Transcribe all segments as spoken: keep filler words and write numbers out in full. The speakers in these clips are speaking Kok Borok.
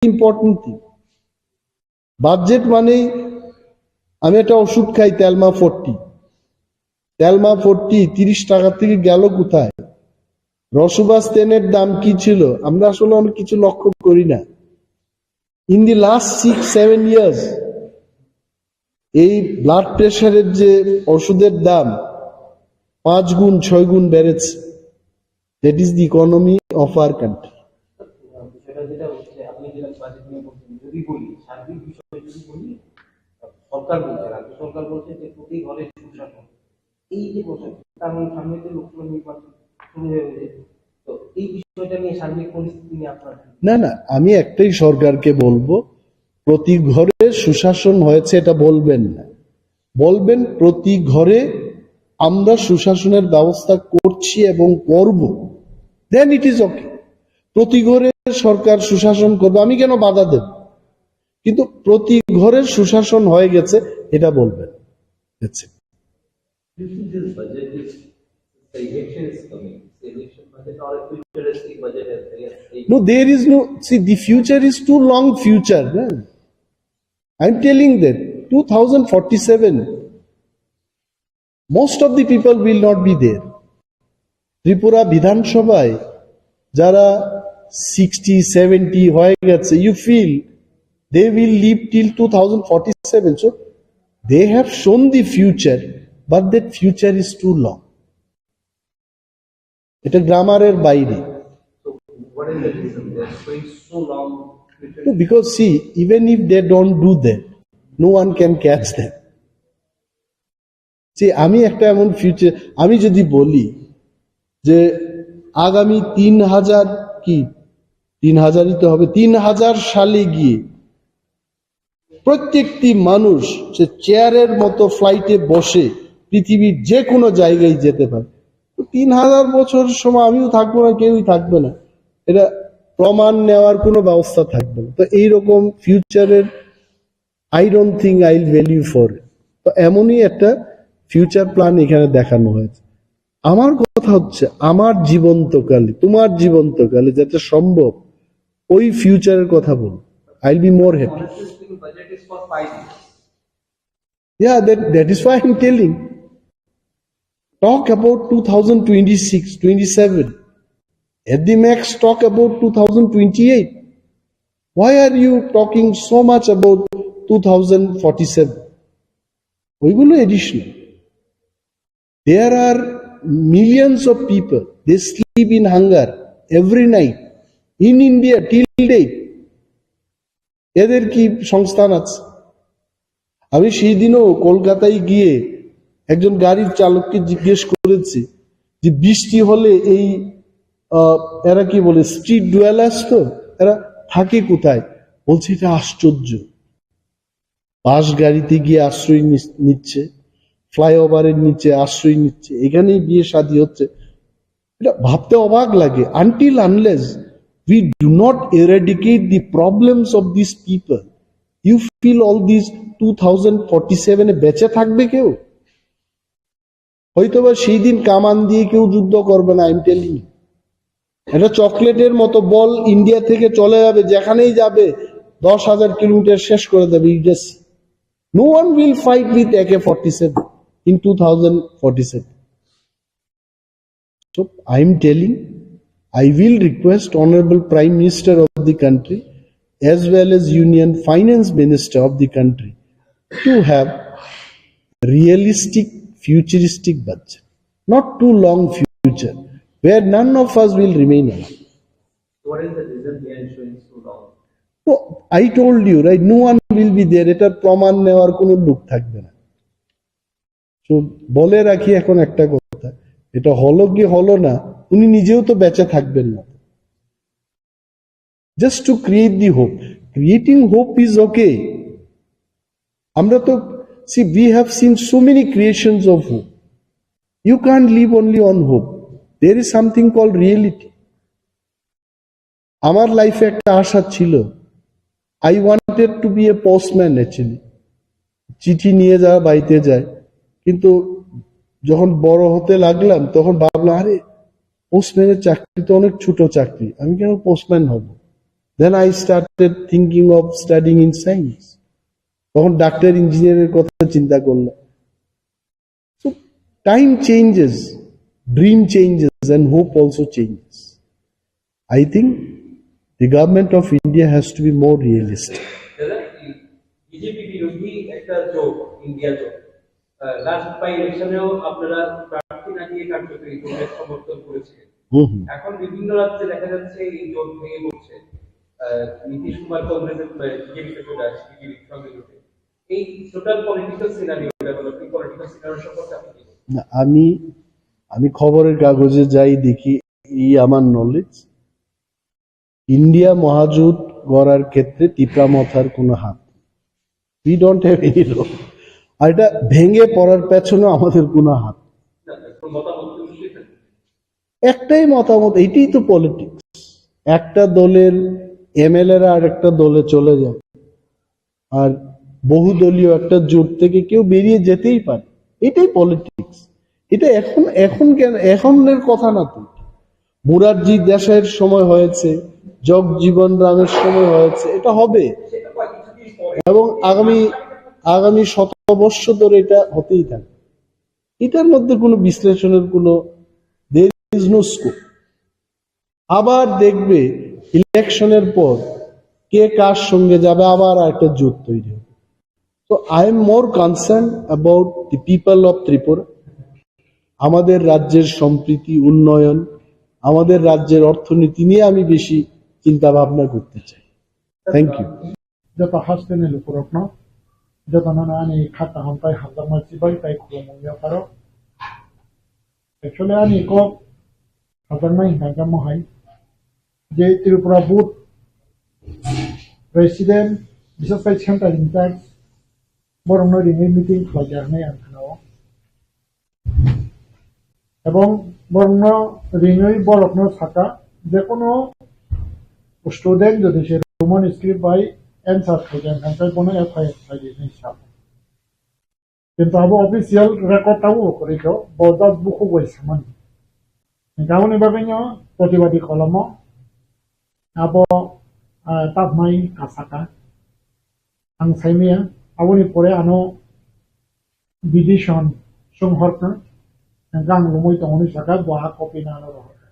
important thing. Budget মানেই আমি একটা ওষুধ খাই, টেলমা ফোরটি। টেলমা ফোরটি তিরিশ টাকা থেকে গেল কোথায়? রসুবাস তেনের দাম কি ছিল? আমরা আসলে অনেক কিছু লক্ষ্য করি না। In the last six seven years, এই ব্লাড প্রেশারের যে ওষুধের দাম পাঁচ গুণ, ছয় গুণ বেড়েছে। That is the economy of our country. বিষয়টা যেটা হচ্ছে, আপনি যেটা বাজেট নিয়ে বলছেন, যদি বলি, সার্বিক বিষয়ে যদি বলি, সরকার বলছে, রাজ্য সরকার বলছে যে প্রতি ঘরে সুশাসন। এই যে বলছেন, কারণ সামনে তো লোকসভা নির্বাচন শুরু হয়ে গেছে, তো এই বিষয়টা নিয়ে সার্বিক পরিস্থিতি নিয়ে আপনার কি? না, না, আমি একটাই সরকারকে বলবো, প্রতি ঘরে সুশাসন হয়েছে এটা বলবেন না, বলবেন প্রতি ঘরে আমরা সুশাসনের ব্যবস্থা করছি এবং করব, then it is okay. প্রতি ঘরে সরকার সুশাসন করবে, আমি কেন বাধা দেব? কিন্তু প্রতি ঘরে সুশাসন হয়ে গেছে, এটা বলবেন। That's it. You see, this budget is, the election is coming. The election budget or a futuristic budget as they are saying. No, there is no, see, the future is too long future, na? I'm telling that two thousand forty-seven, most of the people will not be there. Tripura বিধানসভায় যারা sixty seventy হয়ে গেছে, you feel they will live till two thousand forty-seven. So they have shown the future, but that future is too long. এটা গ্রামারের বাইরে। So what is the reason they are going so long? No, because see, even if they don't do that, no one can catch them. See, আমি একটা এমন ফিউচার, আমি যদি বলি যে আগামী তিন হাজার কি, তিন হাজারই তো হবে, তিন হাজার সালে গিয়ে প্রত্যেকটি মানুষ সে চেয়ারের মতো ফ্লাইটে বসে পৃথিবীর যে কোনো জায়গায় যেতে পারে। তো তিন হাজার বছর সময় আমিও থাকবো না, কেউই থাকবে না, এটা প্রমাণ নেওয়ার কোনো ব্যবস্থা থাকবে না। তো এইরকম ফিউচারের, I don't think I'll value for it. তো এমনই একটা ফিউচার প্ল্যান এখানে দেখানো হয়েছে। আমার কথা হচ্ছে, আমার জীবন্তকালে, তোমার জীবন্তকালে যাতে সম্ভব, ওই ফিউচারের কথা বলো। I'll be more happy. Honestly speaking, budget is for five years. Yeah, that, that is why I'm telling. Talk about two thousand twenty-six, twenty-seven. At the max, talk about two thousand twenty-eight. Why are you talking so much about two thousand forty-seven? ওইগুলো additional. There are millions of people, they sleep in hunger every night in India till date. এদের কি সংস্থান আছে? আমি সেই দিনও কলকাতায় গিয়ে একজন গাড়ির চালককে জিজ্ঞেস করেছি যে বৃষ্টি হলে এই, আহ, এরা কি বলে, স্ট্রিট ডুয়েলার্স তো, এরা থাকে কোথায়? বলছে এটা আশ্চর্য, বাস গাড়িতে গিয়ে আশ্রয় নিস- নিচ্ছে, ফ্লাইওভারের নিচে আশ্রয় নিচ্ছে, এখানেই বিয়ে শাদী হচ্ছে। এটা ভাবতে অবাক লাগে। Until unless we do not eradicate the problems of these people, you feel all these two thousand forty-seven এ বেঁচে থাকবে কেউ? হয়তোবা সেই দিন কামান দিয়ে কেউ যুদ্ধ করবে না, I'm telling you. এটা চকলেটের মতো বল ইন্ডিয়া থেকে চলে যাবে, যেখানেই যাবে দশ হাজার কিলোমিটার শেষ করে দেবে। You just, no one will fight with A K forty-seven in two thousand forty-seven. So I am telling, I will request Honorable Prime Minister of the country as well as Union Finance Minister of the country to have realistic, futuristic budget, not too long future, where none of us will remain alive. What is the reason behind showing so long? No, I told you, right? No one will be there. এটা প্রমাণ নেওয়ার কোনো লোক থাকবে না। তো বলে রাখি এখন একটা কথা, এটা হলো কি হলো না, উনি নিজেও তো বেঁচে থাকবেন না। Just to create the hope. Creating hope is okay. আমরা তো, see, we have seen so many creations of hope. You can't live only on hope. There is something called reality. আমার লাইফে একটা আশা ছিল, I wanted to be a postman actually. চিঠি নিয়ে যাওয়া, বাড়িতে যায়। কিন্তু যখন বড় হতে লাগলাম, তখন ভাবলাম, আরে, পোস্টম্যানের চাকরি তো অনেক ছোট চাকরি, আমি কেন পোস্টম্যান হব? Then I started thinking of studying in science. তখন ডাক্তার ইঞ্জিনিয়ারের কথা চিন্তা করলাম। So time changes, dream changes, and hope also changes. I think the government of India has to be more realistic. দাদা, বিজেপি বিরোধী একটা জোট, ইন্ডিয়া জোট, লাস্ট বাই ইলেকশনেও আপনারা প্রার্থী না দিয়ে কার্যকরী জোটের সমর্থন করেছিলেন। হুম হুম। এখন বিভিন্ন রাজ্যে দেখা যাচ্ছে এই জোট ভেঙে পড়ছে। আহ, নীতিশ কুমার কংগ্রেসের, আহ, বিজেপিতে চলে আসছে, বিজেপির সঙ্গে জোটে। এই total political scenario, developing political scenario সম্পর্কে আপনি কি বলবেন? না, আমি আমি খবরের কাগজে যাই দেখি, এই আমার নলেজ, ইন্ডিয়া মহাজোট গড়ার ক্ষেত্রে তিপ্রা মথার কোনো হাত নেই। We don't have any role. আর এটা ভেঙে পড়ার পেছনেও আমাদের কোনো হাত নেই। না, না, কোনো মতামত তো নিশ্চয়ই থাকবে। একটাই মতামত, এটাই তো পলিটিক্স। একটা দলের এমএলএরা আর একটা দলে চলে যায়, আর বহুদলীয় একটা জোট থেকে কেউ বেরিয়ে যেতেই পারে, এটাই পলিটিক্স। এটা এখন, এখন কেন, এখনের কথা না তো। মুরারজি দেশাইয়ের সময় হয়েছে, জগজীবন রামের সময় হয়েছে, এটা হবে। এবং আগামী, আগামী শত বর্ষ ধরে এটা হতেই থাকবে। এটার মধ্যে কোনো বিশ্লেষণের কোনো, there is no scope. আবার দেখবে ইলেকশনের পর কে কার সঙ্গে যাবে, আবার একটা জোট তৈরি হবে। So I am more concerned about the people of Tripura. আমাদের রাজ্যের সম্প্রীতি, উন্নয়ন, আমাদের রাজ্যের অর্থনীতি নিয়ে আমি বেশি চিন্তা ভাবনা করতে চাই। Thank you. Joto hasteni lukurokno, jotono ani kha kaham tei hamjakma chibai tei khulumung yapharo. Actually, ani kok hamjaknai hwnkha khe mohai je Tripura Board President, bises khai Central in charge, borokno ringwi meeting khlaijak hinwi ang khnao. Ebong borokno ringwi borokno saka, jekono student jodi se Roman script bai answer khaikha, hwnkhe bono F I R khlai di hinwi sa. Kintu abo official record tabuk bo kwrwi kho, bo just bukhuk bai samani. Hwnkhe aboni bagwino protibadi kolomo abo, ah, tabnai kasaka. Ang saimaya, aboni pore ano bidison chwng horkha, hwnkhe ang lumui tongmani saka bo a copy no ano rohorkha.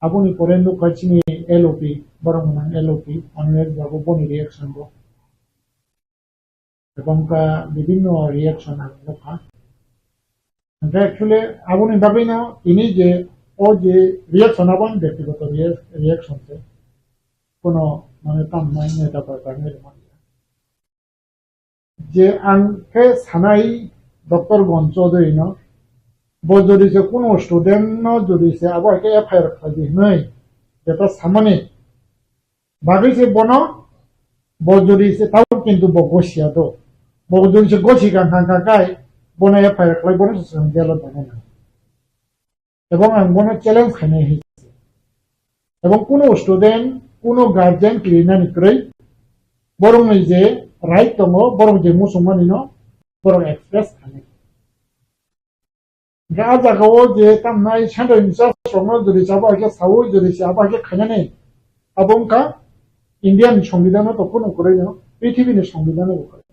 Aboni pore nukha chini L O P, borok mwnang L O P, Animesh babu boni reaction bo. Ebong ka bibinno reaction ang nukha. Hwnkhe actually aboni bagwino tini je o je reaction abo ani byaktigoto rea-, reaction se. Kono mane tamnai neta bai bai nai rwmani. Je ang khe sanai Doctor Gon Chaudhary no, bo jodi se kuno student no jodi se abo hai khe F I R khlai di hinwi jeta samani bagwi se bono, bo jodi se tabuk kintu bo gosia do, bo jodi se gosi kha kha kha khai bono F I R khlai bono se jelo dana na. Ebong ang bono challenge khainai hai se. Ebong kuno student, kuno guardian kirinani kwrwi, borokni je right tongo, borok je muchungmani no borok express khainai. Hwnkhe a jagao je tamnai central in charge rokno jodi se abo hai khe saui, jodi se abo hai khe khainani, abo wngkha Indian Songbidan o to kuno kwrwi no, prithibini Songbidan o bo kwrwi.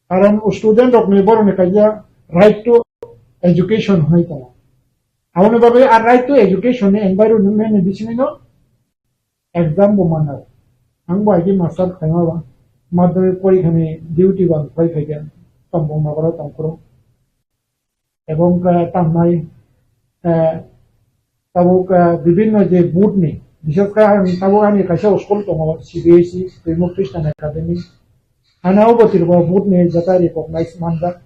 Karon student rokni borokni kaisa right to education hwnwi tongo. Aboni bagwi a right to education ni environment ni bisingino exam bo manna. Ang bo I T master khlaima ba madhyamik porikha ni duty bo ang khlai phaikha, Tombong nogoro tongphuru. Ebong, eh, tamnai, eh, tabuk, eh, bibinno je board ni, bises khe ang tabuk ani kaisa school tongo, C B S E, Twimuk Christian Academy. Ano bo Tripura board ni jeta recognize manjak.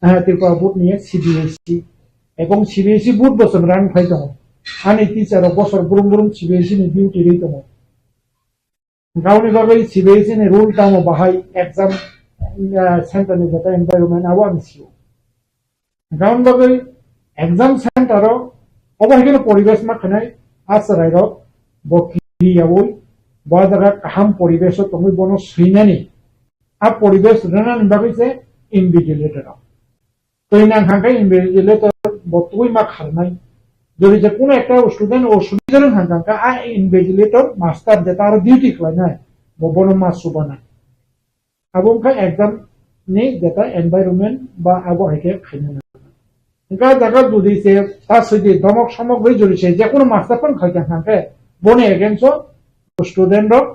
Ah, Tripura board ni C B S E. Ebong C B S E board bo chwng rang phai tongo. Ani teacher rok bosor brum brum C B S E ni duty ri tongo. Gaoni bagwi C B S E ni rule tamo bahai exam, ah, center ni jeta environment abo ang sio. Gaon bagwi exam center o obo hai kheno poribesh ma khanai a chwrai rok bo kiri yaui bo jaga kaham poribesh o tongwi bono swinani a poribesh rwnani bagwi se invigilator rok. Twi nang kha khe invigilator bo twi ma kharnai Jodi je kuno ekta student o sudi jero hang kha, a invigilator master jeta aro duty khlainai, bo bono ma subanai. Abo wngkha exam ni jeta environment ba abo hai khe khaina nango. Wngkha jaga jodi se ta sidi domok somok bai jodi se je kuno master phano khai kha hang khe boni against o student rok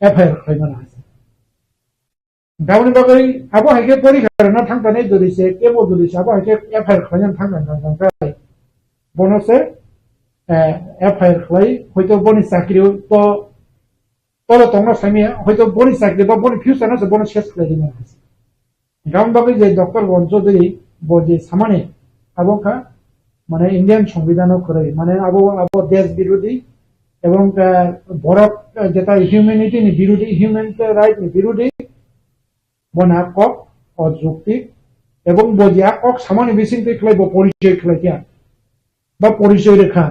F I R khlaimani hai se. Aboni bagwi abo hai khe porikha rwna thang thani jodi se, kebo jodi se abo hai khe F I R khlaina thang thang thang thang khai bono se, eh, F I R khlai, hoito boni chakri to, tole tongna sami, hoito boni chakri ba boni future no se bono ses khlai rwna hai se. Aboni bagwi je Doctor Gon Chaudhary bo je samani abo kha, mane Indian Songbidan o kwrwi, mane abo, abo desh birodhi ebong, eh, borok, eh, jeta humanity ni birodhi, human right ni birodhi, bo na kok ojuktik, ebong bo je a kok samani bising twi khlai bo porichoy khlai kya, ba porichoy rwkha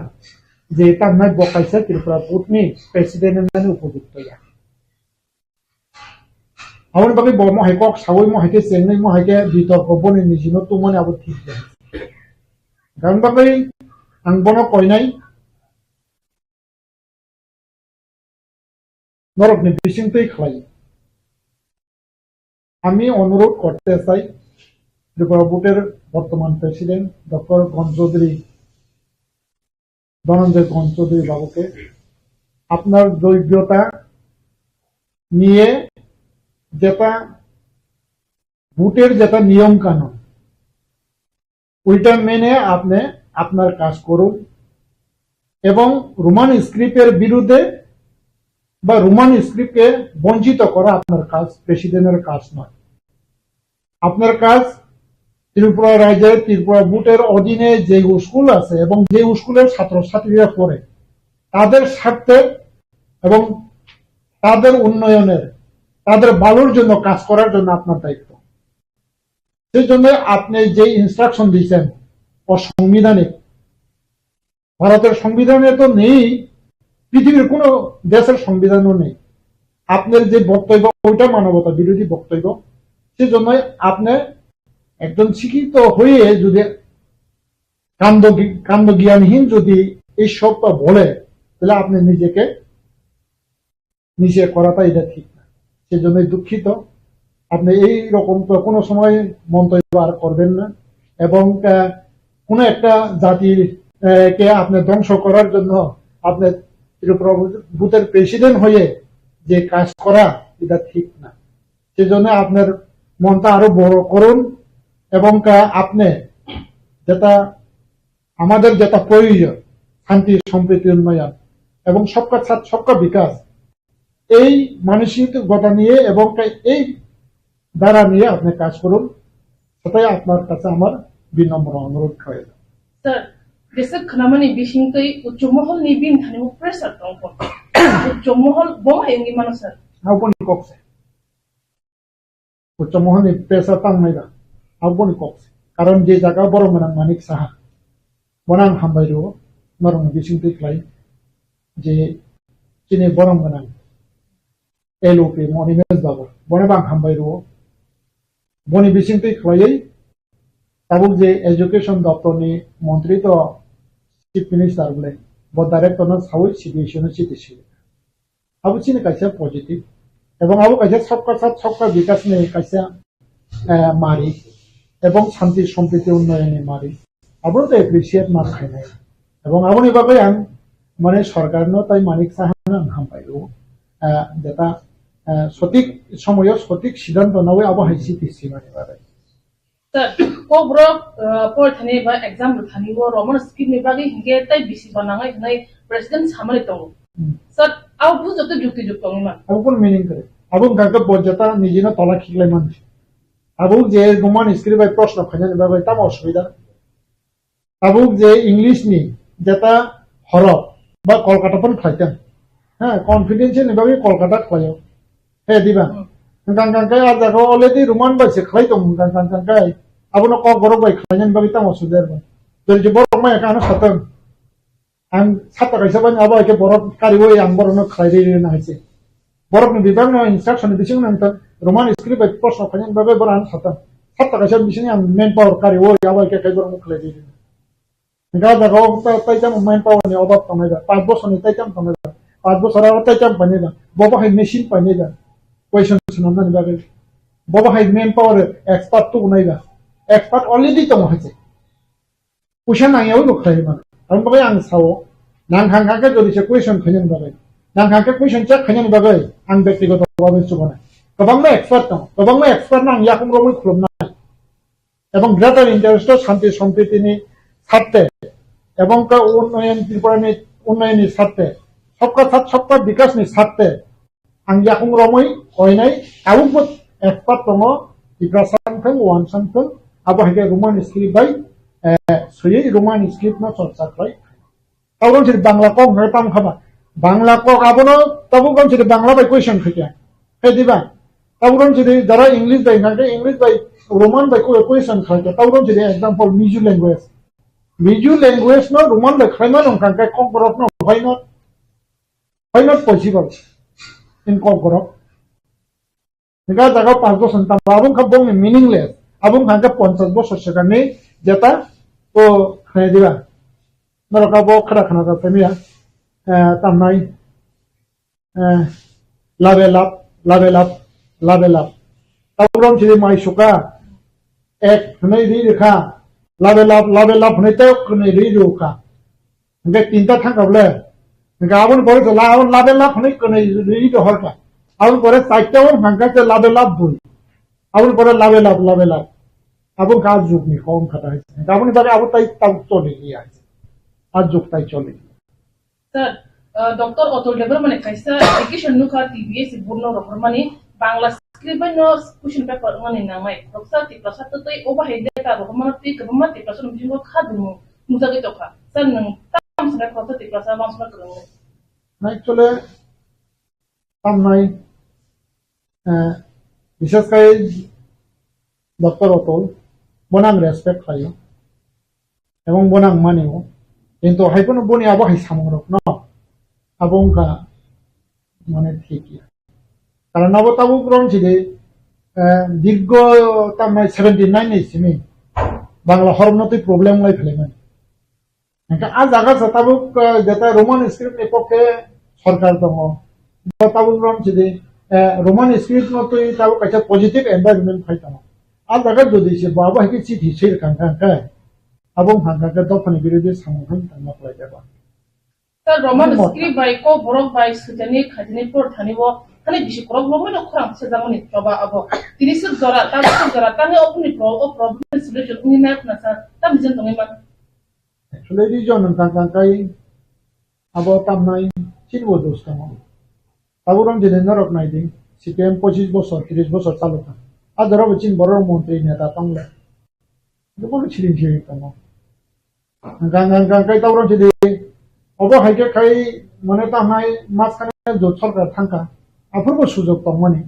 je tamnai bo kaisa Tripura Board ni president wngnani upojukto ya. Aboni bagwi bo mohai kok sawi, mohai khe chengnai, mohai khe bitorko boni nijino tongmani abo thik ya. Aboni bagwi ang bono koinai, norokni bisingtwi khlai. আমি অনুরোধ করতে চাই ত্রিপুরা বোর্ডের বর্তমান president doctor গণ চৌধুরী, ধনঞ্জয় গণ চৌধুরী বাবুকে, আপনার যোগ্যতা নিয়ে যেটা ভোটের যেটা নিয়ম কানুন, ওইটা মেনে আপনি আপনার কাজ করুন এবং রোমান স্ক্রিপ্টের বিরুদ্ধে বা রোমান স্ক্রিপ্টকে বঞ্চিত করা আপনার কাজ, প্রেসিডেন্টের কাজ নয়। আপনার কাজ ত্রিপুরা রাজ্যের ত্রিপুরা বোর্ডের অধীনে যে স্কুল আছে এবং যে স্কুলের ছাত্রছাত্রীরা পড়ে, তাদের স্বার্থে এবং তাদের উন্নয়নের, তাদের ভালোর জন্য কাজ করার জন্য আপনার দায়িত্ব। সেই জন্য আপনি যে ইনস্ট্রাকশন দিয়েছেন অসাংবিধানিক, ভারতের সংবিধানে তো নেই, পৃথিবীর কোনো দেশের সংবিধানও নেই। আপনার যে বক্তব্য, ওইটা মানবতা বিরোধী বক্তব্য। সেই জন্য আপনি একজন শিক্ষিত হয়ে যদি কাণ্ড, কাণ্ডজ্ঞানহীন যদি এই সবটা বলে, তাহলে আপনি নিজেকে নিজে করাটা এটা ঠিক না। সেজন্যই দুঃখিত। আপনি এই রকম তো কোনো সময় মন্তব্য আর করবেন না। এবং, আহ, কোনো একটা জাতির, আহ, কে আপনি ধ্বংস করার জন্য আপনি ত্রিপুরা বুথের প্রেসিডেন্ট হয়ে যে কাজ করা, এটা ঠিক না। সেজন্য আপনার মনটা আরো বড় করুন এবং, আহ, আপনি যেটা আমাদের যেটা প্রয়োজন, শান্তি, সম্প্রীতি, উন্নয়ন এবং সবকা সাথ সবকা বিকাশ, এই মানসিকতা নিয়ে এবং এই ধারা নিয়ে আপনি কাজ করুন, সেটাই আপনার কাছে আমার বিনম্র অনুরোধ রইল। Sir, jesa khnamani bisingtwi uchu moholni bini thani pressure tongkha. Uchu mohol bo hai wngwi mano, sir. Aboni kok se. Uchu mohol ni pressure tang nai da. Aboni kok se. Karon je jaga borok gwnang Manik Saha. Bono ang hambai rwo. Norok ni bising twi khlai je chini borok gwnang L O P Monimesh Babu. Bono bo ang hambai rwo. Boni bising twi khlaiwi tabuk je education doptor ni montri to chief minister bole bo director no sawi C B S E no chiti swi. Abo chini kaisa positive. Ebong abo kaisa sabka sath sabka bikas ni kaisa, eh, mari. Ebong shanti sompriti unnoyon ni mari. Abo to appreciate ma khainai. Ebong aboni bagwi ang mane sorkar no tai Manik Saha no ang hambai o. Eh, jeta, eh, sotik somoyo sotik siddhanto nawi abo hai chiti swimani bagwi. Sir, kokborok, uh, porithani ba exam rwthani o Roman script ni bagwi hinkhe tei bisi banangai hinwi president samani tongo. Hmm. Sir, abo bujo tei jukti juk tongwi man. Abo kun meaning kwrwi? Abo wngkha khe bo jeta nijino tola khiklai mani. Abo je Roman script bai proshno khainani bagwi tamo osubida? Tabuk je English ni jeta horok ba Kolkata pon khlai tang. Ha, confidential ni bagwi Kolkata khlaio. He, diba? Hmm. Hwnkha, hwnkha khe a jaga already Roman bai se khlai tong, hwnkha, hwnkha, hwnkha khe abono kokborok bai khlainani bagwi tamo suder ba. Jodi je borok maya khe ano satang. Ang sata kaisa bani abo hai khe borok kariwi ang borokno khlai rwi rwna hai se. Borokni bibakno instruction ni bisingno ang ta Roman script bai proshno khainani bagwi borok ano satang. Sata kaisa bisingni ang manpower kariwi abo hai khe kaiborokno khlai rwi rwna. Hingke o jaga o ta-, taitam manpower ni obab tongnai da, panch bosor ni taitam tongnai da, panch bosor aro taitam painai da, bobo hai machine painai da, question swnamnani bagwi, bobo hai manpower expert tubunai da, expert already tongo hai se. Puisa nangyawi bo khlai mano. Aboni bagwi ang sao, nang hang hang khe jodi se question khainani bagwi. Nang hang khe question check khainani bagwi ang bektigoto bhabe chubanai. Kwbangma expert tongo. Kwbangma expert no ang yakung romwi khulumnai. Ebong greater interest o shanti sampriti ni sarte, ebong ka unnayan Tripura ni unnayan ni sarte, sabka sath sabka bikas ni sarte, ang yakung romwi koinai tabukbo expert tongo, Tiprasa wngthang, Wansa wngthang, abo hai khe Roman script bai, eh, swiwi Roman script no chorcha khlai. Tabuk romchidi Bangla kok hwnwi tamo kha ba? Bangla kok abono tabuk romchidi Bangla bai question khaikha. Khe diba? Tabuk romchidi jara English bai hwnkha khe English bai Roman bai kok question khaikha. Tabuk romchidi example Mizo language. Mizo language no Roman bai khlaimano hwnkha khe Kokborok no why not? Why not possible in Kokborok? Hingke ah jaga panch bosor ni tamo abo wngkha bongni meaningless. Abo wngkha hingke ponchash bosor swkangni jeta o khnai diba. Norok abo khara khna jak phai maya, eh, tamnai, eh, labe lab, labe lab, labe lab. Tabuk romchidi mai suka, ek hwnwi ri rikha, labe lab, labe lab hwnwi tei kwnwi ri rikha. Hingke tinta thangkha bole. Hingke aboni pore to la-, aboni labe lab hwnwi kwnwi ri dohorkha. Aboni pore chaita o hingke se labe lab bui. Aboni pore labe lab, labe lab. Abo wngkha a jugni kok wngkha da hai se. Hingke aboni bagwi abo tai tabuk choli liya hai se. A jug tai choli liya. Sir, uh, Doctor Atul Debbarma ni kaisa application nukha T B S board no rohormani Bangla script bai no question paper wngmani nangnai. Roksa Tiprasa twtwi obo hai letter rohormano twi kwbangma Tiprasa ni bisingo kha dumu nukjagwi tongkha. Sir, nwng tamo sanai khoroksa Tiprasa wansukna kwrwngwi? Actually, tamnai, eh, bises khai Doctor Atul, bono ang respect khlaio, ebong bono ang manio, kintu hai phano boni abo hai samungrokno abo wngkha mane thik ya. Karon abo tabuk romchidi, eh, dirgo tamnai seventy nine ni simi Bangla horomno twi problem lai phelaimani. Hingke ah jaga sa tabuk, eh, jeta Roman script ni pokhe sorkar tongo. Bo tabuk romchidi, eh, Roman script no twi tabuk kaisa positive environment phai tongo. Ah jaga jodi se bo abo hai khe chithi swi rwkha hingkha hingkhe abo wngkha hingkha khe dophani birodhi samung hai tangma khlai jaba. Sir, Roman Mo- script bai Kokborok bai swijani khaijani por thani bo thani bisi korok romwi no khorang sejakmani choba abo. Tini suk jora, tabuk suk jora, tani ophuni pro-, o problem solution wngwi nai khna sir, tamo jen tongwi man. Actually, region wngkha kha kai abo tamnai chini bo dos tongo. Tabuk romchidi norok naidi, C P M pochis bosor, tris bosor chalokha. A jora bo chini borok montri neta tongle. Jotono siring siring tongo. Hwnkha, hwnkha, hwnkha kai tabuk romchidi, obo hai khe khai mane tamnai mas khane jot sorkar thangkha. Aphuru bo sujok tongmani.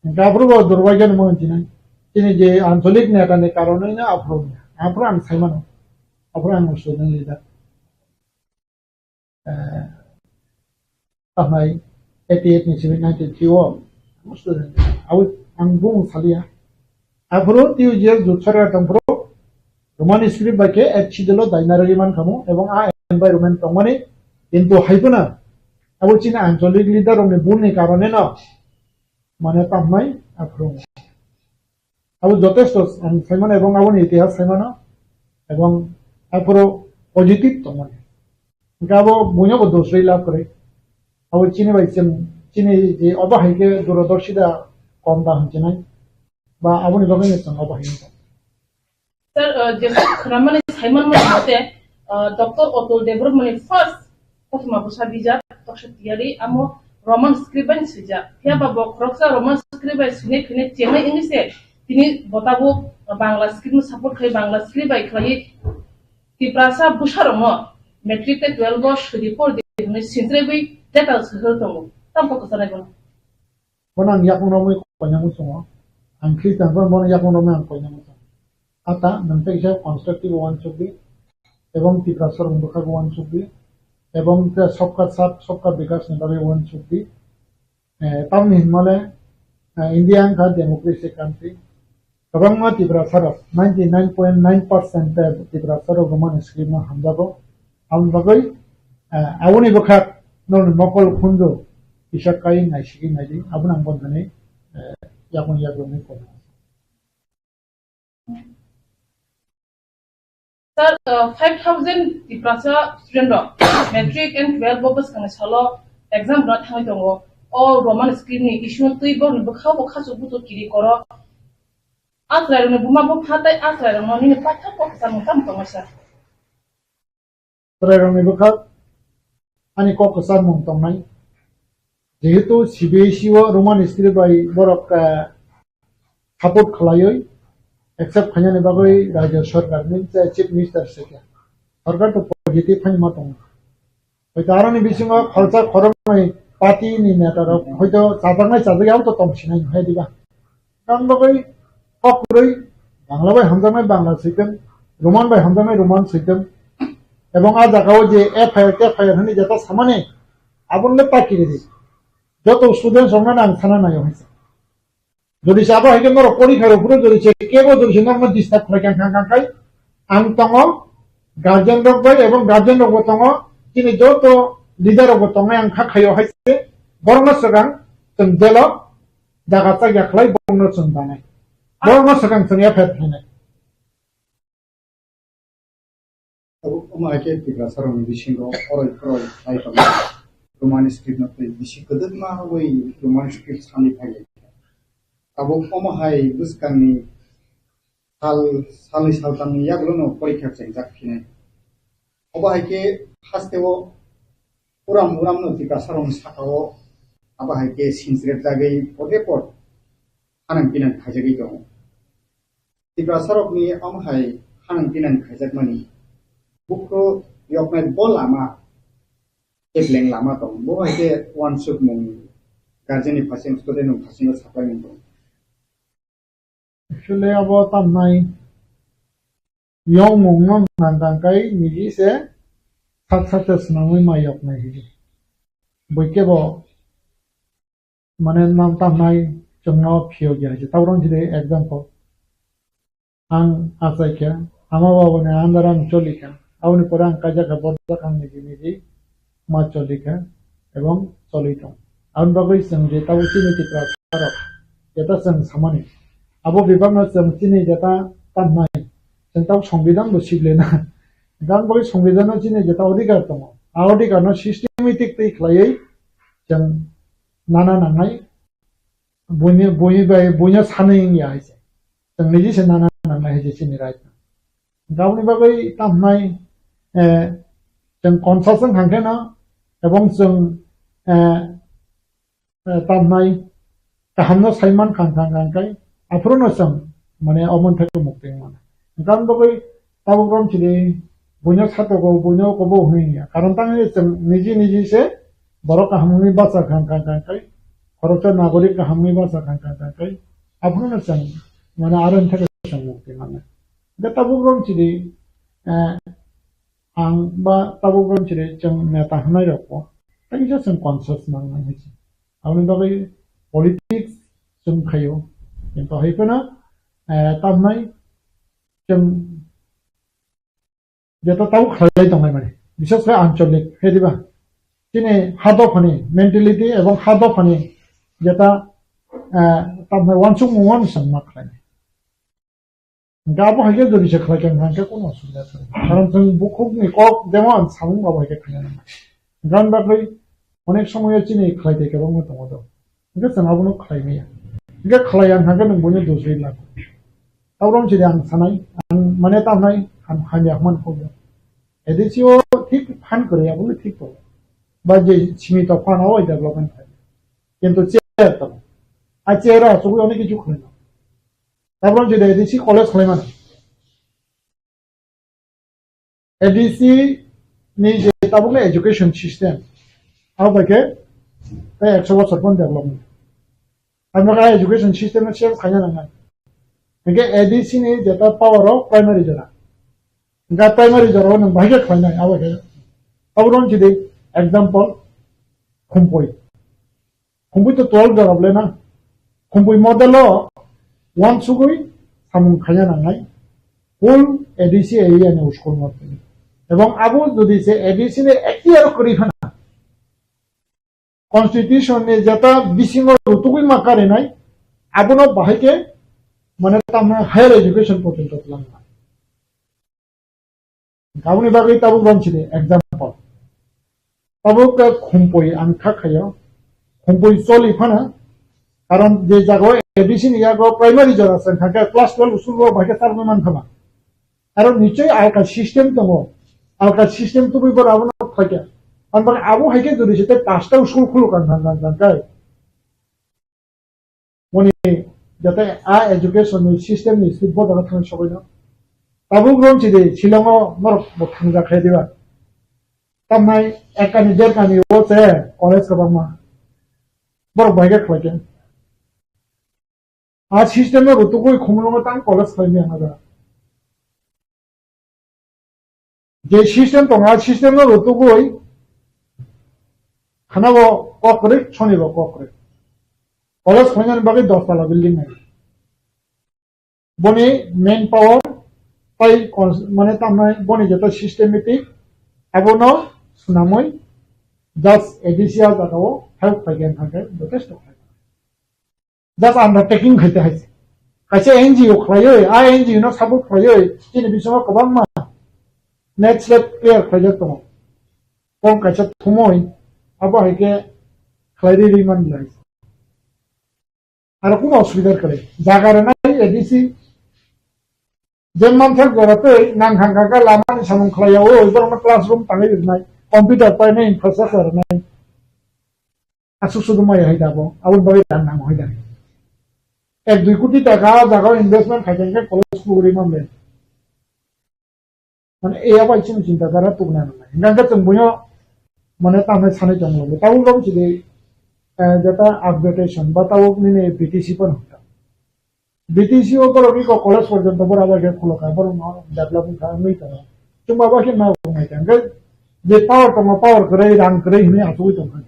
Hwnkha aphuru bo durbaigya ni mung chinai. Chini je ancholik neta ni karonwi no aphuru, aphuru ang saimano. Aphuru ang student leader. Eh, tamnai eighty eight ni simi ninety three o student. Awi ang bung salia. Aphuru T U G S jut sarkar tongphuru Roman script bai khe H C D lo daina rwgwi man khamu ebong a environment tongmani kintu hai phano abo chini ancholik leader rokni bul ni karone no mane tamnai aphuru. Abo jotesto ang saimano ebong aboni itihas saimano ebong aphuru positive tongmani. Hingke abo buino bo dos rwi lab kwrwi. Abo chini bai chwng, chini je obo hai khe durodorshita kom da hwn chinai. Ba aboni bagwi no chwng obo hai wngkha. Sir, uh, jesa khwnamani saimanmani mote, uh, Doctor Atul Debbarmani first kothoma bwsa bijap toksa tiyari amo Roman script bai swijak. Phiya ba bo khoroksa Roman script bai swinai khainai chengnai wngwi se tini bo tabuk Bangla script no support khai, Bangla script bai khlaiwi Tiprasa bwsarokno matric tei twelve o swidi por di hwnwi sinchregwi letter swhwr tongo. Tamo kwchanai bono. Bono ang yakung romwi koinani muchungo. Ang Khristan phano bono yakung romwi ang koinani muchungo. Ata nwng tei kisa constructive uansukdi, ebong Tiprasa rok bwkhago uansukdi, ebong khe sabka sath, sabka bikas ni bagwi uansukdi. Eh, tamni hinmale, eh, India wngkha democracy country. Kwbangma Tiprasa rok, ninety nine point nine percent Tiprasa rok Roman script no hamjago. Aboni bagwi, eh, aboni bwkhak norokni mokol khunju kisa kai naisigwi naidi, abono ang bondani, eh, yakung yakung ni kono. Sir, uh, five thousand Tiprasa student rok matric and twelve bo bwskangni salo exam rwna thangwi tongo. O Roman script ni issue twi borokni bwkha bwkha chuk buchuk kiri koro. A chwrairokni buma bupha tei a chwrairokno nini paithak kok kwcharmung tamo tongo, sir? Chwrairokni bwkhak ani kok kwcharmung tongnai. Jehetu C B S E o Roman script bai borok, eh, support khlaiwi accept khainani bagwi rajya sarkar ni je chief minister se khe. Sarkar to positive phai ma tongo. Hoito aroni bisingo khoroksa khoroknwi party ni neta rok hoito chajaknai chajak abo to tong sinai hai diba. Tang bagwi kok kwrwi Bangla bai hamjaknai Bangla switwng, Roman bai hamjaknai Roman switwng. Ebong a jagao je F I R, T F I R hwnwi jeta samani aboni le ta kiri di. Joto students rokno ang sana naio hai se. Jodi se abo hai khe norok porikha rok phuru jodi se kebo jodi se norokno disturb khlai kang kang kang khai ang tongo, guardian rok bai ebong guardian rok bo tongo, chini joto leader rok bo tongnai ang kha khaio hai se borokno swkang chwng jail o jaga chakya khlai borokno chwng danai. Borokno swkang chwng F I R khlainai. Tabuk omo hai khe Tiprasa rokni bisingo oroi phoroi khlai tongma Roman script no twi bisi kwdwkma wi Roman script sani phai lai. Tabuk omo hai bwskangni sal, salni saltamni yagulo no porikha chengjak phinai. Obo hai khe hasteo uram uram no Tiprasa rokni saka o abo hai khe sinsrep jagwi pote pot hanang pinang khaijagwi tongo. Tiprasa rokni omo hai hanang pinang khaijakmani bukhuk yoknai bo lama kepleng lama tong. Bo hai khe uansukmung guardian ni phasing student ni phasingo saklaimung tong. Actually abo tamnai yongmung no nang kang kai niji se sak sak se swnamwi ma yoknai hidi. Bui kebo mane nam tamnai chwngno phiyok ya hidi. Tabuk rong hidi example. Ang achai kha, ama baba ni under ang choli kha. Aboni pore ang kaijak kha, borjak ang niji niji ma choli kha, ebong choli tong. Aboni bagwi chwng je tabuk chini Tiprasa rok, jeta chwng samani. Abo bebak no chwng chini jeta tamnai, chwng tabuk Songbidan bo sible na. Gan bagwi Songbidan no chini jeta odhikar tongo. A odhikar no systematic twi khlaiwi chwng nana nangnai, buini, bui bai, buino sanwi wngya hai se. Chwng niji se nana nangnai hai se chini right no. Hwnkhe aboni bagwi tamhnai, eh, chwng conscious wng kha khe no, ebong chwng, eh, eh, tamhnai kaham no sai man kha, kha, kha, kha, aphuru no chwng mane omo thai mukti wng mano. Hwnkhe aboni bagwi tabuk rom chini buino satogo, buino kobo hwnwi ya. Karon tang chwng niji niji se borok kaham wngwi bacha kha, kha, kha, kha, khoroksa nagorik kaham wngwi bacha kha, kha, kha, kha, aphuru no chwng mane aro thai chwng mukti mano. Hwnkhe tabuk rom chini, eh, ang ba tabuk rom chini chwng neta hwnai rok bo tei kisa chwng conscious nang nang hai se. Aboni bagwi politics chwng khaio. Kintu hai phano, eh, tamnai chwng jeto tabuk khlai tongnai mani. Bishes khe ancholik, he diba? Chini ha dophani mentality ebong ha dophani jeta, eh, tamnai uansukmung uansukma khlainai. Hingke abo hai khe jodi se khlai khe hingke kono osubida thai. Karon chwng bukhukni kok jemon samung abo hai khe khaina nang. Gan bagwi onek somoyo chini khlai tei kwbangma tongo do. Hingke chwng abono khlai maya. Hingke khlai ang hingke nwng buino dusri lago. Tabrom chini ang sanai, ang mane tamnai, ang hamya hwnmani kok do. A D C o thik phan kwrwi, abono thik tongo. Ba je simi tok phan o development khai. Kintu chair tongo. A chair o asugwi onek kichu khlai no. Tabrom je A D C college khlaimani. A D C ni je tabukni education system, abo bai khe tei ekso bosor phano development. Amo khe education system no change khaina nangnai. Hingke A D C ni jeta power o primary jora. Hingke primary jora o nwng bahai khe khlainai, abo khe. Tabukno chidi example, Khumpui. Khumpui to twelve jora bole na. Khumpui model o one sugui samung khaina nangnai, full A D C area ni school no twi. Ebong abo jodi se A D C ni ekhtiar kwrwi phano, constitution ni jeta bisingo rutugwi ma karinai, abono bahai khe mane tamni higher education porjonto twlangma. Aboni bagwi tabuk romsidi example. Tabuk khe Khumpui ang kha khayo. Khumpui choli phano. Karon je jaga A D C ni yago primary jora se wngkha khe class twelve usul o bahai khe charwgwi mankha ba. Aro nichoi alka system tongo. Alka system tubui bor abono khaikha. Ambar abo hai khe jodi se tei pasta usul khuluk ang thang thang kai. Moni jate a education ni system ni sri bodol thang sokoino. Tabuk romsidi Shillong o norok bo thangjak khe diba. Tamnai ekani derkani o se college kwbangma. Borok bai khe khlai khe. A system no rutugwi Khumulwngo tang college khlai maya naga. Je system tongo, a system no rutugwi khana bo kok kwrwi, soni bo kok kwrwi. College khlainani bagwi dos tala building nai. Boni main power tai cons-, mane tamnai boni jeta systematic abono swnamwi just A D C a jagao help khlai khe thang khe jotesto khlai. Just undertaking khaite hai se. Kaisa N G O khlaiwi, a N G O no support khlaiwi, chini bisingo kwbangma net slate clear khlaijak tongo. Kok kaisa thumui, abo hai khe khlai ri ri man lai. Aro kuno osubida kwrwi. Jaga rwnai A D C, je manthak jora tei nang thang kha khe lama ni samung khlai ya, o borok no classroom tangwi rwnai, computer painai, infrastructure rwnai. Aswk sudu maya hai dabo, aboni bagwi rang nango hai da. Ek dui koti taka ah jaga o investment khai khe college khulugwi man le. Mane e abo chini chinta dhara tubuna nangnai. Hingkha khe chwng buino mane tamni sanai tong lago. Tabuk tabuk chidi, eh, jeta upgradation ba tabuk nini B T C phano hwnka. B T C o borok iko college porjonto borok abo khe khulokha, borok no develop wngkha, wngwi tongo. Chwng abo khe ma wngwi tongkha. Hwnkhe je power tongo, power kwrwi, rang kwrwi hwnwi achugwi tongkha.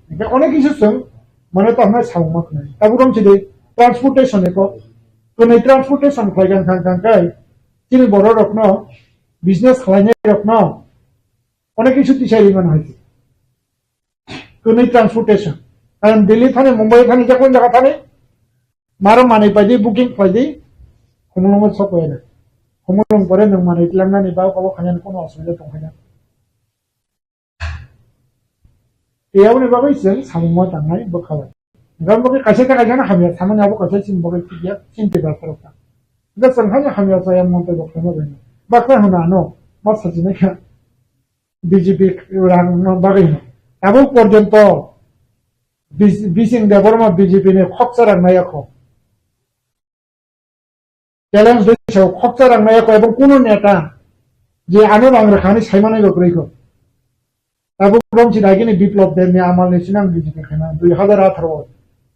Hwnkhe onek kisa chwng mane tongmani samung ma khwnai. Tabuk romsidi transportation eko, kwnwi transportation khlai kha, kha, kha, kha, chini borok rokno, business khlainai rokno onek kisa tisai rimano hai. Kwnwi transportation. Karon Delhi thani, Mumbai thani, je kon jaga thani, maro manwi paidi, booking khlaidi, Khumulwngo sok paina. Khumulwng pore nwng manwi tlangnani ba obo khainani kono osubida tong khaina. Tei aboni bagwi chwng samung ma tangnai bwkha bai. Hwnkhe omo khe kaisa khe kaisa no hamya samani abo kaisa chini bagwi chini bagwi chini tei basarok ta. Hwnkhe chwng haino hamya chaya montoi bo khlaima bai. Baksa hwna ano ma sajinai kha. B J P rang no bagwi hino. Tabuk porjonto Bis-, Bising Debbarma B J P ni khoksa rang nai yakho. Challenge dui sao khoksa rang nai yakho ebong kuno neta je ano rang rwkha hinwi saimanai bo kwrwi kho. Tabuk romsi dagini Biplop Deb ni amal ni sinang B J P khaina dui hazar atharo o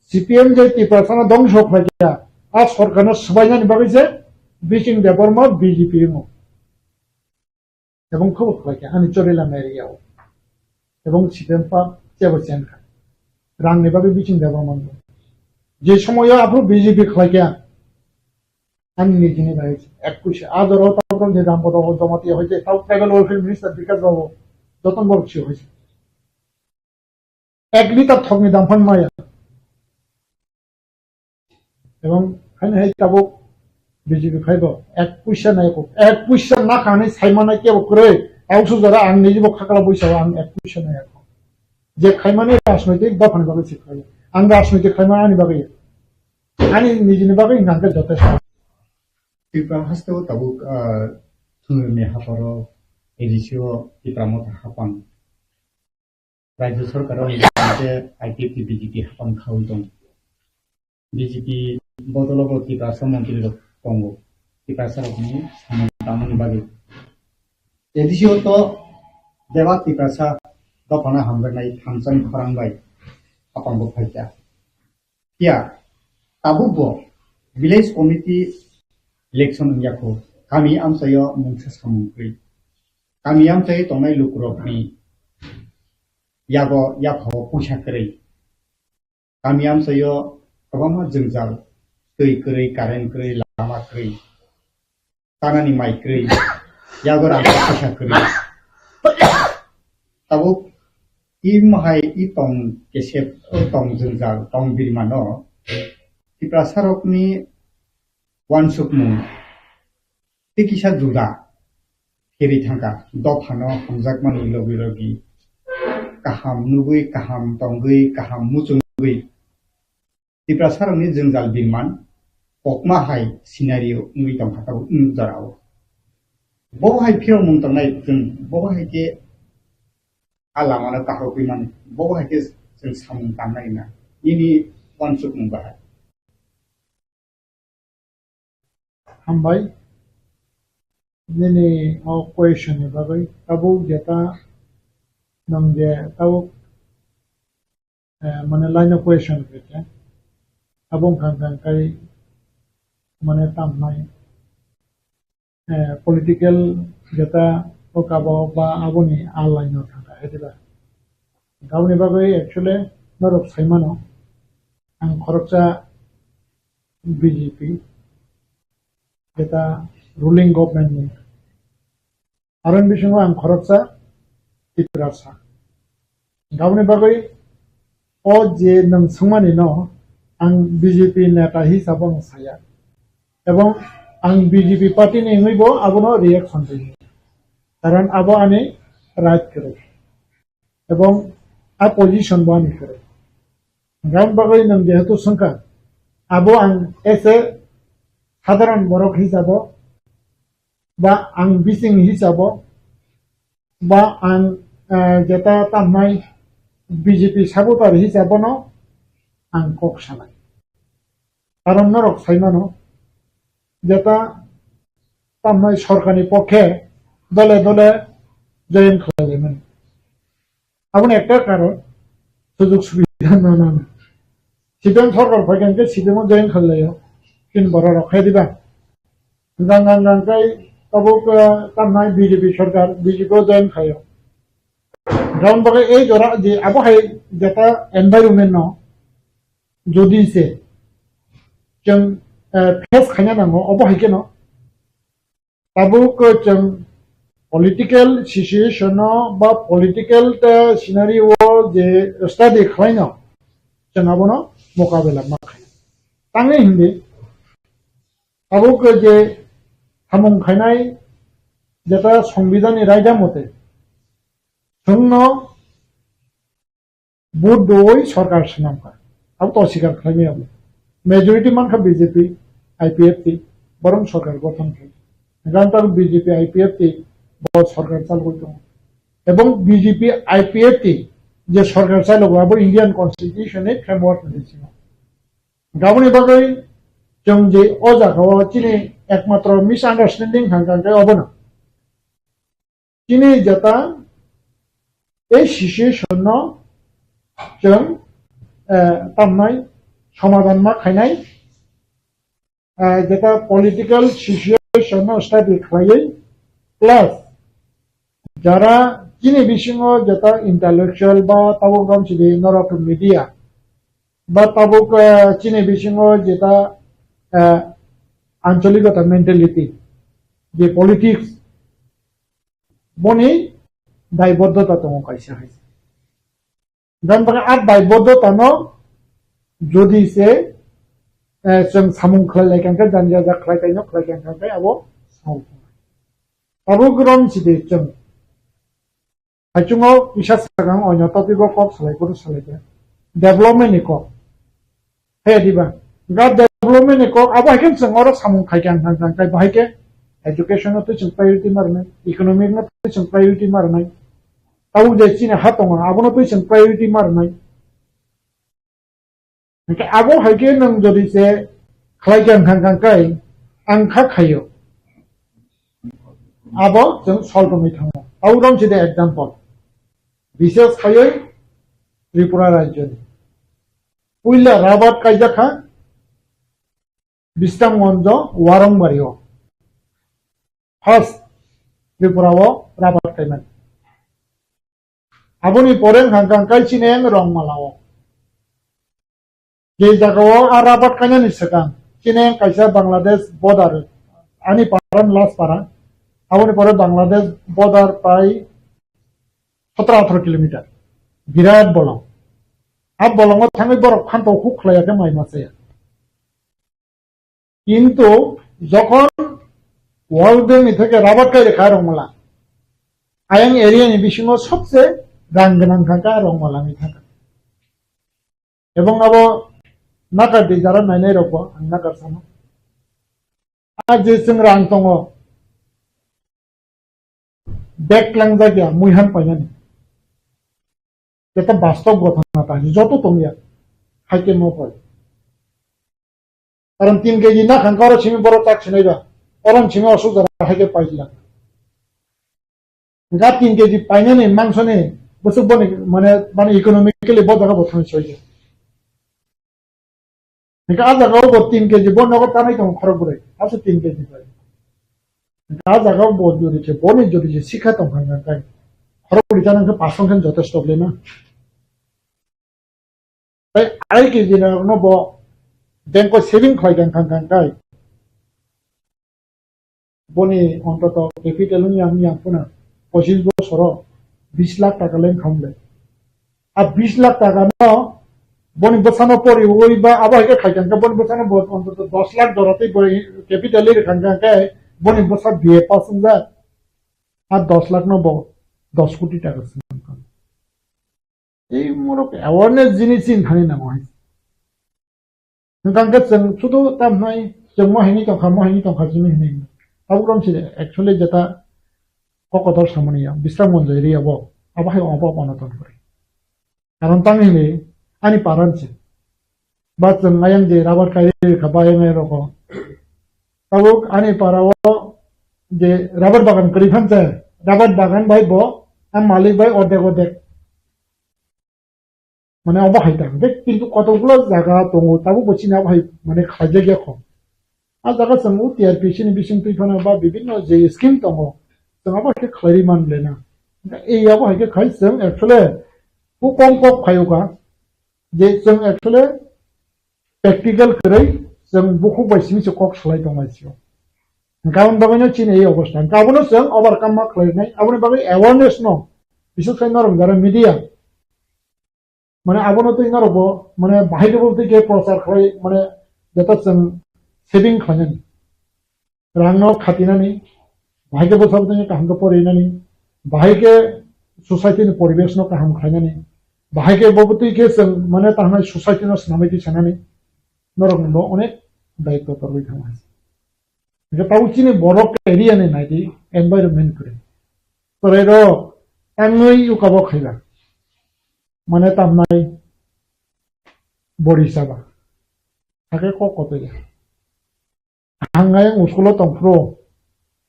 C P M je Tiprasa no dongso khlai kha, a sorkar no swbainani bagwi se Bising Debbarma B J P wngo. Ebong khe bo khlai kha ani chorila mai riyao. Ebong C P M pa chebo chen kha. Rang ni bagwi Bising Debbarma no. Je somoyo aphuru B J P khlai kha. Ani nijini bai ek puisa. A doro tabuk je Rampada Jamatia hoite, tabuk tribal welfare minister Bikash Babu, joton borok si hoite. Ek litar thokni dam phan maya. Ebong haino hai tabuk B J P phaibo ek puisa nai ko, ek puisa na khani saimana kebo kwrwi. Tabuk sujara ang nijibo khakla buisa ang ek puisa nai ko. Je khaimani rajnoitik dophani bagwi se khlai. Ang rajnoitik khaimani ani bagwi. Ani nijini bagwi hwnkha hwnkhe jotesto. Tripura haste o tabuk, ah, thumni haparo A D C o Tipra Motha hapang. Rajya sorkar o hwnkhe I P F T B J P hapang khaui tong. B J P bodolo bo Tiprasa montri rok tongo. Tiprasa rokni samung tangmani bagwi. A D C o to bebak Tiprasa dophano hamjaknai thamsani khorang bai hapang bo phaikha. Phiya tabuk bo village committee election wngya kho, kami amchaio mungsa samung kwrwi. Kami amchaio tongnai lukurokni yago yaphao puisa kwrwi. Kami amchaio kwbangma jwngjal twi kwrwi, current kwrwi, lama kwrwi, tanani mai kwrwi, yago rang paisa kwrwi. Tabuk im hai i tong kesep, tong jwngjal, tong birmano Tiprasarokni uansukmung tei kisa juda phirwi thangkha. Dophano hamjakmani logi logi kaham nugwi, kaham tongwi, kaham muchungwi Tiprasarokni jwngjal birman kokma hai scenario wngwi tongkha tabuk wng jorao. Bo hai phirokmung tongnai chwng bo hai khe a lamano kahorwi mani, bo hai khe chwng samung tangnai na nini uansukmung bahai. Hambai. Nini o question ni bagwi tabuk jeta nwng je tabuk, eh, mane line of question khe khe abo wngkha wngkha kai mane tamnai, eh, political jeta o kabo ba aboni a line o thangkha hai diba. Aboni bagwi actually norok saimano ang khoroksa B J P, jeta ruling government ni. Aroni bisingo ang khoroksa Tiprasa. Aboni bagwi o je nwng swngmani no ang B J P neta hisabo ang saya. Ebong ang B J P party ni wngwi bo abono reaction rwi. Karon abo ani right kwrwi. Ebong a position bo ani kwrwi. Hwnkhai bagwi nwng jehetu swngkha, abo ang as a sadharan borok hisabo, ba ang bising hisabo, ba ang, eh, jeta tamnai B J P supporter hisabono ang kok sanai. Karon norok saimano, jeta tamnai sorkarni pokhe dole dole join khlailaimani. Aboni ekta karon, sujug subida manana. C P M sorkar phaikha hwnkhe C P M o join khlailaio. Chini borok rok khe diba? Gang gang gang kai tabuk, eh, tamnai B J P sorkar, B J P o join khlaio. Gabon bagwi ei jora je abo hai jeta environment no jodi se chwng, eh, face khaina nango, obo hai kheno tabuk chwng political situation no ba political ta scenario o je study khlaino chwng abono mokabela ma khaina. Tangwi hindi tabuk je samung khainai jeta songbidani raida mote chwngno vote doi sorkar swnamkha. Abo to sikar khlaimaya bo. Majority mankha B J P, I P F T, borom sorkar gothon khe. Gan tak B J P, I P F T bo sorkar chalgwi tongo. Ebong B J P, I P F T je sorkar chalogo abo Indian Constitution ni framework ni bisingo. Gaboni bagwi chwng je o jaga o chini ekmatro misunderstanding hangkha hwnkhe obono. Chini jeta ei situation no chwng, eh, tamnai somadhan ma khainai, eh, jeta political situation no study khlaiwi plus jara chini bisingo jeta intellectual ba tabuk romsidi norok media ba tabuk, eh, chini bisingo jeta, eh, ancholikota mentality je politics boni daiboddota tongo kaisa hai. Gan baka a daiboddota no jodi se, eh, chwng samung khlai lai kangkhe, janja ja khlai kaino khlai kangkhe abo samung. Abo grom si de chwng. Haichungo kisa sakang oino topic o kok salai kuru salai khe. Development ni kok. He diba? Ga development ni kok abo hai khe chwng oro samung khai khe ang thang thang khai bahai khe education no twi chwng priority ma rwnai, economic no twi chwng priority ma rwnai. Tabuk je chini ha tongo abono twi chwng priority ma rwnai. Hwnkhe abo hai khe nwng jodi se khlai khe ang thang thang khai ang kha khaio. Abo chwng sol tongwi thango. Abo romsi de example. Bises khaiwi Tripura rajyoni. Puila rabat kaijakha Bisramganjo Warongbario. First Tripura o rabat kaimani. Aboni pore hwnkha hwnkha kai chini ang Rongmala o. Je jaga o a rabat kainani swkang Chini kaisa Bangladesh border, ani paran last para, aboni pore Bangladesh border prai sotro atharo kilometer. Birat bolong. A bolongo thangwi borok phanto huk khlaiya khe mai machaya. Kintu jokhon World Bank ni theke rabar kai rekha Rongmala. Ayang area ni bisingo sobse rang gwnang kha kha Rongmala ni thaka. Ebong abo nakar di jara nainai rok bo ang nakar sano. A je chwng rang tongo, bag tlangjak ya, muihan painani. Jeta bastob gotona ta, joto tongya, haike mo pai. Karon tin keji na khangka oro simi borok tak sinai ba, orom simi osuk jora haike pai lang. Ga tin keji painani mangsoni bwswk boni, mane, mane economically bo jaga bo thang soiya. Hingke a jaga o bo tin keji bo nogo tanai tongo khorok bwrwi, ase tin keji bai. Hingke a jaga o bo jodi se, boni jodi se sikha tong kha hingka kai. Khorok bwrwi tanang khe pasong khe jotesto le na. Tai arai keji na no bo bank o saving khlai kang kang kang kai. Boni ontoto capital wngya wngya phano pochis bosoro bis lakh taka le wngkha wngkhe. A bis lakh taka no boni bwsano poriwi ba abo hai khe khaikha khe boni bwsano bo ontoto dos lakh jora tei bo capital ri rwkha khe boni bwsa B A pass wngjak. A dos lakh no bo dos koti taka se wngkha. Ei morok awareness jinis chini thani nango hai. Hingkha khe chwng sudu tam hnai, chwng mo haini tongkha, mo haini tongkha, chini hinwi. Tabuk rom si actually jeta kokotor samani ya, Bisram Gonjai ri abo, abo hai obo obo no tong kori. Karon tang hinwi ani paran si. Ba chwng ayang je rubber kai ri kha ba ayang roko. Tabuk ani para o je rubber bagan kri phan se, rubber bagan bai bo, am malik bai ordek ordek. Mane abo hai ta, hingke kintu kotokgulo jaga tongo, tabuk bo chini abo hai mane khlaijak ya kho. A jaga chwng o T R P C ni bising twi phano ba bibinno je scheme tongo, chwng abo hai khe khlaiwi man le na. Hingke ei abo hai khe khai chwng actually o kom kok phaio kha, je chwng actually practical kwrwi chwng bukhuk bai simi se kok salai tong lai sio. Hingke aboni bagwi no chini ei obostha. Hingke abono chwng overcome ma khlai nai, aboni bagwi awareness no, bises khai norok jara media, mane abono twi norok bo, mane, bahai khe bo twi khe prochar khlai, mane, jeta chwng saving khlainani, rang no khatinani, bahai khe bwsa bwtwi kaham khe porinani, bahai khe society ni poribesh no kaham khlainani, bahai khe bo twi khe chwng, mane, tahnai society no swnamwi twi sanani, norok bo onek daitto torwi thangma hai. Hingke tabuk chini borok area ni naidi environment kwrwi. Chwrai rok tangwi yuka bo khaiba. Mane tamnai bori saba. Hake kok kotoi ya. Hangai ang school o tongphuru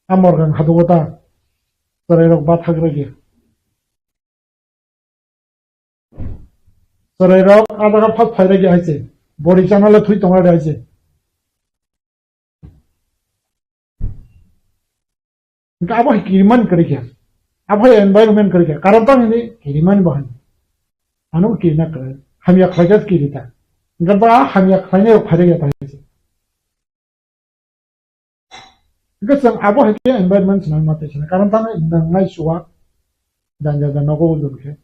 a morgang hadugo ta. Chwrai rok ba thagra gya. Chwrai rok a jaga phak phai regi hai se. Bori chana le thui tonga regi hai se. Hingke abo hai kiriman kwrwi khe. Abo hai environment kwrwi khe. Karon tang hini kiriman bo hai. Ano kirina kwrwi. Hamya khlai khe kiri ta. Hingke ba hamya khlainai rok phai regi ta hai se. Hingke chwng abo hai khe environment swnam ma tei swnam. Karon tang nangnai chuwa. Janja ja nogo ujun khe.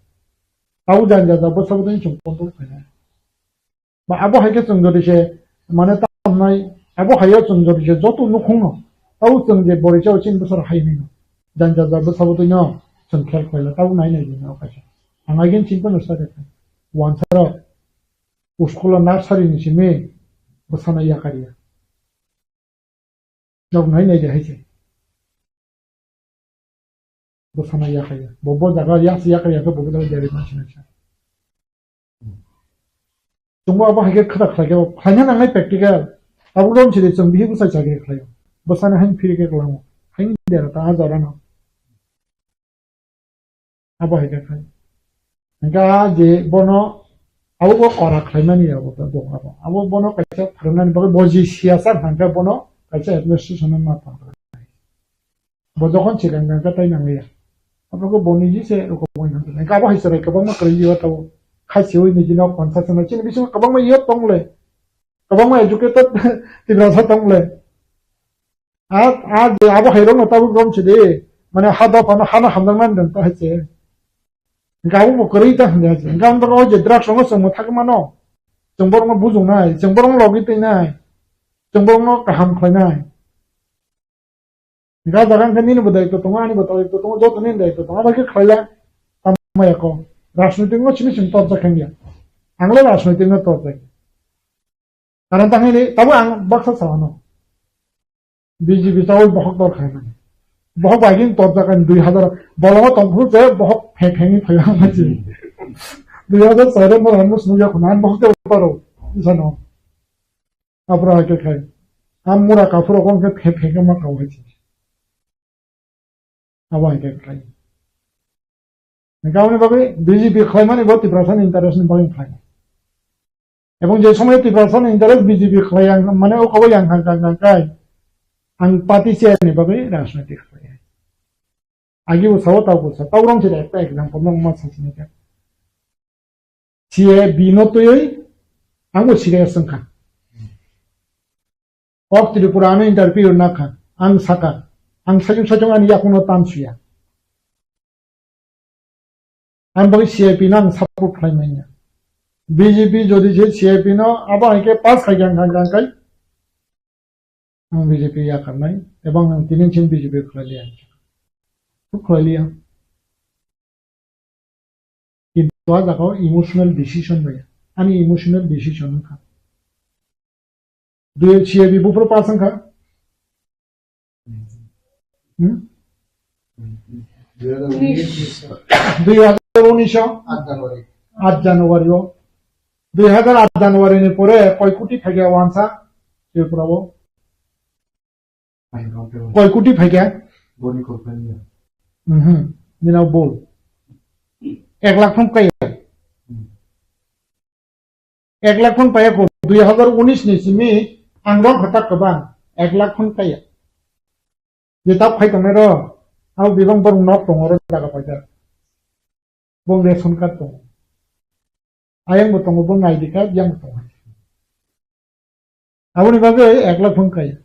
Tau janja ja bwsa bwtwi chwng control khainai. Ba abo hai khe chwng jodi se, mane, tamnai, abo hai o chwng jodi se joto nukhung no, tabo chwng je bori chao chini bwsar hai hwnwi no, janja ja bwsa bwtwi no chwng khel khlai la, tabo nai nai jani o kaisa. Ang agin chini phano sa khe wansa rok school o nursery ni simi bwsano yakar ya. Nok nai nai de hai se. Bo sana ya kaya. Bo, bo jaga ya si ya kaya, bo, bo jaga jari ma sina sa. Chungbo abo hai khe khata khlai khe, khlaina nangnai practical. Abo lom sidi chwng bihi bwsai chakri khlai. Bo sana hain phiri khe kwlango. Hain dera ta ha jora no. Abo hai khe khai. Hingke a je bono, abo bo kora khlaimani abo bo, abo, abo bono kaisa phwrwngnani bagwi bo je siyasa hwnka bono kaisa administration ma tong. Bo jokhon sikang kang khe tai nang ya. Abo khe bo niji se rokom wng kha. Hingke abo hai chwrai kwbangma kwrwi yo tabo. Khai se oi niji no konsa chwng chini bisingo kwbangma yo tong le. Kwbangma educated Tiprasa tong le. A, a, je abo hai rokno tabuk rom sidi. Mane ha dophano hano hamjaknani dong ta hai se. Hingke abo bo kwrwi ta hwnwi hai se. Hingke ang o je drugs rokno chwng mwthagwi mano. Chwng borokno bujuknai, chwng borokno logi twinai, chwng borokno kaham khlainai. Hingke o jaga hingke nini bo daitw tongo, ani bo daitw tongo, joto nini daitw tongo, abo khe khlaila tamo ya kok. Rajnoitik no simi simi torjak khe wngya. Ang le rajnoitik no torjak. Karon ta hwnwi tabo ang baksa sa ano. B J P tabuk bohok dor khaimani. Bohok bai gini torjak ani dui hazar bolongo tongphuru se bohok phek phengwi phaiba mani. Dui hazar soi ro borok ano swngjak khuna, ani bohok tei utaro. Isano. Abra hai khe khai. Am mura kaphuru kong khe phek phek ma kau hai se. Abo hai khe khai. Hingke aboni bagwi B J P khlaimani bo Tiprasani interest ni bagwi khlai. Ebong je somoy Tiprasani interest B J P khlai ang mane o kobo yang kha kha kha kai. Ang party chair ni bagwi rajniti khlai. Agi bo sao tau bo sao. Tau rom se ekta example no ma sa sini ka. C A B no twiwi ang bo serious wngkha. Kok Tripura ano interview nakha, ang saka, ang sajung sajung ani yakuno tam suya. Ang bai C A P no ang support khlai manya. B J P jodi je C A P no abo hai khe pass khai khe ang kha kha khai ang B J P yakarnai, ebong ang tini chin B J P khlai liya. Khlai liya. Kintu a jaga o emotional decision bai. Ani emotional decision wngkha. Dui C A B buphuru pass wngkha. Hmm? Dui hazar unis o. Aat January. Aat January o. Dui hazar aat January ni pore koi koti phaikha wansa Tripura o. Koi koti phaikha? Boni kok phaikha. Mhm. Nina bol. Ek lakh phung kaya. Hmm. Ek lakh phung paya ko dui hazar unis ni simi ang rok hatak kwbang ek lakh phung kaya. Je tak phai tongnai ro, abo bebak borok nok tongo ro jaga paida. Bong ration card tongo. Ayang bo tongo, bong I D card, yang bo tongo. Aboni bagwi ek lakh phung kai.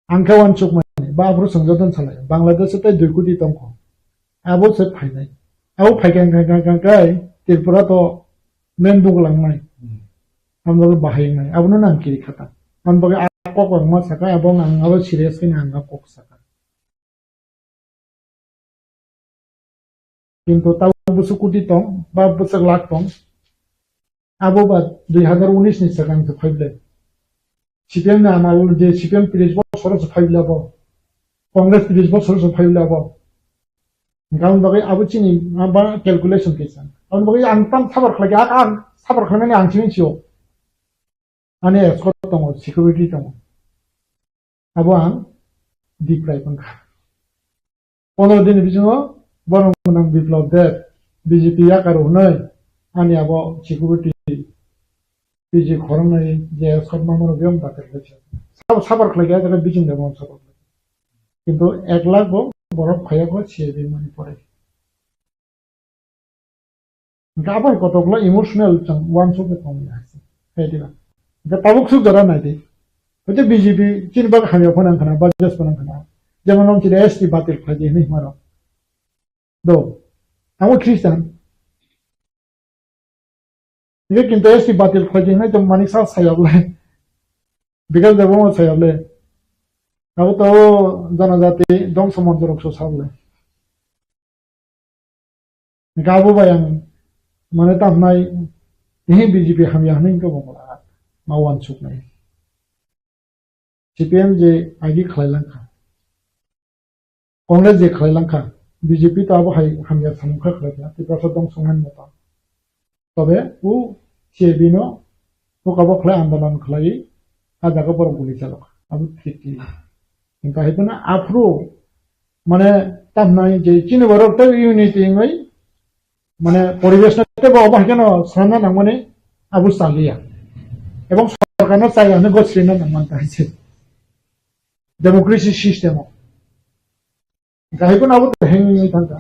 Ang khe uansuk mani, ba aphuru swngjak don salai. Bangladesh o tei dui koti tongkho. Abo se phainai. Abo phaikha wngkha, wngkha, wngkha, wngkha, Tripura to main bukulangnai. Hmm. Ang bagwi bahai wngnai. Abono nang kiri khata. Ang bagwi a kok ang ma saka, abo ang abo serious khe ang a kok saka. Kintu tabuk bwswk koti tong, ba bwswk lakh tong, abo ba dui hazar unis ni swkang se phai bwlai. C P M ni amal je C P M tris bosor se phai bwlai abo. Congress tris bosor se phai bwlai abo. Hingkhe aboni bagwi abo chini ma ba calculation kaisa. Aboni bagwi ang tam sabar khlai kha, ang sabar khlainani ang sini sio. Ani escort tongo, security tongo. Abo ang deprive wngkha. Pondro din ni bisingo borok gwnang Biplab Deb, B J P yakar hwnwi ani abo security P G khoroknwi je escort mamano biyang batel khaisa. Sab-, sabar khlaikha, jaga bijing demo sabar khlaikha. Kintu ek lakh bo borok phaiya kho C A B mani pore. Hingke abo hai kotoklo emotional chwng uansuk khe tongwi hai se. Hai diba? Hingke tabuk suk jora nai di. Hoite B J P chini bagwi hamya phano wngkha na, budget phano wngkha na. Jemon nong chini S T batil khlai di hinwi hwnwi rok. Do. Amo Christian. Hingke kintu S T batil khlai di hinwi tong mani sa sayok le. Bikas Debbarma sayok le. Abo to janajati dongso moncho rok so sak le. Hingke abo bai ang mane tamo nai, ehe B J P hamya hinwi wngkha bo mala ma uansuk nai. C P M je agi khlai langkha, Congress je khlai langkha, B J P to abo hai hamya samung kha khlai kha, Tiprasa dongso wngmani mota. Tobe o C A B no o kabo khlai andolon khlai, a jaga borok guli chalok kha. Abo thik thik. Hingke hai phano aphuru mane tamo nai je chini borok tei unity wngwi mane poribesh no tei bo obo hai kheno swnamna nangmani abo chaliya. Ebong sorkar no chaya hwnwi gosrina nangmani ta hai se. Democracy system o. Hingke hai phano abo to hengwi thangkha.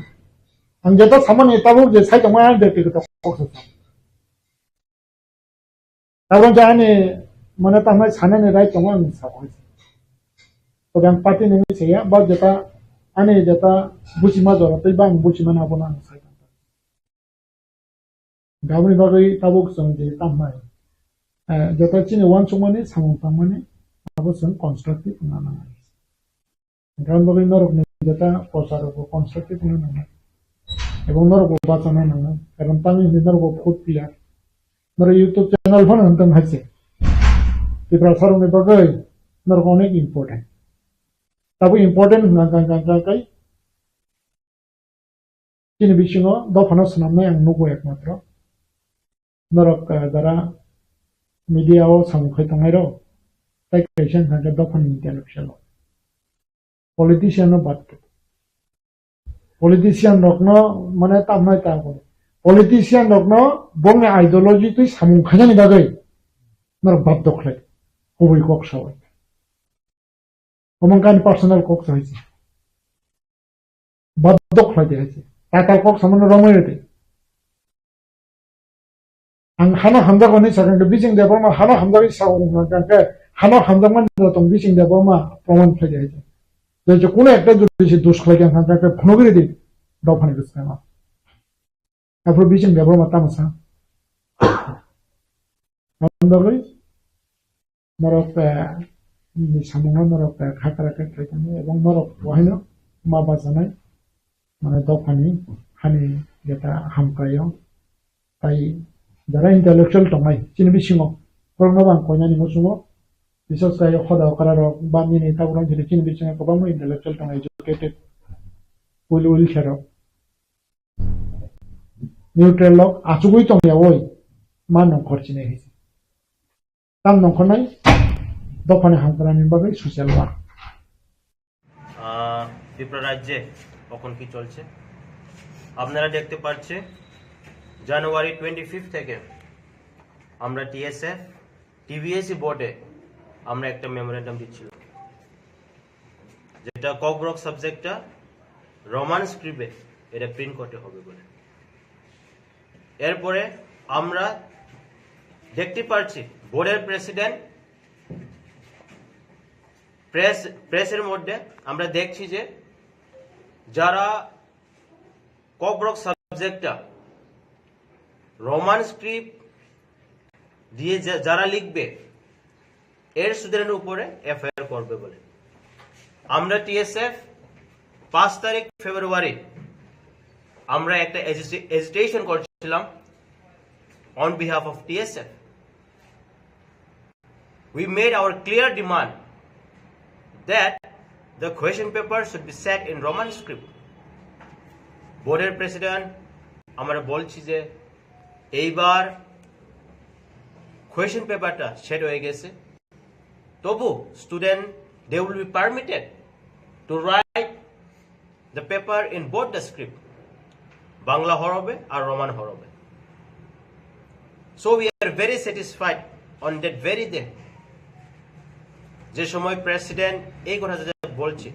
Ang jeta samani tabuk je sai tongmani ang bektigoto kok sa. Tabuk je ani mane tamai sanani right tongo ang sa. Tobe ang party ni saya, ba jeta ani jeta buchima jora tei ba ang buchima na bono ang sai. Gaboni bagwi tabuk chwng je tamnai, eh, jeta chini uansukmani samung tangmani abo chwng constructive wngna nangnai. Gaboni bagwi norokni jeta prochar rokbo constructive wngna nangnai. Ebong norokbo bachana nangnai. Karon tamni hwnwi norokbo vote piya. Norok YouTube channel phano hwntong hai se. Tiprasa rokni bagwi norok onek important. Tabuk important hwnkha kha, kha, kha, kha, kha. Chini bisingo dophano swnamnai ang nugo ekmatro. Norok, eh, jara media o samung khai tongnai rok, tai kaisa wngkha khe dophani intellectual rok. Politician no bad khe. Politician rokno mane tamnai ta bo. Politician rokno bongni ideology twi samung khainani bagwi norok bad dokhlai. Kubui kok sawi. Omo wngkha ani personal kok sa hai se. Baddo khlai de hai se. Tatal kok samano romwi rw de. Ang hano hamjak hwnwi sakha khe Bising Debbarma hano hamjagwi sa hwnwi sakha khe hano hamjakmani da tong Bising Debbarma proman khlai de hai se. Je je kuno ekta jodi se dos khlai khe ang sakha khe phunugwi rw di. Dophani bwskango. Aphuru Bising Debbarma tamo sa. Aboni bagwi norok, eh, ni samungno norok, eh, khakra khe khlai tongo, ebong norok bohaino ma bachanai, mane dophani hani jeta hamkraio, tai jara intellectual tongnai chini bisingo, borokno bo ang koinani muchungo, bises khe hoda okra rok ba nini tabuk rok chini bisingo kwbangma intellectual tongnai, educated, well, well khe rok. Neutral rok achugwi tongya oi ma nongkhor chini hai. Tam nongkhornai dophani hamkranani bagwi social work. আহ, ত্রিপুরা রাজ্যে এখন কি চলছে আপনারা দেখতে পাচ্ছে, January twenty fifth থেকে আমরা টিএসএফ টিবিএসই বোর্ডে আমরা একটা মেমোরেন্ডাম দিচ্ছিলাম, যেটা ককবরক সাবজেক্টটা রোমান স্ক্রিপ্টে এটা প্রিন্ট করতে হবে বলে। এরপরে আমরা দেখতে পাচ্ছি বোর্ডের প্রেসিডেন্ট প্রেস, প্রেসের মধ্যে আমরা দেখছি যে যারা ককবরক সাবজেক্টটা রোমান স্ক্রিপ্ট দিয়ে যা-, যারা লিখবে এর স্টুডেন্টের উপরে এফআইআর করবে বলে। আমরা টিএসএফ পাঁচ তারিখ ফেব্রুয়ারি আমরা একটা এজিটেশন করছিলাম on behalf of TSF. We made our clear demand that the question paper should be set in Roman script. বোর্ডের প্রেসিডেন্ট আমরা বলছি যে এইবার কোয়েশ্চেন পেপারটা সেট হয়ে গেছে, তবু student, they will be permitted to write the paper in both the script, Bangla হরফে আর রোমান হরফে। So we are very satisfied on that very day, যে সময় প্রেসিডেন্ট এই কথা যে বলছে,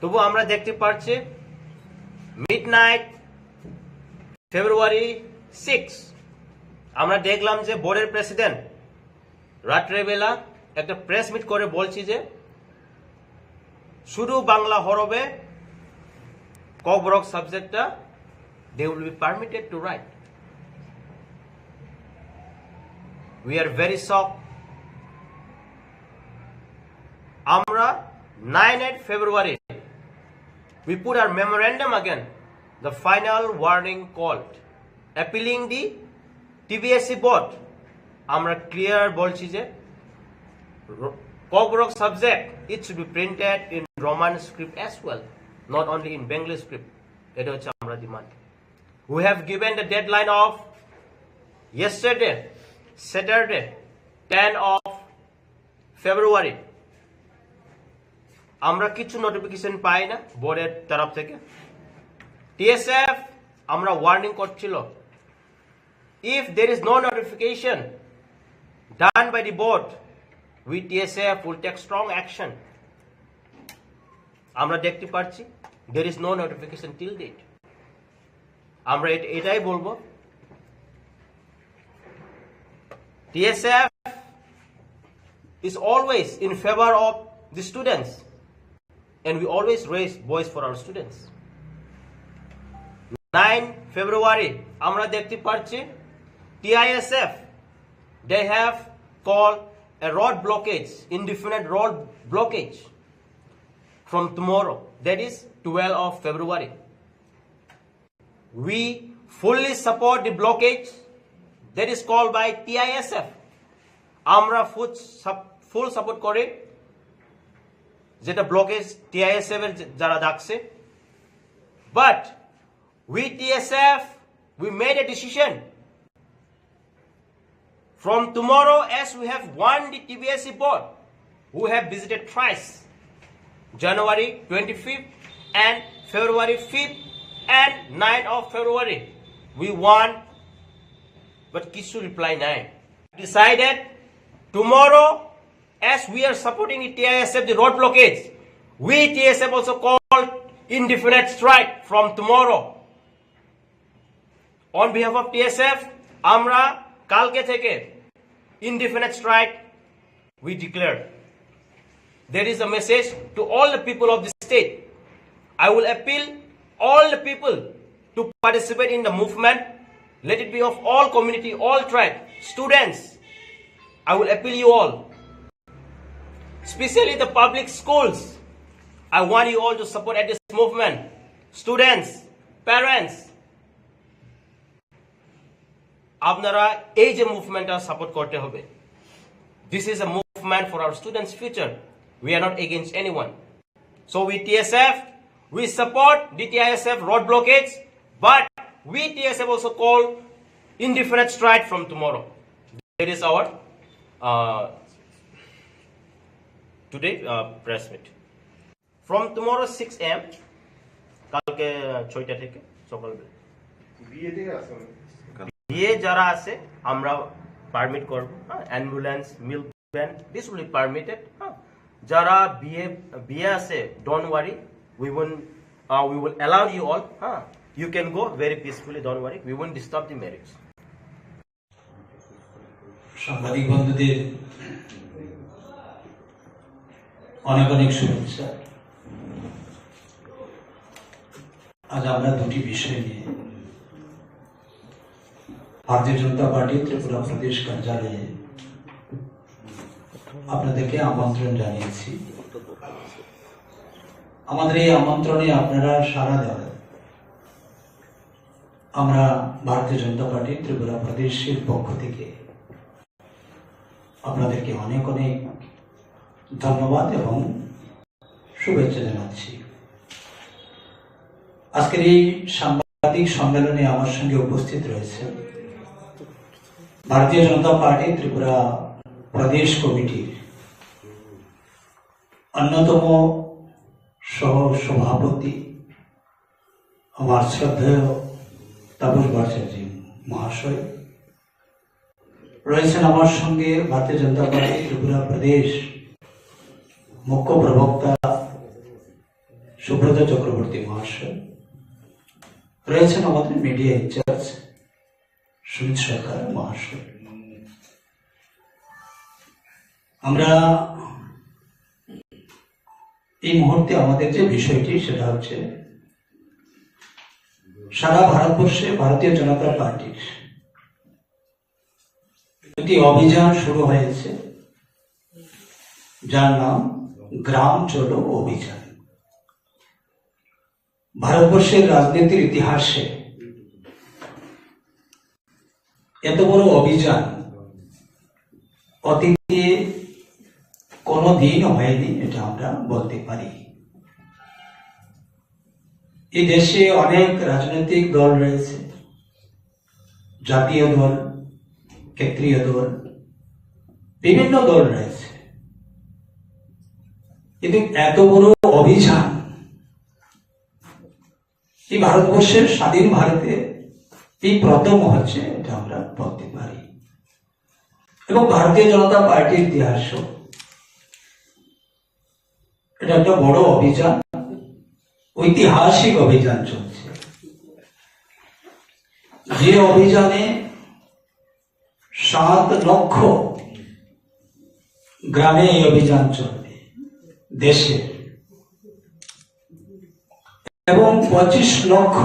তবু আমরা দেখতে পাচ্ছি মিড নাইট ফেব্রুয়ারি সিক্স আমরা দেখলাম যে বোর্ডের প্রেসিডেন্ট রাত্রেবেলা একটা প্রেস মিট করে বলছি যে শুধু বাংলা হরফে ককবরক সাবজেক্টটা they will be permitted to write. We are very shocked. আমরা nine eight February we put our memorandum again, the final warning called appealing the টিবিএসই বোর্ড। আমরা ক্লিয়ার বলছি যে Kokborok subject, it should be printed in Roman script as well, not only in Bengali script। এটা হচ্ছে আমরা demand. We have given the deadline of yesterday, Saturday, ten of February, আমরা কিছু নোটিফিকেশন পাই না বোর্ডের তরফ থেকে। টিএসএফ আমরা ওয়ার্নিং করছিল, if there is no notification done by the board, we TSF will take strong action। আমরা দেখতে পাচ্ছি there is no notification till date। আমরা এট-, এটাই বলবো, T S F is always in favor of the students, and we always raise voice for our students. Nine February, আমরা দেখতে পাচ্ছি, T I S F, they have called a road blockage, indefinite road blockage from tomorrow, that is twelve of February. We fully support the blockage that is called by T I S F. আমরা ফুল সাপ-, full support করি যেটা blockage TISF এর যে-, যারা ডাকছে। But we T S F, we made a decision. From tomorrow, as we have won the T B S E board, who have visited thrice, January twenty-fifth and February fifth and ninth of February, we won, but কিছু reply নাই. Decided tomorrow, as we are supporting the T I S F, the road blockage, we T S F also called indefinite strike from tomorrow. On behalf of T S F, আমরা কালকে থেকে indefinite strike we declare. There is a message to all the people of the state. I will appeal all the people to participate in the movement. Let it be of all community, all tribe, students. I will appeal you all, especially the public schools. I want you all to support at this movement. Students, parents, আপনারা এই যে মুভমেন্টটা সাপোর্ট করতে হবে। This is a movement for our students' future. We are not against anyone. So we T S F, we support the T I S F road blockage, but we T S F also call indefinite strike from tomorrow. That is our uh, today uh, press meet. From tomorrow six a m, কালকে ছয়টা থেকে সকালবেলা। বিয়ে থেকে আসুন। বিয়ে যারা আছে আমরা পারমিট করব, হ্যাঁ, ambulance, milk van, this will be permitted, হ্যাঁ। যারা বিয়ে, বিয়ে আছে, don't worry, we won't, uh, we will allow you all, হ্যাঁ, you can go very peacefully, don't worry, we won't disturb the marriage. সাংবাদিক বন্ধুদের অনেক অনেক শুভেচ্ছা। আজ আমরা দুটি বিষয় নিয়ে ভারতীয় জনতা পার্টি ত্রিপুরা প্রদেশ কার্যালয়ে আপনাদেরকে আমন্ত্রণ জানিয়েছি। আমাদের এই আমন্ত্রণে আপনারা সাড়া দেওয়ায় আমরা ভারতীয় জনতা পার্টি ত্রিপুরা প্রদেশের পক্ষ থেকে আপনাদেরকে অনেক অনেক ধন্যবাদ এবং শুভেচ্ছা জানাচ্ছি। আজকের এই সাংবাদিক সম্মেলনে আমার সঙ্গে উপস্থিত রয়েছে ভারতীয় জনতা পার্টি ত্রিপুরা প্রদেশ কমিটির অন্যতম সহ সভাপতি আমার শ্রদ্ধেয় তাপস ভট্টাচার্য মহাশয়, রয়েছেন আমার সঙ্গে ভারতীয় জনতা পার্টি ত্রিপুরা প্রদেশ মুখ্য প্রবক্তা সুব্রত চক্রবর্তী মহাশয়, রয়েছেন আমাদের মিডিয়া ইনচার্জ সুমিত সরকার মহাশয়। আমরা এই মুহূর্তে আমাদের যে বিষয়টি, সেটা হচ্ছে সারা ভারতবর্ষে ভারতীয় জনতা পার্টির একটি অভিযান শুরু হয়েছে, যার নাম গ্রাম চলো অভিযান। ভারতবর্ষের রাজনীতির ইতিহাসে এত বড় অভিযান অতীতে কোনো দিনও হয়নি, এটা আমরা বলতে পারি। এই দেশে অনেক রাজনৈতিক দল রয়েছে, জাতীয় দল, কেন্দ্রীয় দল, বিভিন্ন দল রয়েছে, কিন্তু এত বড় অভিযান এই ভারতবর্ষের স্বাধীন ভারতে এই প্রথম হচ্ছে, এটা আমরা বলতে পারি। এবং ভারতীয় জনতা পার্টির ইতিহাসও এটা একটা বড় অভিযান, ঐতিহাসিক অভিযান চলছে, যে অভিযানে সাত লক্ষ গ্রামে এই অভিযান চলবে দেশে, এবং পঁচিশ লক্ষ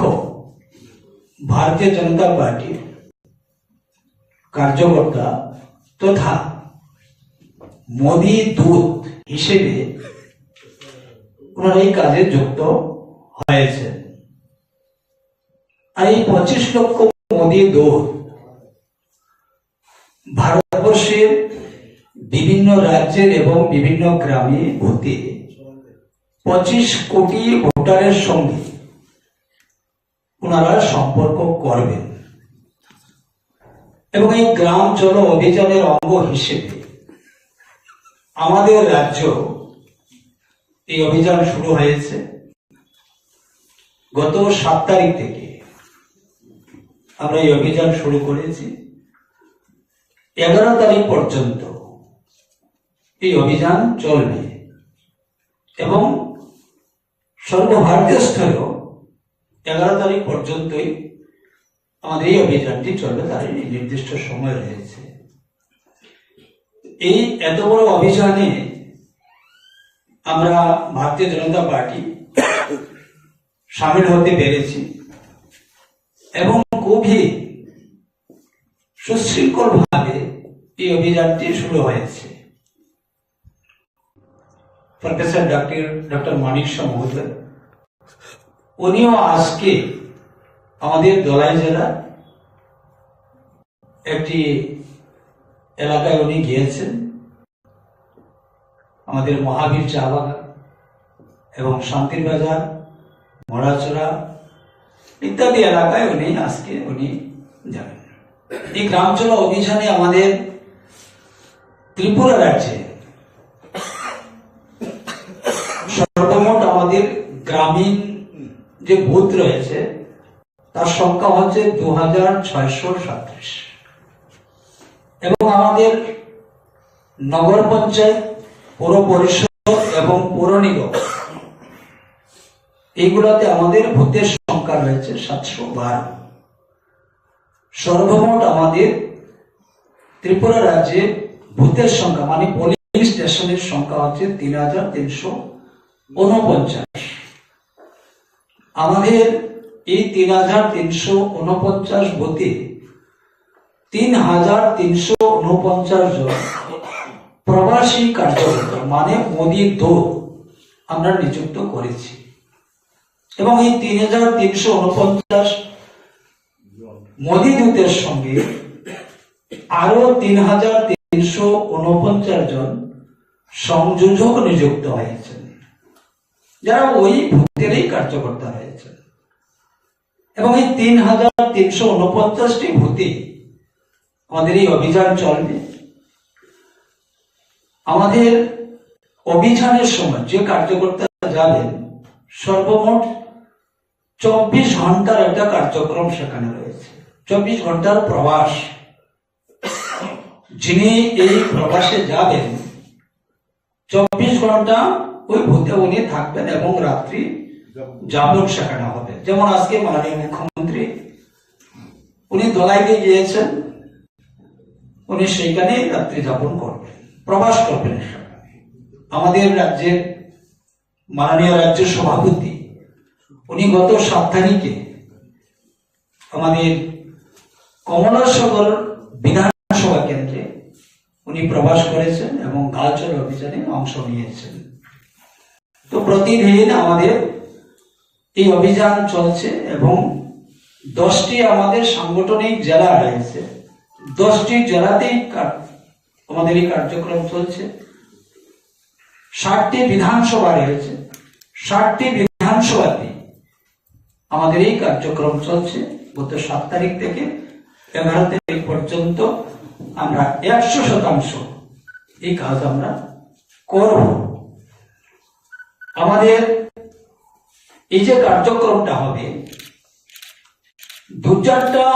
ভারতীয় জনতা পার্টির কার্যকর্তা তথা মোদী দূত হিসেবে ওনারা এই কাজে যুক্ত হয়েছেন। আর এই পঁচিশ লক্ষ মোদী দূত ভারতবর্ষের বিভিন্ন রাজ্যের এবং বিভিন্ন গ্রামে ভোটে পঁচিশ কোটি ভোটারের সঙ্গে ওনারা সম্পর্ক করবেন। এবং এই গ্রাম চলো অভিযানের অঙ্গ হিসেবে আমাদের রাজ্য এই অভিযান শুরু হয়েছে। গত সাত তারিখ থেকে আমরা এই অভিযান শুরু করেছি। এগারো তারিখ পর্যন্ত এই অভিযান চলবে এবং সর্বভারতীয় স্তরেও এগারো তারিখ পর্যন্তই আমাদের এই অভিযানটি চলবে, তার এই নির্দিষ্ট সময় রয়েছে। এই এত বড় অভিযানে আমরা ভারতীয় জনতা পার্টি সামিল হতে পেরেছি এবং খুবই সুশৃঙ্খলভাবে এই অভিযানটি শুরু হয়েছে। প্রফেসর ডক্টর ডক্টর মানিক শাহ মহোদয়, উনিও আজকে আমাদের ধলাই জেলা একটি এলাকায় উনি গিয়েছেন। আমাদের মহাবীর চা বাগান এবং শান্তির বাজার, মরাচড়া ইত্যাদি এলাকায় উনি আজকে উনি যাবেন। এই গ্রাম চলো অভিযানে আমাদের ত্রিপুরা রাজ্যে সর্বমোট আমাদের গ্রামীণ যে বুথ রয়েছে, তার সংখ্যা হচ্ছে দু হাজার ছয়শো সাতত্রিশ। এবং আমাদের নগর পঞ্চায়েত, পৌর পরিষদ এবং পৌর নিগম, এইগুলাতে আমাদের ভোটের সংখ্যা রয়েছে সাতশো বারো। সর্বমোট আমাদের ত্রিপুরা রাজ্যে ভোটের সংখ্যা, মানে পোলিং স্টেশনের সংখ্যা হচ্ছে তিন হাজার তিনশো ঊনপঞ্চাশ। আমাদের এই তিন হাজার তিনশো ঊনপঞ্চাশ ভোটে তিন হাজার তিনশো ঊনপঞ্চাশ জন প্রবাসী কার্যকর্তা, মানে মোদী দূত, আমরা নিযুক্ত করেছি। এবং এই তিন হাজার তিনশো ঊনপঞ্চাশ মোদী দূতের সঙ্গে আরো তিন হাজার তিনশো ঊনপঞ্চাশ জন সংযোজক নিযুক্ত হয়েছেন, যারা ওই ভোটেরই কার্যকর্তা হয়েছেন। এবং এই তিন হাজার তিনশো ঊনপঞ্চাশটি ভোটে আমাদের এই অভিযান চলবে। আমাদের অভিযানের সময় যে কার্যকর্তা যাবেন, সর্বমোট চব্বিশ ঘন্টার একটা কার্যক্রম সেখানে রয়েছে। চব্বিশ ঘন্টার প্রবাস। যিনি এই প্রবাসে যাবেন, চব্বিশ ঘন্টা ওই ভোটে উনি থাকবেন এবং রাত্রি যাপন সেখানে হবে। যেমন আজকে মাননীয় মুখ্যমন্ত্রী উনি ধলাইতে গিয়েছেন, উনি সেইখানেই রাত্রি যাপন করবেন, প্রবাস করবেন সেখানে। আমাদের রাজ্যের মাননীয় রাজ্য সভাপতি উনি গত সাত তারিখে আমাদের কমলাসাগর বিধানসভা কেন্দ্রে উনি প্রবাস করেছেন এবং গালচল অভিযানে অংশ নিয়েছেন। তো প্রতিদিন আমাদের এই অভিযান চলছে এবং দশটি আমাদের সাংগঠনিক জেলা রয়েছে, দশটি জেলাতেই কা-, আমাদের এই কার্যক্রম চলছে। ষাটটি বিধানসভা রয়েছে, ষাটটি বিধানসভাতে আমাদের এই কার্যক্রম চলছে। গত সাত তারিখ থেকে এগারো তারিখ পর্যন্ত আমরা একশো শতাংশ এই কাজ আমরা করব। আমাদের এই যে কার্যক্রমটা হবে, দু চারটা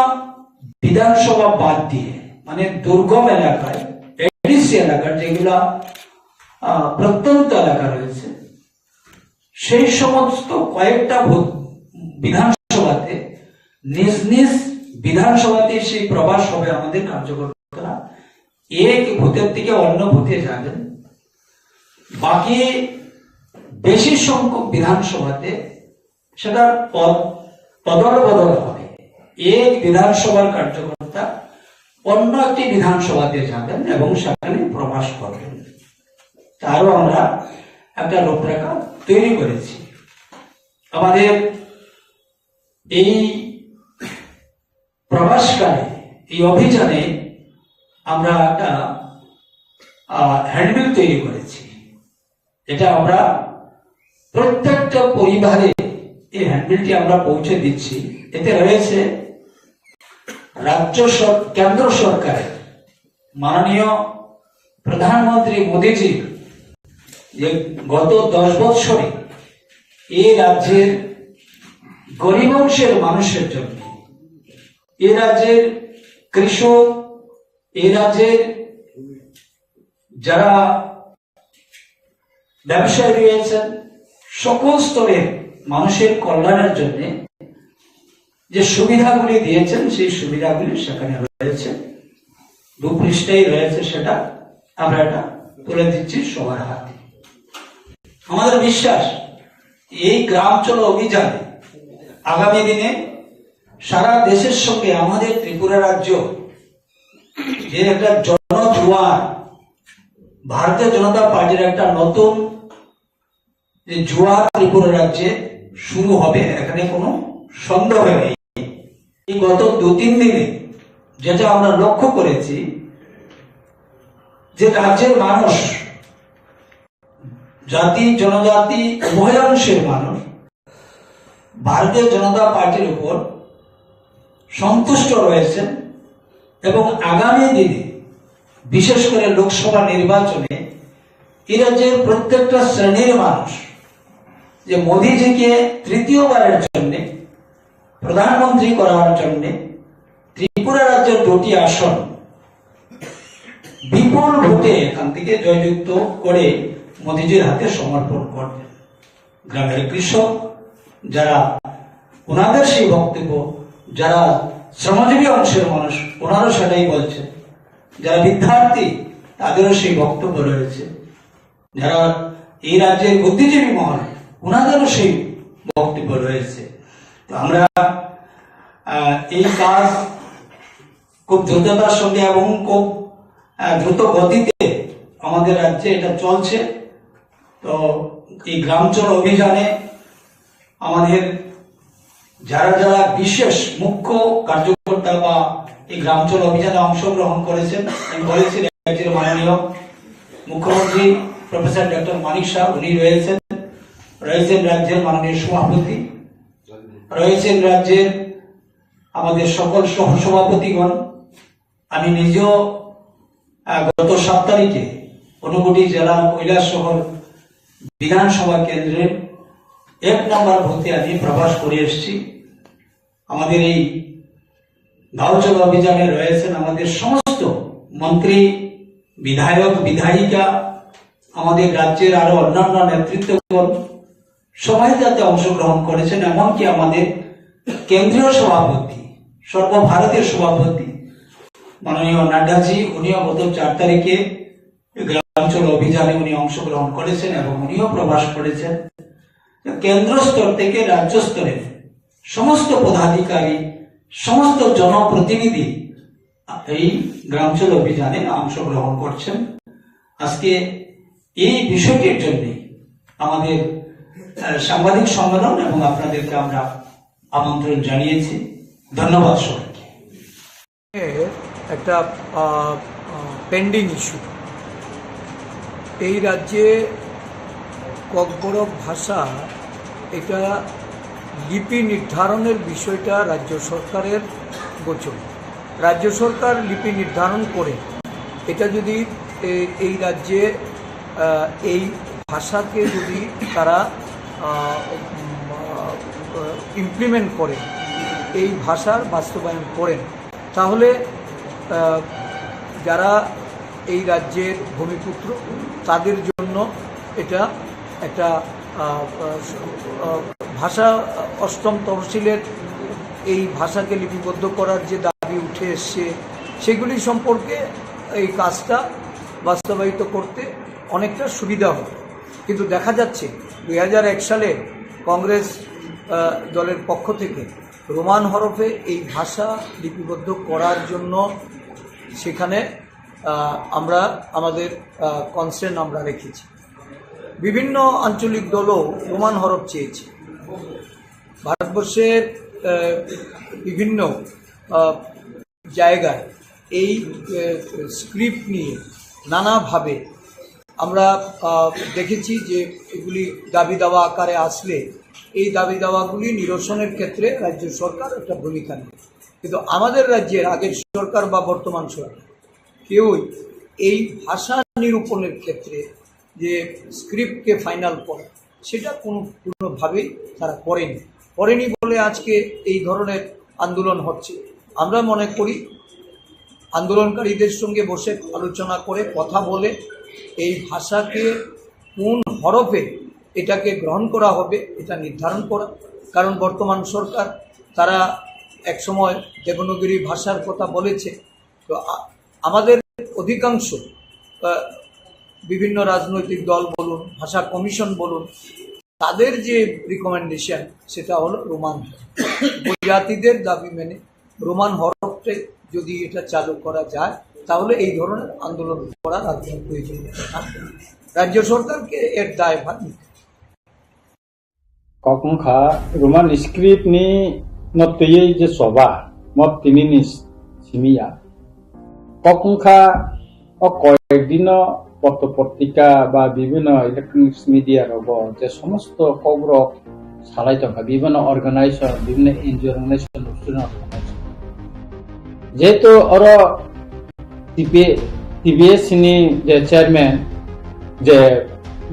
বিধানসভা বাদ দিয়ে, মানে দুর্গম এলাকায়, এডিসি এলাকার যেগুলা, আহ, প্রত্যন্ত এলাকা রয়েছে, সেই সমস্ত কয়েকটা ভূ-, বিধানসভাতে নিজ নিজ বিধানসভাতে সেই প্রবাস হবে আমাদের কার্যকর্তারা এক বুথের থেকে অন্য বুথে যাবেন, বাকি বেশি সংখ্যক বিধানসভাতে সেটার পদ, অদল বদল হবে। এক বিধানসভার কার্যকর্তা অন্য একটি বিধানসভাতে যাবেন এবং সেখানে প্রবাস করবেন। তারও আমরা একটা রূপরেখা তৈরি করেছি। আমাদের এই প্রবাসকালে, এই অভিযানে আমরা একটা, আহ, হ্যান্ডবিল তৈরি করেছি। এটা আমরা প্রত্যেকটা পরিবারে এই হ্যান্ডবিলটি আমরা পৌঁছে দিচ্ছি। এতে রয়েছে রাজ্য সর-, কেন্দ্র সরকারের মাননীয় প্রধানমন্ত্রী মোদীজি যে গত দশ বৎসরে এই রাজ্যের গরিব অংশের মানুষের জন্য, এই রাজ্যের কৃষক, এই রাজ্যের যারা ব্যবসায়ী রয়েছেন, সকল স্তরের মানুষের কল্যাণের জন্য যে সুবিধাগুলি দিয়েছেন, সেই সুবিধাগুলি সেখানে রয়েছে, দু পৃষ্ঠায় রয়েছে, সেটা আমরা এটা তুলে দিচ্ছি সবার হাতে। আমাদের বিশ্বাস, এই গ্রাম চলো অভিযান আগামী দিনে সারা দেশের সঙ্গে আমাদের ত্রিপুরা রাজ্য যে একটা জনজোয়ার, ভারতীয় জনতা পার্টির একটা নতুন যে জোয়ার ত্রিপুরা রাজ্যে শুরু হবে, এখানে কোনো সন্দেহ নেই। এই গত দু তিন দিনে যেটা আমরা লক্ষ্য করেছি, যে রাজ্যের মানুষ, জাতি জনজাতি উভয় অংশের মানুষ ভারতীয় জনতা পার্টির উপর সন্তুষ্ট রয়েছেন এবং আগামী দিনে বিশেষ করে লোকসভা নির্বাচনে এই রাজ্যের প্রত্যেকটা শ্রেণীর মানুষ যে মোদীজিকে তৃতীয়বারের জন্য প্রধানমন্ত্রী করার জন্য ত্রিপুরা রাজ্যের দুটি আসন বিপুল ভোটে এখান থেকে জয়যুক্ত করে মোদীজির হাতে সমর্পণ করবেন। গ্রামের কৃষক যারা, ওনাদের সেই বক্তব্য, যারা শ্রমজীবী অংশের মানুষ, ওনারও সেটাই বলছেন, যারা বিদ্যার্থী, তাদেরও সেই বক্তব্য রয়েছে, যারা এই রাজ্যের বুদ্ধিজীবী মহল, ওনাদেরও সেই বক্তব্য রয়েছে। তো আমরা, আহ, এই কাজ খুব দ্রুততার সঙ্গে এবং খুব, আহ, দ্রুত গতিতে আমাদের রাজ্যে এটা চলছে। তো এই গ্রাম চলো অভিযানে আমাদের যারা যারা বিশেষ মুখ্য কার্যকর্তা বা এই গ্রাম চলো অভিযানে অংশগ্রহণ করেছেন, আমি বলেছি রাজ্যের মাননীয় মুখ্যমন্ত্রী প্রফেসর ডক্টর মানিক সাহা, উনি রয়েছেন, রয়েছেন রাজ্যের মাননীয় সভাপতি, রয়েছেন রাজ্যের আমাদের সকল সহসভাপতিগণ। আমি নিজেও, আহ, গত সাত তারিখে ঊনকোটি জেলার কৈলাসহর বিধানসভা কেন্দ্রের এক নম্বর বুথে আমি প্রবাস করে এসেছি। আমাদের এই গাঁও চলো অভিযানে রয়েছেন আমাদের সমস্ত মন্ত্রী, বিধায়ক, বিধায়িকা, আমাদের রাজ্যের আরো অন্যান্য নেতৃত্বগণ, সবাই যাতে অংশগ্রহণ করেছেন, এমনকি আমাদের কেন্দ্রীয় সভাপতি, সর্বভারতীয় সভাপতি মাননীয় নাড্ডাজি, উনিও গত চার তারিখে গ্রাম চলো অভিযানে উনি অংশগ্রহণ করেছেন এবং উনিও প্রবাস করেছেন। তো কেন্দ্র স্তর থেকে রাজ্য স্তরে সমস্ত পদাধিকারী, সমস্ত জনপ্রতিনিধি এই গ্রাম চলো অভিযানে অংশগ্রহণ করছেন। আজকে এই বিষয়টির জন্য আমাদের, আহ, সাংবাদিক সম্মেলন এবং আপনাদেরকে আমরা আমন্ত্রণ জানিয়েছি। ধন্যবাদ সবাইকে। একটা, আহ, আহ, পেন্ডিং ইস্যু। এই রাজ্যে ককবরক ভাষা, এটা লিপি নির্ধারণের বিষয়টা রাজ্য সরকারের গোচর। রাজ্য সরকার লিপি নির্ধারণ করে, এটা যদি এ-, এই রাজ্যে, আহ, এই ভাষাকে যদি তারা, আহ, উম, আহ, ইমপ্লিমেন্ট করে, এই ভাষার বাস্তবায়ন করেন, তাহলে, আহ, যারা এই রাজ্যের ভূমিপুত্র, তাদের জন্য এটা একটা, আহ, আহ, ভাষা, অষ্টম তহসিলের এই ভাষাকে লিপিবদ্ধ করার যে দাবি উঠে এসছে, সেগুলি সম্পর্কে এই কাজটা বাস্তবায়িত করতে অনেকটা সুবিধা হবে। কিন্তু দেখা যাচ্ছে দুই হাজার এক সালে কংগ্রেস আহ, দলের পক্ষ থেকে রোমান হরফে এই ভাষা লিপিবদ্ধ করার জন্য সেখানে আহ, আমরা আমাদের কনসার্ন আমরা রেখেছি। বিভিন্ন আঞ্চলিক দলও রোমান হরফ চেয়েছে। ভারতবর্ষের আহ, বিভিন্ন আহ, জায়গায় এই স্ক্রিপ্ট নিয়ে নানাভাবে আমরা আহ, দেখেছি যে এগুলি দাবি দাওয়া আকারে আসলে এই দাবি দাওয়াগুলি নিরসনের ক্ষেত্রে রাজ্য সরকার একটা ভূমিকা নেয়। কিন্তু আমাদের রাজ্যের আগের সরকার বা বর্তমান সরকার কেউই এই ভাষা নিরূপণের ক্ষেত্রে যে স্ক্রিপ্টকে ফাইনাল করা, সেটা কোনো কোনোভাবেই তারা করেনি। করেনি বলে আজকে এই ধরনের আন্দোলন হচ্ছে। আমরা মনে করি আন্দোলনকারীদের সঙ্গে বসে আলোচনা করে কথা বলে এই ভাষাকে কোন হরফে এটাকে গ্রহণ করা হবে, এটা নির্ধারণ করা। কারণ বর্তমান সরকার তারা এক সময় দেবনাগরী ভাষার কথা বলেছে। তো আ-, আমাদের অধিকাংশ আহ, বিভিন্ন রাজনৈতিক দল বলুন, ভাষা কমিশন বলুন, তাদের যে রিকমেন্ডেশন সেটা হলো রোমান হরফ। উপজাতিদের দাবি মেনে রোমান হরফে যদি এটা চালু করা যায়, তাহলে এই ধরনের আন্দোলন করার আর কোনো প্রয়োজনীয়তা থাকবে না। রাজ্য সরকারকে এর দায়ভার নিতে হবে। Kok wngkha Roman script ni no twiwi je choba, mo tini ni simi ya. Kok wngkha o koyek dino potro potrika ba bibhinno electronics media rogo je somosto kokrok salai tongkha, bibhinno organization, bibhinno N G O organization, student organization. Jehetu oro T P, T P S ni je chairman je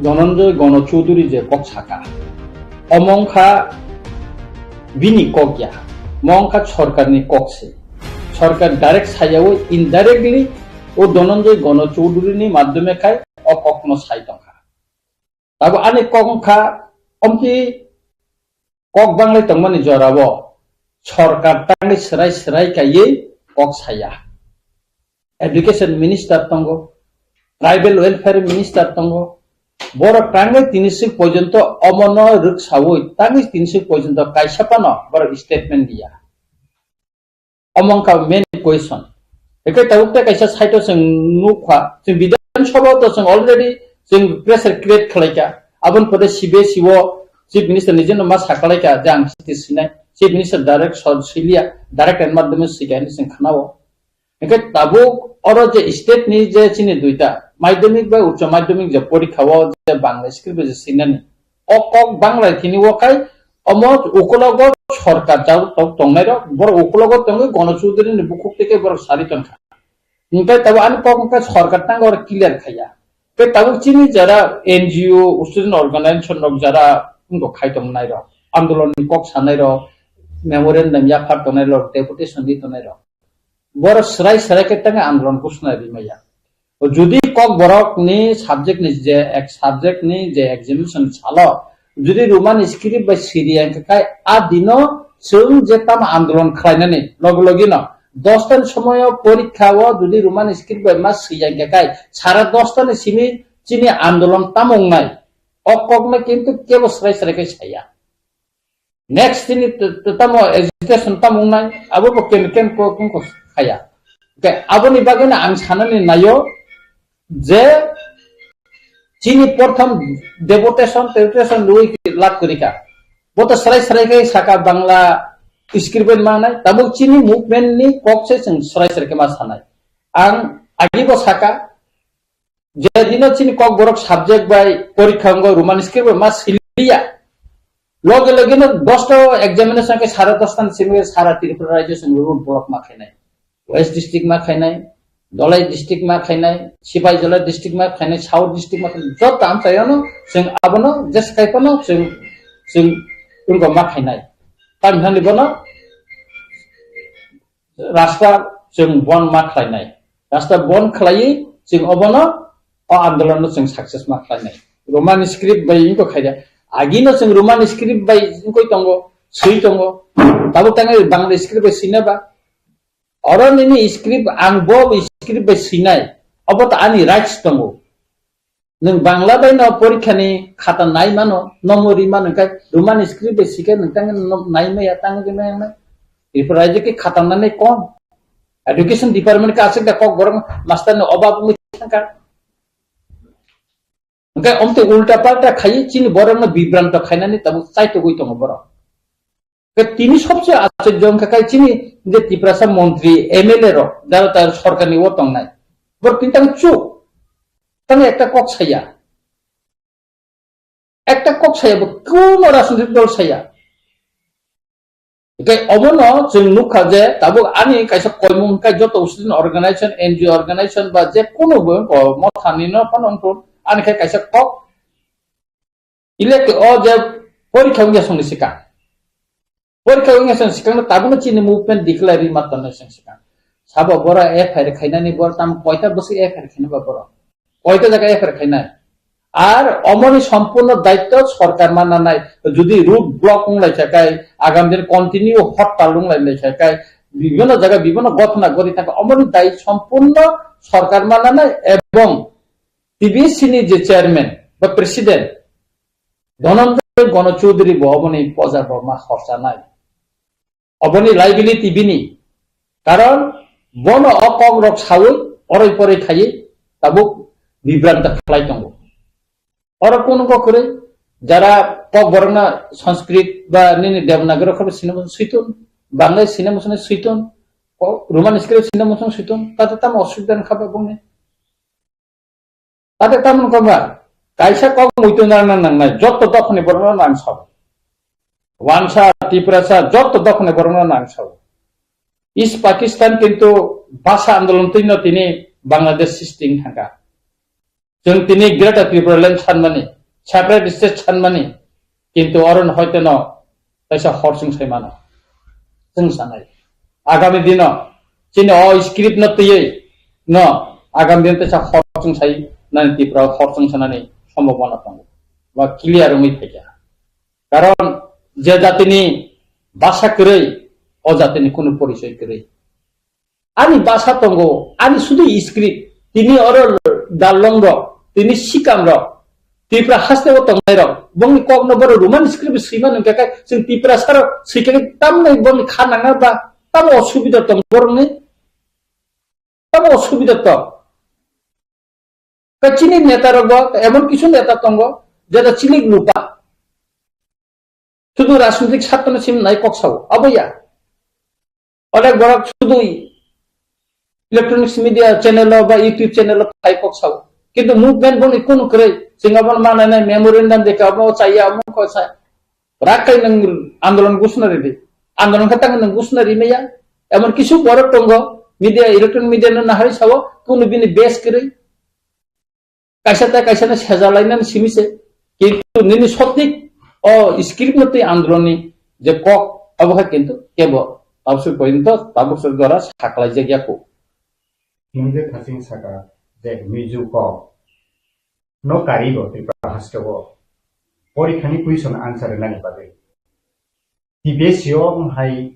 Dhananjay Gana Chaudhary je kok saka, omo wngkha bini kok ya, mo wngkha sorkar ni kok se. Sorkar direct sayawi indirectly o Dhananjay Gana Chaudhary ni madhyome khai o kok no sai tongkha. Tabuk ani kok wngkha, omki kok banglai tongmani jorao sorkar tangwi swrai swrai kaiwi kok saya. Education minister tongo, tribal welfare minister tongo, borok tangwi tinisik porjonto omono rwksawi tangwi tinisik porjonto kaisa phano borok statement diya. Omo wngkha main question. Hwnkhe tabuk tei kaisa side o chwng nukha, chwng Bidhan Sabha o to chwng already chwng pressure create khlaikha. Aboni pore C B S E o Chief Minister nijino ma sakalaikha je ang chiti sinai. Chief Minister direct sor siliya, direct and madhyome sika hinwi chwng khnao. Hwnkhe tabuk oro je state ni je chini duita madhyamik bai uccho madhyamik je porikha o je Bangla script bai je sinani. O kok Bangla tini o khai omo ukulogo sorkar jabuk tok tongnai rok, borok ukulogo tongwi Gana Chaudhary ni bukhuk tei borok sari tongkha. Hwnkhe tabuk ani kok wngkha sorkar tangwi oro clear khaiya. Tei tabuk chini jara N G O, student organization rok jara wngkha khai tongnai rok, andolon ni kok sanai rok, memorandum yaphar tongnai rok, deputation di tongnai rok. Borok swrai swrai khe tangwi andolon kusuna rimaya. Jodi kok borok ni subject ni je ek subject ni je examination salo, jodi Roman script bai siri ang khe kai a dino chwng je tamo andolon khlainani logi logi no dos ta ni somoyo porikha o jodi Roman script bai ma siri ang khe kai sara dos ta ni simi chini andolon tamo wngnai, o kok no kintu kebo swrai swrai khe saya. Next tini t-, t-, tamo agitation tamo wngnai, abo bo ken ken ko kung ko khaya. Ke aboni bagwi no ang sanani nayo je chini prothom deputation, deputation lui lak kurika. Bo to srai srai kai saka Bangla script bai mangnai, tabuk chini movement ni kok se chwng srai srai kai ma sanai. Ang agi bo saka, je dino chini kok borok subject bai porikha wngo Roman script bai ma siliya. Loge loge no dosta examination ke sara dosta ni simi sara Tripura rajyo sing rule block ma khainai. West district ma khainai, Dhalai district ma khainai, Sipaijala district ma khainai, South district ma khainai, joto amchaio no chwng abono jes kaiphano chwng chwng wngkha ma khainai. Tamhinani bono rasta chwng bon ma khlainai. Rasta bon khlaiwi chwng obono o andolon no chwng success ma khlainai. Roman script bai wngkha khaida. Agino chwng Roman script bai wngkoi tongo, swi tongo. Tabuk tangwi Bangla script bai swina ba. Oro nini script, ang bo script bai swinai, obo to ani rights tongo. Nwng Bangla bai no porikha ni khata nai mano, nomo ri mano, khe Roman script bai sikhe nwng tang no nai maya, tang di maya nai. Tripura rajyo ki khata nani kom. Education department ka asik da kok borok master ni obab wngwi thangkha. Hwnkhe omtwi ulta palta khai chini borokno bibranto khainani tabuk chaitugwi tongo borok. Hwnkhe tini sobse achorjo wngkha khai chini je Tiprasa montri, M L A rok, jara ta sorkarni o tongnai. Borok tini tang chuk, tang ekta kok saya. Ekta kok saya bo, kuno rajnitik dol saya. Hwnkhe obono chwng nukha je tabuk ani kaisa koimung hwnkhe joto student organization, N G O organization ba je kunu bo wngkha, mothani no phano wngkha, ani khe kaisa kok elect o je porikha wngya songni sikang. Porikha wngya song sikang no tabukno chini movement declare ri ma tongnai song sikang. Sabo boro F I R khainani boro tam koita bwswk F I R khaina ba boro. Koita jaga F I R khainai. Ar omoni sompurno daitto sorkar ma nanai. Jodi road block wng lai kha kai, agam din continue hortal wng lai lai kha kai, bibhinno jaga bibhinno gothona gori thangkha, omoni dai sompurno sorkar ma nanai ebong T B C ni je chairman ba president Dhananjay Gana Chaudhary bo omoni poja bo ma horsa nai. Oboni liability bini. Karon bono o kok rok sawi oroi poroi khaiwi tabuk bibranta khlai tongo. Oro kunu kok kwrwi jara kok borokno Sanskrit ba nini Devanagari khe sinamo switun, Bangla sinamo switun, ko Roman script sinamo switun, tate tamo osubida wngkha ba bongni. Ate tamoni kok ba, kaisa kok muitu nang nang nangnai, jotto dophani borokno nang sao. Wansa, Tiprasa, jotto dophani borokno nang sao. East Pakistan kintu bhasha andolon twino tini Bangladesh sisting thangka. Chwng tini Greater Tripura Land sanmani, separate state sanmani, kintu oro no hoite no kaisa hor chwng sai mano. Chwng sanai. Agami dino chini o script no twiwi no agami dino teisa hor chwng sai nani Tripura hor chwng sanani sombhabona tongo. Ba clear wngwi phaikha. Karon je jatini bhasha kwrwi, o jatini kunu porichoi kwrwi. Ani bhasha tongo, ani sudu script. Tini oro dalong rok, tini sikam rok, Tripura haste o tongnai rok, bongni kok no boro Roman script swima nung khe, chwng Tiprasa rok swikhe tamni bongni kha nangna ba, tamo osubida tong borokni, tamo osubida tong. Ka chini neta rok bo emon kisu neta tongo, jeta chilik lupa. Sudu rajnitik satano sim nai kok sao, abo ya. Onek borok sudu electronics media channel o ba YouTube channel o phai kok sao. Kintu movement boni kunu kwrwi, chwng abo manai nai memorandum dekha abo chaya amo ko sa. Rakai nang andolon gusna ridi. Andolon khatang nang gusna rimaya. Emon kisu borok tongo, media, electronic media no nahari sao, kunu bini base kwrwi. Kaisa ta kaisa no sejalainani simi se. Kintu nini sotik o script no twi androni je kok abo kha kintu kebo tabsuk pointo tabuk suk dora saklai jak yaku. Mungje thasing saka je Mizu kok no kari bo Tripura haste o porikhani question answer nani bagwi. T B S C o hai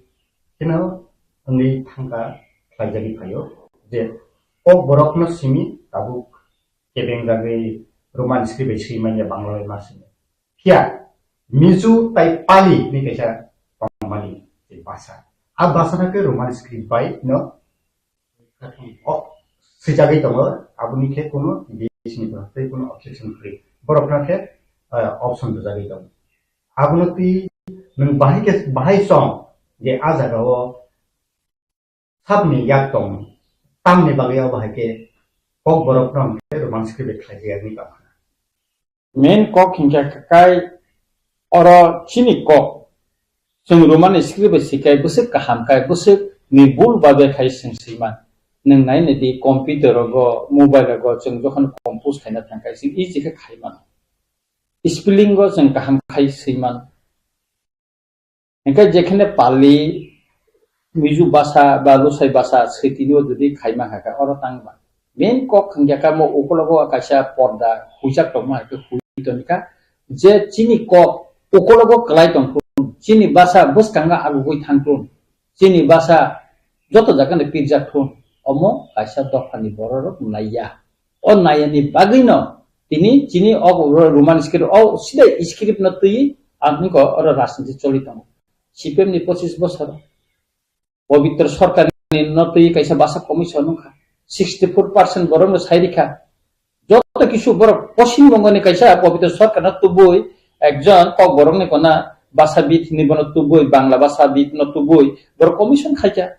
kheno wngwi thangkha khlaijagwi phaio je kok borokno simi tabuk kebengjagwi Roman script bai swi manya Bangla bai ma simi. Phiya Mizu tai Pali ni kaisa tongmani je bhasha. A bhasha no khe Roman script bai no o, swijagwi tongo, aboni khe kuno B S ni borok tei kuno objection free. Borok no khe, eh, option rwjagwi tongo. Abono twi nwng bahai khe, bahai song je a jaga o sabni yak tong, tamni bagwi o bahai khe kok borok no hwnkhe Roman script bai khlai ya wngwi tong kha. Main kok hinkhe kai oro chini kok. Chwng Roman script bai sikai bwswk kaham kai bwswk ni bul babe khai chwng swiman. Nwng nai nai di computer rogo, mobile rogo chwng jokhon compose khaina thang kai chwng easy khe khai mano. Spelling go chwng kaham khai swiman. Hingke jekhene Pali, Mizu basa ba Lusai basa switini o jodi khaima kha khe oro tang ba. Main kok hingke kamo ukologo kaisa porda huijak tongma hai khe hui tonika. Je chini kok ukologo kwlai tongthun, chini basa bwskango agugui thangthun, chini basa Joto jaga ni pirjak thun, omo kaisa dopha ni borok rok naiya. O naiya ni bagwi no tini chini o Roman script, o sida script no twi ang ko oro rajniti choli tongo. C P M ni pochis bosor Pabitra Sarkar ni no twi kaisa basa commission wngkha. Sixty four percent borok no sai rikha. Joto kisu borok Poschim Bongo ni kaisa Pabitra Sarkar no tubui ekjon kok borok ni kona basa bit ni bono tubui, Bangla basa bit no tubui borok commission khaikha.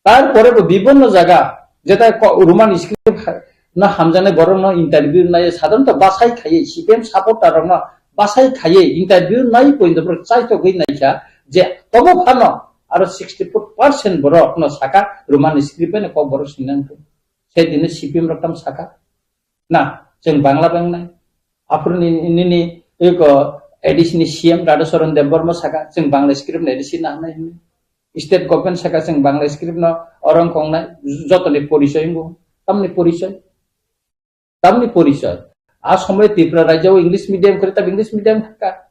Tarpore bo bibonno jaga, jeta ko-, Roman script ha-, no hamjaknai borok no interview nai, sadharanto basai khaiye, C P M supporter rok no basai khaiye, interview nai point borok chaitogwi naikha, je tobo phano aro sixty four percent borok no saka Roman script bai no kok borok sinang thung. Sedini C P M rok tam saka. Na, chwng Bangla bai wngnai. Aphuru ni, nini, eko, A D C ni C M Radha Charan Debbarma saka, chwng Bangla script no A D C no hamnai hwnwi. State government saka, chwng Bangla script no oro wng kongnai, jotoni porichoi wngo. Tamni porichoi? Tamni porichoi? A somoy Tripura rajya o English medium kwrwi, tab English medium thangkha.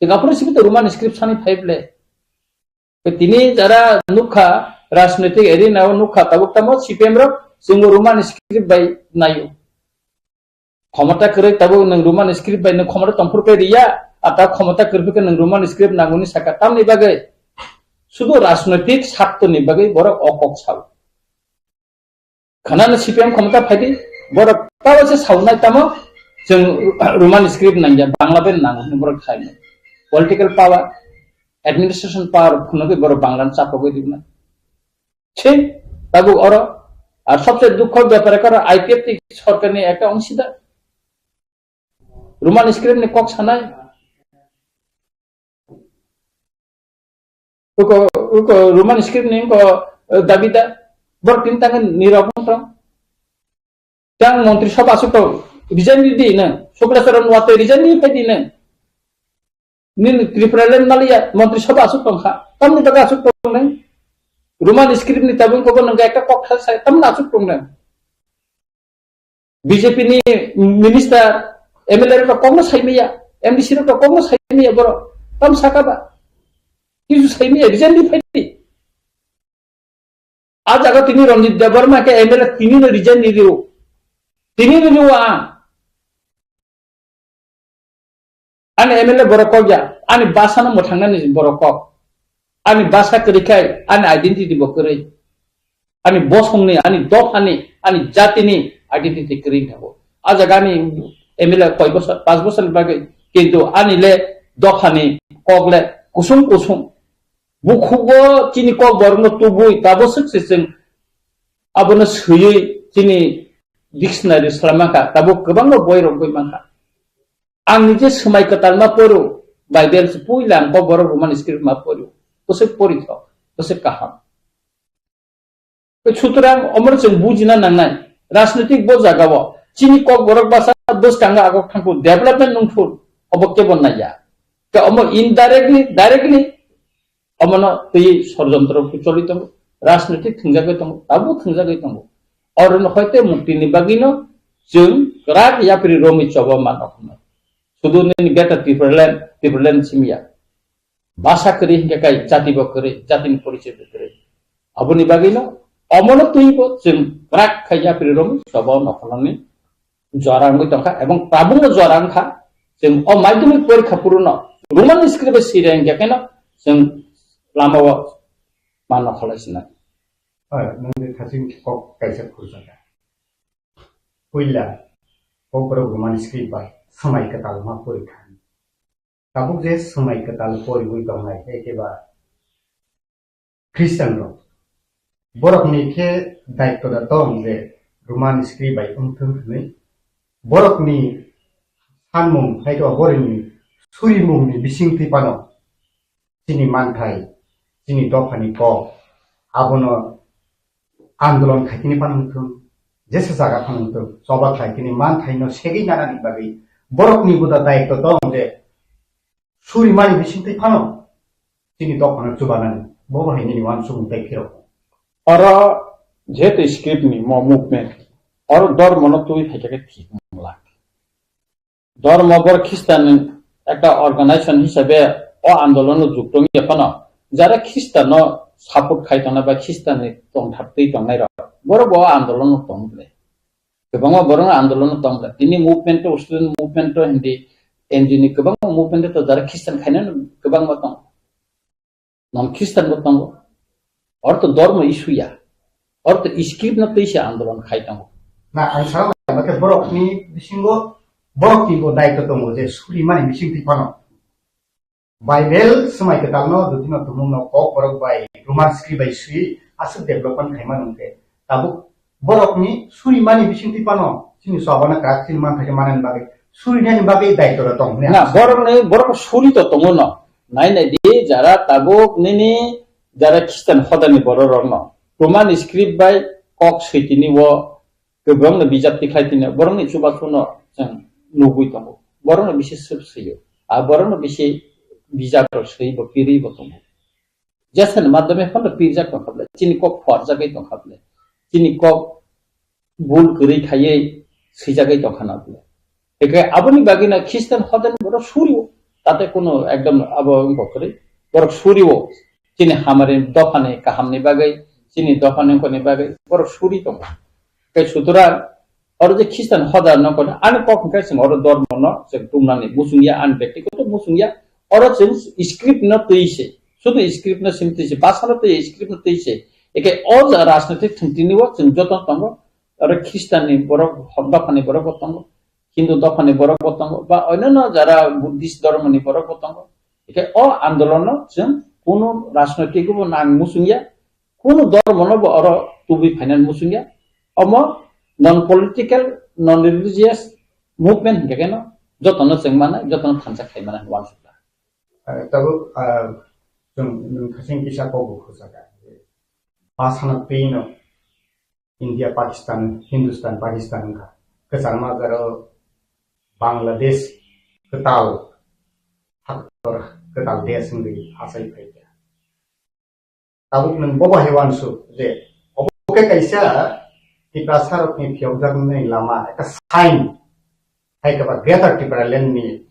Chwng aphuru simi to Roman script sani phai ble. Tini jara nukha, rajnitik arena o nukha, tabuk tamo C P M rok chwngbo Roman script bai naio. Khomota kwrwi tabuk nwng Roman script bai nwng khomota tongphuru khe riya, ata khomota kwrwi khe nwng Roman script nanguni saka tamni bagwi. Sudu rajnitik sartoni bagwi borok o kok sao. Khanani C P M khomota phaidi, borok tabo se saunai tamo, chwng Roman script nangya, Bangla bai nango hwnwi borok saimani. Political power, administration power phunugwi borok Bangla no chapogwi riknai. Chhe, tabuk oro, ar sobse dukho bepar khe oro I P F T sorkar ni ekta ongsida. Roman script ni kok sanai. Uko, uko Roman script ni uko, eh, dabida. Borok tin tangan nirok tong. Tang montri sabha asuk tong. Resign di di na. Shukla Charan Watoi resign di phai di na. Nini Tripura land maliya montri sabha asuk tong kha. Tamni bagwi asuk tong nai. Roman script ni tabung kobo nang ekta kok kha sai tamni asuk tong nai. B J P ni minister, M L A rok kokno saimaya, M D C rok kokno saimaya borok. Tam saka ba. Kisu saimaya, resign di phai di. A jaga tini Ranjit Debbarma khe M L A tini no resign di rio. Tini no rio ang. Ani M L A borok kok ya, ani basa no mwthangnani borok kok. Ani basa kwrwi khai, ani identity bo kwrwi. Ani bosongni, ani dophani, ani jatini identity kwrwi thago. A jaga ani M L A koi bosor, panch bosor ni bagwi, kintu ani le dophani kok le kusung kusung. Bukhugo chini kok borokno tubui, tabuk swk se chwng abono swiwi chini dictionary swlaimankha, tabuk kwbangma boirok bui mankha. Ang nije swmai kwtalma poro, Bible se puila ang kok borok Roman script ma poro. Bwswk porithok, bwswk kaham. Sutrang omor chwng bujina nangnai. Rajnitik bo jagao chini kok borok basa bwskango agok thangkhu development nungthun obo kebo naiya. Ke omo indirectly, directly omono twi sorjontro choli tongo. Rajnitik thwngjagwi tongo, tabuk thwngjagwi tongo. Oro no hoite mukti ni bagwi no chwng kwrak yapri romwi choba mano hwnwi. Sudu nini beta Tipraland, Tipraland simya. Basa kwrwi hinkhe kai jati bo kwrwi, jatini porichoi bo kwrwi. Aboni bagwino omono twibo chwng kwrak khai yapri romwi choba nokholoni jora wngwi tongkha ebong tabukno jora wngkha. Chwng o madhyamik porikha puruno Roman script bai siri hinkhe kheno chwng lamao ma nokholai sinai. Hoi, nwng de thaching kok kaisa khurjaka. Puila, kok borok Roman script bai swmai kwtal ma porikha. Tabuk je swmai kwtal poriwi tongnai, ekeba Christian rok. Borokni khe daitto da tong je Roman script bai wngthung hwnwi. Borokni sanmung, hai khe borokni surimungni bisingtwi phano chini manthai, chini dophani kok, abono andolon khaikini phano wngthung, jesa jaga phano wngthung, choba khlaikini manthaino segwi nanani bagwi borokni buda daitto tong je surimani bisingtwi phano chini dophano chubanani, bobo hai nini uansukmung tei phirok. Oro jehetu script ni mo movement, oro dormono twi phaikha khe thik wng lak. Dhormo bor Khristan ekta organization hisabe o andolono jukto wngya phano, jara Khristanno support khai tongnai ba Khristanni tongthap twi tongnai rok, borok bo andolon no tong ble. Kwbangma borok no andolon no tong ble. Tini movement to, student movement to hindi N G O ni kwbangma movement to jara Khristan khainai no kwbangma tong. Non Khristan bo tongo. Or to dormo issue ya. Or to script no twi se andolon khai tongo. Na, ang sana nai, borok ni bisingo, borok ni bo daitw tongo je suri mani bising twi phano. Bible swmai kwtal no, dutino tumung no kok borok bai, Roman script bai swi, aswk development khai mano hwnkhe. Tabuk borok ni suri mani bising twi phano, chini swabana kwrak chini man thai manani bagwi, suri nani bagwi daitw rok tong hwnwi Na, ang borok ni, borok suri to tongo no. Nai nai di, jara tabuk nini, jara Khristan hodani borok rok no. Roman script bai kok swi tini wo, kwbangno bijap tikhlai tini, borokni chubachuno chwng nugwi tongo. Borokno bisi swk swiyo. A borokno bisi bijap rok swibo, piribo tongo. Jesani madhyome phano pirjak tongkha ble. Chini kok phuarjagwi tongkha ble. Chini kok bul kwrwi khaiwi swijagwi tongkha na ble. Hinkhe aboni bagwi na Khristan hodani borok suriwo. Tate kuno ekdom abo wngkha kwrwi. Borok suriwo. Chini hamari dophani kahamni bagwi, chini dophani wngkhorni bagwi borok suri tongo. Tei sutorang oro je Khristan hoda no kono ani kok hwnkhe chwng oro dormo no chwng tumnani muchungya, ani bektigoto muchungya. Oro chwng script no twi se, sudu script no sim twi se, basa no twi script no twi se. Eke o ja rajnitik thwngtini o chwng joto tongo. Oro Khristanni borok, dophani borok bo tongo, Hindu dophani borok bo tongo, ba onyono jara Buddhist dormoni borok bo tongo. Eke o andolon no chwng kunu rajnoitik bo nang muchungya, kunu dormo no bo oro tubui phainani muchungya. Omo non political, non religious movement hingke keno jotono chwng mano, jotono thansa khai mano hwnwi uansukha. Eh, tabuk, ah, chwng, nwng khasing kisa kok bo khosaka. Basana twi no India, Pakistan, Hindustan, Pakistan wngkha. Kwchangma jora Bangladesh kwtal, haktor kwtal desh wngwi achai phaikha. Tabuk nwng bobo hai uansuk je obo khe kaisa Tiprasarokni phiyokjaknai lama, ekta sign, hai khe ba Greater Tipraland ni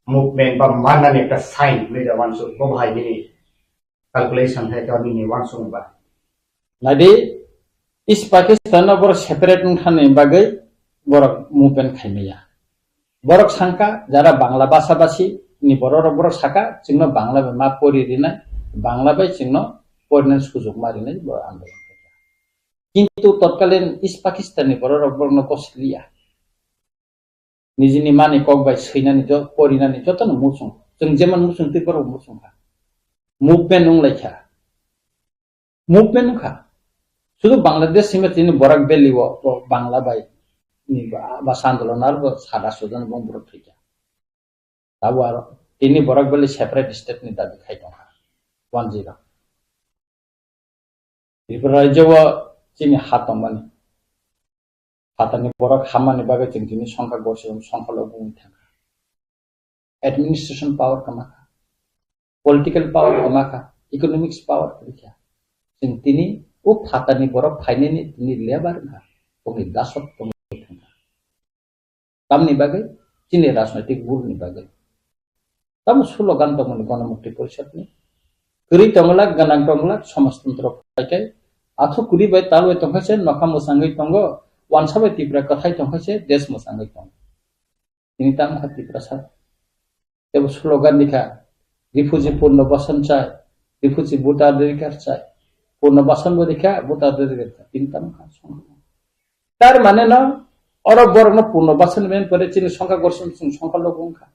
movement ba mannani ekta sign hwnwi da uansuk, bobo hai nini calculation hai khe nini uansuk ba. Nadi, East Pakistan no borok separate wngthani bagwi borok movement khaimaya. Borok sangka, jara Bangla basa basi ni borok rok borok saka, chwngno Bangla bai ma pori rinai, Bangla bai chwngno porinani sujok ma rinai borok andolon khaikha. Kintu totkalin East Pakistan ni borok rok borokno gosliya. Nijini mani kok bai swinani jo-, porinani jotono muchung. Chwng jemon muchung tei borok muchung kha. Movement wng lai kha. Movement wng kha. Sudu Bangladesh simi tini Borak Valley o bo Bangla bai ni ba, ba sandalo nar bo sada sudan bong borok thwi kha. Tabo aro tini Borak Valley separate state ni dabi khai tong kha. One zero. Tripura rajyo o chini ha tongmani. Phatani borok hammani bagwi chwng tini songkha gosi songkha logo wng thangkha. Administration power kwma kha, political power kwma kha, economics power kwrwi kha. Chwng tini o phatani borok phainani tini lebar wng kha, tongwi dasok tongwi thang kha. Tamni bagwi chini rajnoitik bulni bagwi. Tamo slogan tongmani Ganamukti Porishad ni. Kwrwi tonglak, gwnang tonglak, somajtantro phaikai. Athuk kwrwi bai talwi tongkha se, nokha mwchangwi tongo, wansa bai Tripura kwthai tongkha se, desh mwchangwi tongo. Tini tamo kha Tiprasa. Tebo slogan rikha, refugee Purno Basan chai, refugee voter adhikar chai. Purno Basan bo rikha, voter adhikar chai. Tini tamo kha songkha. Tar mane no, oro borok no Purno Basan men pore chini songkha gorsen song songkha logo wngkha.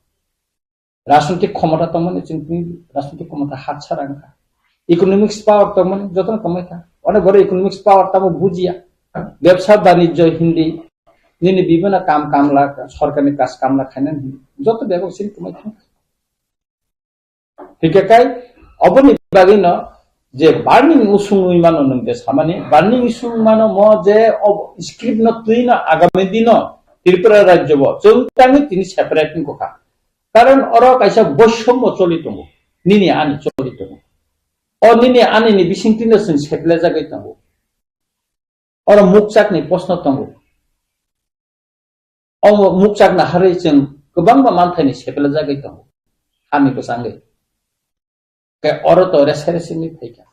Rajnitik khomota tongmani chwng tini rajnitik khomota hatsara wngkha. Economics power tongmani jotono tongmai kha. Onek borok economics power tamo bujiya. Bebsa banijyo hindi nini bibana kam kamla, sorkarni kaj kamla khainani joto bebak sini kwmai thangkha. Hingke kai oboni bagwi no je burning issue wngwi mano nwng je samani, burning issue wngwi mano mo je ob-, script no twi no agami dino Tripura rajyo bo chwng tangwi tini separate wngkha. Karon oro kaisa boisommo choli tongo, nini ani choli tongo. O nini ani ni bisingtwi no chwng seplejagwi tongo. Oro mukchakni proshno tongo. O mukchakna harwi chwng kwbangma manthaini seplejagwi tongo. Hani bwsangwi. Khe oro to resa resi ni phaikha.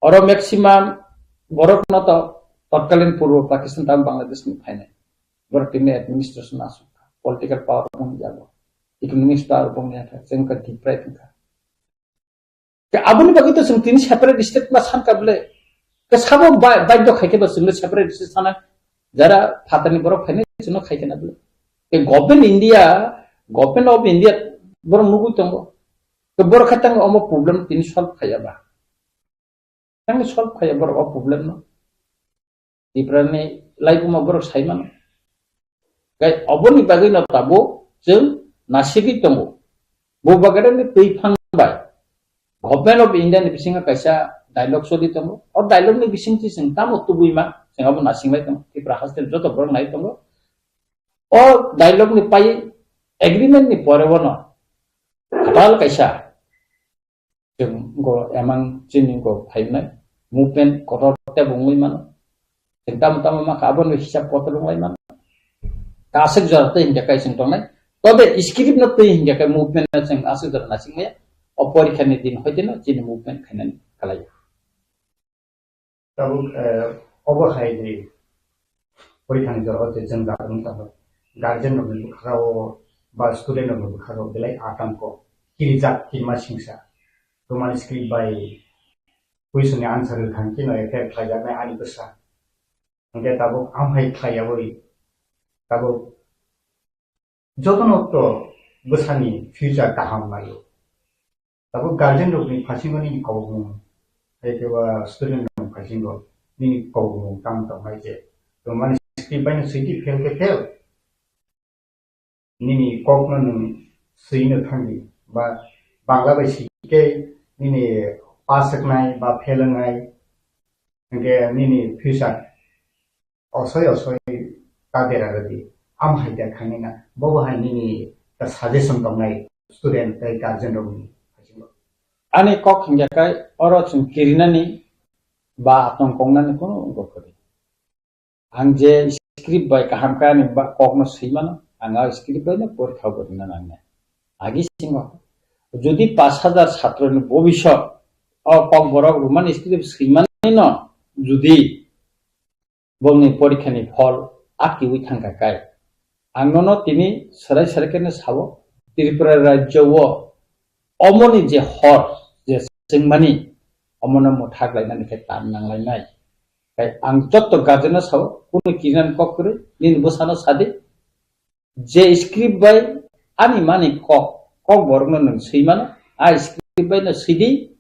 Oro maximum borok no to totkalin purbo Pakistan tamo Bangladesh ni phainai. Borok tini administration asuk kha, political power bong jago, economic power bong ya kha, chwng ka deprive wngkha. Ke aboni bagwi to chwng tini separate state ma san ka bwle. Ke sabo ba-, baidyo khai khe ba chwngno separate state sana jara phatani borok phainai chwngno khai khe na bwle. Ke government India, government of India borok nugwi tongo. Ke borok khe tang omo problem tini solve khaiya ba. Tang solve khaiya borok o problem no. Tiprani laibuma borok sai mano. Kai oboni bagwi no tabuk chwng nasigwi tongo. Bubagrani twi phang bai Government of India ni bisingo kaisa dialogue choli tongo. O dialogue ni bisingtwi chwng tamo tubui ma, chwng abo nasinglai tongo. Tripura haste joto borok nai tongo. O dialogue ni pai agreement ni pore bono kwtal kaisa chwng go emang chini go phainai movement kotor tebo wngwi mano. Chwng tamo tamo ma kha, aboni hisab kotor wngwi mano. Aswk jora twi hinkhe kai chwng tongnai. Tobe script no twi hinkhe kai movement no chwng aswk jora nasing maya. O porikha ni din hoite no chini movement khainani khalai. Tabuk, eh, obo hai di. Porikha ni jora o je chwng jatung tabuk. Guardian rok ni bwkha o ba student rok ni bwkha o belai atangko. Kirijak kirma singsa. Roman script bai question ni answer rwkha khe no effect khlaijaknai ani bwsa. Hingke tabuk amhai khlai yawi, tabuk jotono to bwsani future kaham naio. Tabuk guardian rokni phasingo nini kokmung, hai khe ba student rokni phasingo nini kokmung tamo tongmai je. Romani script bai no swidi fail khe fail. Nini kokno nwng swino thangdi, ba Bangla bai swikhe nini pass wngnai ba fail wngnai, hingke nini future osoi osoi ta dera rwdi. Am hai khe khainai na, bobo hai nini ta suggestion tongnai student tei guardian rokni. Ani kok hingya kai oro chwng kirinani ba atong kongnani kunu wngkha kwrwi. Ang je script bai kaham khe ani ba-, kokno swi mano, ang a script bai no porikha bo rwna nangnai. Agi singo, jodi pash hajar chhatro ni bobisot o kokborok Roman script swi mani no, jodi bongni porikha ni phol akiwi thangkha kai, ang nono tini swrai swrai khe no sao, Tripura rajyo o omoni je hor je swngmani, omono mwthak lainani khe tan nanglainai. Kai ang jotto guardian no sao, kunu kinan kok kwrwi, nini bwsano sadi, je script bai ani mani kok, kokborokno nwng swi mano, a script bai no sidi,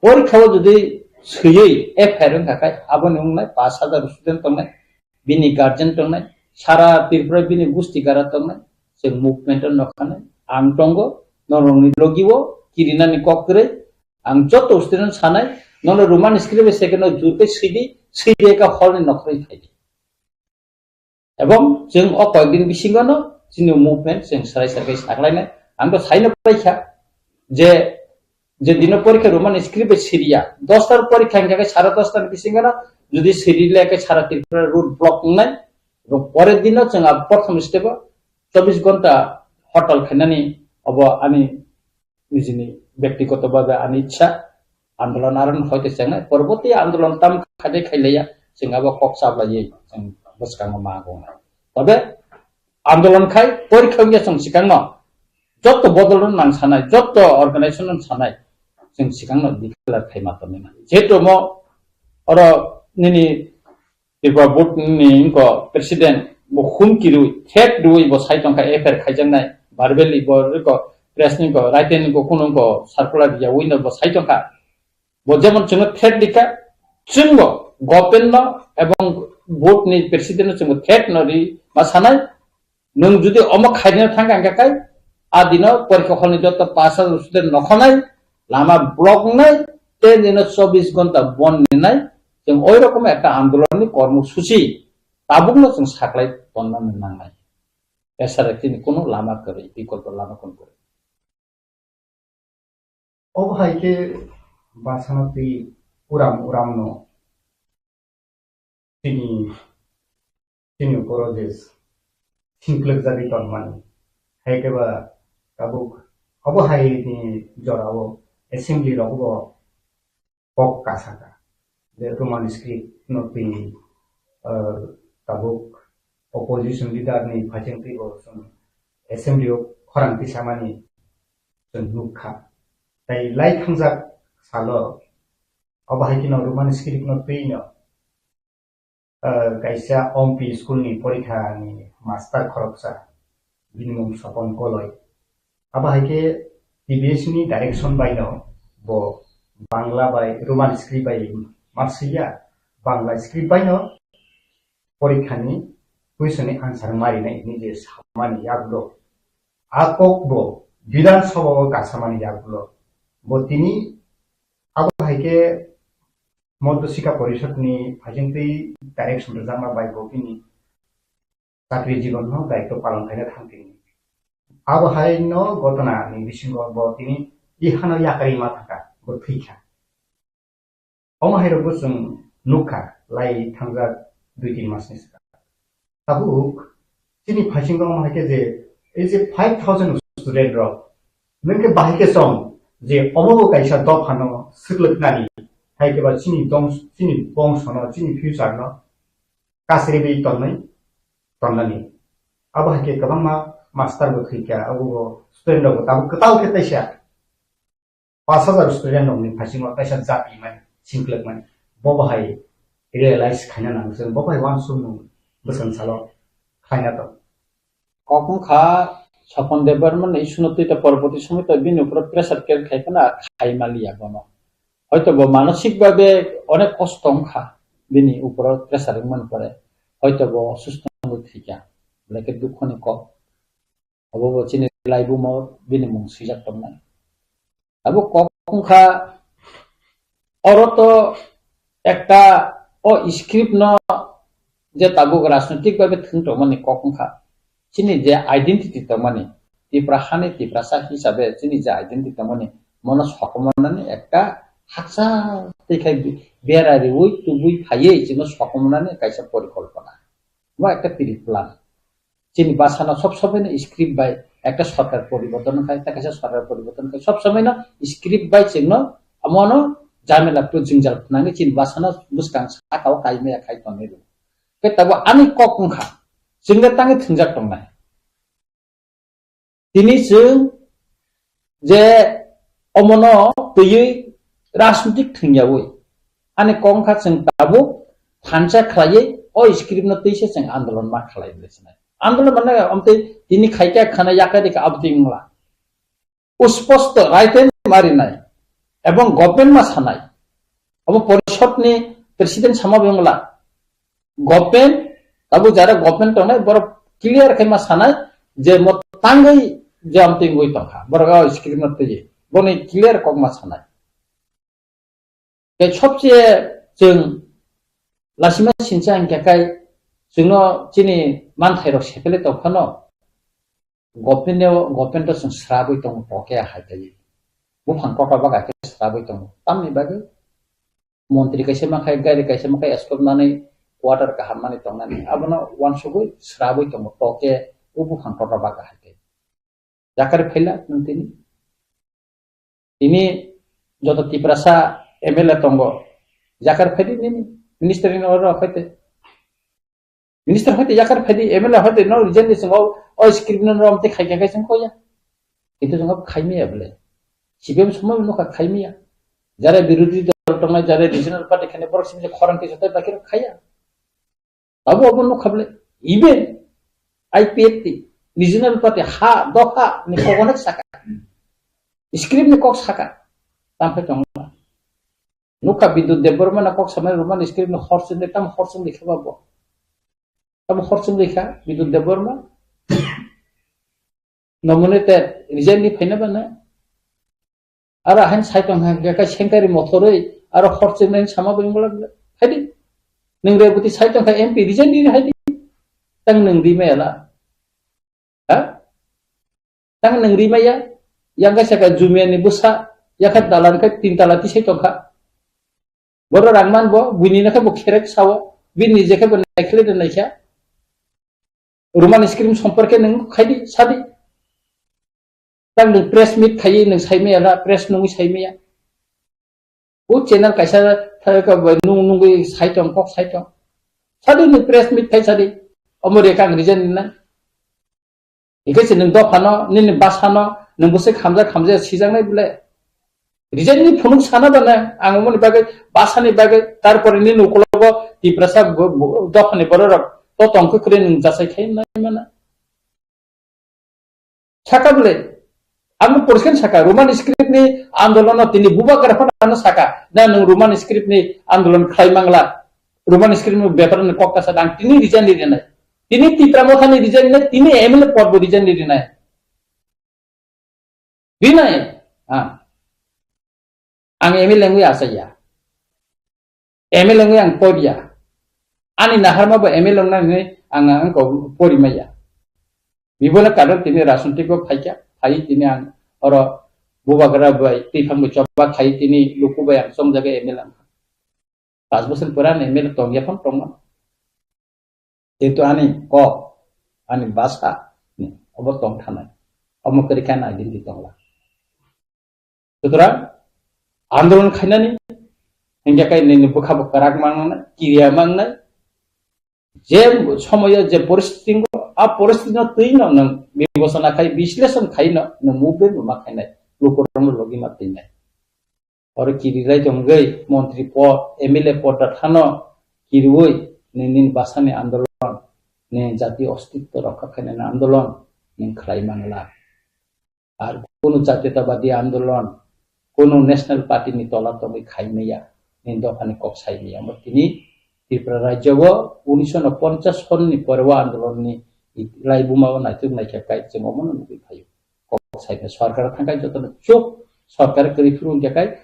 porikha o jodi swiwi F I R wngkha khe, aboni wngnai pash hajar student tongnai, bini guardian tongnai, sara Tripura bini gusti gara tongnai, chwng movement o nokhanai, ang tongo, norokni logi o kirinani kok kwrwi, ang joto student sanai, nono Roman script bai second o jur khe swidi, swidi ekha hall ni nokhorwi phaidi. Ebong chwng o koyekdin bisingo no chini movement chwng swrai swrai khe saklainai. Ang to saino paikha je, je dino porikha Roman script bai siriya, dos tar porikha hingkha khe sara dos tar bisingo no jodi siri le khe sara Tripura road block wngnai. Ro-, pore dino chwng a prothom step o chobbish ghonta hortal khainani obo ani nijini byaktigoto bhabe ani ichha, andolon aro no hoite chengnai, porborti andolon tam khaide khailaiya, chwng abo kok chaplaiwi chwng bwskango ma gongnai. Tobe andolon khai porikha wngya chwng swkangno jotto bodolno nang sanai, jotto organization no sanai, chwng swkangno declare khai ma tongwi mano. Jehetu omo oro nini Tripura board ni wngkha president bo humki rwi, threat rwi bo sai tongkha, F I R khaijaknai, verbally bo wngkha, press ni wngkha, written ni wngkha, kunu wngkha, circular riyawi no bo sai tongkha. Bo jemon chwngno threat rikha, chwngbo government no ebong board ni president no chwngbo threat no ri ma sanai, Nwng jodi omo khairina thangkha hingkha khe, a dino porikha hall ni joto pass hajar student nokhonai, lama block wngnai, tei dino chobbish ghonta bond ninai, chwng oi rokom ekta andolon ni kormo suchi tabukno chwng saklai tonna nangnai. Esara chini kunu lama kwrwi, bikolpo lama kunu kwrwi. Obo hai khe bwsano twi uram uram no chini, chini borok je singklwk jagwi tongmani. Hai khe ba tabuk Obo hai ni jora o assembly rok bo kok kasa kha. Je Roman script no twi, ah, tabuk opposition leader ni phaicheng twi bo chwng assembly o khorang tisamani chwng nukha. Tai lai thangjak salo obo hai kheno Roman script no twi no, ah, kaisa ompi school ni porikha ni master khoroksa, bini mung Sopon Koloi. Abo hai khe T B S ni direction bai no bo Bangla bai Roman script bai marsiya, Bangla script bai no porikha ni question ni answer marinai hwnwi je samani yaklo. A kok bo Bidhan Sabha o kasamani yaklo. Bo tini abo hai khe Madhya Shikha Parishad ni phaicheng twi direction rwjakma bai bo bini chakri jibon no daitw palon khaina thang tini. Abo hai no gotona ni bisingo bo tini tihano yakarwi ma thangkha, bo thwikha. Omo hai rok bo chwng nukha lai thangjak dui tin mas ni swkang. Tabuk chini phaisingo omo hai khe je, ei je five thousand student rok, nwng khe bahai khe chong je omo bo kaisa dophano swklwknani, hai khe ba chini dong-, chini bongsono, chini future no kasriwi tongnai, tonnani. Abo hai khe kwbangma master bo thwikha, abo bo student rok bo tabuk kwtal khe taisa pash hajar student rokni phaisingo kaisa jati mani, singklwk mani, bo bahai realize khaina nango, chwng bo bahai uansukmung bwswng salo khlaina tong. Kok wngkha Sopon Debbarma ni suno twi ta porborti somoi ta bini upor pressure create khai khana khai maliya bono. Hoito bo manosik babe onek kosto wngkha bini upor pressure wngmani pore. Hoito bo osusto wngwi thwikha. Belai khe dukhoni kok. Obo bo chini laibumo bini mung swijak tongnai. Abo kok wngkha, oro to ekta o script no je tabuk rajnoitik babe thwng tongmani kok wngkha. Chini je identity tongmani, Tipra hani Tiprasa hisabe chini je identity tongmani, mono sokomornani ekta haksa twi khai bera riwi tubui phaiwi chino sokomornani kaisa porikolpona. Bo ekta pre-plan. Chini bwsano sob somoi no script bai ekta sorkar poriborton wngkha, ekta kaisa sorkar poriborton wngkha. Sob somoi no script bai chwngno amono jamela pru jingjal phnangwi chini bwsano bwskang saka o kaimaya khai tonwi rwo. Khe tabuk ani kok wngkha, chwngno tangwi thwngjak tongnai. Tini chwng je omono twiwi rajnitik thwngyawi ani kok wngkha chwng tabuk thansa khlaiwi o script no twise chwng andolon ma khlai bwle sinai. Andolon mane amtwi tini khaikha khana yakarikha abotwi wngla. Usposto right hand ma rinai ebong government ma sanai. Abo porishod ni president sama bai wngla. Government, tabuk jara government tongnai, borok clear khai ma sanai je mo tangwi je amtwi wngwi tongkha, borok o script no twiwi, boni clear kok ma sanai. Tei sobse chwng lasima sincha hingkhe kai chwngno chini manthai rok sepele tongphano, government o, government o chwng srabwi tongo, toke hai taiwi. Buphang kotor baga khe srabwi tongo. Tamni bagwi montri kaisa makhai, gari kaisa makhai, escort manwi, quarter kaham manwi tongnani. Abono uansugwi srabwi tongo, toke o buphang kotor baga hai taiwi. Yakarwi phaila nwng tini. Tini joto Tiprasa M L A tongo, yakarwi phaidi nini minister ni order phaite. Minister hoite yakarwi phaidi, M L A hoite no resign ni chwng o, o script no rom te khai khai chwng koya. Kintu chwng o khai maya bole. C P M somoi no kha khai maya. Jara birodhi dol tongnai, jara regional party khane borok simi khorang kisa tai bakirok khaya. Abo abo nukha bole, even I P F T, regional party, ha, doha ni kok onek saka. Script ni kok saka. Tam phai tong la. Nukha Bidut Debbarma na kok samai Roman script ni hor chwng de, tam hor chwng de kha ba bo. Tam hor chwng de kha Bidut Debbarma. Nominated, resign ni phaina ba na. Aro hain sai tong kha, kha sengkari mothoroi, aro hor chwng nai sama bai wngla. Haidi. Nwng Reboti sai tong kha M P resign ni haidi. Tang nwng ri maya la. Ha? Tang nwng ri maya. Yang kaisa ka Jumia ni bwsa, yakha dalan kha tin tala tisai tong kha. Boro rang man bo, buini na khe bo kherek sao, bini je khe bo naikhle de naikha. Roman script somporke nwng khaidi, sadi. Tang nwng press meet khaiwi nwng saimaya la, press nungwi saimaya. O channel kaisa thai ka bai nung nungwi sai tong, kok sai tong. Sadi nwng press meet khai sadi. Omo re kang resign nai. Hingke se nwng dophano, nini basano, nwng bwswk hamjak hamjak sijaknai bole. Resign ni phunuk sana bana, ang omoni bagwi, basani bagwi, tarpore nini ukulogo Tiprasa bo-, bo-, dophani bororok to tongkhe kwrwi nwng jasai khai nai mana. Saka bole, ang poriskar saka, Roman script ni andolon no tini bubagra phano ano saka, na nwng Roman script ni andolon khlai mangla, Roman script ni bepar ni kok kasa dang tini resign ni rinai, tini Tipra Motha ni resign ni rinai, tini M L A pod bo resign ni rinai, rinai, ah. Ang M L A wngwi achaiya. M L A wngwi ang poriya. Ani naharma bo M L A wngnani ang, ang ko porimaya. Bibono kadok tini rajnitiko phaikha, phai tini ang oro bubagra bai twiphang bai choba khai tini luku bai ang chongjaga M L A wngkha. Pas bosor pore ani M L A tongya phano tongma. Jehetu ani kok, ani basa, ni, obo tong thanai. Omo kwrwi khe ani identity tongla. Sutrang, andolon khainani, hingke kai nini bwkha bo kwrak mangnai, kiriya mangnai. Je somoyo je poristiti wngo, a poristiti no twi no nwng bibosona khai, bisleshon khai no, nwng movement bo ma khainai, lukurokno logi ma twinai. Oro kirirai tongwi montri pod, M L A pod da thano kiriwi nini basani andolon, ni jati ostitto rokha khainani andolon ning khlai mangla. Ar kunu jatiyatabadi andolon, kunu national party ni tola tongwi khai maya, ni dophani kok sai maya. Omo tini Tripura rajyo o unisho ponchas sonni pore o andolon ni laibuma o naituk naikha kai chwng omono nugwi phaio. Kok saikhe sorkar thangkai jotono chuk, sorkar kwrwi phuru wngya kai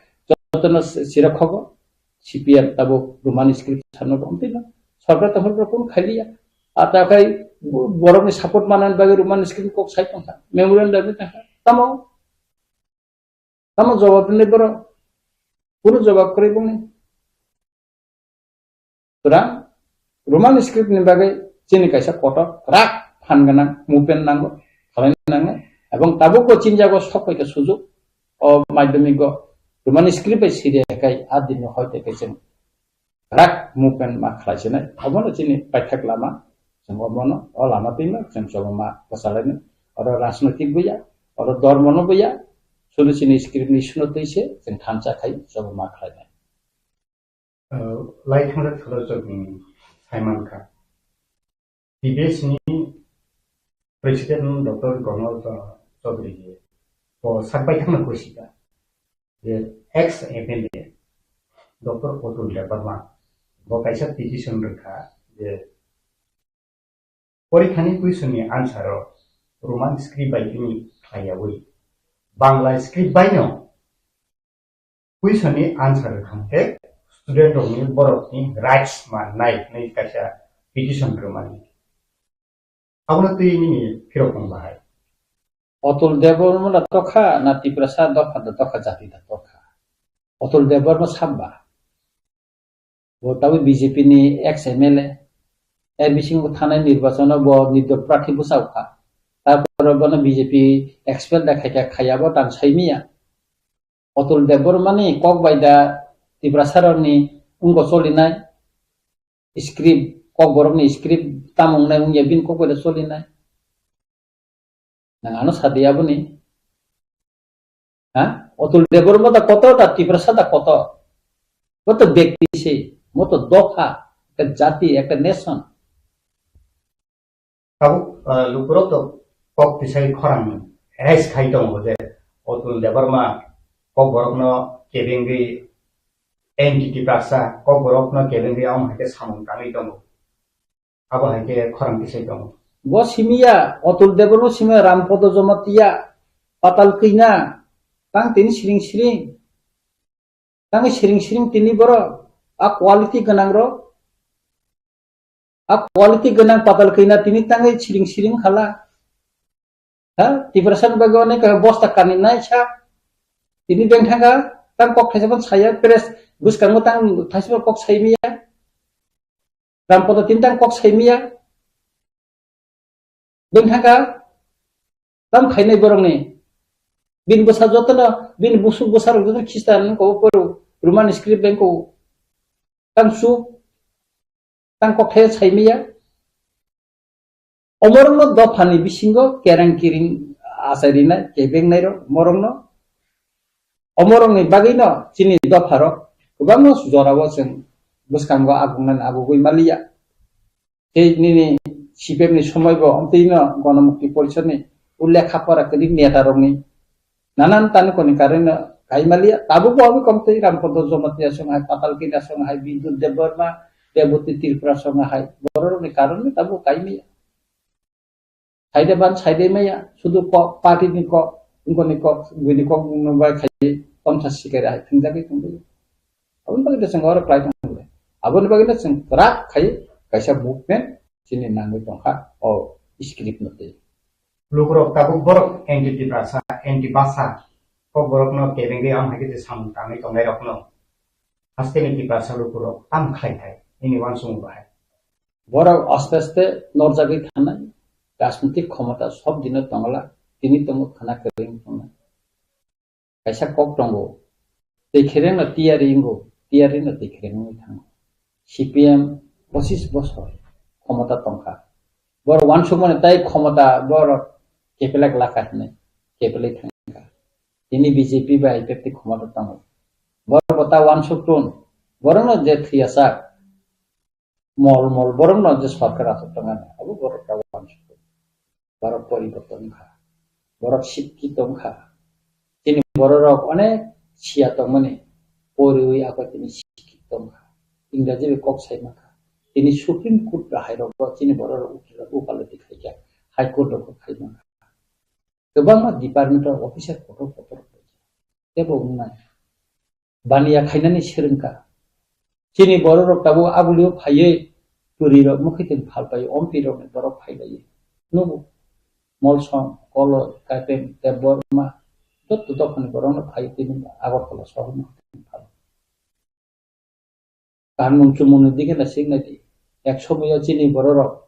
jotono sira khogo, C P M tabuk Roman script sanno romtino, sorkar tongphuru kun khailiya, ata kai borokni support manani bagwi Roman script kok sai tongkha, memorandum ni tangkha, tamo, tamo jawab ni borok, kunu jawab kwrwi bongni. Sutrang, Roman script ni bagwi chini kaisa kotor kwrak phan gwnang movement nango, khalai nango. Ebong tabuk bo chini jago sok pai khe sujuk o madhyamik o Roman script bai siri hai kai a din no hoi te kai chwng kwrak movement ma khlai sinai. Obono chini paithak lama, chwng obono o lama twima chwng chobama kwchalainai. Oro rajnoitik buya, oro dormo no buya, sudu chini script ni suno twi se chwng thansa khai chobama khlainai. Lai thangjak salo chwng saimankha. T B S ni President Doctor Gonal Chaudhary je bo sakbai thangna khuisika je ex M L A Doctor Atul Debbarma bo kaisa petition rwkha je Porikhani question ni answer o Roman script bai tini khlaiyawi Bangla script bai no question ni answer thangkhe student rokni borokni rights mannai hinwi kaisa petition rwmani. Abono twi nini phirok wng bahai. Atul Debbarma da tokha na Tiprasa dopha da tokha jati da tokha. Atul Debbarma samba. Bo tabuk B J P ni ex M L A, er bisingo thanai nirbachano bo nirdol prarthi bwsao kha. Tarpore bono B J P expel da khaikha, khaiya bo tang saimiya. Atul Debbarma ni kok bai da Tiprasa rokni wngko cholinai script, kok borokni script tamo wngnai wngya bini kok bai da cholinai. Nang ano sadi aboni? Ha? Atul Debbarma da koto, da Tiprasa da koto? Bo to bekti se, bo to dopha, ekta jati, ekta nation. Tabuk, ah, lukurok to kok tisai khorang raise khai tongo je Atul Debbarma kok borokno kebengwi anti Tiprasa kok borokno kebengwi amo hai khe samung tangwi tongo. Abo hai khe khorang tisai tongo. Bo simiya, Atul Debbarma simiya, Rampodo Jamatia, Patal Kwina, tang tini siring siring. Tangwi siring siring tini borok, a quality gwnang rok, a quality gwnang Patal Kwina tini tangwi siring siring khala. Ha, Tiprasa ni bagwi onek bosta kani nai sa. Tini beng thangkha, tang kok thaisa phano saya, press bwskango tang thaisa phano kok saimiya. Rampodo tini tang kok saimiya. Beng thangkha, tam khainai borokni. Bini bwsa jotono, bini busuk bwsarok jotono Khristian wngkha, o poro Roman script bai wngkha. Tang chuk, tang kokthai sai maya. Omorokno dophani bisingo kereng kiring achai rinai, kebeng nairok, omorokno, omorokni bagwino chini dopharok kwbangma jorao chwng bwskango agungnani agugwi maliya. Tei nini C P M ni somoi bo omtwino Gonomukti Porishad ni o lekha pora kwrwi neta rokni nanan tani koni karwi no kai maliya. Tabuk bo obo komtwi Rampada Jamatia song hai, Patal Kanya song hai, Bidut Debbarma, Rebati Tripura song hai, borok rokni karon no tabuk kai maya. Saide ban saide maya, sudu kok, party ni kok, wngkoni kok, buini kok no bai khai, tomsa sikari hai thingjagwi tongwi. Aboni bagwi chwng oro kwlai tongmani. Aboni bagwi no chwng kwrak khai kaisa movement chini nangwi tongkha o script no twi. Lukurok tabuk borok anti Tiprasa, anti Basa, kok borokno kebengwi am hai khe samung tangwi tongnai rokno hasteni Tiprasa lukurok tam khlai thai, nini uansukmung bahai. Borok aste aste norjagwi thanai, rajnitik khomota sob dino tongla, tini tongo khana kwrwng tongnai. Kaisa kok tongo, twi khereng no tiyari wngo, tiyari no twi khereng wngwi thango. C P M pochis bosor khomota tongkha. Borok uansukmani tai khomota borok kepelak laka hinwi kepelwi thangkha. Tini B J P bai I P F T khomota tongo. Borok bo ta uansuk tun. Borokno je thwiyasak mol mol borokno je sorkar aswk tongmani, abo borok ta uansuk tun. Borok poriborton wngkha, borok sikkito wngkha. Chini bororok onek siya tongmani, poriwi ako tini sikkito wngkha. Ingraji bai kok sai mankha. Tini Supreme Court bai hai rok bo chini bororok ukilo-, ukalati khaikha, High Court rok khai mankha. Kwbangma department o officer kotor kotor tebo wngnai. Baniya khainani swrwngkha. Chini bororok tabuk abulio phaiwi pwrwirok mwkhwitwng phalpai, ompi rokni borok phailaiwi. Nugo. Molsom, Koloi, Kaipeng, Debbarma, jotto dophani borokno phaiwi tini Agartala sohor mwkhwitwng phal. Kanmung chumungni dige na sing nai di. Ek somoyo chini bororok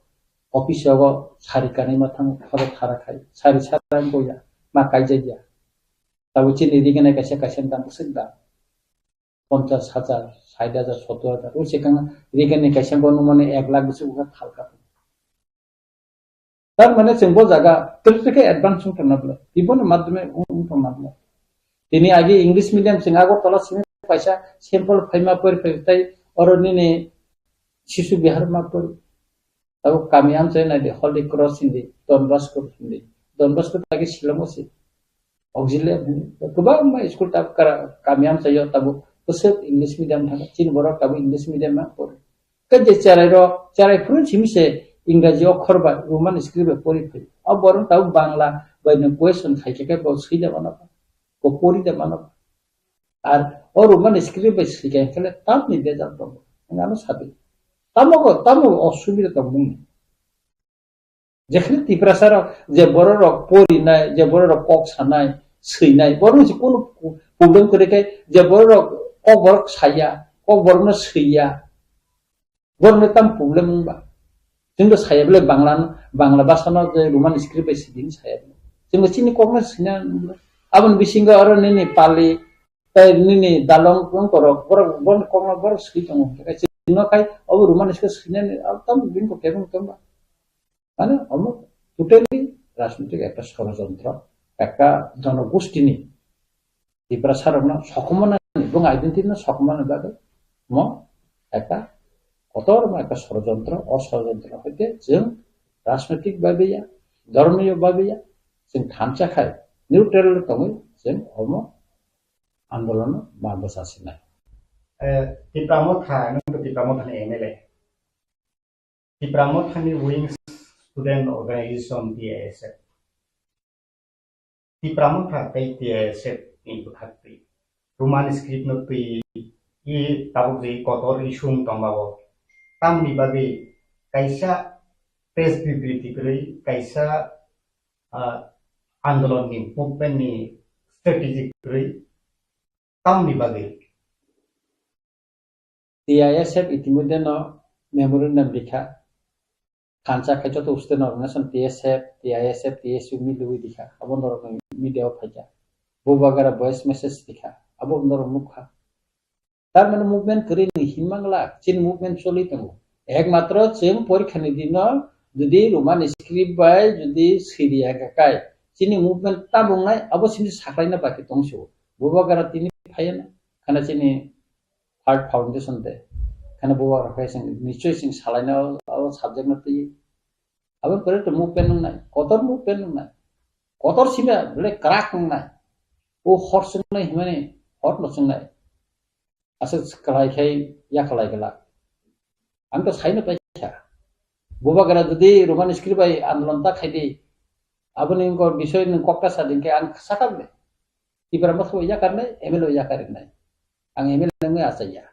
office rogo sari kanwi ma thango, khoro thara khai. Sari sara wngya, ma kaijakya. Tabuk chini dige nai kaisa kaisa dam bwswk dam. Ponchas hajar, sait hajar, sottor hajar. O swkang dige nai kaisa bo nungmani ek lakh bwswk wngkha thalka. Tar mane chwng bo jaga twi twi khe advance wng tongna bwle. Tiboni madhyome wng, wng tongna bwle. Tini agi English medium chwng Agartala simi paisa sample phaima pori phai tai oro nini Shishu Vihar ma pori. Abo kami amchai nai di Holy Cross hindi, Don Bosco hindi. Don Bosco ta agi Shillong o si. Auxiliary hindi. Kwbangma school ta kara-, kami amchai yo tabuk bwswk English medium thangkha. Chini borok tabuk English medium ma pori. Khe je cherai rok, cherai phuru simi se Engraji okhor bai, Roman script bai pori phai. O borok tabuk Bangla bai nwng question khai khe bo swi da mano, bo pori da mano. Ar o Roman script bai swi khe khe tamni bejal tongo. Ang ano sabi. Tamo ko, tamo osubida tong mung. Jekhne Tiprasa rok, je borok rok pori nai, je borok rok kok sanai, swi nai, borok se kono problem kwrwi khe, je borok rok kok borok saya, kok borok no swiya. Borokno tamo problem wngba? Chwngno saya bwle Bangla, Bangla bhasano je Roman script bai sidi saya bwle. Chwngno chini kokno sina wngba? Aboni bisingo oro nini Pali, tei nini Dalong wngkorok, borok, borok kokno borok swi tongo. Chwngno khai obo Roman script swinani, abo tamo bini kok kebeng tongba? Mane omo totally rajnitik ekta sorojontro, ekta jonogostini Tiprasarokno sokomornani, bwng identity no sokomornani bagwi mo ekta kotorma ekta sorojontro, o sorojontro hoite chwng rajnitik babiya, dhormiyo babiya, chwng thansa khai neutral tongwi chwng omo andolono ma bwsa sinai. Eh, Tipra Motha, nwng to Tipra Mothani M L A. Tipra Mothani Wings Student Organization, T I S F. Tipra Motha tei T I S F ni bwkhaktwi Roman script no twi i tabuk je kotor isung tongmao. Tamni bagwi kaisa press bibriti kwrwi, kaisa, ah, andolon ni movement ni strategy kwrwi. Tamni bagwi? T I S F itimodhye no memorandum rikha. Thansa khai joto student organization T S F, T I S F, T S U miliwi rikha. Abo norok media o phaikha. Bubagra voice message tikha, abo norok nukha. Tar mane movement kwrwi ni hinmang la, chini movement choli tongo. Ekmatro chwng porikha ni dino jodi Roman script bai jodi siriya kakai, chini movement tabung nai, abo sini saklaina baki tongso. Bubagra tini phayana, khana chini third foundation day. Khana Bubagra khai sing, nichoi sing salaina o, o subject na twi. Abo pore to movement nang nai, kotor movement nang nai. Kotor sima, bole crack nang nai. O hor sung nai himani, hor no sung nai. Asa kalai khai ya kalai gala. Ang to saino paikha. Bubagra jodi Roman script bai andolon ta khai di, aboni ko bisoi nung kokta sa dingke ang sakar de. Tipra motho ya karne, M L A ya karne. Ang M L A nung ya saya.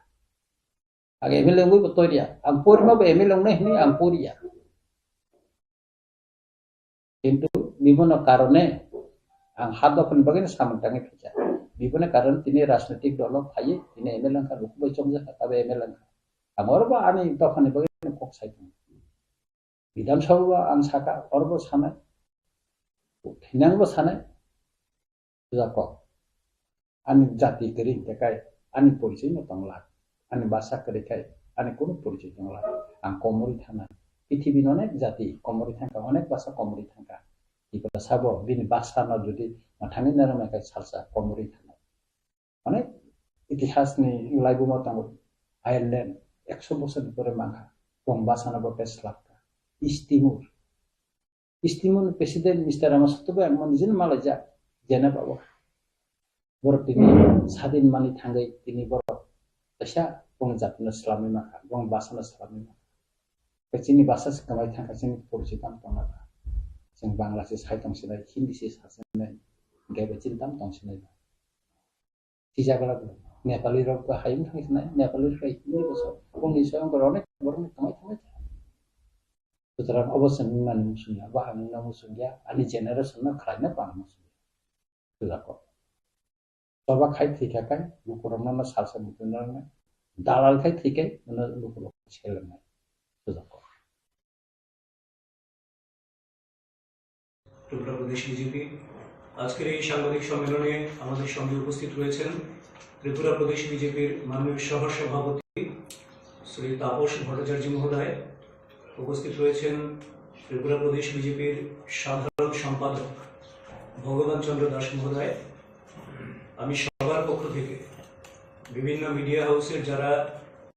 Ang M L A wngwi bo toriya. Ang porima bo M L A wngnai hwnwi ang poriya. Kintu bibhono karone ang ha dophani bagwi no samung tangwi phaikha. Bibhono karone tini rajnitik dolo phaiwi tini M L A wngkha, luku bai chongjak kha, abo M L A wngkha. Ang oro bo ani dophani bagwi no kok sai tongo. Bidhan Sabha bo ang saka, oro bo sanai. Thinang bo sanai. Puja kok. Ani jati kwrwi hwnkhe kai, ani porichoi no tongla. Ani basa kwrwi khai, ani kunu porichoi tongla. Ang komorwi thangnai. Pithibini onek jati komorwi thangkha, onek basa komorwi thangkha. Tiprasa bo bini basa no jodi mwthangwi narwknai khai salsa komorwi thangnai. Onek itihas ni laibumo tongo. Ireland ekso bosor ni pore mankha. Bong basa no bo tei slapkha. East Timor. East Timor ni President Mister Ramasato bai ang nijini malaijak, Geneva o. Borok tini sadin mani thangwi tini borok kaisa bong jatino swlamwi mankha, bong basano swlamwi mankha. Tei chini basa se kwmai thangkha, chini porichoi tamo tongna ba. Chwng Bangla se sai tong sinai, Hindi se sa sinai, hwnkhe bai chini tamo tong sinai ba. Tijak rok Nepali rok bo hayung thang sinai, Nepali rok Hindi bo sa, bongni soyong rok onek borok ni kwmai thangwi. Sutrang obo chwng nani muchungya, bo ang nungna muchungya, ani generation no khlaina bo ang muchungya. Sujako. Choba khai thwikha kai, lukurokno no salsa muchungna rwna. Dalal khai thwikai, no lukurok selengna. Sujako. Tripura প্রদেশ BJP আজকের এই সাংবাদিক সম্মেলনে আমাদের সঙ্গে উপস্থিত রয়েছেন ত্রিপুরা প্রদেশ বিজেপির মাননীয় সহ সভাপতি শ্রী তাপস ভট্টাচার্য মহোদয়, উপস্থিত রয়েছেন ত্রিপুরা প্রদেশ বিজেপির সাধারণ সম্পাদক ভগবান চন্দ্র দাস মহোদয়। আমি সবার পক্ষ থেকে বিভিন্ন মিডিয়া হাউসের যারা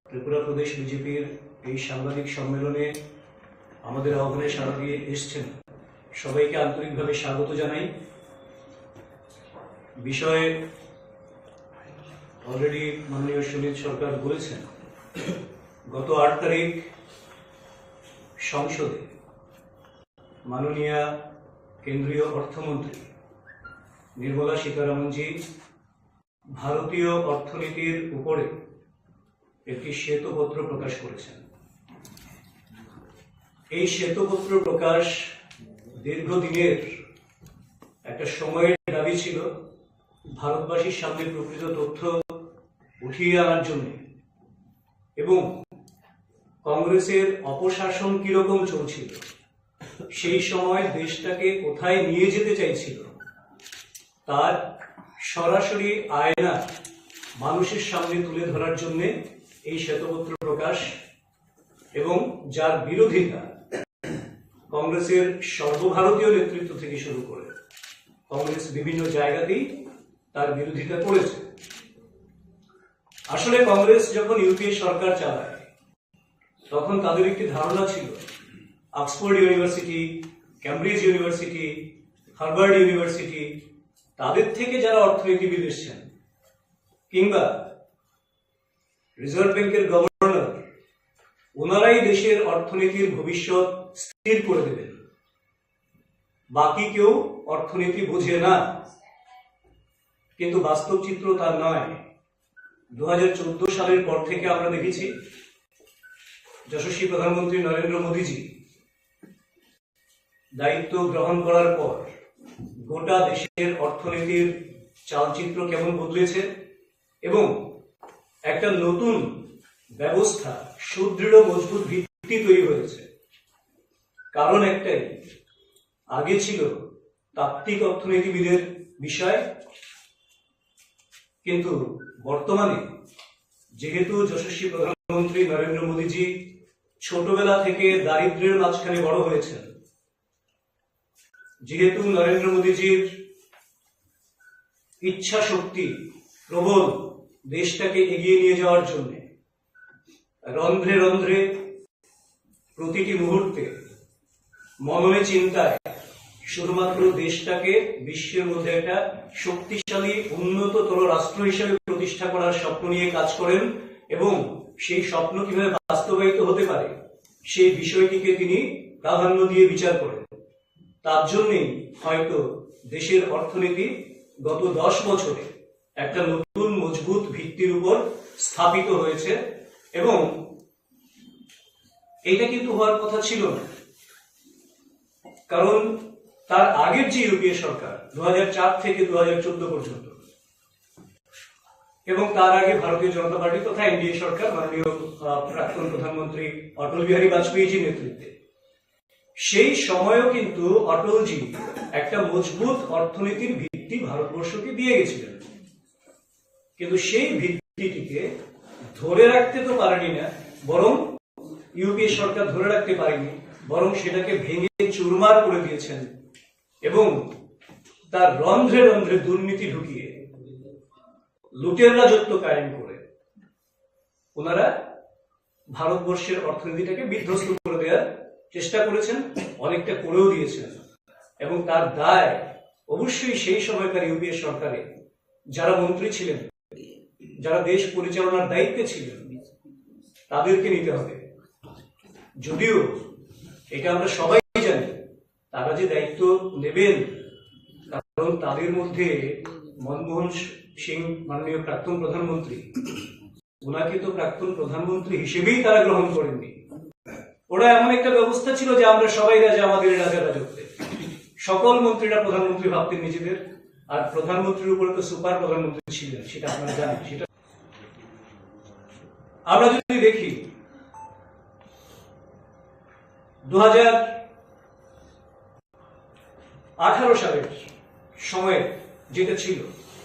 ত্রিপুরা প্রদেশ বিজেপির এই সাংবাদিক সম্মেলনে আমাদের আহ্বানে সাড়া দিয়ে এসছেন, সবাইকে আন্তরিকভাবে স্বাগত জানাই। বিষয়ে অলরেডি মাননীয় সুনীত সরকার বলেছেন, গত আট তারিখ সংসদে মাননীয়া কেন্দ্রীয় অর্থমন্ত্রী নির্মলা সীতারামনজি ভারতীয় অর্থনীতির উপরে একটি শ্বেতপত্র প্রকাশ করেছেন। এই শ্বেতপত্র প্রকাশ দীর্ঘদিনের একটা সময়ের দাবি ছিল, ভারতবাসীর সামনে প্রকৃত তথ্য উঠিয়ে আনার জন্য এবং কংগ্রেসের অপশাসন কিরকম চলছিল, সেই সময় দেশটাকে কোথায় নিয়ে যেতে চাইছিল, তার সরাসরি আয়না মানুষের সামনে তুলে ধরার জন্য এই শ্বেতপত্র প্রকাশ এবং যার বিরোধিতা কংগ্রেসের সর্বভারতীয় নেতৃত্ব থেকে শুরু করে কংগ্রেস বিভিন্ন জায়গাতেই তার বিরোধিতা করেছে। আসলে কংগ্রেস যখন ইউপিএ সরকার চালায়, তখন তাদের একটি ধারণা ছিল Oxford university, Cambridge university, Harvard university, তাদের থেকে যারা অর্থনীতিবিদ এসছেন কিংবা রিজার্ভ ব্যাংকের গভর্নর, ওনারাই দেশের অর্থনীতির ভবিষ্যৎ স্থির করে দেবেন, বাকি কেউ অর্থনীতি বোঝে না। কিন্তু বাস্তব চিত্র তা নয়। দু হাজার চোদ্দ সালের পর থেকে আমরা দেখেছি যশস্বী প্রধানমন্ত্রী নরেন্দ্র মোদীজি দায়িত্ব গ্রহণ করার পর গোটা দেশের অর্থনীতির চালচিত্র কেমন বদলেছে এবং একটা নতুন ব্যবস্থা, সুদৃঢ় মজবুত ভিত্তি তৈরি হয়েছে। কারণ একটাই, আগে ছিল তাত্ত্বিক অর্থনীতিবিদের বিষয়, কিন্তু বর্তমানে যেহেতু যশস্বী প্রধানমন্ত্রী নরেন্দ্র মোদীজি ছোটবেলা থেকে দারিদ্র্যের মাঝখানে বড় হয়েছেন, যেহেতু নরেন্দ্র মোদীজির ইচ্ছা শক্তি প্রবল দেশটাকে এগিয়ে নিয়ে যাওয়ার জন্য, রন্ধ্রে রন্ধ্রে প্রতিটি মুহূর্তে মননে চিন্তায় শুধুমাত্র দেশটাকে বিশ্বের মধ্যে একটা শক্তিশালী উন্নততর রাষ্ট্র হিসেবে প্রতিষ্ঠা করার স্বপ্ন নিয়ে কাজ করেন এবং সেই স্বপ্ন কিভাবে বাস্তবায়িত হতে পারে সেই বিষয়টিকে তিনি প্রাধান্য দিয়ে বিচার করেন। তার জন্যই হয়তো দেশের অর্থনীতি গত দশ বছরে একটা নতুন মজবুত ভিত্তির উপর স্থাপিত হয়েছে এবং এটা কিন্তু হওয়ার কথা ছিল না, কারণ তার আগের যে ইউপিএ সরকার দু হাজার চার থেকে দু হাজার চোদ্দ পর্যন্ত এবং তার আগে ভারতীয় জনতা পার্টি তথা এনডিএ সরকার মাননীয় আহ, প্রাক্তন প্রধানমন্ত্রী অটল বিহারী বাজপেয়ীজির নেতৃত্বে, সেই সময়ও কিন্তু অটলজি একটা মজবুত অর্থনীতির ভিত্তি ভারতবর্ষকে দিয়ে গেছিলেন। কিন্তু সেই ভিত্তিটিকে ধরে রাখতে তো পারেনি না, বরং ইউপিএ সরকার ধরে রাখতে পারেনি, বরং সেটাকে ভেঙে চুরমার করে দিয়েছেন এবং তার রন্ধ্রে রন্ধ্রে দুর্নীতি ঢুকিয়ে লুটের রাজত্ব কায়েম করে ওনারা ভারতবর্ষের অর্থনীতিটাকে বিধ্বস্ত করে দেওয়ার চেষ্টা করেছেন, অনেকটা করেও দিয়েছেন। এবং তার দায় অবশ্যই সেই সময়কার ইউপিএ সরকারে যারা মন্ত্রী ছিলেন, যারা দেশ পরিচালনার দায়িত্বে ছিলেন, তাদেরকে নিতে হবে। যদিও এটা আমরা সবাই জানি, তারা যে দায়িত্ব নেবেন, কারণ তাদের মধ্যে মনমোহন সিং, মাননীয় প্রাক্তন প্রধানমন্ত্রী, ওনাকে তো প্রাক্তন প্রধানমন্ত্রী হিসেবেই তারা গ্রহণ করেননি। ওরা এমন একটা ব্যবস্থা ছিল যে আমরা সবাই রাজা, আমাদের রাজা রাজত্বে। সকল মন্ত্রীরা প্রধানমন্ত্রী ভাবতেন নিজেদের, আর প্রধানমন্ত্রীর উপরে তো সুপার প্রধানমন্ত্রী ছিলেন, সেটা আপনারা জানেন। সেটা আমরা যদি দেখি, দু হাজার আঠারো সালের সময়ে যেটা ছিল,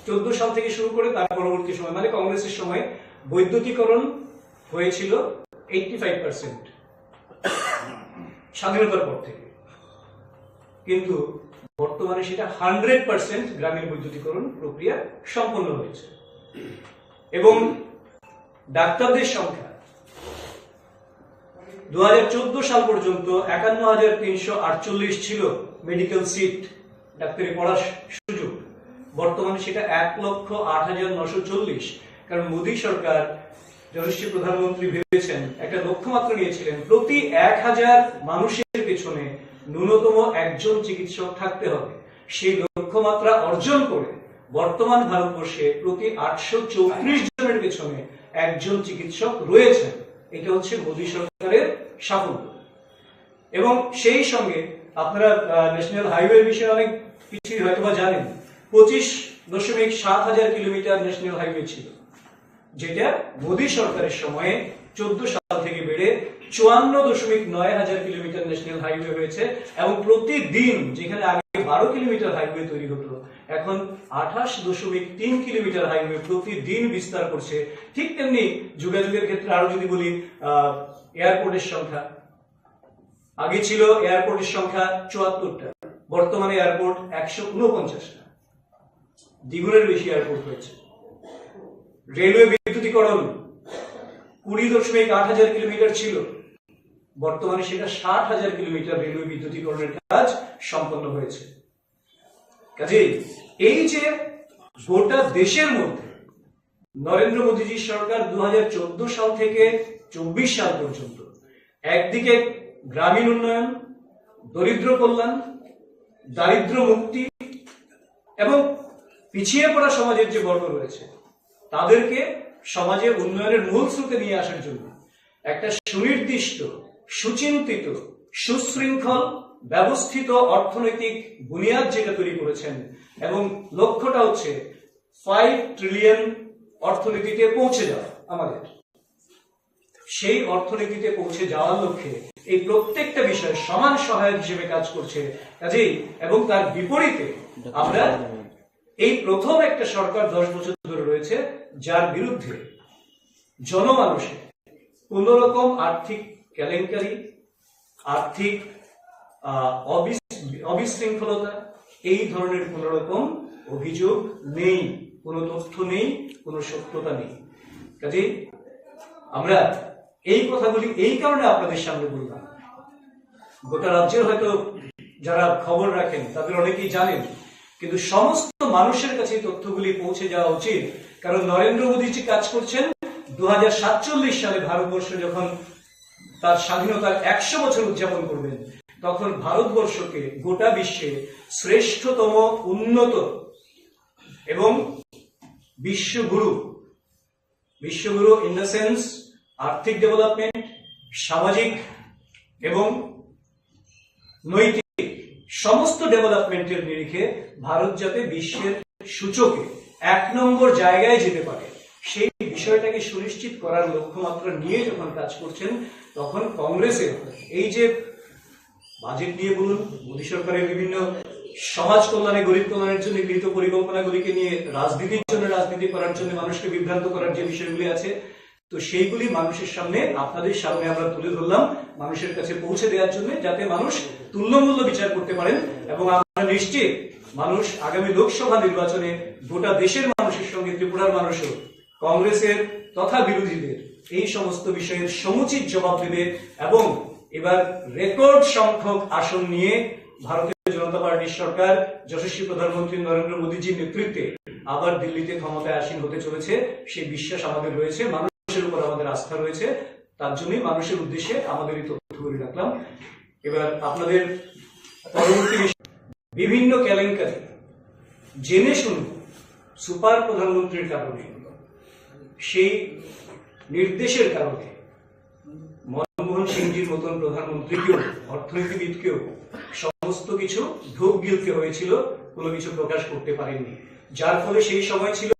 চোদ্দ সাল থেকে শুরু করে তার পরবর্তী সময়, মানে কংগ্রেসের সময় বৈদ্যুতিকরণ হয়েছিল এইটটি ফাইভ পার্সেন্ট স্বাধীনতার পর থেকে, কিন্তু বর্তমানে সেটা হান্ড্রেড পার্সেন্ট গ্রামীণ বৈদ্যুতিকরণ প্রক্রিয়া সম্পন্ন হয়েছে এবং ডাক্তারদের সংখ্যা দু হাজার চোদ্দ সাল পর্যন্ত একান্ন হাজার তিনশো আটচল্লিশ ছিল মেডিকেল সিট, ডাক্তারি পড়ার সুযোগ। বর্তমানে সেটা এক লক্ষ আট হাজার নশো চল্লিশ। কারণ মোদী সরকার, যশস্বী প্রধানমন্ত্রী ভেবেছেন, একটা লক্ষ্যমাত্রা নিয়েছিলেন, প্রতি এক হাজার মানুষের পেছনে ন্যূনতম একজন চিকিৎসক থাকতে হবে। সেই লক্ষ্যমাত্রা অর্জন করে বর্তমান ভারতবর্ষে প্রতি আটশো চৌত্রিশ জনের পেছনে একজন চিকিৎসক রয়েছেন। এটা হচ্ছে মোদী সরকারের সাফল্য। এবং সেই সঙ্গে আপনারা ন্যাশনাল হাইওয়ে বিষয়ে অনেক কিছুই হয়তো বা জানেন। পঁচিশ দশমিক সাত হাজার কিলোমিটার ন্যাশনাল হাইওয়ে ছিল, যেটা মোদী সরকারের সময়ে চোদ্দ সাল থেকে বেড়ে চুয়ান্ন দশমিক নয় হাজার কিলোমিটার ন্যাশনাল হাইওয়ে হয়েছে। এবং প্রতিদিন, যেখানে আগে বারো কিলোমিটার হাইওয়ে তৈরি হতো, এখন আঠাশ দশমিক তিন কিলোমিটার হাইওয়ে প্রতিদিন বিস্তার করছে। ঠিক তেমনি যোগাযোগের ক্ষেত্রে আরো যদি বলি, এয়ারপোর্টের সংখ্যা, আগে ছিল এয়ারপোর্টের সংখ্যা চুয়াত্তরটা, বর্তমানে এয়ারপোর্ট একশো ঊনপঞ্চাশটা, দ্বিগুণের বেশি এয়ারপোর্ট হয়েছে। রেলওয়ে বিদ্যুতীকরণ কুড়ি দশমিক আট হাজার কিলোমিটার ছিল, বর্তমানে সেটা ষাট হাজার কিলোমিটার রেলওয়ে বিদ্যুতীকরণের কাজ সম্পন্ন হয়েছে। কাজেই এই যে গোটা দেশের মধ্যে নরেন্দ্র মোদীজির সরকার দু হাজার চোদ্দ সাল থেকে চব্বিশ সাল পর্যন্ত একদিকে গ্রামীণ উন্নয়ন, দরিদ্র কল্যাণ, দারিদ্র মুক্তি এবং পিছিয়ে পড়া সমাজের যে বর্গ রয়েছে, তাদেরকে সমাজে উন্নয়নের মূল স্রোতে নিয়ে আসার জন্য একটা সুনির্দিষ্ট, সুচিন্তিত, সুশৃঙ্খল, ব্যবস্থিত অর্থনৈতিক বুনিয়াদ যেটা তৈরি করেছেন, এবং লক্ষ্যটা হচ্ছে ফাইভ ট্রিলিয়ন অর্থনীতিতে পৌঁছে যাওয়া আমাদের। সেই অর্থনীতিতে পৌঁছে যাওয়ার লক্ষ্যে এই প্রত্যেকটা বিষয়ে সমান সহায়ক হিসেবে কাজ করছে। কাজেই এবং তার বিপরীতে আমরা এই প্রথম একটা সরকার দশ বছর ধরে রয়েছে, যার বিরুদ্ধে জনমানুষে কোনো রকম আর্থিক কেলেঙ্কারি, আর্থিক আহ, অবিশ- অবিশৃঙ্খলতা, এই ধরনের কোনো রকম অভিযোগ নেই, কোনো তথ্য নেই, কোনো সত্যতা নেই। কাজেই আমরা এই কথাগুলি এই কারণে আপনাদের সামনে বললাম, গোটা রাজ্যের হয়তো যারা খবর রাখেন তাদের অনেকেই জানেন, কিন্তু সমস্ত মানুষের কাছে এই তথ্যগুলি পৌঁছে যাওয়া উচিত। কারণ নরেন্দ্র মোদীজি কাজ করছেন দু হাজার সাতচল্লিশ সালে ভারতবর্ষ যখন তার স্বাধীনতার একশো বছর উদযাপন করবেন, তখন ভারতবর্ষকে গোটা বিশ্বে শ্রেষ্ঠতম, উন্নত এবং বিশ্বগুরু, বিশ্বগুরু ইন দ্য সেন্স আর্থিক ডেভেলপমেন্ট, সামাজিক এবং নৈতিক সমস্ত ডেভেলপমেন্টের নিরিখে ভারত যাতে বিশ্বের সূচকে এক নম্বর জায়গায় যেতে পারে, সেই বিষয়টাকে সুনিশ্চিত করার লক্ষ্যমাত্রা নিয়ে যখন কাজ করছেন, তখন কংগ্রেসের এই যে বাজেট নিয়ে বলুন, মোদী সরকারের বিভিন্ন সমাজ কল্যাণে, গরিব কল্যাণের জন্য গৃহীত পরিকল্পনাগুলিকে নিয়ে রাজনীতির জন্য, রাজনীতি করার জন্য, মানুষকে বিভ্রান্ত করার যে বিষয়গুলি আছে, তো সেইগুলি মানুষের সামনে, আপনাদের সামনে আমরা তুলে ধরলাম, মানুষের কাছে পৌঁছে দেওয়ার জন্য, যাতে মানুষ তুল্যমূল্য বিচার করতে পারেন। এবং আমরা নিশ্চিত মানুষ আগামী লোকসভা নির্বাচনে গোটা দেশের মানুষের সঙ্গে ত্রিপুরার মানুষও কংগ্রেসের তথা বিরোধীদের এই সমস্ত বিষয়ের সমুচিত জবাব দেবে এবং এবার রেকর্ড সংখ্যক আসন নিয়ে ভারতীয় জনতা পার্টির সরকার যশস্বী প্রধানমন্ত্রী নরেন্দ্র মোদীজির নেতৃত্বে আবার দিল্লিতে ক্ষমতায় আসীন হতে চলেছে, সেই বিশ্বাস আমাদের রয়েছে। মানুষের উপর আমাদের আস্থা রয়েছে, তার জন্যই মানুষের উদ্দেশ্যে আমাদের এই তথ্যগুলি রাখলাম। এবার আপনাদের পরবর্তী বিষয়, বিভিন্ন কেলেঙ্কারি জেনে শুনে সুপার প্রধানমন্ত্রীর কারণে, সেই নির্দেশের কারণে মনমোহন সিংজির মতন প্রধানমন্ত্রীকেও, অর্থনীতিবিদকেও সমস্ত কিছু ঢোক গিলতে হয়েছিল, কোনো কিছু প্রকাশ করতে পারেননি। যার ফলে সেই সময় ছিল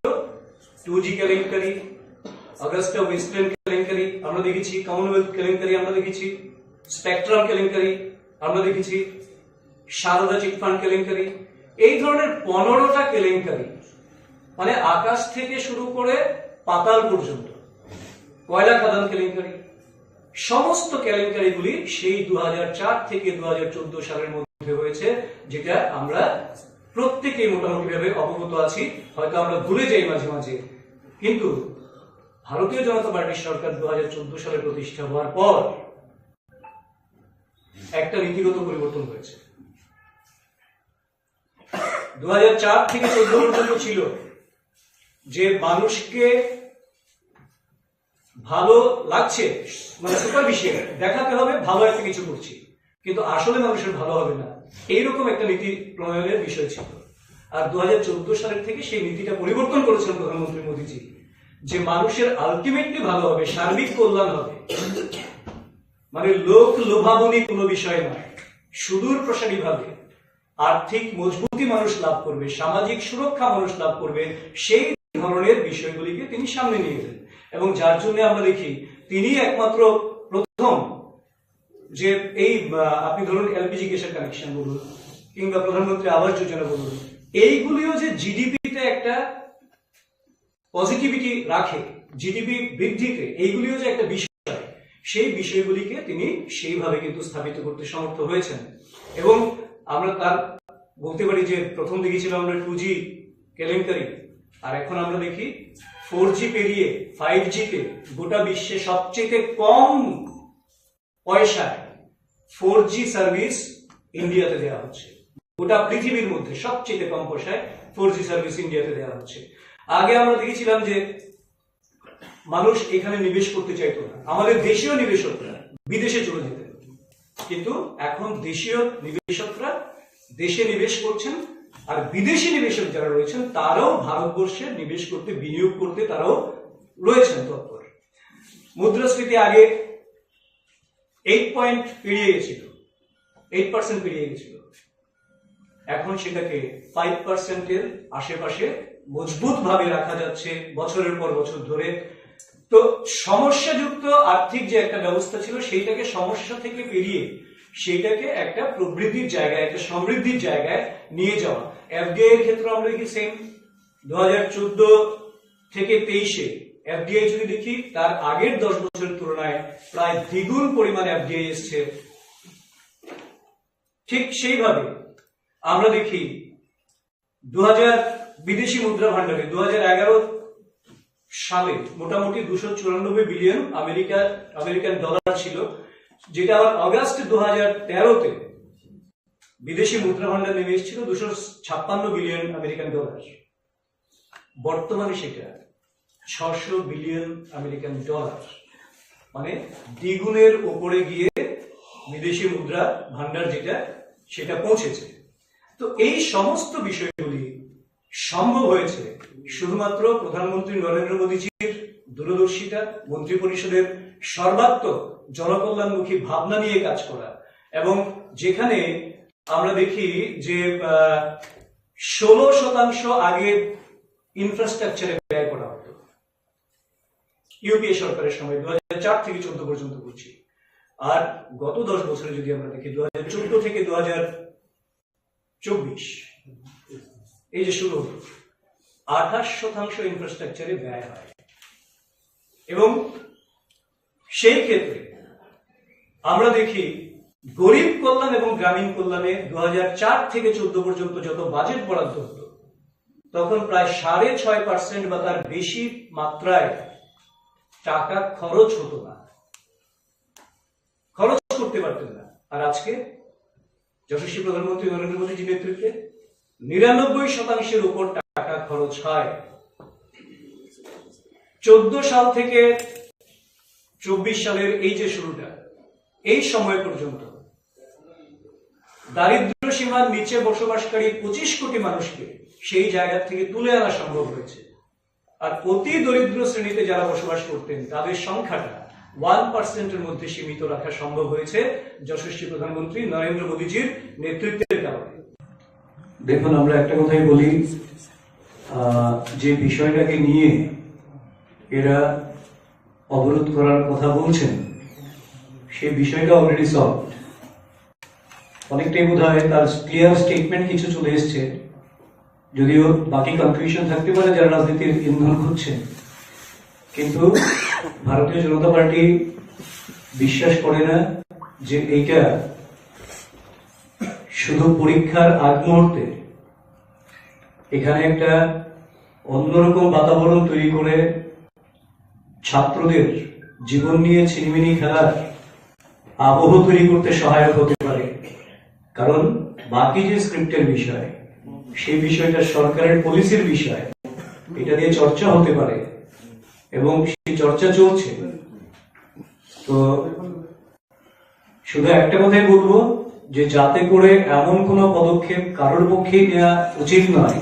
টু জি কেলেঙ্কারি, অগাস্টা ওয়েস্টল্যান্ড কেলেঙ্কারি আমরা দেখেছি, কমনওয়েলথ কেলেঙ্কারি আমরা দেখেছি, স্পেকট্রাম কেলেঙ্কারি আমরা দেখেছি, সারদা চিটফান্ড কেলেঙ্কারি, এই ধরনের পনেরোটা কেলেঙ্কারি, মানে আকাশ থেকে শুরু করে পাতাল পর্যন্ত, কয়লা খাদান কেলেঙ্কারি, সমস্ত কেলেঙ্কারিগুলি সেই দু হাজার চার থেকে দু হাজার চোদ্দ সালের মধ্যে হয়েছে, যেটা আমরা প্রত্যেকেই মোটামুটিভাবে অবগত আছি। হয়তো আমরা ভুলে যাই মাঝে মাঝে, কিন্তু ভারতীয় জনতা পার্টির সরকার দু হাজার চোদ্দ সালে প্রতিষ্ঠা হওয়ার পর একটা নীতিগত পরিবর্তন হয়েছে। দু হাজার চার থেকে চোদ্দ পর্যন্ত ছিল যে মানুষকে ভালো লাগছে, মানে সুপারফিশিয়াল দেখাতে হবে ভালো একটা কিছু করছি, কিন্তু আসলে মানুষের ভালো হবে না, এইরকম একটা নীতি প্রণয়নের বিষয় ছিল। আর দু হাজার চোদ্দ সালের থেকে সেই নীতিটা পরিবর্তন করেছেন প্রধানমন্ত্রী মোদীজি, যে মানুষের আলটিমেটলি ভালো হবে, সার্বিক কল্যাণ হবে, মানে লোক লোভাবনী কোনো বিষয় নয়, সুদূর প্রসারী ভাবে আর্থিক মজবুতি মানুষ লাভ করবে, সামাজিক সুরক্ষা মানুষ লাভ করবে, সেই ধরনের বিষয়গুলিকে তিনি সামনে নিয়ে এলেন। এবং যার জন্য আমরা দেখি, তিনি একমাত্র প্রথম যে এই, আহ, আপনি ধরুন এলপিজি গ্যাসের কানেকশন বলুন, কিংবা প্রধানমন্ত্রী আবাস যোজনা বলুন, এইগুলিও যে জিডিপিতে একটা পজিটিভিটি রাখে, জিডিপি বৃদ্ধিতে এইগুলিও যে একটা বিষয়, সেই বিষয়গুলিকে তিনি সেইভাবে কিন্তু স্থাপিত করতে সমর্থ হয়েছেন। এবং আমরা তার বলতে পারি যে প্রথম দেখেছিলাম আমরা টু জি কেলেঙ্কারি, আর এখন আমরা দেখি ফোর জি পেরিয়ে ফাইভ জিতে গোটা বিশ্বে সবচেয়ে কম পয়সায় ফোর জি সার্ভিস ইন্ডিয়াতে দেওয়া হচ্ছে। গোটা পৃথিবীর মধ্যে সবচেয়ে কম পয়সায় ফোর জি সার্ভিস ইন্ডিয়াতে দেওয়া হচ্ছে। আগে আমরা দেখেছিলাম যে মানুষ এখানে নিবেশ করতে চাইতো না, আমাদের দেশীয় নিবেশকরা বিদেশে চলে যেতেন, কিন্তু এখন দেশীয় নিবেশকরা দেশে নিবেশ করছেন, আর বিদেশি নিবেশক যারা রয়েছেন তারাও ভারতবর্ষে নিবেশ করতে, বিনিয়োগ করতে তারাও রয়েছেন তৎপর। মুদ্রাস্ফীতি আগে এইট পয়েন্ট পেরিয়ে গেছিল, এইট পার্সেন্ট পেরিয়ে গেছিল, এখন সেটাকে ফাইভ পার্সেন্টের আশেপাশে মজবুত ভাবে রাখা যাচ্ছে বছরের পর বছর ধরে। তো সমস্যাযুক্ত আর্থিক যে একটা ব্যবস্থা ছিল, সেইটাকে সমস্যা থেকে পেরিয়ে সেইটাকে একটা প্রবৃদ্ধির জায়গায়, একটা সমৃদ্ধির জায়গায় নিয়ে যাওয়া। এফডিআই এর ক্ষেত্রে আমরা দেখি সেম, দু হাজার চোদ্দ থেকে তেইশে এফডিআই যদি দেখি, তার আগের দশ বছরের তুলনায় প্রায় দ্বিগুণ পরিমাণ এফডিআই এসছে। ঠিক সেইভাবে আমরা দেখি দু হাজার বিদেশি মুদ্রা ভান্ডারে দু হাজার এগারো সালে মোটামুটি দুশো চুরানব্বই বিলিয়ন আমেরিকার, আমেরিকান ডলার ছিল, যেটা আবার অগাস্ট দু হাজার তেরোতে বিদেশি মুদ্রা ভান্ডার নেমে এসেছিল দুশো ছাপ্পান্ন বিলিয়ন আমেরিকান ডলার। বর্তমানে সেটা ছশো বিলিয়ন আমেরিকান ডলার, মানে দ্বিগুণের ওপরে গিয়ে বিদেশি মুদ্রা ভান্ডার যেটা, সেটা পৌঁছেছে। তো এই সমস্ত বিষয়গুলি সম্ভব হয়েছে শুধুমাত্র প্রধানমন্ত্রী নরেন্দ্র মোদীজির দূরদর্শিতা, মন্ত্রিপরিষদের সর্বাত্মক জনকল্যাণমুখী ভাবনা নিয়ে কাজ করা। এবং যেখানে আমরা দেখি যে আহ, ষোলো শতাংশ আগে ইনফ্রাস্ট্রাকচারে ব্যয় করা হতো ইউপিএ সরকারের সময়, দু হাজার চার থেকে চোদ্দ পর্যন্ত করছি। আর গত দশ বছরে যদি আমরা দেখি, দু হাজার চোদ্দ থেকে দু হাজার চব্বিশ, এই যে শুরু হলো, আঠাশ শতাংশ ইনফ্রাস্ট্রাকচারে ব্যয় হয়। এবং সেই ক্ষেত্রে আমরা দেখি গরিব কল্যাণ এবং গ্রামীণ কল্যাণে দু হাজার চার থেকে চোদ্দ পর্যন্ত যত বাজেট বরাদ্দ হতো, তখন প্রায় সাড়ে ছয় পার্সেন্ট বা তার বেশি মাত্রায় টাকা খরচ হতো না, খরচ করতে পারতেন না। আর আজকে যশস্বী প্রধানমন্ত্রী নরেন্দ্র মোদীজির নেতৃত্বে নিরানব্বই শতাংশের উপর টাকা খরচ হয়। চোদ্দ সাল থেকে চব্বিশ সালের এই যে শুরুটা, এই সময় পর্যন্ত দারিদ্র সীমার নিচে বসবাসকারী পঁচিশ কোটি মানুষকে সেই জায়গা থেকে তুলে আনা সম্ভব হয়েছে। আর অতি দরিদ্র শ্রেণীতে যারা বসবাস করতেন, তাদের সংখ্যাটা ওয়ান পার্সেন্টের মধ্যে সীমিত রাখা সম্ভব হয়েছে যশস্বী প্রধানমন্ত্রী নরেন্দ্র মোদীজির নেতৃত্বের কারণে। দেখুন, আমরা একটা কথাই বলি, আহ, যে বিষয়টাকে নিয়ে এরা অবরোধ করার কথা বলছেন, সেই বিষয়টা অলরেডি সলভড। অনেকটাই বোধ হয় তার ক্লিয়ার স্টেটমেন্ট কিছু চলে এসছে, যদিও বাকি কনফিউশন থাকতে পারে যারা রাজনীতির ইন্ধন খুঁজছেন। কিন্তু ভারতীয় জনতা পার্টি বিশ্বাস করে না যে এইটা শুধু পরীক্ষার আগ মুহূর্তে এখানে একটা অন্যরকম বাতাবরণ তৈরি করে ছাত্রদের জীবন নিয়ে ছিনিমিনি খেলার আবহ তৈরি করতে সহায়ক হতে পারে। কারণ বাকি যে স্ক্রিপ্টের বিষয়, সেই বিষয়টা সরকারের পলিসির বিষয়, এটা নিয়ে চর্চা হতে পারে এবং সেই চর্চা চলছে। তো শুধু একটা কথাই বলবো যে যাতে করে এমন কোনো পদক্ষেপ কারোর পক্ষেই নেওয়া উচিত নয়,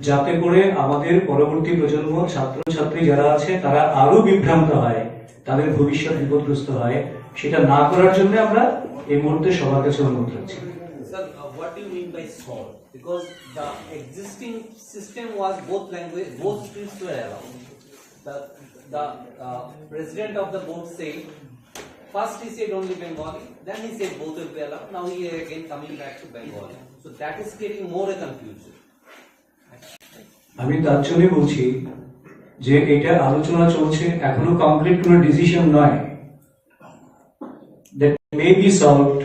যাতে করে আমাদের পরবর্তী প্রজন্ম, ছাত্রছাত্রী যারা আছে, তারা আরো বিভ্রান্ত হয়, তাদের ভবিষ্যৎ বিপদগ্রস্ত হয়, সেটা না করার জন্য আমরা এই মুহূর্তে সবার কাছে অনুরোধ রাখছি। Sir, uh, what do you mean by solve? Because the existing system was both language, both scripts were allowed. The, the uh, president of the board said, first he said only Bengali, then he said both will be allowed. Now he is again coming back to Bengali. So that is creating more a confusion. আমি তার জন্য বলছি যে এটা আলোচনা চলছে, এখনো কংক্রিট কোনো ডিসিশন নয়। That may be solved.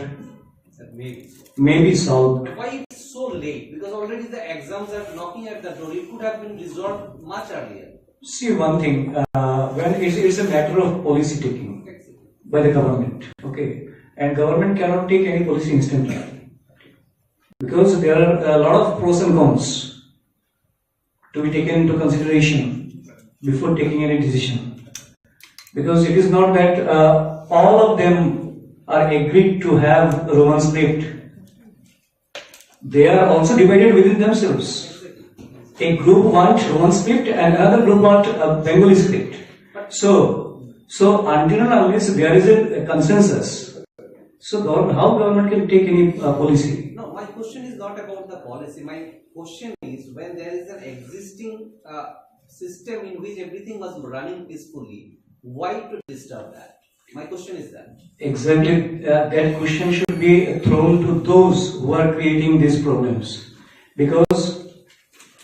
That may be solved. May be solved. Why it's so late? Because already the exams are knocking at the door. It could have been resolved much earlier. See one thing, uh, when it's, it's a matter of policy taking by the government, okay, and government cannot take any policy instantly because there are a lot of pros and cons to be taken into consideration before taking any decision. Because it is not that uh, all of them are agreed to have Roman script. They are also divided within themselves. A group want Roman script and another group want a Bengali script. So, so until and unless there is a consensus, so government, how government can take any uh, policy? No, my question is not about the policy. My question is, when there is an existing uh, system in which everything was running peacefully, why to disturb that? My question is that. Exactly, uh, that question should be thrown to those who are creating these problems. Because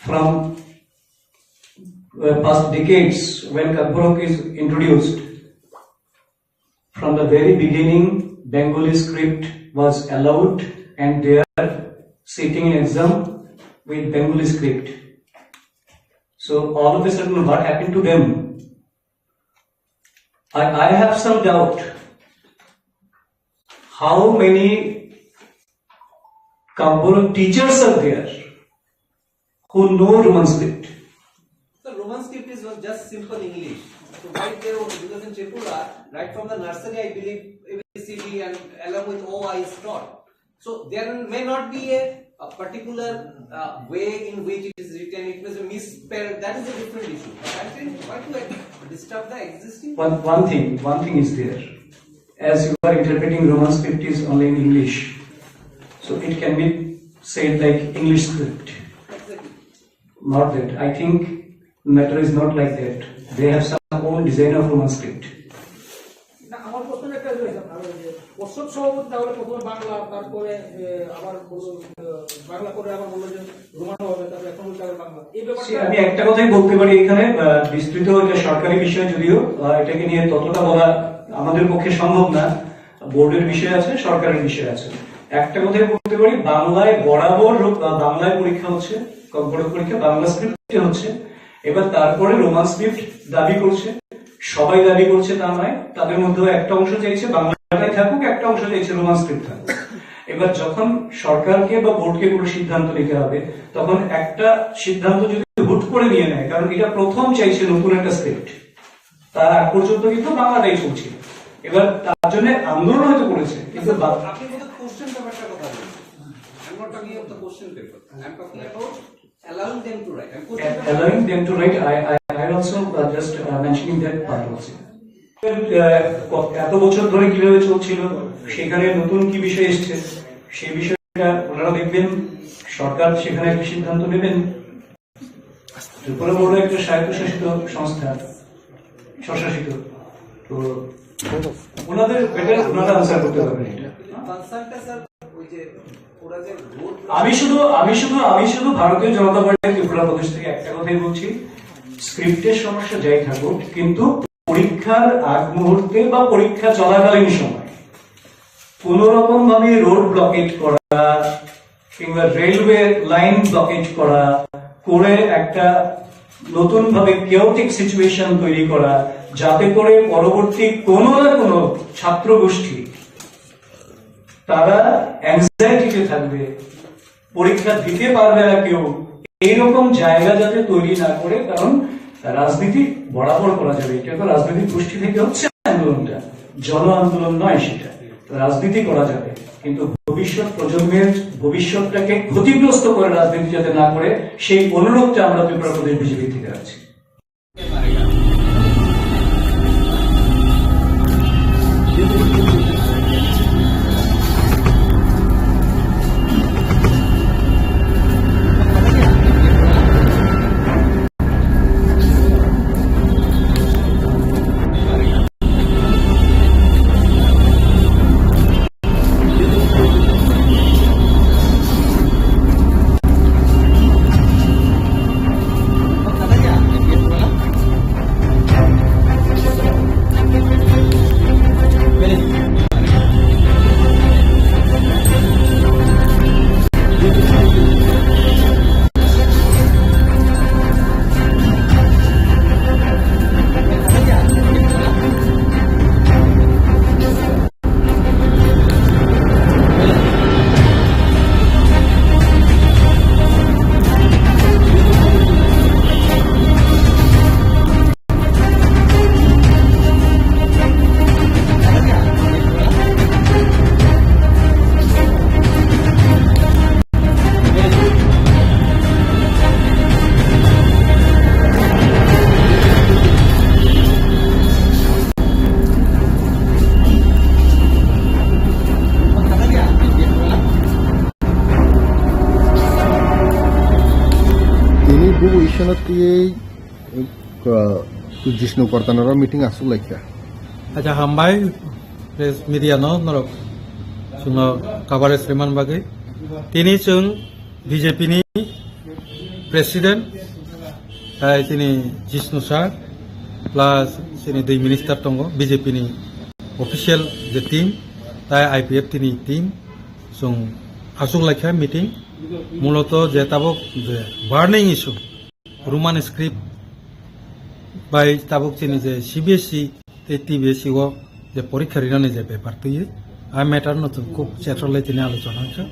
from, uh, past decades, when Kokborok is introduced, from the very beginning, Bengali script was allowed and they are sitting in exam with Bengali script. So all of a sudden, what happened to them? I, I have some doubt. How many Kokborok teachers are there who know Roman script? The Roman script is not just simple English. So why they were, because in Tripura, right from the nursery, I believe A B C D and along with O I is taught. So there may not be a, a particular, uh, way in which it is written. It may be misspelled. That is a different issue. But I'm saying, why to disturb the existing? One, one thing, one thing is there. As you are interpreting Roman script is only in English, so it can be said like English script. Exactly. Not that. I think matter is not like that. They have some own design of Roman script. না, আমার প্রথমে একটা জিনিস, আপনার ওই যে প্রস্তাব সভাপতি তাহলে প্রথমে বাংলা, তারপরে, এ, আবার বললো, এ, বাংলা করে আবার বললো যে রোমানো হবে, তারপরে এখন বলছে আবার বাংলা। এই ব্যাপারটা সে আমি একটা কথাই বলতে পারি এখানে, আহ, বিস্তৃত এটা সরকারি বিষয়, যদিও, আহ, এটাকে নিয়ে ততটা বলা আমাদের পক্ষে সম্ভব না। বোর্ডের বিষয় আছে, সরকারের বিষয় আছে। একটা কথাই বলতে পারি, বাংলায় বরাবর রূপ-, আহ, বাংলায় পরীক্ষা হচ্ছে, কম্পিউটার পরীক্ষা বাংলা স্ক্রিপ্টে হচ্ছে। এবার তারপরে রোমান স্ক্রিপ্ট দাবি করছে, সবাই দাবি করছে তা নয়, তাদের মধ্যেও একটা অংশ চাইছে বাংলাটাই থাকুক, একটা অংশ চাইছে রোমান স্ক্রিপ্ট থাকুক। এবার যখন সরকারকে বা বোর্ডকে কোনো সিদ্ধান্ত নিতে হবে, তখন একটা সিদ্ধান্ত যদি হুট করে নিয়ে নেয়, কারণ এটা প্রথম চাইছে নতুন একটা স্ক্রিপ্ট, তার আগ পর্যন্ত কিন্তু বাংলাটাই চলছিল। এবার তার জন্য আন্দোলন হয়তো করেছে, কিন্তু বা- আপনি বোধহয় কোশ্চেন পেপারটার কথা বলছেন। I'm not talking about the question paper. I'm talking about allowing them to write. I'm A-, allowing them to write, I, I, I also, uh, just, uh, mentioning that part also. আহ, ক-, এত বছর ধরে কিভাবে চলছিল, সেখানে নতুন কি বিষয় এসছে, সেই বিষয়টা ওনারা দেখবেন, সরকার সেখানে একটা সিদ্ধান্ত নেবেন। ত্রিপুরা বোর্ড একটা স্বায়ত্তশাসিত সংস্থা, স্বশাসিত। তো ওনাদের বেটার ওনারা আনসার করতে পারবেন এটা। কনসার্নটা স্যার, ওই যে ওরা যে রোড আমি শুধু, আমি শুধু, আমি শুধু ভারতীয় জনতা পার্টি ত্রিপুরা প্রদেশ থেকে একটা কথাই বলছি, স্ক্রিপ্টের সমস্যা যাই থাকুক, কিন্তু পরীক্ষার আগ মুহূর্তে বা পরীক্ষা চলাকালীন সময় কোনো রকম ভাবে রোড ব্লকেট করা কিংবা রেলওয়ে লাইন ব্লকেট করা, করে একটা নতুন ভাবে কেওটিক সিচুয়েশন তৈরি করা, যাতে করে পরবর্তী কোনো না কোনো ছাত্র গোষ্ঠী তারা অ্যাংজাইটিতে থাকবে, পরীক্ষা দিতে পারবে না কেউ, এইরকম জায়গা যাতে তৈরি না করে। কারণ রাজনীতি বরাবর করা যাবে, এটা তো রাজনৈতিক গোষ্ঠী থেকে হচ্ছে আন্দোলনটা, জন আন্দোলন নয় সেটা। রাজনীতি করা যাবে, কিন্তু ভবিষ্যৎ প্রজন্মের ভবিষ্যৎটাকে ক্ষতিগ্রস্ত করে রাজনীতি যাতে না করে, সেই অনুরোধটা আমরা ত্রিপুরা প্রদেশ বিজেপি থেকে রাখছি। Tini bubu isonot tiyei, uh, Jishnu Kortanoro meeting asuk laikha. Acha hambai, press media no norok chwngno coverage rwmani bagwi. Tini chwng B J P ni president, tai chini Jishnu sir, plus chini dui minister tongo, B J P ni official je team, tai I P F T ni team, chwng aswk laikha meeting, muloto je tabuk je burning issue, Roman script bai tabuk chini je C B S E tei T B S E o je porikha rinani je bepar twiwi, a matter no chwng khub chetrolai tini alochona wngkha,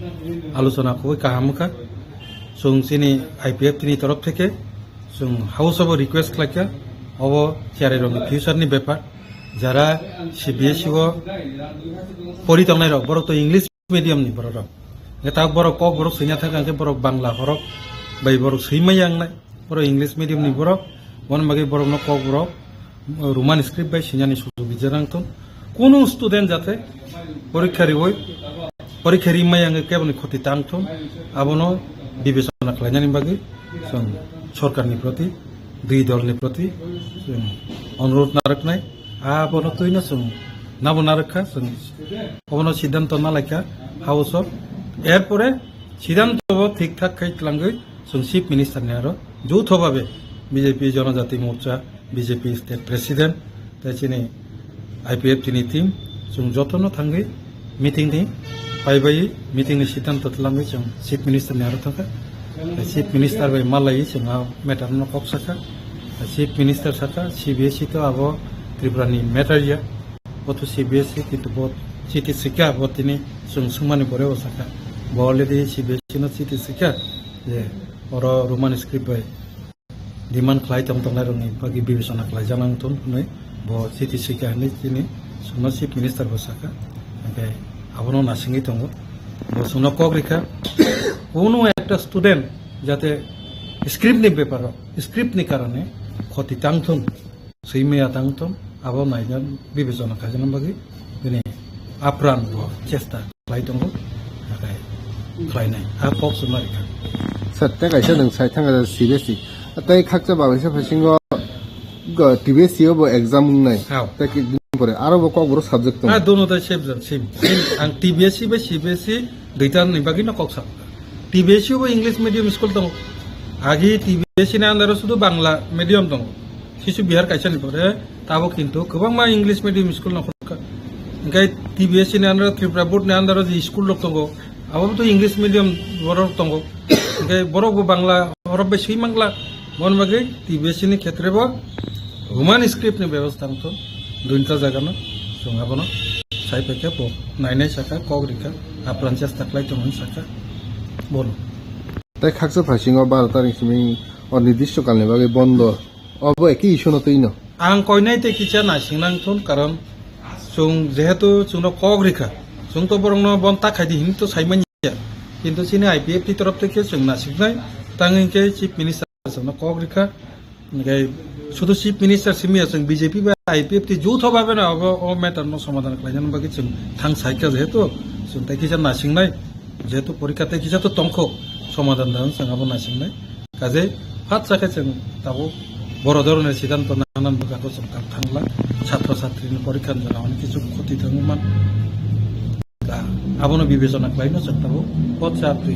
alochona khubui kaham wngkha. Chwng chini I P F T ni torof theke chwng house o bo request khlaikha, obo cherairokni future ni bepar, jara C B S E o pori tongnai rok borok to English medium ni borok rok. Hwnkhe ta borok kok borok swina thangkha hwnkhe borok Bangla horok bai borok swimai yang nai. Borok English medium ni borok, boni bagwi borok no kok borok Roman script bai swinani sujog bijak nang thun. Kunu student jate porikha riwi, porikha rimai yang kebo ni khoti tang thun. Abono bibechona khlainani bagwi chwng sorkar ni proti, dui dol ni proti chwng onurodh narwknai. Abono twino chwng nabo narwkha, chwng obono siddhanto nalaikha house o. Erpore siddhanto bo thik thak khai twlangwi chwng chief minister ni aro joutho babe B J P Jonojati Morcha, B J P state president, tei chini I P F T ni team chwng jotono thangwi meeting ni paibai meeting ni siddhanto twlangwi chwng chief minister ni aro thangkha. Tei chief minister bai malaiwi chwng a matter no kok sakha. Chief Minister saka, C B S E to abo Tripura ni matter ya. Bo to C B S E, kintu bo chiti swikha, bo tini chwng swngmani pore bo saka. Bo already C B S E no chiti swikha je oro Roman script bai demand khlai tong tongnai rokni bagwi bibechona khlai janang thun hwnwi bo chiti swikha hwnwi tini chwngno Chief Minister bo saka. Hwnkhe abono nasingwi tongo. Bo chwngno kok rikha, kunu ekta student jate script ni beparo, script ni karone khoti tang thung, swi maya tang thung, abo naina bibechona khaijana bagwi bini apran bo chesta khlai tongo, nakai khlainai. A kok chwma rikha. Sir, tei kaisa nwng sai thangkha C B S E. Tei khakcha bagwi se phasingo go T B S E o bo exam wngnai. Hao. Tei ki din pore aro bo kok boro subject tongo. Ah, dono tai same jang, same. Same. Ang T B S E bai C B S E duita ni bagwi no kok sa. T B S E bo English medium school tongo. Agi T B S E ni under o sudu Bangla medium tongo. Kisu Bihar kaisa ni pore tabo kintu kwbangma English medium school no khulkha. Hingke T B S E ni under o Tripura Board ni under o je school rok tongo, abo to English medium borok tongo. Hingke borok bo Bangla horok bai swi mangla. Bon bagwi T B S E ni khetre bo Roman script ni bebostha wngthon, duita jaga no chwng abono sai paikha bo nainai saka, kok rikha, apran chesta khlai tongo hinwi saka bono. Tei khaksa phaisingo baro tarik simi o nirdisto kalni bagwi bondo, obo ekhe issue no twino. Ang koinai tei kisa naising nang thun, karon chwng jehetu chwngno kok rikha, chwng to borokno bon ta khaidi hinwi to saimanya, kintu chini I P F T torof theke chwng nasiknai, tang hinkhe Chief Minister chwngno kok rikha. Hingke sudu Chief Minister simi ya chwng B J P bai I P F T joutho babe no abo o matter no somadhan khlainani bagwi chwng thang saikha, jehetu chwng tei kisa nasingnai, jehetu porikha tei kisa to tongkho somadhan dan chwng abo nasingnai. Kaje phat sakhe chwng tabuk boro dhoroner siddhanto nanan bwkha to chwng thang thangla, chhatro chhatri ni porikha ni jora hwn kichu khoti thangwi man. Da, abono bibechona khlaino chwng tabuk pot chatwi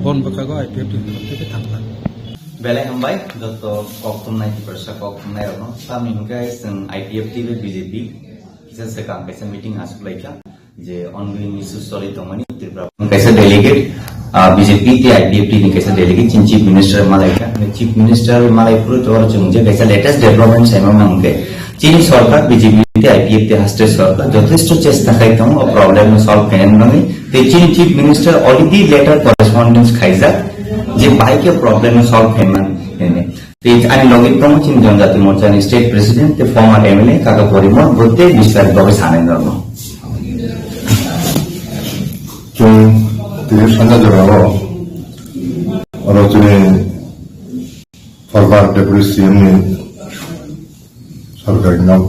bon bwkhago I P F T ni torof theke thangla. Belai hambai, joto kok thumnai, Tiprasa kok thumnai rokno. Tamni hwnkhe chwng I P F T bai B J P kisa swkang kaisa meeting aswk laikha, je ongoing issues choli tongmani Tripura kaisa delegate, ah, B J P tei I P F T ni kaisa delegate chini Chief Minister malaikha. Chief Minister malai phuru to chwng je kaisa latest development saimang nang hwnkhe, chini sorkar B J P tei I P F T haste sorkar jothesto chesta khai tongo o problem no solve khainani bagwi. Tei chini Chief Minister already letter correspondence khaijak je bai khe problem no solve khaimani hwnwi. Tei ani logi tongo chini Jonjati Morcha ni State President tei former M L A Kaka Porimon, bo tei bistar bagwi sanai norno. Chwng tini sanja jorao oro chini former Deputy C M ni sorkari nok,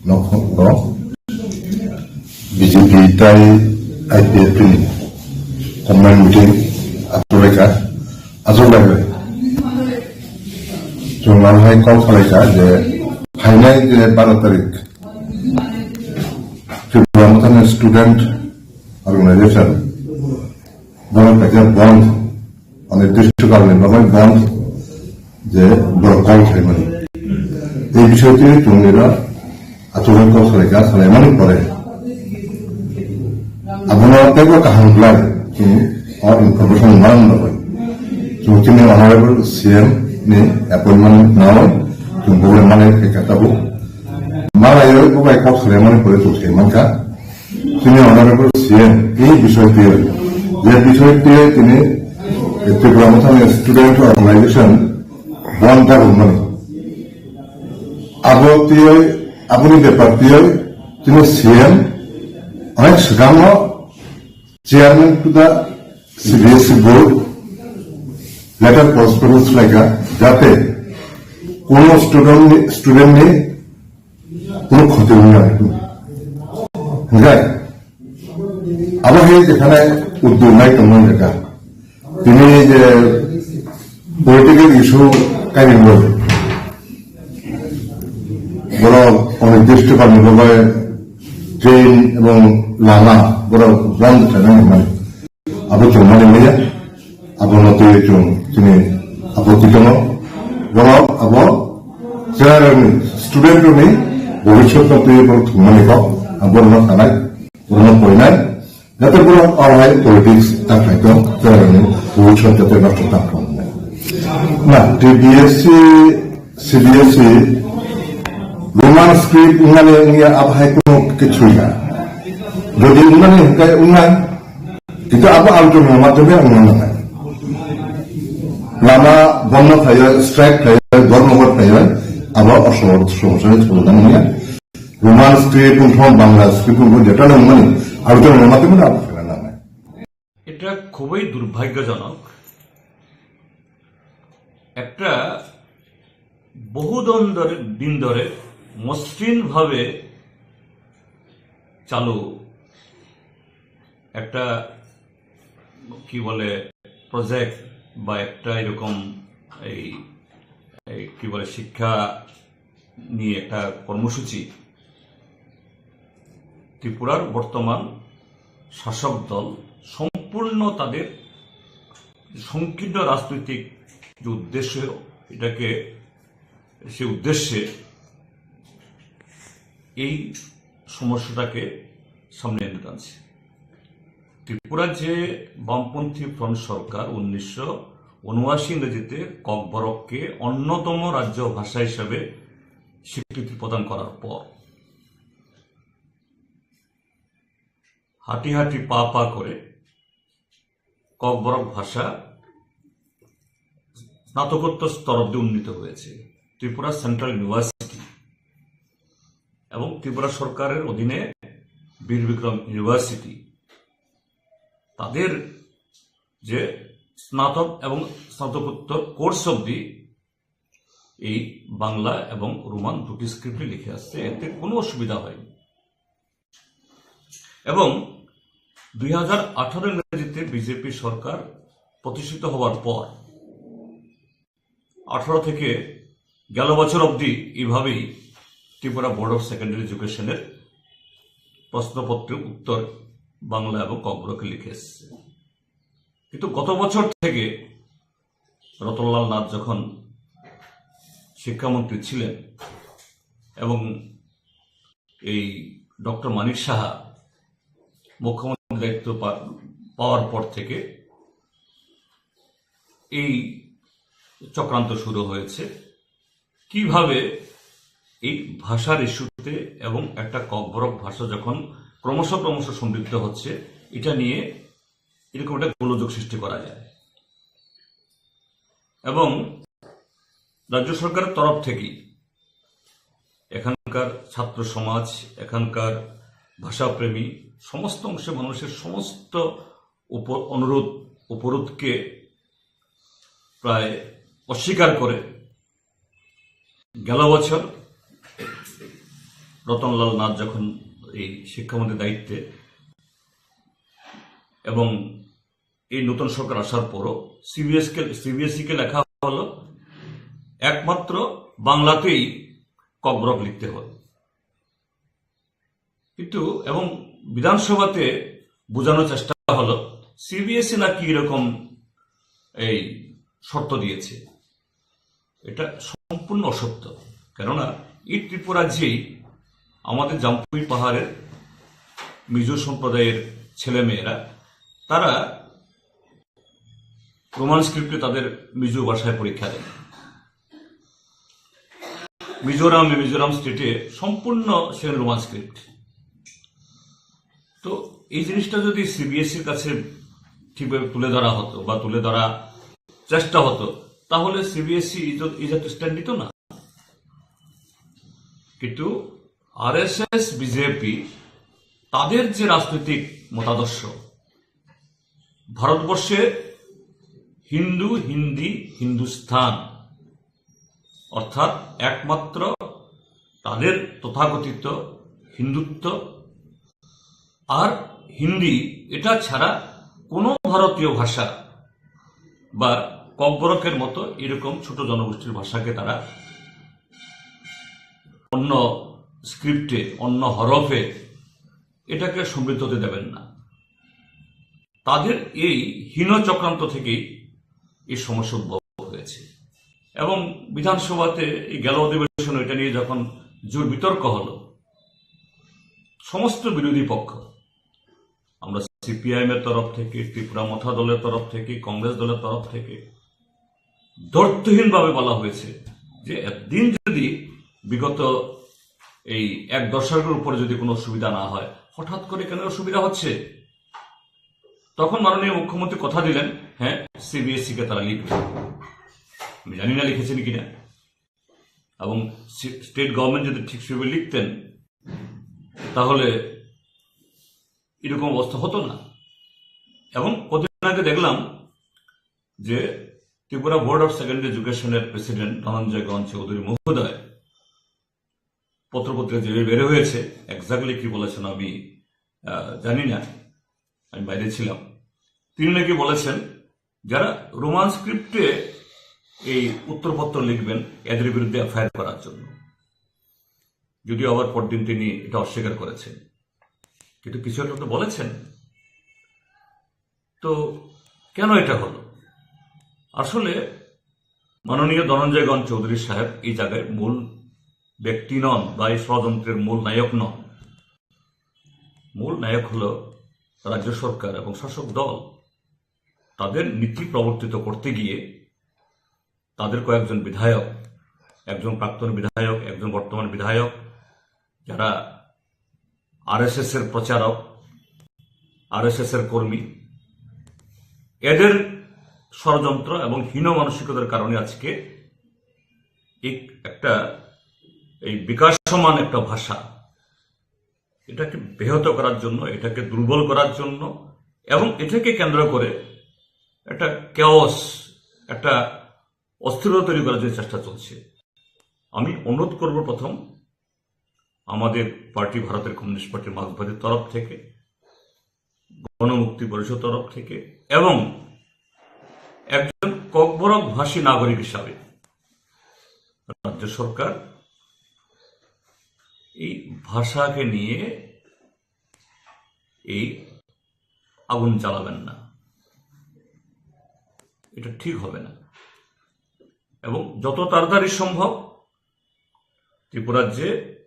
nok ro B J P tai I P F T ni combined meeting achuk lai bai. Chwng ang hai call khalai kha je phainai je baro tarik Tripura Mothani Student Organization, borok kaisa bond, onirdisto kalni bagwi bond, je borok call khlaimani. Ei bisoi twi chwng nira achugwi call khlaikha, khlaimani pore abono teibo kaham khlai chwng o information manna bagwi. Chwng chini Honorable C M ni appointment nawi chwng bole manai khaikha tabuk. Manaiwi bo bai kok swlaimani pore chwng sai mankha. Chini Honorable C M ni bisoi twi, je bisoi twi tini Tripura Mothani Student Organization bond dagumani. Abo twi, aboni bepar twi chini C M onek swkango Chairman to the C B S E board letter correspondence laika, jate kono student ni, student ni kono khoti wngya. Hingkai abo hai jekhane uddog nai tongmani lekha. Tini je political issue kainwi wngwi borok onirdisto kalni bagwi train ebong lama borok bond khlaina hwnmani. Abo chwng mani maya, abo no twi chwng chini apotti tongo. Borok abo chwrairokni, student rokni bhobishyot no twi borok thwngmani kok, abo no sanai, borok no poinai. Jate borok aro hai politics ta khai tong, chwrairokni bhobishyot jate nosto ta khai tong. Na, T B S C, C B S E, Roman script wngnani wngya abo hai kuno kichhu ya. Jodi wngnani hwnkhe wngnai, kintu abo alochona madhyome wngna nangnai. Lama bondo khlaiwi, strike khlaiwi, dhormoghat khlaiwi, abo osomosya ni solution wngya. Roman script wngthong, Bangla script wngthong, jeta wngmani alochona madhyome abo khlaiwi nangnai. এটা খুবই দুর্ভাগ্যজনক। একটা বহুদিন ধরে, দিন ধরে মসৃণভাবে চালু একটা, কি বলে, প্রজেক্ট বা একটা এরকম এই, এই কি বলে, শিক্ষা নিয়ে একটা কর্মসূচি ত্রিপুরার বর্তমান শাসক দল সম্পূর্ণ তাদের সংকীর্ণ রাজনৈতিক যে উদ্দেশ্য, এটাকে, সে উদ্দেশ্যে এই সমস্যাটাকে সামনে এনে টানছে। ত্রিপুরার যে বামপন্থী ফ্রন্ট সরকার উনিশশো উনআশি ইংরেজিতে ককবরককে অন্যতম রাজ্য ভাষা হিসাবে স্বীকৃতি প্রদান করার পর হাঁটি হাঁটি পা পা করে ককবরক ভাষা স্নাতকোত্তর স্তর অব্দি উন্নীত হয়েছে ত্রিপুরা সেন্ট্রাল ইউনিভার্সিটি এবং ত্রিপুরা সরকারের অধীনে বীর বিক্রম ইউনিভার্সিটি, তাদের যে স্নাতক এবং স্নাতকোত্তর কোর্স অব্দি এই বাংলা এবং রোমান দুটি স্ক্রিপ্টে লিখে আসছে, এতে কোনো অসুবিধা হয়নি। এবং দুই হাজার আঠারো ইংরেজিতে বিজেপি সরকার প্রতিষ্ঠিত হওয়ার পর আঠারো থেকে গেল বছর অবধি এইভাবেই ত্রিপুরা বোর্ড অফ সেকেন্ডারি এডুকেশনের প্রশ্নপত্রের উত্তর বাংলা এবং ককবরকে লিখে এসেছে। কিন্তু গত বছর থেকে রতনলাল নাথ যখন শিক্ষামন্ত্রী ছিলেন এবং এই ডক্টর মানিক সাহা মুখ্যমন্ত্রী দায়িত্ব পা-, পাওয়ার পর থেকে এই চক্রান্ত শুরু হয়েছে। কিভাবে এই ভাষার ইস্যুতে এবং একটা ককবরক ভাষা যখন ক্রমশ ক্রমশ সমৃদ্ধ হচ্ছে, এটা নিয়ে এরকম একটা গোলযোগ সৃষ্টি করা যায়। এবং রাজ্য সরকারের তরফ থেকেই এখানকার ছাত্র সমাজ, এখানকার ভাষাপ্রেমী সমস্ত অংশের মানুষের সমস্ত উপ-, অনুরোধ, উপরোধকে প্রায় অস্বীকার করে গেল বছর রতনলাল নাথ যখন এই শিক্ষামন্ত্রীর দায়িত্বে এবং এই নতুন সরকার আসার পরও সিবিএসকে, সিবিএসই কে লেখা হলো একমাত্র বাংলাতেই ককবরক লিখতে হবে। কিন্তু এবং বিধানসভাতে বোঝানোর চেষ্টা হলো সিবিএসই নাকি এরকম এই শর্ত দিয়েছে। এটা সম্পূর্ণ অসত্য। কেননা এই ত্রিপুরাজ্যেই আমাদের জাম্পুই পাহাড়ের মিজো সম্প্রদায়ের ছেলেমেয়েরা, তারা রোমান স্ক্রিপ্টে তাদের মিজো ভাষায় পরীক্ষা দেন। মিজোরামে, মিজোরাম স্টেটে সম্পূর্ণ সেখানে রোমান স্ক্রিপ্ট। তো এই জিনিসটা যদি সিবিএসইর কাছে ঠিকভাবে তুলে ধরা হতো বা তুলে ধরা চেষ্টা হতো, তাহলে সিবিএসই এই জাত- এই জাতীয় স্ট্যান্ড নিত না। কিন্তু আরএসএস, বিজেপি, তাদের যে রাজনৈতিক মতাদর্শ, ভারতবর্ষে হিন্দু, হিন্দি, হিন্দুস্তান, অর্থাৎ একমাত্র তাদের তথাকথিত হিন্দুত্ব আর হিন্দি, এটা ছাড়া কোনো ভারতীয় ভাষা বা ককবরকের মতো এরকম ছোট জনগোষ্ঠীর ভাষাকে তারা অন্য স্ক্রিপ্টে, অন্য হরফে এটাকে সমৃদ্ধ হতে দেবেন না। তাদের এই হীন চক্রান্ত থেকেই এই সমস্যা উদ্ভব হয়েছে। এবং বিধানসভাতে এই গেল অধিবেশন, এটা নিয়ে যখন জোর বিতর্ক হলো, সমস্ত বিরোধী পক্ষ, আমরা সিপিআইএম এর তরফ থেকে, ত্রিপুরা মথা দলের তরফ থেকে, কংগ্রেস দলের তরফ থেকে ধৈর্যহীনভাবে বলা হয়েছে যে একদিন যদি বিগত এই এক দশকের উপরে যদি কোনো অসুবিধা না হয়, হঠাৎ করে কেন অসুবিধা হচ্ছে? তখন মাননীয় মুখ্যমন্ত্রী কথা দিলেন, হ্যাঁ, সিবিএসই কে তারা লিখবে। আমি জানি না লিখেছেন কিনা। এবং সি- স্টেট গভর্নমেন্ট যদি ঠিক সেভাবে লিখতেন, তাহলে এরকম অবস্থা হতো না। এবং কদিন আগে দেখলাম যে ত্রিপুরা বোর্ড অফ সেকেন্ডারি এডুকেশনের প্রেসিডেন্ট ধনঞ্জয়গঞ্জ চৌধুরী মহোদয় পত্রপত্রিকা যেভাবে বের হয়েছে, এক্স্যাক্টলি কি বলেছেন আমি আহ, জানি না, আমি বাইরে ছিলাম। তিনি নাকি বলেছেন যারা রোমান স্ক্রিপ্টে এই উত্তরপত্র লিখবেন এদের বিরুদ্ধে এফআইআর করার জন্য, যদিও আবার পরদিন তিনি এটা অস্বীকার করেছেন। কিন্তু কিছু একটা তো বলেছেন। তো কেন এটা হলো? আসলে মাননীয় ধনঞ্জয়গঞ্জ চৌধুরী সাহেব এই জায়গায় মূল ব্যক্তি নন বা এই ষড়যন্ত্রের মূল নায়ক নন। মূল নায়ক হলো রাজ্য সরকার এবং শাসক দল। তাদের নীতি প্রবর্তিত করতে গিয়ে তাদের কয়েকজন বিধায়ক, একজন প্রাক্তন বিধায়ক, একজন বর্তমান বিধায়ক, যারা আরএসএস এর প্রচারক, আরএসএস এর কর্মী, এদের ষড়যন্ত্র এবং হীন মানসিকতার কারণে আজকে এক- একটা এই বিকাশমান একটা ভাষা, এটাকে ব্যাহত করার জন্য, এটাকে দুর্বল করার জন্য এবং এটাকে কেন্দ্র করে একটা কেওস, একটা অস্থিরতা তৈরি করার জন্য চেষ্টা চলছে। আমি অনুরোধ করব প্রথম আমাদের পার্টি, ভারতের কমিউনিস্ট পার্টি মার্ক্সবাদীর তরফ থেকে, গণমুক্তি পরিষদ তরফ থেকে এবং একজন ককবরক ভাষী নাগরিক হিসাবে রাজ্য সরকার এই ভাষাকে নিয়ে এই আগুন জ্বালাবেন না, এটা ঠিক হবে না। এবং যত তাড়াতাড়ি সম্ভব ত্রিপুরার যে,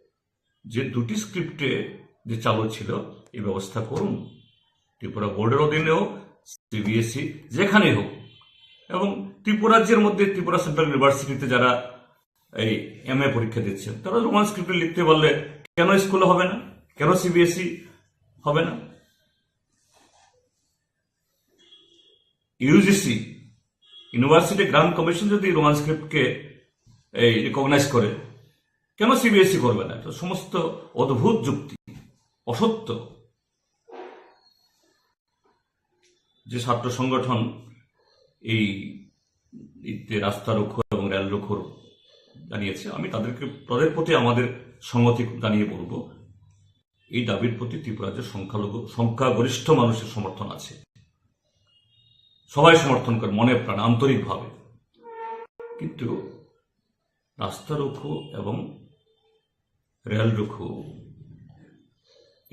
যে দুটি স্ক্রিপ্টে যে চালু ছিল, এই ব্যবস্থা করুন। ত্রিপুরা বোর্ডের অধীনে হোক, সিবিএসই, যেখানেই হোক। এবং ত্রিপুরাজ্যের মধ্যে ত্রিপুরা সেন্ট্রাল ইউনিভার্সিটিতে যারা এই এমএ পরীক্ষা দিচ্ছেন, তারা রোমান স্ক্রিপ্টে লিখতে পারলে কেন স্কুলে হবে না, কেন সিবিএসই হবে না? ইউজিসি, ইউনিভার্সিটি গ্রান্ট কমিশন যদি রোমান স্ক্রিপ্টকে এই রিকগনাইজ করে, কেন সিবিএসই করবে না? এটা সমস্ত অদ্ভুত যুক্তি, অসত্য। যে ছাত্র সংগঠন এই, এই যে রাস্তা রোকো এবং রেল রোকোর জানিয়েছে, আমি তাদেরকে, তাদের প্রতি আমাদের সংহতি জানিয়ে বলবো, এই দাবির প্রতি ত্রিপুরাতে সংখ্যালঘু, সংখ্যাগরিষ্ঠ মানুষের সমর্থন আছে, সবাই সমর্থন করে মনে প্রাণে আন্তরিকভাবে। কিন্তু রাস্তা রোকো এবং রেল রোকো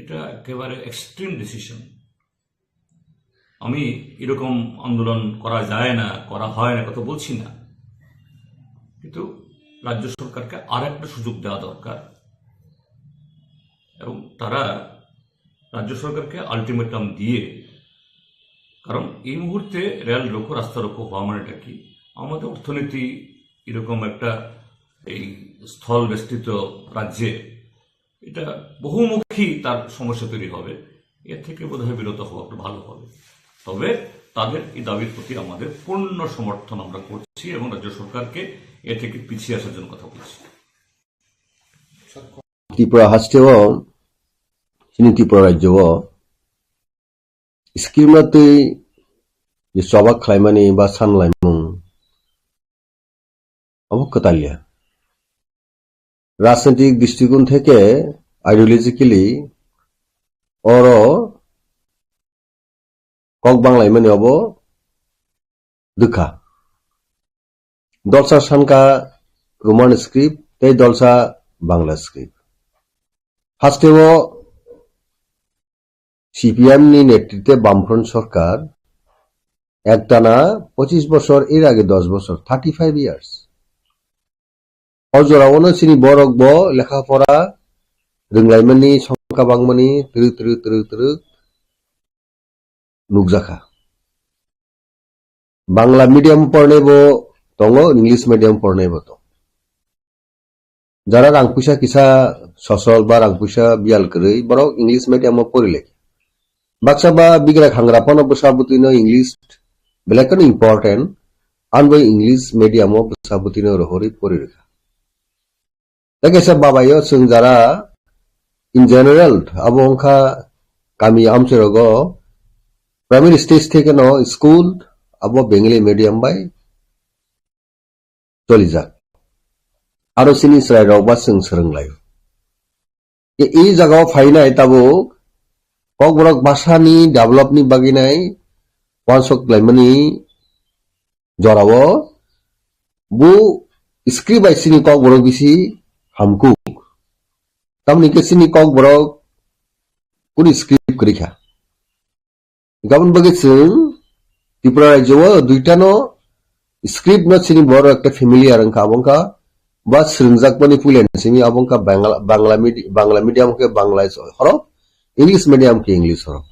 এটা একেবারে এক্সট্রিম ডিসিশন। আমি এরকম আন্দোলন করা যায় না, করা হয় না, কথা বলছি না, কিন্তু রাজ্য সরকারকে আর একটা সুযোগ দেওয়া দরকার। এবং তারা রাজ্য সরকারকে আলটিমেটাম দিয়ে, কারণ এই মুহূর্তে রেল রোকো, রাস্তা রোকো হওয়া মানেটা কি? আমাদের অর্থনীতি এরকম একটা এই স্থল বেষ্টিত রাজ্যে এটা বহুমুখী তার সমস্যা তৈরি হবে। এর থেকে বোধহয় বিরত হওয়া একটু ভালো হবে। তবে তাদের এই দাবির প্রতি আমাদের পূর্ণ সমর্থন আমরা করছি এবং রাজ্য সরকারকে এ থেকে পিছিয়ে আসার জন্য কথা বলছি। Tripura haste o, chini Tripura rajyo o, scheme no twi je choba khlaimani ba sanlaimung, abo kwtalya. Rajnitik dristigond theke ideologically oro kok banglaimani abo dwkha. Dolsa sankha Roman script tei dolsa Bangla script. Hasteo C P M ni netritwe Bamfront sorkar ektana pochis bochor, er age dos bochor, thirty five years. O jorao no chini borok bo lekha pora rwnglaimani, songkha bangmani twrwk twrwk twrwk twrwk nukjakha. Bangla medium pornai bo tongo, English medium pornai bo tongo. Jara rang puisa kisa sosol ba rang puisa biyal kwrwi, borok English medium o pori lai. Baksa ba bigra khangra phano bwsa bwtwi no English belai kheno important, ang bai English medium o bwsa bwtwi no rohorwi pori rwkha. Tei kaisa babayo chwng jara in general abo wngkha kami amchai rogo primary stage theke no school abo Bengali medium bai cholijak. Aro chini chwrai rok ba chwng swrwng lai. E, e jaga o phainai tabuk Kokborok bhasha ni develop ni bagwi nai uansuk laimani jorao bu script bai chini Kokborok bisi hamkuk. Tamni khe chini Kokborok kuni script kwrwi kha. Gabon bagwi chwng Tripura rajyo o duita no script no chini borok ekta familiar wngkha, abo wngkha ba swrwngjakmani puila ni simi abo wngkha Bangla, Bangla medi-, Bangla medium khe Bangla horo, English medium khe English horo.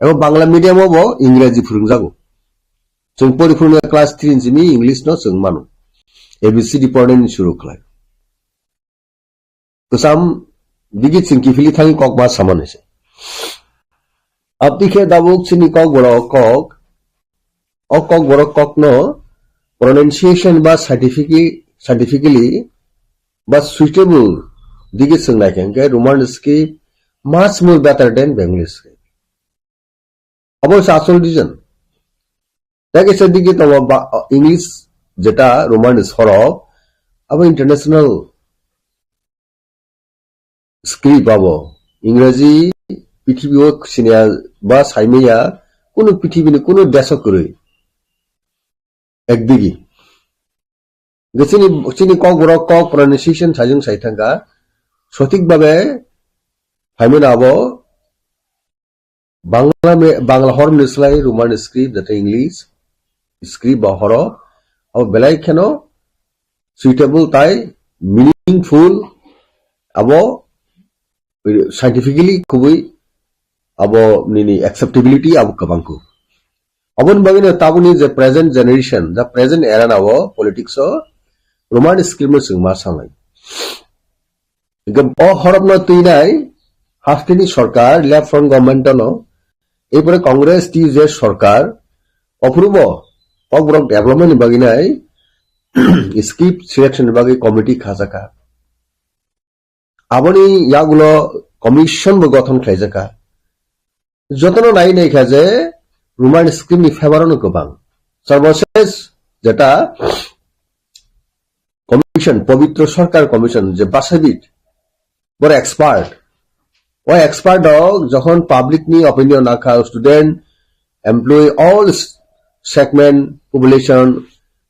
Ebo Bangla medium o bo Ingreji phwrwngjago. Chwng pori phuru class three ni simi English no chwng mano. A B C D pornai ni suru khlai. Kwcham digi chwng kiphilwi thangwi kokma samani se. Aboni khe tabuk chini Kokborok kok, o Kokborok kokno pronunciation ba scientific-, scientifically ba suitable digi chwng nai khe, hwnkhe Roman script much more better than Bengali script. Abo se asol reason. Tei kaisa digi tongo ba, English jeta Roman sorok, abo international script abo. Ingreji prithibi o siniya ba saimaya kunu prithibini kunu deso kwrwi. Ekdigi. Chini, chini Kokborok kok pronunciation sajwng sai thangkha. Sothik babe phaimani abo Bangla me-, Bangla hormoni slai Roman script, jate English script ba horo, abo belai kheno suitable tai meaningful, abo scientifically kubui abo nini acceptability abo kwbangkuk. Aboni bagwino tabukni je present generation, the present era na o politics o Roman script no chwng ma sanai. Hingke o horokno twinai hasteni sorkar, left front government no, erpore Congress T U J sorkar, ophurubo Kokborok development ni bagwi nai script selection ni bagwi committee khajaka. Aboni yagulo commission bo gothon khlaijaka. Jotono nai nai kha je Roman script ni favor no kwbang. Sarbosesh jeta commission, Pabitra Sarkar Commission je basabit, boro expert. O expert rok jokhon public ni opinion nakha, student, employee, all s-, segment, population,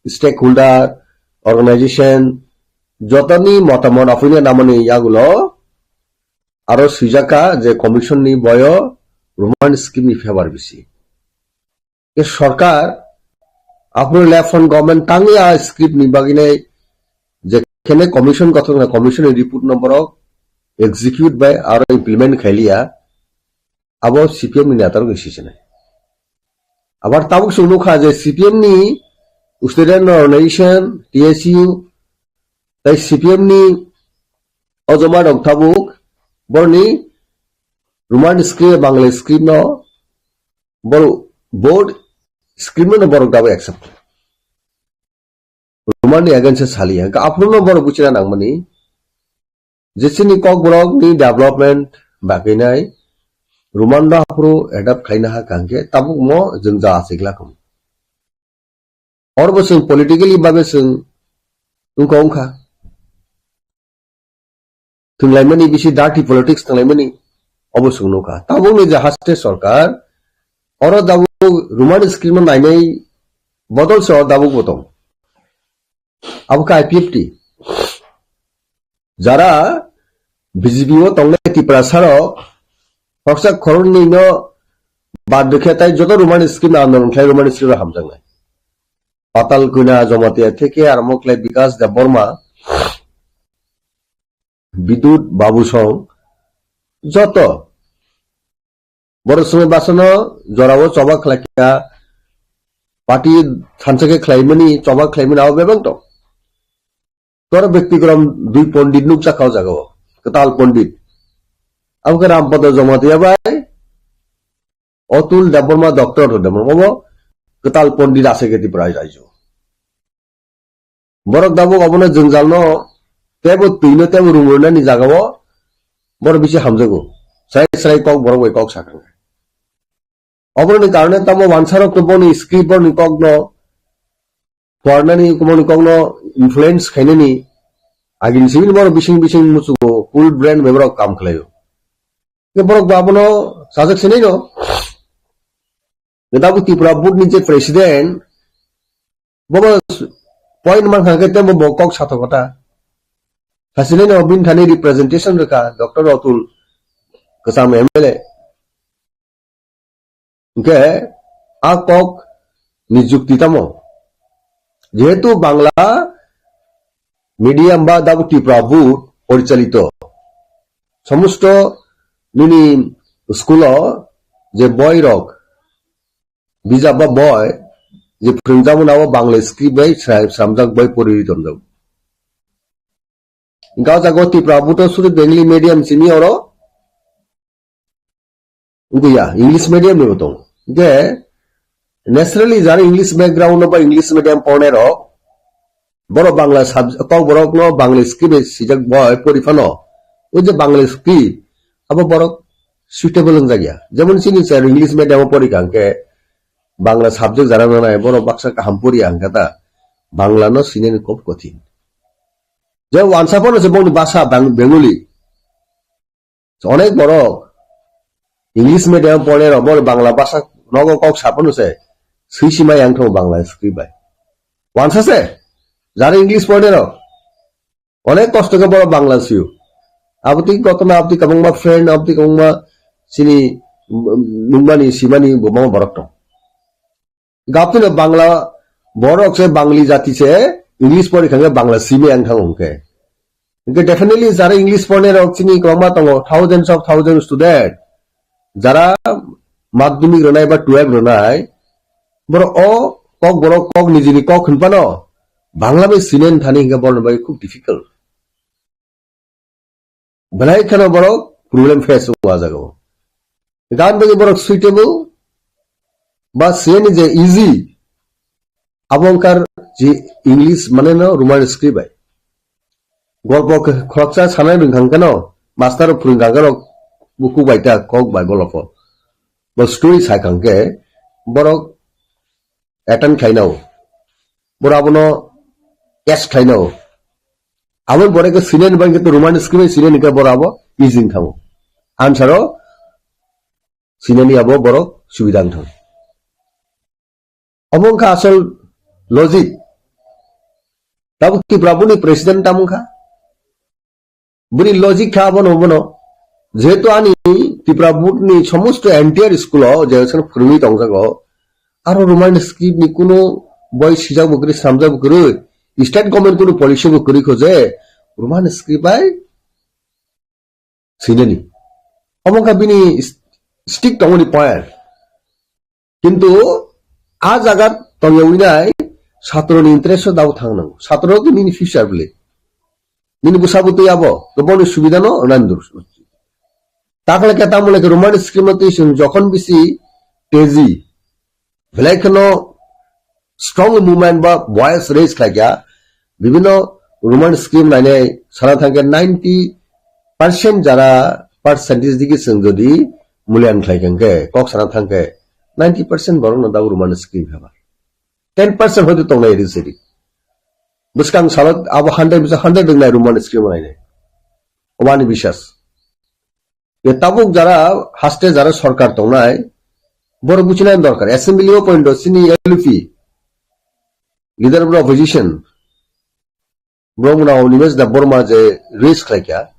stakeholder, organization, jotoni motamot opinion namani yagulo aro swijak kha je commission ni boyo Roman script ni favour bisi. Ke sorkar, aphuru left front government tangwi a script ni bagwi nai je khene commission gothon kha, commission ni report no borok execute bai aro implement khailiya, abo C P M ni neta rok ni sisinai. Abar tabuk chwng nukha je C P M ni student organization, T S U, tai C P M ni ojoma rok tabuk borni Roman script, Bangla script no, bor-, board script no borok tabuk accept. Roman ni against saliya. Hwnkhe aphuru no borok buchina nangmani. Jesini kokborok ni development bagwi nai Roman no aphuru adapt khaina ha kangkhe tabuk mo jwng ja achikla kamo. Oro bo chwng politically babe chwng wngkha wngkha. Thwnglaimani bisi dirty politics thwnglaimani obo chwng nukha. Tabukni je haste sorkar, oro tabuk Roman script no nainai bodol se oro tabuk bo tong. Abo khe I P F T. Jara B J P o tongnai Tiprasa rok, khorsa khoroknwi no bad rwkhe tai joto Roman script no andolon khlai Roman script rok hamjaknai. Patal Kona Jamatia theke arombo khlai Bikas Debbarma, Bidut Babu song joto borok songwi basano jorao choba khlaikha, party thansa khe khlaimani, choba khlaimani abo bebak tong. Tor bekti korom dui pondit nukjakha o jagao, kwtal pondit. Abo khe Rampada Jamatia bai Atul Debbarma, Doctor Atul Debbarma bo kwtal pondit ase khe Tripura raijo. Borok tabuk obono jwngjalno teibo twino teibo rung rwnani jagao borok bisi hamjago. Srai srai kok borok bai kok sakha. Oboroni karone tamo wansarok to boni script boroni kokno pornani, boni kokno influence khainani agini simi borok bising bising muchugo full brain bai borok kam khlaio. Ke borok bo abono sajak sinai no. Tabuk Tripura board ni je president, bobo point mankha khe temo bo kok sathok kota. Sasinai no bini thani representation rwkha Doctor Atul Kwcham M L A. Hwnkhe a kok ni jukti tamo? Jehetu Bangla medium ba tabuk Tripura board porichalito, somosto nini school o je boy rok bijap ba boy je phwrwngjakmani abo Bangla script bai sra-, sramjak bai pori tonjak. Hwnkhe o jaga o Tripura board o sudu Bengali medium simi oro wngya, English medium ni bo tongo. Hwnkhe naturally jara English background no ba English medium pornai rok, borok Bangla sub-, kokborok no Bangla script bai sijak bai pori phano, o je Bangla script abo borok suitable wngjakya. Jemon chini sir English medium o pori kha hwnkhe Bangla subject jara nanai borok baksa kaham poriya hwnkhe ta Bangla no sinani khub kothin. Je wansa phano se bongni basa Bang-, Bengali. Onek borok English medium pornai rok bo Bangla basa nogo kok saphano se swi simai yang thung Bangla script bai. Wansa se jara English pornai rok onek kosto khe borok Bangla sio. Abotwi kotoma abotwi kwbangma friend abotwi kwbangma chini nungmani simani bo mama borok tong. Gaptino Bangla borok se Bangli jati se English pori khange Bangla simi ang thang hwnkhe. Hwnkhe definitely jara English pornai rok chini kwbangma tongo, thousands of thousands student. Jara madhyamik rwnai ba twelve rwnai, borok o kok borok kok nijini kok hwnphano Bangla bai sinen thani hwnkhe borok bai khub difficult. Belai kheno borok problem face o a jaga o. Gan bagwi borok suitable ba siyani je easy, abo wngkar je English mane no Roman script bai. Golpo khe khoroksa sanai rwngkha hwnkhe no, master rok phwrwngkha hwnkhe no bukhuk bai ta kok bai golpo. Bo story sai kha hwnkhe borok attend khlaina o. Borok abono catch khlaina o. Abo borok khe sinani bagwi khe Roman script bai sinani khe borok abo easy wng thango. Answer o sinani abo borok subida wng thango. Obo wngkha asol logic. Tabuk Tripura boni president tamo wngkha? Bini logic kha abono, bono. Jehetu ani Tripura board ni somosto entire school o je phwrwngwi tongjago, aro Roman script ni kuno boi sijak bo kwrwi, swnamjak bo kwrwi, state government kuno policy bo kwrwi kho je Roman script bai swinani. Omo wngkha bini strict tongmani point. Kintu a jaga tongyawi nai, satro ni interest o dabo thang nango. Satro ke nini future bole. Nini bwsa bo twi abo, to boni subida no nani dur. Takle ke tamole ke Roman script no twi sung jokhon bisi teji. Belai kheno strong movement ba voice raise khlaikha. Bibhinno Roman script nainai sana thangkhe ninety percent jara percentage digi chwng jodi mulyan khlaikha hwnkhe, kok sana thangkhe ninety percent borokno dabo Roman script haba. Ten percent hoito tongnai ri siri. Bwskang salo abo hundred bisa hundred wngnai Roman script nainai. Obani bisas. Ye tabuk jara haste jara sorkar tongnai, borok buchina dorkar. Assembly o point o chini L P, Leader of the Opposition, Brahmana Animesh Debbarma je raise khlaikha,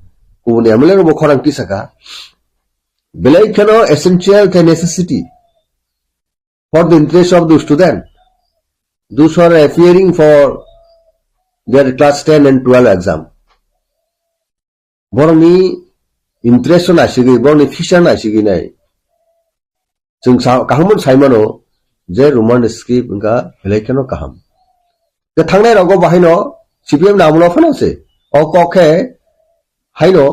kubuni M L A rokbo khorang tisakha. Belai kheno essential khe necessity for the interest of the student, those who are appearing for their class ten and twelve exam. Borokni interest no naisigwi, borokni future naisigwi nai. Chwng sa-, kaham hwn sai mano je Roman script wngkha belai kheno kaham. Tei thangnai rogo bahaino C P M ni amolo phano se. O kok khe haino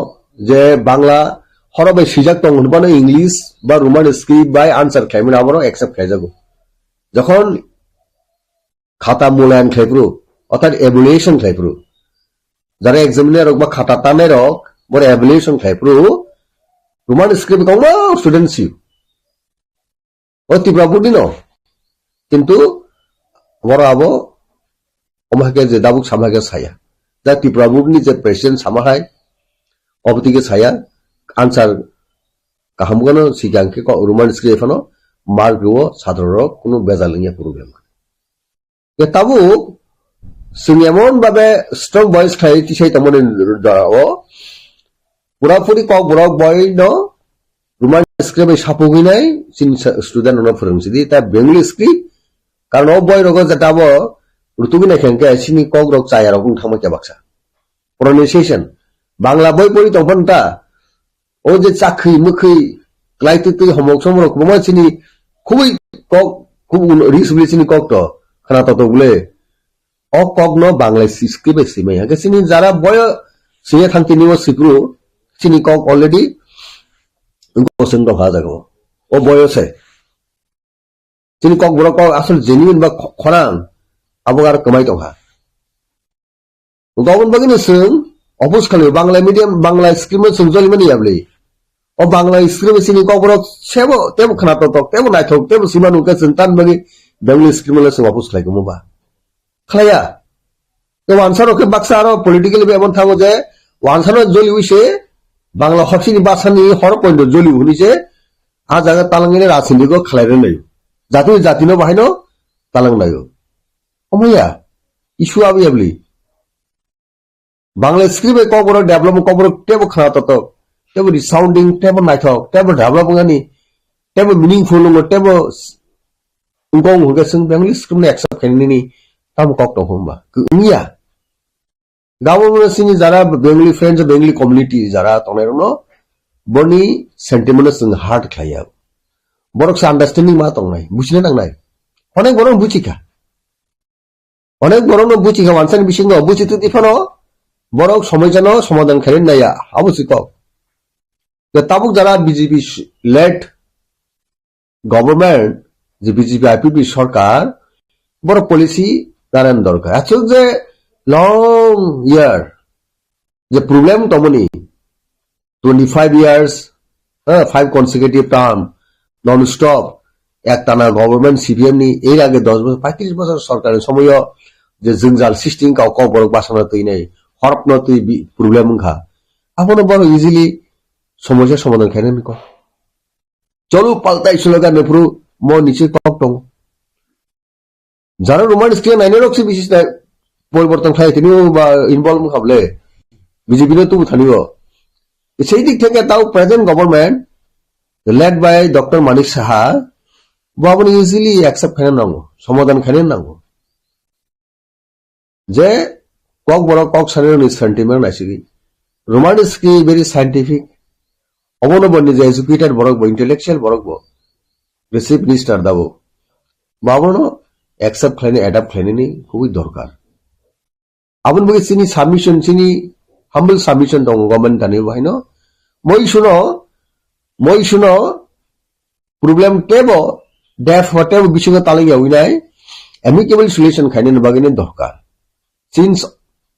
je Bangla horo bai swijak tong hwnbano English ba Roman script bai answer khlaimani aborok accept khlaijago. Jokhon khata mulayan khlai phuru, orthat evaluation khlai phuru. Jara examiner rok ba khata tanai rok, boro evaluation khlai phuru, Roman script kongma student si. O Tripura board ni no. Kintu boro abo omo hai khe je dabuk sama hai khe saya. Da Tripura board ni je president sama hai, obotike saya, answer kaham gano sikang khe ko Roman script phano mark rwo sadro rok kunu bejal wngya problem. Ye tabuk, chwng emon babe strong voice khlai tisai tongmani jora o, pura puri kok borok boi no Roman script bai sapugwi nai, chini sa-, student rok no phwrwng sidi, ta Bengali script, karon o boi rogo je tabo rutugwi nai khe hwnkhe chini kok rok chaya rok wng thangma kebaksa. Pronunciation, Bangla boi pori tong phano ta, o je chakhwi mwkhwi klai twi twi homok somok rok kwbangma chini khubui kok, khub un-, ri subli chini kok to, khna to to bole. O kok no Bangla si-, script bai simai. Hake chini jara boyo siya thang tini o sipru, chini kok already wngko sing dong ha jaga o. O boyo se. Chini kok borok kok asol genuine ba kho-, khorang, abo aro kwmai tongkha. Gobon bagwino chwng oppose khlaio, Bangla medium, Bangla script-o chwng jolimani yabli. O Bangla script-o chini kok borok sebo, tebo khna totok, tebo naithok, tebo sima nungkhe chwng tan bagwi Bengali script-o le chwng oppose khlai tongmo ba. Khlaiya. Tei wansa rok khe baksa aro politically bo emon thango je wansa no joli wi se Bangla hoksini basani hor point joli hwnwi se a jaga talangini rajniti go khlai rwlaio. Jatini jatino bahaino talang laio. Omoya, issue abo yabli. Bangla script bai kok borok develop kok borok tebo khna totok, tebo resounding, tebo naithok, tebo develop wngani, tebo meaningful wngo, tebo s-, wngkong hwnkhe chwng Bengali script no accept khainani tamo kok tong hwnba. Wngya. Gabo chini jara Bengali friends, Bengali community jara tongnai rokno boni sentiment no chwng hurt khlaiya. Borok se understanding ma tongnai, buchina nangnai. Onek borok buchikha. Onek borokno buchikha wansani bisingo, buchi twi phano borok somoijano somadhan khaina naiya, abo si kok. Tei tabuk jara B J P led government, je B J P I P P sorkar, borok policy nanan dorkar. Aswk je long year, je problem tongmani, twenty five years, eh, five consecutive term, non stop, ektana government C P M ni, er age dos bosor, paitris bosor sorkar ni somoyo je jwngjal sristi wngkha, kok borok basana twi nai, horpno twi bi-, problem wngkha. Abono borok easily somosya somadhan khaina niko. Cholo paltai slogan ni phuru mo niche kok tongo. Jara Roman script nainai rok se bisi na poriborton khlai tini o ba involve wngkha bole. B J P no tubu thani o. Sei dik theke tao present government led by Doctor Manik Saha bo abono easily accept khaina nango, somadhan khaina nango. Je Kokborok kok sanani sentiment naisigi. Roman Script very scientific. Obono bo nije educated borok bo, intellectual borok bo. Chief Minister dabo. Bo abono accept khlaini, adapt khlainani khubui dorkar. Aboni bagwi chini submission, chini humble submission tongo government thani bo haino. Moi suno, moi suno problem tebo, def ho tebo bisingo talingya winai, amicable solution khainani bagwini dorkar. Since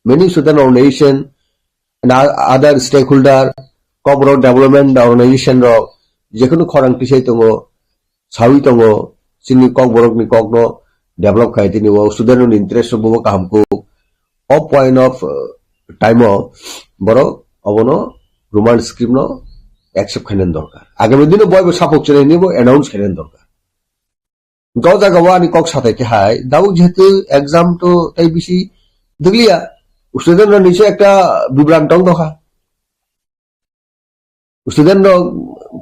many student organization and o-, other stakeholder, Kokborok development organization rok, jekhunu khorang tisai tongo, sawi tongo, chini Kokborokni kokno develop khai tini o student rokni interest rok bo kaham kuk. O point of, uh, time o borok obono Roman Script no accept khainani dorkar. Agami dino boibo sapok chini hinwi bo announce khainani dorkar. Hwnkhe o jaga o ani kok sathai khe hai, dabuk jehetu exam to tei bisi dwgliya, student rokni se ekta bibran tong dokha. Student rok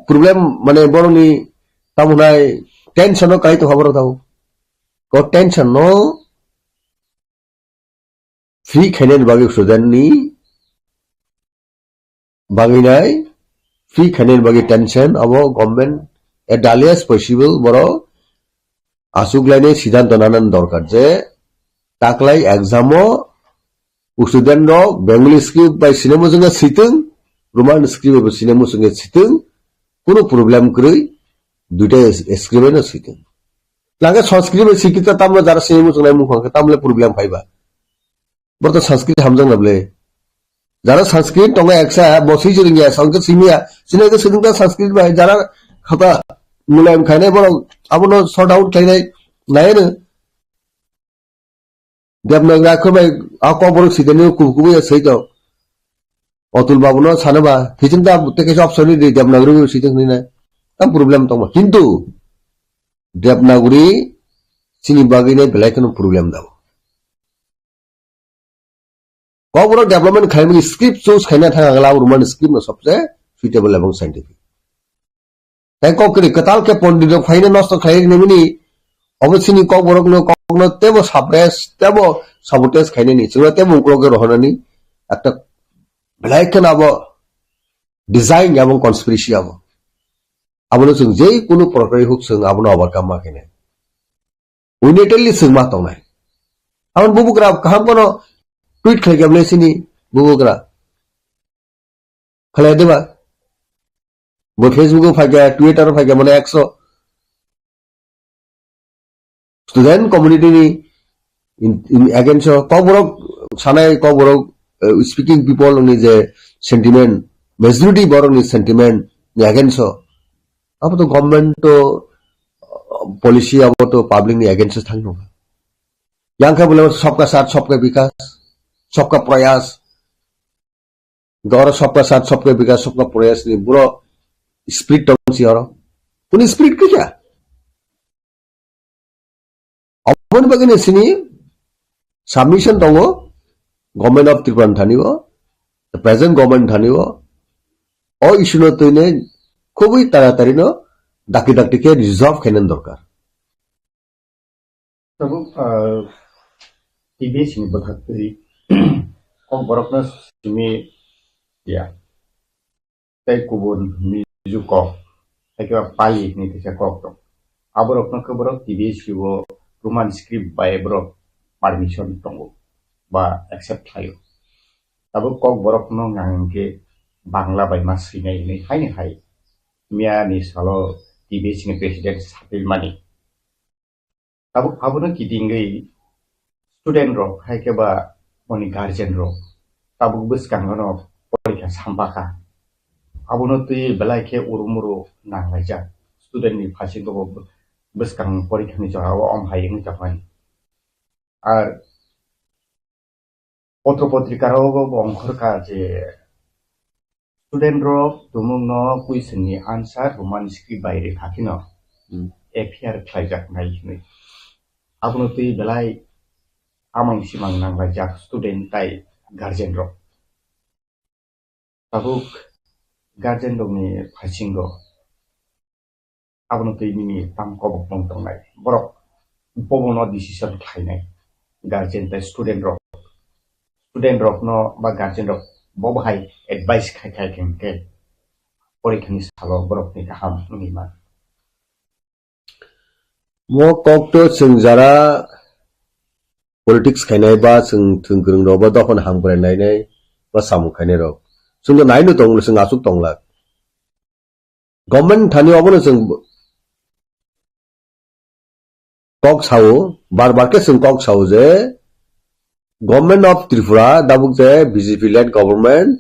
problem, mane, borokni tamo hwnai tension o kai tongkha borok tabuk. O tension no free khainani bagwi student ni bagwi nai, free khainani bagwi tension abo government at the earliest possible borok achuk lainai siddhanto nanani dorkar je taklai exam o student rok Bengali script bai sine muchunge sitwng, Roman script bai sine muchunge sitwng, kunu problem kwrwi, duita script bai no sitwng. Lage Sanskrit bai sikita tamle jara sini muchungnai mung khangkhe tamle problem phaiba. Borok to Sanskrit hamjakna ble. Jara Sanskrit tongo eksa, bo swi chwrwngya, Sanskrit simiya, sini ekta swrwngkha Sanskrit bai, jara khata mulayam khainai borok, abono sort out khainai, nai ano. Devanagari akhor bai, a kok borok sitani kubu kubu ya swi tong. Atul babu no sana ba, hiching ta teke option ni di Devanagari sitang ni nai. Tam problem tong ba. Kintu, Devanagari chini bagwi nai belai kheno problem da. Kokborok development khaimani script choose khaina thang ang la Roman script no sobse suitable ebong scientific. Tai kok kiri kwtal khe pondit rok phaina nosto khlai rini mini obo chini Kokborok no kok no tebo suppress tebo sabotage khainani chwngno tebo uklok rohornani ekta belai kheno abo design ebong conspiracy abo. Abono chwng je kunu prokaroi huk chwng abono overcome ma khainai. Unilaterally swngma tongnai. Aboni bubugra kaham kono tweet khlai khe bwlai sini bubugra. Khlai deba. Bo Facebook o phaikha, Twitter o phaikha, mane ekso. Student community ni in, in against o, kokborok sanai, kokborok, eh, speaking people ni je sentiment, majority borok ni sentiment ni against o. Abo to government to, uh, policy abo to public ni against o thang nung. Yang khe bole sabka saath sabka bikas, sabka prayas. Goro sabka saath sabka bikas, sabka prayas ni buro spirit tong si oro. Kuni spirit kisa? Oboni bagwi ni sini submission tongo Government of Tripura ni thani o, the present government ni thani o, o issue no twi nai khubui taratari no dakti dakti khe resolve khaina dorkar. Tabuk, ah, T B S ni bwkhak twi kok borok no simi ya. Tei kubun Mizo kok, tei khe Pali hinwi kaisa kok tongo. Aborokno khe borok T B S o Roman script bai borok permission tongo ba accept khlaio. Tabuk kok borokno nang hwnkhe Bangla bai ma swinai hinwi haino hai miyani salo T B S ni president saphilmani. Tabuk abono kitingwi student rok hai khe ba boni guardian rok tabuk bwskango no porikha sampakha. Abono twi belai khe urumuru nanglaijak. Student ni phaisingkhe bo bwskang porikha ni jora o om hai wngwi tongmani. Ar Potro potrika rogo bo ongkhorkha je student rok tumungno question ni answer Roman script bai rwkha kheno Hmm. F I R khlaijak nai hinwi. Abono twi belai amang simang nanglaijak student tai guardian rok. Tabuk guardian rokni phasingo abono twi nini tang kobok tong tongnai. Borok bobono decision khlainai, guardian tei student rok. Student rokno ba guardian rok bo bahai advice khai khai khe hwnkhe porikhani salo borokni kaham wngwi man. Mo kok to chwng jara politics khainai ba chwng thwng kwrwng rok ba dophani hamkrai nainai ba samung khainai rok. Chwng to naino tong, chwng aswk tonglak. Government thani obono chwng kok sao, bar bar khe chwng kok sao je Government of Tripura, dabuk je B J P led government,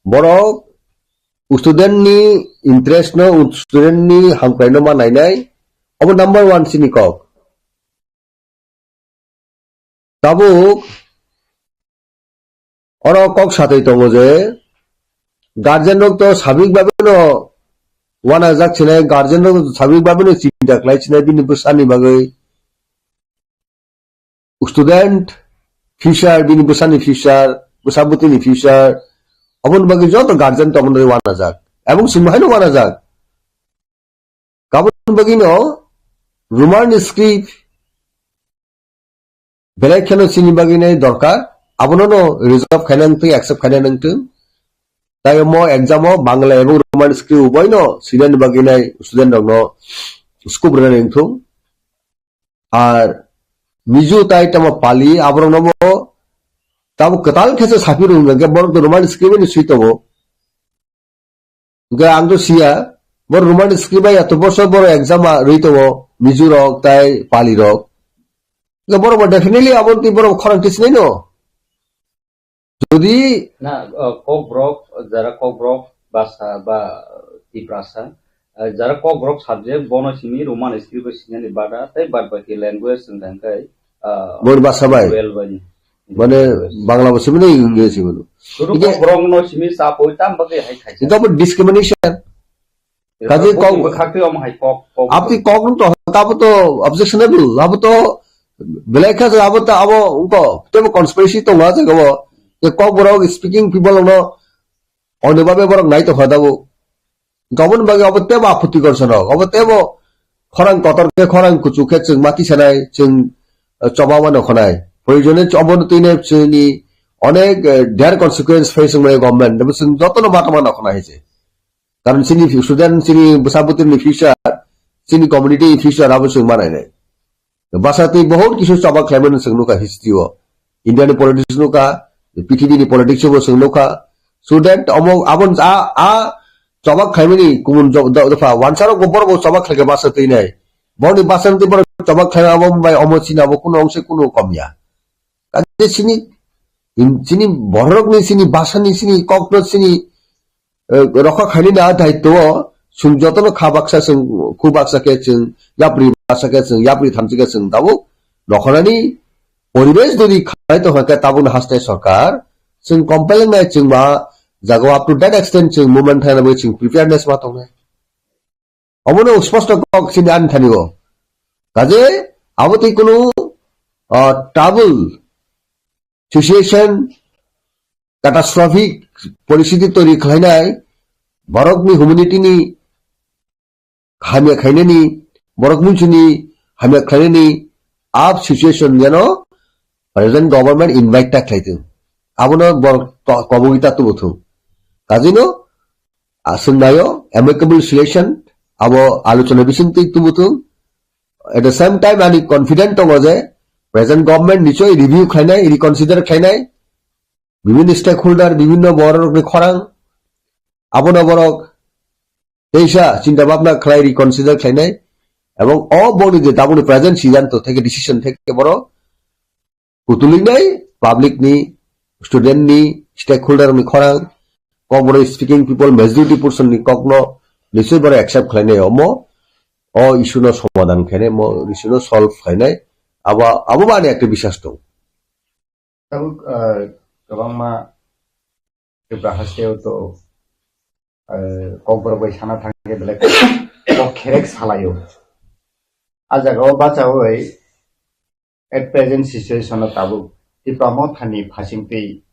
borok student ni interest no, student ni hamkrai no ma nainai, obo number one chini kok. Tabuk oro kok satwi tongo je guardian rok to sabik babe no wanajak sinai, guardian rok sabik babe no chinta khlai sinai bini bwsani bagwi. Student future, bini bwsani future, bwsa bwtwini future, aboni bagwi joto guardian to aboni wanajak. Ebong chwng bo haino wanajak. Kabun bagwino Roman script belai kheno chini bagwino dorkar, abono no resolve khaina nangtwi, accept khaina nangtwi. Tai mo exam o Bangla ebong Roman script uboino sinani bagwino student rokno scope rwna nangtwi. Ar Mizo tai tamo Pali, aborokno bo tamo kwtal khe se saphirwng hwnkhe borok to Roman script ni swi tongo. Hwnkhe ang to siya, bo Roman script bai yato bosor boro exam a rwi tongo, Mizo rok tai Pali rok. Hwnkhe borok bo definitely abo twi borok khorang tisnai no. Jodi na, uh, Kokborok, jara Kokborok basa ba, uh, Tiprasa, uh, jara Kokborok subject bono simi Roman script bai sinani bada tei bad baki language wngkha hwnkhe, uh, Boni basa bai? Well bai. Mane Bangla bo simi no English simi no. Sudu Kokborok no simi sapoi tam bagwi hai khaisa. Ito bo discrimination. Kaje kok, bwkhak twi omo hai kok, kok. Aboni kok rok to, abo to objectionable, abo to belai kha, abo to, abo wngkha, tebo conspiracy tongo ah jaga o. Je Kokborok speaking people no, ono babe borok nai tongkha tabuk. Gabon bagwi abo tebo apottikor sanok, abo tebo khorang kotor khe, khorang kuchuk khe chwng mati sanai, chwng, eh, choba mano khonai. Proyojone obono twi ne chini onek, eh, dire consequence face wngmani government, tebo chwng jotono mata mano khonai hai se. Karon chini student, chini bwsa bwtwini future, chini community ni future abo chwng ma nainai. Bwsa twi bahut kisu choba khlaimani chwng nukha history o. India ni politics nukha, P T B ni politics bo chwng nukha. Student omo abon a, a choba khlaimani kumun do-, do-, dopha wansarok bo borok bo choba khlaikha bwsa twi nai. Borokni bwsa twi borok choba khlaima abo bai omo chini abo kuno ongse kuno komya. Kaje chini, chini borokni chini bwsani chini kokno chini eh, rokha khainani a daityo o chwng jotono kha baksa chwng khu baksa khe chwng yapri baksa khe chwng yapri thamchi khe chwng tabuk rokhanani poribesh dori khlai tongkha khe tabukno hastai sorkar chwng compel wngnai chwng ma jaga up to that extent chwng movement khlaina bagwi chwng preparedness ma tongnai. Omono sposto kok chini ani thani o. Kaje abo tei kunu, ah, trouble situation, catastrophic poristhiti toiri khlainai, borokni humanity ni hamya khainani, borok munsuni hamya khlainani, ap situation jeno present government invite ta khlai thung. Abono borok to-, kobogwi ta tubu thung. Kajino aswk naio, amicable solution, abo alochona bising twi tubu thung. At the same time, ani confident tongo je present government nichoi review khlainai, reconsider khlainai, bibhinno stakeholder, bibhinno borokni khorang, abono borok teisa chinta bhabna khlai reconsider khlainai, ebong o borokni je tabukni present siddhanto theke decision theke borok kutulinai public ni, student ni, stakeholder ni khorang, Kokborok speaking people, majority portion ni kokno nichoi borok accept khlainai omo, o issue no somadhan khainai, mo issue no solve khainai, abo, abo bani ekta biswas tong. Tabuk, ah, kwbangma Tripura haste o to, eh, Kokborok bai sana thangkhe belai kok kherek salaio. A jaga o bachaui at present situation o tabuk Tipra Motha ni phasing twi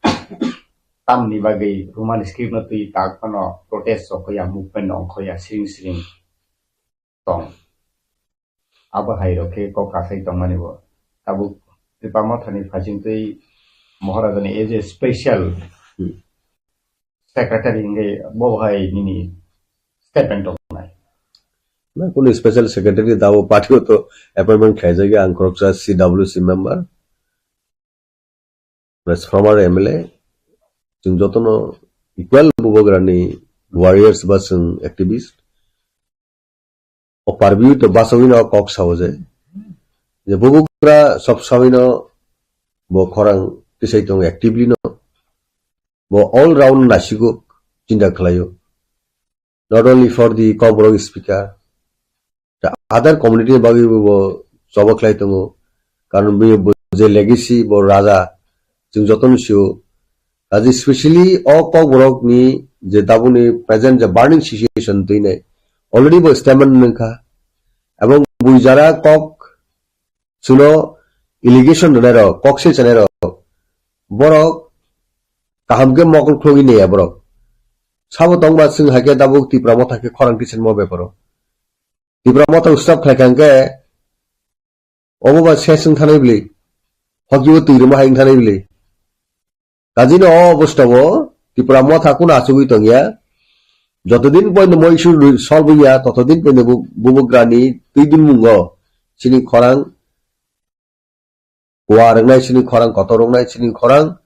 tamni bagwi Roman script no twi tak phano protest rok ya, movement no ongkhoya, siring siring tong. Abo hai rok khe kok kasai tongmani bo. Tabuk Tipra Mothani phaichingtwi Maharaja ni as a special Hmm. secretary hingke bo hai nini statement tongnai. Na, kunu special secretary da bo party o to appointment khlaijak ya, ang khoroksa C W C member, plus former M L A. Chwng jotono equal bubagrani warriors ba chwng activist. O parbiu to basawino kok sao je, je bubagra sob sabaino bo khorang tisai tongo actively no. Bo all round naisigo chinta khlaio. Not only for the Kokborok speaker, the other community ni bagwi bo choba khlai tongo. Karon bo, bo je legacy bo raja, chwng jotono sio. Kaje specially o Kokborok ni je tabukni present je burning situation twi nai, already bo statement nungkha. Ebong bui jara kok chwngno allegation rwnai rok, kok se chanai rok, borok kaham khe mokol khulogwi naiya borok. Sabo tongba chwng hai khe tabuk Tipra Motha khe khorang tisenmo beparo. Tipra Motha stop khlai kha hwnkhe obo ba se chwng thanai bwlwi, hokibo twi rwma hai wng thanai bwlwi. Kajino o obostao Tipra Motha kunu achugwi tongya. Jotodin poino mo issue solve wngya, totodin poino bu-, bubagrani twi dinmungo chini khorang kuar wngnai, chini khorang kotor wngnai, chini khorang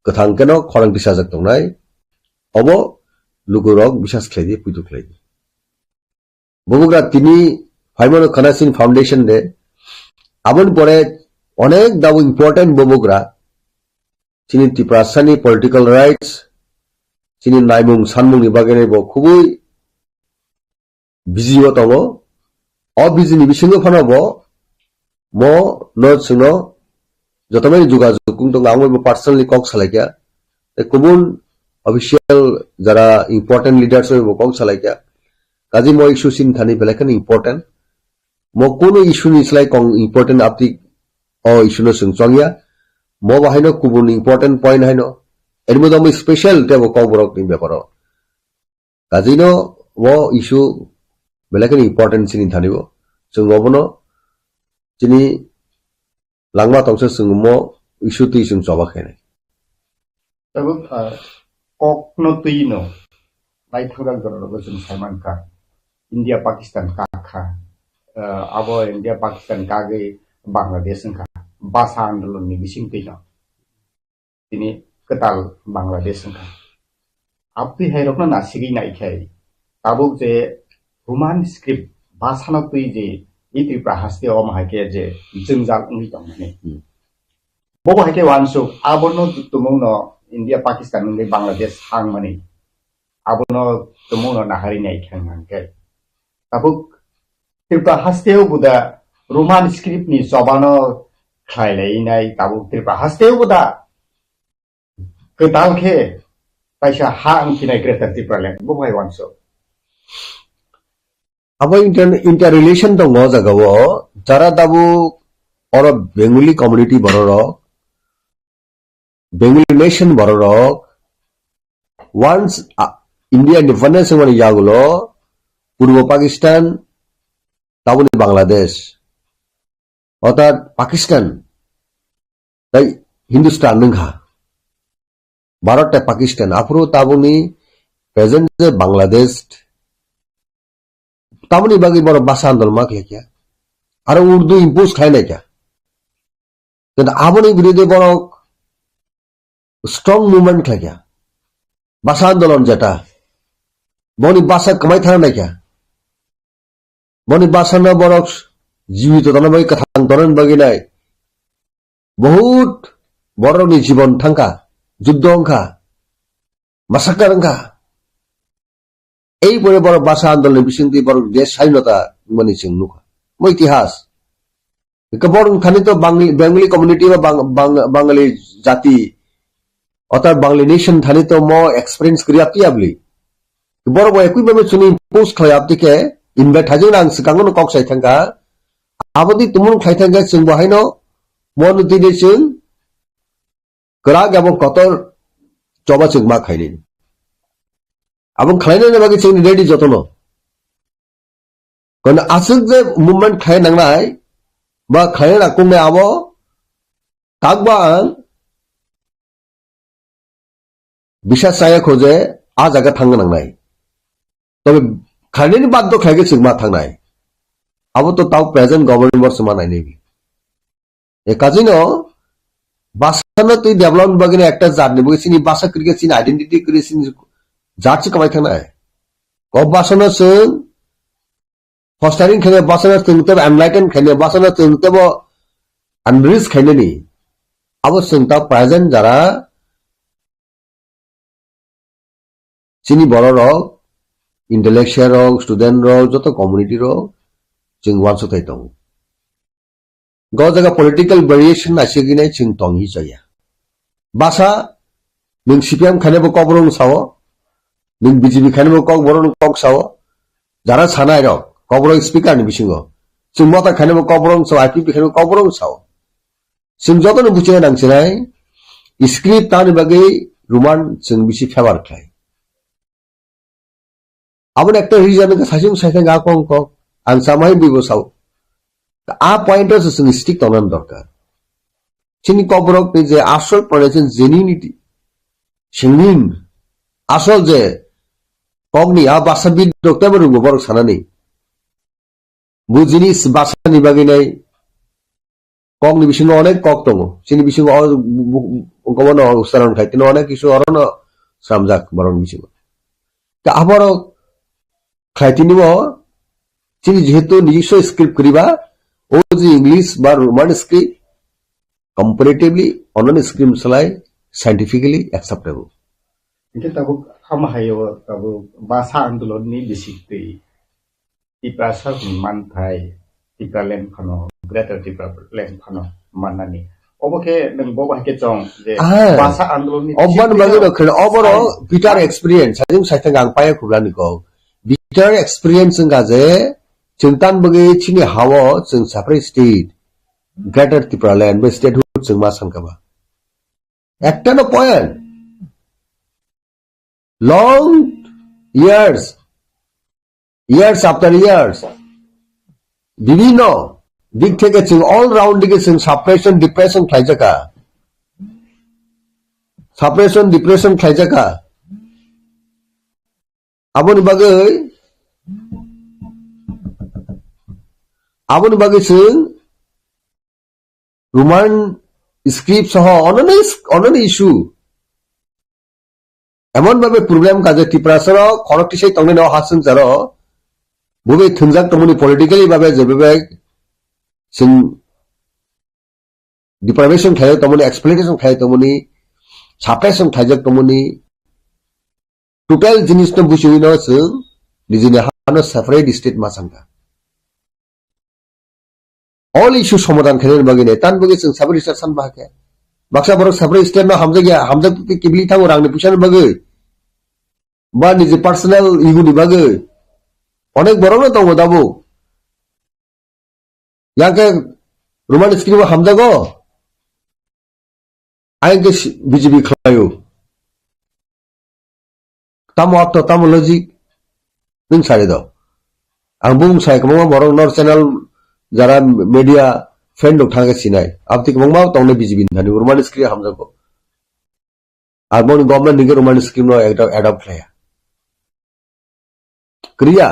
kwthang keno khorang tisajak tongnai. Obo lukurok bisas khlaidi, puitu khlaidi. Bubagra tini phaimano khana chini foundation de. Aboni pore onek dabo important bubagra. Chini Tiprasani political rights, chini naimung sanmungni bagwi bo khubui busy o tongo. O busy ni bisingo phano bo mo no chwngno jotomani jogajog wng tongo, ang bo personally kok salaikha. Tei kubun official jara important leaders bai bo kok salaikha. Kaje mo issue chini thani belai kheno important. Mo kunu issue ni slai kong important apti o issue no chwng chongya. Mo bo haino kubun important point haino. Eri mo damo special tebo Kokborok ni beparo. Kajino o issue belai kheno important chini thani bo. Chwng obono chini langma tongsa chwng mo issue twi chwng choba khainai. Tabuk, ah, kokno twi no naithokjak jorao chwng saimankha. India Pakistan kakha. Ah, abo India Pakistan kagwi Bangladesh wngkha. Basa andolon ni bising twi no. Tini kwtal Bangladesh wngkha. Abtwi hai rokno nasigwi naikhai. Tabuk je Roman script basa no twi je i Tripura haste o omo hai khe je jwngjal wngwi tongmani. Hmm. Bobo hai khe wansuk, abono tumung no India, Pakistan wngwi Bangladesh hangmani. Abono tumung no nahari nai khang hang khe. Tabuk Tripura haste o buda Roman script ni chobano khlai lai nai, tabuk Tripura haste o buda kwtal khe kaisa ha wngkhinai Greater Tipraland, bo bai wansuk. Abo inter-, interrelation tongo o jaga o, jara tabuk oro Bengali community borok rok, Bengali nation borok rok, once, ah, India independence wngmani yagulo, Purbo Pakistan, tabukni Bangladesh, orthat Pakistan, tai Hindustan wngkha. Bharat tei Pakistan, aphuru tabukni present je Bangladesh, tamoni bagwi borok basa andolon ma khlai kha. Aro Urdu impose khlai nai kha. Kintu aboni birude borok strong movement khlai kha. Basa andolon jeta. Boni basa kwmai thang nai kha. Boni basa no borok jibito tongna bagwi, kwthang tongna bagwi nai. Bahut borokni jibon thangkha, juddo wngkha, massacre wngkha. Ei pore borok basa andolni bisingtwi borok desh swadhinota wngmani chwng nukha. Mo itihas. Hwnkhe borok thani to Bangli-, Bengali community ba Bang-, Bang-, Bangali jati, orthat Bangali nation thani to mo experience kwrwi apti abli. Borok bo ekui bai chwngno impose khlai apti khe, invite hajwk ang swkango no kok sai thangkha. Aboni tumung khlai thangkhe chwng bo haino mo no tini chwng kwrak abo kotor choba chwng ma khainani. Abo khlainani bagwi chwngni ready jotono. Kono aswk je movement khlai nangnai, ba khlai nakuknai abo, takba ang bisa chaya kho je a jaga thangna nangnai. Tobe khlainani baddo khlai khe chwng ma thangnai. Abo to tao present government se ma nainai. E kajino basa no twi development bagwi no ekta jat ni bagwi chini basa kwrwi khe chini identity kwrwi chini jat se kwbai thangnai. Ko basa no chwng fostering khainai basa no chwng tebo enlighten khainai basa no chwng tebo enrich khainani. Abo chwng ta present jara chini borok rok, intellectual rok, student rok, joto community rok chwng uansukthai tongo. Go jaga political variation naisingwi nai chwng tongwi chaya. Basa nwng C P M khainai bo kokborok wng sao, nwng B J P khainai bo kokborok wng kok sao, jara sanai rok kokborok speaker ni bisingo, chwng mota khainai bo kokborok wng sao, I P P khainai bo kokborok wng sao. Chwng jotono buchina nangchinai, script tani bagwi Roman chwng bisi favor khlai. Aboni ekta reason wngkha saichung saithang a kong kok, ang chamai bui bo sao. A point o se chwng stick tongna dorkar. Chini kokborok ni je asol pronunciation genuinity, singing, asol je kokni a basa bid rok tebo rwngbo borok sanani. Bu jinis basa ni bagwi nai kok ni bisingo onek kok tongo. Chini bisingo o bu-, bu-, kobono ucharon khai tini onek kisu orono sramjak borok ni bisingo. Ta aborok khlai tini bo chini jehetu nijiswa script kwrwi ba, o je English ba Roman script comparatively ononi script salai scientifically acceptable. Hingke tabuk hama hai o tabuk basa andolon ni bisik twi Tiprasa hwnwi manthai Tipraland phano, Greater Tipraland phano mannani. Obo khe nwng bo bai khe chong je Ah, basa andolon ni obani bagwi no kheno, oboro bitter experience, sajung saithang ang paya khublani kok. Bitter experience wngkha je chwng tan bagwi chini hao chwng separate state, Greater Tipraland bai statehood chwng ma sankha ba. Ekta no point. Long years, years after years, bibhinno dik theke chwng all round dige chwng suppression, depression khlaijakha. Suppression, depression khlaijakha. Aboni bagwi, aboni bagwi chwng Roman script soho ononi, ononi issue. Emon babe problem ka je Tiprasa rok khorok tisai tongnai no hasung jaro. Bubai thwngjak tongmani politically babe je babe chwng deprivation khlai tongmani, exploitation khlai tongmani, suppression khlaijak tongmani, total jinis no buchiwi no chwng nijini hano separate state ma sankha. All issue somadhan khainani bagwi nai, tan bagwi chwng separate state san bahakhe. Baksa borok separate state no hamjak ya, hamjak twi kibili thango rangni puisa ni bagwi. Ba niji personal ego ni bagwi. Onek borok no tongo dabo. Yang khe Roman script o hamjago. Ayang khe si-, B J P khlaio. Tamo akto, tamo logic. Nwng sari do. Ang bung sai kwbangma borok nor channel jara media friend rok thangkhe sinai. Aboni kwbangma tongnai B J P ni thani Roman script hamjago. Aboni government ni khe Roman script no adopt, adopt khlaiya. Kriya.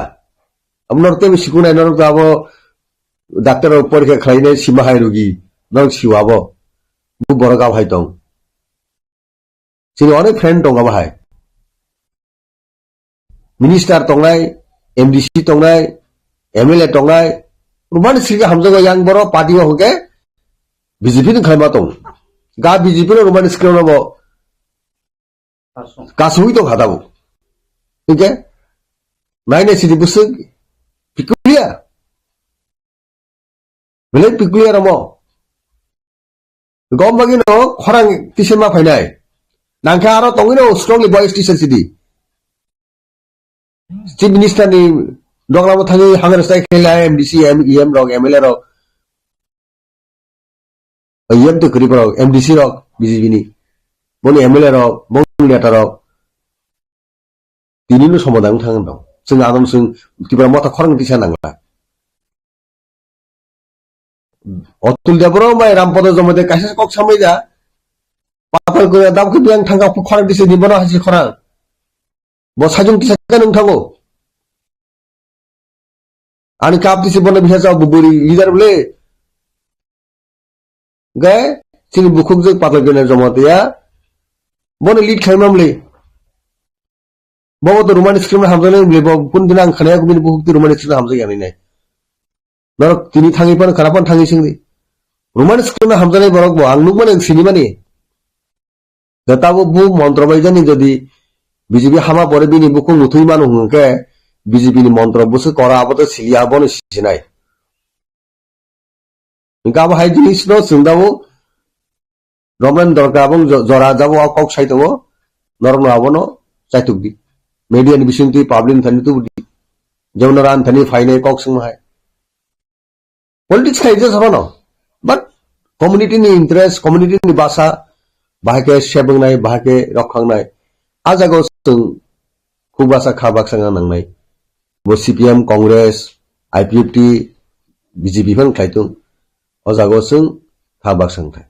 Abo norok tei sikung nai norok abo doctor rok porikha khlainai sima hai rugi. Norok siwa abo. Bu borok abo hai tong. Chini onek friend tong abo hai. Minister tongnai, M D C tongnai, M L A tongnai. Roman script hamjago yang borok party o hwnkhe B J P ni khlaima tong. Ga B J P no Roman script no bo kasui tong kha tabuk. Hingke nainai sidi bwswk peculiar. Belai peculiar omo. Gom bagwi no khorang tisa ma phainai. Nangkhe aro tongwi no strongly voice tisa sidi. Chief Minister ni doglamo thangwi hangra sai khe M D C, M E M rok, M L A rok. Yem to kwrwi borok, M D C rok, B J P ni. boni M L A rok, boni neta rok, tini no somadhan thang dong. Chwng adon chwng Tipra Motha khorang tisa nangla. Atul Debbarma bai Rampada Jamatia kaisa kok samai da. Patal kore dam khe biang thangka khorang tisa ni bono hasi khorang. Bo sajung tisa khe nung thango. Ani kap tisi bono bisa sa buburi leader bole. Gai, chini bukhuk je Patal Kena Jamatia. Bono lead khlaimam le. Bo to Roman script hamjaknai le, bo kun dina ang khana bini bukhuk ti Roman script hamjak yani nai. Norok tini thangwi pano khana pano thangwi singdi. Roman script hamjaknai borok bo ang nukmani ang sinimani. Da tabuk bo montro bai jani jodi B J P hama pore bini bukhuk muthwi mano hwnkhe B J P ni montro bwswk kora abo to siliya abono sinai. Hwnkhe abo hai jinis no chwng tabuk romnani dorkar abong jo-, jora jabo o kok sai tongo, norokno abono chaituk di. Media ni bisingtwi public ni thani tubudi. Jemon ran thani phainai kok swngma hai. Politics khai je sabano. But community ni interest, community ni basa, bahai khe sebwngnai, bahai khe rokhangnai. A jaga o chwng khuk basa kha baksa wngna nangnai. Bo C P M, Congress, I P F T, B J P phan khlai tung. O jaga o chwng kha baksa wngthai.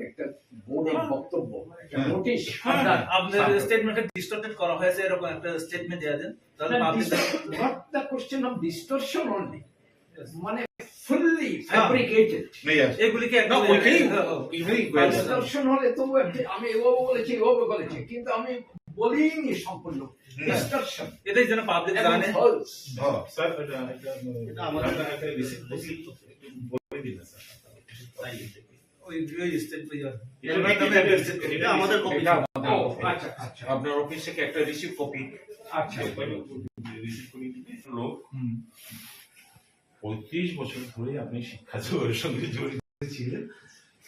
একটা বোর্ডের বক্তব্য, একটা হ্যাঁ। নোটিশ, হ্যাঁ, আপনার হ্যাঁ, আপনার সামনে। স্টেটমেন্টটা ডিস্টর্টেড করা হয়েছে, এরকম একটা স্টেটমেন্ট দেওয়া দেন, তাহলে না, public dis-, what the question of distortion only? Yes. মানে ফুললি হ্যাঁ। ফ্যাব্রিকেটেড। না, yes। এগুলিকে একটা না, ওইটাই, হ্যাঁ, হ্যাঁ। এগুলি আর ডিস্টর্শন হলে তবু একটি, আমি এভাবে বলেছি, এভাবে বলেছি, কিন্তু আমি বলিনি সম্পূর্ণ। হুম। ডিস্টর্শন। এটাই যেন পাবলিক এবং জানে। ফলস। হ্যাঁ। স্যার, এটা, এটা, এটা আমাদের একটা রিসিট বলে দিন না, স্যার। ওই, ওই স্টেট ওই আর এটা আমাদের কপি। এটা আমাদের ও, কপি। আচ্ছা, আচ্ছা। আপনার অফিস থেকে একটা রিসিট কপি। আচ্ছা। Receipt copy. লোক, হুম। পঁয়ত্রিশ বছর ধরে আপনি শিক্ষা জগতের সঙ্গে জড়িত ছিলেন।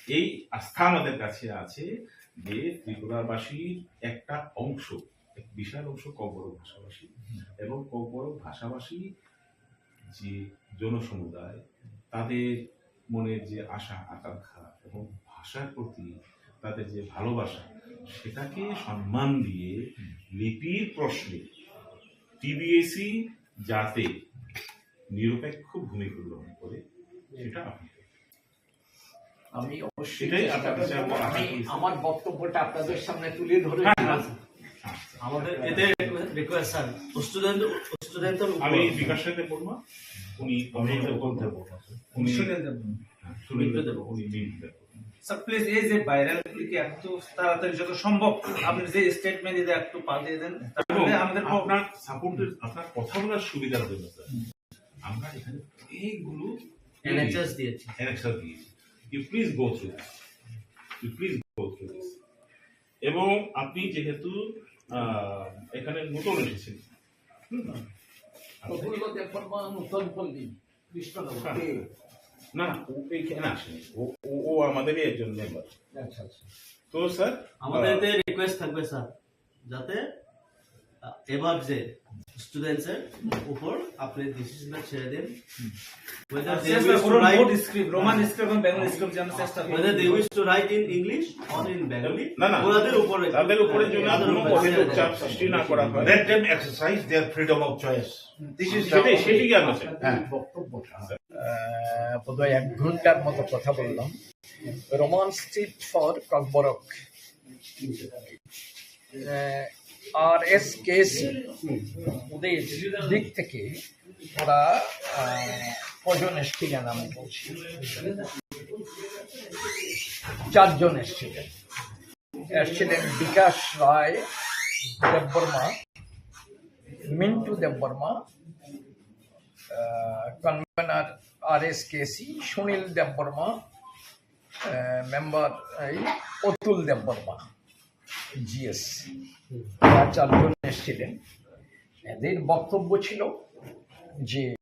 এই আস্থা আমাদের কাছে আছে যে ত্রিপুরাবাসীর একটা অংশ, এক বিশাল অংশ ককবরক ভাষাভাষী, হুম। এবং ককবরক ভাষাভাষী যে জনসমুদায়, তাদের মনের যে আশা আকাঙ্ক্ষা এবং ভাষার প্রতি তাদের যে ভালোবাসা, সেটাকে সম্মান দিয়ে লিপির প্রশ্নে টিবিএসই যাতে নিরপেক্ষ ভূমিকা গ্রহণ করে, সেটা আপনি করবেন। আমি অবশ্যই এটাই চেষ্টা আপনার কাছে করব। আমার আমি আশা করি। আমার বক্তব্যটা আপনাদের সামনে তুলে ধরে হ্যাঁ, হ্যাঁ। আমাদের এতে রিকোয়েস্ট স্যার, স্টুডেন্ট, স্টুডেন্টদের উপর আমি বিকাশ দেববর্মা, উনি আমি উনি সুনীল দেববর্মা। হ্যাঁ, সুনীল দেববর্মা, উনি মিন্টু দেববর্মা। স্যার, প্লিজ, এই যে ভাইরাল ক্লিপে একটু তাড়াতাড়ি যত সম্ভব আপনি যে স্টেটমেন্ট দিতে একটু পাঠিয়ে দেন, তাহলে এবং আমাদের প- আপনার সাপোর্টের, আপনার কথা বলার সুবিধার জন্য, স্যার, আমরা এখানে অনেকগুলো অ্যানেক্সাস দিয়েছি। অ্যানেক্সাস দিয়েছি। You please go through this. You please go through this. এবং আপনি যেহেতু আহ, এখানে নতুন এসেছেন, হুম? প্রফুল্ল দেববর্মা নতুন পল্লী, কৃষ্ণনগর। হ্যাঁ। না, না, ও এখানে আসেনি। ও ও- ও আমাদেরই একজন মেম্বার। আচ্ছা, আচ্ছা। তো স্যার, আমাদের আহ, এতে রিকোয়েস্ট থাকবে স্যার, যাতে আহ, এবার যে স্টুডেন্টস এর উপর আপনি ডিসিশনটা ছেড়ে দেন। Whether they চেষ্টা wish to করুন write, board script, Roman script এবং বেঙ্গলি স্ক্রিপ্ট যেন চেষ্টা করুন। Whether they wish to write in English or in Bengali, না, না। ওনাদের উপরে, তাদের উপরে যেন ওনাদের কোনো উপরে কঠোর ছেড়ে দেন। চাপ সৃষ্টি না করা হয়। Let them exercise their freedom of choice. This is সেটাই, সেটাই কি আমরা চাই। হ্যাঁ। বক্তব্যটা, আহ, বোধহয় এক ঘন্টার মতো কথা বললাম। Roman script for Kokborok. Ah, RSKC ওদের দিক থেকে ওরা, আহ, কজন এসছিলেন আমি বলছি, চারজন এসছিলেন। এসছিলেন বিকাশ রায় দেববর্মা, মিন্টু দেববর্মা, আহ, কনভেনার আরএসকেসি সুনীল দেববর্মা, আহ, মেম্বার এই অতুল দেববর্মা, জিএস। তারা চারজন এসছিলেন। এদের বক্তব্য ছিল যে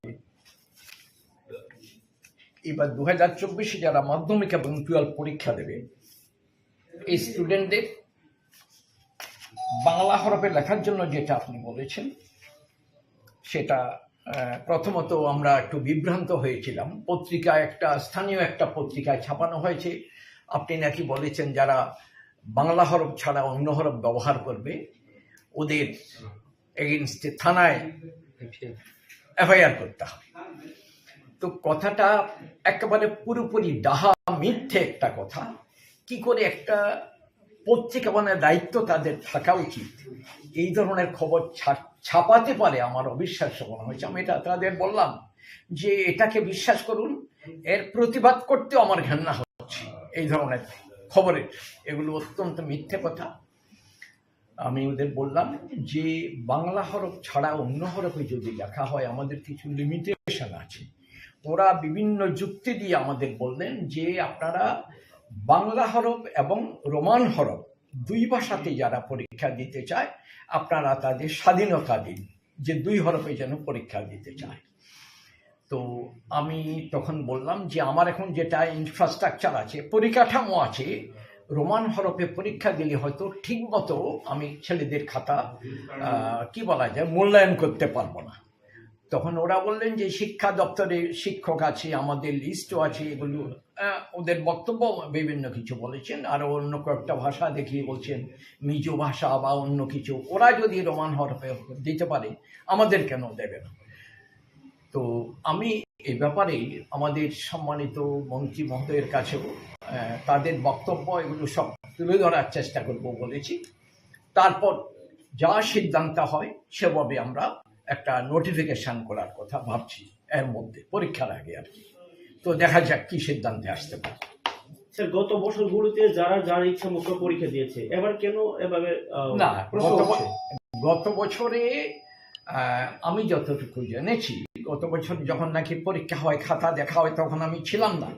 এবার দু হাজার চব্বিশে যারা মাধ্যমিক এবং টুয়েলভ পরীক্ষা দেবে, এই স্টুডেন্টদের বাংলা হরফে লেখার জন্য যেটা আপনি বলেছেন, সেটা, আহ, প্রথমত আমরা একটু বিভ্রান্ত হয়েছিলাম। পত্রিকা, একটা স্থানীয় একটা পত্রিকায় ছাপানো হয়েছে, আপনি নাকি বলেছেন যারা বাংলা হরফ ছাড়া অন্য হরফ ব্যবহার করবে, ওদের এগেইনস্টে থানায় এফআইআর করতে হবে। তো কথাটা একেবারে পুরোপুরি ডাহা মিথ্যে একটা কথা। কি করে একটা পত্রিকা, মানে, দায়িত্ব তাদের থাকা উচিত, এই ধরনের খবর ছা-, ছাপাতে পারে, আমার অবিশ্বাস্য মনে হয়েছে। আমি এটা তাদের বললাম যে এটাকে বিশ্বাস করুন, এর প্রতিবাদ করতেও আমার ঘেন্না হচ্ছে। এই ধরনের খবরের, এগুলো অত্যন্ত মিথ্যে কথা। আমি ওদের বললাম যে বাংলা হরফ ছাড়া অন্য হরফে যদি লেখা হয়, আমাদের কিছু লিমিটেশন আছে। ওরা বিভিন্ন যুক্তি দিয়ে আমাদের বললেন যে আপনারা বাংলা হরফ এবং রোমান হরফ দুই ভাষাতে যারা পরীক্ষা দিতে চায়, আপনারা তাদের স্বাধীনতা দিন যে দুই হরফে যেন পরীক্ষা দিতে চায়। তো আমি তখন বললাম যে আমার এখন যেটা ইনফ্রাস্ট্রাকচার আছে, পরিকাঠামো আছে, রোমান হরফে পরীক্ষা দিলে হয়তো ঠিক মতো আমি ছেলেদের খাতা, আহ, কি বলা যায়, মূল্যায়ন করতে পারবো না। তখন ওরা বললেন যে শিক্ষা দপ্তরে শিক্ষক আছে, আমাদের লিস্টও আছে, এগুলো, আহ, ওদের বক্তব্য বিভিন্ন কিছু বলেছেন, আরো অন্য কয়েকটা ভাষা দেখিয়ে বলছেন, মিজো ভাষা বা অন্য কিছু, ওরা যদি রোমান হরফে দিতে পারে, আমাদের কেন দেবে না? তো আমি এই ব্যাপারে আমাদের সম্মানিত মন্ত্রী মহোদয়ের কাছেও, আহ, তাদের বক্তব্য এগুলো সব তুলে ধরার চেষ্টা করব বলেছি। তারপর যা সিদ্ধান্ত হয় সেভাবে আমরা একটা নোটিফিকেশন করার কথা ভাবছি এর মধ্যে, পরীক্ষার আগে আর কি। তো দেখা যাক কি সিদ্ধান্তে আসতে পারে। স্যার, গত বছরগুলোতে যারা যার ইচ্ছা মতো পরীক্ষা দিয়েছে, এবার কেন এভাবে, আহ, না, প্রশ্ন গত ব-, উঠছে? গত বছরে, আহ, আমি যতটুকু জেনেছি, গত বছর যখন নাকি পরীক্ষা হয়, খাতা দেখা হয়, তখন আমি ছিলাম না,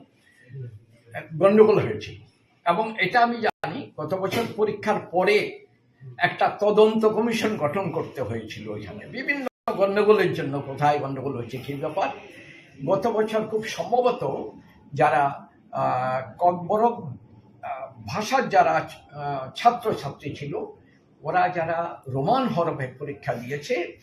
গন্ডগোল হয়েছিল। এবং এটা আমি জানি, গত বছর পরীক্ষার পরে একটা তদন্ত কমিশন গঠন করতে হয়েছিল ওইখানে, বিভিন্ন গন্ডগোলের জন্য কোথায় গন্ডগোল হয়েছে সেই ব্যাপার। গত বছর খুব সম্ভবত যারা আহ, ককবরক আহ, ভাষার যারা আহ, ছাত্রছাত্রী ছিল, ওরা যারা রোমান হরফে পরীক্ষা দিয়েছে,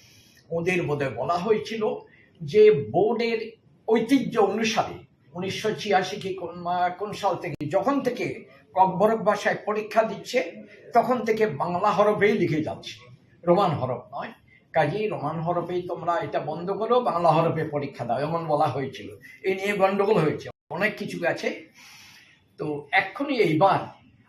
ওদের বোধহয় বলা হয়েছিল যে বোর্ডের ঐতিহ্য অনুসারে উনিশশো ছিয়াশি কি কোন মা-, কোন সাল থেকে, যখন থেকে ককবরক ভাষায় পরীক্ষা দিচ্ছে, তখন থেকে বাংলা হরফেই লিখে যাচ্ছে, রোমান হরফ নয়। কাজেই রোমান হরফেই তোমরা এটা বন্ধ করো, বাংলা হরফে পরীক্ষা দাও, এমন বলা হয়েছিল। এই নিয়ে গন্ডগোল হয়েছে, অনেক কিছু আছে। তো এক্ষুনি এইবার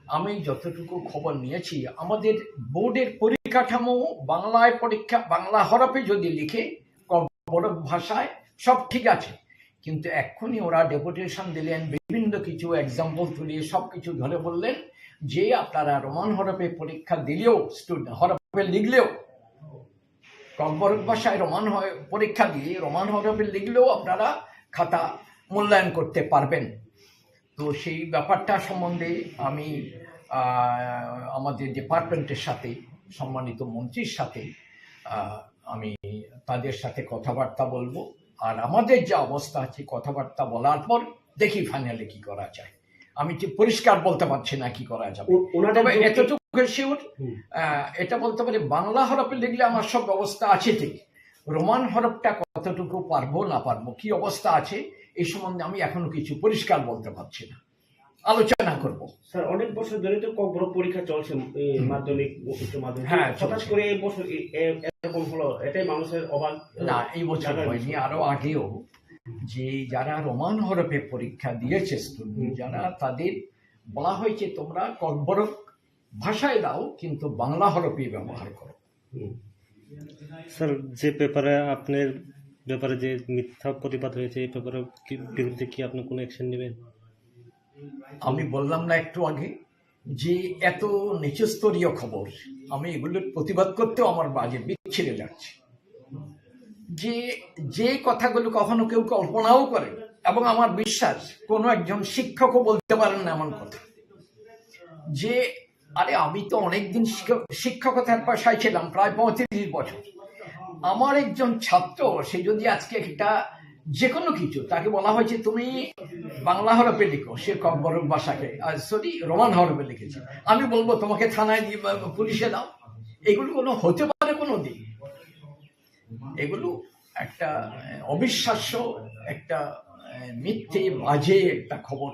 আমি যতটুকু খবর নিয়েছি, আমাদের বোর্ডের পরিকাঠামো বাংলায় পরীক্ষা, বাংলা হরফে যদি লিখে, ককবরক ভাষায়, সব ঠিক আছে। কিন্তু এক্ষুনি ওরা ডেপুটেশন দিলেন, বিভিন্ন কিছু এক্সাম্পল তুলে সব কিছু ধরে বললেন যে আপনারা রোমান হরফে পরীক্ষা দিলেও, স্টুডেন্ট হরফে লিখলেও, ককবরক ভাষায় রোমান হয় পরীক্ষা দিয়ে রোমান হরফে লিখলেও আপনারা খাতা মূল্যায়ন করতে পারবেন। তো সেই ব্যাপারটা সম্বন্ধে আমি আহ, আমাদের ডিপার্টমেন্টের সাথে, সম্মানিত মন্ত্রীর সাথে আহ, আমি তাদের সাথে কথাবার্তা বলবো। আর আমাদের যে অবস্থা আছে, কথাবার্তা বলার পর দেখি ফাইনালি কি করা যায়। আমি ঠিক পরিষ্কার বলতে পারছি না কি করা যাবে। ও-, ওনাদের তবে যুক্তি এতটুকু শিওর, হুম। আহ, এটা বলতে পারি, বাংলা হরফে লিখলে আমার সব ব্যবস্থা আছে ঠিক, রোমান হরফটা কতটুকু পারবো না পারবো, কি অবস্থা আছে, এই সম্বন্ধে আমি এখনো কিছু পরিষ্কার বলতে পারছি না, আলোচনা করব। স্যার, অনেক বছর ধরে তো ককবরক পরীক্ষা চলছে, এই হুম। মাধ্যমিক, উচ্চ মাধ্যমিক। হ্যাঁ, হঠাৎ চলছে। করে এই বছর এ-, এ-, এরকম হলো, এটাই মানুষের অবাক, না, এই বছর জানার হয়নি, বিষয়। আরো আগেও যে যারা রোমান হরফে পরীক্ষা দিয়েছে স্টুডেন্ট, হুম। যারা, তাদের বলা হয়েছে, "তোমরা ককবরক ভাষায় দাও, কিন্তু বাংলা হরফই ব্যবহার করো।" হুম। স্যার, যে ব্যাপারে আপনার ব্যাপারে যে মিথ্যা প্রতিবাদ হয়েছে, এই ব্যাপারে কি, বিরুদ্ধে কি আপনি কোনো অ্যাকশন নেবেন? আমি বললাম না একটু আগে যে এত নিচস্তরীয় খবর, আমি এগুলোর প্রতিবাদ করতেও আমার বাজে বিচ্ছিরে লাগছে। যে, যে কথাগুলো কখনো কেউ কল্পনাও করে, এবং আমার বিশ্বাস কোনো একজন শিক্ষকও বলতে পারেন না এমন কথা। যে, আরে, আমি তো অনেকদিন শিক্ষক-, শিক্ষকতার পেশায় ছিলাম, প্রায় পঁয়ত্রিশ বছর। আমার একজন ছাত্র, সে যদি আজকে একটা যে কোনো কিছু, তাকে বলা হয়েছে, "তুমি বাংলা হরফে লিখো", সে ককবরক ভাষাকে, আহ, সরি, রোমান হরফে লিখেছে, আমি বলবো, "তোমাকে থানায় দিয়ে বা পুলিশে দাও"? এগুলো কোনো হতে পারে কোনো দিন? এগুলো একটা, আহ, অবিশ্বাস্য, একটা, আহ, মিথ্যে, বাজে একটা খবর।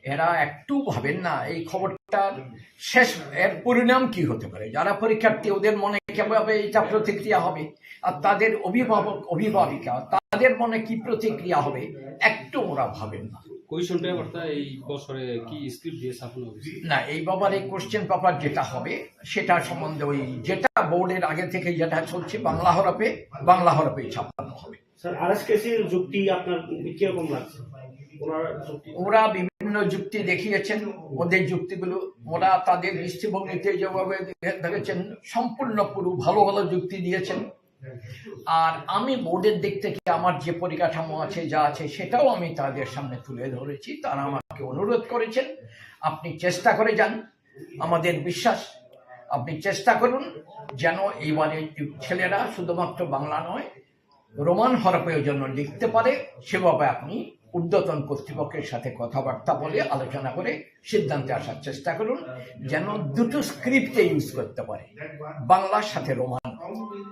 এরা একটু ভাবেন না এই খবরটার শেষ, এর পরিণাম কি হতে পারে। যারা পরীক্ষার্থী, ওদের মনে কিভাবে এটা প্রতিক্রিয়া হবে, আর তাদের অভিভাবক, অভিভাবিকা, তাদের মনে কি প্রতিক্রিয়া হবে, একটু ওরা ভাবেন না। কোয়েশ্চন পেপারটা এই বছরে কি স্ক্রিপ্ট দিয়েছে আপনার অফিসে? না, এই ব্যাপারে কোশ্চেন পেপার যেটা হবে, সেটা সম্বন্ধে ওই যেটা বোর্ডের আগে থেকে যেটা চলছে, বাংলা হরফে, বাংলা হরফেই ছাপানো হবে। স্যার, আরএসকেসির যুক্তি আপনার কিরকম লাগছে? ওনার যুক্তি? ওরা বিভিন্ন যুক্তি দেখিয়েছেন, ওদের যুক্তিগুলো, ওরা তাদের দৃষ্টিভঙ্গিতে যেভাবে দেখে-, দেখেছেন, সম্পূর্ণ পুরো ভালো ভালো যুক্তি দিয়েছেন। আর আমি বোর্ডের দিক থেকে আমার যে পরিকাঠামো আছে, যা আছে, সেটাও আমি তাদের সামনে তুলে ধরেছি। তারা আমাকে অনুরোধ করেছেন, "আপনি চেষ্টা করে যান।" আমাদের বিশ্বাস, আপনি চেষ্টা করুন যেন এইবারে ছেলেরা শুধুমাত্র বাংলা নয়, রোমান হরফেও যেন লিখতে পারে, সেভাবে আপনি ঊর্ধ্বতন কর্তৃপক্ষের সাথে কথাবার্তা বলে, আলোচনা করে সিদ্ধান্তে আসার চেষ্টা করুন, যেন দুটো স্ক্রিপ্টে ইউজ করতে পারে, বাংলার সাথে রোমান।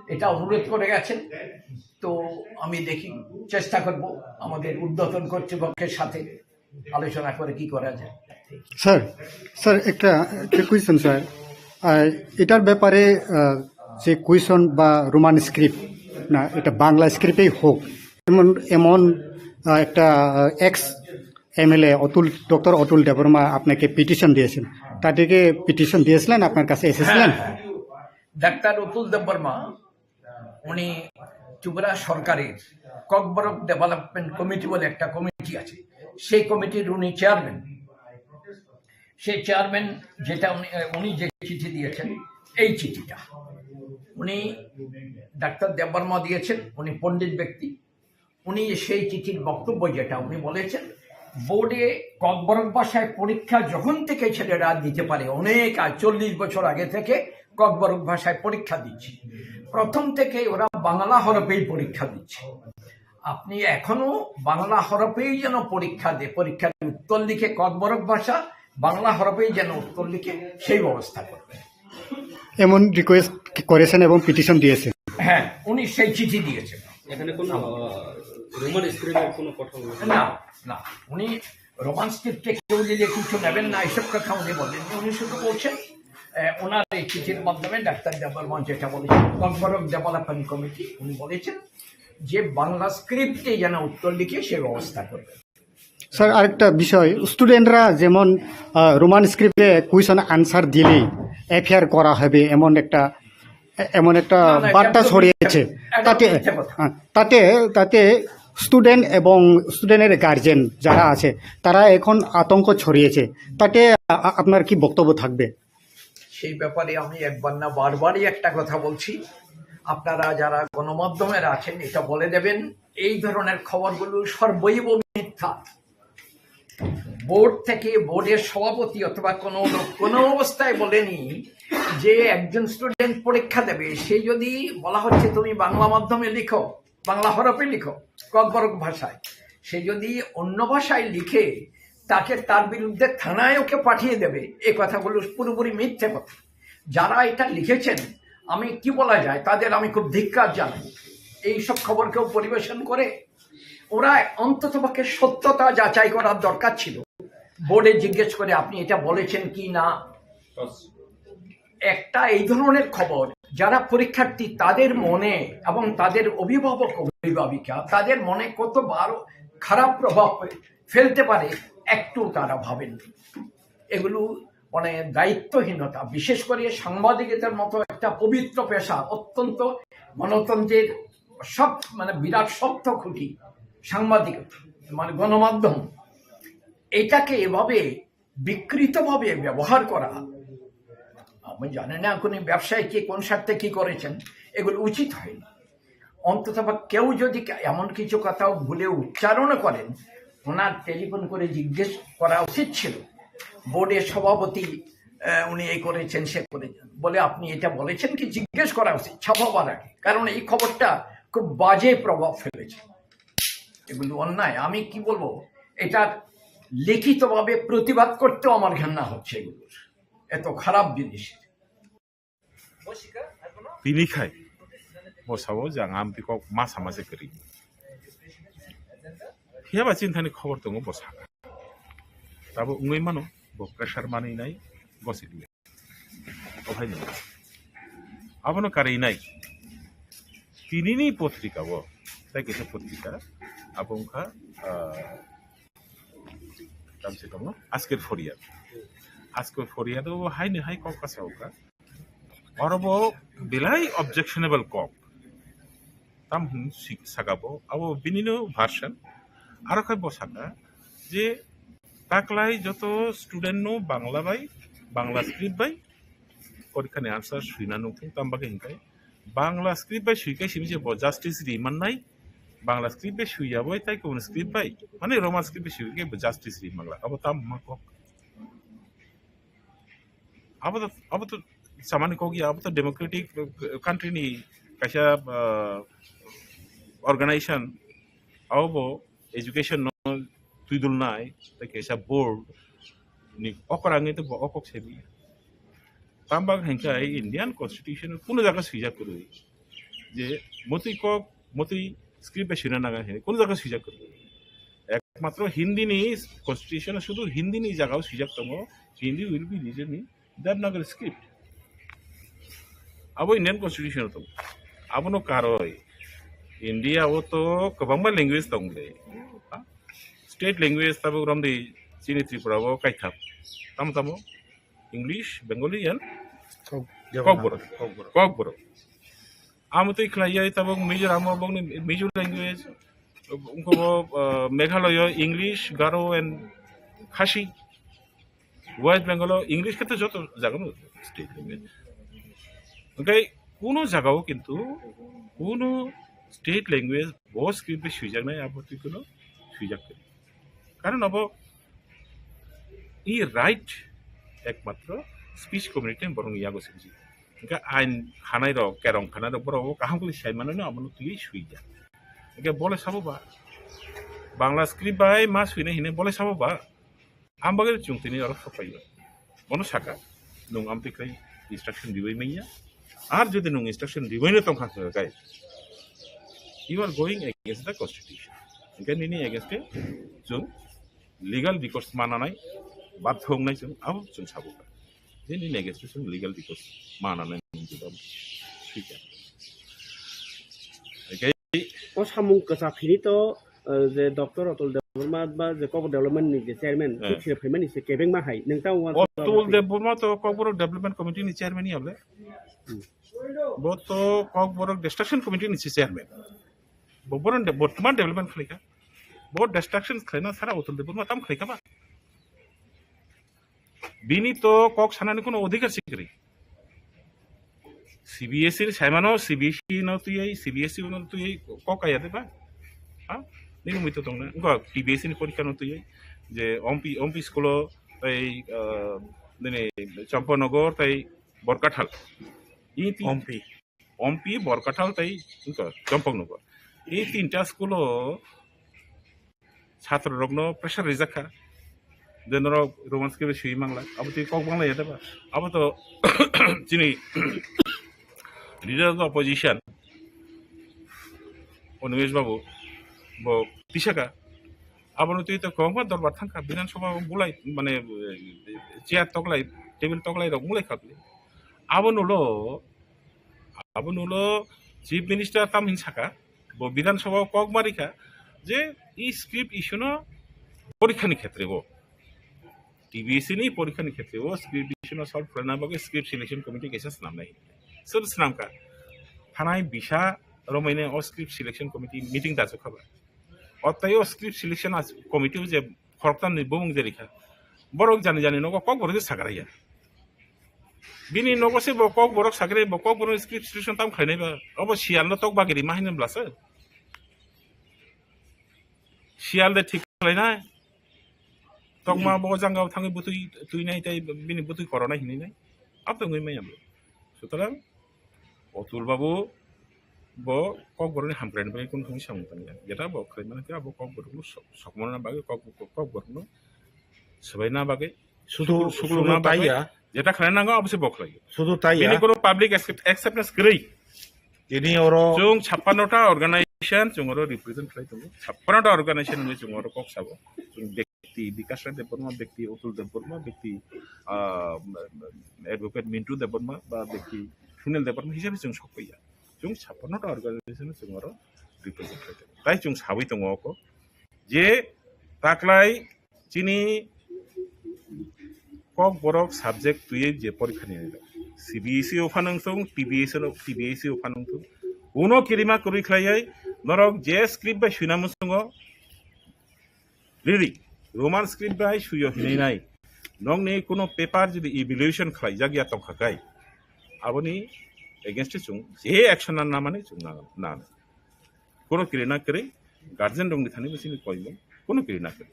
এটা অনুরোধ করে গেছেন। তো আমি দেখি, চেষ্টা করব আমাদের ঊর্ধ্বতন কর্তৃপক্ষের সাথে আলোচনা করে কি করা যায়। স্যার, স্যার, একটা, একটা কোয়েশ্চেন, স্যার। আহ, এটার ব্যাপারে, আহ, যে কোয়েশ্চেন বা রোমান স্ক্রিপ্ট, না, এটা বাংলা স্ক্রিপ্টেই হোক, এমন, এমন, আহ, একটা, আহ, এক্স এমএলএ অতুল, ডক্টর অতুল দেববর্মা আপনাকে পিটিশন দিয়েছেন, তাদেরকে পিটিশন দিয়েছিলেন, আপনার কাছে এসেছিলেন? ডাক্তার অতুল দেববর্মা উনি ত্রিপুরা সরকারের ককবরক ডেভেলপমেন্ট কমিটি বলে একটা কমিটি আছে, সেই কমিটির উনি চেয়ারম্যান। সেই চেয়ারম্যান যেটা উনি, উনি যে চিঠি দিয়েছেন, এই চিঠিটা উনি ডাক্তার দেববর্মা দিয়েছেন, উনি পণ্ডিত ব্যক্তি। উনি সেই চিঠির বক্তব্য যেটা উনি বলেছেন, বোর্ডে ককবরক ভাষায় পরীক্ষা যখন থেকে ছেলেরা দিতে পারে, অনেক আগে, চল্লিশ বছর আগে থেকে ককবরক ভাষায় পরীক্ষা দিচ্ছে। প্রথম থেকেই ওরা বাংলা হরফেই পরীক্ষা দিচ্ছে। আপনি এখনো বাংলা হরফেই যেন পরীক্ষা দিয়ে, পরীক্ষার উত্তর লিখে ককবরক ভাষা, বাংলা হরফেই যেন উত্তর লিখে, সেই ব্যবস্থা করবেন। এমন রিকোয়েস্ট করেছেন এবং পিটিশন দিয়েছেন। হ্যাঁ, উনি সেই চিঠি দিয়েছেন। এখানে কোনো, আহ, রোমান স্ক্রিপ্টের কোনো কথা বলেছেন? না, না, উনি রোমান স্ক্রিপ্টে কেউ দিলে কিছু নেবেন না, এইসব কথা উনি বলেননি। উনি শুধু বলছেন, আহ, ওনার এই চিঠির মাধ্যমে ডাক্তার দেববর্মন যেটা বলেছেন, ককবরক ডেভেলপমেন্ট কমিটি, উনি বলেছেন যে বাংলা স্ক্রিপ্টে যেন উত্তর লিখে সে ব্যবস্থা করবেন। স্যার, আরেকটা বিষয়, স্টুডেন্টরা যেমন, আহ, রোমান স্ক্রিপ্টে কোয়েশ্চন আনসার দিলেই এফআইআর করা হবে, এমন একটা, এমন একটা না, না, এটা বার্তা তো ছড়িয়েছে। মিথ্যে, এটা তাতে, মিথ্যে কথা। হ্যাঁ, তাতে, তাতে স্টুডেন্ট এবং স্টুডেন্টের গার্জেন যারা আছে, তারা এখন আতঙ্ক ছড়িয়েছে। তাতে আ-, আ-, আপনার কি বক্তব্য থাকবে? সেই ব্যাপারে আমি একবার না বারবারই একটা কথা বলছি, আপনারা যারা গণমাধ্যমের আছেন, এটা বলে দেবেন, এই ধরনের খবরগুলো সর্বৈব মিথ্যা। বোর্ড থেকে, বোর্ডের সভাপতি অথবা কোনো লোক কোনো অবস্থায় বলেনি যে একজন স্টুডেন্ট পরীক্ষা দেবে, সে যদি বলা হচ্ছে, "তুমি বাংলা মাধ্যমে লিখো, বাংলা হরফে লিখো, ককবরক ভাষায়," সে যদি অন্য ভাষায় লিখে, তাকে, তার বিরুদ্ধে থানায় ওকে পাঠিয়ে দেবে, এই কথাগুলো পুরোপুরি মিথ্যে কথা। যারা এটা লিখেছেন, আমি, কি বলা যায়, তাদের আমি খুব ধিক্কার জানাই। এইসব খবর কেউ পরিবেশন করে? ওরা অন্ততপক্ষে সত্যতা যাচাই করার দরকার ছিল, বোর্ডে জিজ্ঞেস করে আপনি এটা বলেছেন কি না। একটা এই ধরনের খবর, যারা পরীক্ষার্থী, তাদের মনে এবং তাদের অভিভাবক অভিভাবিকা, তাদের মনে কত বড় খারাপ প্রভাব ফেলতে পারে, একটু তারা ভাবেননি। এগুলো মানে দায়িত্বহীনতা, বিশেষ করে সাংবাদিকতার মতো একটা পবিত্র পেশা, অত্যন্ত গণতন্ত্রের সব, মানে, বিরাট শক্ত খুঁটি সাংবাদিকতা, মানে, গণমাধ্যম, এটাকে এভাবে বিকৃতভাবে ব্যবহার করা। আমি জানি না কোন ব্যবসায়ী কি, কোন স্বার্থে কি করেছেন, এগুলো উচিত হয়নি। অন্তত বা কেউ যদি কা-, এমন কিছু কথা ভুলে উচ্চারণ করেন, ওনার টেলিফোন করে জিজ্ঞেস করা উচিত ছিল। বোর্ডের সভাপতি, আহ, উনি এই করেছেন, সে করেছেন, বলে, "আপনি এটা বলেছেন কি?" জিজ্ঞেস করা উচিত ছাপাবার আগে, কারণ এই খবরটা খুব বাজে প্রভাব ফেলেছে। এগুলো অন্যায়। আমি কি বলবো, এটা লিখিতভাবে প্রতিবাদ করতেও আমার ঘেন্না হচ্ছে এগুলোর, এত খারাপ জিনিস। Tini khai, bo sao je ang amtwi kok ma sama se kwrwi. Phiya ba chini thani khobor tongo bo saka. Tabuk wngwi mano, bo pressure manwi nai, gosik le. O hai no. Abono karwi nai. Tinini potrika o, tai kaisa potrika, abo wngkha, ah, tamse tongo, Ajker Phoriad. Ajker Phoriad o haino hai kok kasa o kha. Oro bo belai objectionable kok. Tam hwn si-, saka bo, abo bini no version. Aro khai bo saka je taklai joto student no Bangla bai, Bangla script bai porikha ni answer swina nung thung, tam bagwi hwn khai Bangla script bai swi khai simi se bo justice ri mannai, Bangla script bai swi ya bai tai kubun script bai, mane Roman script bai swi khai bo justice ri mangla, abo tam ma kok. Abo to, abo to samani kok ya, abo to democratic, uh, country ni kaisa, uh, organization, abo bo education no twidul nai, tai kaisa board ni okra ngi to bo okok sebi. Tam bak hingka Indian constitution kuno jaga swijak kwrwi je motwi kok, motwi script bai swina nang hini kuno jaga swijak kwrwi. Ekmatro Hindi ni constitution, sudu Hindi ni jaga o swijak tongo, Hindi will be written in Devanagari script. Abo Indian constitution o tongo. Abono karoi India o to kwbangma language tong de. Ha? State language tabuk romdi chini Tripura o kaitham. Tamo tamo English, Bengali and Kok-, Kokborok. Kokborok. Kokborok. Amo twi khlai ya tabuk Mizoram o bokni Mizo language. Wngkha bo, uh, Meghalaya English, Garo and Khasi. West Bengal o English khe to joto jaga no state language. Hwnkhe kuno jaga o kintu kuno state language bo script bai swijaknai abo twi kuno swijak khe. Karon abo i right ekmatro speech community borokni yago swijak. Hingke ain khanai rok, kerong khanai rok, borok o kaham khe sai mano, abono twi sui ya. Hingke bole sabo ba, Bangla script bai ma suinai hinui bole sabo ba, ang bagwi chwng tini oro sok phai o. Bono saka, nwng amtwi khai instruction ribai manya. Ar jodi nwng instruction ribai no tongkha khe kai, you are going against the constitution. Hingke nini against e chwng legal recourse mananai, bathong nai chwng, abo chwng sabo ka. Je nini against e chwng legal recourse mananai nwng jodi sui kha. Hingke O samung kwchak hini to, eh, je Doctor Atul Debbarma ba je Kokborok Development ni je chairman, Eh. Khe phaimani se kebengma hai. Nwng ta uan Atul Debbarma to Kokborok Development Committee ni chairman ya le. Hmm. Bo to Kokborok Destruction Committee ni se chairman. Bo boron de-, bortoman development khlaika. Bo destruction khlaina sara Atul Debbarma tam khlaika ba. Bini to kok sanani kuno odhikar sikri. C B S E ni saimano, C B S E no tuyai, C B S E no tuyai kok kaya de ba? Ha? Nini mui to tongna. Ngo T B S E ni porikha no tuyai. Je ompi, ompi school o tai, ah, nini Champanagar tai Borkathal. Ini ti- Ompi. Ompi, Borkathal tai wngkha Champaknagar. Ei tinta school o chhatro rokno pressure rijak kha. Je norok Roman script swi mangla, abo twi kok bangla ya deba. Abo to chini leader of the opposition, Animesh Babu, bo tisaka. Abono twi to kwbangma dorbar thangkha, Bidhan Sabha o bulai, mane, chair toklai, table toklai rok mulai kha. Abo nulo Abo nulo Chief Minister tam hin saka, bo Bidhan Sabha o kok marikha je e script issue no porikha ni khetre o, T B S E ni porikha ni khetre o script issue no solve khlaina bagwi script selection committee kaisa swnamnai. Sir swnamkha, thanai bisa romwi ne o script selection committee meeting da chukha ba. O tai o script selection as-, committee o je khoroktam ni bumung je rikha, borok jani jani nogo kok borok je sagra ya. Bini nogo se bo kok borok sagre, bo kok borok script solution tam khlainai ba. Obo siyal no tok bagiri ma hinwi bwlasa. Siyal de thik khlainai. Tokma bo jangao thangwi bwtwi twinai tei bini bwtwi koronai hinwi nai. Abo wngwi maya bo. Sutorang Otul babu bo kok borok ni hamkrai ni bagwi kunu thangwi samung tangya. Jeta bo khlai mano khe abo kok borok no sok-, sokmana bagwi kok, kok, kok borok no swbaina bagwi Sudu, sukru, sudu sukruna bagwi taiya. Jeta khlai nango abo se bo khlai. Sudu taiya. Bini kono public accept-, acceptance kwrwi. Tini oro Chwng chappanno ta organization chwng oro represent khlai tongo. Chappanno ta organization ni chwng oro kok sabo. Chwng bekti Bikash Rai Debbarma, bekti Otul Debbarma, bekti, ah, Advocate Mintu Debbarma, ba bekti Sunil Debbarma hisabe chwng sokpaiya. Chwng chappanno ta organization chwng oro represent khlai tongo. Tai chwng sawi tongo oko je taklai chini kok borok subject twiwi je porikha ni rw, C B S E o phanang thung, T B S E o, T B S E o phanang thung, uno kirima kwrwi khlaiwi norok je script bai swina muchungo riri, Roman script bai suyo hinwi nai, nokni kuno paper jodi evaluation khlaijak ya tongkha kai, aboni against o chwng je action na namani chwng na, na. Kono kiri na kiri, guardian rokni thani bo chini koimung, kono kiri na kiri.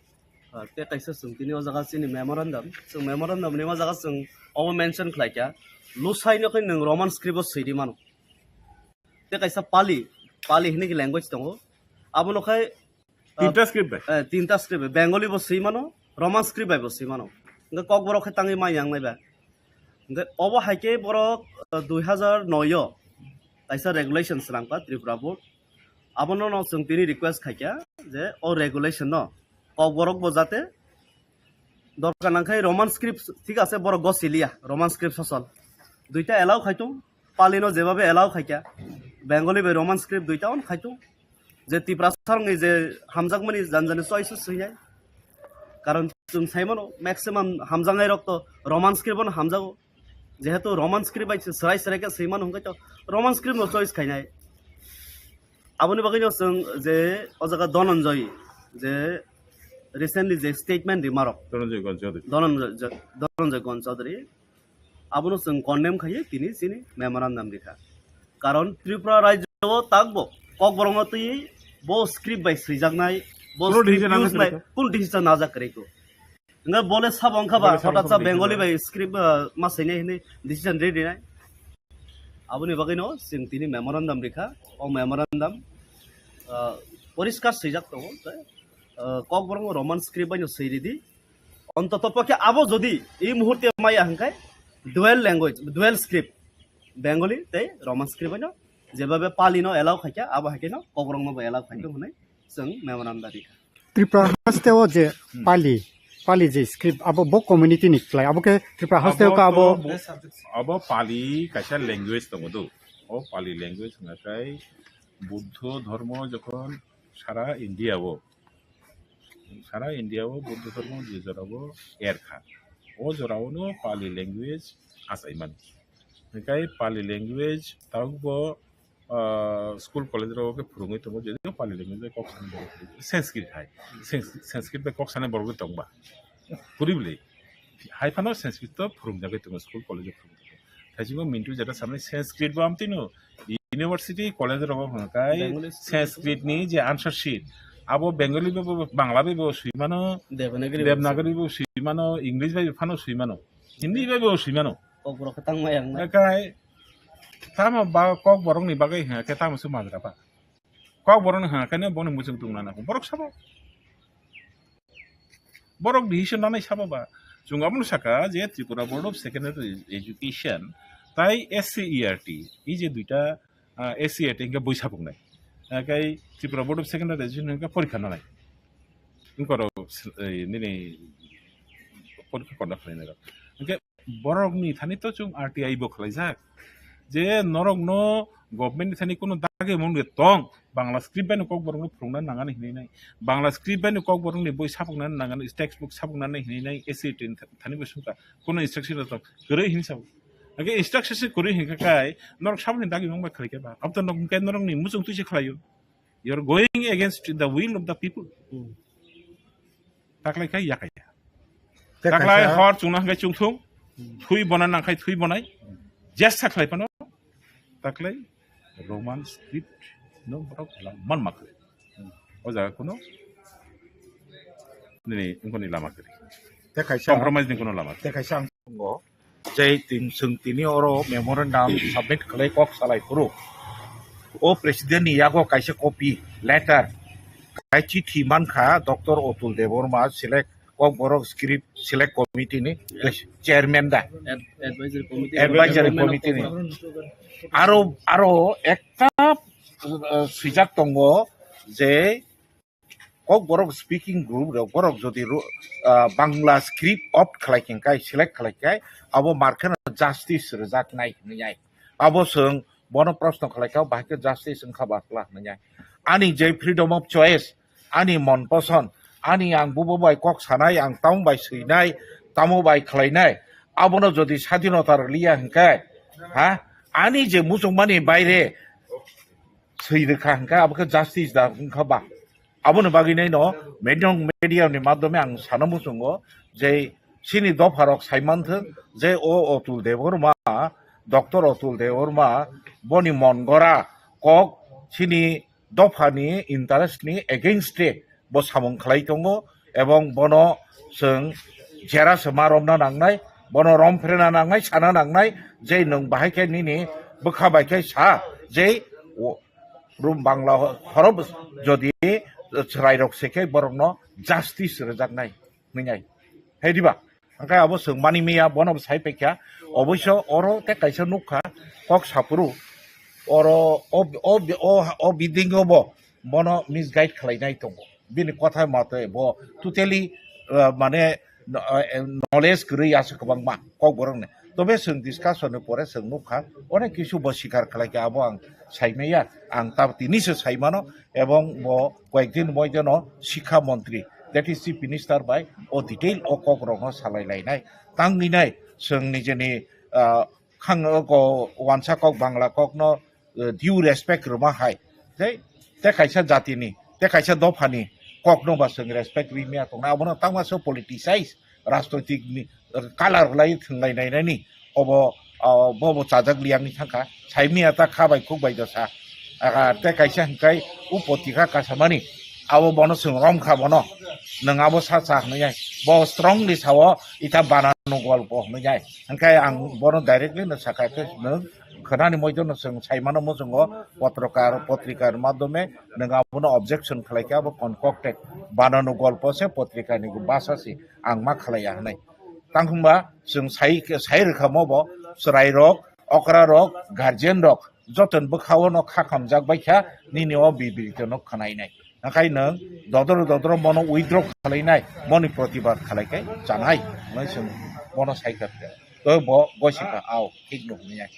Ah, te kaisa chwng tini o jaga chini memorandum, chwng memorandum ni o jaga chwng obo mention khlai kha, Lusai no khe nwng Roman script o swi di mano. Te kaisa Pali, Pali hinwi khe language tongo, abono khai, ah, Tinta script bai? Eh, tinta script bai, Bengali bo swi mano, Roman script bai bo swi mano. Hwnkhe kok borok khe tangwi mai yang nai ba. Hwnkhe obo hai khe borok, ah, dui hazar noi o kaisa regulation swnam kha Tripura board. Abono no chwng tini request khai kha je o regulation no kok borok bo jate dorkar nang khai Roman script thik ase borok go siliya Roman script sosol duita allow khai tung Pali no jeba be allow khai kha Bengali bai Roman script duita on khai tung je Tiprasa rok ni je hamjakmani jan jani choice swinai karon chwng sai mano maximum hamjaknai rok to Roman script no hamjago. Jehetu Roman script bai se serai serai khe swi mano hwnkhe to Roman script no choice khainai. Aboni bagwi no chwng je o jaga Dhananjay je recently je statement rimarok Dhananjay Gon Chaudhary. Dhananjay, Dhananjay Gon Chaudhary abono chwng condemn khaiwi tini chini memorandum rikha. Karon Tripura rajyo o takbo kokborokno twi bo script bai swijaknai, bo Kuno script decision use najak bai kwrwi kha. Kuno decision najak kwrwi kho. Hwnkhe bole sabo wngkha ba, bole sabo hothatsa wngkha Bengali bai script, ah, ma swinai hinwi decision ri rinai. Aboni bagwino chwng tini memorandum rikha. O memorandum, ah, poriskar swijak tongo, tei, ah, Kokborok Roman script baino swi ridi. Ontoto pokhe abo jodi ei muhurte maya hwnkhe dual language, dual script, Bengali tei Roman script baino, jebabe Pali no allow khaikha, abo haikhe no Kokborok no bo allow khaikha hwnwi chwng memorandum rikha. Tripura haste o je Hmm. Pali, Pali je script abo bo community ni khlai, abo khe Tripura haste o ka abo to bo-, abo Pali kaisa language tongo do. O Pali language hwnkha khe Buddho dhormo jokhon sara India o, sara India o Buddho dhormo je jora o erkha, o jora o no Pali language achai mani. Hwnkhe Pali language tabuk bo ah, school college rok khe phwrwngwi tongo, je Pali language bai kok sanai borok, Sanskrit hai. Sans-, Sanskrit bai kok sanai borok tongba. Kwrwi bwlwi. Hai phano Sanskrit to phwrwngjagwi tongo, school college o phwrwngwi tongo. Thaisingo Mintu jeta samani Sanskrit bo amtwino university, college rogo hwnkhai Bengali Sanskrit ni je answer sheet, abo Bengali bai bo, Bangla bai bo swi mano, Devanagari bai bo Devanagari bai bo swi mano, English bai phano swi mano, Hindi bai bo swi mano. Kokborok khe tangma yang na. Ekai tamo ba Kokborok ni bagwi hwnga khe tamo se majra ba. Kokborok ni hwnga khe boni muchung tong nana borok sabo. Borok decision nanai sabo ba. Chwng abono saka je Tripura Board of Secondary Education tai S C E R T, ei je duita, ah, S C E R T hwnkhe bui sabuknai. Ekai Tripura Board of Secondary Education hwnkhe porikha nanai. Wngkoro, eh, nini porikha conduct khlainai rok. Hwnkhe borokni thani to chwng R T I bo khlaijak. Je norokno government ni thani kunu dagi mung de tong, Bangla script bai no Kokborok no phwrwngna nangani hinwi nai. Bangla script bai no Kokborok ni boi sapokna nangani, text book sapokna nai hinwi nai, S C E R T ni thani bo sungkha. Kunu instruction rok kwrwi hinwi sabo. Hwnkhe instruction se kwrwi hinkha kai, norok saboni dagi mung bai khlai khe ba. Abo to nok hwnkhe norokni muchung twi se khlaio. You are going against the will of the people. Hmm. Taklai khai yakaya. Te Taklai kaisa hor chungna hwnkhe chungthung. Hmm. Thui bona nangkhai thui bonai. Jesa khlai phano. Taklai Roman script no borok man makle. Hmm. O jaga kuno nini wngkoni lama kwrwi. Te kaisa compromise ni kuno lama kwrwi. Te kaisa ang tongo. Je tin-, chwng tini oro memorandum submit khlai kok salai phuru. O president ni yago kaisa copy letter, kai chithi mankha Doctor Otul Debbarma select Kokborok script select committee ni chairman da. Ad-, advisory committee. Advisory committee ni. Aro, aro ekta, uh, swijak tongo je Kokborok speaking group rok borok jodi ru-, ah, Bangla script opt khlai khe kai, select khlai khe kai, abo markheno justice rwjak nai hinwi ai. Abo chwng bono proshno khlai kha, bahai khe justice wngkha ba kla hinwi ai. Ani je freedom of choice, ani mon poson, ani ang bubo bai kok sanai, ang tamo bai swinai, tamo bai khlainai, abono jodi sadhinota rwliya hinkhe, ha, ani je muchungmani baire swi rwkha hinkhe abo khe justice da wngkha ba. Aboni bagwi naino media, media ni madhyome ang sana muchungo je chini dopha rok sai manthwk je o Otul Debbarma, Doctor Otul Debbarma boni mon gora kok chini dopha ni interest ni against e bo samung khlai tongo, ebong bono chwng jera se ma romna nangnai, bono rom phrena nangnai, sana nangnai je nwng bahai khe nini bwkha bai khe sa je o-, Rum Bangla ho-, horof jodi chwrairok se khe borokno justice rwjaknai hwnwi nai. Hai diba? Hwnkhe abo chwng mani miya, bono bo sai paikha. Oboiso oro tei kaisa nukha, kok saphuru oro o, o, o, o bidingo bo bono misguide khlainai tongo. Bini kotha mate bo totally, uh, mane, uh, knowledge kwrwi aswk kwbangma Kokborokni. Tobe chwng discussion ni pore chwng nukha, onek kisu bo sikar khlai kha, abo ang saimaya, ang tab tini se saimano, ebong bo koyekdin moideno sikha montri, that is chief minister bai o detail o kokrokno salai lainai. Tangwi nai chwng nijeni, ah, khang, o ko, wansa kok, Bangla kokno, eh, due respect rwma hai. Tei, tei kaisa jatini, tei kaisa dophani kokno ba chwng respect rwmaya tongnai. Abono tangma se politicize, rajnoitik ni, eh, color lai thwnglai nainani. Obo, ah, bo bo chajak liyangni thangkha. Saimaya ta kha bai khuk bai dosa. Ah, tei kaisa hwnkhe o potika kasamani. Abo bono chwng romkha bono. Nwng abo sa cha hwnwi ai. Bo strongly sao ita banano golpo hwnwi ai. Hwnkhe ang bono directly no sakha khe nwng Khnani moidono chwng saimano muchungo, potrokar, potrikar madhyome nwng abono objection khlai khe abo concocted banano golpo se, potrikani bhasha se, ang ma khlaiya hwnwi. Tang hwnba chwng sai, sai rwkha mobo chwrairok, okrarok, guardianrok jotono bwkhao no kha khamjak bai kha nini o bibritono khwnainai. Hakai nwng dodoro dodoro mono withdraw khwlainai, moni protibad khwlai khe chanai hwnwi chwng bono sai kha. To bo gosi kha, ao, thik no hwnwi ai.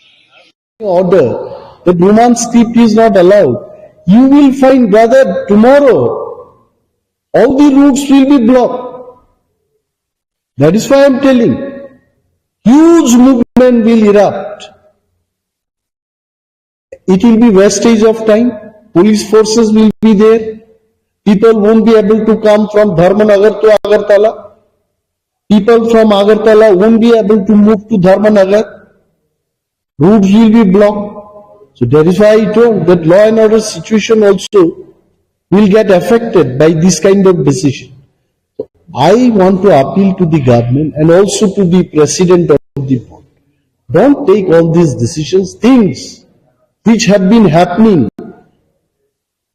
Order that Roman script is not allowed, you will find, brother, tomorrow all the routes will be blocked. That is why I am telling, huge movement will erupt. It will be wastage of time. Police forces will be there. People won't be able to come from Dharmanagar to Agartala. People from Agartala won't be able to move to Dharmanagar. Roads will be blocked. So that is why I told that law and order situation also will get affected by this kind of decision. So I want to appeal to the government and also to the president of the board. Don't take all these decisions. Things which have been happening,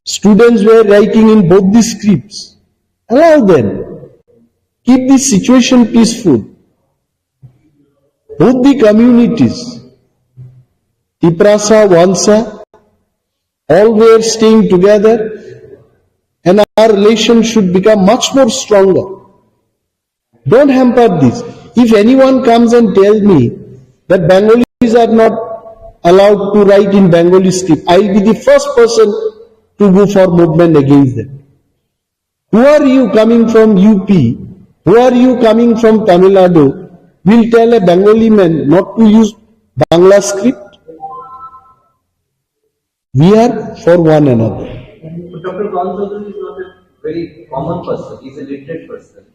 students were writing in both the scripts. Allow them. Keep the situation peaceful. Both the communities, Tiprasa, Wansa, all were staying together, and our relation should become much more stronger. Don't hamper this. If anyone comes and tell me that Bengalis are not allowed to write in Bengali script, I will be the first person to go for movement against them. Who are you coming from U P? Who are you coming from Tamil Nadu? Will tell a Bengali man not to use Bangla script? We are for one another. But Doctor Karan Chaudhary is not a very common person, he's a literate person.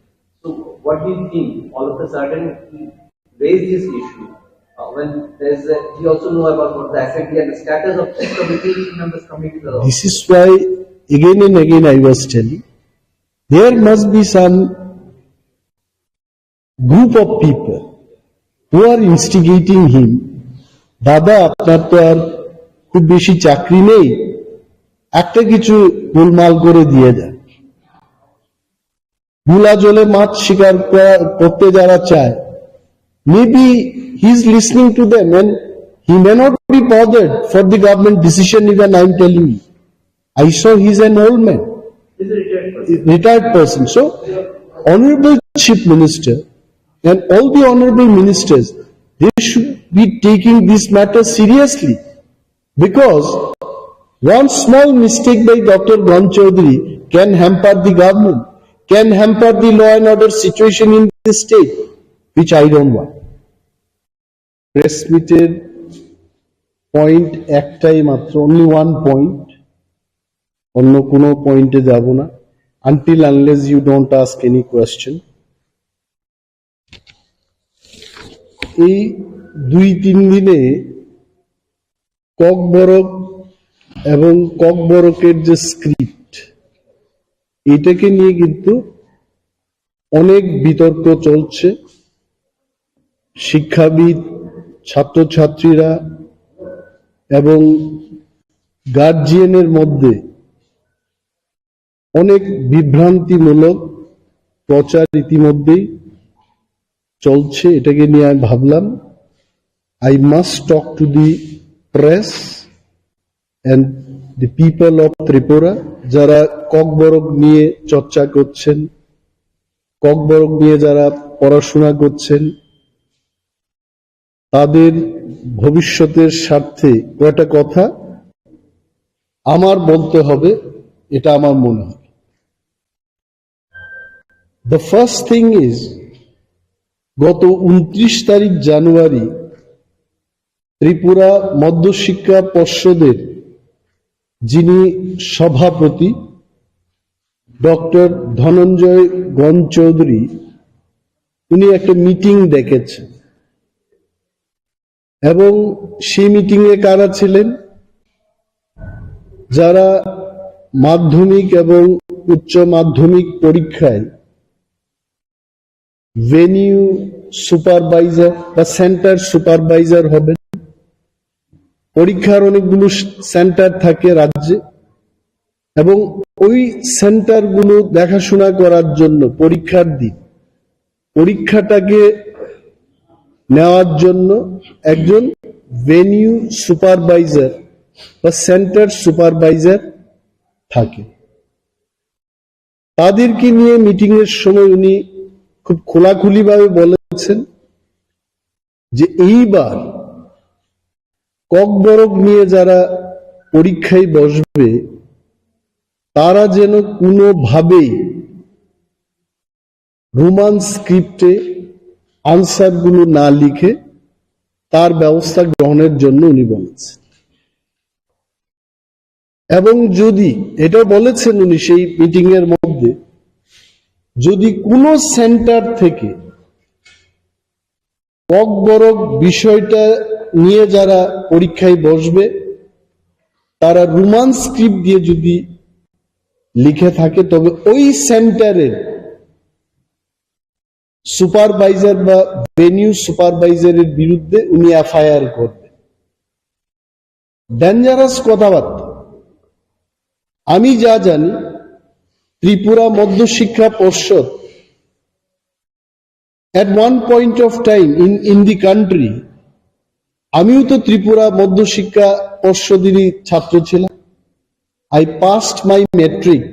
So what do you think? All of a sudden he raised this issue. Uh, when there's a, he also know about what the asset and the status of chief committee members coming to the This is why again and again I was telling, there must be some group of people who are instigating him. দাদা, আপনার তো আর খুব বেশি চাকরি নেই, একটা কিছু গোলমাল করে দিয়ে যান। ভোলা জলে মাছ শিকার করা, করতে যারা চায়, maybe he is listening to them and he may not be bothered for the government decision even, I am telling you. I saw he is an old man, He's a retired person. Retired person. So, Honorable Chief Minister and all the honorable ministers, they should be taking this matter seriously, because one small mistake by Doctor Karan Chaudhary can hamper the government, can hamper the law and order situation in the state, which I don't want. Press মিটের পয়েন্ট একটাই মাত্র, only one point, অন্য কোনো পয়েন্টে যাব না, until unless you don't ask any question. এই দুই তিন দিনে ককবরক এবং ককবরকের যে স্ক্রিপ্ট, এটাকে নিয়ে কিন্তু অনেক বিতর্ক চলছে। শিক্ষাবিদ, ছাত্রছাত্রীরা এবং গার্জিয়ানের মধ্যে অনেক বিভ্রান্তিমূলক প্রচার ইতিমধ্যেই চলছে। এটাকে নিয়ে আমি ভাবলাম, I must talk to the press and the people of Tripura, যারা ককবরক নিয়ে চর্চা করছেন, ককবরক নিয়ে যারা পড়াশোনা করছেন, তাদের ভবিষ্যতের স্বার্থে কয়টা কথা আমার বলতে হবে, এটা আমার মনে হয়। The first thing is, গত ঊনত্রিশ তারিখ জানুয়ারি ত্রিপুরা মধ্যশিক্ষা পর্ষদের যিনি সভাপতি ডক্টর ধনঞ্জয় গণ চৌধুরী, উনি একটা মিটিং ডেকেছেন এবং সেই মিটিংয়ে কারা ছিলেন? যারা মাধ্যমিক এবং উচ্চ মাধ্যমিক পরীক্ষায় ভেনিউ সুপারভাইজার বা সেন্টার সুপারভাইজার হবেন, পরীক্ষার অনেকগুলো সেন্টার থাকে রাজ্যে, এবং ওই সেন্টারগুলো দেখাশোনা করার জন্য পরীক্ষার দিন পরীক্ষাটাকে নেওয়ার জন্য একজন ভেনিউ সুপারভাইজার বা সেন্টার সুপারভাইজার থাকে। তাদেরকে নিয়ে মিটিং এর সময় উনি খুব খোলাখুলিভাবে বলেছেন যে এইবার ককবরক নিয়ে যারা পরীক্ষায় বসবে, তারা যেন কোনোভাবেই রোমান স্ক্রিপ্টে আনসারগুলো না লিখে তার ব্যবস্থা গ্রহণের জন্য উনি বলেছেন। এবং যদি, এটা বলেছেন উনি সেই মিটিং এর মধ্যে, যদি কোনো সেন্টার থেকে ককবরক বিষয়টা নিয়ে যারা পরীক্ষায় বসবে, তারা রোমান স্ক্রিপ্ট দিয়ে যদি লিখে থাকে, তবে ওই সেন্টারের সুপারভাইজার বা ভেনিউ সুপারভাইজারের বিরুদ্ধে উনি এফআইআর করবেন। ডেঞ্জারাস কথাবার্তা। আমি যা জানি, ত্রিপুরা মধ্যশিক্ষা পর্ষদ at one point of time in in the country, আমিও তো ত্রিপুরা মধ্যশিক্ষা পর্ষদেরই ছাত্র ছিলাম। I passed my matric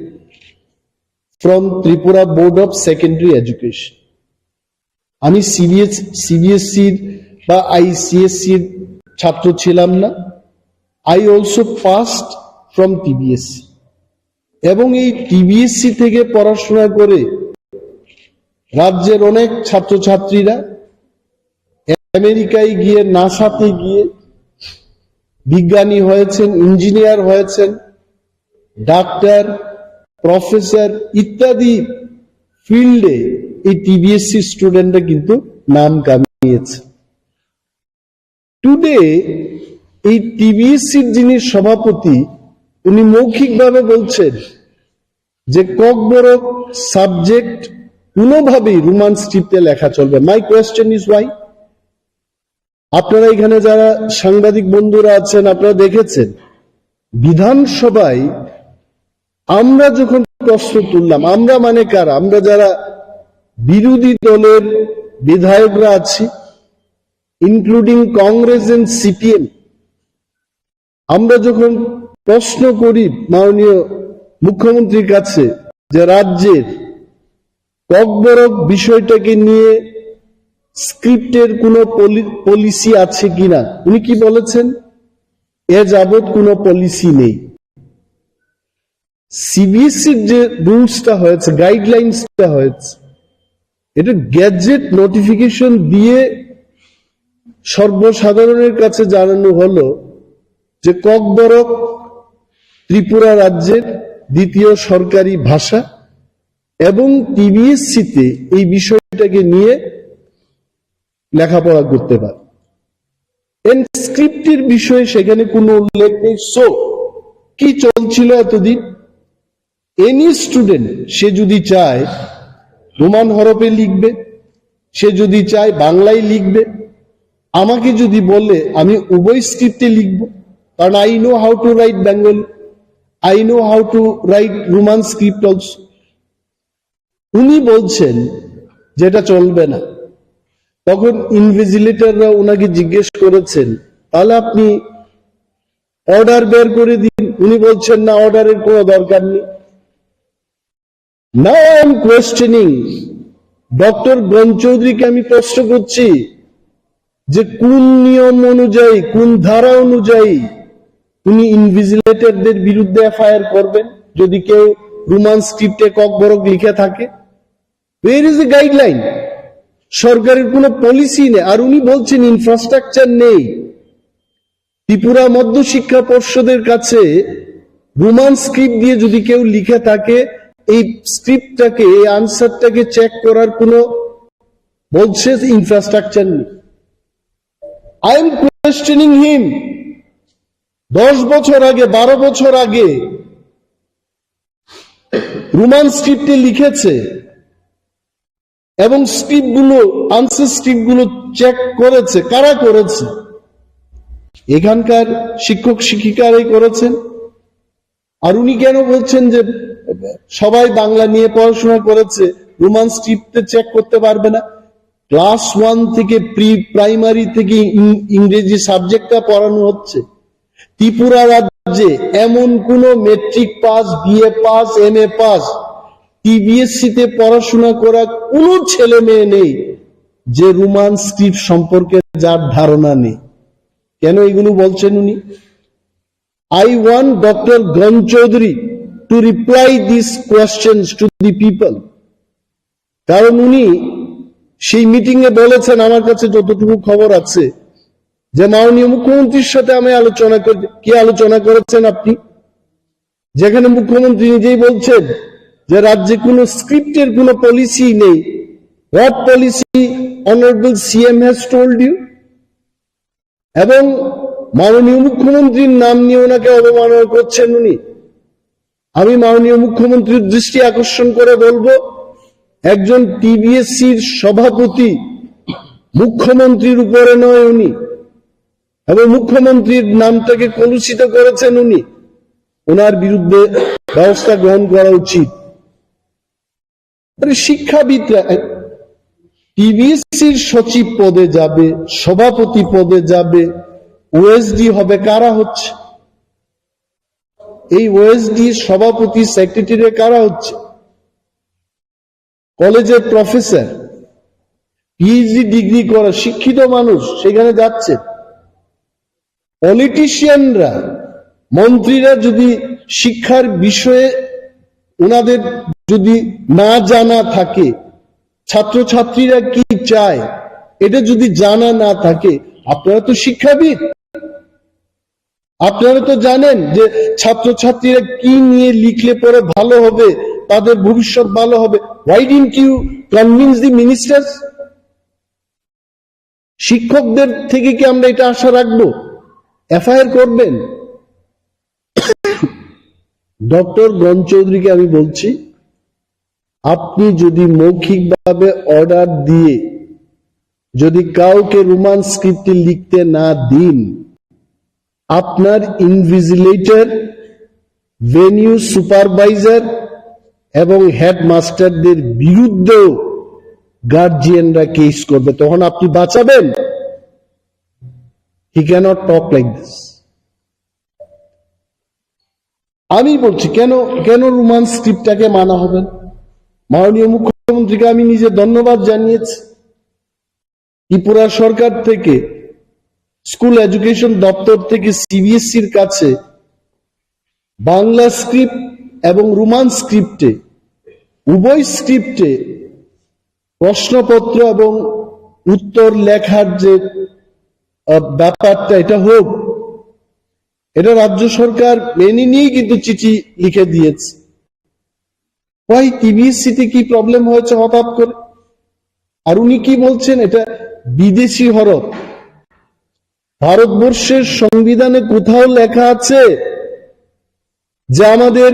from Tripura Board of Secondary Education. আমি সিবিএস সিবিএসসির বা আইসিএসসির ছাত্র ছিলাম না। I also passed from TBSC. এবং এই টিবিএসসি থেকে পড়াশোনা করে রাজ্যের অনেক ছাত্রছাত্রীরা আমেরিকায় গিয়ে, নাসাতে গিয়ে বিজ্ঞানী হয়েছেন, ইঞ্জিনিয়ার হয়েছেন, ডাক্তার, প্রফেসর ইত্যাদি ফিল্ডে এই টিবিএসসি স্টুডেন্টরা কিন্তু নাম কামিয়েছে। টুডে এই টিবিএসসির যিনি সভাপতি, উনি মৌখিকভাবে বলছেন যে ককবরক সাবজেক্ট কোনোভাবেই রোমান স্ক্রিপ্টে লেখা চলবে। My question is why? আপনারা এখানে যারা সাংবাদিক বন্ধুরা আছেন, আপনারা দেখেছেন বিধানসভায় আমরা যখন প্রশ্ন তুললাম, আমরা মানে কারা? আমরা যারা বিরোধী দলের বিধায়করা আছি, including Congress and সিপিএম, আমরা যখন প্রশ্ন করি মাননীয় মুখ্যমন্ত্রীর কাছে যে রাজ্যের ককবরক বিষয়টাকে নিয়ে স্ক্রিপ্টের কোনো পলি-, পলিসি আছে কিনা, উনি কি বলেছেন? এ যাবৎ কোনো পলিসি নেই। সিবিএসসির যে রুলসটা হয়েছে, গাইডলাইন্সটা হয়েছে, এটা গ্যাজেট নোটিফিকেশন দিয়ে সর্বসাধারণের কাছে জানানো হলো যে ককবরক ত্রিপুরা রাজ্যের দ্বিতীয় সরকারি ভাষা এবং টিবিএসসিতে এই বিষয়টাকে নিয়ে লেখাপড়া করতে পারে। এন্ড স্ক্রিপ্টের বিষয়ে সেখানে কোনো উল্লেখ নেই। সো কি চলছিল এতদিন? এনি স্টুডেন্ট, সে যদি চায় রোমান হরফে লিখবে, সে যদি চায় বাংলায় লিখবে, আমাকে যদি বলে আমি উভয় স্ক্রিপ্টে লিখব, কারণ I know how to write Bengali, I know how to write Roman script also। উনি বলছেন যে এটা চলবে না। তখন ইনভিজিলেটররা ওনাকে জিজ্ঞেস করেছেন, "তাহলে আপনি অর্ডার বের করে দিন।" উনি বলছেন, "না, অর্ডারের কোনো দরকার নেই।" Now I am questioning, doctor গণ চৌধুরীকে আমি প্রশ্ন করছি যে কোন নিয়ম অনুযায়ী, কোন ধারা অনুযায়ী উনি ইনভিজিলেটরদের বিরুদ্ধে এফআইআর করবেন যদি কেউ রোমান স্ক্রিপ্টে ককবরক লিখে থাকে? Where is the guideline? সরকারের কোনো পলিসি নেই। আর উনি বলছেন ইনফ্রাস্ট্রাকচার নেই। ত্রিপুরা মধ্যশিক্ষা পর্ষদের কাছে রোমান স্ক্রিপ্ট দিয়ে যদি কেউ লিখে থাকে, এই স্ক্রিপ্টটাকে, এই আনসারটাকে চেক করার কোনো, বলছে, ইনফ্রাস্ট্রাকচার নেই। I am questioning him। দশ বছর আগে, বারো বছর আগে রোমান স্ক্রিপ্টে লিখেছে এবং স্ক্রিপ্টগুলো, আনসার স্ক্রিপ্টগুলো চেক করেছে। কারা করেছে? এখানকার শিক্ষক শিক্ষিকারাই করেছেন। আর উনি কেন বলছেন যে সবাই বাংলা নিয়ে পড়াশোনা করেছে, রোমান স্ক্রিপ্টে চেক করতে পারবে না? ক্লাস ওয়ান থেকে, প্রি প্রাইমারি থেকে ইং- ইংরেজি সাবজেক্টটা পড়ানো হচ্ছে। ত্রিপুরা রাজ্যে এমন কোনো matric pass, BA pass, MA pass, TBSC তে পড়াশোনা করা কোনো ছেলে মেয়ে নেই যে রোমান স্ক্রিপ্ট সম্পর্কে যার ধারণা নেই। কেন এগুলো বলছেন উনি? I want Doctor Ganchaudhary to reply these questions to the people. কারণ উনি সেই মিটিং এ বলেছেন, আমার কাছে যতটুকু খবর আছে, যে মাননীয় মুখ্যমন্ত্রীর সাথে আমি আলোচনা করি। কি আলোচনা করেছেন আপনি? যেখানে মুখ্যমন্ত্রী নিজেই বলছেন যে রাজ্যে কোনো স্ক্রিপ্টের কোনো পলিসি নেই। What policy honorable C M has told you? এবং মাননীয় মুখ্যমন্ত্রীর নাম নিয়ে ওনাকে অবমাননা করছেন উনি। আমি মাননীয় মুখ্যমন্ত্রীর দৃষ্টি আকর্ষণ করে বলবো, একজন টিবিএসসির সভাপতি মুখ্যমন্ত্রীর উপরে নয় উনি, এবং মুখ্যমন্ত্রীর নামটাকে কলুষিত করেছেন উনি, ওনার বিরুদ্ধে ব্যবস্থা গ্রহণ করা উচিত। আরে শিক্ষাবিদরা টিবিএসসির সচিব পদে যাবে, সভাপতি পদে যাবে, ওএসডি হবে, কারা হচ্ছে? এই ওএসডি সভাপতি, সেক্রেটারি কারা হচ্ছে? কলেজের প্রফেসর, পিএইচডি ডিগ্রি করা শিক্ষিত মানুষ সেখানে যাচ্ছে। পলিটিশিয়ানরা, মন্ত্রীরা যদি শিক্ষার বিষয়ে ওনাদের যদি না জানা থাকে, ছাত্রছাত্রীরা কি চায় এটা যদি জানা না থাকে, আপনারা তো শিক্ষাবিদ, আপনারা তো জানেন যে ছাত্রছাত্রীরা কি নিয়ে লিখলে পরে ভালো হবে, তাদের ভবিষ্যৎ ভালো হবে। Why didn't you convince the ministers? শিক্ষকদের থেকে কি আমরা এটা আশা রাখবো? এফআইআর করবেন? ডক্টর গণ চৌধুরীকে আমি বলছি, আপনি যদি মৌখিকভাবে অর্ডার দিয়ে যদি কাউকে রোমান স্ক্রিপ্টে লিখতে না দিন, আপনার ইনভিজিলেটর, ভেনিউ সুপারভাইজার এবং হেডমাস্টারদের বিরুদ্ধেও গার্জিয়ানরা কেস করবে। তখন আপনি বাঁচাবেন? He cannot talk like this. আমি বলছি, কেন কেন রোমান স্ক্রিপ্টটাকে মানা হবে না? মাননীয় মুখ্যমন্ত্রীকে আমি নিজে ধন্যবাদ জানিয়েছি। ত্রিপুরা সরকার থেকে, স্কুল এডুকেশন দপ্তর থেকে সিবিএসসির কাছে বাংলা স্ক্রিপ্ট এবং রোমান স্ক্রিপ্টে, উভয় স্ক্রিপ্টে প্রশ্নপত্র এবং উত্তর লেখার যে, আহ, ব্যাপারটা, এটা হোক, এটা রাজ্য সরকার মেনে নিয়েই কিন্তু চিঠি লিখে দিয়েছে। ওয়াই টিবিএসসি তে কি প্রবলেম হয়েছে হঠাৎ করে? আর উনি কি বলছেন, এটা বিদেশি হরফ? ভারতবর্ষের সংবিধানে কোথাও লেখা আছে যে আমাদের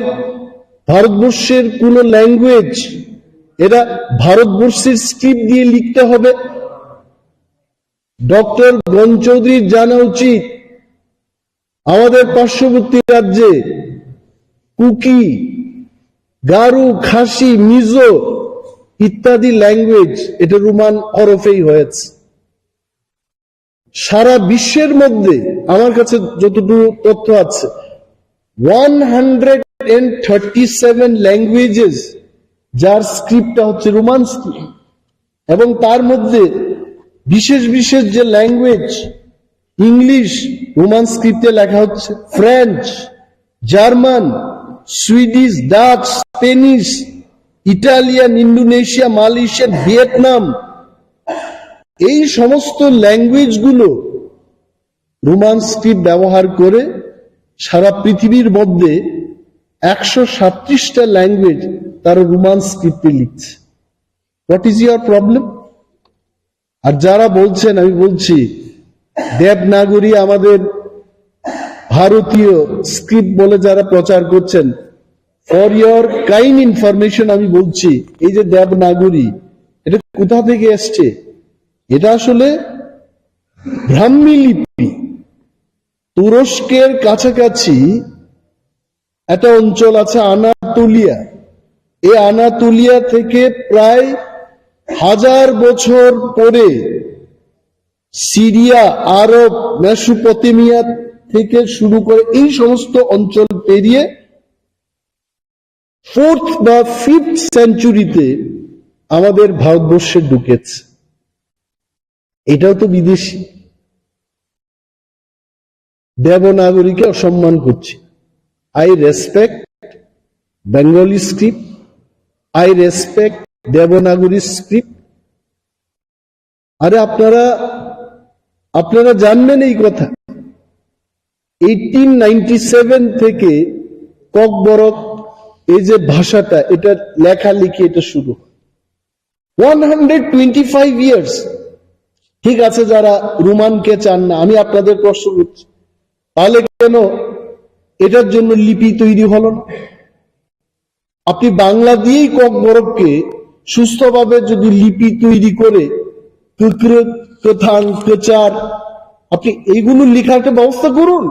ভারতবর্ষের কোনো ল্যাঙ্গুয়েজ, এটা ভারতবর্ষের স্ক্রিপ্ট দিয়ে লিখতে হবে? ডক্টর গণ চৌধুরীর জানা উচিত, আমাদের পার্শ্ববর্তী রাজ্যে কুকি, গারো, খাসি, মিজো ইত্যাদি ল্যাঙ্গুয়েজ এটা রোমান হরফেই হয়েছে। সারা বিশ্বের মধ্যে আমার কাছে যতটুকু তথ্য আছে, one hundred thirty seven languages, যার স্ক্রিপ্টটা হচ্ছে রোমান স্ক্রিপ্ট, এবং তার মধ্যে বিশেষ বিশেষ যে ল্যাঙ্গুয়েজ, ইংলিশ রোমান স্ক্রিপ্টে লেখা হচ্ছে, French, German, Swedish, Dutch, Spanish, Italian, Indonesia, Malaysian, Vietnam, এই সমস্ত ল্যাঙ্গুয়েজগুলো রোমান স্ক্রিপ্ট ব্যবহার করে সারা পৃথিবীর মধ্যে একশো সাতত্রিশটা ল্যাঙ্গুয়েজ তারা রোমান স্ক্রিপ্টে লিখছে। What is your problem? আর যারা বলছেন, আমি বলছি, দেবনাগরী আমাদের ভারতীয় স্ক্রিপ্ট বলে যারা প্রচার করছেন, for your kind information আমি বলছি, এই যে দেবনাগরী, এটা কোথা থেকে এসছে? এটা আসলে ব্রাহ্মী লিপি। তুরস্কের কাছাকাছি একটা অঞ্চল আছে আনাতোলিয়া। এই আনাতোলিয়া থেকে প্রায় হাজার বছর পরে সিরিয়া, আরব, মেসোপটেমিয়া থেকে শুরু করে এই সমস্ত অঞ্চল পেরিয়ে ফোর্থ বা ফিফথ সেঞ্চুরিতে আমাদের ভারতবর্ষে ঢুকেছে। এটাও তো বিদেশি। দেবনাগরীকে অসম্মান করছি। I respect Bengali script, I respect Devanagari script. আরে আপনারা, আপনারা জানবেন এই কথা। এইটিন নাইনটি সেভেন থেকে ককবরক, এই যে ভাষাটা, এটা লেখালেখি, এটা শুরু হয়। One hundred twenty five years. ঠিক আছে, যারা রোমানকে চান না, আমি আপনাদের প্রশ্ন করছি, তাহলে কেন এটার জন্য লিপি তৈরি হলো না? আপনি বাংলা দিয়েই ককবরককে সুস্থভাবে যদি লিপি তৈরি করে, কুকরুক, কথাং, কচার, আপনি এইগুলো লেখার একটা ব্যবস্থা করুন।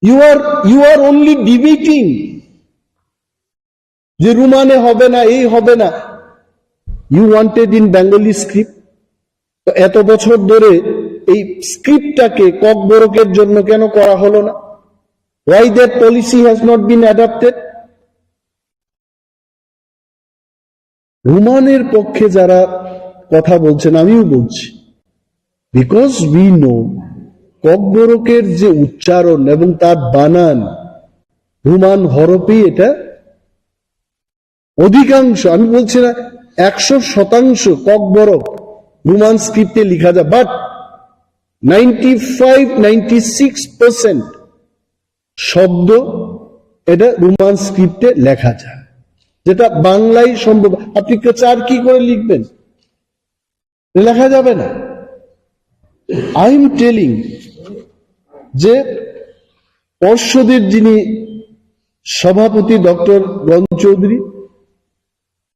You are, you are only debating যে রোমানে হবে না, এই হবে না। You wanted in Bengali script। তো এত বছর ধরে এই স্ক্রিপ্টটাকে ককবরকের জন্য কেন করা হলো না? Why that policy has not been adopted? রোমানের পক্ষে যারা কথা বলছেন, আমিও বলছি, because we know ককবরকের যে উচ্চারণ এবং তার বানান, রোমান হরফেই এটা অধিকাংশ, আমি বলছি না একশো শতাংশ ককবরক রোমান স্ক্রিপ্টে লেখা যায়, but ninety five, ninety six percent শব্দ এটা রোমান স্ক্রিপ্টে লেখা যায়, যেটা বাংলায় সম্ভব। আপনি কচার কি করে লিখবেন? লেখা যাবে না। I am telling যে পর্ষদের যিনি সভাপতি ডক্টর গণ চৌধুরী,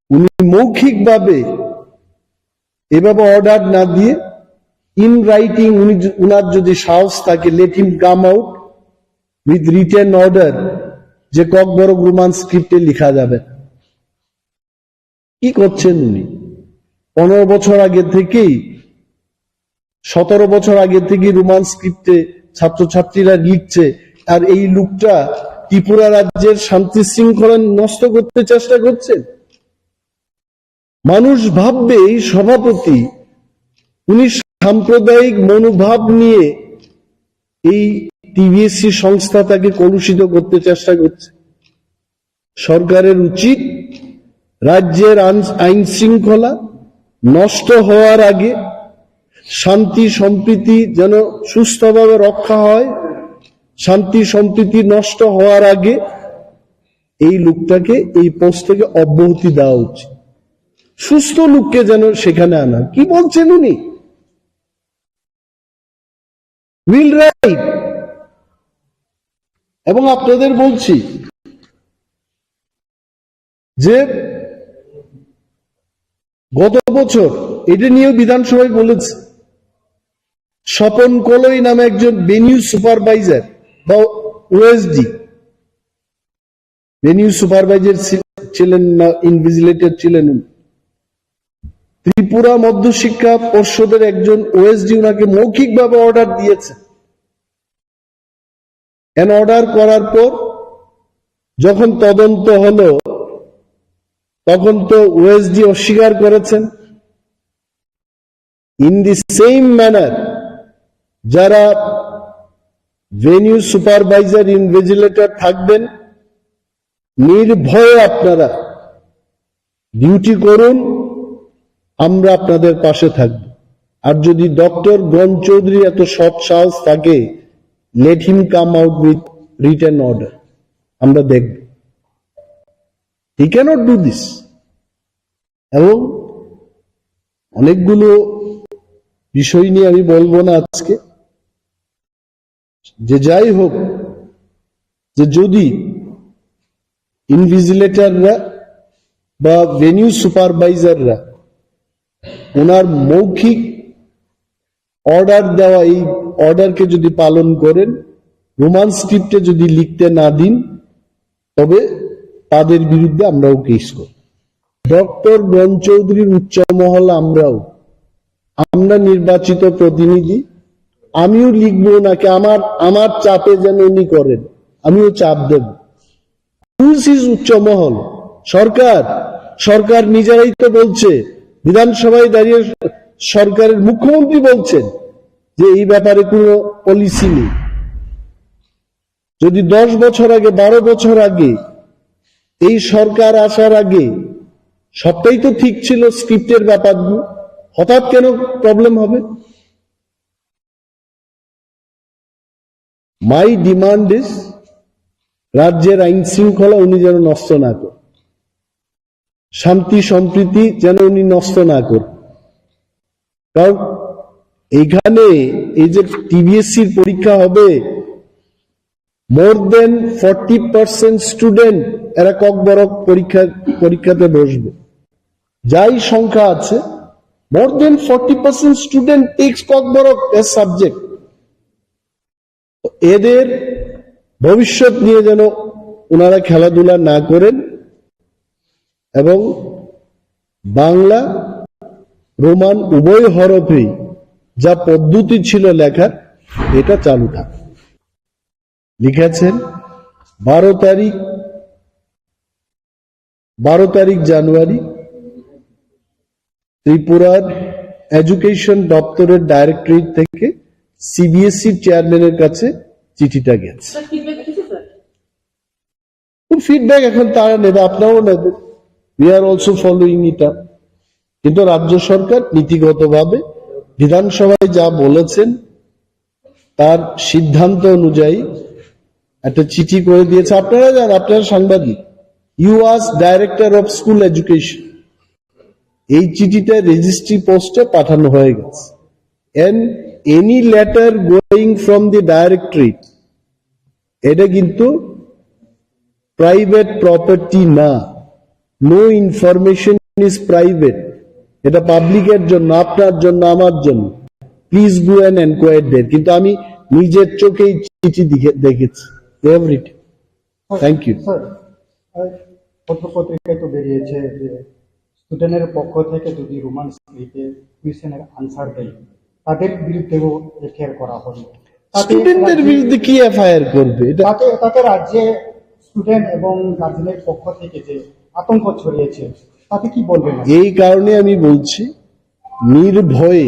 উনি মৌখিকভাবে এভাবে অর্ডার না দিয়ে in writing, উনি য-, উনার যদি সাহস থাকে, let him come out with written order যে ককবরক রোমান স্ক্রিপ্টে লেখা যাবে। কি করছেন উনি? পনেরো বছর আগে থেকেই, সতেরো বছর আগে থেকেই রোমান স্ক্রিপ্টে ছাত্রছাত্রীরা লিখছে, আর এই লোকটা ত্রিপুরা রাজ্যের শান্তি শৃঙ্খলা নষ্ট করতে চেষ্টা করছেন। মানুষ ভাববে এই সভাপতি, উনি সাম্প্রদায়িক মনোভাব নিয়ে এই টিবিএসসি সংস্থাটাকে কলুষিত করতে চেষ্টা করছে। সরকারের উচিত রাজ্যের আন-, আইন শৃঙ্খলা নষ্ট হওয়ার আগে, শান্তি সম্প্রীতি যেন সুস্থভাবে রক্ষা হয়, শান্তি সম্প্রীতি নষ্ট হওয়ার আগে এই লোকটাকে এই পোস্ট থেকে অব্যাহতি দেওয়া উচিত। সুস্থ লোককে যেন সেখানে আনা। কি বলছেন উনি? Will write। এবং আপনাদের বলছি যে গত বছর এটা নিয়েও বিধানসভায় বলেছে, স্বপন কলই নামে একজন ভেনিউ সুপারভাইজার বা ওএসডি, ভেনিউ সুপারভাইজার ছি-, ছিলেন না, ইনভিজিলেটর ছিলেন উনি। ত্রিপুরা মধ্যশিক্ষা পর্ষদের একজন ওএসডি ওনাকে মৌখিকভাবে অর্ডার দিয়েছে। এন অর্ডার করার পর যখন তদন্ত হলো, তখন তো ওএসডি অস্বীকার করেছেন। In the same manner, যারা ভেনিউ সুপারভাইজার ইনভিজিলেটর থাকবেন, নির্ভয়ে আপনারা ডিউটি করুন, আমরা আপনাদের পাশে থাকব। আর যদি ডক্টর গণ চৌধুরী এত সৎ সাহস থাকে, let him come out with written order, আমরা দেখব। He cannot do this। এবং অনেকগুলো বিষয় নিয়ে আমি বলবো না আজকে, যে যাই হোক, যে যদি ইনভিজিলেটররা বা ভেনিউ সুপারভাইজাররা ওনার মৌখিক অর্ডার দেওয়া, এই অর্ডারকে যদি পালন করেন, রোমান স্ক্রিপ্টে যদি লিখতে না দিন, তবে তাদের বিরুদ্ধে আমরাও কেস করব। ডক্টর গণ চৌধুরীর উচ্চ মহল আমরাও, আমরা নির্বাচিত প্রতিনিধি, আমিও লিখবো নাকি আমার, আমার চাপে যেন উনি করেন, আমিও চাপ দেব। হুইচ ইজ উচ্চ মহল? সরকার, সরকার নিজেরাই তো বলছে, বিধানসভায় দাঁড়িয়ে সরকারের মুখ্যমন্ত্রী বলছেন যে এই ব্যাপারে কোনো পলিসি নেই। যদি দশ বছর আগে, বারো বছর আগে, এই সরকার আসার আগে সবটাই তো ঠিক ছিল, স্ক্রিপ্টের ব্যাপারগুলো, হঠাৎ কেন প্রবলেম হবে? মাই ডিমান্ড ইজ, রাজ্যের আইন শৃঙ্খলা উনি যেন নষ্ট না করেন, শান্তি সম্প্রীতি যেন উনি নষ্ট না করেন। কারণ এখানে এই যে টিবিএসসির পরীক্ষা হবে, more than forty percent student এরা ককবরক পরীক্ষা, পরীক্ষাতে বসবে। যাই সংখ্যা আছে, more than forty percent student takes Kokborok as subject. এদের ভবিষ্যৎ নিয়ে যেন ওনারা খেলাধুলা না করেন এবং বাংলা, রোমান উভয় হরফেই যা পদ্ধতি ছিল লেখার, এটা চালু থাকে। লিখেছেন বারো তারিখ, বারো তারিখ জানুয়ারি ত্রিপুরার এডুকেশন দপ্তরের ডাইরেক্টরেট থেকে সিবিএসই চেয়ারম্যানের কাছে চিঠিটা গেছে। স্যার, ফিডব্যাক এসেছে, স্যার? তো ফিডব্যাক এখন তারা নেবে, আপনারাও নেবেন। We are also following it up. কিন্তু রাজ্য সরকার নীতিগতভাবে বিধানসভায় যা বলেছেন, তার সিদ্ধান্ত অনুযায়ী একটা চিঠি করে দিয়েছে। আপনারা যান, আপনারা সাংবাদিক, you ask director of school education, এই চিঠিটা রেজিস্ট্রি পোস্টে পাঠানো হয়ে গেছে। And any letter going from the directorate, এটা কিন্তু প্রাইভেট প্রপার্টি না। No information is private. এটা পাবলিকের জন্য, আপনার জন্য, আমার জন্য। Please go and enquire there. কিন্তু আমি নিজের চোখেই চিঠি দেখে, দেখেছি, এভরিথিং। Thank you. স্যার, আহ, পত্রপত্রিকায় তো বেরিয়েছে যে স্টুডেন্টের পক্ষ থেকে যদি রোমান স্ক্রিপ্টে কোয়েশ্চেনের আনসার দেয়, তাদের বিরুদ্ধেও এফআইআর করা হবে। তাতে স্টুডেন্টদের রাজ্যে বিরুদ্ধে কি এফআইআর করবে? এটা তাতে, তাতে রাজ্যে স্টুডেন্ট এবং গার্জেনের পক্ষ থেকে যে আতঙ্ক ছড়িয়েছে, তাতে কি বলবেন আপনি? এই কারণে আমি বলছি, নির্ভয়ে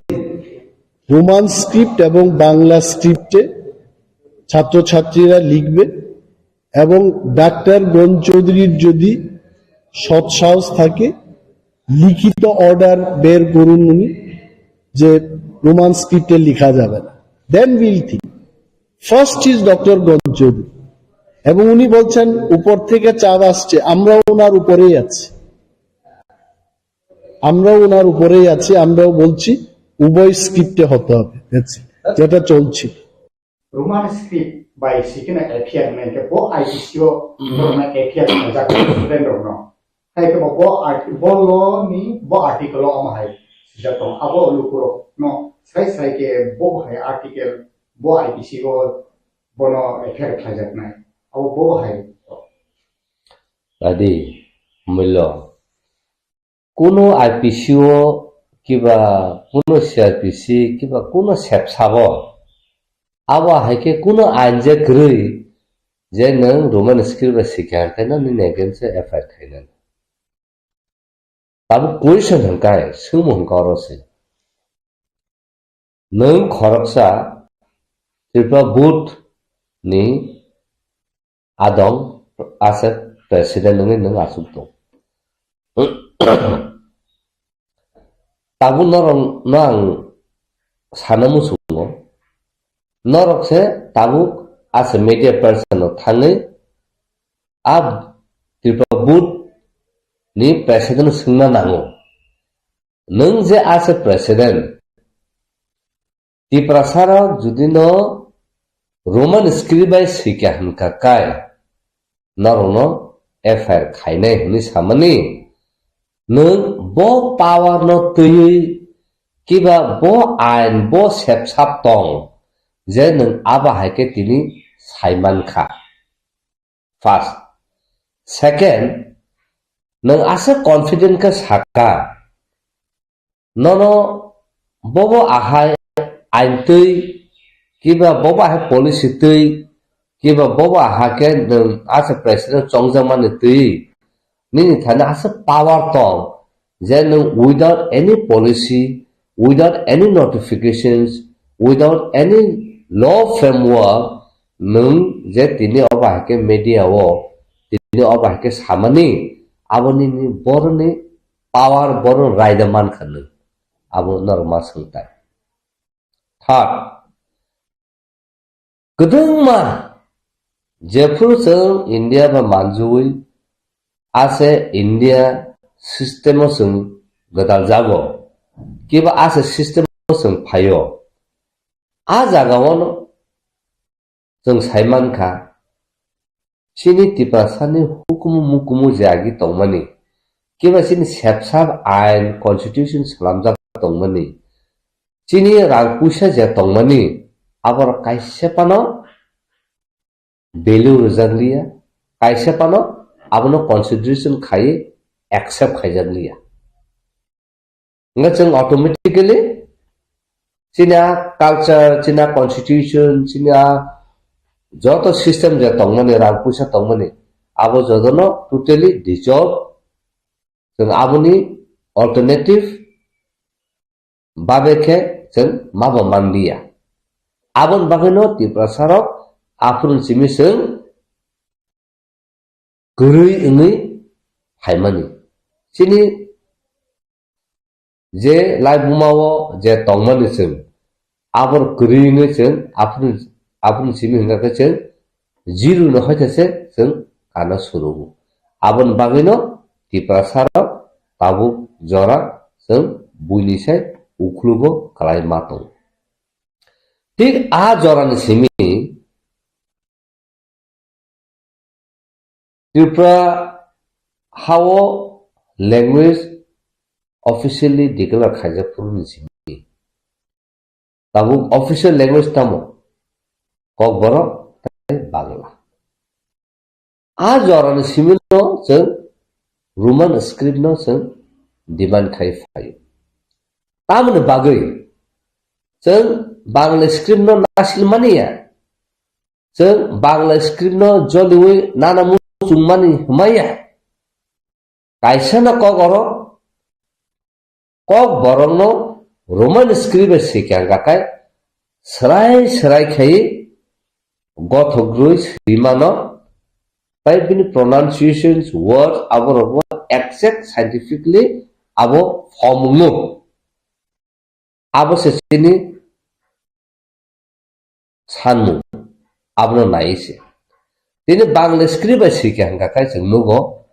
রোমান স্ক্রিপ্ট এবং বাংলা স্ক্রিপ্টে ছাত্রছাত্রীরা লিখবে এবং ডাক্তার গণ চৌধুরীর যদি সৎসাহস থাকে, লিখিত অর্ডার বের করুন উনি যে রোমান স্ক্রিপ্টে লেখা যাবে না, then we'll think. First is doctor গণ চৌধুরী, এবং উনি বলছেন উপর থেকে চাপ আসছে, আমরাও ওনার উপরেই আছি, আমরাও ওনার উপরেই আছি, আমরাও বলছি উভয় স্ক্রিপ্টে হতে হবে। That's it. যেটা চলছে। Roman script bai sikhe na F I R hwnwi khe bo I P C o borokno F I R khlaijak student rokno. Hai khe bo, bo art-, bo law ni bo article o omo hai swijak tongo. Abo lukurokno srai srai khe bo hai article bo I P C o bono F I R khlaijaknai. Abo bo hai. Adi, mullo. Kuno I P C o kiba kuno C R P C kiba kuno sepsabo, abo hai khe kuno ain je kwrwi je nwng Roman script bai sikha hwn khe no nini against o F I R khainani. Tabuk question hwn kai, swngmung hwn khe oro se. Nwng khoroksa Tripura board ni adong, aswk president wngwi nwng achuk tong. Tabuk norok no ang sana muchungo, norok se tabuk as a media person no thangwi a Tripura board ni president swngna nango. Nwng je as a president, Tiprasa rok jodi no Roman script bai swikha hwnkha kai, norok no F I R khainai hwnwi samani, nwng bo power no twiwi Kiba bo ain, bo sepsap tong, je nwng abo hai khe tini saiman kha. First. Second, nwng aswk confident khe sakha, nono bobo ahai ain twi, kiba bobo ahai policy twi, kiba bobo aha khe nwng asa president chongjakmani twi, nini thani asa power tong, je nwng without any policy, without any notifications, without any law framework, nwng je tini obo hai khe media o, tini obo hai khe samani, abo nini boroni power, boroni raida mankha nwng. Abo norok ma swngtai. Third, kwdwngma jephuru chwng India bai manjui ase India system o chwng gwdal jago, kiba ase system o chwng phaio, a jaga o no chwng sai mankha, chini Tiprasani hukumu mukumu je agi tongmani, kiba chini sepsap ain, constitution swnamjak tongmani, chini rang puisa je tongmani, aborok kaisa phano value rwjak liya, kaisa phano abono consideration khaiwi accept khaijak liya. Hwnkhe chwng automatically chini a culture, chini a constitution, chini a joto system je tongmani, rang puisa tongmani, abo jotono totally dissolve, chwng aboni alternative babe khe chwng mabo manliya. Aboni bagwino Tiprasa rok aphuru simi chwng kwrwi wngwi phaimani. Chini je laibuma o je tongmani chwng, abor kwrwi wngwi chwng aphuru, aphuru simi hwnkha khe chwng zero no hoitha se chwng kana surugo. Aboni bagwino Tiprasa rok tabuk jora chwng buini sai ukhlugo kwlai ma tongo. Thik a jorani simi Tripura hao language officially declare khaijak phuruni simi. Tabuk official language tamo? Kokborok tei Bangla. A jorani simino chwng Roman script no chwng demand khai phaio. Tamoni bagwi chwng Bangla script no nasilmani ya. Chwng Bangla script no joliwi nana muchungmani hwnmaya. Kaisa no kok oro, kok borokno Roman script bai swikha hwnkha khe swrai swrai khai gothok rwi swimano, tai bini pronunciations, words aborokbo exact scientifically abo form wngo. Abo se chini sanmung, abono nai se. Tini Bangla script bai swikha hwnkha khe chwng nugo,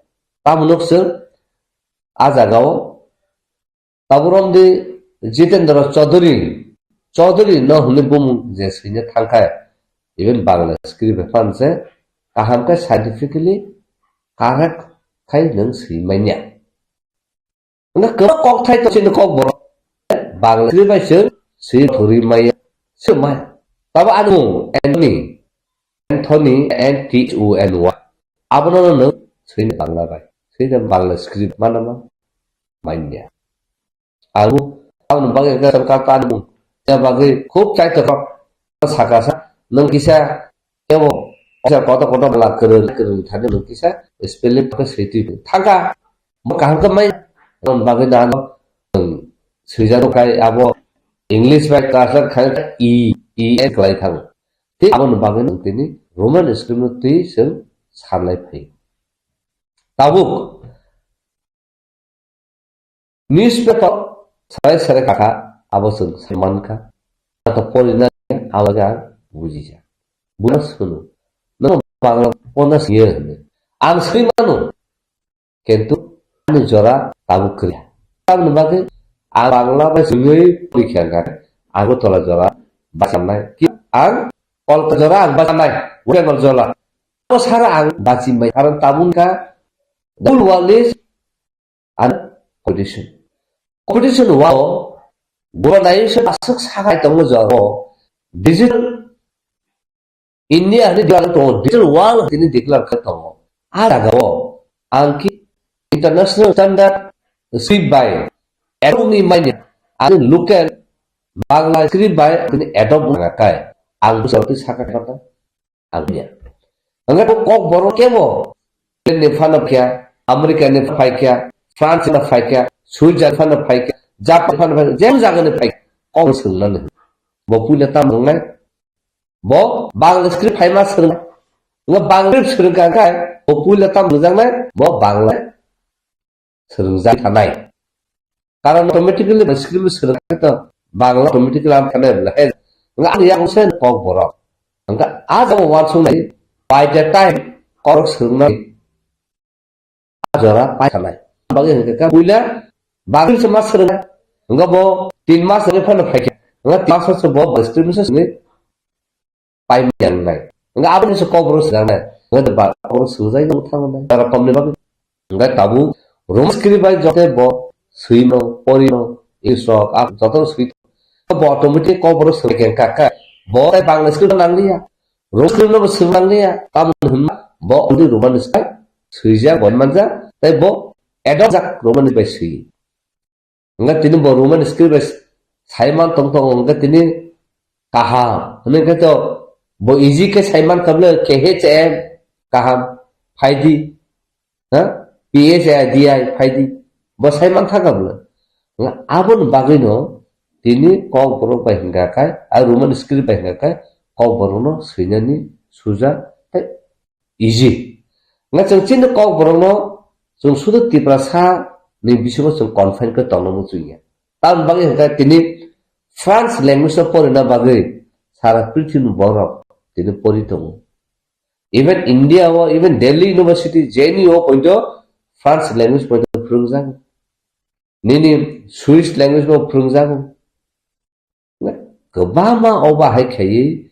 tamo nuk chwng a jagao Taburom di Jitendra Chaudhary, Chaudhary no hwnwi bumung je swina thangkha, even Bangla script bai phan se kaham khe scientifically correct khai nwng swi manya. Wngkha kwbangma kokthai tong chini kokborok. Bangla script bai chwng swi thwrwi maya. Swi maya. Tabo ani mung Anthony. Anthony, N T H O N Y. Abono no nwng swi Bangla bai. Swi Bangla script mana ma manya. Ang aboni bagwi hwnkha khe ta ani mung. Ya bagwi khub chaitor kok saka sa. Nwng kisa Ebo, kisa kotor kotor bwla kwrwng, kwrwng thani nwng kisa spelling khe swi twi thangkha. Bo kaham khe mai, aboni bagwi no ano, um, swijak kai abo English bai translate khai e, e, e kwlai thango. Tei aboni bagwi nwng tini Roman script no twi chwng sanlai phai. Tabuk, Newspaper sarai sarai kakha, abo chwng sai mankha. Nato porinani abo khe ang bujijak. Buino swngno, "Nono Bangla pona swiya?" hwnwi. Ang swi mano, kintu ani jora tabuk kwrwi. Tamoni bagwi ang Bangla bai swngwi porikha hwnkha, Agartala jora bachanai. Ki ang Kolkata jora ang bachanai, West Bengal jora. Abo sara ang bachimai. Karon tabuk wngkha, the whole world is under competition. Competition wao Globalization aswk sakai tongo jora o digital India hwnwi declare tongo, digital world hwnwi declare khe tongo. A jagao ang ki international standard script bai adopt ni manya, ani local Bangla script bai tini adopt wngkha kai ang bwskango twi sakha khe ang ya. Hwnkhe bo Kokborok kebo England ni phano phaikha, America ni phaikha, France ni phaikha, Switzerland phano phaikha, Japan phano phaikha, jeng jaga ni phaikha, Kokborok swrwngnani. Bo puila tamo wngnai? Bo Bangla script phaima swrwng. Nga Bangla script swrwng kha khai, bo puila tamo swrwngjaknai? Bo Bangla swrwngjak thanai. Karon automatically ba script swrwng kha to Bangla automatically am thanai bla he. Nga ani yang sen Kokborok. Nga a jabo wansung nai by the time Kokborok swrwngnai a jora pai thanai. Bagi hwnkhe ka puila Bangla se mas swrwng. Nga bo tin mas ni phano phaikha. Nga tin mas se bo script se swrwngwi pai manjaknai. Hwnkhe aboni se Kokborok swrwngnai. Hwnkhe ba Kokborok swrwngjak no thangnai. Jora komni bagwi. Hwnkhe tabuk Roman script bai jote bo swimo, porimo, English rok, a joto swi. Bo automatic Kokborok swrwngkha kha. Bo tai Bangla script nangliya. Roman script no bo swrwng nangliya. Tamo hwnma bo udi Roman script swijak, bo manjak. Tai bo adopt jak Roman bai swi. Hwnkhe tini bo Roman script bai saiman tong tongo, hwnkhe tini kaham. Hwnwi khe to bo easy khe saiman kha bwle, K H A M kaham, phaidi, ha? P H A D I phaidi, bo saiman thangkha bwle. Hwnkhe aboni bagwino tini Kokborok bai hwnkha khe, a Roman script bai hwnkha khe, Kokborokno swinani suja tei easy. Nga chwng chini Kokborokno chwng sudu Tiprasa ni bisingo chwng confine khe tongna muchungya. Tamoni bagwi hwnkhe tini France language no porina bagwi sara prithibi borok tini pori tongo. Even India o, even Delhi University, J N U o poito France language poito phwrwngjago. Nini Swiss language bo phwrwngjago. Kwbangma o bahai khaiwi,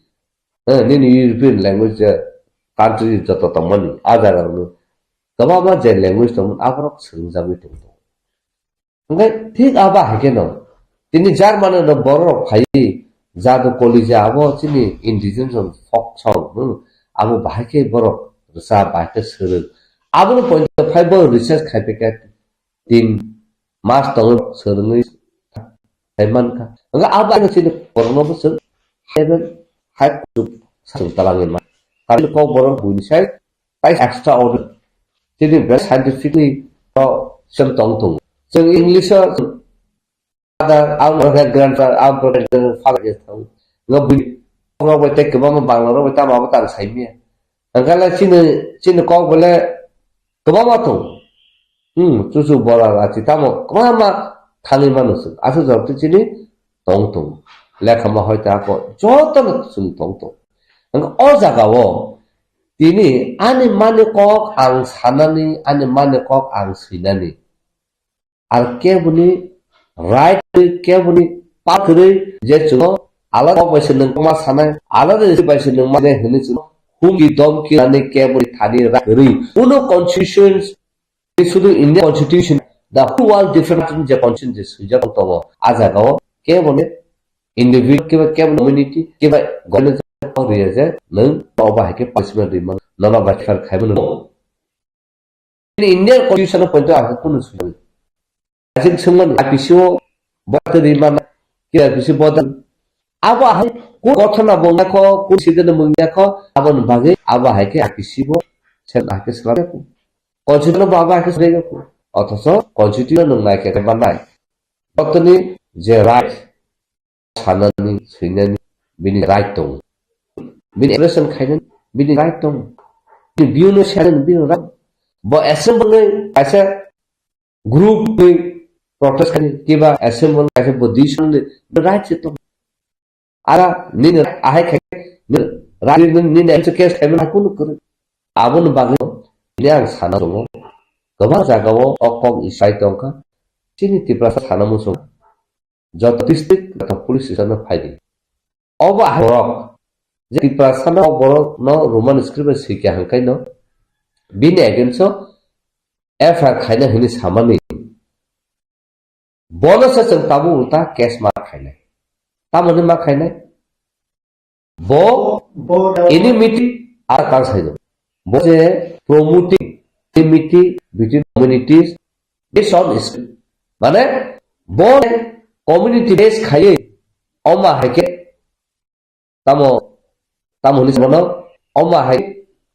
eh, nini European language je country joto tongmani, a jaga rokno kwbangma je language tongmani, aborok swrwngjagwi tongthok. Hwnkhe thik a bahai kheno, tini Germany no borok rok phaiwi, jadu kolija abo chini indigenous folk song, hmm, abo bahai khe borok rwchap, bahai khe swrwng. Abono poito phai borok research khai phaikha, tin mas tongo swrwngwi sai mankha. Hwnkhe abo ano chini borokno bo chwng heaven hai kuchuk swrwng talangwi man. Karon Kokborok buini sai tai extra order. Chini best scientifically to chwng tong tongo. Chwng English o chwng father, ang grandfather, ang grandfather je thang. Nga buini rok bai tei kwbangma Bangla rok bai tamo abo tang sai miya. Hwnkhe le chini, chini kok bole kwbangma tongo. Hmm, chuchu bora rachi tamo kwbangma thangwi mano chwng. Aswk jora twi chini tong tongo. Lekha ma hoi ta kok jotono chwng tong tongo. Hwnkhe o jagao tini ani mani kok ang sanani, ani mani kok ang swinani. Ar keboni right, keboni pa kwrwi je chwng alada kok bai se nwng ma sanai, alada bai se nwng ma hwnwi chwng humki domki nani keboni thani right kwrwi. Kuno constitution, sudu India constitution, the whole world different je constitution je swijak tongo, a jagao keboni individual, keba, keba community, keba government riya je nwng oba hai khe punishment rima, nono bai khar khaima nwng. Indian constitution o poito ang kunu sujui. Ajin sungman I P C o bota rimana, ki I P C bota. Abo hai ko kothona bongya ko, ko sidene mungya ko, abo ni bagwi abo hai khe I P C bo sen hai khe sala ko. Constitution bo abo hai khe sala ko. Othoso constitution nung nai khe ba nai. Botoni je right sanani, swinani, bini right tongo. Bini expression khainani, bini right tongo. Bini view no share ni, bini right. Bo assembly ni kaisa group ni protest khaini, kiba assembly ni kaisa bo decision ni, bini right se tongo. Ara nini ahai khai, nini right ni, nini case khaimani hakunu kwrwi. Aboni bagwi ni ang sana tongo. Kwbang jagao o kok isai tongkha. Chini Tiprasa sana muchung. Joto district, joto police station no phaidi. Obo hai borok, je Tiprasa no borok no Roman script bai swikha hwnkhe no, bini against o F I R khaina hwnwi samani. Bono se chwng tabuk ulta case ma khainai. Tamoni ma khainai? Bo Bo enmity ar kang sai do. Bo je promoting enmity between communities based on skill. Mane bo community base khaiwi oma haike tamo, tamo hwnwi sabono, oma hai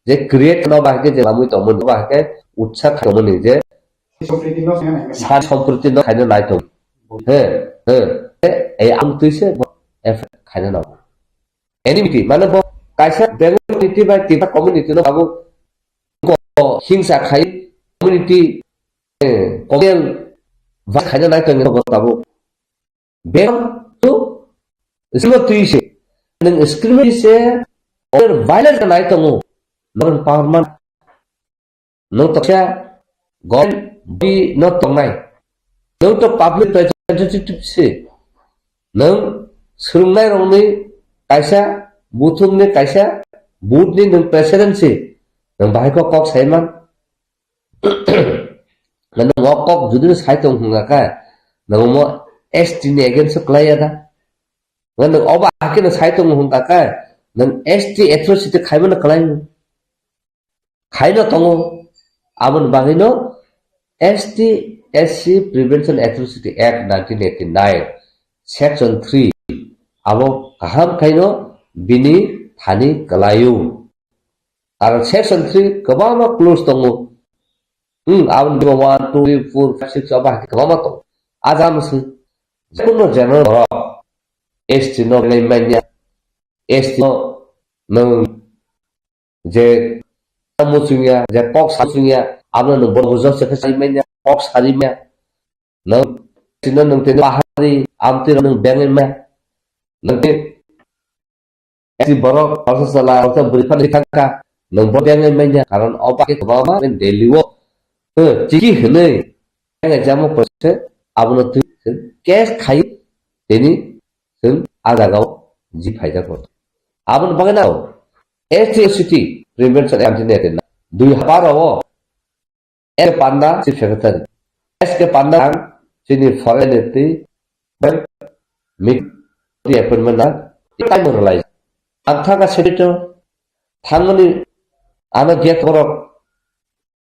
je create no ba hai je lamwi tongmani, ba hai utsa khaimani je Sompriti no khaina nai. Sa sompriti no khaina nai tong. He, he. Ei ang twi se bo effect khaina nang. Enmity, mane bo kaisa Bengali community bai Tiprasa community no babu ko hingsa khai community, eh, communal ba khaina nai tong bo babu. Beng tu sima twi se. Nang screen se or violence nai tongo. Nang power man. Nang toksa government body no tongnai. Nang to public representative se. Nang swrwngnai rokni kaisa buthumni kaisa booth ni nang president se. Nang bahai ko kok saiman. Nang o kok judi no sai tong hwnga kha, nang mo S T ni against o klai ya da? Nang oba hakhe no sai tong hwnga kha, nang S T atrocity khaima no klai? Khaino tongo. Aboni bagwi no S T S C Prevention Atrocity Act nineteen eighty-nine, Section three, abo kaham khaino bini thani kwlaio. Aro section three kwbangma clause tongo. Hmm, aboni bibo one, two, three, four, five, six abo hai kwbangma tongo. Ajam se, jekuno general borok, S T no belai manya, S T no nwng je muchungya, je kok sachungya, abono nwng borok bujak se khe sai manya, kok sari manya. Nwng S T no nwng tini bahari, amtwi no nwng bengwi manya. Nwng tini S T borok, orsa sala, orsa bwrwi phano thangkha, nwng bo bengwi manya, karon o bagwi kwbangma Delhi o, eh, chiki hwnwi, bengwi jamo koise, abono twi case khai, tini chwng a jagao ji phaijak rw. Aboni bagwi no S T S C Prevention Act nineteen eighty-nine, dui haparo o, S K Panda, Chief Secretary. S K Panda ang chini foreign twi bai meet appointment na time rwlai. Ang thangkha secretary thangmani ano gate borok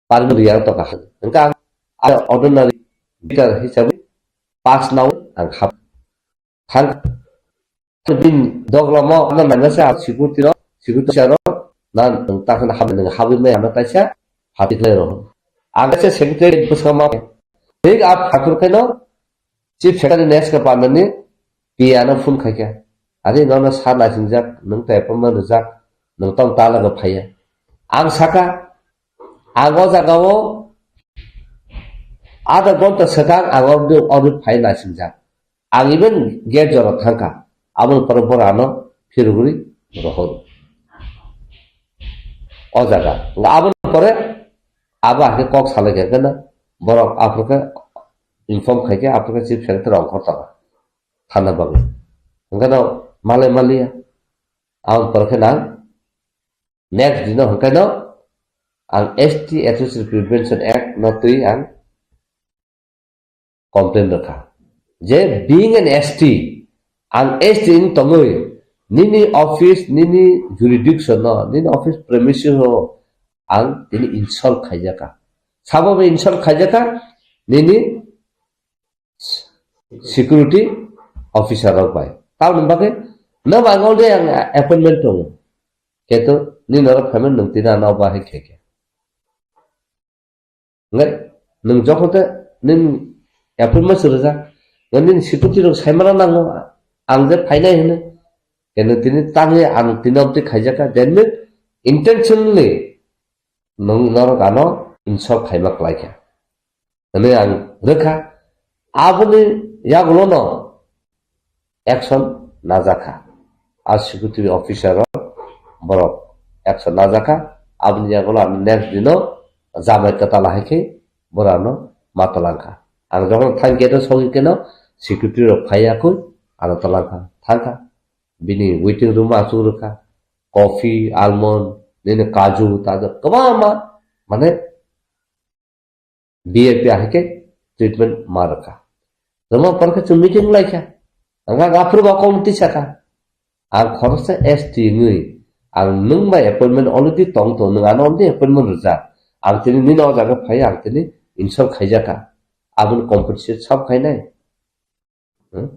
parmani yang toka. Engka ang ordinary leader hisabe pass nao ang hap. Thang bin doglamo ano nangsa security ro, security ro, nan ta khana hab nang habi mai ano taisa hati khlai ro. Ang se secretary bwsama thik ap hakur khaino chief secretary next ka panani P A no phone khaikha. Ari nono sa nasingjak, nang ta appointment rijak, nang tong ta laga phaiya. Ang saka, ang o jaga o adha ghonta swkang ang o, o phai nasingjak. Ang even gate jora thangkha, aboni pore bora ano phirogwi rohor. O jaga. Aboni pore abo hakhe kok salai kha kena borok aphuru khe inform khai khe aphuru khe chief secretary ongkhor tongo. Thana bagwi. Hwnkhe no malai maliya. Aboni pore khe nang next dino hwnkhe no ang S T Atrocity Prevention Act no twi ang complain rwkha. Je being an S T, ang S T wng tongwi nini office, nini jurisdiction no, nini office premises o ang tini insult khaijakha. Sabo bo insult khaijakha, nini security officer rok bai. Tamoni bagwi no ba already ang appointment tongo. Keto nini norok phaimani nwng tini ano bahai khe khe. Ngai, nwng jokhon te nini appointment se rwjak, ngai nini security rok saimana nango, ang je phainai hwnwi. Khe nwng tini tangwi ang tini obtwi khaijakha, then nini intentionally nwng norok ano insult khaima kwlaikha. Hwnwi ang rwkha, aboni yagulono action najakha. A security officer rok borok action najakha. Aboni yagulo ang next dino jamai kwtal hai khe borokno ma twlangkha. Ang jokhon thang gate o sogwi keno security rok phaiya khe ano twlangkha, thangkha. Bini waiting room o achuk rwkha. Coffee, almond, nini kaju, taju kwbangma mane V I P ahai khe treatment ma rwkha. Rwma porkhe chwng meeting lai kha. Ang kha aphuru ba kok twi sakha. Ang khoroksa S T wngwi, ang nwng bai appointment already tong tong, nwng ano already appointment rwjak. Ang tini nini o jaga phai, ang tini insult khaijakha. Aboni compensate sab khainai. Hmm?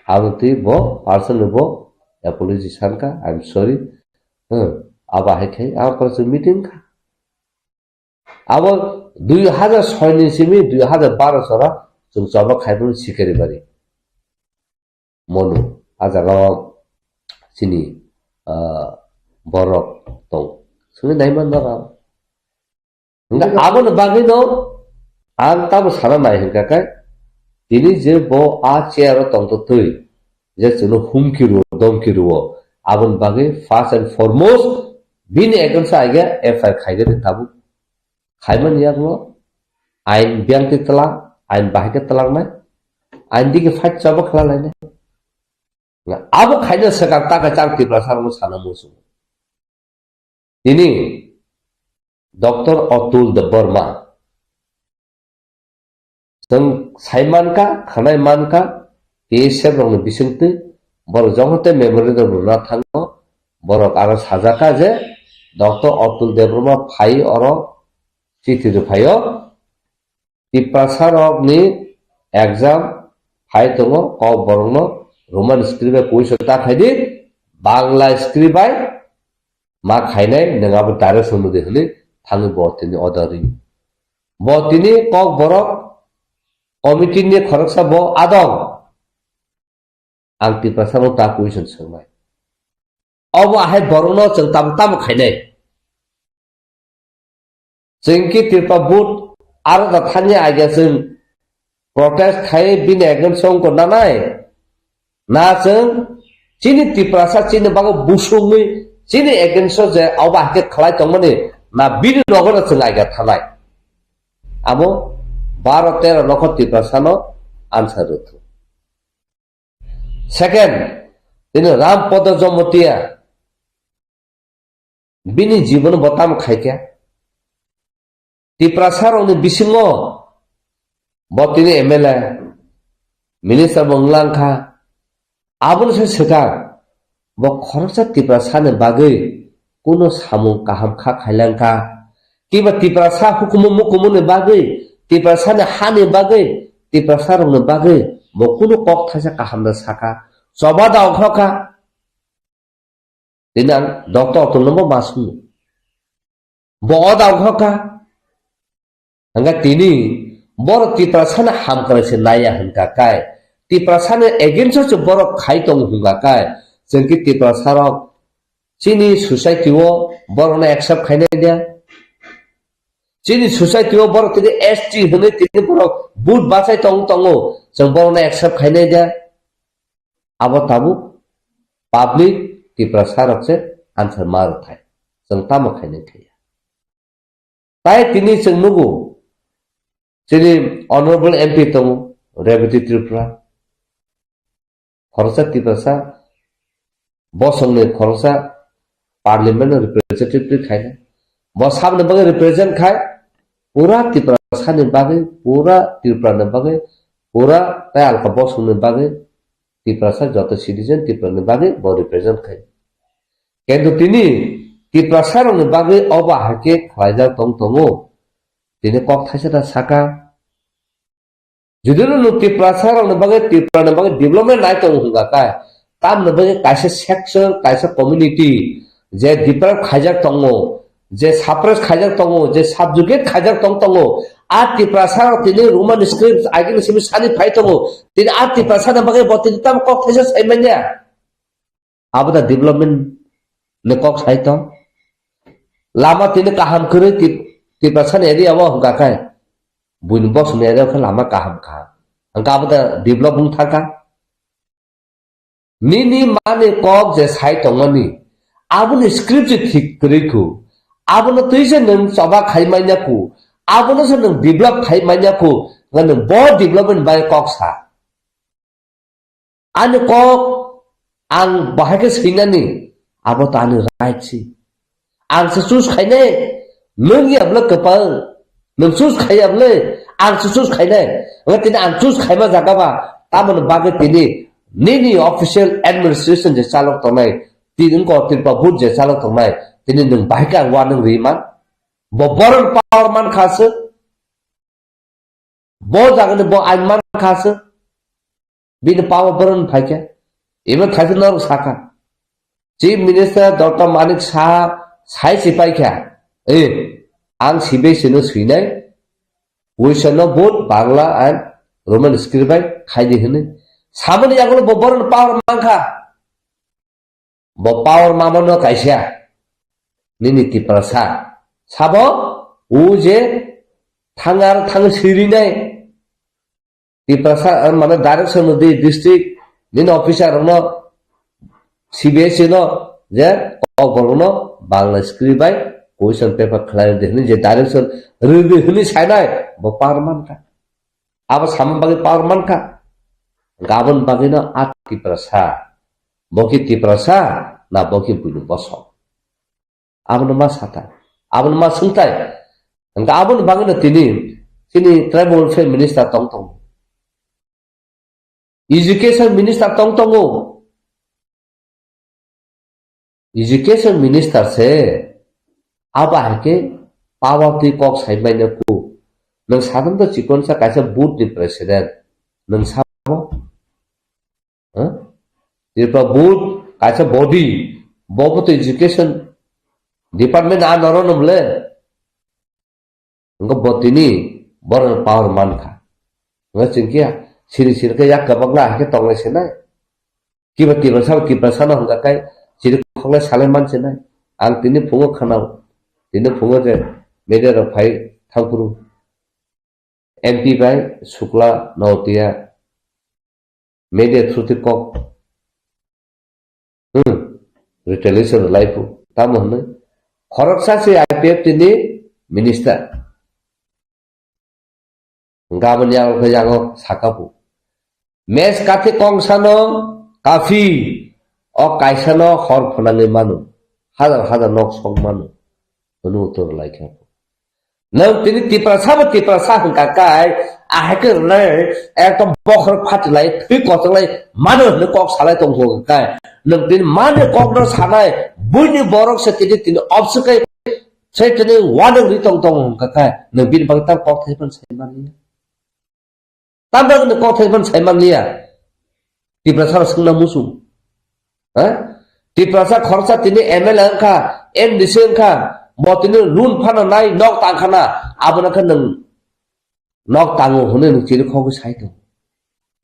Aboni twi bo personally bo apology sankha, "I'm sorry." Hmm? Abo hai khai, ang khoroksa meeting kha. Abo dui hajar soi ni simi dui hajar baro sora chwng choba khaimani sikari bari. Monu, a jaga o chini, ah, borok tong. Sini naiman jaga. Hingke aboni bagwi no ang tamo sana nai hingka khe, tini je bo a chair o tongtotwi, je chwngno humki rwo, domki rwo, aboni bagwi first and foremost bini against o aige F I R khaigani tabuk. Khaimani yakno ain biyang twi twlang, ain bahai khe twlangnai, ain digi fight chaba khlalainai. Abo khaina swkang ta kaisa ang Tiprasa rokno sana muchungo. Tini Doctor Atul Debbarma, chwng sai mankha, khwnai mankha, T S F rokni bisingtwi borok jokhon tei memorandum rwna thango, borok aro sajakha je Doctor Atul Debbarma phai oro chithi rwphaio, Tiprasa rokni exam phai tongo, kok borokno Roman script bai question ta khaidi, Bangla script bai ma khainai, nwng abo direction rwdi hwnwi thangwi bo tini order ri. Bo tini kok borok committee ni khoroksa bo adong. Ang Tiprasa no ta question swngnai. Obo ahai borokno chwng tamo tamo khainai. Chwng ki Tripura board aro da thani agia chwng protest khai bini against o wngkor nanai. Na chwng chini Tiprasa chini bago busungwi chini against o je obo ahai khe khlai tongmani na bini nogo no chwng agia thanai. Abo baro tero nokho Tiprasa no answer rwthung. Second, tini Ram Podo Jomotia, bini jibono bo tamo khaikha. Tiprasa rokni bisingo bo tini M L A, minister bo wnglang kha. Aboni se swkang, bo khoroksa Tiprasa ni bagwi kuno samung kaham kha khailangkha. Kiba Tiprasa hukumu mukumu ni bagwi, Tiprasa ni ha ni bagwi, Tiprasa rok ni bagwi bo kuno kok thaisa kaham da saka. Choba da ongkha kha. Tini ang Doctor Atul no bo ma sung. Bo o da ongkha kha. Hingkha tini borok Tiprasa ni hamkrai se naiya hingkha kai. Tiprasa ni against o se borok khai tongo hingkha kai. Chwng ki Tiprasa rok chini society o borok no accept khainai dia. Chini society o borok tini S T hwnwi tini borok vote bachai tong tongo. Chwng borok no accept khainai dia. Abo tabuk public Tiprasa rok se answer ma rwthai. Chwng tamo khainai khaiya. Tai tini chwng nugo, chini Honorable M P tongo, Rebati Tripura. Khoroksa Tiprasa, bosongni khoroksa parliament no representative khai na. Bo saboni bagwi represent khai, pura Tiprasa ni bagwi, pura Tripura ni bagwi, pura tai alka bosongni bagwi, Tiprasa joto citizen Tripura ni bagwi bo represent khai. Kintu tini Tiprasa rokni bagwi obo hai khe khlaijak tong tongo. Tini kok thaisa da saka. Judino nwng Tiprasa rokni bagwi, Tripura ni bagwi development nai tongo hwnga kha, tamoni bagwi kaisa section, kaisa community je deprive khaijak tongo, je suppress khaijak tongo, je subjugate khaijak tong tongo, a Tiprasa rok tini Roman script agini simi sani phai tongo, tini a Tiprasa ni bagwi bo tini tamo kok thaisa sai manya. Abo da development ni kok sai tong. Lama tini kaham kwrwi Tip-, Tiprasa ni area o hwnka khe, buini bosong ni area o khe lama kaham kha. Hwnka abo da develop wng thangkha. Nini mani kok je sai tongmani, aboni script je thik kwrwi khu. Abono twi se nwng choba khai manya khu. Abono se nwng develop khai manya khu. Nga nwng bo development bai kok sa. Ani kok ang bahai khe swinani, abo to ani right si. Ang se choose khainai, nwng ya bwle kwpal, nwng choose khaiya bwle, Ang choose khainai. Hwnkhe tini ang choose khaima jaga ba, tamoni bagwi tini nini official administration je chalok tongnai, tini wngkha Tripura board je chalok tongnai, tini nwng bahai khe ang uanwng rwi man. Bo borok power man kha se. Bo jagani bo ain man kha se. Bini power borok phai khe. Even thaisa norok sakha. Chief Minister Doctor Manik Saha sai se pai kha. Eh, ang C B S E no swinai. Question no both Bangla and Roman script bai khai di hwnwi. Samani yagulo bo borok power man kha. Bo power mamano kaisa. Nini Tiprasa. Sabo, o je thangar thang sirinai. Tiprasa, eh, mane direction no di district, nini officer no, C B S E no, je kokborok no Bangla script bai question paper khlai di hwnwi je direction rwdi hwnwi sainai, bo power man kha. Abo samani bagwi power man kha. Gabon bagwi no a Tiprasa. Bo ki Tiprasa na bo ki buini bosong. Abono ma sata. Abono ma sungtai. Hwnkhe aboni bagwi no tini, tini tribal welfare minister tong tongo. Education minister tong tongo. Education minister se abo hai khe power twi kok sai manya ku. Nwng sadon to chikon sa kaisa board ni president. Nwng sabo? Huh? Tripura board kaisa body. Bo bo to education department a noro no bole. Wngkha bo tini borok power man kha. Wngkha chwng khe siri siri khe yak kwbangma hai khe tonglai se nai. Kiba Tiprasa, Tiprasa no hwnkha khe chiri khoknai salai man se nai. Ang tini phungo khwnao. Tini phungo je media rok phai thangphuru M P bai Sukla Notiya media through twi kok, hmm, retaliation rwlai phu. Tamo hwnwi khoroksa se I P F T ni minister. Gaboni yago khe yago saka phu. Mes kathi kongsano kafi, o kaisano hor phwnangwi mano. Hajar hajar nok song mano. Hwnwi uttor rwlai kha. Nwng tini Tiprasa bo Tiprasa hwnkha kai, ahai khe rwnai ekdom bokhorok phatilai, thwi kochonglai mano hwnwi kok salai tongkha kai. Nwng tini mani kokno sanai, buini borok se tini, tini obswk kai, se tini uanwng ri tong tongo hwnkha kai. Nwng bini bagwi tamo kok thaiphano sai manliya. Tamni kok thaiphano sai manliya. Tiprasa rok swngna muchung. Ha? Tiprasa khoroksa tini M L A wngkha, M D C wngkha, bo tini loan phano nai nok tangkhana, abono khe nwng nok tango hwnwi nwng chiri khogwi sai tongo.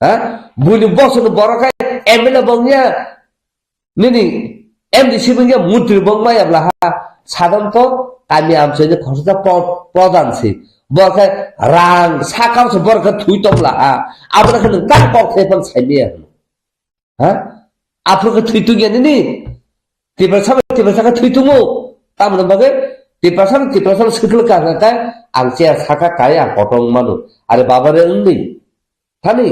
Ha? Buini bosongni borok khe M L A bo wngya, nini M D C bo wngya, montri bo wngmaya bla ha. Sadonto kami amchaini khoroksa pro-, prodhan se. Borok khe rang sakao se borok khe thwi tongla ha. Abono khe nwng tak kok thaiphano saimaya hwno. Ha? Aphuru khe thwi tongya nini? Tiprasa bai Tiprasa khe thwi tongo. Tamoni bagwi Tiprasa no Tiprasa no swkhlwk kha hwnkhe ang chair saka kai ang kotor wng mano. Are baba re wngdi. Thani.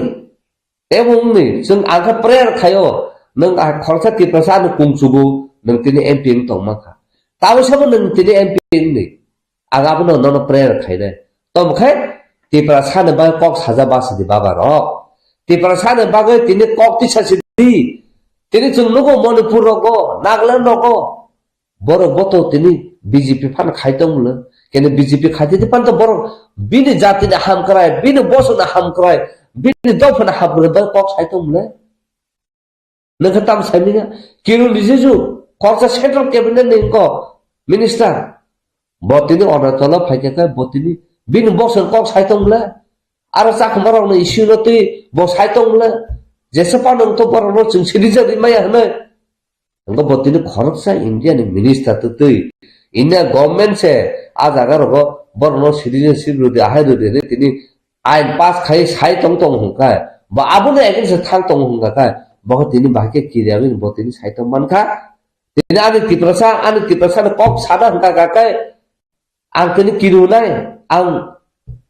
Tebo wngdi. Chwng ang khe prayer khaio. Nwng ah khoroksa Tiprasa ano kung chugo. Nwng tini M P wng tong mankha. Tabwi sabo nwng tini M P wngdi. Ang abono nono prayer khainai. Tamo khe Tiprasa ni bagwi kok saja basi di baba rok. Tiprasa ni bagwi tini kok tisa si di. Tini chwng nugo Manipur rogo, Nagaland rogo. Borok bo to tini B J P phano khai tong mle. Kene B J P khai tini pan to borok bini jati ni hamkrai, bini bosong ni hamkrai, bini dopha ni hamkrai bagwi kok sai tong mle. Nwng khe tamo saimanya? Kiron Rijiju, khoroksa Central Cabinet ni wngkha minister. Bo tini Agartala phaikha khe, bo tini bini bosong kok sai tong le. Aro chakhuma rokni issue no twi bo sai tong le. Jesa phano wngthok borokno chwng citizen rimaya hwnwi. Wngkha bo tini khoroksa India ni minister twi twi. India government se a jaga rogo borokno citizenship rwdi, ahai rwdi hwnwi tini ain pass khai sai tong tong hwnkha, ba abono against thang tong hwnkha kha, bo tini bahai khe kiriya wngwi bo tini sai tong mankha. Tini ani Tiprasa, ani Tiprasa ni kok sana hwnkha kha khe, ang tini kirunai, ang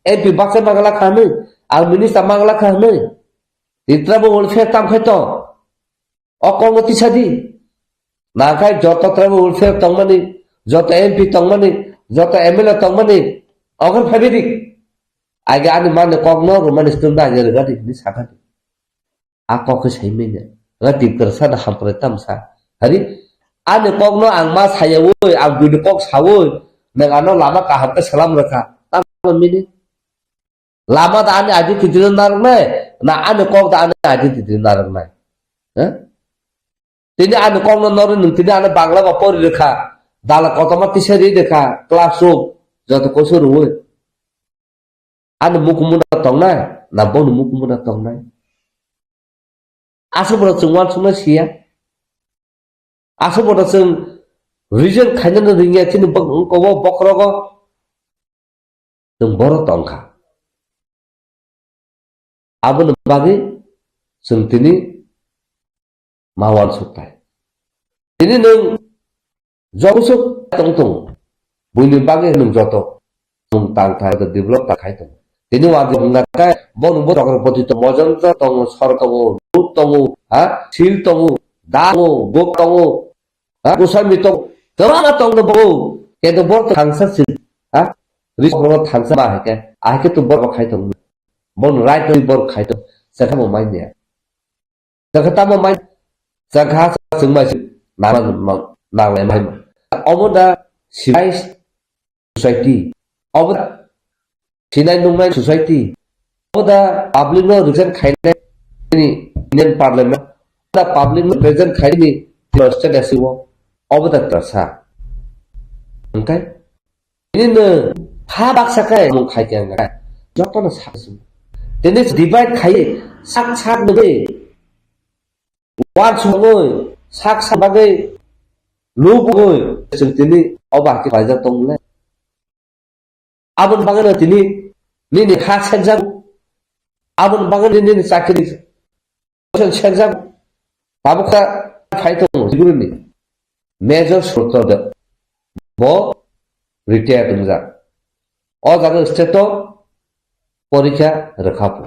M P baksa mangala kha hwnwi, ang minister mangala kha hwnwi, tini tribal welfare tam khai tong, o kok no tisa di. Nakhai joto tribal welfare tongmani, joto M P tongmani, joto M L A tongmani, okhor phabidik. Age ani mani kokno romani stum da age rega di, ni sakha di. A kok khe sai manya. Nga tip kar sa da hampre tam sa. Hari, ani kokno ang ma sayawi, ang bini kok sawi, nang ano lama kaham khe salam rakha. Tamo mini? Lama da ani identity no narwknai, na ani kok da ani identity no narwknai? Ha? Tini ani kok no norwi nwng tini ano Bangla ba pori rwkha, dala kotorma tisa ri rwkha, class room, joto koiso rwwi. Ani mukumu da tongnai, na bono mukumu da tongnai? Aswk bono chwng uansuknai siya. Aswk bono chwng reason khainani ringya chini bok-, kobo bokrogo. Chwng borok tongkha. Aboni bagwi chwng tini ma uansukthai. Tini nwng joto swk tong tongo. Buini bagwi nwng joto nwng tang thai develop ta khai tongo. Tini uansuk wngkha khe bo nwng bo Chakrapati tongo, Mojondra tongo, Sor tongo, Lut tongo, ha? Sil tongo, Da tongo, Gop tongo, ha? Goswami tongo. Kwbangma tongno bo. Kento bo thangsa si, ha? Ri borok thangsa ma hai khe, ahai khe to borok khai tongo. Bo nwng right ri borok khai tongo. Chakha bo mai niya. Chakha tamo mai, chakha chwng mai si nang, nang, nang lai mai ma. Omo da civilized society. Obo da sinai nungnai society. Obo da public no represent khainai ni Indian Parliament. Obo da public no represent khainai ni state S C O. Obo da trasa. Hwnkhe? Tini no ha baksa khe mung khai khe ang khe. Joto no sak sung. Tini divide khai sak sak no be. War sungoi sak sak bagwi lubui chwng tini oba khe paijak tong le. Abon bagwi no tini nini kha senjak. Abon bagwi nini chakri Sen senjak tabuk ta phai tongo, Tripura ni Major Surto Deb. Bo retired wngjak. O jaga state o porikha rwkha phu.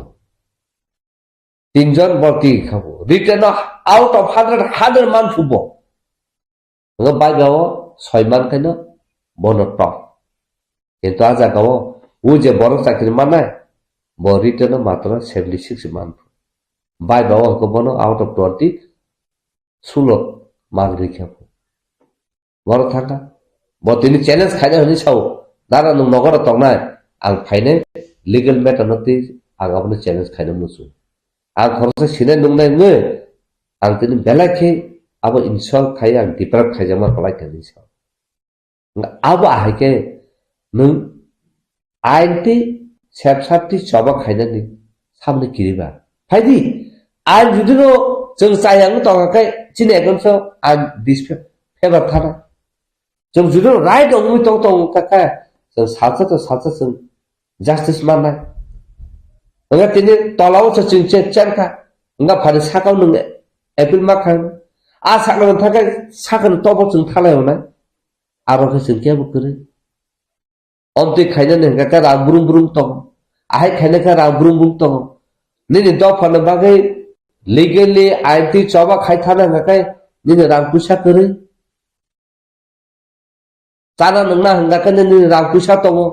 Tinjon borti kha phu. Retail no out of hundred, hundred man phu bo. Hwnba bai ba o soi man khaino bono top. Kintu a jaga o, o je borok chakri mannai, bo retail no matro seventy six man phu. Bai ba o hwnkhe bono out of twenty, sulo mark rikha phu. Borok thangkha. Bo tini challenge khaina hwnwi sao, "Dara nwng nogoro tongnai, ang phainai legal matter no twi ang abono challenge khaina muchung. Ang khoroksa sinai nungnai wngwi ang tini belai khe abo insult khai ang deprive khaijakma kwlai kha," hwnwi sao. Abo ahai khe nwng ain twi sepsap twi choba khainani samni kiriba. Phaidi, ain judino chwng chayang tongkha khe chini against o ain disfavor thana. Chwng judino right wngwi tong tong kha khe chwng salsa to salsa chwng justice mannai. Wngkha tini tolao se chwng che-, chen kha. Wngkha phani sakao nwng appeal ma kha. A sakno thangkhe sakno tobo chwng thalai hwnai. Aro khe chwng kebo kwrwi. Omtwi khainani hwnkha khe rang brum brum tongo. Ahai khaina khe rang brum brum tongo. Nini dophani bagwi legally ain twi choba khai thana hwnkha khe nini rang puisa kwrwi. Chana nungna hwnkha khe nini rang puisa tongo.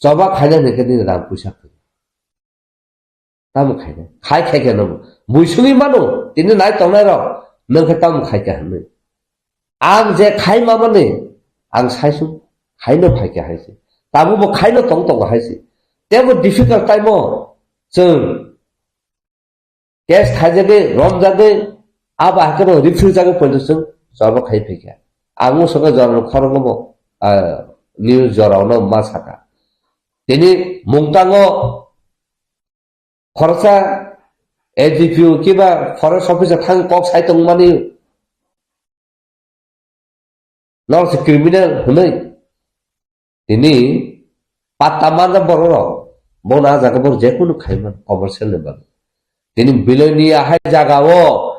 Choba khaina hwnkha khe nini rang puisa kwrwi. Tamo khaina? Khai khai khe no. Bui sungwi mano. Tini nai tongnai rok. Nwng khe tamo khai khe hwnwi. Ang je khai mamani, ang sai sung. Khaino phai khe hai se. Tamo bo khaino tong tongo hai se. Tebo difficult time o chwng case khaijagwi, romjagwi, abo hai kheno refuse jagwi poito chwng job khai phai kha. Ang o saka jora khorokno bo, ah, news jora no ma saka. Tini mungtango khoroksa A D P O kiba forest officer thang kok sai tongmani. Nor se criminal hwnwi. Tini patta manjak borok rok. Bono a jaga borok jekunu khaiman commercial ni bagwi. Tini biloini ahai jaga o,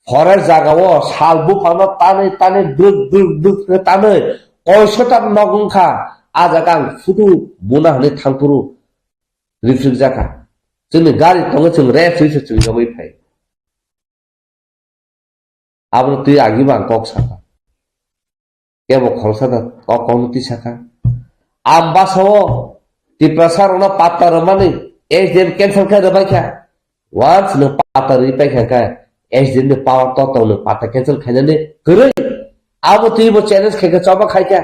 forest jaga o, sal buphang no tanwi, tanwi, bruk, bruk, bruk khe tanwi, koiso ta nok wngkha, a jaga ang photo buna hwnwi thangphuru rifrikjak kha. Chwngni gari tongo, chwng rest rwi se chwng yogwi phai. Abono twi agima ang kok sakha. Kebo khoroksa da kok kokno twi sakha. Ang basa o Tiprasa rokno patta rwmani S D M cancel khe rwbai kha. Once nwng patta rwi pai kha khe S D M ni power to tong nwng patta cancel khainani kwrwi. Abo twi bo challenge khai khe choba khai kha.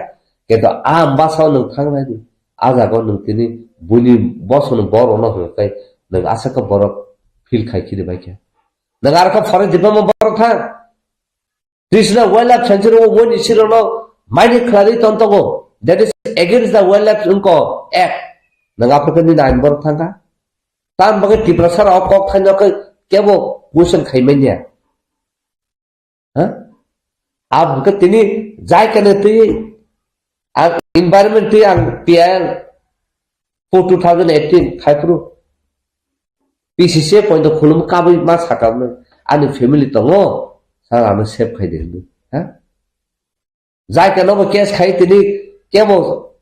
Kento a bwsao nwng thang nai di. A jaga nwng tini buini bosongni borokno hwnkhe nwng aswk khe borok feel khai khiri bai kha. Nwng aro khe forest department borok thang. Trishna Wildlife Sanctuary o woni sirokno maini khlaiwi tontongo. That is against the Wildlife wngkha Act. Nwng aphuru khe nini ain borok thangkha. Tam bagwi Tiprasa rok kok khaino khe kebo question khai manya. Ha? Ab khe tini jai kane twi ang environment twi ang P I L for two thousand eighteen khai phuru P C C point khulum kabui ma sakha mano, ani family tongo, sa ano save khai de hindu. Ha? Jai khe nobo case khai tini kebo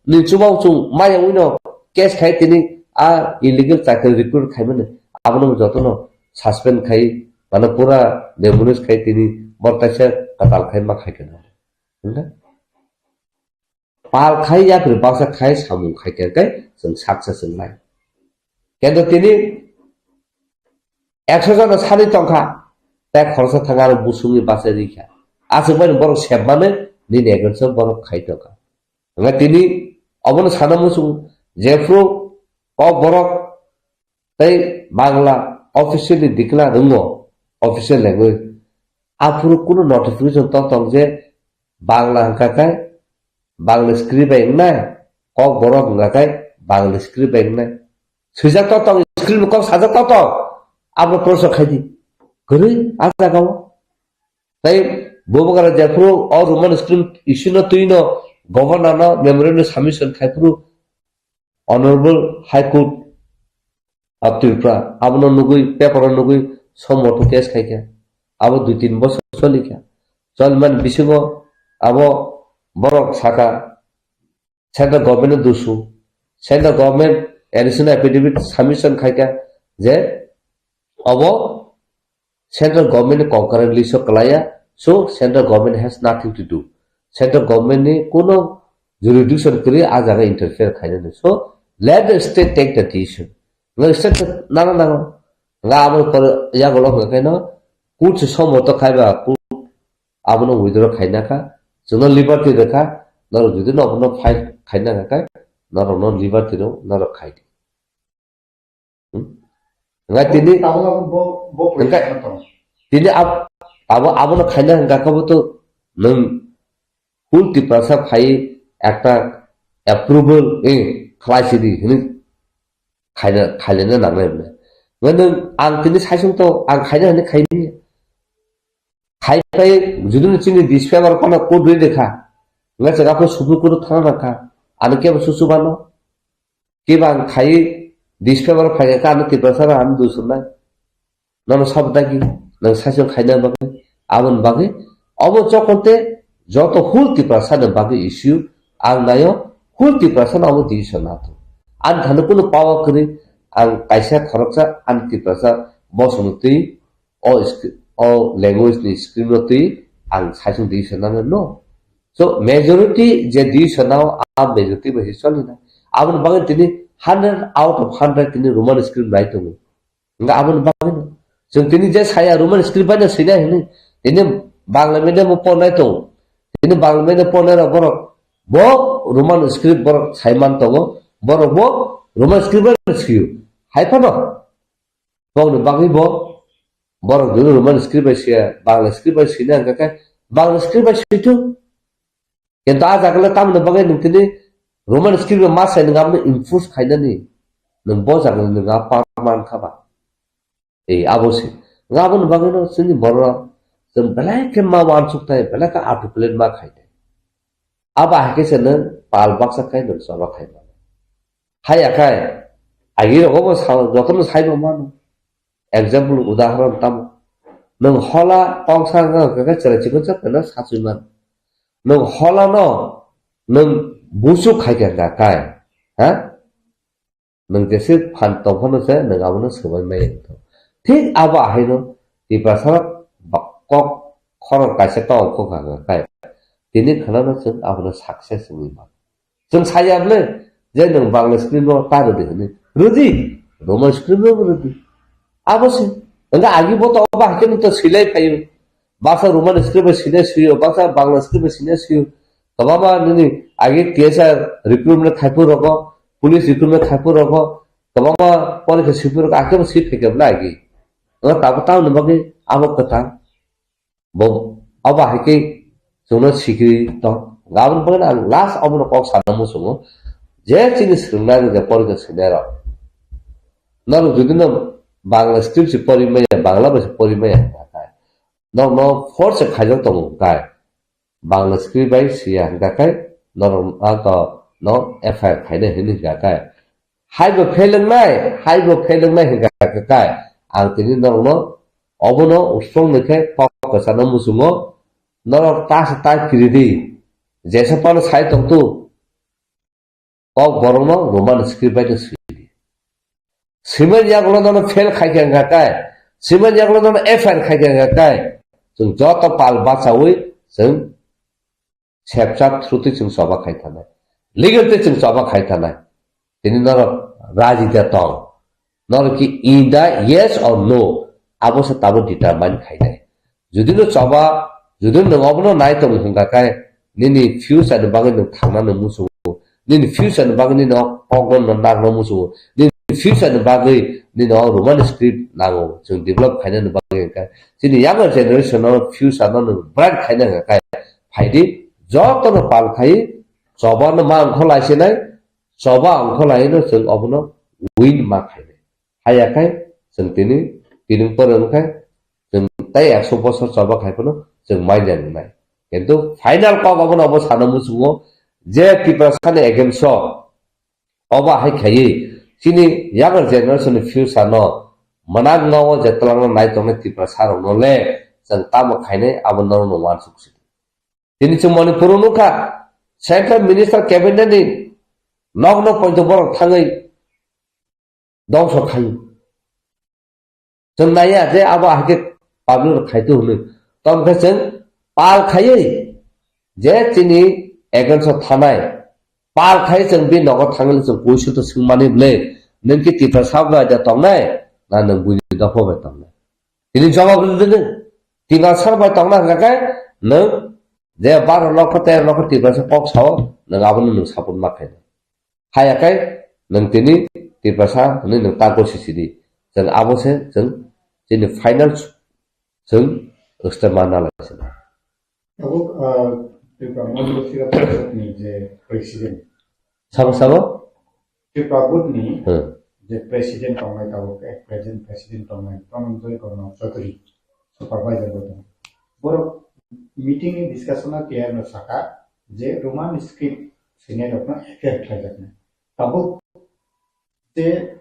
ni chubao chung maya wino case khai tini a illegal chakri recruit khai mani abono jotono suspend khai mano pura demolish khai tini bortaisa katal khai ma khai khe. Hingkhe? Pal khai yapri baksa khai samung khai khe khe chwng success wngnai. Kento tini ekso jona sani tongkha, tei khoroksa thang aro busungni bachai rikha. Aswk bai borok sepmani nini against o borok khai tongkha. Hwnkhai tini obono sana muchung jephru kok borok tei Bangla officially declare wngo, official language. Aphuru kunu notification to tong je Bangla hwnkha khe Bangla script bai wngnai, kok borok hwnkha khe Bangla script bai wngnai. Swijak to tong, script ni kok sajak to tong, abo proso khai di. Kwrwi a jaga o. Tei Bubagra jephuru o Roman script issue no twi no governor no memorandum submission khai phuru Honorable High Court of Tripura abono nugui, paper o nugui somoto case khai kha. Abo dui tin bosor choli kha. Choli mani bisingo abo borok saka central government no dusu. Central government additional affidavit submission khai kha je abo central government ni concurrent list o kwlaiya, so central government has nothing to do. Central government ni kuno jurisdiction kwrwi a jaga interfere khainani. So let the state take the decision. Nga state nana nango. Nga abo yagulo hwnkhe no court se somoto khaiba court abono withdraw khaina kha. Chwngno liberty rwkha. Norok jodi no abono fight khaina kha khe norok no liberty rw norok khai di. Hmm? Hwnkhai tini, Tabuk abo bo, bo hwnkhai, tini ab-, abo, abono khaina hwnkha khe bo to nwng full Tiprasa phai ekta approval, eh, khlai sidi hwnwi khaina, khailena nangnai hwnwi. Hwnkhai nwng ang tini saisung to ang khaina hwnwi khaini. Khai phai judino chini disfavor phano court rwi rwkha. Hwnkhai chwng aphuru Supreme Court thangna nangkha. Ano kebo susu bano. Kiba ang khai disfavor phai kha, ano Tiprasa rok ano dusumnai. Nono sab dagi, nang saichung khaina bagwi, aboni bagwi. Obo jokonte joto full Tiprasa ni bagwi issue, ang nayo full Tiprasa no obo decision nato. Ani thani kunu power kwrwi, ang kaisa khoroksa ani Tiprasa bosongni twi o script, o language ni script no twi ang saichung decision nangna no. So majority je decision nao a majority bai se choli na. Aboni bagwi tini hundred out of hundred tini Roman script nai tongo. Nga aboni bagwi no. Chwng tini je saya Roman script bai no swinai hwnwi tini Bangla medium o pornai tongo. Tini Bangla medium pornai rok borok bo Roman script borok saiman tongo. Borok bo Roman script bai no swio. Hai phano. Bongni bagwi bo borok jodi Roman script bai siya, Bangla script bai sina hwnkha khe Bangla script bai swi thung. Kintu a jaga le tamoni bagwi nwng tini Roman script bai ma sai nwng abono enforce khainani nwng bo jaga le nwng a power man kha ba. Ei abo se. Nwng aboni bagwi no chini borok rok chwng belai khe ma uansuk thai, belai khe articulate ma khai thai. Abo hai khe se nwng pal baksa khai nwng choba khai mano. Haiya khai, agi rogo bo sa-, jotono sai bo mano. Example, udahoron tamo. Nwng hola kongsa wngkha khe chwrai chikon sa pheno sachwi mano. Nwng hola no nwng buchuk khai khe wngkha khai, ha? Nwng jese phan tong phano se nwng abono swbai maya wngkha. Thik abo ahaino Tiprasa ba-, kok khorang kaisa tong kho kha kha khai. Tini khwnano chwng abono success wngwi mano. Chwng saya bwle, Je nwng Bangla script no ta rwdi hwnwi. Rwdi, Roman script no rwdi. Abo se. Hwnkhe agi bo to obo haikhe nwng to silai phaio. Baksa Roman script bai sinai suyo, baksa Bangla script bai sinai suyo. Kwbangma nini agi T S R recruitment khaiphuru rogo, police recruitment khaiphuru rogo, kwbangma porikha swiphuru rogo, haikhe bo swi phaikha bwle agi. Wngkha tabuk tamoni bagwi abo kwtal. Bo, abo hai khe chwngno sikiri tong. Aboni bagwi ang last abono kok sana muchungo. Je chini swrwngnairok je porikha swinairok. Norok jodi no Bangla script se pori maya, Bangla bai se pori maya hwnkha khe. Norokno force se khaijak tongo hwnkha khe. Bangla script bai siya hwnkha khe norok no F I R khainai hwnwi hwnkha khe. Haibo phelengnai, haibo phelengnai hwnkha khe kai. Ang tini norokno obono usong ni khe kok kwchano muchungo. Norok ta se ta kiridi. Jesa phano sai tongtu. Kok borokno Roman script bai no swidi. Swimani yagulo nono fail khai khe wngkha kai. Swimani yagulo nono F I R khai khe wngkha kai. Chwng joto pal bachawi chwng sepchak through twi chwng choba khai thanai. Legal twi chwng choba khai thanai. Tini norok raji de tong. Norok ki in the yes or no, abo se tabo determine khainai. Jodi no choba, jodi no nwng obono nai tong hwnkha khe, nini future ni bagwi nwng thangna nwng muchungo. Nini future ni bagwi nini o kok no nangna muchungo. Nini future ni bagwi nini o Roman script nango. Chwng develop khainani bagwi hwnkha. Chini younger generation no future no nwng bright khaina hwnkha khe. Phaidi, joto no pal khai, choba no ma wngkha lai sinai, choba wngkha lai no chwng obono win ma khainai. Haya khai chwng tini, tini pore wngkha, chwng tei ekso bosor choba khai phano chwng mai nai nai. Kintu final kok obono obo sana muchungo je Tiprasa ni against o obo hai khaiwi chini younger generation ni future no mwnakma o je twlangna nai tongnai Tiprasa rok no le chwng tamo khainai abo norok no uansuk si. Tini chwng Manipur o nukha, Central Minister Cabinet ni nok nok poito borok thangwi dongso khai. Chwng naiya je abo ahikhe public rok khaitu hwnwi. Tongkhe chwng pal khaiwi je chini against o thanai, pal khai chwng bi nogo thangwi chwng kuisu to swngmani bwle, nwng ki Tiprasa bai da tongnai, na nwng buini dopha bai tongnai? Tini jawab rwdi nwng. Tiprasa bai tongna hwnkha khe nwng je baro lokho tero lokho Tiprasa kok sao, nwng abono nwng support ma khainai. Haya khe nwng tini Tiprasa hwnwi nwng tangko sisidi. Chwng abo se chwng chini final chwng step ma nalai se. Abo, ah, Tripura Madhya Parishad ni je president. Sabo sabo? Tripura Board ni Hmm. je president tongnai tabuk, eh, present president tongnai Dhananjay Gaurav Chaudhary supervisor bo tong. Borok meeting ni discussion o clear no saka je Roman script sinai rok no F I R khlaijaknai. Tabuk je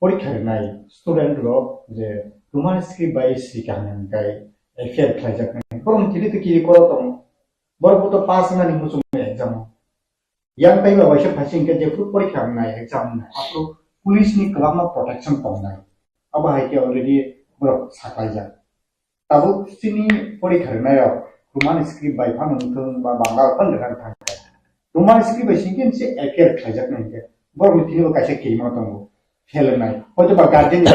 porikha rinai student rok je Roman script bai sika hwnwi kai F I R khlaijaknai. Borok ni kiri to kiri koro tong. Borok bo to pass wngnani muchung exam o. Yang taiba waisa phaising khe jephru porikha wngnai, exam wngnai, aphuru police ni kwbangma protection tongnai. Abo hai khe already borok saklaijak. Tabuk chini porikha rwnairok Roman script bai phano wngthung ba Bangla phano rwna thang kha. Roman script bai singkhe se F I R khlaijaknai hinkhe borokni thani bo kaisa kirima tongo, fail wngnai. Hoito ba guardian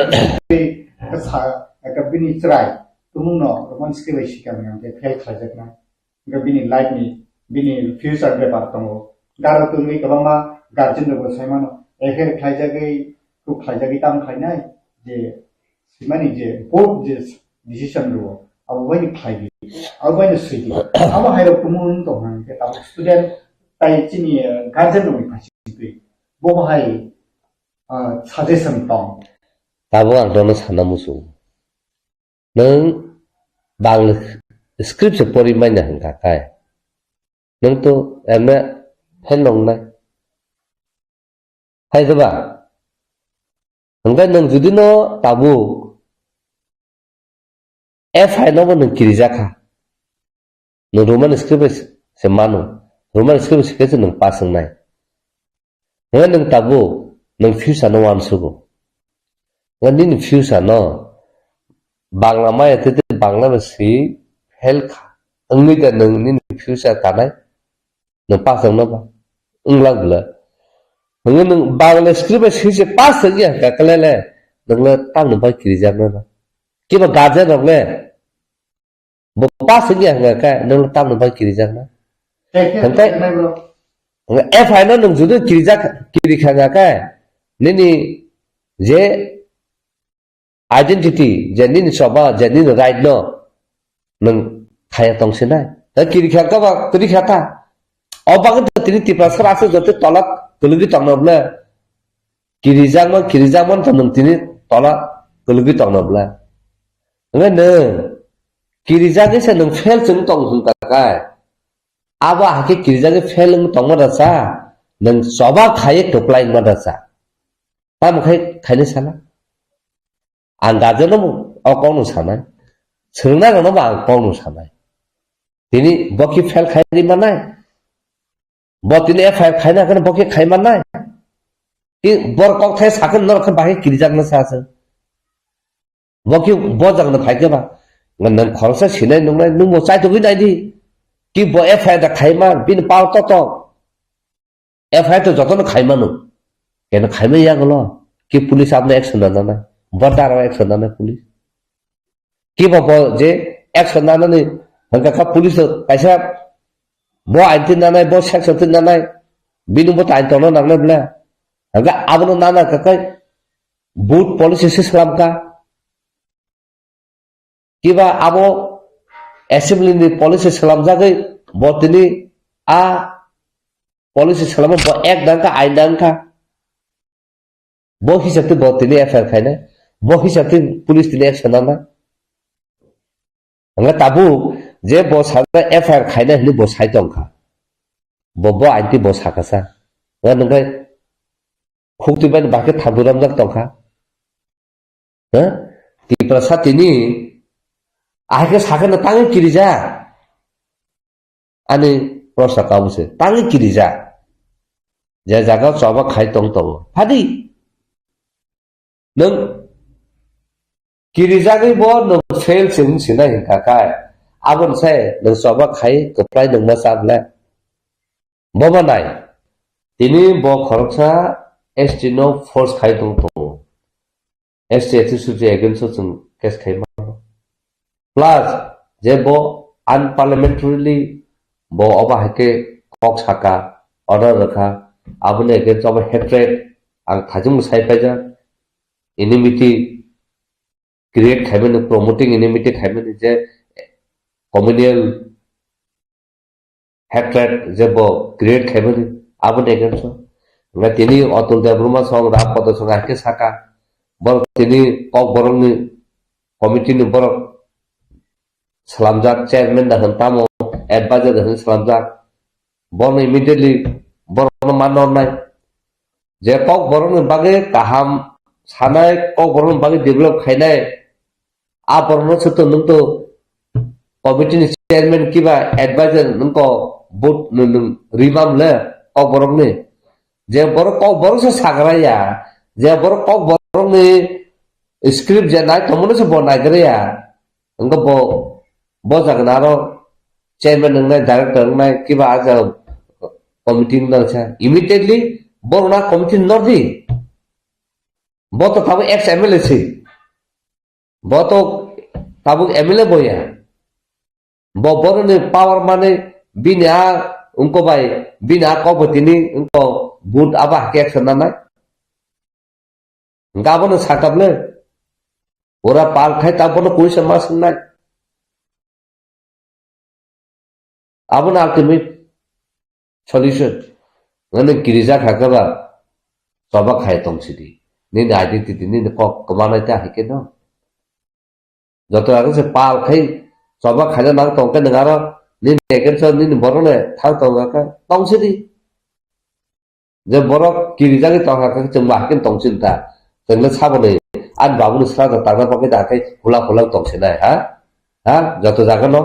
ni sa, ekta bini chwrai tumungno Roman script bai sikha hwnkhe fail khlaijaknai. Hwnkhe bini life ni, bini future bepar tongo. Garo tongwi kwbangma guardian rokbo sai mano, F I R khlaijagwi, kuk khlaijagwi tamo khlainai, je swimani je board je decision rwo, abo bai khlai di, abo bai swi di. Abo hai rok tumun tong hwnkhe tabuk student tai chini, eh, guardian rokni phaisingtwi. Bo hai, ah, suggestion tong. Tabuk ang nono sana muchung. Nwng Bangla script se pori manya hwnkha khe. Nwng to M A fail wngnai. Hai diba? Hwnkhe nwng jodi no tabuk F I R no bo nwng kirijakha. Nwng Roman script bai se mano. Roman script bai se khe se nwng pass wngnai. Hwnkhe nwng tabuk nwng future no uansugo. Hwnkhe nini future no Bangla maya tete Bangla bai swi fail kha. Wngwi da nwng nini future kanai? Nwng pass wngno ba? Wngla bwla. Hwnwi nwng Bangla script bai swi se pass wngya hwnkha khe le, nwng le tamni bai kirijaknai no? Kiba guardian rok le, bo pass wngya hwnkha khe nwng le tamni bai kirijaknai? Hwnkhe, hwnkhe F I R no nwng jodi kirijak, kirikha hwnkha khe, nini je identity, je nini choba, je nini right no nwng khaya tong sinai. Da kirikha kaba, kirikha ta. O bagwi to tini Tiprasa aswk joto tola kwlwgwi tongno bwle. Kirijakma, kirijakma to nwng tini tola kwlwgwi tongno bwle. Hwnwi nwng kirijagwi se nwng fail chwng tong hwnka kai. Abo hakhe kirijagwi fail wng tongma da cha, nwng choba khaiwi kwplai wngma da cha. Tamo khai khaina sala? Ang guardian no bo o kok no sanai. Swrwngna rok no bo ang kok no sanai. Tini bo ki fail khai ri manai. Bo tini F I R khaina hakheno bo ki khai manai. Ki bor kok thai sakhe norok khe bahai kirijak na sa se. Bo ki bo jagna phai khe ba. Nang khoroksa sinai nungnai nung bo chai tugwi nai di. Ki bo F I R da khai ma bini pal to to. F I R to jotono khaimano. Keno khaimai ya golo. Ki police abno action na nana. Border o action nana police. Ki bo bo je action nana ni hangka ka police to kaisa bo ain tin nanai, bo section tin nanai. Bini bo tain tono nangnai bla. Hangka abono nana kakai boot policy se slam ka. Kiba abo assembly ni policy slamjagwi bo tini a policy slamo bo ek dangka ain dangka. Bo hisab twi bo tini F I R khainai. Bo hisab twi police tini action nanai. Hwnga tabuk je bo sajak F I R khainai hinwi bo sai tongkha. Bo, bo ain twi bo sakasa. Hwnga nungkhe khuk twi bai bahai khe thabu ramjak tongkha. Ha? Tiprasa tini ahai khe sakhe no tangwi kirijak. Ani prosa kabu se tangwi kirijak. Je jaga choba khai tong tongo. Phadi. Nwng kirijagwi bo nwng fail se wng sinai hwnkha khe. Aboni sai nwng choba khai kwplai nwng ma cha bwle. Bo ma nai. Tini bo khoroksa S T no force khai tong tongo. S T S T suchi against o chwng case khai mano. Plus, je bo unparliamentarily bo obo hai khe kok saka, order rwkha, aboni against o obo hatred ang thajwk sai paijak, enmity create khaimani, promoting enmity khaimani je communal hatred je bo create khaimani aboni against o. Hwnba tini Atul Debbarma song Ram Pada song hai khe saka, borok tini Kokborokni committee ni borok slamjak chairman da hwn tamo advisor da hwn slamjak, bono immediately borokno manna hwnai. Je Kokborokni bagwi kaham sanai, Kokborokni bagwi develop khainai, a borokno se to nwng to committee ni chairman kiba advisor nwng ko vote nwng, nwng rimam le Kokborokni. Je borok Kokborok se sagra ya, je borok Kokborokni script je nai tongmano se bo naigra ya. Wngkha bo, bo jaga na aro chairman wngnai, director wngnai, kiba a jaga committee wngnai sa. Immediately bo na committee nor di. Bo to tabuk ex M L A si. Bo to tabuk M L A bo ya. Bo boroni power mani bini a wngko bai, bini a kok bo tini wngko but abo hakhe action nanai. Hwnkhe abono sakha bwle. Ora pal khai ta bono kuisa ma swngnai. Abono ultimate solution. Ngani girija kha khe ba choba khai tong sidi. Nini identity nini kok kwmanai ta hai khe no. Joto age se pal khai choba khaina nang tong khe nwng aro nini against o nini borok le thang tong kha tong sidi. Je borok kirijagwi tongkha khe chwng bo hakhe tong sinta. Chwng le sabo ni ani babu ni sra da tangna bagwi da khe hula hula tong sinai ha? Ha? Joto jaga no.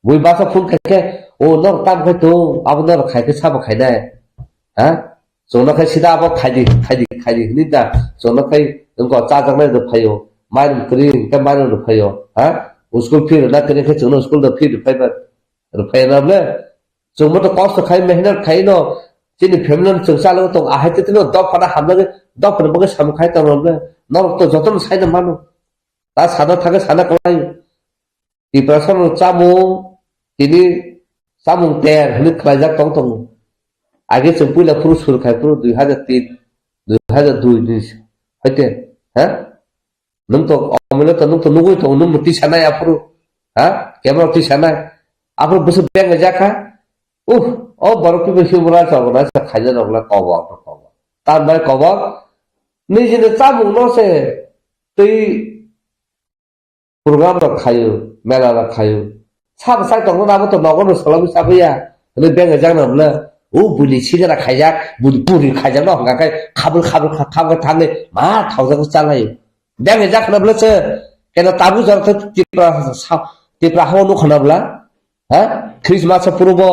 Bui basa phone khai khe, o nor tam khai tong, abo nor khai khe sabo khainai. Ha? Chwngno khai sida abo khaidi, khaidi, khaidi hwnwi da. Chwngno khai wngko chajaknai rw phaio. Mairum kwrwi hwnkhe mairum rw phaio. Ha? School fee rwna kwrwi khe chwngno school da fee rw phaiba. Rw phaiya na bwle? Chwngbo to kosto khai mehnat khai no. Chini family no chwng chalo tong, ahai tei tino dophano hamjagwi, dophano bagwi samung khai tongmani norok to jotono saina mano. Ta sana thangwi sana kwlai. Tiprasa no chamung, tini chamung ter hwnwi khlaijak tong tongo. Age chwng puila phuru sur khai phuru dui hajar tin, dui hajar dui ni hoite, ha? Nwng to, omino to, nwng to nugwi tongo, nwng mwtwi sanai aphuru, ha? Camera twi sanai. Aphuru bwswk beng jakha. Uh, o borok twi human rights organization khaina rok le kobor, kobor. Tambai kobor, nijini chamung no se twi program rok khaio, mela rok khaio. Sabo sai tongo, abo to nogo no sologwi chabuya. Hwnwi beng jakna bwle, o buini sigara khaijak, buini puri khaijak no hwnka khe khabul, khabul, kha-, khabul thangwi ma thaujak chalaio. Beng jak khna bwle se, keno tabuk jora khe Tipra sa-, Tipra hao nuk khna bwla. Ha? Christmas o phurubo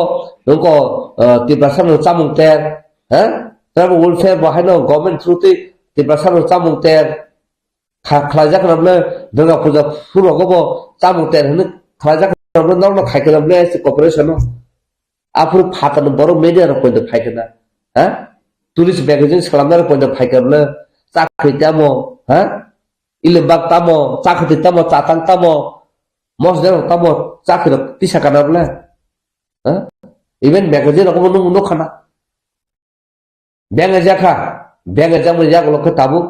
nungko, eh, Tiprasa no chamung ter. Ha? Tribal welfare bo haino government through twi Tiprasa no chamung ter. Kha-, khlaijak khna bwle Durga Puja phurugo bo chamung ter hwnwi khlaijak khna bwle norok no khai khna bwle S T cooperation o. Aphuru phatarni borok media rok poito phai khna. Ha? Tourist magazine salamnai rok poito phai khna bwle chakri tamo, ha? Ilimbak tamo, chakri tamo, chatang tamo, mosdeng rok tamo, chakri rok tisa kana bwle. Ha? Even magazine rok bo nung nuk khana. Beng jakha, beng jakmani yagulo khe tabuk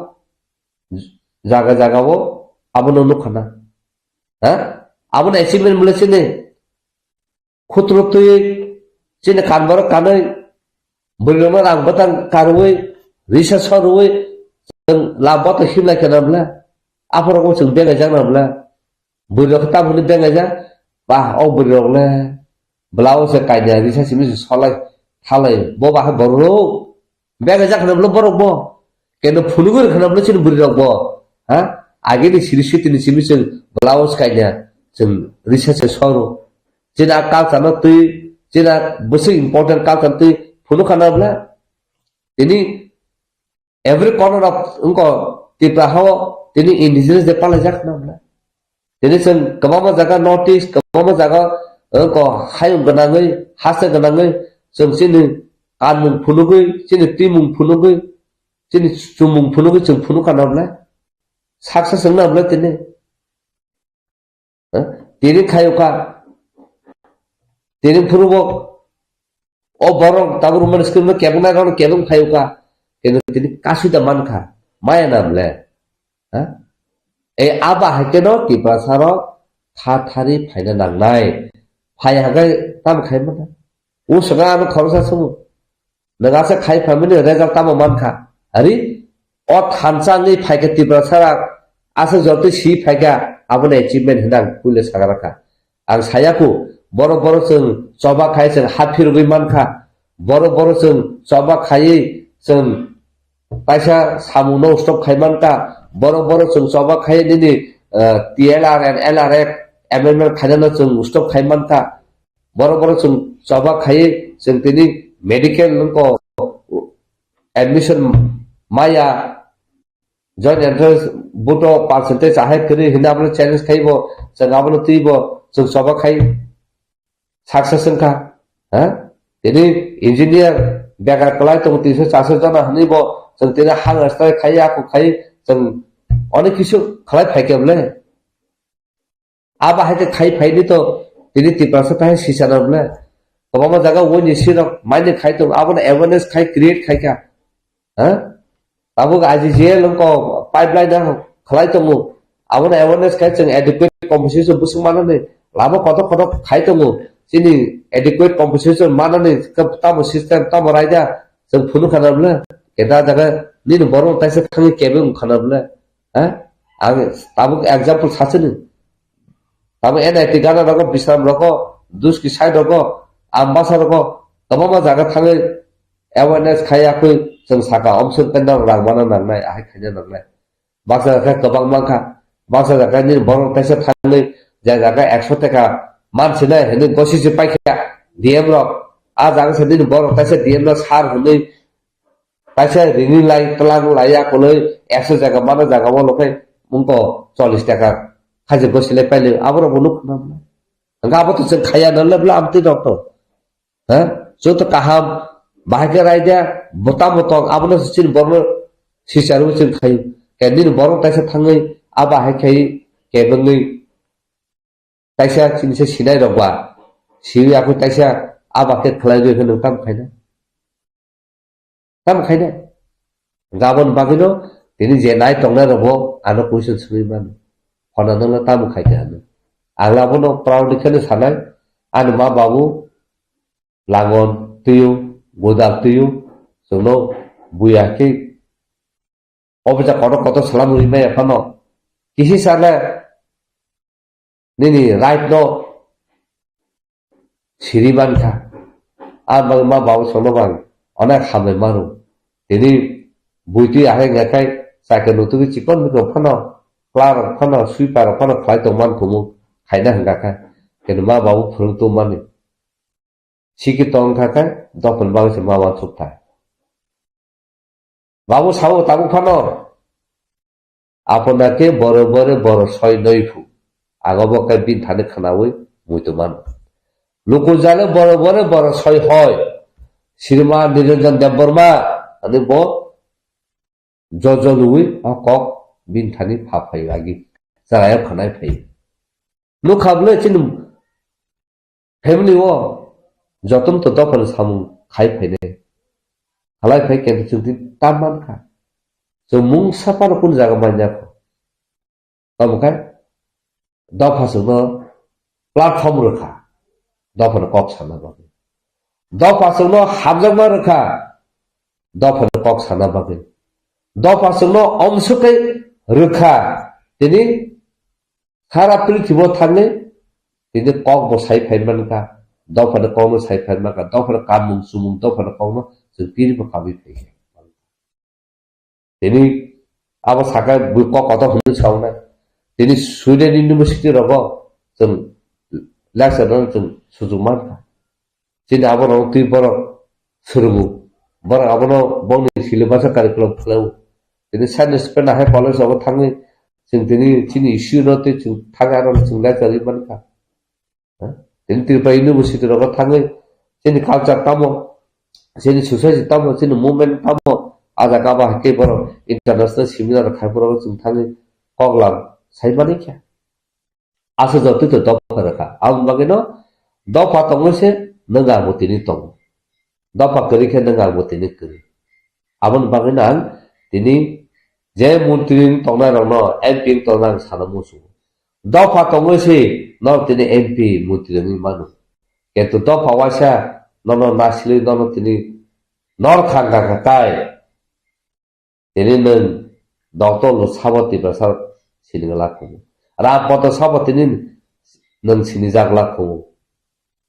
jaga jaga o abono nuk khana. Ha? Abono achievement bwle chini. Khutro twi chini kan borok kanwi bwrwi rang bwtang karwi risa sorwi chwng lam boto himlai khana bwle. Aphuru chwng beng jakna bwle. Bwrwi rok tamo hwnwi beng jak, ba o bwrwi rok le bwlao se kaida risa simi se solai thalai bo ba hai borok rok. Bega jak khana bwle borok bo. Keno phunugwi rwkha na bwle chini bwrwi rok bo. Ha? Agini siri sitini simi chwng blouse kaina chwng risa se soro. Chini a culture no twi, chini a bwswk important culture twi phunukha na bwle. Tini every corner of wngko Tripura hao tini indigenous day palai jak na bwle. Tini chwng kwbangma jaga North East, kwbangma jaga, eh, ko hayung gwnangwi, hasteo gwnangwi chwng chini kanmung phunugwi, chini twimung phunugwi, chini chumung phunugwi chwng phunukha na bwle? Saksa chwng na bwle tini? Eh? Tini khayukha, tini phunukgo. O borok tabuk romani screen no kebeng nai rok kebeng phai uka. Kebo tini kasui da mankha. Maya na bwle? Ha? E aba hai keno Tiprasa rok kha thari phaina nangnai. Phai hagai tam khai mata. O sanga ano khoroksa sumu. Nang asa khai phaimani result tamo mankha. Ari o thansa ni phaikha Tiprasa rok asa jotoi si phaikha abono achievement hinang puile sagaraka. Ang sayaku, borok borok chwng choba khai chwng ha phirogwi mankha, borok borok chwng choba khaiwi chwng kaisa samungno stop khai mankha, borok borok chwng choba khai nini, eh, T L R and L R F amendment khainano chwng stop khai mankha, borok borok chwng choba khaiwi chwng tini medical nungko admission maya, joint entrance buto percentage ahai kwrwi hinwi abono challenge khaibo, chwng abono twibo, chwng choba khai success wngkha. Ha? Tini engineer bekar kwlai tongo tinso charso jona hinwi bo, chwng tini hang strike khai, ako khai, chwng onek kisu khlai phaikhe bwle. Abo hai khe khai phaini to tini Tiprasa tahai sisana bwle. Kwbangma jaga wngni sirok maini khai tongo, abono awareness khai create khaikha. Ha? Tabuk I G G L wngko pipeline no khlai tongo. Abono awareness khai chwng adequate compensation bwswk manani lama kotor kotor khai tongo. Chini adequate compensation manani tamo system tamo raida chwng phunukha na bwle. Keda jaga nini borok taisa thangwi kebeng wngkha na bwle. Ha? Ang tabuk example sachini. Tabuk N I T gana rogo, Bisram rogo, Duski side rogo, Ambasa rogo, kwbangma jaga thangwi awareness khai yakwi chwng saka, omswk kenda rang mana nangnai, ahai khaina nangnai. Baksa jaga kwbang mankha, baksa jaga nini borok taisa thangwi, je jaga ekso taka mansinai hinwi gosi se paikha D M rok, a jaga se nini borok taisa D M rok sar hinwi kaisa rini lai tlang laiya koloi ekso jaga mano jaga o lokhai mungko chollish taka khaji gosilai pailai aborok bo nuk khna bwle. Hwnkhe abo to chwng khaiya nang le bwle amtwi rok to. Ha? Joto kaham Bahai khe raida, bo tamo tong, abono chini borokno sichar wngwi chwng khaio. Khe nini borok taisa thangwi, a bahai khai kebengwi taisa chini se sinai rok ba, siwi akhwi taisa a ba khe khlai rwi khe nwng tamo khaina? Tamo khaina? Gabon bagwino tini je nai tongnai rokbo ano question swngwi mano. Phonano no tamo khaikha ano? Ang abono proudly kheno sanai, ani ma babu langon twiyo, godal twiyo, chwngno buya khe obisa kotor kotor salam rwi maya phano. Kisi sale nini right no siri mankha. A ma, ma babu chwngno bang onek hambai mano. Tini buitwi ahai ngakhai chakhe nutugwi chikon mikon phano, clerk rok phano, sweeper rok phano khlai tongman kumu khaina hwnkha khe. Keno ma babu phwrwng tongmani. Sikhi tong kha khe dophani bagwi se ma uansuk thai. Babu sao tabuk phano, "Apona ke boro bore boro soi noi phu." Ang obo khe bini thani khwnaui muitu mano. "Luku jale boro bore boro soi hoi." Srima Niranjan Debbarma ani bo jojo lui o kok bini thani pha phai agi. Chaya khwnai phai. Nukha bwle chini family o jotono to dophani samung khai phainai. Halai phai khe chwng tini tam mankha. Chwng mungsa phano kunu jaga manya kho. Tamo khe dopha chwngno platform rwkha. Dophani kok sana bagwi. Dopha chwngno hamjakma rwkha. Dophani kok sana bagwi. Dopha chwngno omsukwi rwkha. Tini Sara prithibo thangwi tini kok bo sai phai mankha, dophani kokno sai phai mankha, dophani kamung chumung, dophani kokno chwng tini bo kabui phai kha. Tini abo sakha bui kok kotor hwnwi saunai. Tini Sweden University rogo chwng lecture rwna chwng sujuk mankha. Chini abono twi borok swrwngo. Borok abono bongni syllabus o curriculum khlaio. Tini science spend hai college rogo thangwi chwng tini chini issue no tei chwng thangwi aro chwng lecture rwi mankha. Ha? Tini Tripura University rogo thangwi chini culture tamo, chini society tamo, chini movement tamo, a jaga ba hai tei borok international seminar khai borok chwng thangwi koklam sai manikha. Aswk jotoi to dopha rwkha. Aboni bagwino dopha tongwi se nwng ang bo tini tongo. Dopha kwrwi khe nwng ang bo tini kwrwi. Aboni bagwino ang tini je montri wng tongnai rokno, M P wng tongnai ang sana muchungo. Dopha tongwi se norok tini M P montri wngwi mano. Kintu dopha waisa nono nasilwi nono tini nor khang kha kha tai. Tini nwng doctor no sabo Tiprasa sini glak khumu. Ram poto sabo tini nwng sini jak glak khumu.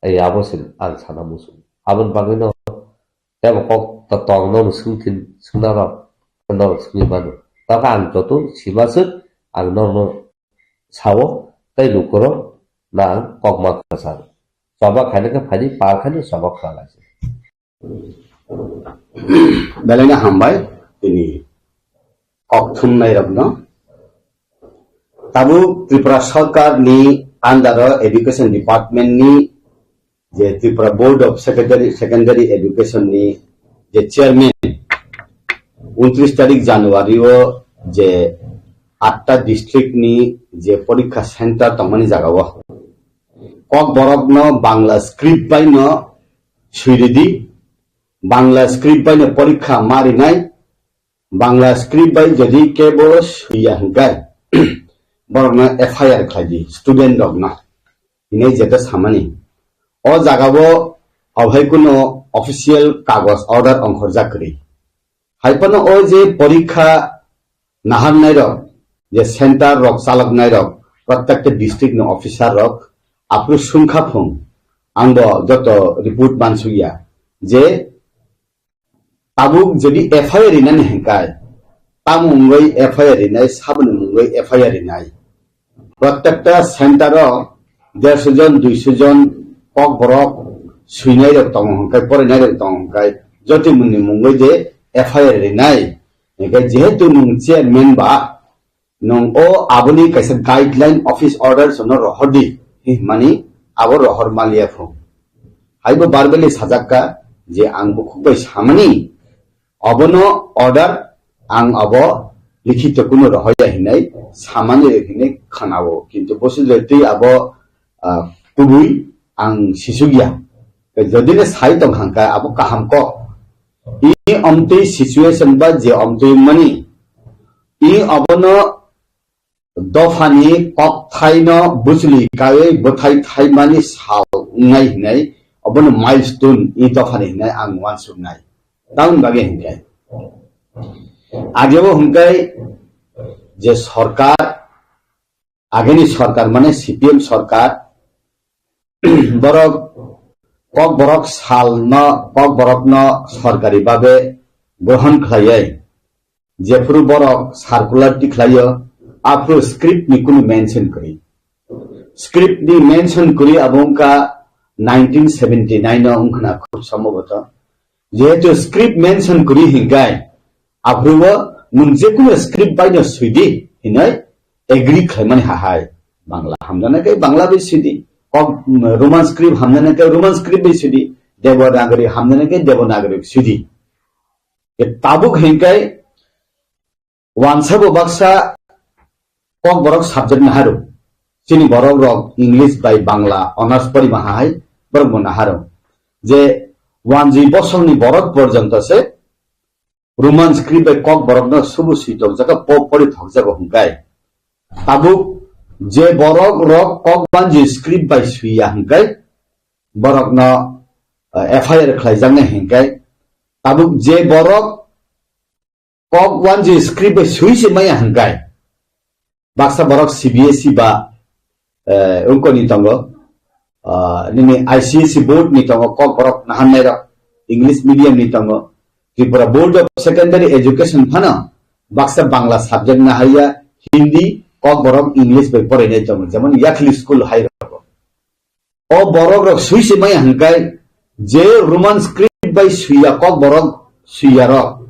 Ai abo sin ang sana musu. Aboni bagwi no tebo kok to tong no swng thin swngna rok no swngwi mano. Tabo ang joto sima swk ang no no sao tei lukuro na ang kok ma kwchar. Choba khaina khe phaidi par khaina choba kha lai. Belai no hambai tini kok thumnai rokno. Tabuk Tripura Sarkar ni under o Education Department ni je Tripura Board of Secondary, Secondary Education ni je chairman, untris tarik January o je atta district ni je porikha center tongmani jaga o kok borok no Bangla script bai no sui ridi, Bangla script bai no porikha ma rinai, Bangla script bai jodi kebo suiya hwnkhe, borokno F I R khlai di, student rokno, hinwi jeta samani. O jagao obohai kuno official kagoj order ongkhorjak kwrwi. Hai phano o je porikha naharnai rok, je center rok chaloknai rok, protekta district ni officer rok, aphuru sungkha phung, ang bo joto report mansukya, je tabuk jodi F I R rinani hwnkhe, tamo wngwi F I R rinai, saboni wngwi F I R rinai. Protekta center o derso jon, duiso jon kok borok swinai rok tongo hwnkhe, porinai rok tongo hwnkhe, jotoni mungwi de F I R rinai. Hwnkhe jehetu nwng chairman ba, nwng o aboni kaisa guideline office order sono rohor di, hwnmani abo rohor maliya phung. Haibo verbally sajak kha, je ang bukhuk bai samani, obono order ang abo likhito kuno rohoya hinai samani hinai khanao, kintu boswk twi abo, ah, kubui ang sisugya. Jodi le sai tong hangka abo kaham kok. I omtwi situation ba je omtwi mani, i obono dophani kokthaino bwchwlwi kaiwi bwthai thaimani sal wngnai hinai, obono milestone i dophani hinai ang uansuknai. Tamoni bagwi hinkhe, agebo hinkhe je sorkar, ageni sorkar mane C P M sorkar, borok kokborok salno, kokborokno sorkari babe grohon khlaiwi, jephuru borok circular tikhlaio, aphuru script ni kunu mention kwrwi. Script ni mention kwrwi abo wngkha nineteen seventy nine o wngkhana khub somboboto. Jehetu script mention kwrwi hinkai, aphuru o nwng jekunu script baino swidi hinwi agree khlaimani hahai. Bangla hamjana khe Bangla bai swidi, kok, Roman script hamjana khe Roman script bai swidi, Devanagari hamjana khe Devanagari swidi. E tabuk hinkai wansa bo baksa kokborok subject naharu. Chini borok rok English bai Bangla honours porima hai borok bo naharu. Je wanjwi bosongni borok porjonto se Roman script bai kokborokno subu swi tokjago, po pori thokjago hinkai. Tabuk je borok rok kok wanjwi script bai swiya hinkai, borokno, eh, F I R khlaijaknai hinkai. Tabuk je borok kok wanjwi script bai swi se maya hinkai. Baksa borok C B S E ba, eh, wngkoni tongo, ah, nini I C S E board ni tongo, kokborok nahannai rok, English medium ni tongo, Tripura Board of Secondary Education phano baksa Bangla subject nahaiya, Hindi, kokborok English bai porainai tongo, jemon Yakhli school hai rok. O borok rok swi se maya hinkai, je Roman script bai swiya kokborok swiya rok,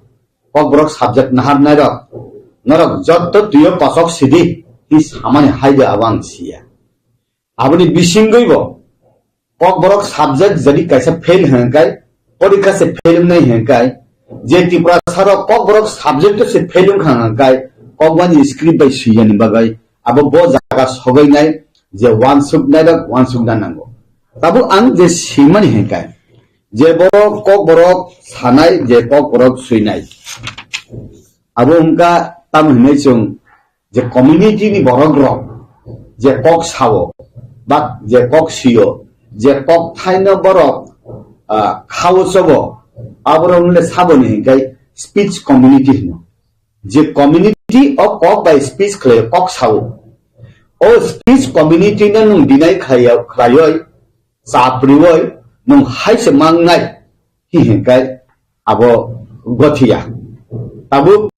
kokborok subject naharnai rok, norok jotto twiyo kosok sidi, hi samani haide abo ang siya. Aboni bisingwi bo kokborok subject jadi kaisa fail hinkai, porikha se fail wngnai hinkai, je Tiprasa rok kokborok subject se fail wngkha hinkai, kokbani script bai swiyani bagwi abo bo jaga sogainai, je wansuk nairok wansuk na nango. Tabuk ang je simani hinkai, je borok kokborok sanai, je kokborok swinai, abo wngkha tamo hinwi chwng je community ni borok rok je kok sao, ba je kok sio, je kok thaino borok, ah, khao chobo, aborok le saboni hinkai speech community hino. Je community o kok bai speech khlai kok sao, o speech community no nwng dinai khlai, khlaioi, chaprioi, nwng hai se mangnai, hi hinkai abo gothiya. Tabuk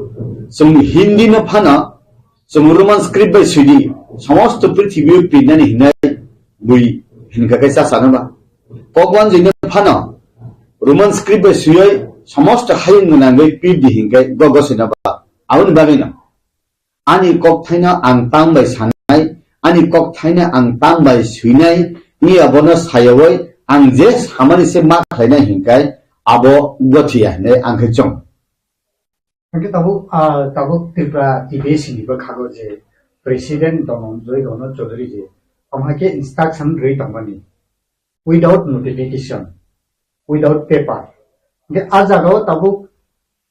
chwng Hindi no phano, chwng Roman script bai swidi, somosto prithibi o pirnani hinai bui hinka kai chasano ba. Kokwanjwi no phano, Roman script bai swioi somosto hayung gwnangwi pirdi hinkai go gosino ba. Aboni bagwino ani kok thaino ang tang bai sanai, ani kok thaino ang tang bai swinai, ni abono sayawoi ang je samani se ma khlainai hinkai abo gothiya hinwi ang khe chong. Hingke tabuk, ah, tabuk Tripura T P S C ni bwkhago je President Dhananjay Rono Chaudhary je, omo hai khe instruction rwi tongmani, without notification, without paper. Hingke a jagao tabuk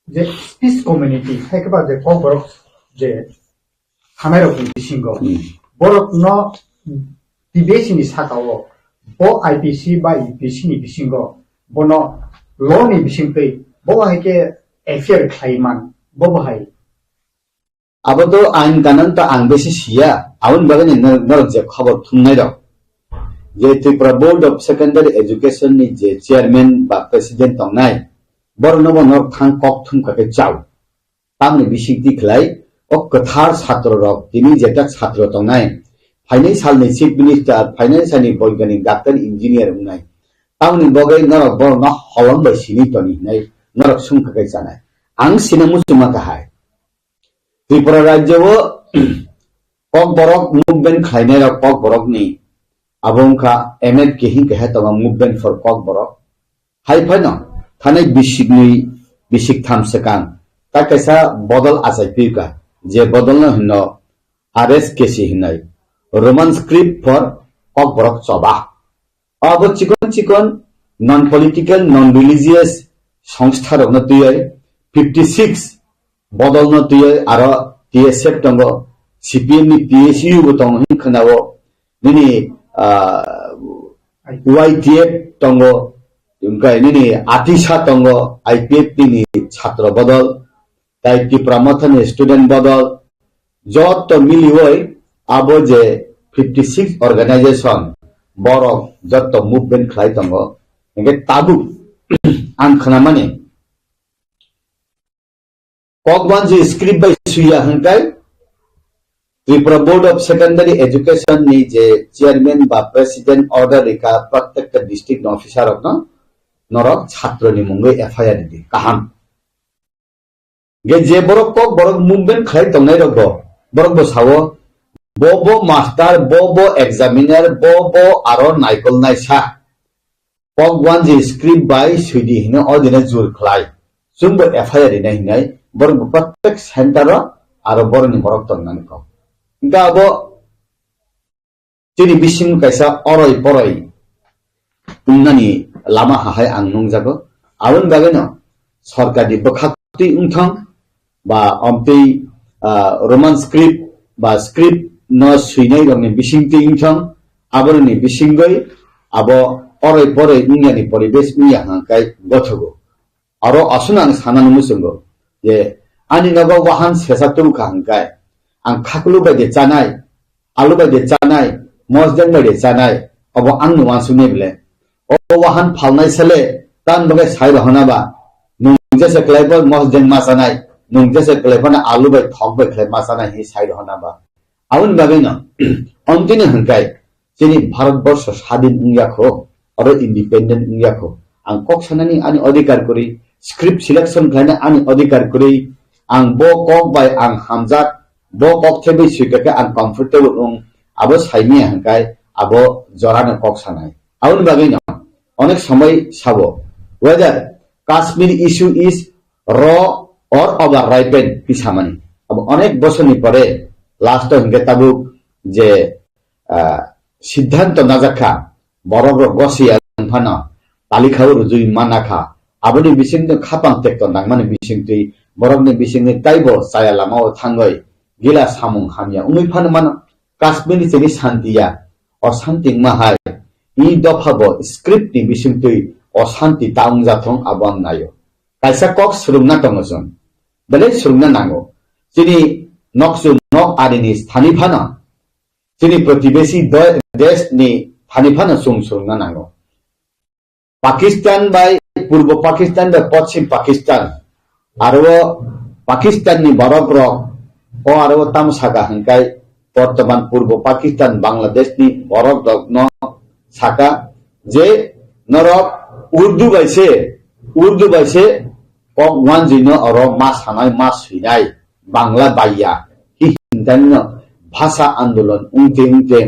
je speech community, hai khe ba je kokborok je thanai rok ni bisingo, hmm, borok no T B S ni saka o bo I P C ba U P C ni bisingo bono law ni bisingtwi bo hai khe F I R khlai man, bo bo hai. Abo to ain kanon to ang besi siya, aboni bagwi ni nor-, norok je khobor thumnai rok je Tripura Board of Secondary Education ni je chairman ba president tongnai, borok no bo norok thang kok thum kha khe chao. Tamni bisingtwi khlai, o kwthar satro rok, tini jeta satro tongnai, phainai salni chief minister, phainai salni boiganik, doctor, engineer wngnai. Tamni bagwi norok borokno holong bai sini toni hinai norok sungkha kai chanai. Ang sina muchungma kahai. Tripura rajyo o Kokborok movement khlainai rok Kokborok ni abo wngkha M F K hing keha tongo, Movement for Kokborok. Hai phano thanai bisiknwi bisiktham swkang tai kaisa bodol achai piyuka, je bodolno hino R S K C hinai, Roman script for Kokborok choba. Abo chikon chikon non political, non religious songstharokno twiwi fifty six bodolno twiwi aro T S F tongo, C P M ni T S U bo tongo hin khwnao, nini, ah, Y T F tongo, hwnkhe nini atisa tongo, I P F T ni chhatro bodol, tai Tipra Mothani student bodol, joto miliwi abo je fifty six organization borok joto movement khlai tongo. Hwnkhe tabuk ang khnamani, Kokwanji script bai swiya hwnkhe Tripura Board of Secondary Education ni je chairman ba president order rika protected district officer rokno norok chhatro ni mungwi F I R di kaham. Ge je borok kok borok movement khlai tongnai rok bo, borok bo sao, bo bo master, bo bo examiner, bo bo aro naikol naisa. Kok wanji script bai swidi hino o dine jur khlai. Chwngbo F I R rinai hinai, borok bo protect center o aro borok ni borok tongnani kok. Hingke abo chini bisingo kaisa oroi poroi wngnani lama hahai ang nungjago. Aboni bagwino sorkarni bwkhaktwi wngthang ba omtwi, ah, Roman script ba script no swinai rokni bisingtwi wngthang, aboroni bisingwi abo oroi poroi wngyani poribesh wngya hwnkhai gothogo. Aro aswkno ang sana nungwi chwngo je ani nogo wahan sesa tubukha hwnkhe ang khakulu bai de chanai, alu bai de chanai, mosdeng bai de chanai, obo angno wansuknai bile. O wahan phalnai sele tan bagwi sai rohona ba, nwng jesa kwlai bo mosdeng ma chanai, nwng jesa kwlai phano alu bai thok bai khlai ma chanai hi sai rohona ba. Aboni bagwino omtini hwnkhe chini Bharat borsho sadin wngya kho, oro independent wngya kho. Ang kok sanani ani odhikar kwrwi, script selection khlaina ani odhikar kwrwi, ang bo kok bai ang hamjak, bo kok thebwi swikha khe ang comfortable wng, abo saimaya hwnkhe abo jorano kok sanai. Aboni bagwino onek somoi sabo, whether Kashmir issue is raw or over ripened hinwi samani. Abo onek bosorni pore last o hwnkhe tabuk je ah, siddhanto najak kha, borok rok gosiya wng phano talikha o rwjui manna kha. Aboni bisingtwi khapang tekto nangmani bisingtwi borokni bisingni taibo chaya lama o thangwi gila samung hamya wngwi phano mano. Kashmir ni chini santi ya, osanti wngma hai, i dopha bo script ni bisingtwi osanti ta wngjathong abo ang naio. Kaisa kok swrwngna tongo chwng, belai swrwngna nango. Chini nokchwng nok arini thani phano chini protibesi do-, desh ni thani phano chwng swrwngna nango. Pakistan bai Purbo Pakistan bai Poschim Pakistan, aro Pakistan ni borok rok, o aro tamo saka hwnkhe bortoman Purbo Pakistan Bangladesh ni borok rok no saka je norok Urdu bai se, Urdu bai se kok wanjwi no oro ma sanai, ma swinai, Bangla baiya. Hi hintanino bhasha andolon wngte wngte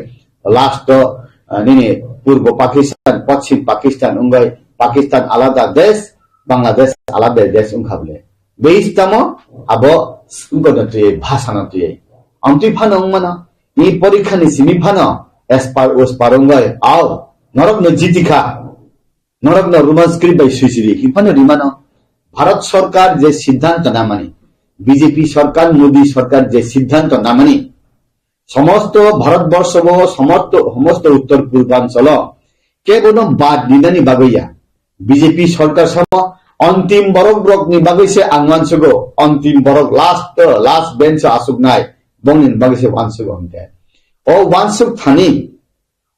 last o, ah, nini Purbo Pakistan, Poschim Pakistan wngwi Pakistan alada desh, Bangladesh alada desh wngkha bole. Beis tamo abo wngkha no twiwi, bhasha no twiwi. Amtwi phano wngmano, i porikha ni simi phano espar uspar wngwi, au, norok no jiti kha. Norokno Roman script bai swijili hinphano rimano. Bharat Sarkar je siddhanto namani, B J P sarkar, Modi sarkar je siddhanto namani, somosto Bharat borsho bo, somosto, somosto uttor purbanchalo kebono bad ninani bagwi ya. B J P sarkar samo antim borok rokni bagwi se ang wansugo, antim borok last, last bench o asuknai, bongni bagwi se wansugo hwnkhe. O wansuk thani,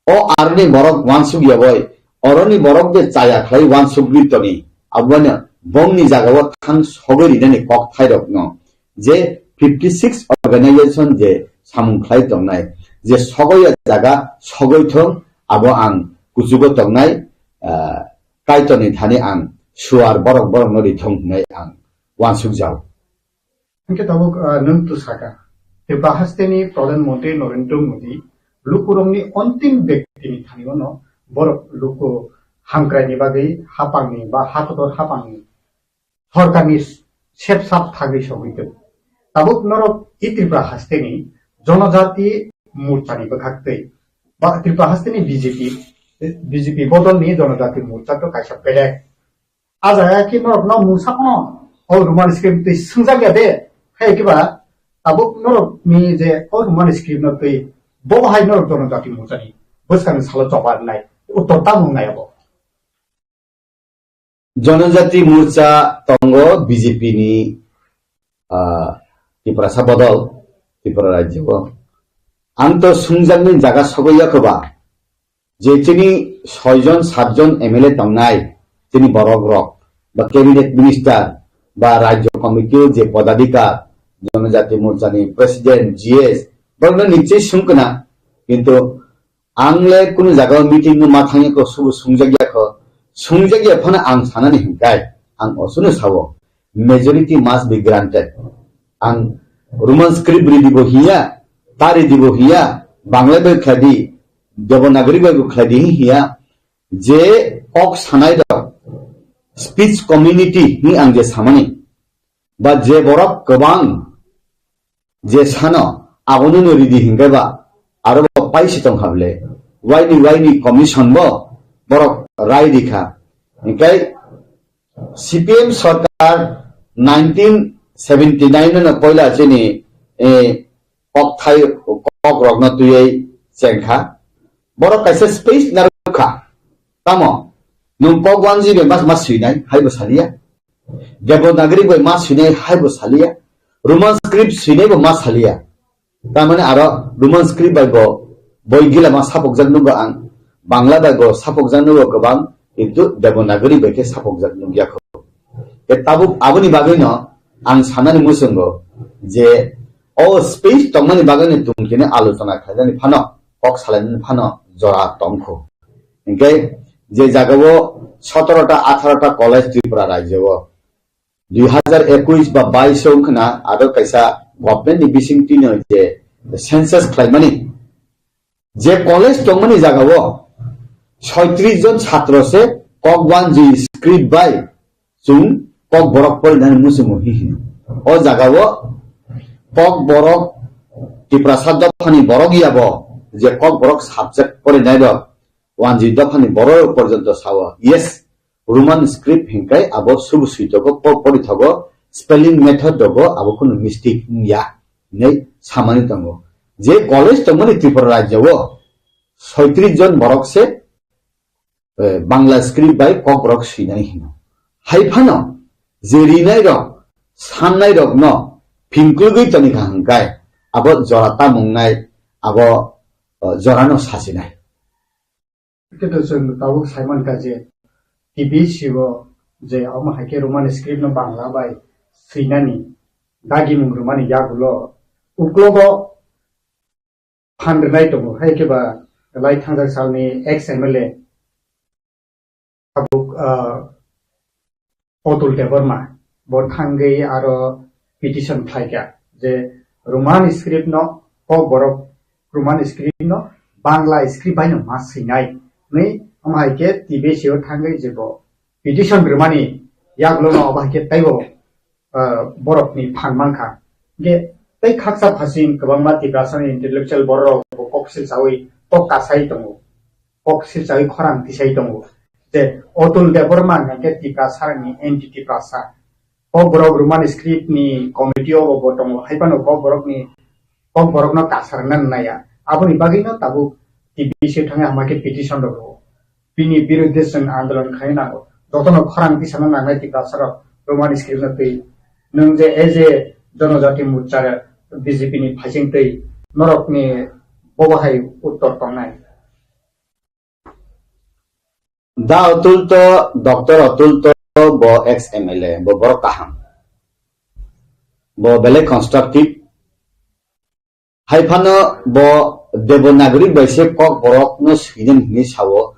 o aroni borok wansuk yaboi, oroni borok de chaya khlai wansuk ri toni, abono bongni jagao thang sogoi rinani kok thairokno je fifty six organization je samung khlai tongnai, je sogoi ya jaga sogoi thung, abo ang kuchugo tongnai, ah, Kaitorni thani ang suar borok borokno ri thung hinai ang wansuk jao. Hingke tabuk, ah, nwng tu saka, Tripura hasteni Pradhan Mantri Narendra Modi lukurokni ontim bektini thani ono borok luku, hamkraini bagwi hapangni ba ha kotor hapangni sorkarni sepsap thagwi sogwi tong. Tabuk norok i Tripura hasteni Jonojati Morchani bwkhak twi ba Tripura hasteni B J P, B J P bodolni Jonojati Morcha to kaisa bedek. A jaga khe norokno mungsa phano o Roman script twi swngjak ya de, hai khe ba tabuk norokni je o Roman script no twi bo hai norok Jonojati Morchani bwskangni salo choba rwnai uttor tamo wngnai abo. Jonojati Morcha tongo B J P ni, ah, Tiprasa bodol, Tripura rajyo o. Ang to sungjakni jaga sogwi ya khe ba, je chini soi jon, sat jon M L A tongnai, chini borok rok, ba cabinet minister, ba rajyo committee o je podadhikar, Jonojati Morcha ni president, G S, borokno nichoi sungkna, kintu ang le kunu jaga o meeting o ma thangya kho, subo sungjak ya kho, sungjak ya phano ang sanani hinkai, ang osuno sao, majority must be granted. Ang Roman script ridi bo hiya, ta ridi bo hiya, Bangla bai khlai di, Devanagari bai bo khlai di hiya, je kok sanai rok, speech community ni ang je samani, ba je borok kwbang je sano, abono no ridi hinkai ba, aro bo paisi tong hable, waini waini commission bo borok rai rikha, hinkai C P M sarkar nineteen seventy nine no poila chini, eh, kok thai, kok rokno twiwi chengkha. Borok kaisa space narwkha. Tamo? Nwng kok one G bai mas mas swinai, haibo salia. Devanagari bai mas swinai, haibo salia. Roman script swinai bo mas salia. Tamani aro Roman script bai bo boi gila ma sapokjak nugo ang, Bangla bai bo sapokjak nugo kwbang, kintu Devanagari bai khe sapokjak nukya kho. Khe tabuk aboni bagwino ang sanani muchungo je o space tongmani bagwino tongkhe alochona khlainani phano, kok salainani phano jora tongkho. Hinkhe je jagao sotoro ta atharo ta college Tripura rajyo o, dui hazar ekush ba bais o wngkhwna aro kaisa government ni bisingtwino je census khlaimani, je college tongmani jagao soitris jon chhatro se Kokwanji script bai chwng Kokborok porinani muchungo hi hino. O jagao Kokborok Tiprasa dophani borok yabo je Kokborok subject porinai rok wanji dophani borok porjonto sao, yes, Roman script hinkai abo subu suitogo, po-, porithogo, spelling method rogo abo kunu mistake wngya hinwi samani tongo. Je college tongmani Tripura rajyo o soitris jon borok se, eh, Bangla script bai Kokborok swinani hino. Hai phano je rinai rok, sannai rokno phingklugwi tonikha hinkai abo jora tamungnai, abo, eh, jorano sachinai. Khe to chwng tabuk saimankha je T B C o je omo hai khe Roman script no Bangla bai swinani dagimung rwmani yagulo uklogo phan rwnai tongo, hai khe ba lai thangjak salni ex M L A tabuk, ah, Otul Debbarma bo thangwi aro petition khlaikha je Roman script no Kokborok, Roman script no Bangla script bai no ma swinai hwnwi, omo hai khe T B C o thangwi je bo petition rwmani yagulo no obo hai khe teibo, ah, borokni phan mankha. Hwnkhe tei khaksa phasing kwbangma Tiprasani intellectual bororok bo kok silsawi kok kasai tongo, kok silsawi khorang tisai tongo. Je Otul Debbarma hwnkhe Tiprasarangni anti Tiprasa. Kokborok Roman script ni committee o bo tongo, hai phano Kokborokni, Kokborokno kasarna naya. Aboni bagwino tabuk T B C thangwi hama khe petition rw rwo. Bini birudde chwng andolon khaina nango. Jotono khorang tisana nangnai Tiprasarok Roman script no twi. Nwng je as a Jonojati Morcha B J P ni phaising twi norokni bobo hai uttor tongnai. Da Otul to, Doctor Otul to bo ex M L A, bo borok kaham. Bo belai constructive. Hai phano bo Devanagari bai se Kokborok no swinai hinwi sao,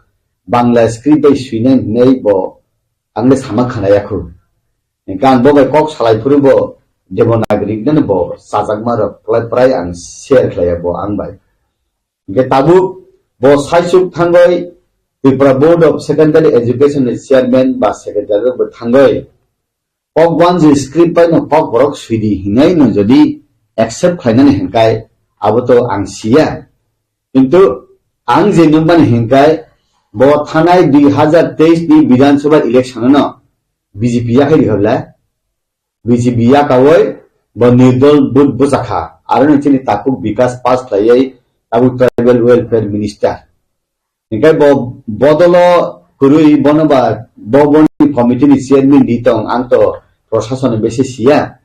Bangla script bai swinai hinwi bo ang le sama khanaya khu. Hingkhe ang bo bai kok salai phuru bo Devanagari no bo chajakma rok prai prai ang share khlaiya bo ang bai. Hingkhe tabuk bo saichuk thangwi Tripura Board of Secondary Education ni chairman ba secretary rok bo thangwi kok wanjwi script bai no kok borok swidi hinwi no jodi accept khlainani hinkai abo to ang siya. Kintu ang je nukmani hinkai bo thanai dui hazar teis ni Bidhan Sabha election no B J P yakhai rikhabla. B J P yakawi bo nirdol vote bwchakha. Aro ni chini takuk Bikas Pass khlaiwi tabuk Tribal Welfare Minister. Hinkhe bo bodolo kwrwi bono ba bo boni committee ni chairman di tong ang to prosason ni besi siya.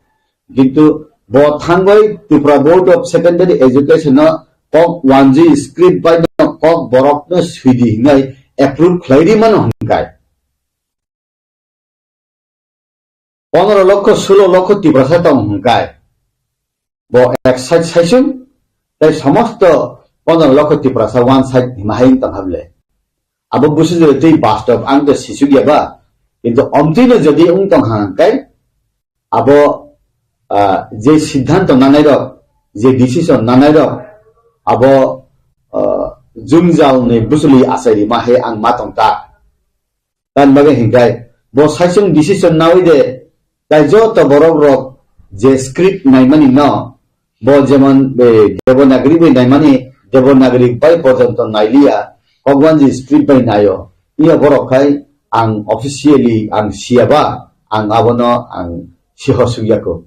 Kintu bo thangwi Tripura Board of Secondary Education no kok wanjwi script bai no kok borok no swidi hinwi approve khlai ri mano hinkai. Pondro lokho, sulo lokho Tiprasa tong hwnkai. Bo ek side saisung, tei somosto pondro lokho Tiprasa one side hima hai wng tong hable. Abo busu je tei bastob ang to sisuk ya ba. Kintu omtwi no jodi wng tong hwnkai, abo, ah, je siddhanto nanai rok, je decision nanai rok, abo, ah, jwngjal ni bwchwlwi achai rima hai ang ma tong ta. Tamni bagwi hinkai bo saisung decision nawi de, tai joto borok rok je script naimani no, bo jemon, eh, Devanagari bai naimani, Devanagari bai porjonto nailiya, kokwanji script bai naio. Iya borok khai ang officially ang siyaba, ang abono ang siho sugya ko.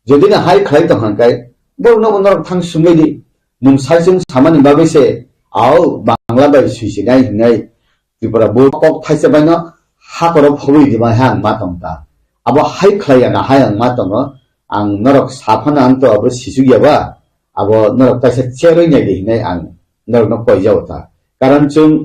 Jodi na hai khlai tong hwnkai, borokno bo norok thang sumbai di. Nwng saisung samani bagwi se, au, Bangla bai sui sinai hinai, Tripura bo kok thaisa baino hakoro phobwi di bai ha ang ma tong ta. Abo hai khlai ya na hai ang ma tongo, ang norok sa phano ang to abo sisuk ya ba, abo norok kaisa cheroi nai di hinai ang norokno koi jao ta. Karon chwng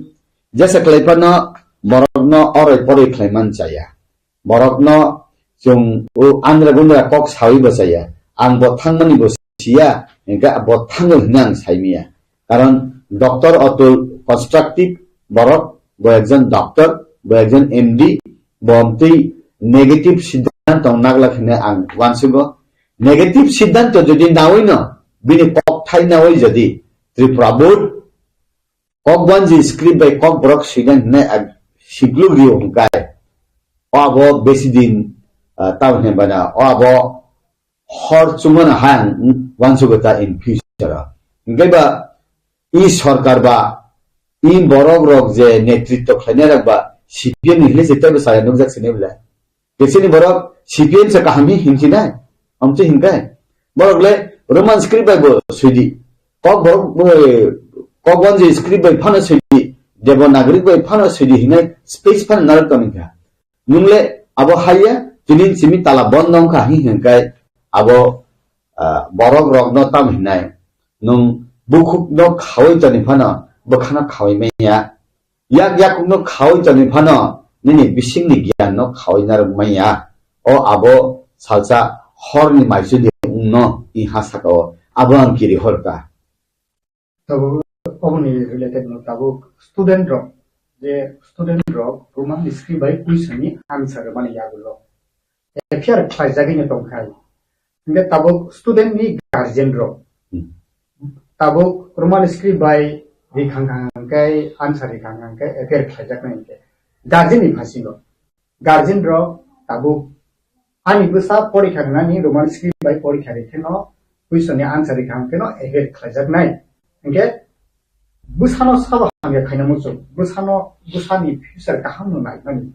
jesa khlai phano borokno oroi poroi khlai man chaya. Borokno chwng o andra gundra kok sawi bo chaya. Ang bo thangmani bo siya, hingke bo thango hinwi ang saimiya. Karon Doctor Atul constructive borok, bo ekjon doctor, bo ekjon M D, bo amtwi negative siddhanto naglak hinwi ang uansugo. Negative siddhanto jodi nawi no, bini kok thai nawi jodi Tripura board Kok wanji script bai kok borok swinai hinai ag sikluk rio hwnkhe. O abo besi din, ah, tamo hinwi bana, o abo hor chumano ha ang uansugo ta in future o. Hwnkhe ba i sorkar ba i borok rok je netritto khlainai rok ba C P M ni hinwi se teibo chaya nukjak sini bwle. Kesini borok C P M se kaham hi hinsinai, amtwi hinkai. Borok le Roman script bai bo swidi. Kok borok, eh, kok wanji script bai phano swidi. Devanagari bai phano swidi hinai space phano narwk tongkha. Nungle abo haiya, tinin simi tala bondo wngkha hi hinkai abo, ah, borok rokno tam hinai. Nung bukhukno khawi toni phano bwkhano khawi manya. Yak yakungno khawi toni phano nini bisingni giyanno khawi narwk manya. O abo salsa horni maisudi wngno i ha saka o. Abo ang kiri hor ta. Tabuk oboni related no tabuk student rok, je student rok Roman script bai question ni answer mani yagulo. F I R khlaijagwi no tongkhai. Hingke tabuk student ni guardian rok. Hmm. Tabuk Roman script bai rikhang hangkai answer rikhang hangkai F I R khlaijaknai hingke. Guardian ni phasingo. Guardian rok tabuk ani bwsa porikha gnani Roman script bai porikha rikheno question ni answer rikhang hangkeno F I R khlaijaknai. Hingke bwsano sabo hamya khaina muchung. Bwsano, bwsani future kaham no naimani.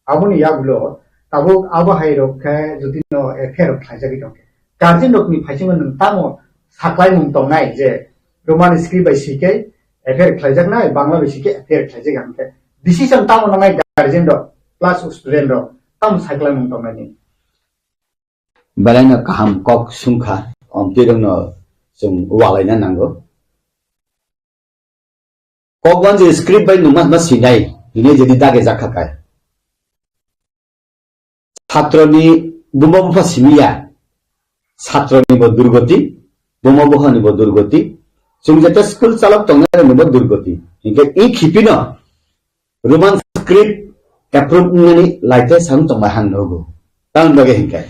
Aboni yagulo tabuk abo hai rok khe jodi no F I R rok khlaijagwi tongkhe, guardian rokni phaisingo nwng tamo saklaimung tongnai je Roman script bai sikhe F I R khlaijaknai, Bangla bai sikhe F I R khlaijak hwnkhe decision tamo nangnai guardian rok plus student rok tamo saklaimung tongnai ni? Belaino kaham kok sungkha, omtwi rokno chwng walaina nango. Kok wanji script bai nungma ma sinai, hinwi jodi dage jakha kai. Chatroni buma bupha simiya, chatroni bo durgoti, buma buphani bo durgoti, chwng jete school chalok tongnai ni bo durgoti. Hinkhe i khipino Roman script approve wngnani laite sang tongbai hang nogo. Tamni bagwi hinkhe,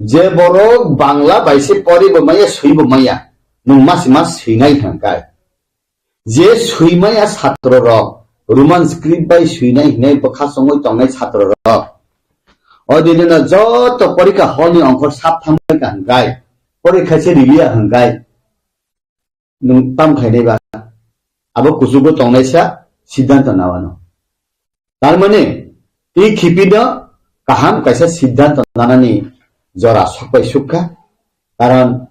je borok Bangla bai se pori bo maya, swi bo maya, nwng masi mas swinai hangkai. Je swimaya satro rok, Roman script bai swinai hinwi bwkha chongwi tongnai chhatro rok. O dini no joto porikha hall ni ongkhor sap thangwi ka hwnkhe, porikha se riliya hwnkhe nwng tam khainai ba? Abo kuchugo tongnaisa siddhanto nawano. Tar mane, tei khipi no kaham kaisa siddhanto nanani jora sokbai sukha. Karon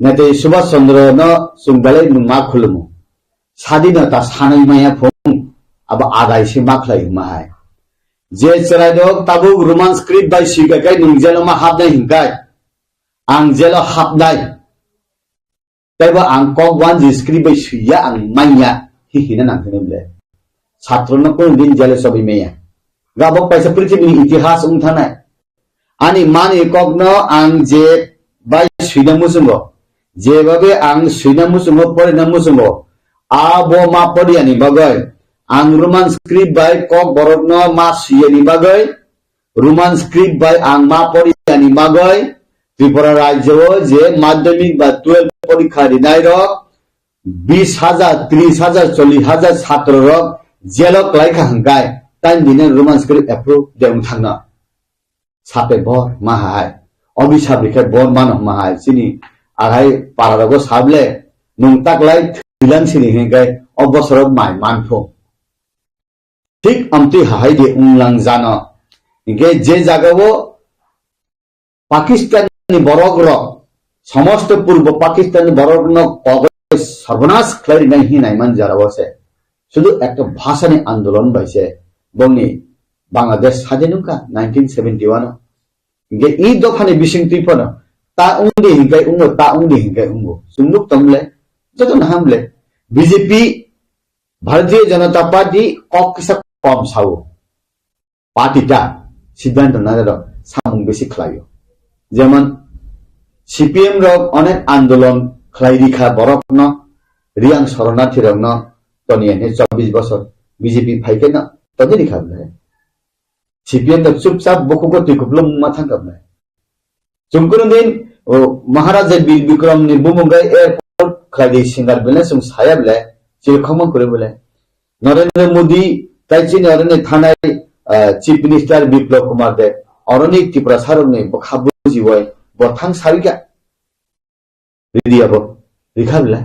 Netaji Subhash Chandra no chwng belai nwng ma khulumu. Sadinota sanai maya phung, abo adai se ma khlai hwnma hai. Je chwrairok tabuk Roman script bai swika khe nwng jelo ma hapnai hinkai, ang jelo hapnai. Teibo ang kok wanji script bai swiya, ang manya hi hina nang hwnwi le. Chhatro no kunu din jelo chobai maya. Gabok paisa prithibini itihas wng thanai. Ani mani kokno ang je bai swina muchungo, jebabe ang swina muchungo, porina muchungo, abo ma poriyani bagwi, ang Roman script bai kok borokno ma swiyani bagwi, Roman script bai ang ma poriyani bagwi, Tripura rajyo o je madhyamik ba twelve porikha rinai rok bis hajar, tris hajar, chollis hajar chhatro rok jelo klai kha hwnkhe, tei bini Roman script approve de wng thangna. Sape bor ma hai. Obi sabri khe bor mano ma hai. Chini agai para rogo sable, nwng taklai thwilang sini hwnkhe o bosoro mai manphu. Thik amtwi hahai de wnglang jano. Hwnkhe je jagao Pakistan ni borok rok, somosto purbo Pakistan ni borok no kogoi sarbonas khlai rinai hinai man jara o se. Sudu ekta bhasha ni andolon bai se bongni Bangladesh sadin wngkha nineteen seventy one o. Hingke i dopha ni bising twi phano ta wngdi hingkai wngo, ta wngdi hingkai wngo. Chwng nuk tong le, joto no ham le. B J P, Bharatiya Janata Party kok kisa kom sao. Party ta siddhanto nai rok samung besi khlaio. Jemon C P M rok onek andolon khlai rikha borok no, Riyang soronarthi rok no toni ene chobbish bosor B J P phai khe no toni rikha bwle. C P M rok chupchap bukugo twi kupulung ma thang kha bwle. Chwng kunu din, o, Maharaja Bir Bikram ni bumung gai airport khlai di singer bwle chwng saya bwle, chirikhokma kwrwi bwle. Narendra Modi, tai chini oroni thanai, ah, Chief Minister Biplab Kumar Deb, oroni Tiprasa rokni bwkha bujiwi bo thang sawi kha. Ridi abo, rikha bwle.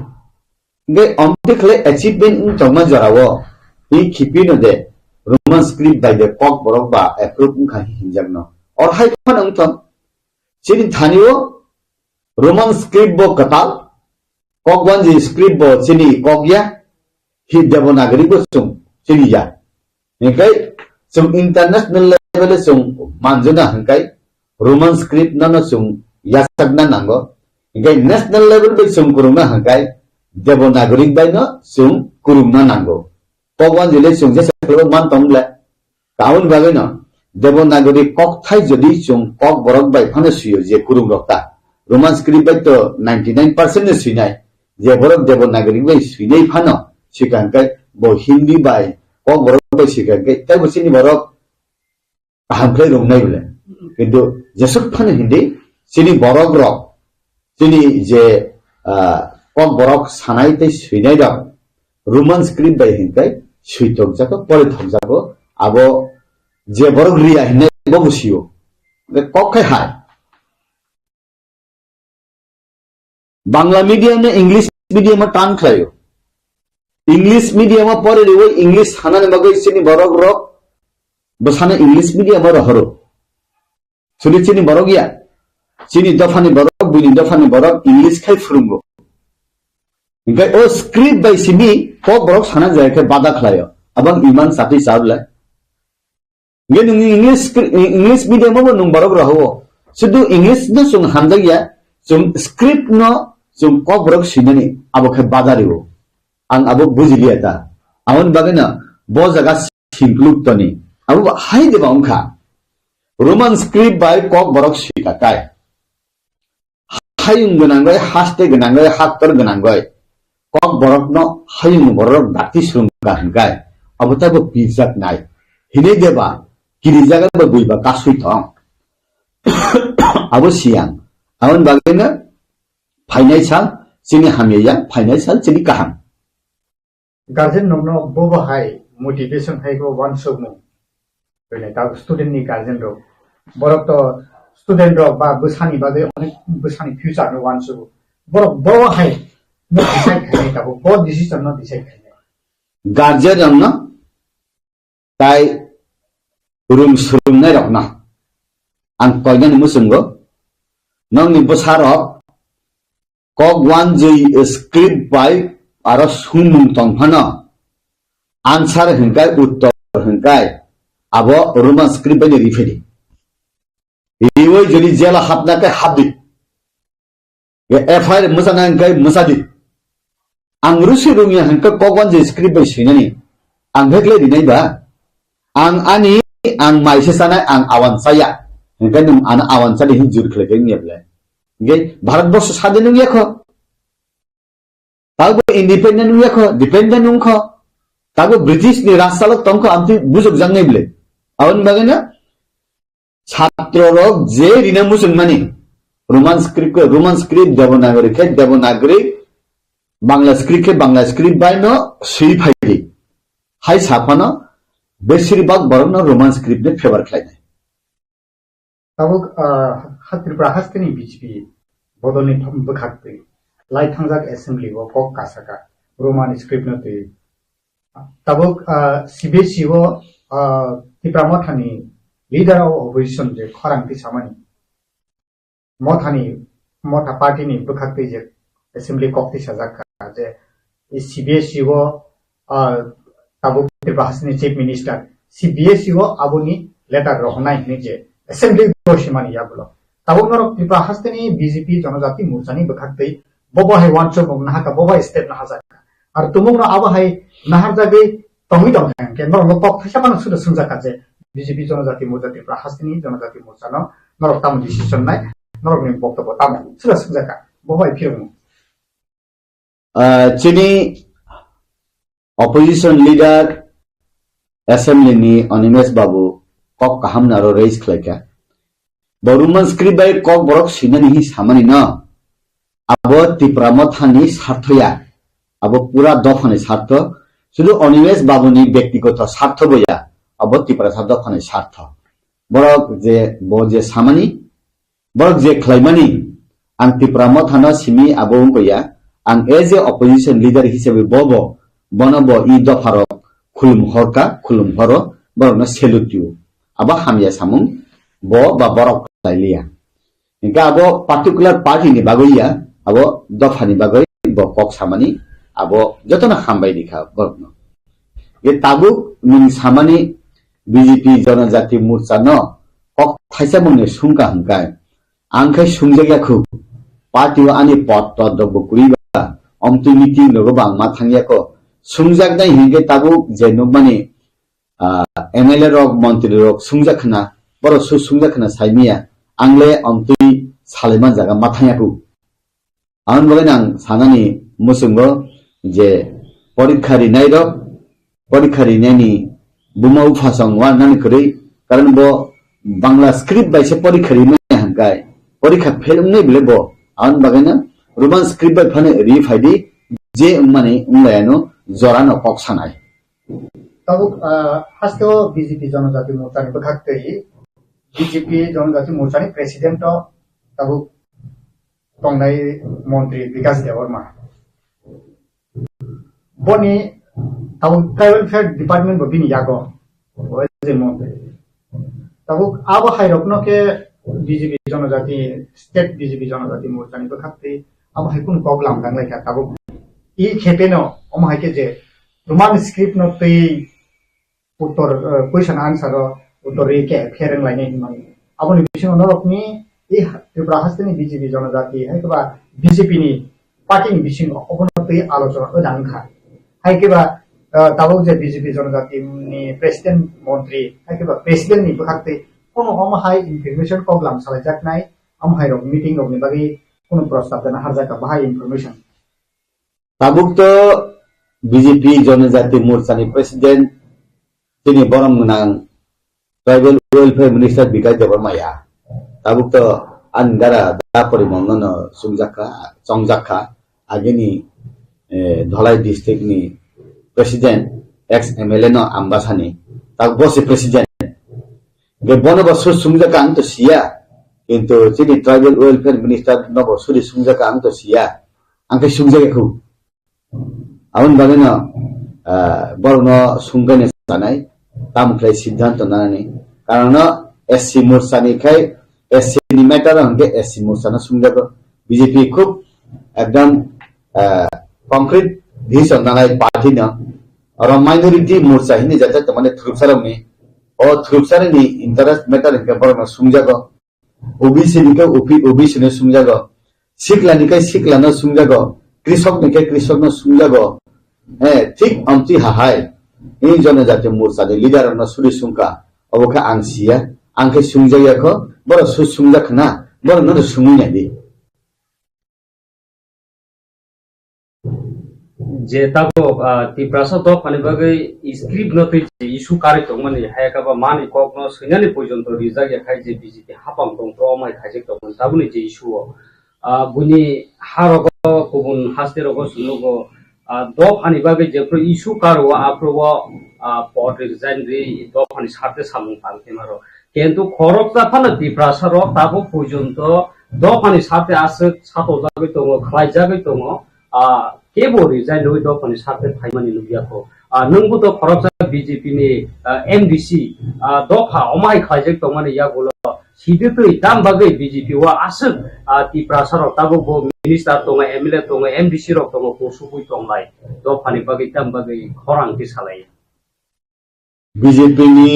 Hingke omtwi khlai achievement wng tongma jorao, twi khipi no de, Roman script bai de kok borok ba approve wngkha hinjak no. Or hai phano wng tong, chini thani o Roman script bo kwtal, Kokwanji script bo chini kok ya, hi Devanagari bo chwng chini ya. Hingkai chwng international level o chwng manjuna hingkai Roman script no no chwng yachakna nango. Hingkai national level bai chwng kwrwngna hingkai Devanagari bai no chwng kwrwngna nango. Kokwanji le chwng jesa kwrwng man tong le. Aboni bagwino Devanagari kokthai jodi chwng kok borok bai phano swiyo je kwrwng rok ta. Roman script bai to ninety nine percent no swinai. Je borok Devanagari bai swinai phano swikha hwnkhe bo Hindi bai kok borok bai swikha hwnkhe tei bo chini borok kaham khlai rwngnai bole. Kintu jesuk phano Hindi chini borok rok chini je, ah, kok borok sanai tei swinai rok Roman script bai hinkai swi tokjago, pori thokjago, abo je borok riya hinai bo bo sio. Hingke kok khai hai. Bangla medium no English medium o tan khlaio. English medium o pori riwi English sanani bagwi chini borok rok bwsano English medium o rohoro. Sudi chini borok ya. Chini dophani borok, buini dophani borok English khai phwrwngo. Hingke o script bai simi kok borok sana jaya khe bada khlaio. Abang iman chati chabla. Hingke nwng English scri-, English medium o bo nwng borok rohao. Sudu English no chwng hamjakya, chwng script no chwng kok borok swinani abo khe bada rio. Ang abo bujiliya ta. Aboni bagwino bo jaga singkluk toni. Abo hai deba wngkha. Roman script bai kok borok swika kai. Hayung gwnangwi, haste gwnangwi, haktor gwnangwi. Kok borokno hayung borok dakti swrwngkha hwnkhe, abo taibo pirjak nai. Hinwi deba, kirijak eba buiba kasui thong. Abo siyang. Aboni bagwino phainai sal chini hamya ya, phainai sal chini kaham. Guardian nokno bobo hai motivation hai ko wansukmung. Bele ta student ni guardian rok. Borok to student rok ba bwsani bagwi onek bwsani future no wansugo. Borok bo hai no decide khainai tabuk, bo decision no decide khainai. Guardian rok no tai rung surungnai rok no. Ang koinani muchungo nongni bwsa rok kok wanjwi script bai aro sumung tong phano answer hwnkai uttor hwnkai abo Roman script bai ni rifedi. Riwi jodi jela hapna kai hapdi. F I R mwchana hwnkai mwchadi. Ang rusi rungya hwnka kok wanjwi script bai swinani. Ang bhekle rinai ba. Ang ani, ang maise sanai, ang awan saya. Hwnka nung ana awan sadi hin jur khlai khe ngeble. Hingke Bharat Borsho sadin wng yakho. Tabo independent wng yakho, dependent wng kho. Tabo British ni rajchalok tong kho, amtwi bujok jang nai ble. Aboni bagwi no chatro rok je rina muchung mani Roman script ko, Roman script Devanagari khe Devanagari, Bangla script khe Bangla script bai no swi phai di. Hai saphano besir bak borok no Roman script ni favor khlai nai. Tabuk, ah, ha Tripura hasteni B J P bodolni bwkhak twi lai thangjak assembly o kok kasaka Roman script no twi. Tabuk, ah, C B S E o, ah, Tipra Mothani leader of opposition je khorang twi samani Mothani, Motha party ni bwkhak twi je assembly kok twi sajak kha je C B S E o, ah, tabuk Tripura hasteni chief minister C B S E o aboni letter rohornai hinwi je assembly o simani yagulo. Tabuk norok Tripura hasteni B J P Jonojati Morcha ni bwkhak twi bobo hai wansuk mung nahaka, bobo hai step nahajak kha. Ar tumung no abo hai naharjagwi tongwi tong kha hwnkhe norok no kok thaisa phano suda swngjak kha je B J P Jonojati Morcha Tripura hasteni Jonojati Morcha no norok tamo decision nai, norok ni boktobbo tamo suda swngjak kha, bobo hai phirokno. Ah, chini opposition leader assembly ni Animesh Babu kok kaham naro raise khlaikha. Bo Roman script bai kok borok swinani hi samani no. Abo Tipra Mothani sartho ya. Abo pura dophani sartho. Sudu Animesh Babu ni bektigoto sartho bo ya. Abo Tiprasa dophani sartho. Borok je, bo je samani, Borok je khlaimani, ang Tipra Mothano simi abo wngkha ya, ang as a opposition leader hisabe bo bo, bono bo i dopharok khulum horka, khulum horo, borokno salute tio. Abo hamya samung, bo ba borok khlai liya. Hingke abo particular party ni bagwi ya, abo dophani bagwi bo kok samani, abo jotono hambai rikha borokno. Ye tabuk nwng samani B J P Jonojati Morcha no kok thaisa mungni sungka hingkai. Ang khai sungjak ya khu. Party o ani pot tot rok bo kwrwi ba. Omtwi meeting rogo bo ang ma thang ya ko. Sungjak nai hingke tabuk je nukmani, ah, M L A rok, montri rok sungjak khna. Borok su sungjak khna sai miya. Ang le omtwi salaiman jaga ma thang ya khu. Aboni bagwi ang sanani muchungo je porikha rinai rok, porikha rinani buma bupha song wan nani kwrwi, karon bo Bangla script bai se porikha rimani hangkai, porikha fail wngnai bile bo, aboni bagwino Roman script bai phano ri phaidi, je wngmani wnglayano jorano kok sanai. Tabuk, ah, hasteo B J P Jonojati Morcha ni bwkhak twi B J P Jonojati Morcha ni president o tabuk tongnai montri Bikash Debbarma. Boni tabuk tribal welfare department bo bini yago, bo je montri. Tabuk abo hai rokno khe B J P Jonojati, state B J P Jonojati Morcha ni bwkhak twi abo hai kunu kok lam dang lai kha tabuk. I khe pheno omo hai khe je Roman script no twi uttor, eh, question answer o uttor ri khe phereng lainai hinmani. Aboni bisingo norokni i Tripura hasteni B J P Jonojati hai khe ba B J P ni party ni bisingo obono twi alochona wngkha. Hai khe ba, eh, tabuk je B J P Jonojati ni president montri hai khe ba president ni bwkhak twi kono omo hai information kok lam salaijaknai, omo hai rok meeting rok ni bagwi kono prostab dana harjak kha bahai information. Tabuk to B J P Jonojati Morcha ni president, chini borom gwnang Tribal Welfare Minister Bikash Debbarma ya. Tabuk to ani dara da porimon no chongjak kha, chongjak kha. Agini, eh, Dholai district ni president ex M L A no Ambasani, tak bo se president. Ge bono bo sur sumjak ang to siya, kintu chini tribal welfare minister no bo suri sumjak ang to siya, ang khe sumjak khu. Aboni bagwi no, ah, borok no sumgani sanai, tamo khlai siddhanto nanani. Karon no S C Morcha ni khai, S C ni matter o hwnkhe S C Morcha no sumjago. B J P khub ekdam, ah, concrete decision nanai party no. Oro minority Morcha hini jate tamani thurupsarok ni, o thurupsarok ni interest matter hwnkhe borok no sumjago. O B C ni khe O B C no sumjago, sikla ni khe sikla no sumjago, krisok ni khe krisok no sumjago. He, thik amtwi hahai, in jonojati morcha ni leader rok no suri sungkha, obo khe ang siya, ang khe sungjakya kho, borok su sungjak khna, borok no sungwi nai di. Je tabuk, ah, Tiprasa dophani bagwi script no twi je issue karwi tongmani, hai khe ba mani kok no swinani porjonto rijak ya khai je B J P hapang tong tro omai khaijak tongmani tabukni je issue o, ah, buini ha rogo kubun haste rogo sunugo, ah, dophani bagwi jephru issue karo aphru o, ah, pod resign ri dophani sarte samung tang khe maro. Kintu khoroksa phano Tiprasa rok tabuk porjonto dophani sarte aswk satojagwi tongo, khlaijagwi tongo, ah, kebo resign rwui dophani sarte phaimani nukya kho. Ah, nwngbo to khoroksa B J P ni, ah, M D C, ah, dopha omai khlaijak tongmani yagulo siditwi tam bagwi B J P o aswk, ah, Tiprasa rok tabuk bo minister tongo, M L A tongo, M D C rok tongo, kusubui tonglai dophani bagwi tam bagwi khorang khe salai. B J P ni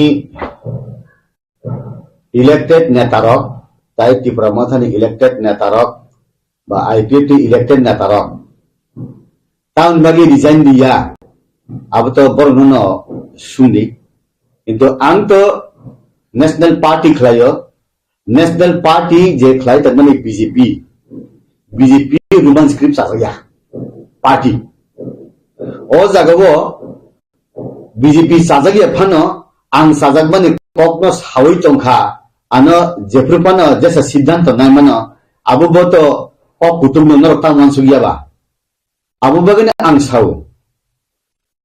elected netarok, tai Tipra Mothani elected netarok, ba I P F T elected netarok, tamoni bagwi resign diya, abo to borok no sungdi. Kintu ang to National Party khlaio, National Party je khlai tongmani B J P, B J P Roman script chajakya party. O jagao B J P chajakya phano ang chajakmani kokno sawi tongkha, ano jephru phano jesa siddhanto naimano, abo bo to kok kutung no norok tang mansukya ba. Abo bagwino ang sao,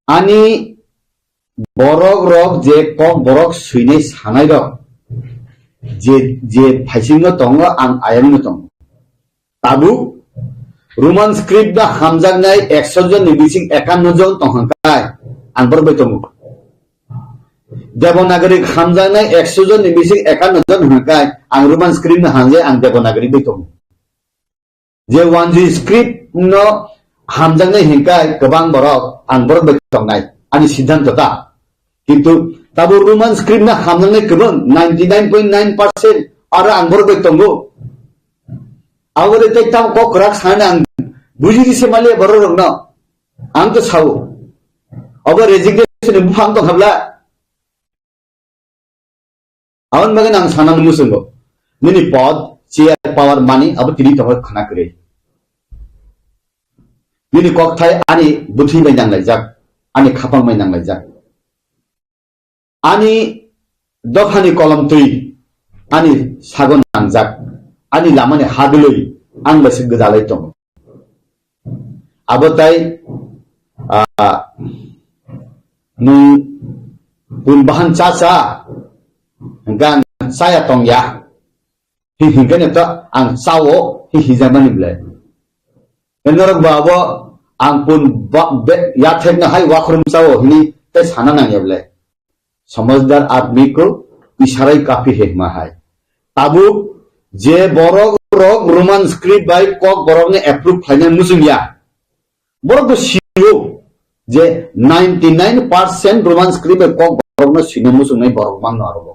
ani borok rok je kok borok swinai sanai rok je, je phaisingo tongo, ang ayangno tongo. Tabuk Roman script no hamjaknai ekso jon ni bising ekanno jon tong hwnkhe ang borok bai tongo. Devanagari hamjaknai ekso jon ni bising ekanno jon hwnkhe ang Roman script no hamjai ang Devanagari bai tongo. Je Wanjui script no hamjaknai hwnkhe kwbang borok ang borok bai tongnai, ani siddhanto ta. Kintu tabuk Roman script no hamjaknai kwbang ninety nine point nine percent aro ang borok bai tongo. Abo de tei tam kok kwrak sana ang bujidi se maliya borok rok no. Ang to sao. Abo resignation ni buphang tong habla. Aboni bagwi ang sanani muchungo. Nini pod, chair, power, mani abo tini tongwi khana kwrwi. Nini kokthai ani bwthwi bai nanglaijak, ani khapang bai nanglaijak. Ani dophani kolom twi ani sago nangjak, ani lamani hadwlwi ang bai se gwdalai tongo. Abo tai, ah, nwng pun bahan cha cha, hwnkhe ang chaya tongya. Hi hwnkhe no to ang chao, hi hijakmani belai. Norok ba abo ang pun ba-, be-, yathekno hai wakhrum chao hwnwi tei sana nangya belai. Samajhdar admi ko isharai kafi hai hima hai. Tabuk je borok rok Roman script bai kok borok ni approve khlainai muchung ya. Borok bo sio je ninety nine percent Roman script bai kok borok no swina muchung nai borok bang no aro.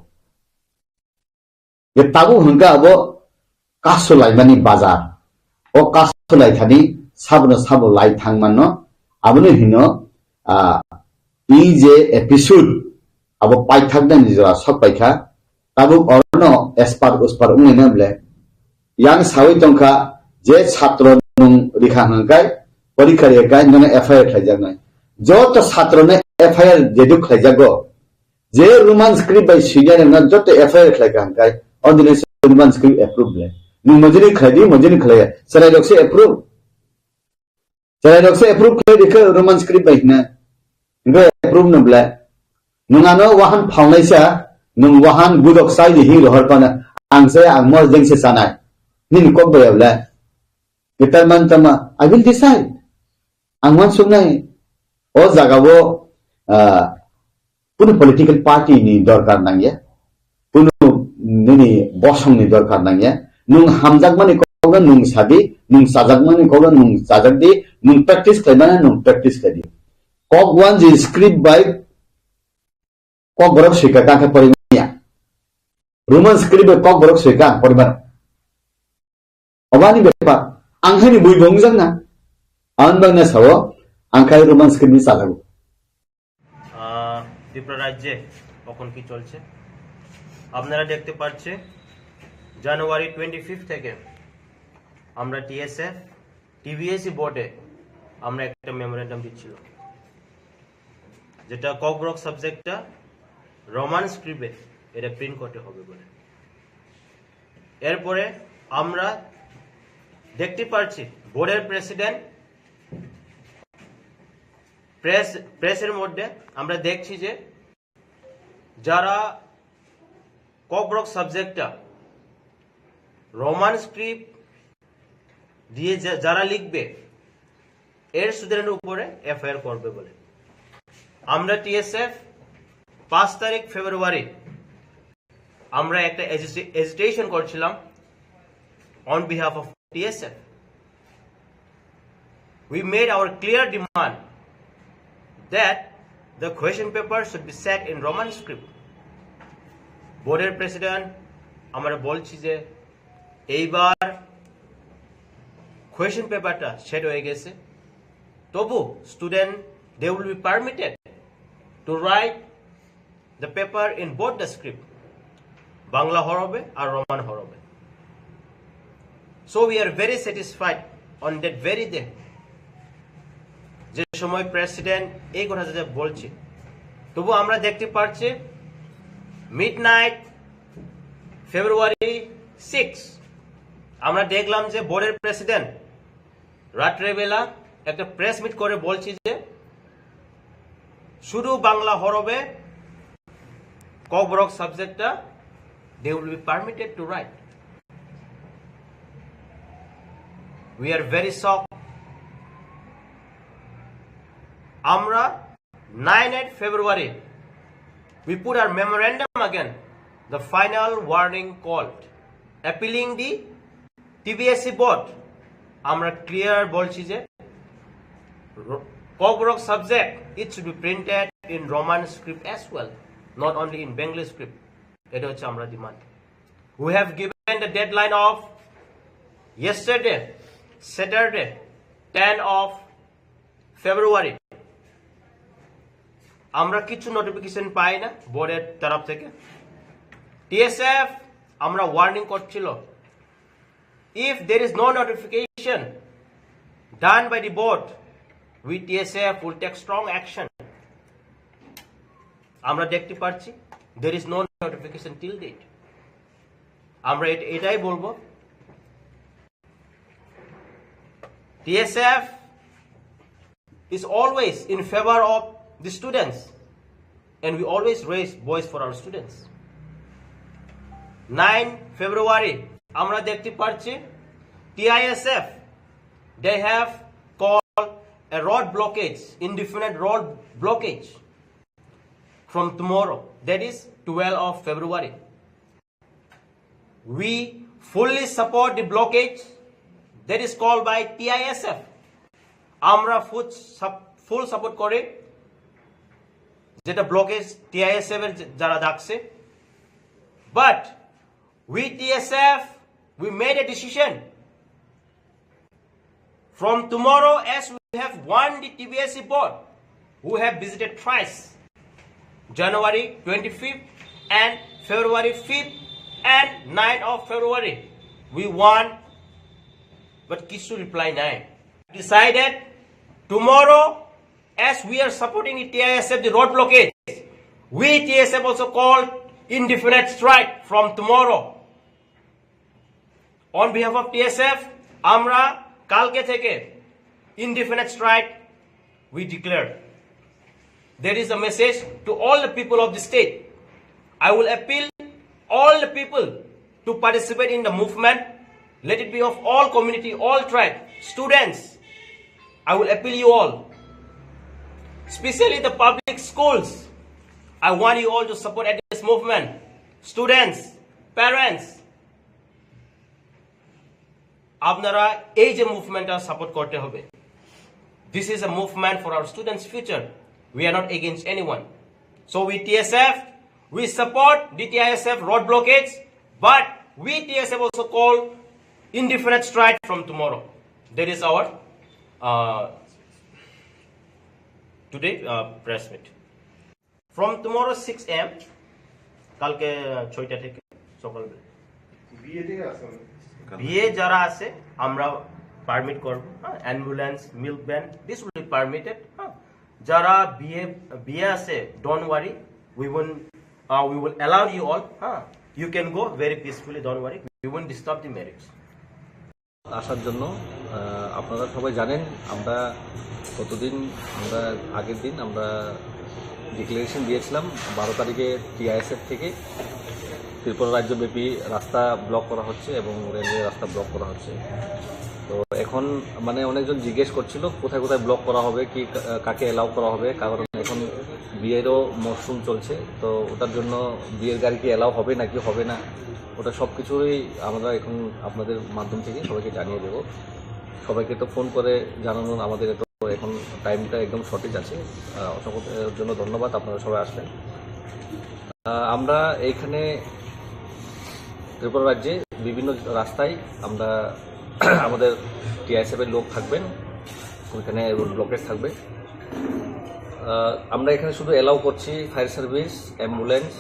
Je tabuk hwnkhe abo kasu laimani bazar. O kasu laithani sabono sabo lai thang mano. Abono hino, ah, i je episode abo paithaknani jora sok paikha. Tabuk orono espar uspar wnglaina bwle. Yang sawi tongkha je satro nwng rikha hwnkhe porikha rikha nono F I R khlaijaknai. Joto satrono F I R jedu khlaijago. Je Roman script bai swinai rokno joto F I R khlai kha hwnkhe, o dinai se Roman script approve le. Nwng mojini khlai di, mojini khlai ya. Chwrai rok se approve. Chwrai rok se approve khlai di khe Roman script bai hwnna. Hingke approve no ble. Nwng ano wahan phalnaisa, nwng wahan gudok sai di hing rohor pano. Ang se ang mo jeng se sanai. Nini kok bai ble. Gitar man tama, I will decide. Ang man sungnai. O jaga o, ah, kunu political party ni dorkar nangya. Kunu nini bosong ni dorkar nangya. Nwng hamjakmani kok no nwng sadi, nwng chajakmani kok no nwng chajak di, nwng practice khlaimani nwng practice khlai di. Kok wan je script bai kok borok swika kang khe pori manya. Roman script bai kok borok swika ang pori mano. Obani bepar. Ang hai ni bui bong jang na. Ang bang na sao, ang khai Roman script ni chajago. আহ, ত্রিপুরা রাজ্যে কখন কি চলছে আপনারা দেখতে পাচ্ছে। January twenty fifth থেকে আমরা টিএসএফ টিবিএসই বোর্ডে আমরা একটা মেমোরেন্ডাম দিচ্ছিল, যেটা ককবরক সাবজেক্টটা রোমান স্ক্রিপ্টে এটা প্রিন্ট করতে হবে বলে। এরপরে আমরা দেখতে পাচ্ছি বোর্ডের প্রেসিডেন্ট প্রেস প্রেসের মধ্যে আমরা দেখছি যে যারা ককবরক সাবজেক্টটা রোমান স্ক্রিপ্ট দিয়ে যা- যারা লিখবে এর স্টুডেন্টের উপরে এফআইআর করবে বলে। আমরা টিএসএফ পাঁচ তারিখ ফেব্রুয়ারি আমরা একটা এজিটেশন করছিলাম on behalf of T S F. We made our clear demand that the question paper should be set in Roman script. বোর্ডের প্রেসিডেন্ট আমরা বলছি যে এইবার কোয়েশ্চেন পেপারটা সেট হয়ে গেছে, তবু student, they will be permitted to write the paper in both the script, Bangla হরফে আর রোমান হরফে। So we are very satisfied on that very day, যে সময় প্রেসিডেন্ট এই কথা যে বলছে, তবু আমরা দেখতে পাচ্ছি মিড নাইট ফেব্রুয়ারি সিক্স আমরা দেখলাম যে বোর্ডের প্রেসিডেন্ট রাত্রেবেলা একটা প্রেস মিট করে বলছি যে শুধু বাংলা হরফে ককবরক সাবজেক্টটা they will be permitted to write. We are very shocked. আমরা nine eight February we put our memorandum again, the final warning called appealing the টিবিএসই বোর্ড। আমরা ক্লিয়ার বলছি যে Kokborok subject, it should be printed in Roman script as well, not only in Bengali script. এটা হচ্ছে আমরা demand. We have given the deadline of yesterday, Saturday, ten of February. আমরা কিছু নোটিফিকেশন পাই না বোর্ডের তরফ থেকে। টিএসএফ আমরা ওয়ার্নিং করছিল, if there is no notification done by the board, we T S F will take strong action. আমরা দেখতে পাচ্ছি there is no notification till date. আমরা এট- এটাই বলবো, T S F is always in favor of the students and we always raise voice for our students. Nine February আমরা দেখতে পাচ্ছি TISF, they have called a road blockage, indefinite road blockage from tomorrow, that is twelve of February. We fully support the blockage that is called by T I S F. আমরা ফুল full support করি যেটা blockage TISF এর যারা ডাকছে। But we T S F, we made a decision. From tomorrow, as we have warned the T B S E board, who have visited thrice, January twenty-fifth and February fifth and ninth of February, we warn, but কিছু reply নাই। Decided tomorrow, as we are supporting the T I S F, the road blockade, we T S F also called indefinite strike from tomorrow. On behalf of T S F, আমরা কালকে থেকে indefinite strike we declare. There is a message to all the people of the state. I will appeal all the people to participate in the movement. Let it be of all community, all tribe, students. I will appeal you all, especially the public schools. I want you all to support at this movement. Students, parents, আপনারা এই যে মুভমেন্টটা সাপোর্ট করতে হবে। This is a movement for our students' future. We are not against anyone. So we T S F, we support the T I S F road blockades, but we T S F also call indefinite strike from tomorrow. That is our uh, today uh, press meet. From tomorrow six a m, কালকে ছয়টা থেকে সকালবেলা। বিয়ে যারা আছে আমরা পারমিট করব, হ্যাঁ, ambulance, milk van, this will be permitted, হ্যাঁ। যারা বিয়ে বিয়ে আছে, don't worry, we will uh, we will allow you all, হ্যাঁ। You can go very peacefully, don't worry, we won't disturb the marriage. আসার জন্য। আহ, আপনারা সবাই জানেন, আমরা গতদিন, আমরা আগের দিন আমরা ডিক্লারেশন দিয়েছিলাম বারো তারিখে টিআইএসএফ থেকে ত্রিপুরা রাজ্যব্যাপী রাস্তা ব্লক করা হচ্ছে এবং রেলওয়ে রাস্তা ব্লক করা হচ্ছে। তো এখন মানে অনেকজন জিজ্ঞেস করছিল কোথায় কোথায় ব্লক করা হবে, কি কা-, কাকে অ্যালাউ করা হবে, কারণ এখন বিয়েরও মরশুম চলছে। তো ওটার জন্য বিয়ের গাড়ি কি অ্যালাউ হবে নাকি হবে না, ওটা সব কিছুই আমরা এখন আপনাদের মাধ্যম থেকে সবাইকে জানিয়ে দেবো। সবাইকে তো ফোন করে জানানোর আমাদের তো এখন টাইমটা একদম শর্টেজ আছে। আহ, অসংখ্য এর জন্য ধন্যবাদ, আপনারা সবাই আসলেন। আহ, আমরা এইখানে ত্রিপুরা রাজ্যে বিভিন্ন রাস্তায় আমরা আমাদের টিআইএসএফ এর লোক থাকবেন, ওইখানে রোড ব্লকেজ থাকবে। আহ, আমরা এখানে শুধু অ্যালাউ করছি ফায়ার সার্ভিস, অ্যাম্বুলেন্স,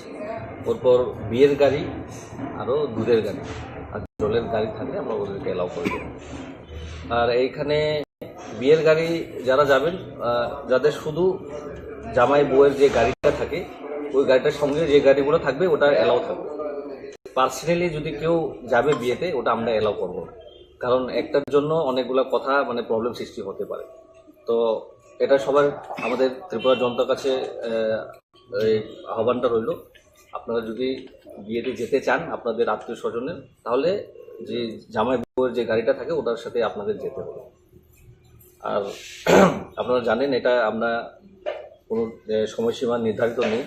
ওরপর বিয়ের গাড়ি, আরও দুধের গাড়ি, আর জলের গাড়ি থাকলে আমরা ওদেরকে অ্যালাউ করে দেবো। আর এইখানে বিয়ের গাড়ি যারা যাবেন, আহ, যাদের শুধু জামাই বউয়ের যে গাড়িটা থাকে, ওই গাড়িটার সঙ্গে যে গাড়িগুলো থাকবে ওটা অ্যালাউ থাকবে। পার্সোনালি যদি কেউ যাবে বিয়েতে, ওটা আমরা অ্যালাউ করবো না, কারণ একটার জন্য অনেকগুলো কথা মানে প্রবলেম সৃষ্টি হতে পারে। তো এটা সবার, আমাদের ত্রিপুরা জনতার কাছে আহ, এই আহ্বানটা রইল, আপনারা যদি বিয়েতে যেতে চান আপনাদের আত্মীয় স্বজনের, তাহলে যে জামাই বউয়ের যে গাড়িটা থাকে ওটার সাথে আপনাদের যেতে হবে। আর আপনারা জানেন, এটা আমরা কোনো আহ, সময়সীমা নির্ধারিত নেই।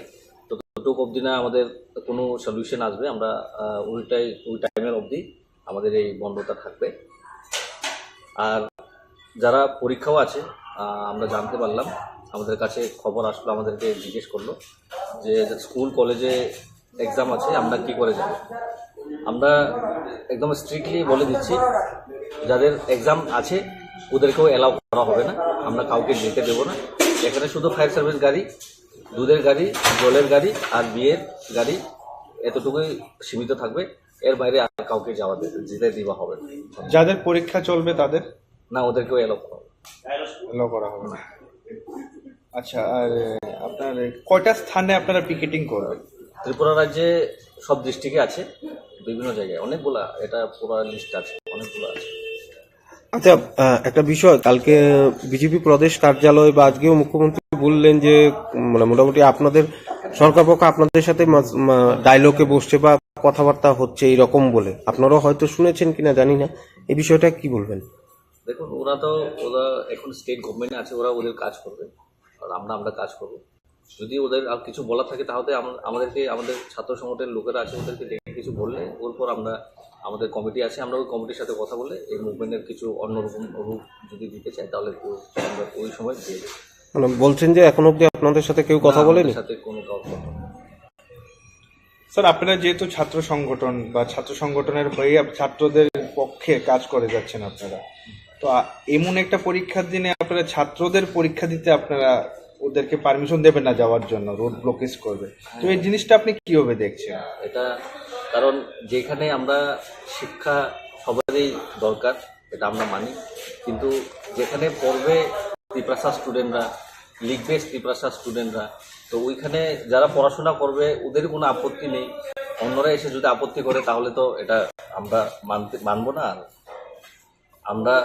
ততটুকু অবধি না আমাদের কোনো সলিউশন আসবে, আমরা আহ, ওইটাই, ওই টাইমের অবধি আমাদের এই বন্ধটা থাকবে। আর যারা পরীক্ষাও আছে, আহ, আমরা জানতে পারলাম, আমাদের কাছে খবর আসলো, আমাদেরকে জিজ্ঞেস করলো যে স্কুল কলেজে এক্সাম আছে, আমরা কি করে যাব। আমরা একদম স্ট্রিক্টলি বলে দিচ্ছি, যাদের এক্সাম আছে ওদেরকেও অ্যালাউ করা হবে না, আমরা কাউকে যেতে দেবো না। এখানে শুধু ফায়ার সার্ভিস গাড়ি, দুধের গাড়ি, জলের গাড়ি আর বিয়ের গাড়ি, এতটুকুই সীমিত থাকবে। এর বাইরে আর কাউকে যাওয়া দে-, যেতে দেওয়া হবে না। যাদের পরীক্ষা চলবে তাদের? না, ওদেরকেও অ্যালাউ করা হবে। অ্যালাউ করা হবে না। আচ্ছা, আর আপনার কয়টা স্থানে আপনারা পিকেটিং করবেন? ত্রিপুরা রাজ্যে সব ডিস্ট্রিক্টে আছে, বিভিন্ন জায়গায় অনেকগুলা, এটা পুরো লিস্ট আছে, অনেকগুলো আছে। আচ্ছা, আহ, একটা বিষয়, কালকে বিজেপি প্রদেশ কার্যালয় বা আজকেও মুখ্যমন্ত্রী বললেন যে, উম, মানে, মোটামুটি আপনাদের সরকার পক্ষ আপনাদের সাথে মাঝ-, মা-, ডায়লগে বসছে বা কথাবার্তা হচ্ছে এইরকম বলে। আপনারাও হয়তো শুনেছেন কিনা জানি না, এই বিষয়টা কি বলবেন? দেখুন, ওরা তো, ওরা এখন স্টেট গভর্নমেন্টে আছে, ওরা ওদের কাজ করবে, আর আমরা, আমরা কাজ করব। যদি ওদের আর কিছু বলার থাকে, তাহলে আমা-, আমাদেরকে, আমাদের ছাত্র সংগঠনের লোকেরা আছে, ওদেরকে ডেকে কিছু বললে, ওর পর আমরা, আমাদের কমিটি আছে, আমরা ওই কমিটির সাথে কথা বলে এই মুভমেন্টের কিছু অন্যরকম রূপ যদি দিতে চাই, তাহলে ও-, আমরা ওই সময় দিয়ে দেবো। মানে, বলছেন যে এখনো অবধি আপনাদের সাথে কেউ কথা না, আমাদের বলেনি? সাথে কোনো কারোর কথা হয়নি। স্যার, আপনারা যেহেতু ছাত্র সংগঠন বা ছাত্র সংগঠনের হয়ে আপ-, ছাত্রদের পক্ষে কাজ করে যাচ্ছেন আপনারা, তো আ-, এমন একটা পরীক্ষার দিনে আপনারা ছাত্রদের পরীক্ষা দিতে আপনারা ওদেরকে পারমিশন দেবেন না যাওয়ার জন্য, রোড ব্লকেজ করবে, তো এই জিনিসটা আপনি কিভাবে দেখছেন? এটা কারণ যেখানে আমরা শিক্ষা সবারই দরকার, এটা আমরা মানি, কিন্তু যেখানে পড়বে তিপ্রাসা স্টুডেন্টরা, লিখবে তিপ্রাসা স্টুডেন্টরা, তো ওইখানে যারা পড়াশোনা করবে ওদেরই কোনো আপত্তি নেই। অন্যরা এসে যদি আপত্তি করে তাহলে তো এটা আমরা মানতে, মানবো না। আর আমরা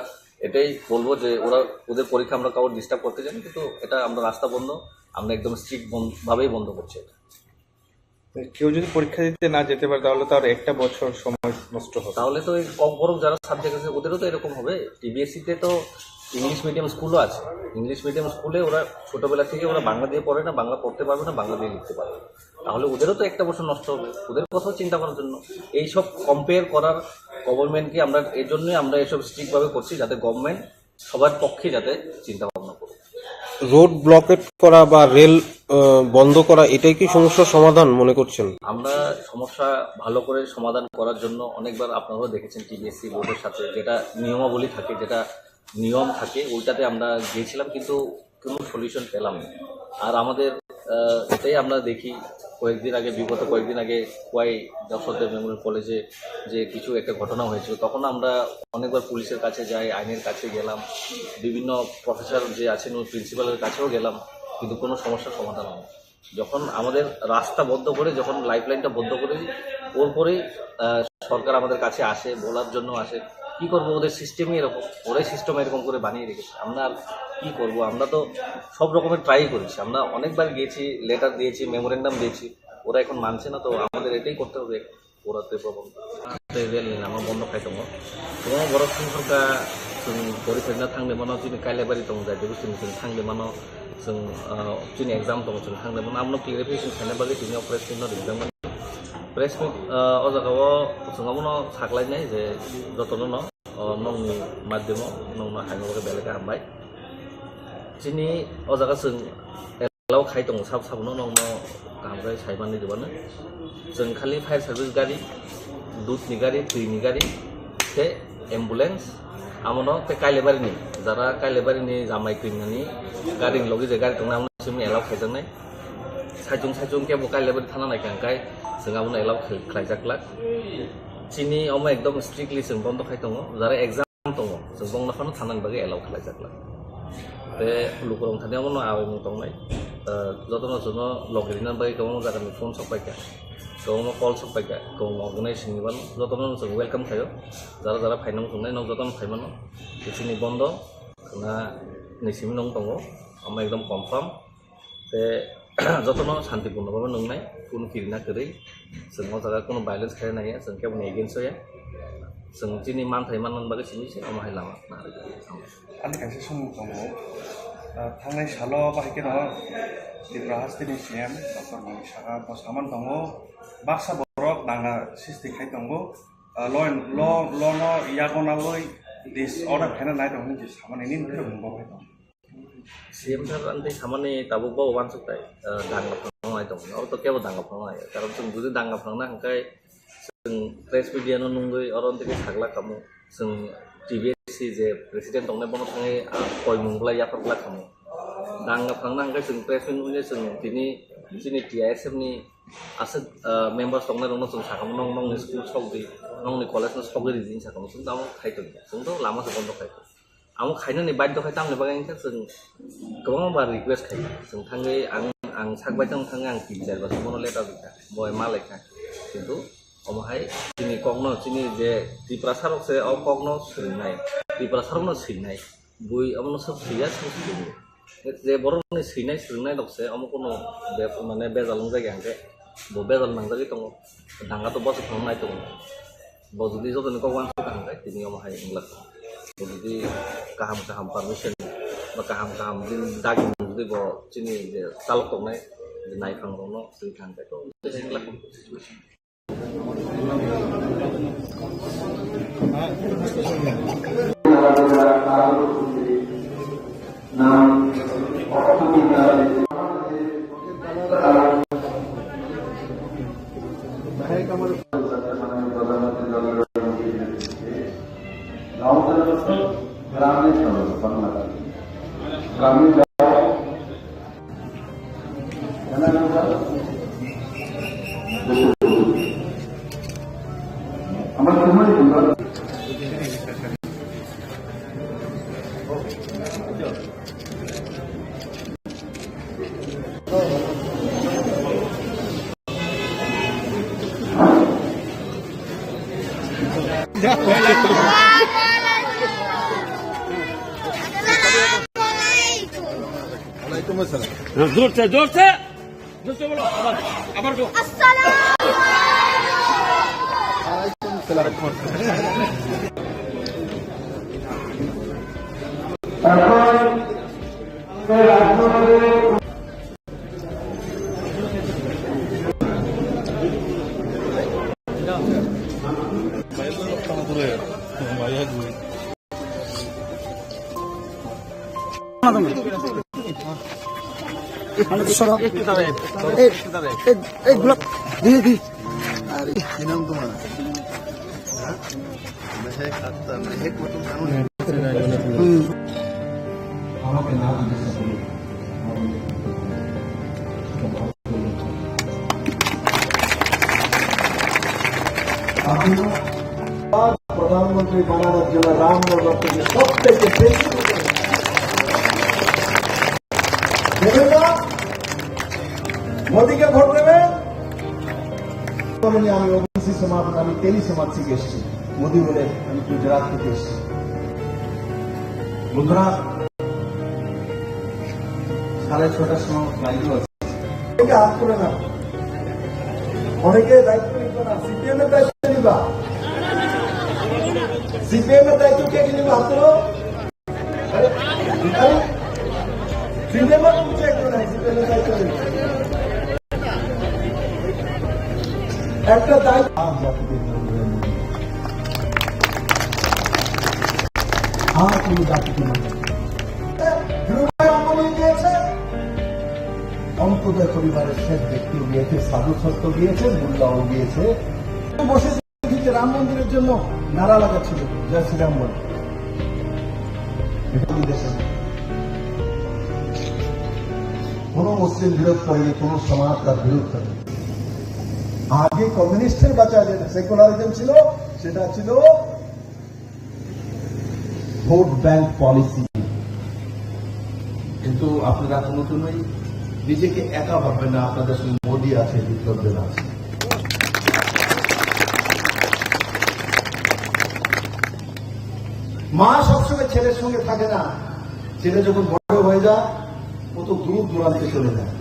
এটাই বলবো যে ওরা, ওদের পরীক্ষা আমরা কাউকে ডিস্টার্ব করতে চাই না, কিন্তু এটা আমরা রাস্তা বন্ধ, আমরা একদম স্ট্রিক্ট ভাবেই বন্ধ করছি এটা। কেউ যদি পরীক্ষা দিতে না যেতে পারে, তাহলে তো আর একটা বছর সময় নষ্ট হবে। তাহলে তো এই কম বরং যারা সাবজেক্ট আছে, ওদেরও তো এরকম হবে। টিবিএসসি তে তো ইংলিশ মিডিয়াম স্কুলও আছে। ইংলিশ মিডিয়াম স্কুলে ওরা ছোটবেলা থেকে ওরা বাংলা দিয়ে পড়ে না, বাংলা পড়তে পারবে না, বাংলা দিয়ে লিখতে পারবে না। তাহলে ওদেরও তো একটা বছর নষ্ট হবে, ওদের কথাও চিন্তা করার জন্য। এইসব কম্পেয়ার করার গভর্নমেন্টকে আমরা, এর জন্যই আমরা এসব স্ট্রিক্ট ভাবে করছি, যাতে গভর্নমেন্ট সবার পক্ষে যাতে চিন্তা ভাবনা করুক। রোড ব্লকেট করা বা রেল আহ, বন্ধ করা, এটাই কি সমস্যার সমাধান মনে করছেন? আমরা সমস্যা ভালো করে সমাধান করার জন্য অনেকবার, আপনারাও দেখেছেন, টিবিএসসি বোর্ডের সাথে যেটা নিয়মাবলী থাকে, যেটা নিয়ম থাকে, ওইটাতে আমরা গিয়েছিলাম, কিন্তু কোনো সলিউশন পেলাম না। আর আমাদের আহ, এটাই আমরা দেখি, কয়েকদিন আগে, বিগত কয়েকদিন আগে খোয়াই যশোরদেব মেমোরিয়াল কলেজে যে কিছু একটা ঘটনা হয়েছিল, তখন আমরা অনেকবার পুলিশের কাছে যাই, আইনের কাছে গেলাম, বিভিন্ন প্রফেসর যে আছেন, ওই প্রিন্সিপালের কাছেও গেলাম, কিন্তু কোনো সমস্যার সমাধান হয় না। যখন আমাদের রাস্তা বন্ধ করে, যখন লাইফলাইনটা বন্ধ করে দিই, ওর পরেই আহ, সরকার আমাদের কাছে আসে, বলার জন্য আসে। কি করবো, ওদের সিস্টেমই এরকম, ওরাই সিস্টেম এরকম করে বানিয়ে রেখেছে। আমরা আর কি করবো? আমরা তো সব রকমের ট্রাই করেছি, আমরা অনেকবার গিয়েছি, লেটার দিয়েছি, মেমোরেন্ডাম দিয়েছি, ওরা এখন মানছে না। তো আমাদের এটাই করতে হবে, ওরা তো প্রবন্ধ। Rail ni lama bondo khai tongo. Kwbangma borok thang thang kha, chwng pori phaina thang de mano, chini Kailabari tong jai, Debosini chwng thang de mano, chwng, ah, chini exam tongo, chwng thang de mano. Abono clarification khaina bagwi tini o press meet no rijak mani. Press meet, ah, o jaga o chwng abono saklai nai je jotono no, o nokni madhyamo nokno haino bagwi belai khe hambai. Chini o jaga chwng allow khai tongo, sab sabono nokno kaham khe sai manwi rwmano. Chwng khali fire service gari, dudni gari, twini gari, khe ambulance, amono tei Kailabari ni, jara Kailabari ni Jamai Twinani gari ni logi je gari tongnai, amono simi allow khaijaknai. Saichung saichung kebo Kailabari thana nai kha hwnkhe chwng abono allow khlai-, khlaijak glak. Chini omo ekdom strictly chwng bondo khai tongo, jara exam tongo, chwng bongno phano thanani bagwi allow khlaijak glak. Tei lukurok thani omono awaimung tongnai. Ah, jotono chwngno logi rina bagwi kwbangma jagani phone sok paikha, kwbangma call sok paikha, kwbangma organization ni bano jotono chwng welcome khaio. Jara jara phaina muchungnai nok jotono phaimano. Chini bondo khna ni simi nung tongo, omo ekdom confirm. Tei jotono santipurno bhabe nungnai, kunu kirina kwrwi, chwng o jaga kunu violence khaina naiya, chwng keboni against o ya, chwng chini manthai manna bagwi simi se omo hai lama khnarwi tongwi. Ani kaisa swngmung tongo, ah, thangnai salo bahai kheno Tripura hasteni C M Doctor Manik Saha bo saman tongo, baksa borok danga sisti khai tongo, ah, law, law, law no yago nalwi disorder khaina nai tongo hinwi samani nini phirok mung bo khai tongo. C M sir ani tei samani tabuk bo uansuk tai, eh, danga phano nai tongo. Oro to kebo danga phano nai. Karon chwng jodi danga phano nai hwnkhe chwng press media no nungwi oro tei khe sakla kamo. Chwng T B S C je president tongnai bono thangwi, ah, koimung bwlai yaphar bwlai kamo. Danga phano nai hwnkhe chwng press media nungwi chwng tini chini T I S F ni aswk, ah, members tongnai rokno chwng sakamo, "Nong nongni school sok di, nongni college no sogwi ridi," hinwi sakamo. Chwng tamo khai tongya. Chwng to lama se bondo khai tong. Amo khainani baidho khai tamni bagwi wngkha chwng kwbangma bar request khai. Chwng thangwi ang, ang sak bai tong thangwi ang tin char bar bono letter rwkha. Bo ma lekha. Kintu omo hai chini kokno, chini je Tiprasa rok se o kokno swrwngnai. Tiprasa rokno swinai. Bui omono swk swiya, swk swrwngo. Je borokni swinai swrwngnai rok se omo kono be-, mane bejal wngjak ya hwnkhe bo bejal nangjagwi tongo. Danga to bwswk phano nai tongo. Bo jodi jotoni kok uansuk kaham khe tini omo hai wng glak. Bo jodi kaham kaham permission ba kaham kaham bini dagi jodi bo chini je chalok tongnai je naiphang rokno twi thang khe to wng glak. Waalaikumsalam. জোরসে, জোরসে, জোরসে বলো, আবার, আবার বলো। আসসালামু আলাইকুম। এই, এই, এই গোলাপ, দি, দি। আরে, কি নাম তোমার? হ্যাঁ? মেহেক আক্তার, মেহেক মতো মানুষ। হুম। আমাকে না জিজ্ঞাসা করে। আপনি প্রধানমন্ত্রী বানানোর জন্য রামনগর থেকে সব থেকে বেশি ভোট দেবেন না? মোদীকে ভোট দেবেন? বলেনি, "আমি ওবিসি সমাজ, আমি তেলি সমাজ থেকে এসেছি।" মোদী বলে, "আমি গুজরাট থেকে এসেছি।" বন্ধুরা, সাড়ে ছটার সময় ফ্লাইটও আছে। অনেকে হাত তুলে না। অনেকে দায়িত্ব নিত না। সিপিএম এর দায়িত্ব নিবা। সিপিএম এর দায়িত্ব কে কে নিবা? হাত তুলো। আরে, আরে, সিপিএম এর দায়িত্ব কেউ নাই, সিপিএম এর দায়িত্ব নেই। একটা দায়িত্ব। আর কোনো জাতিকে না। ধ্রুবায় আমলে গিয়েছে, অন্ত্যোদয় পরিবারের শেষ ব্যক্তিও গিয়েছে, সাধু সন্ত গিয়েছে, মোল্লাও গিয়েছে। বসে দেখি যে রাম মন্দিরের জন্য নারা লাগাচ্ছিল, "জয় শ্রীরাম" বলে। এটা বিদেশে কোনো মুসলিম বিরোধ করেনি, কোনো সমাজ তার বিরোধ করেনি। আগে কমিউনিস্টের বাঁচা যেটা সেকুলারিজম ছিল, সেটা ছিল ভোট ব্যাংক পলিসি। কিন্তু আপনারা কোনো দিনই নিজেকে একা ভাববেন না, আপনাদের সঙ্গে মোদি আছে, বিপ্লব দেব আছে। মা সবসময় ছেলের সঙ্গে থাকে না, ছেলে যখন বড় হয়ে যায়, কত দূর দূরান্তে চলে যায়,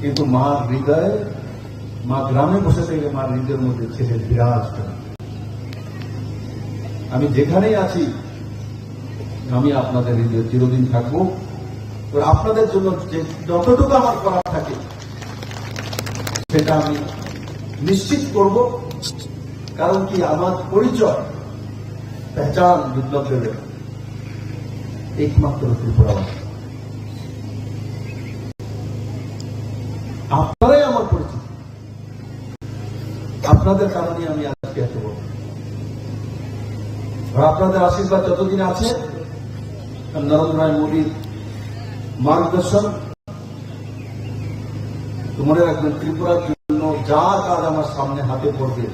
কিন্তু মার হৃদয়ে, মা গ্রামে বসে থেকে মার হৃদয়ের মধ্যে ছেলে বিরাজ করে। আমি যেখানেই আছি, আমি আপনাদের হৃদয়ে চিরদিন থাকবো। তো আপনাদের জন্য যে যতটুকু আমার করার থাকে, সেটা আমি নিশ্চিত করব। কারণ কি, আমার পরিচয়, পেহচান বিপ্লব দেবের একমাত্র ত্রিপুরাবাসী। আপনারাই আমার পরিচিত। আপনাদের কারণে আমি আজকে এত বড়। আর আপনাদের আশীর্বাদ যতদিন আছে, নরেন্দ্র ভাই মোদীর মার্গদর্শন, তো মনে রাখবেন, ত্রিপুরার জন্য যা কাজ আমার সামনে হাতে পড়বে,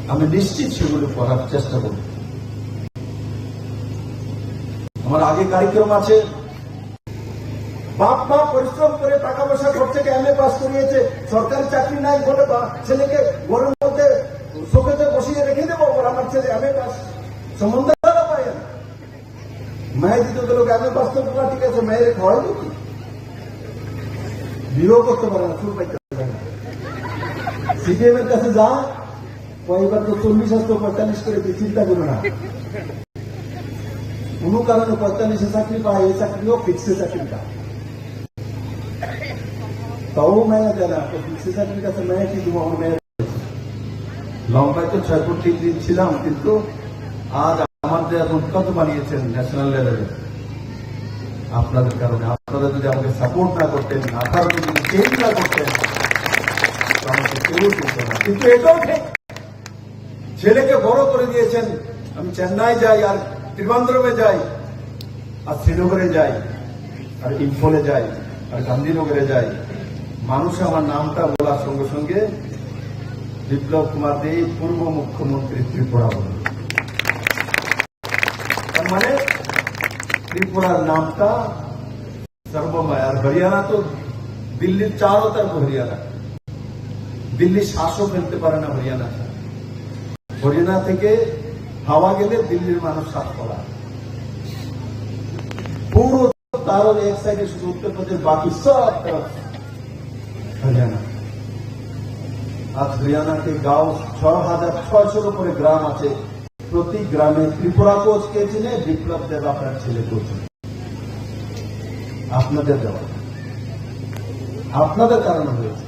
আমি নিশ্চিত সেগুলো করার চেষ্টা করব। আমার আগে কার্যক্রম আছে, বাপ মা পরিশ্রম করে টাকা পয়সা খরচ থেকে এমএ পাস করিয়েছে, সরকারি চাকরি নাই বলে বা ছেলেকে ঘরের মধ্যে শোকেজে বসিয়ে রেখে দেবো, ওর আমার ছেলে এমএ পাস, সম্বন্ধ ভালো পায় না। মেয়ে দিতে গেলে এমএ পাস তো পুরা ঠিক আছে, মেয়ের খাওয়াই দিত, বিয়েও করতে পারে না, চুল পাইতে পারে না। সিপিএম এর কাছে যা, কয়েকবার তো চল্লিশ আসতো, পঁয়তাল্লিশ করে কি চিন্তা করো না। কোনো কারণে পঁয়তাল্লিশে চাকরি পায়, এই চাকরিও ফিক্সে চাকরি পায়। তাও মেয়ে দেয় না, তো ফিক্সে চাকরির কাছে মেয়ে কি দেবো, আমার মেয়ে। লম্বায় তো ছয় ফুট তিন ইঞ্চি ছিলাম, কিন্তু আজ আমার যে এখন কত বানিয়েছেন ন্যাশনাল লেভেলে, আপনাদের কারণে। আপনারা যদি আমাকে সাপোর্ট না করতেন, আপনারা যদি চেঞ্জ না করতেন, তো আমাকে কেউ চিনতো না। কিন্তু এটাও ঠিক, ছেলেকে বড় করে দিয়েছেন। আমি চেন্নাই যাই, আর ত্রিবান্দ্রমে যাই, আর শ্রীনগরে যাই, আর ইম্ফলে যাই, আর গান্ধীনগরে যাই, মানুষ আমার নামটা বলার সঙ্গে সঙ্গে বিপ্লব কুমার দেব, পূর্ব মুখ্যমন্ত্রী ত্রিপুরা, বলে। তার মানে ত্রিপুরার নামটা সর্বময়। আর হরিয়ানা তো দিল্লির চারো তরফ হরিয়ানা, দিল্লি শ্বাসও ফেলতে পারে না হরিয়ানা ছাড়া। হরিয়ানা থেকে হাওয়া গেলে দিল্লির মানুষ শ্বাস ফেলায়। পুরো তারর এক সাইডে শুধু উত্তর প্রদেশ, বাকি সব তরফ হরিয়ানা। আজ হরিয়ানা কে গাঁও ছ হাজার ছয়শোর উপরে গ্রাম আছে। প্রতি গ্রামে ত্রিপুরা কোচ কে চিনে? বিপ্লব দেব আপনার ছেলে কোচ। আপনাদের দেওয়া, আপনাদের কারণে হয়েছে।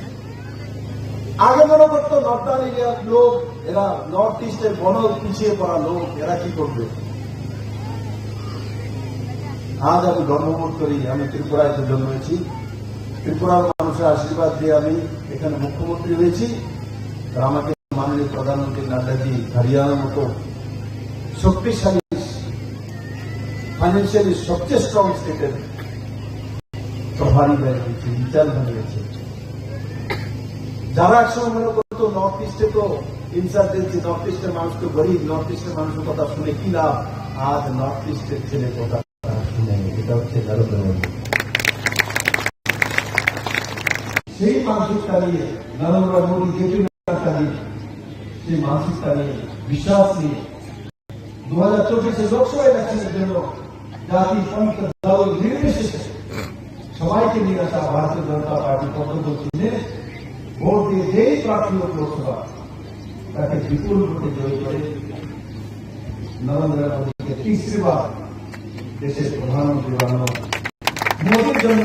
আগে মনে করতো নর্দার্ন এরিয়ার লোক, এরা নর্থ ইস্টের বড় পিছিয়ে পড়া লোক, এরা কি করবে? আজ আমি গর্ববোধ করি, আমি ত্রিপুরায় তো জন্মেছি, ত্রিপুরার মানুষের আশীর্বাদ দিয়ে আমি এখানে মুখ্যমন্ত্রী হয়েছি। আর আমাকে মাননীয় প্রধানমন্ত্রী নাড্ডাজি হরিয়ানার মতো শক্তিশালী, ফাইন্যান্সিয়ালি সবচেয়ে স্ট্রং স্টেটের প্রভারী বানিয়েছে, ইনচার্জ বানিয়েছে। যারা একসময় মনে করতো নর্থ ইস্টে তো ইনচার্জ দিচ্ছি, নর্থ ইস্টের মানুষ তো গরিব, নর্থ ইস্টের মানুষের কথা শুনে কি লাভ? আজ নর্থ ইস্টের ছেলে কথা শুনে, এটা হচ্ছে নরেন্দ্র মোদী। সেই মানসিকতা নিয়ে নরেন্দ্র মোদী যেটি তারিখ, সেই মানসিকতা নিয়ে, বিশ্বাস নিয়ে দু হাজার চব্বিশে লোকসভা ইলেকশনের জন্য জাতি, পন্থ, দল নির্বিশেষে সবাইকে নিয়ে আসা ভারতীয় জনতা পার্টি পক্ষ চিহ্নে ভোট দিয়ে যেই প্রার্থী হোক লোকসভা, তাকে বিপুল ভোটে জয়ী করে নরেন্দ্র মোদীকে তৃতীয়বার দেশের প্রধানমন্ত্রী বানানো, মোদীর জন্য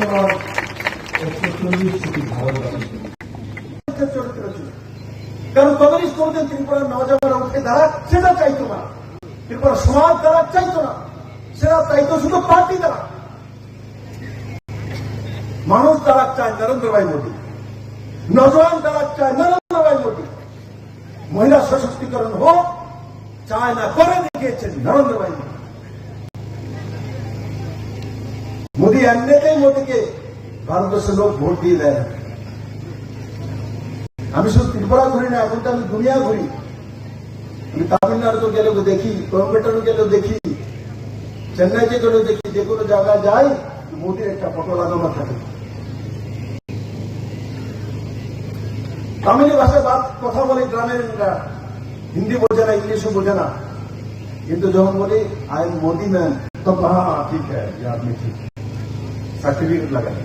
একশো চল্লিশ কোটি ভারতবাসী। চরিত্র ছিল। কারণ কমিউনিস্ট কোনোদিন ত্রিপুরার নওজওয়ানরা উঠে দাঁড়াক সেটা চাইতো না, ত্রিপুরা সমাজ দাঁড়াক চাইতো না, সেটা চাইতো শুধু পার্টি দাঁড়াক। মানুষ দাঁড়াক চায় নরেন্দ্র ভাই মোদী, নওজওয়ান দাঁড়াক চায় নরেন্দ্র ভাই মোদী, মহিলা সশক্তিকরণ হোক, চায় না করে দেখিয়েছেন নরেন্দ্র ভাই মোদী। মোদী এমনিতেই মোদীকে ভারতবর্ষের লোক ভোট দিয়ে দেয় না। আমি শুধু ত্রিপুরা ঘুরি না, এখন তো আমি দুনিয়া ঘুরি। আমি তামিলনাড়ুতে গেলেও দেখি, কোয়েম্বাটুরে গেলেও দেখি, চেন্নাইতে গেলেও দেখি, যে কোনো জায়গায় যাই, মোদীর একটা ফটো লাগানো থাকে। তামিলি ভাষায় বাত কথা বলে গ্রামের, হিন্দি বোঝে না, ইংলিশও বোঝে না, কিন্তু যখন বলি, "I am Modi man," তখন, "হ্যাঁ, ঠিক হ্যায়, ये आदमी ठीक।" সার্টিফিকেট লাগায়।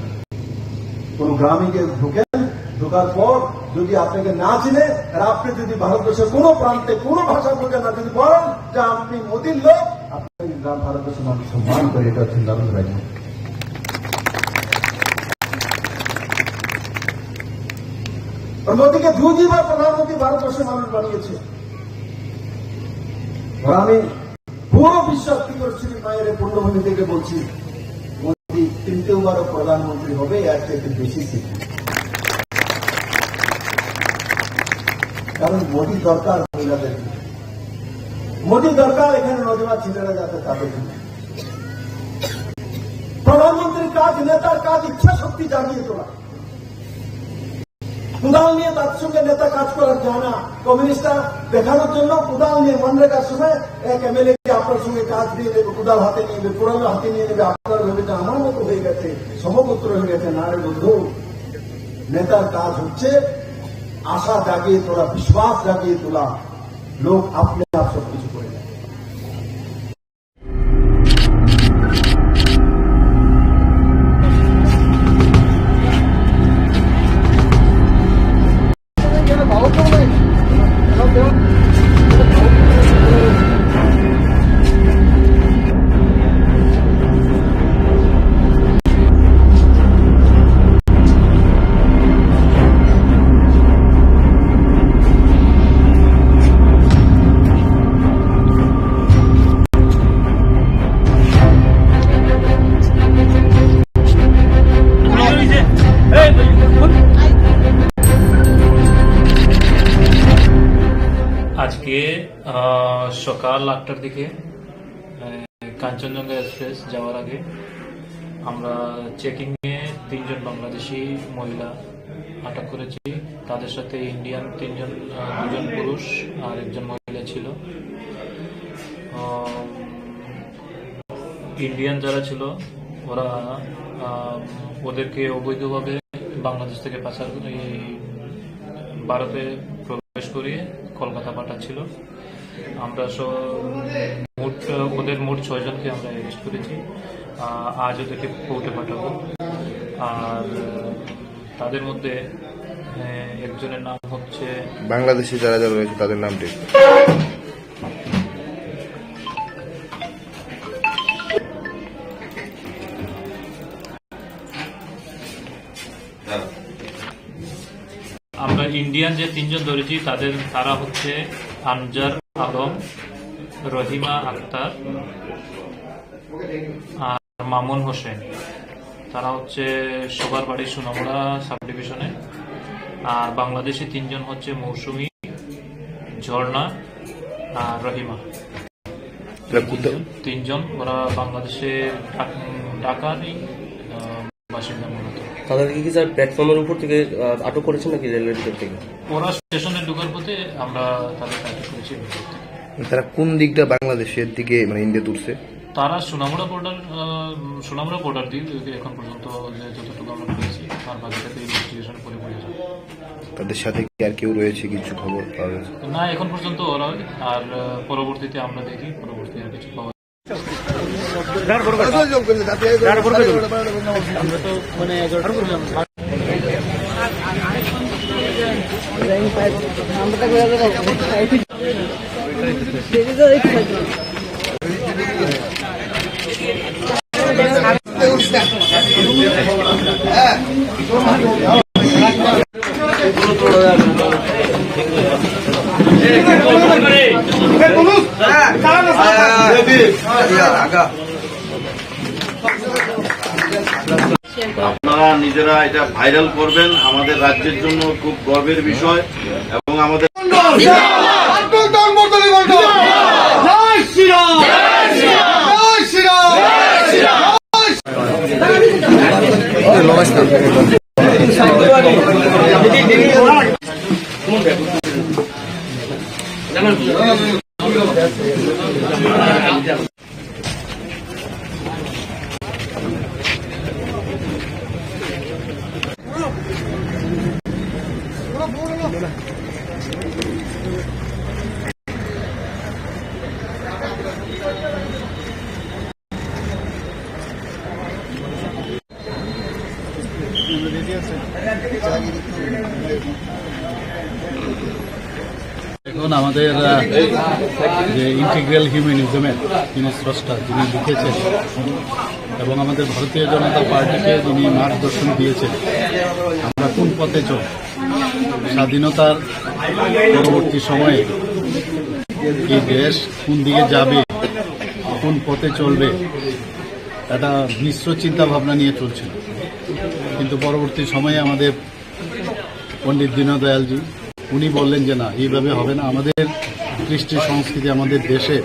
কোনো গ্রামে গিয়ে ঢুকেন, ঢোকার পর যদি আপনাকে না চিনে আর আপনি যদি ভারতবর্ষের কোনো প্রান্তে কোনো ভাষা বোঝেন না, যদি বলেন যে আপনি মোদির লোক, আপনাকে গ্রাম ভারতবর্ষের মানুষ সম্মান করে, এটা হচ্ছে নরেন্দ্র ভাই। আর মোদিকে দুইবার প্রধানমন্ত্রী ভারতবর্ষের মানুষ বানিয়েছে। আর আমি পুরো বিশ্বাস ত্রিপুরা মায়ের পুণ্যভূমি থেকে বলছি, মোদি তৃতীয়বারও প্রধানমন্ত্রী হবে, এর চাইতে বেশি সিট। কারণ মোদি দরকার মহিলাদের, মোদি দরকার এখানে নজওয়ান ছেলেরা যাতে তাদের জন্য। প্রধানমন্ত্রীর কাজ, নেতার কাজ ইচ্ছা শক্তি জাগিয়ে তোলা। কোদাল নিয়ে তার সঙ্গে নেতা কাজ করার যায় না। কমিউনিস্টরা দেখানোর জন্য কোদাল নিয়ে মনরেগার সময় এক এমএলএ কে আপনার সঙ্গে কাজ দিয়ে দেবে, কোদাল হাতে নিয়ে নেবে, কোদাল হাতে নিয়ে নেবে, আপনার ভেবে যে আমার মতো হয়ে গেছে, সমগোত্র হয়ে গেছে। না রে বন্ধু, নেতার কাজ হচ্ছে আশা জাগিয়ে তোলা, বিশ্বাস জাগিয়ে তোলা। লোক আপনি আপ সব কিছু করে দেয়। আজকে আহ, সকাল আটটার দিকে, আহ, কাঞ্চনজঙ্ঘা এক্সপ্রেস যাওয়ার আগে আমরা চেকিং এ তিনজন বাংলাদেশি মহিলা আটক করেছি। তাদের সাথে ইন্ডিয়ান তিনজন, আহ, দুজন পুরুষ আর একজন মহিলা ছিল। আহ, ইন্ডিয়ান যারা ছিল, ওরা, আহ, ওদেরকে অবৈধভাবে বাংলাদেশ থেকে পাচার করে, এই ভারতে প্রবেশ করিয়ে কলকাতা পাঠাচ্ছিল। আমরা সব মোট, ওদের মোট ছয়জনকে আমরা অ্যারেস্ট করেছি। আহ, আজ ওদেরকে কোর্টে পাঠাবো। আর, আহ, তাদের মধ্যে, আহ, একজনের নাম হচ্ছে বাংলাদেশি যারা যারা রয়েছে তাদের নাম ঠিক। আমরা ইন্ডিয়ান যে তিনজন ধরেছি, তাদের, তারা হচ্ছে আনজার আলম, রহিমা আক্তার আর মামুন হোসেন। তারা হচ্ছে সবার বাড়ি সোনামুড়া সাব ডিভিশনে। আর বাংলাদেশি তিনজন হচ্ছে মৌসুমী, ঝর্ণা আর রহিমা। এরা কোথা- তিনজন, তিনজন, ওরা বাংলাদেশে ঢাক-, ঢাকারই, আহ, বাসিন্দা মূলত। তাদেরকে কি, স্যার, প্ল্যাটফর্মের উপর থেকে, আহ, আটক করেছেন নাকি রেলের ভিতর থেকে? ওরা স্টেশনে ঢোকার পথে আমরা তাদেরকে আটক করেছি। তারা কোন দিকটা বাংলাদেশের দিকে, মানে, ইন্ডিয়া তুলছে? তারা সোনামুড়া বর্ডার, আহ, সোনামুড়া বর্ডার দিয়ে এখন পর্যন্ত যে যতটুকু আমরা পেয়েছি, তার বাকিটা তো ইনভেস্টিগেশন পরে পড়ে যাবে। তাদের সাথে কি আর কেউ রয়েছে, কিছু খবর পাওয়া গেছে? না, এখন পর্যন্ত ওরা। আর, আহ, পরবর্তীতে আমরা দেখি, পরবর্তী আর কিছু পাওয়া আপনারা নিজেরা এটা ভাইরাল করবেন, আমাদের রাজ্যের জন্য খুব গর্বের বিষয় এবং আমাদের আব্দুল তার মতলি বলতো, জয় শ্রীরাম, জয় শ্রীরাম। এখন আমাদের, আহ, যে ইন্টিগ্রাল হিউম্যানিজমের যিনি স্রষ্টা, যিনি লিখেছেন এবং আমাদের ভারতীয় জনতা পার্টিকে যিনি মার্গদর্শন দিয়েছেন, আমরা কোন পথে চলব, স্বাধীনতার পরবর্তী সময়ে এই দেশ কোন দিকে যাবে, কোন পথে চলবে, একটা মিশ্র চিন্তা ভাবনা নিয়ে চলছিল। কিন্তু পরবর্তী সময়ে আমাদের পণ্ডিত দীনদয়ালজি, উনি বললেন যে, "না, এইভাবে হবে না, আমাদের কৃষ্টি সংস্কৃতি আমাদের দেশে,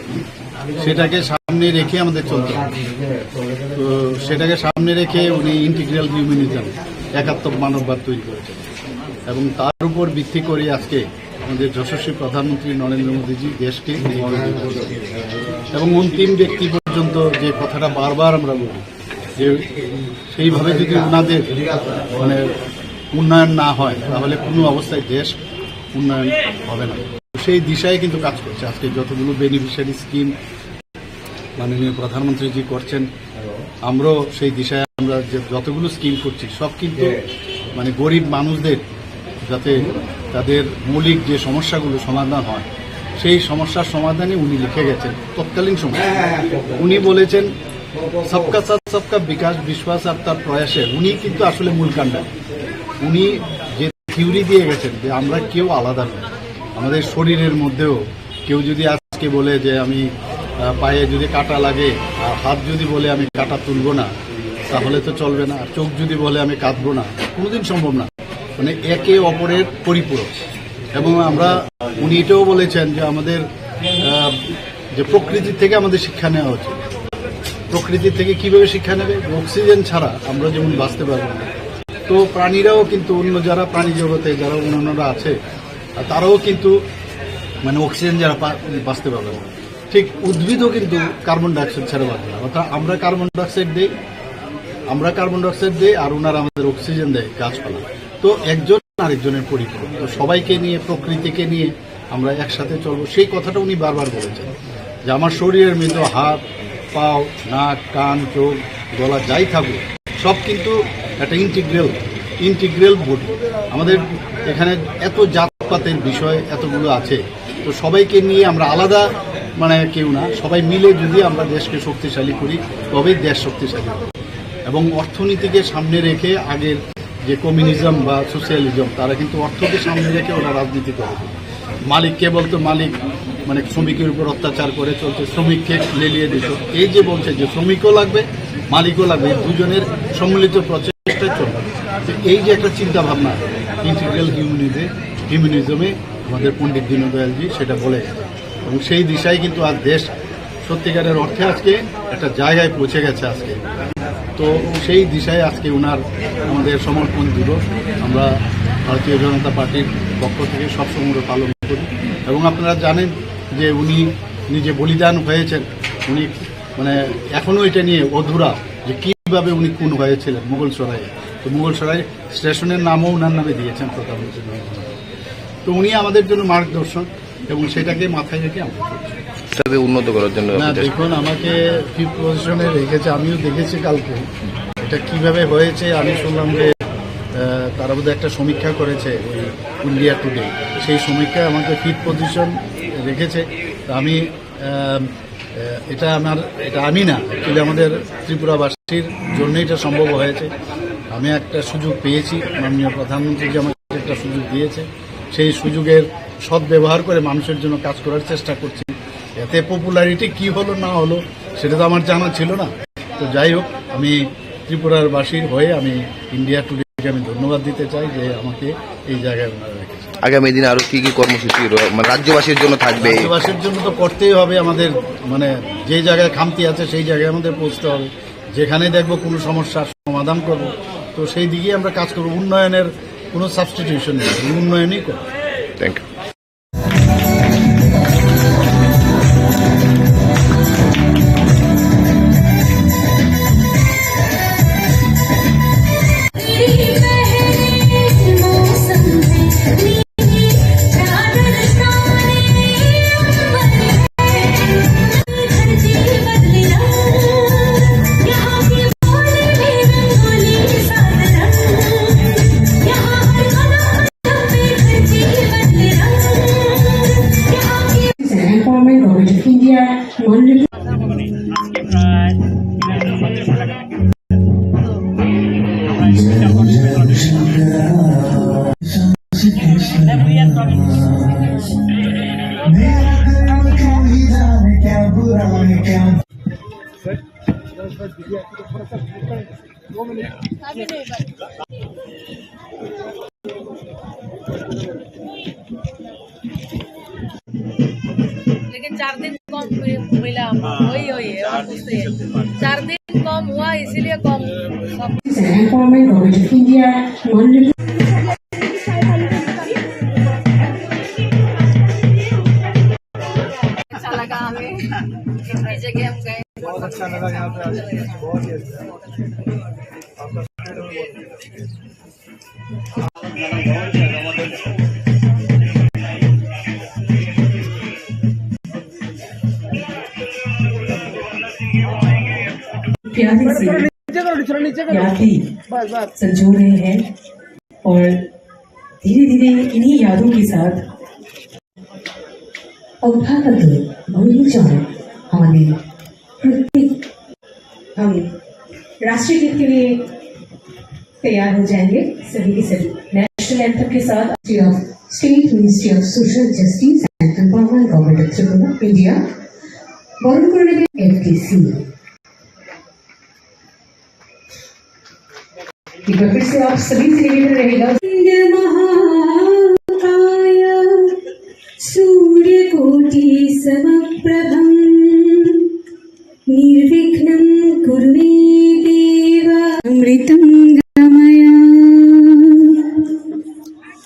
সেটাকে সামনে রেখে আমাদের চলতে হবে।" তো সেটাকে সামনে রেখে উনি ইন্টিগ্রাল হিউম্যানিজম, একাত্মক মানববাদ তৈরি করেছেন এবং তার উপর ভিত্তি করে আজকে আমাদের যশস্বী প্রধানমন্ত্রী নরেন্দ্র মোদীজি দেশকে এগিয়ে নিয়ে যাচ্ছেন। এবং অন্তিম ব্যক্তি পর্যন্ত যে কথাটা বারবার আমরা বলি, যে সেইভাবে যদি ওনাদের, মানে, উন্নয়ন না হয়, তাহলে কোনো অবস্থায় দেশ উন্নয়ন হবে না। সেই দিশায় কিন্তু কাজ করছে। আজকে যতগুলো বেনিফিশিয়ারি স্কিম মাননীয় প্রধানমন্ত্রীজি করছেন, আমরাও সেই দিশায় আমরা যে যতগুলো স্কিম করছি, সব কিন্তু, মানে, গরিব মানুষদের যাতে তাদের মৌলিক যে সমস্যাগুলো সমাধান হয়, সেই সমস্যার সমাধানে উনি লিখে গেছেন তৎকালীন সময়। উনি বলেছেন, "সবকা সাথ সবকা বিকাশ", বিশ্বাস আর তার প্রয়াসে উনি কিন্তু আসলে মূল কাণ্ডারি। উনি যে থিওরি দিয়ে গেছেন যে আমরা কেউ আলাদা নই, আমাদের শরীরের মধ্যেও কেউ যদি আজকে বলে যে আমি, আহ, পায়ে যদি কাটা লাগে আর হাত যদি বলে আমি কাটা তুলবো না, তাহলে তো চলবে না। আর চোখ যদি বলে আমি কাঁদবো না, কোনোদিন সম্ভব না। মানে একে অপরের পরিপূরক। এবং আমরা, উনি এটাও বলেছেন যে আমাদের, আহ, যে প্রকৃতি থেকে আমাদের শিক্ষা নেওয়া উচিত। প্রকৃতি থেকে কিভাবে শিক্ষা নেবে? অক্সিজেন ছাড়া আমরা যেমন বাঁচতে পারবো না, তো প্রাণীরাও কিন্তু, অন্য যারা প্রাণী জগতে যারা অন্যান্যরা আছে, আর তারাও কিন্তু, মানে, অক্সিজেন যারা পা-, বাঁচতে পারবে না, ঠিক উদ্ভিদও কিন্তু কার্বন ডাইঅক্সাইড ছাড়া বাঁচবে না। অর্থাৎ আমরা কার্বন ডাইঅক্সাইড দেই, আমরা কার্বন ডাইঅক্সাইড দেই, আর ওনারা আমাদের অক্সিজেন দেয় গাছপালা। তো একজন আরেকজনের পরিপূরক। তো সবাইকে নিয়ে, প্রকৃতিকে নিয়ে আমরা একসাথে চলবো, সেই কথাটা উনি বারবার বলেছেন যে আমার শরীরের মধ্যে হাত, পাও, নাক, কান, চোখ, গলা যাই থাকুক, সব কিন্তু একটা ইন্টিগ্রাল, ইন্টিগ্রাল বডি। আমাদের এখানে এত জাতপাতের বিষয় এতগুলো আছে, তো সবাইকে নিয়ে আমরা আলাদা, মানে, কেউ না, সবাই মিলে যদি আমরা দেশকে শক্তিশালী করি, তবেই দেশ শক্তিশালী হবে। এবং অর্থনীতিকে সামনে রেখে আগের যে কমিউনিজম বা সোশিয়ালিজম, তারা কিন্তু অর্থকে সামনে রেখে ওরা রাজনীতি করে। মালিককে বলতো মালিক, মানে, শ্রমিকের উপর অত্যাচার করে চলছে, শ্রমিককে লেলিয়ে দিত। এই যে বলছে যে শ্রমিকও লাগবে, মালিকও লাগবে, এই দুজনের সম্মিলিত প্রচেষ্টায় চলবে। তো এই যে একটা চিন্তা ভাবনা, ইন্টিগ্রাল হিউম্যানিজম, হিউম্যানিজমে আমাদের পণ্ডিত দীনদয়ালজি সেটা বলে গেছেন। এবং সেই দিশায় কিন্তু আজ দেশ সত্যিকারের অর্থে আজকে একটা জায়গায় পৌঁছে গেছে আজকে। তো সেই দিশায় আজকে ওনার আমাদের সমর্পণ দিবস আমরা ভারতীয় জনতা পার্টির পক্ষ থেকে সবসময় পালন করি। এবং আপনারা জানেন যে উনি নিজে বলিদান হয়েছেন, উনি, মানে, এখনো এটা নিয়ে অধুরা যে কিভাবে উনি খুন হয়েছিলেন মুঘল সরাইয়ে। তো মুঘল সরাই স্টেশনের নামও ওনার নামে দিয়েছেন প্রধানমন্ত্রী নরেন্দ্র মোদী। তো উনি আমাদের জন্য মার্গদর্শন এবং সেটাকে মাথায় রেখে আমরা চলছি। তবে উন্নত করার জন্য না, আপনি চেষ্টা দেখুন, আমাকে ফিফথ পজিশনে রেখেছে, আমিও দেখেছি কালকে। এটা কিভাবে হয়েছে, আমি শুনলাম যে, আহ, তারা বোধহয় একটা সমীক্ষা করেছে ওই ইন্ডিয়া টুডে, সেই সমীক্ষায় আমাকে ফিফথ পজিশন রেখেছে। তো আমি, আহ, আহ, এটা আমার, এটা আমি না, অ্যাকচুয়ালি আমাদের ত্রিপুরাবাসীর জন্য এটা সম্ভব হয়েছে। আমি একটা সুযোগ পেয়েছি, মাননীয় প্রধানমন্ত্রী যে আমাকে একটা সুযোগ দিয়েছে, সেই সুযোগের সদ্ব্যবহার করে মানুষের জন্য কাজ করার চেষ্টা করছি। এতে পপুলারিটি কি হলো না হলো, সেটা তো আমার জানা ছিল না। তো যাই হোক, আমি ত্রিপুরার বাসীর হয়ে আমি ইন্ডিয়া টুডেকে আমি ধন্যবাদ দিতে চাই যে আমাকে এই জায়গায় ওনারা রেখেছেন। আগামী দিনে আরো কি কি কর্মসূচি র-, মানে, রাজ্যবাসীর জন্য থাকবে? রাজ্যবাসীর জন্য তো করতেই হবে আমাদের, মানে, যে জায়গায় খামতি আছে সেই জায়গায় আমাদের পৌঁছতে হবে। যেখানে দেখবো কোনো সমস্যার সমাধান করব, তো সেই দিকেই আমরা কাজ করব। উন্নয়নের কোনো সাবস্টিটিউশন নেই, উন্নয়নই করব। Thank you. Empowerment Government of India, Honorable लेकिन चार दिन कम हुए, महिला, हाँ, वही, वही, चार और दिन पूछते हैं। सिर्फ चार दिन कम हुआ, इसीलिए कम सब। Empowerment Government of India, Honorable अच्छा लगा हमें, इतनी जगह हम गए। बहुत अच्छा लगा यहाँ पे आके, बहुत ही अच्छा। प्यारे से याद ही संजो रहे हैं और धीरे धीरे इन्हीं यादों के साथ অভ্যাগত গুরুজন আমাদের প্রত্যেক हम राष्ट्रीय गीत के लिए तैयार हो जाएंगे सभी के सभी। नेशनल एंथम के साथ Ministry of State, Ministry of Social Justice and Empowerment, Government of Tripura, India। বরণ করে নেবে এফডিসি। एक बार फिर से आप सभी से निवेदन रहेगा। महाकाय सूर्यकोटि समप्रभं निर्विघ्नं कुरु मे देव। अमृतं गमय।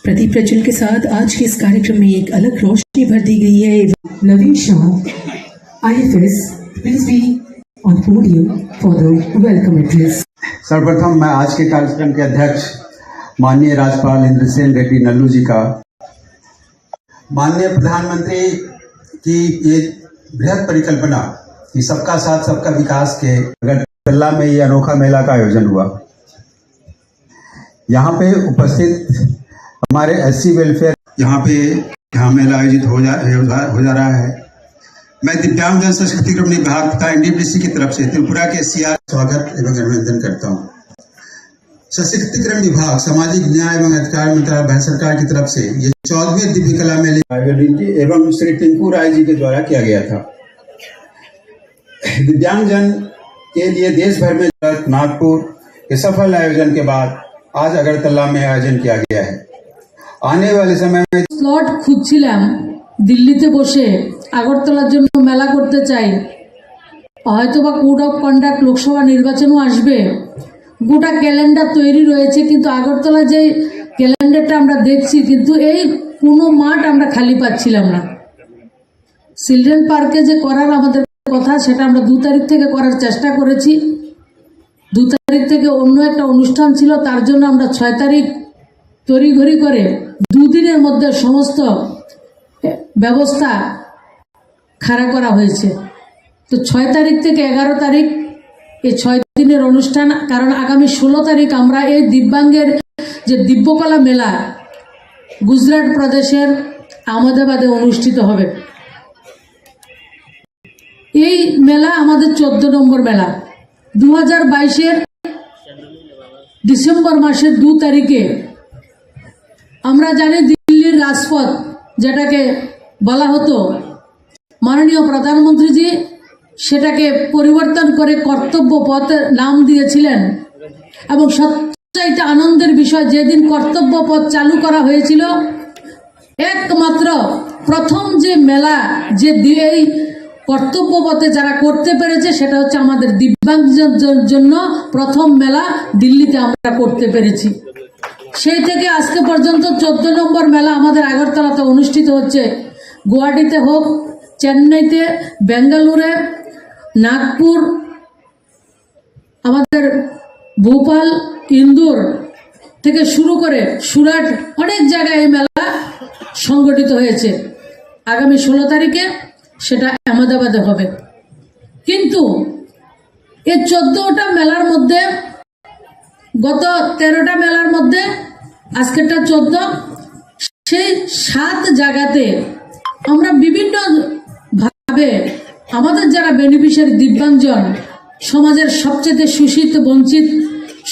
प्रदीप प्रज्वल के साथ आज के इस कार्यक्रम में एक अलग रोशनी भर दी गई है। Naveen Shah, I F S, please be on podium for the welcome address। सर्वप्रथम मैं आज के कार्यक्रम के अध्यक्ष माननीय राज्यपाल इंद्रसेन रेड्डी नल्लू जी का, माननीय प्रधानमंत्री की ये बृहद परिकल्पना कि सबका साथ सबका विकास के अगरतला में ये अनोखा मेला का आयोजन हुआ। यहाँ पे उपस्थित हमारे एससी वेलफेयर, यहाँ पे यहाँ मेला आयोजित हो जा हो जा रहा है। मैं दिव्यांगजन सशक्तिकरण विभाग तथा एनडीपीसी की तरफ से त्रिपुरा के सीआर स्वागत एवं अभिनंदन करता हूँ। सशक्तिकरण विभाग, सामाजिक न्याय एवं अधिकार मंत्रालय, भारत सरकार की तरफ से ये चौदहवें दिव्य कला मेले आयोजन एवं श्री टिंकू राय जी के द्वारा किया गया था। दिव्यांगजन के लिए देश भर में नागपुर के सफल आयोजन के बाद आज अगरतला में आयोजन किया गया है। आने वाले समय में স্লট খুঁজছিলাম দিল্লিতে বসে আগরতলার জন্য মেলা করতে চাই, হয়তো বা কোড অফ কন্ডাক্ট লোকসভা নির্বাচনও আসবে। গোটা ক্যালেন্ডার তৈরি রয়েছে, কিন্তু আগরতলা যে ক্যালেন্ডারটা আমরা দেখছি, কিন্তু এই কোনো মাঠ আমরা খালি পাচ্ছিলাম না। চিলড্রেন পার্কে যে করার আমাদের কথা, সেটা আমরা দু তারিখ থেকে করার চেষ্টা করেছি। দু তারিখ থেকে অন্য একটা অনুষ্ঠান ছিল, তার জন্য আমরা ছয় তারিখ তড়িঘড়ি করে দুদিনের মধ্যে সমস্ত ব্যবস্থা খাড়া করা হয়েছে। তো ছয় তারিখ থেকে এগারো তারিখ এই ছয় দিনের অনুষ্ঠান, কারণ আগামী ষোলো তারিখ আমরা এই দিব্যাঙ্গের যে দিব্যকলা মেলা গুজরাট প্রদেশের আহমেদাবাদে অনুষ্ঠিত হবে। এই মেলা আমাদের চোদ্দ নম্বর মেলা। দু হাজার বাইশের ডিসেম্বর মাসের দু তারিখে আমরা জানি দিল্লির রাজপথ, যেটাকে বলা হতো, মাননীয় প্রধানমন্ত্রীজি সেটাকে পরিবর্তন করে কর্তব্য পথ নাম দিয়েছিলেন এবং সবচাইতে আনন্দের বিষয়, যেদিন কর্তব্য পথ চালু করা হয়েছিল, একমাত্র প্রথম যে মেলা, যে দি-, এই কর্তব্য পথে যারা করতে পেরেছে, সেটা হচ্ছে আমাদের দিব্যাঙ্গজন-, জন-, জন্য প্রথম মেলা দিল্লিতে আমরা করতে পেরেছি। সেই থেকে আজকে পর্যন্ত চোদ্দ নম্বর মেলা আমাদের আগরতলাতে অনুষ্ঠিত হচ্ছে। গুয়াহাটিতে হোক, চেন্নাইতে, বেঙ্গালুরে, নাগপুর, আমাদের ভোপাল, ইন্দোর থেকে শুরু করে সুরাট, অনেক জায়গায় এই মেলা সংগঠিত হয়েছে। আগামী ষোলো তারিখে সেটা আহমেদাবাদে হবে। কিন্তু এই চোদ্দটা মেলার মধ্যে, গত তেরোটা মেলার মধ্যে আজকেরটা চোদ্দ, সেই সাত জায়গাতে আমরা বিভিন্ন ভাবে আমাদের যারা বেনিফিশিয়ারি, দিব্যাঙ্গজন, সমাজের সবচেয়ে শোষিত, বঞ্চিত,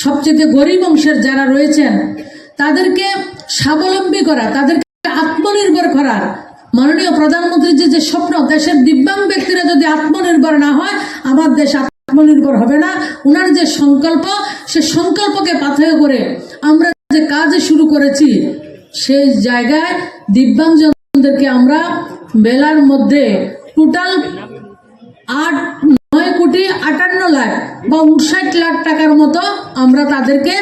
সবচেয়ে গরিব অংশের যারা রয়েছেন, তাদেরকে স্বাবলম্বী করা, তাদেরকে আত্মনির্ভর করার, মাননীয় প্রধানমন্ত্রীর যে, যে স্বপ্ন, দেশের দিব্যাঙ্গ ব্যক্তিরা যদি আত্মনির্ভর না হয়, আমার দেশ আত্মনির্ভর হবে না। ওনার যে সংকল্প, সে সংকল্পকে পাথেয় করে আমরা যে কাজ শুরু করেছি, সেই জায়গায় দিব্যাঙ্গজনদেরকে আমরা মেলার মধ্যে টোটাল আট, নয় কোটি আটান্ন লাখ বা উনষাট লাখ টাকার মতো আমরা তাদেরকে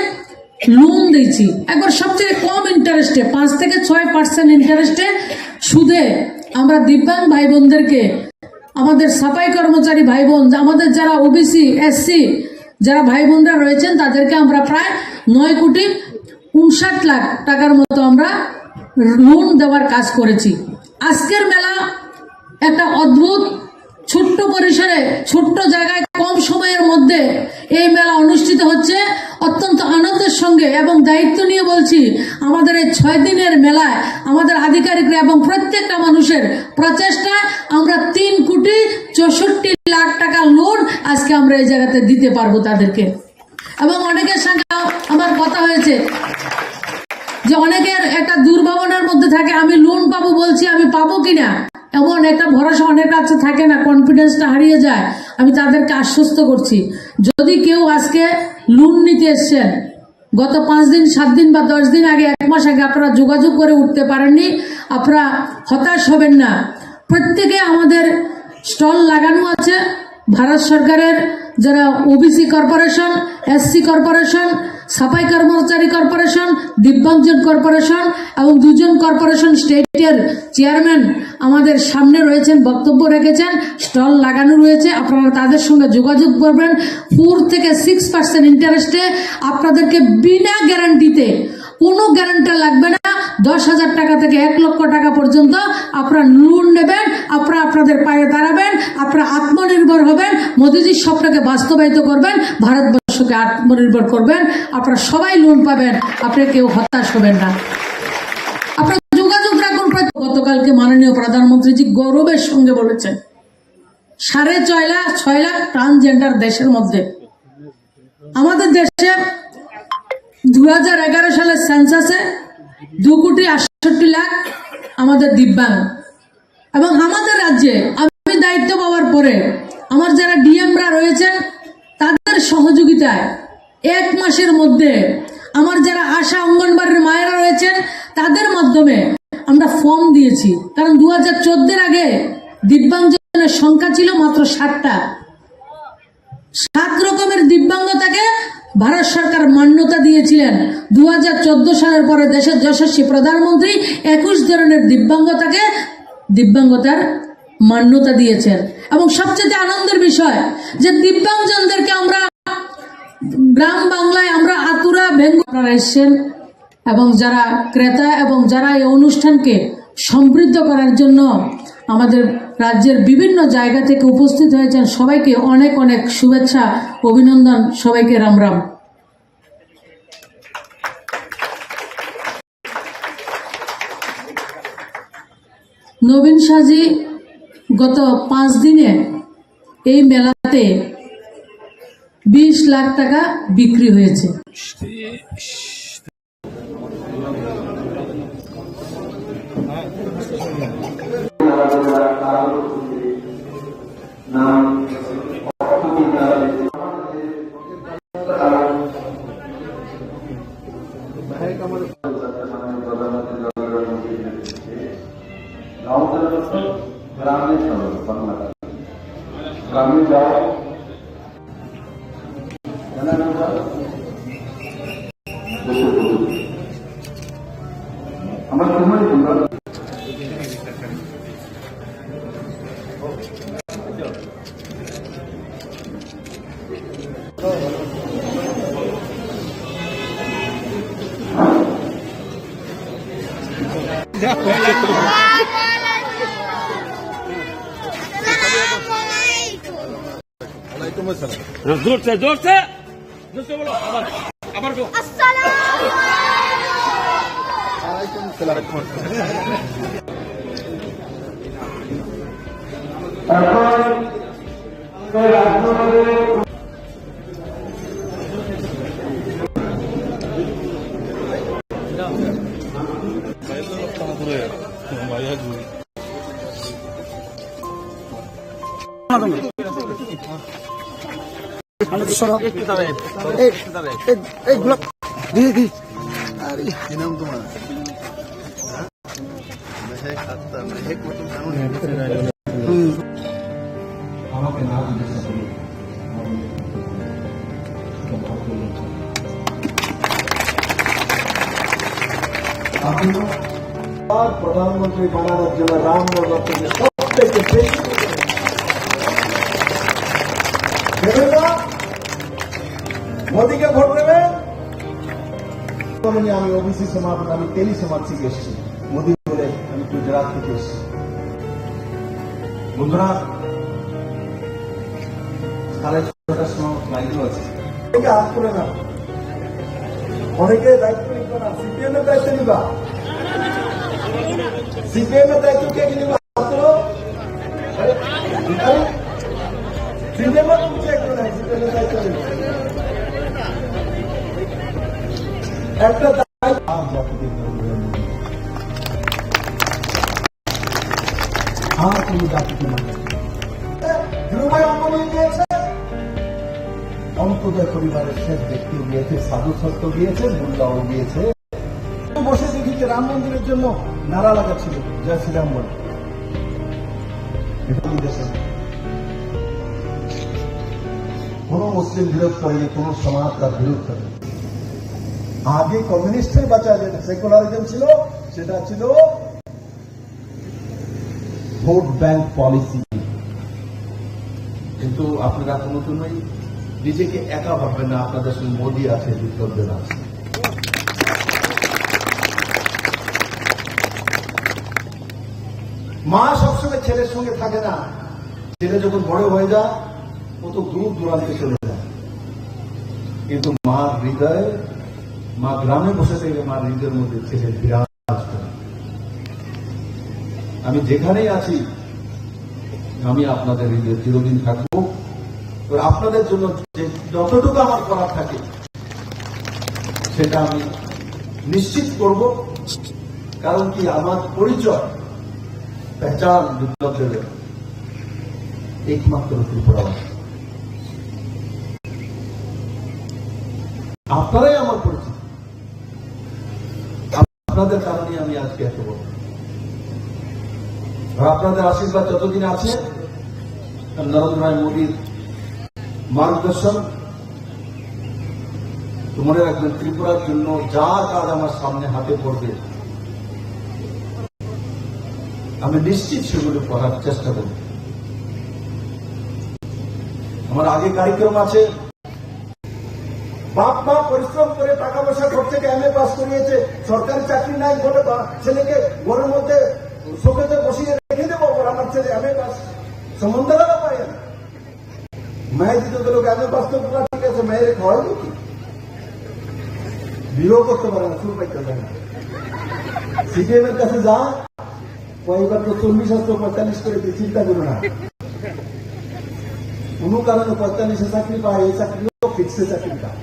লোন দিয়েছি। একবার সবচেয়ে কম ইন্টারেস্টে, পাঁচ থেকে ছয় পার্সেন্ট ইন্টারেস্টে সুদে আমরা দিব্যাঙ্গ ভাই বোনদেরকে, আমাদের সাফাই কর্মচারী ভাই বোন, আমাদের যারা ওবিসি, এসসি, যারা ভাই বোনরা রয়েছেন, তাদেরকে আমরা প্রায় নয় কোটি উনষাট লাখ টাকার মতো আমরা লোন দেওয়ার কাজ করেছি। আজকের মেলা একটা অদ্ভুত, ছোট্ট পরিসরে, ছোট্ট জায়গায়, কম সময়ের মধ্যে এই মেলা অনুষ্ঠিত হচ্ছে। অত্যন্ত আনন্দের সঙ্গে এবং দায়িত্ব নিয়ে বলছি, আমাদের এই ছয় দিনের মেলায় আমাদের আধিকারিকরা এবং প্রত্যেকটা মানুষের প্রচেষ্টায় আমরা তিন কোটি চৌষট্টি লাখ টাকা লোন আজকে আমরা এই জায়গাতে দিতে পারবো তাদেরকে। এবং অনেকের সঙ্গে আমার কথা হয়েছে যে অনেকের একটা দুর্ভাবনার মধ্যে থাকে, "আমি লোন পাবো বলছি, আমি পাবো কিনা?" এমন একটা ভরসা অনেক কাছে থাকে না, কনফিডেন্সটা হারিয়ে যায়। আমি তাদেরকে আশ্বস্ত করছি, যদি কেউ আজকে লোন নিতে এসছেন, গত পাঁচ দিন, সাত দিন বা দশ দিন আগে, এক মাস আগে আপনারা যোগাযোগ করে উঠতে পারেননি, আপনারা হতাশ হবেন না। প্রত্যেকে আমাদের স্টল লাগানো আছে। ভারত সরকারের যারা ওবিসি কর্পোরেশন, এসসি কর্পোরেশন, সাফাই কর্মচারী কর্পোরেশন, দিব্যাঙ্গজন কর্পোরেশন এবং দুজন কর্পোরেশন স্টেটের চেয়ারম্যান আমাদের সামনে রয়েছেন, বক্তব্য রেখেছেন, স্টল লাগানো রয়েছে। আপনারা তাদের সঙ্গে যোগাযোগ করবেন। ফোর থেকে সিক্স পার্সেন্ট ইন্টারেস্টে আপনাদেরকে বিনা গ্যারান্টিতে, কোনো গ্যারান্টার লাগবে না, দশ হাজার টাকা থেকে এক লক্ষ টাকা পর্যন্ত আপনারা লোন নেবেন, আপনারা আপনাদের পায়ে দাঁড়াবেন, আপনারা আত্মনির্ভর হবেন, মোদিজির স্বপ্নকে বাস্তবায়িত করবেন, ভারতবর্ষকে আত্মনির্ভর করবেন। আপনারা সবাই লোন পাবেন, আপনারা কেউ হতাশ হবেন না। আপনারা যোগাযোগ রাখুন। গতকালকে মাননীয় প্রধানমন্ত্রীজি গৌরবের সঙ্গে বলেছেন, সাড়ে ছয় লাখ, ছয় লাখ ট্রান্সজেন্ডার দেশের মধ্যে। আমাদের দেশে দু হাজার এগারো সালের সেন্সাসে দু কোটি আটষট্টি লাখ আমাদের দিব্যাঙ্গ। এবং আমাদের রাজ্যে আমি দায়িত্ব পাওয়ার পরে আমার যারা ডিএমরা রয়েছেন, তাদের সহযোগিতায় এক মাসের মধ্যে আমার যারা আশা, অঙ্গনবাড়ির মায়েরা রয়েছেন, তাদের মাধ্যমে আমরা ফর্ম দিয়েছি। কারণ দু হাজার চোদ্দের আগে দিব্যাঙ্গজনের সংখ্যা ছিল মাত্র সাতটা। সাত রকমের দিব্যাঙ্গতাকে ভারত সরকার মান্যতা দিয়েছিলেন। দু হাজার চোদ্দ সালের পরে দেশের যশস্বী প্রধানমন্ত্রী একুশ ধরনের দিব্যাঙ্গতাকে, দিব্যাঙ্গতার মান্যতা দিয়েছেন। এবং সবচেয়ে আনন্দের বিষয় যে দিব্যাঙ্গজনদেরকে আমরা গ্রাম বাংলায় আমরা আতুরা ভেঙ্গু আপনারা এসছেন এবং যারা ক্রেতা এবং যারা এই অনুষ্ঠানকে সমৃদ্ধ করার জন্য আমাদের রাজ্যের বিভিন্ন জায়গা থেকে উপস্থিত হয়েছেন, সবাইকে অনেক অনেক শুভেচ্ছা, অভিনন্দন, সবাইকে রাম রাম। নবীন সাজি গত পাঁচ দিনে এই মেলাতে বিশ লাখ টাকা বিক্রি হয়েছে। গ্রামে যাও। ওয়ালাইকুম আসসালাম। জোরসে, জোরসে, জোরসে বলো, আবার, আবার বলো। আসসালামু আলাইকুম। ওয়ালাইকুম আসসালাম। এই, এই, এই গোলাপ, দি, দি। আরে, কি নাম তোমার? হ্যাঁ? মেহেক আক্তার, মেহেক মতন কেমন? হুম। আমাকে না জিজ্ঞাসা করে। আপনি আর প্রধানমন্ত্রী বানানোর জন্য রাম নগর থেকে সব থেকে বেশি দেবেন না? মোদীকে ভোট দেবেন? বলেনি, "আমি ওবিসি সমাজ, আমি তেলি সমাজ থেকে এসেছি।" মোদী বলে, "আমি গুজরাট থেকে এসেছি।" বন্ধুরা, সাড়ে ছটার সময় ফ্লাইটও আছে। অনেকে হাত তুলে না, অনেকে দায়িত্ব নিত না। সিপিএম এর দায়িত্ব নিবা, সিপিএম এর দায়িত্ব কে নিবা? হাত তুলো। আরে, আরে, সিপিএম এর দায়িত্ব নিবা। একটা দায়িত্ব। আর কোনো জাতিকে মানে। ধ্রুবায় অমনি গিয়েছে, অন্তত পরিবারের শেষ ব্যক্তিও গিয়েছে, সাধু সন্ত গিয়েছে, মোল্লাও গিয়েছে। বসে দেখি যে রাম মন্দিরের জন্য নারা লাগাচ্ছিল, "জয় শ্রীরাম" বলে। এটা বিদেশে কোনো মুসলিম বিরোধ করেনি, কোনো সমাজ তার বিরোধ করেনি। আগে কমিউনিস্টের বাঁচা যেটা সেকুলারিজম ছিল, সেটা ছিল ভোট ব্যাংক পলিসি। কিন্তু আপনারা কোনোদিনই নিজেকে একা ভাববেন না, আপনাদের সঙ্গে মোদি আছে, বিপ্লব দেব আছে। মা সবসময় ছেলের সঙ্গে থাকে না। ছেলে যখন বড় হয়ে যায়, কত দূর দূরান্তে চলে যায়। কিন্তু মার হৃদয়ে, মা গ্রামে বসে থেকে মার হৃদয়ের মধ্যে ছেলে বিরাজ করে। আমি যেখানেই আছি, আমি আপনাদের হৃদয়ে চিরদিন থাকবো। তো আপনাদের জন্য যে যতটুকু আমার করার থাকে, সেটা আমি নিশ্চিত করব। কারণ কি, আমার পরিচয়, পেহচান বিপ্লব দেবের একমাত্র ত্রিপুরাবাসী। আপনারাই আমার পরিচিত। আপনাদের কারণে আমি আজকে এত বড়। আর আপনাদের আশীর্বাদ যতদিন আছে, নরেন্দ্র ভাই মোদীর মার্গদর্শন, তো মনে রাখবেন, ত্রিপুরার জন্য যা কাজ আমার সামনে হাতে পড়বে, আমি নিশ্চিত সেগুলো করার চেষ্টা করব। আমার আগে কার্যক্রম আছে, বাপ মা পরিশ্রম করে টাকা পয়সা খরচ থেকে এমএ পাস করিয়েছে, সরকারি চাকরি নাই বলে বা ছেলেকে ঘরের মধ্যে শোকেজে বসিয়ে রেখে দেবো, ওর আমার ছেলে এমএ পাস, সম্বন্ধ লাগা পায় না। মেয়ে দিতে গেলে এমএ পাস তো পুরা ঠিক আছে, মেয়ের খাওয়াই নাকি? বিয়েও করতে পারে না, চুল পাইতে পারে না। সিপিএম এর কাছে যা, কয়েকবার তো চল্লিশ আসতো, পঁয়তাল্লিশ করে দিয়ে চিন্তা করো না। কোনো কারণে পঁয়তাল্লিশে চাকরি পায়, এই চাকরিও ফিক্সে চাকরি পায়।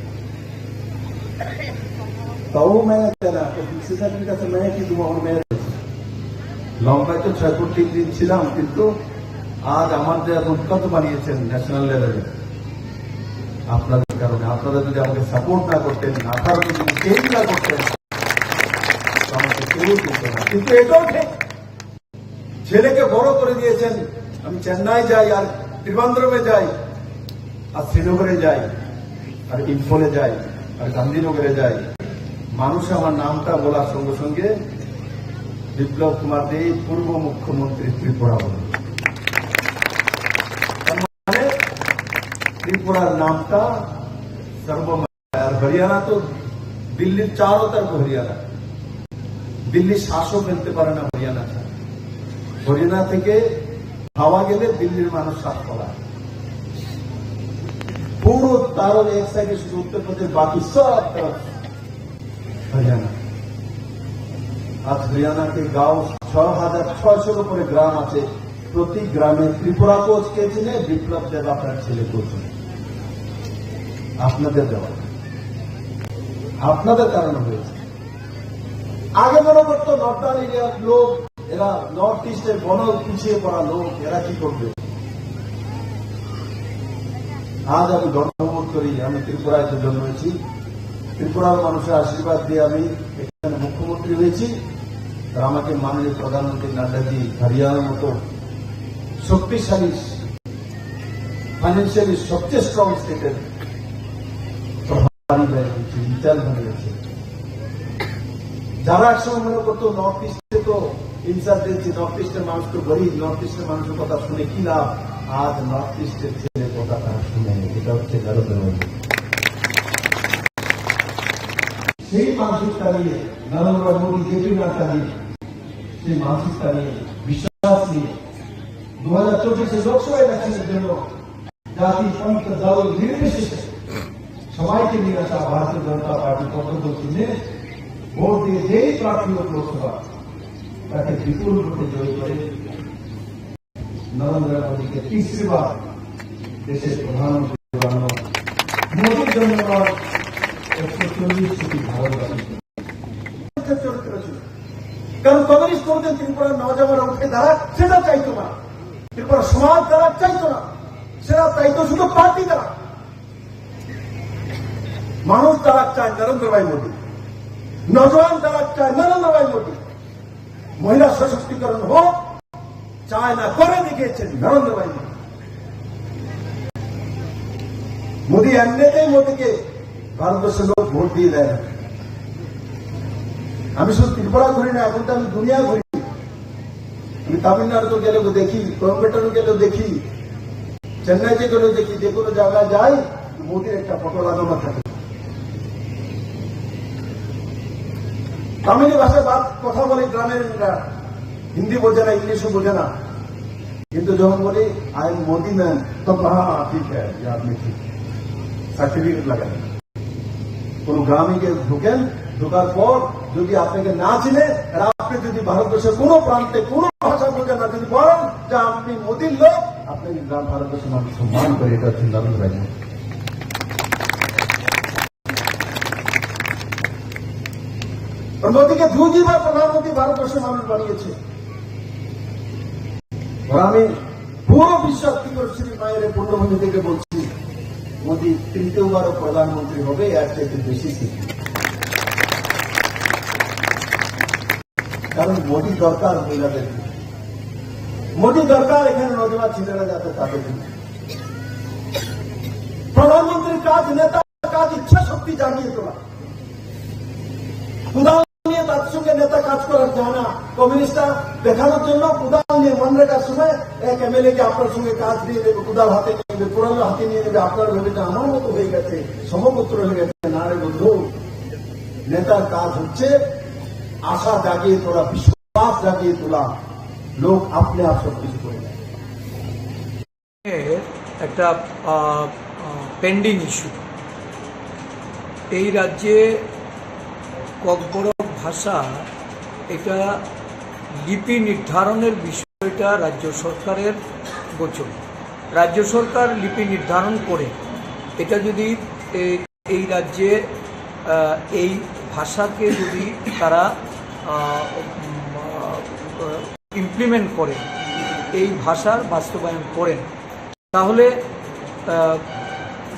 তাও মেয়ে দেয় না, তো ফিক্সে চাকরির কাছে মেয়ে কি তোমার মেয়ে রয়েছে? লম্বায় তো ছয় ফুট তিন ইঞ্চ ছিলাম, কিন্তু আজ আমার যে এখন কত বানিয়েছেন ন্যাশনাল লেভেলে, আপনাদের কারণে। আপনারা যদি আমাকে সাপোর্ট না করতেন, আপনারা যদি চেঞ্জ না করতেন, তো আমাকে কেউ চিনতো না। কিন্তু এটাও ঠিক, ছেলেকে বড় করে দিয়েছেন। আমি চেন্নাই যাই, আর ত্রিবান্দ্রমে যাই, আর শ্রীনগরে যাই, আর ইম্ফলে যাই, আর গান্ধীনগরে যাই, মানুষ আমার নামটা বলার সঙ্গে সঙ্গে বিপ্লব কুমার দেব, পূর্ব মুখ্যমন্ত্রী ত্রিপুরা, বলে। তার মানে ত্রিপুরার নামটা সর্ব আর হরিয়ানা তো দিল্লির চারও তরফ হরিয়ানা। দিল্লি শ্বাসও ফেলতে পারে না হরিয়ানা ছাড়া। হরিয়ানা থেকে হাওয়া গেলে দিল্লির মানুষ শ্বাস ফেলায়। পুরো তারও এক সাইডে শুধু উত্তর প্রদেশ, বাকি সব তরফ হরিয়ানা। আজ হরিয়ানাতে গাঁও ছ হাজার ছয়শোর উপরে গ্রাম আছে। প্রতি গ্রামে ত্রিপুরা কোচ কে চিনে? বিপ্লব দেব আপনার ছেলে কোচ। আপনাদের দেওয়া, আপনাদের কারণে হয়েছে। আগে মনে করতো নর্দার্ন এরিয়ার লোক, এরা নর্থ ইস্টের বড় পিছিয়ে পড়া লোক, এরা কি করবে? আজ আমি গর্ববোধ করি, আমি ত্রিপুরায় তো জন্মেছি। ত্রিপুরার মানুষের আশীর্বাদ দিয়ে আমি এখানে মুখ্যমন্ত্রী হয়েছি। আর আমাকে মাননীয় প্রধানমন্ত্রী নাড্ডাজি হরিয়ানার মতো শক্তিশালী, ফাইন্যান্সিয়ালি সবচেয়ে স্ট্রং স্টেটের প্রধান বানিয়েছে, ইনচার্জ বানিয়েছে। যারা একসময় মনে করতো নর্থ ইস্টে তো ইনচার্জ দিয়েছি, নর্থ ইস্টের মানুষ তো গরিব, নর্থ ইস্টের মানুষের কথা শুনে কি লাভ? আজ নর্থ ইস্টের ছেলে কথা তারা শুনে, এটা হচ্ছে নরেন্দ্র মোদী। সেই মানসিকতা নিয়ে, নরেন্দ্র মোদী, জেপি নাড্ডা নিয়ে, সেই মানসিকতা নিয়ে, বিশ্বাস নিয়ে দু হাজার চব্বিশে লোকসভা ইলেকশনের জন্য জাতি, প্রান্ত, দল নির্বিশেষে সবাইকে নিয়ে আসা ভারতীয় জনতা পার্টি পক্ষ থেকে ভোট দিয়ে যেই প্রার্থী হোক লোকসভা, তাকে বিপুল ভোটে জয়ী করে নরেন্দ্র মোদীকে তৃতীয়বার দেশের প্রধানমন্ত্রী বানানো, মোদীর জন্য একশো চল্লিশ কোটি ভারতবাসী। চরিত্র ছিল। কারণ কমিউনিস্ট কোনোদিন ত্রিপুরার নওজওয়ানরা উঠে দাঁড়াক, সেটা চাইতো না। ত্রিপুরা সমাজ দাঁড়াক চাইতো না, সেটা চাইতো শুধু পার্টি দাঁড়াক। মানুষ দাঁড়াক চায় নরেন্দ্র ভাই মোদী, নওজওয়ান দাঁড়াক চায় নরেন্দ্র ভাই মোদী। মহিলা সশক্তিকরণ হোক, চায় না, করে দেখিয়েছেন নরেন্দ্র ভাই মোদী। মোদী এমনিতেই মোদীকে ভারতবর্ষের লোক ভোট দিয়ে দেয় না। আমি শুধু ত্রিপুরা ঘুরি না, এখন তো আমি দুনিয়া ঘুরি। আমি তামিলনাড়ুতে গেলেও দেখি, কোয়েম্বাটুরে গেলেও দেখি, চেন্নাইতে গেলেও দেখি, যে কোনো জায়গায় যাই, মোদীর একটা ফটো লাগানো থাকে। তামিলি ভাষায় বাদ কথা বলে গ্রামের লোকরা, হিন্দি বোঝে না, ইংলিশও বোঝে না, কিন্তু যখন বলি, "আই এম মোদি ম্যান", তখন, "হ্যাঁ, হ্যাঁ, ঠিক হ্যায়, ইয়ে আপনি ঠিক।" সার্টিফিকেট লাগায়। কোনো গ্রামে গিয়ে ঢুকেন, ঢোকার পর যদি আপনাকে না চিনে, আর আপনি যদি ভারতবর্ষের কোনো প্রান্তে কোনো ভাষা বোঝেন না, যদি বলেন যে আপনি মোদির লোক, আপনাকে গ্রাম ভারতবর্ষের মানুষ সম্মান করে, এটা হচ্ছে নরেন্দ্র ভাই মোদি। আর মোদিকে দুই দুইবার প্রধানমন্ত্রী ভারতবর্ষের মানুষ বানিয়েছে। আর আমি পুরো বিশ্বাস ত্রিপুরা মায়ের পুণ্যভূমি থেকে বলছি, মোদি তৃতীয়বারও প্রধানমন্ত্রী হবে, এর চাইতে বেশি সিট। কারণ মোদি দরকার মহিলাদের, মোদি দরকার এখানে নজওয়ান ছেলেরা যাতে তাদের জন্য। প্রধানমন্ত্রীর কাজ, নেতা কাজ, ইচ্ছা শক্তি জাগিয়ে তোলা। কোদাল নিয়ে তার সঙ্গে নেতা কাজ করার যায় না। কমিউনিস্টরা দেখানোর জন্য কোদাল নিয়ে মনরেগার সময় এক এমএলএ কে আপনার সঙ্গে কাজ দিয়ে দেবে, কোদাল হাতে নিয়ে নেবে, কোদাল হাতে নিয়ে নেবে, আপনার ভেবে যে আমার মতো হয়ে গেছে, সমগোত্র হয়ে গেছে। না রে বন্ধু, নেতার কাজ হচ্ছে আশা জাগিয়ে তোলা, বিশ্বাস জাগিয়ে তোলা। লোক আপনি আপ সব কিছু করে দেয়। একটা পেন্ডিং ইস্যু। এই রাজ্যে ককবরক ভাষা, এটা লিপি নির্ধারণের বিষয়টা রাজ্য সরকারের গোচর। রাজ্য সরকার লিপি নির্ধারণ করে এটা যদি এই এই রাজ্যে এই ভাষাকে যদি তারা ইমপ্লিমেন্ট করেন, এই ভাষার বাস্তবায়ন করেন, তাহলে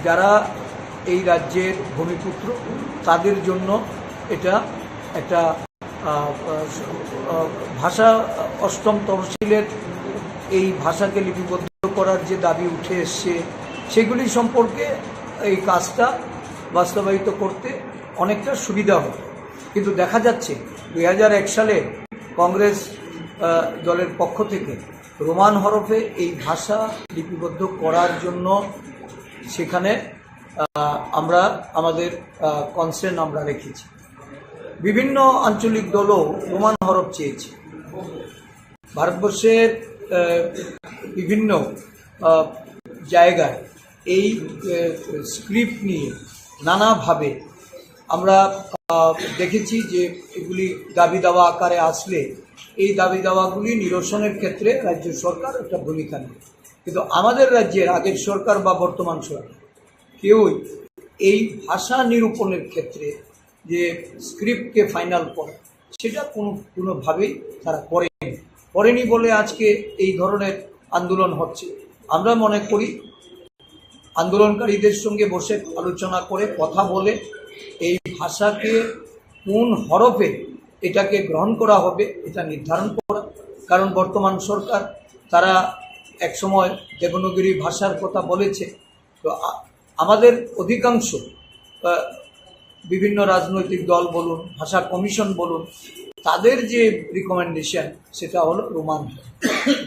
যারা এই রাজ্যের ভূমিপুত্র, তাদের জন্য এটা একটা ভাষা অষ্টম তহসিলের এই ভাষাকে লিপিবদ্ধ করার যে দাবি উঠে এসছে, সেগুলি সম্পর্কে এই কাজটা বাস্তবায়িত করতে অনেকটা সুবিধা হবে। কিন্তু দেখা যাচ্ছে দুই হাজার এক সালে কংগ্রেস দলের পক্ষ থেকে রোমান হরফে এই ভাষা লিপিবদ্ধ করার জন্য সেখানে আমরা আমাদের কনসার্ন আমরা রেখেছি। বিভিন্ন আঞ্চলিক দলও রোমান হরফ চেয়েছে। ভারতবর্ষের বিভিন্ন জায়গায় এই স্ক্রিপ্ট নিয়ে নানাভাবে আমরা দেখেছি যে এগুলি দাবি দাওয়া আকারে আসলে এই দাবি দাওয়াগুলি নিরসনের ক্ষেত্রে রাজ্য সরকার একটা ভূমিকা নেয়। কিন্তু আমাদের রাজ্যের আগের সরকার বা বর্তমান সরকার কেউই এই ভাষা নিরূপণের ক্ষেত্রে যে স্ক্রিপ্টকে ফাইনাল করে, সেটা কোনো কোনোভাবেই তারা করেনি। করেনি বলে আজকে এই ধরনের আন্দোলন হচ্ছে। আমরা মনে করি আন্দোলনকারীদের সঙ্গে বসে আলোচনা করে, কথা বলে এই ভাষাকে কোন হরফে এটাকে গ্রহণ করা হবে, এটা নির্ধারণ করা। কারণ বর্তমান সরকার, তারা একসময় দেবনাগরী ভাষার কথা বলেছে। তো আমাদের অধিকাংশ বিভিন্ন রাজনৈতিক দল বলুন, ভাষা কমিশন বলুন, তাদের যে রিকমেন্ডেশন, সেটা হলো রোমান হরফ।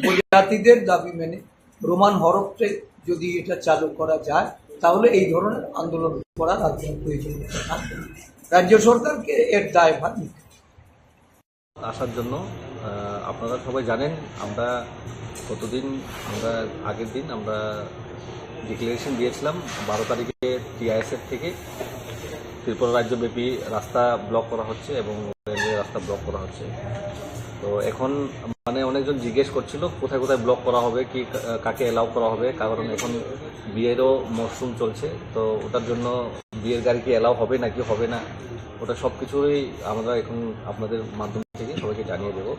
উপজাতিদের দাবি মেনে রোমান হরফে যদি এটা চালু করা যায়, তাহলে এই ধরনের আন্দোলন করার আর কোনো প্রয়োজনীয়তা থাকবে না। রাজ্য সরকারকে এর দায়ভার নিতে হবে। আসার জন্য। আহ, আপনারা সবাই জানেন, আমরা গতদিন, আমরা আগের দিন আমরা ডিক্লারেশন দিয়েছিলাম বারো তারিখে টিআইএসএফ থেকে ত্রিপুরা রাজ্যব্যাপী রাস্তা ব্লক করা হচ্ছে এবং রেলওয়ে রাস্তা ব্লক করা হচ্ছে। তো এখন মানে অনেকজন জিজ্ঞেস করছিল কোথায় কোথায় ব্লক করা হবে, কি কা-, কাকে অ্যালাউ করা হবে, কারণ এখন বিয়েরও মরশুম চলছে। তো ওটার জন্য বিয়ের গাড়ি কি অ্যালাউ হবে নাকি হবে না, ওটা সব কিছুই আমরা এখন আপনাদের মাধ্যম থেকে সবাইকে জানিয়ে দেবো।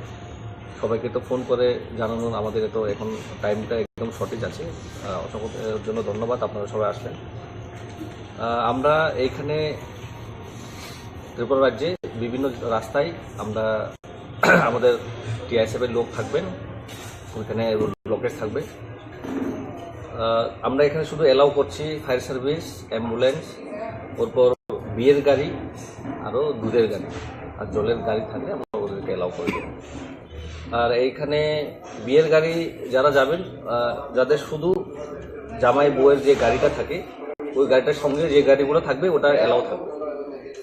সবাইকে তো ফোন করে জানানোর আমাদের তো এখন টাইমটা একদম শর্টেজ আছে। আহ, অসংখ্য জন্য ধন্যবাদ, আপনারা সবাই আসলেন। আহ, আমরা এইখানে ত্রিপুরা রাজ্যে বিভিন্ন রাস্তায় আমরা আমাদের টিআইএসএফ এর লোক থাকবেন, ওইখানে রোড ব্লকেজ থাকবে। আহ, আমরা এখানে শুধু অ্যালাউ করছি ফায়ার সার্ভিস, অ্যাম্বুলেন্স, ওরপর বিয়ের গাড়ি, আরও দুধের গাড়ি, আর জলের গাড়ি থাকলে আমরা ওদেরকে অ্যালাউ করে দেবো। আর এইখানে বিয়ের গাড়ি যারা যাবেন, আহ, যাদের শুধু জামাই বউয়ের যে গাড়িটা থাকে, ওই গাড়িটার সঙ্গে যে গাড়িগুলো থাকবে, ওটা অ্যালাউ থাকবে।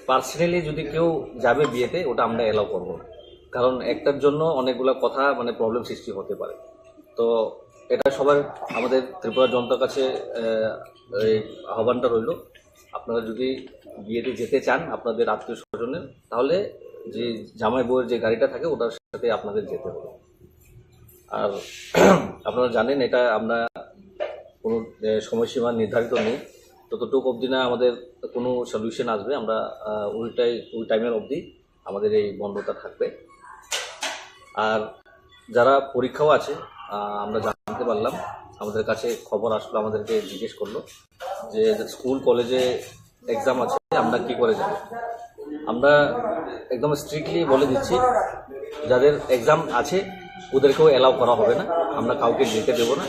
পার্সোনালি যদি কেউ যাবে বিয়েতে, ওটা আমরা অ্যালাউ করবো না। কারণ একটার জন্য অনেকগুলা কথা, মানে, প্রবলেম সৃষ্টি হতে পারে। তো এটা সবার, আমাদের ত্রিপুরা জনতার কাছে, আহ, এই আহ্বানটা রইল, আপনারা যদি বিয়েতে যেতে চান আপনাদের আত্মীয় স্বজনের, তাহলে যে জামাই বউয়ের যে গাড়িটা থাকে ওটার সাথে আপনাদের যেতে হবে। আর আপনারা জানেন, এটা আমরা কোনো, আহ, সময়সীমা নির্ধারিত নেই। যতটুকু অবধি না আমাদের কোনো সলিউশন আসবে, আমরা, আহ, ওইটাই, ওই টাইমের অবধি আমাদের এই বন্ধটা থাকবে। আর যারা পরীক্ষাও আছে, আহ, আমরা জানতে পারলাম, আমাদের কাছে খবর আসলো, আমাদেরকে জিজ্ঞেস করলো যে স্কুল কলেজে এক্সাম আছে, আমরা কি করে যাব। আমরা একদম স্ট্রিক্টলি বলে দিচ্ছি, যাদের এক্সাম আছে ওদেরকেও অ্যালাউ করা হবে না, আমরা কাউকে যেতে দেবো না।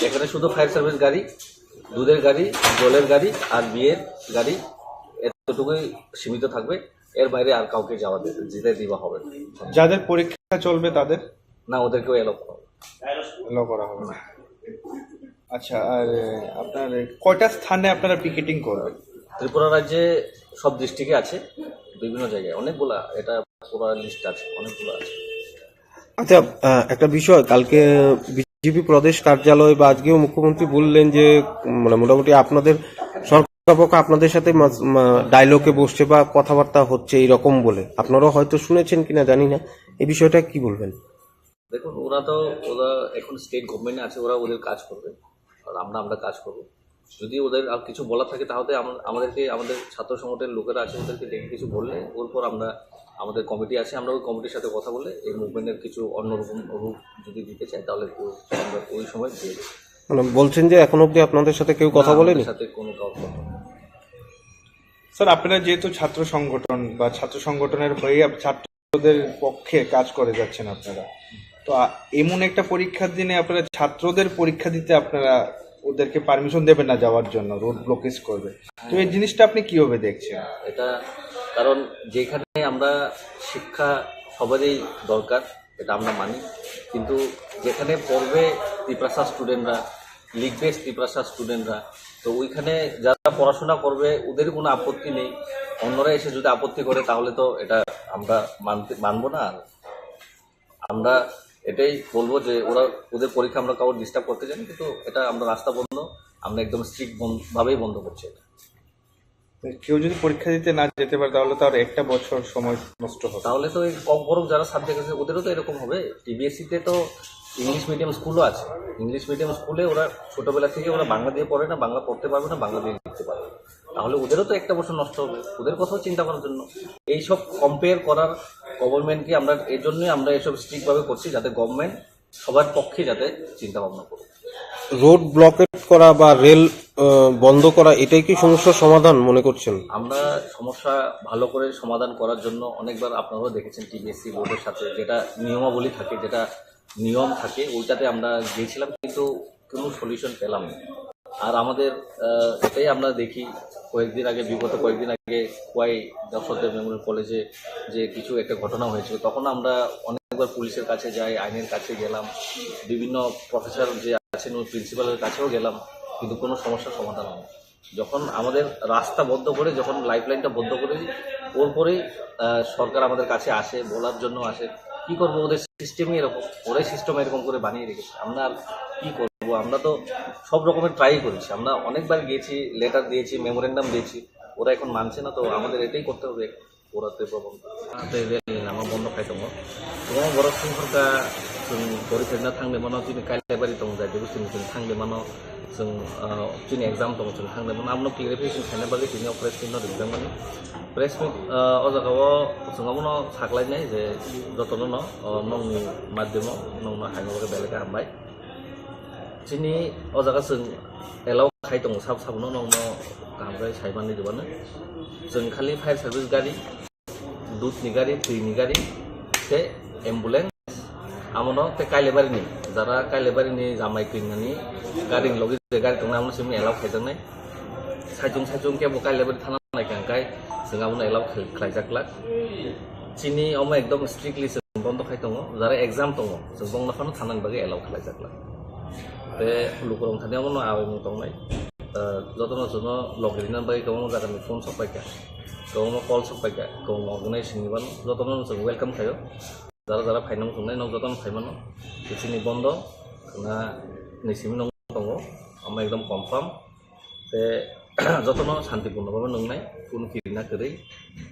এখানে শুধু ফায়ার সার্ভিস গাড়ি, দুধের গাড়ি, জলের গাড়ি আর বিয়ের গাড়ি, এতটুকুই সীমিত থাকবে। এর বাইরে আর কাউকে যাওয়া দে-, যেতে দেওয়া হবে না। যাদের পরীক্ষা চলবে তাদের? না, ওদেরকেও অ্যালাউ করা হবে। অ্যালাউ করা হবে না। আচ্ছা, আর, আহ, আপনার কয়টা স্থানে আপনারা পিকেটিং করবেন? ত্রিপুরা রাজ্যে সব ডিস্ট্রিক্টে আছে, বিভিন্ন জায়গায় অনেকগুলা, এটা পুরো লিস্ট আছে, অনেকগুলো আছে। আচ্ছা, আহ, একটা বিষয়, কালকে বিজেপি প্রদেশ কার্যালয় বা আজকেও মুখ্যমন্ত্রী বললেন যে, উম, মানে, মোটামুটি আপনাদের সরকার পক্ষ আপনাদের সাথে মাঝ-, মা-, ডায়লগে বসছে বা কথাবার্তা হচ্ছে এইরকম বলে। আপনারাও হয়তো শুনেছেন কিনা জানি না, এই বিষয়টা কি বলবেন? দেখুন, ওরা তো, ওরা এখন স্টেট গভর্নমেন্টে আছে, ওরা ওদের কাজ করবে, আর আমরা, আমরা কাজ করব। যদি ওদের আর কিছু বলার থাকে, তাহলে আমা-, আমাদেরকে, আমাদের ছাত্র সংগঠনের লোকেরা আছে, ওদেরকে ডেকে কিছু বললে, ওর পর আমরা, আমাদের কমিটি আছে, আমরা ওই কমিটির সাথে কথা বলে এই মুভমেন্টের কিছু অন্যরকম রূপ যদি দিতে চাই, তাহলে ও-, আমরা ওই সময় দিয়ে দেবো। মানে, বলছেন যে এখনো অবধি আপনাদের সাথে কেউ কথা না, আমাদের বলেনি? সাথে কোনো কারোর কথা হয়নি। স্যার, আপনারা যেহেতু ছাত্র সংগঠন বা ছাত্র সংগঠনের হয়ে আপ-, ছাত্রদের পক্ষে কাজ করে যাচ্ছেন আপনারা, তো আ-, এমন একটা পরীক্ষার দিনে আপনারা ছাত্রদের পরীক্ষা দিতে আপনারা ওদেরকে পারমিশন দেবেন না যাওয়ার জন্য, রোড ব্লকেজ করবে, তো এই জিনিসটা আপনি কিভাবে দেখছেন? এটা কারণ যেখানে আমরা শিক্ষা সবারই দরকার, এটা আমরা মানি, কিন্তু যেখানে পড়বে তিপ্রাসা স্টুডেন্টরা, লিখবে তিপ্রাসা স্টুডেন্টরা, তো ওইখানে যারা পড়াশোনা করবে ওদের কোনো আপত্তি নেই। অন্যরা এসে যদি আপত্তি করে তাহলে তো এটা আমরা মানতে, মানবো না। আর আমরা এটাই বলবো যে ওরা, ওদের পরীক্ষা আমরা কাউকে ডিস্টার্ব করতে চাই না, কিন্তু এটা আমরা রাস্তা বন্ধ, আমরা একদম স্ট্রিক্ট ভাবেই বন্ধ করছি এটা। কেউ যদি পরীক্ষা দিতে না যেতে পারে, তাহলে তো আর একটা বছর সময় নষ্ট হবে। তাহলে তো এই কম বরং যারা সাবজেক্ট আছে ওদেরও তো এরকম হবে। টিবিএসসি তে তো ইংলিশ মিডিয়াম স্কুলও আছে, ইংলিশ মিডিয়াম স্কুলে ওরা ছোটবেলা থেকে ওরা বাংলা দিয়ে পড়ে না, বাংলা পড়তে পারবে না, বাংলা দিয়ে লিখতে পারবে না। তাহলে ওদেরও তো একটা বছর নষ্ট হবে, ওদের কথাও চিন্তা করার জন্য। এইসব কম্পেয়ার করার গভর্নমেন্টকে আমরা এর জন্যই আমরা এসব স্ট্রিক্টভাবে করছি, যাতে গভর্নমেন্ট সবার পক্ষে যাতে চিন্তা ভাবনা করুক। রোড ব্লকেট করা বা রেল, আহ, বন্ধ করা, এটাই কি সমস্যার সমাধান মনে করছেন? আমরা সমস্যা ভালো করে সমাধান করার জন্য অনেকবার আপনারাও দেখেছেন টিবিএসসি বোর্ডের সাথে যেটা নিয়মাবলী থাকে, যেটা নিয়ম থাকে, ওইটাতে আমরা গিয়েছিলাম, কিন্তু কোনো সলিউশন পেলাম না। আর আমাদের, আহ, এটাই আমরা দেখি, কয়েকদিন আগে, বিগত কয়েকদিন আগে খোয়াই দর্শকদের মেমোরিয়াল কলেজে যে কিছু একটা ঘটনা হয়েছিল, তখন আমরা অনেকবার পুলিশের কাছে যাই, আইনের কাছে গেলাম, বিভিন্ন প্রফেসর যে আছেন ওই প্রিন্সিপালের কাছেও গেলাম, কিন্তু কোনো সমস্যার সমাধান হয়নি। যখন আমাদের রাস্তা বন্ধ করে, যখন লাইফলাইনটা বন্ধ করে দিই, ওর পরেই, আহ, সরকার আমাদের কাছে আসে, বলার জন্য আসে। কি করবো, ওদের সিস্টেমই এরকম, ওরাই সিস্টেম এরকম করে বানিয়ে রেখেছে। আমরা আর কি করবো? আমরা তো সব রকমের ট্রাই করেছি, আমরা অনেকবার গিয়েছি, লেটার দিয়েছি, মেমোরেন্ডাম দিয়েছি, ওরা এখন মানছে না। তো আমাদের এটাই করতে হবে, ওরা তো প্রবন্ধ। Te rel ni lama bondo khai tongo. Kwbangma borok songkha kha, chwng pori khaina thangwi mano, chini Kailabari tongo, Jaidebustini chwng thangwi mano, chwng, ah, chini exam tongo, chwng thangwi mano. Abono clarification khaina bagwi tini o press meet no rijak mani. Press meet, ah, o jaga o chwng abono saklainai je jotono no, oh, nokni madhyamo nokno haino bagwi belai khe hambai. Chini o jaga chwng allow khai tongo, sab sabono nokno kaham khe sai manwi rwmani. Chwng khali fire service gari, dudni gari, twini gari, tei ambulance, abono tei Kailabari ni, jara Kailabari ni jamai twinani gari ni logi je gari tongnai, abono simi allow khaijaknai. Saichung saichung khe bo Kailabari thana nai kha, hwnkhe chwng abono allow khlai-, khlaijak glak. Chini omo ekdom strictly chwng bondo khai tongo, jara exam tongo, chwng bongno phano thana ni bagwi allow khlaijak glak. Tei lukurok thani omono awaimung tongnai. Ah, jotono chwngno logi rina bagwi kwbangma jagani phone sok paikha, kwbangma call sok paikha, kwbangma organization ni mano, jotono chwng welcome khaio. jara jara phaina wng tongnai, nok jotono phai mano. Chini bondo khna ni simi nung tongo, omo ekdom confirm. Te jotono shanti purno bhabe nungnai, kunu kirina kwrwi.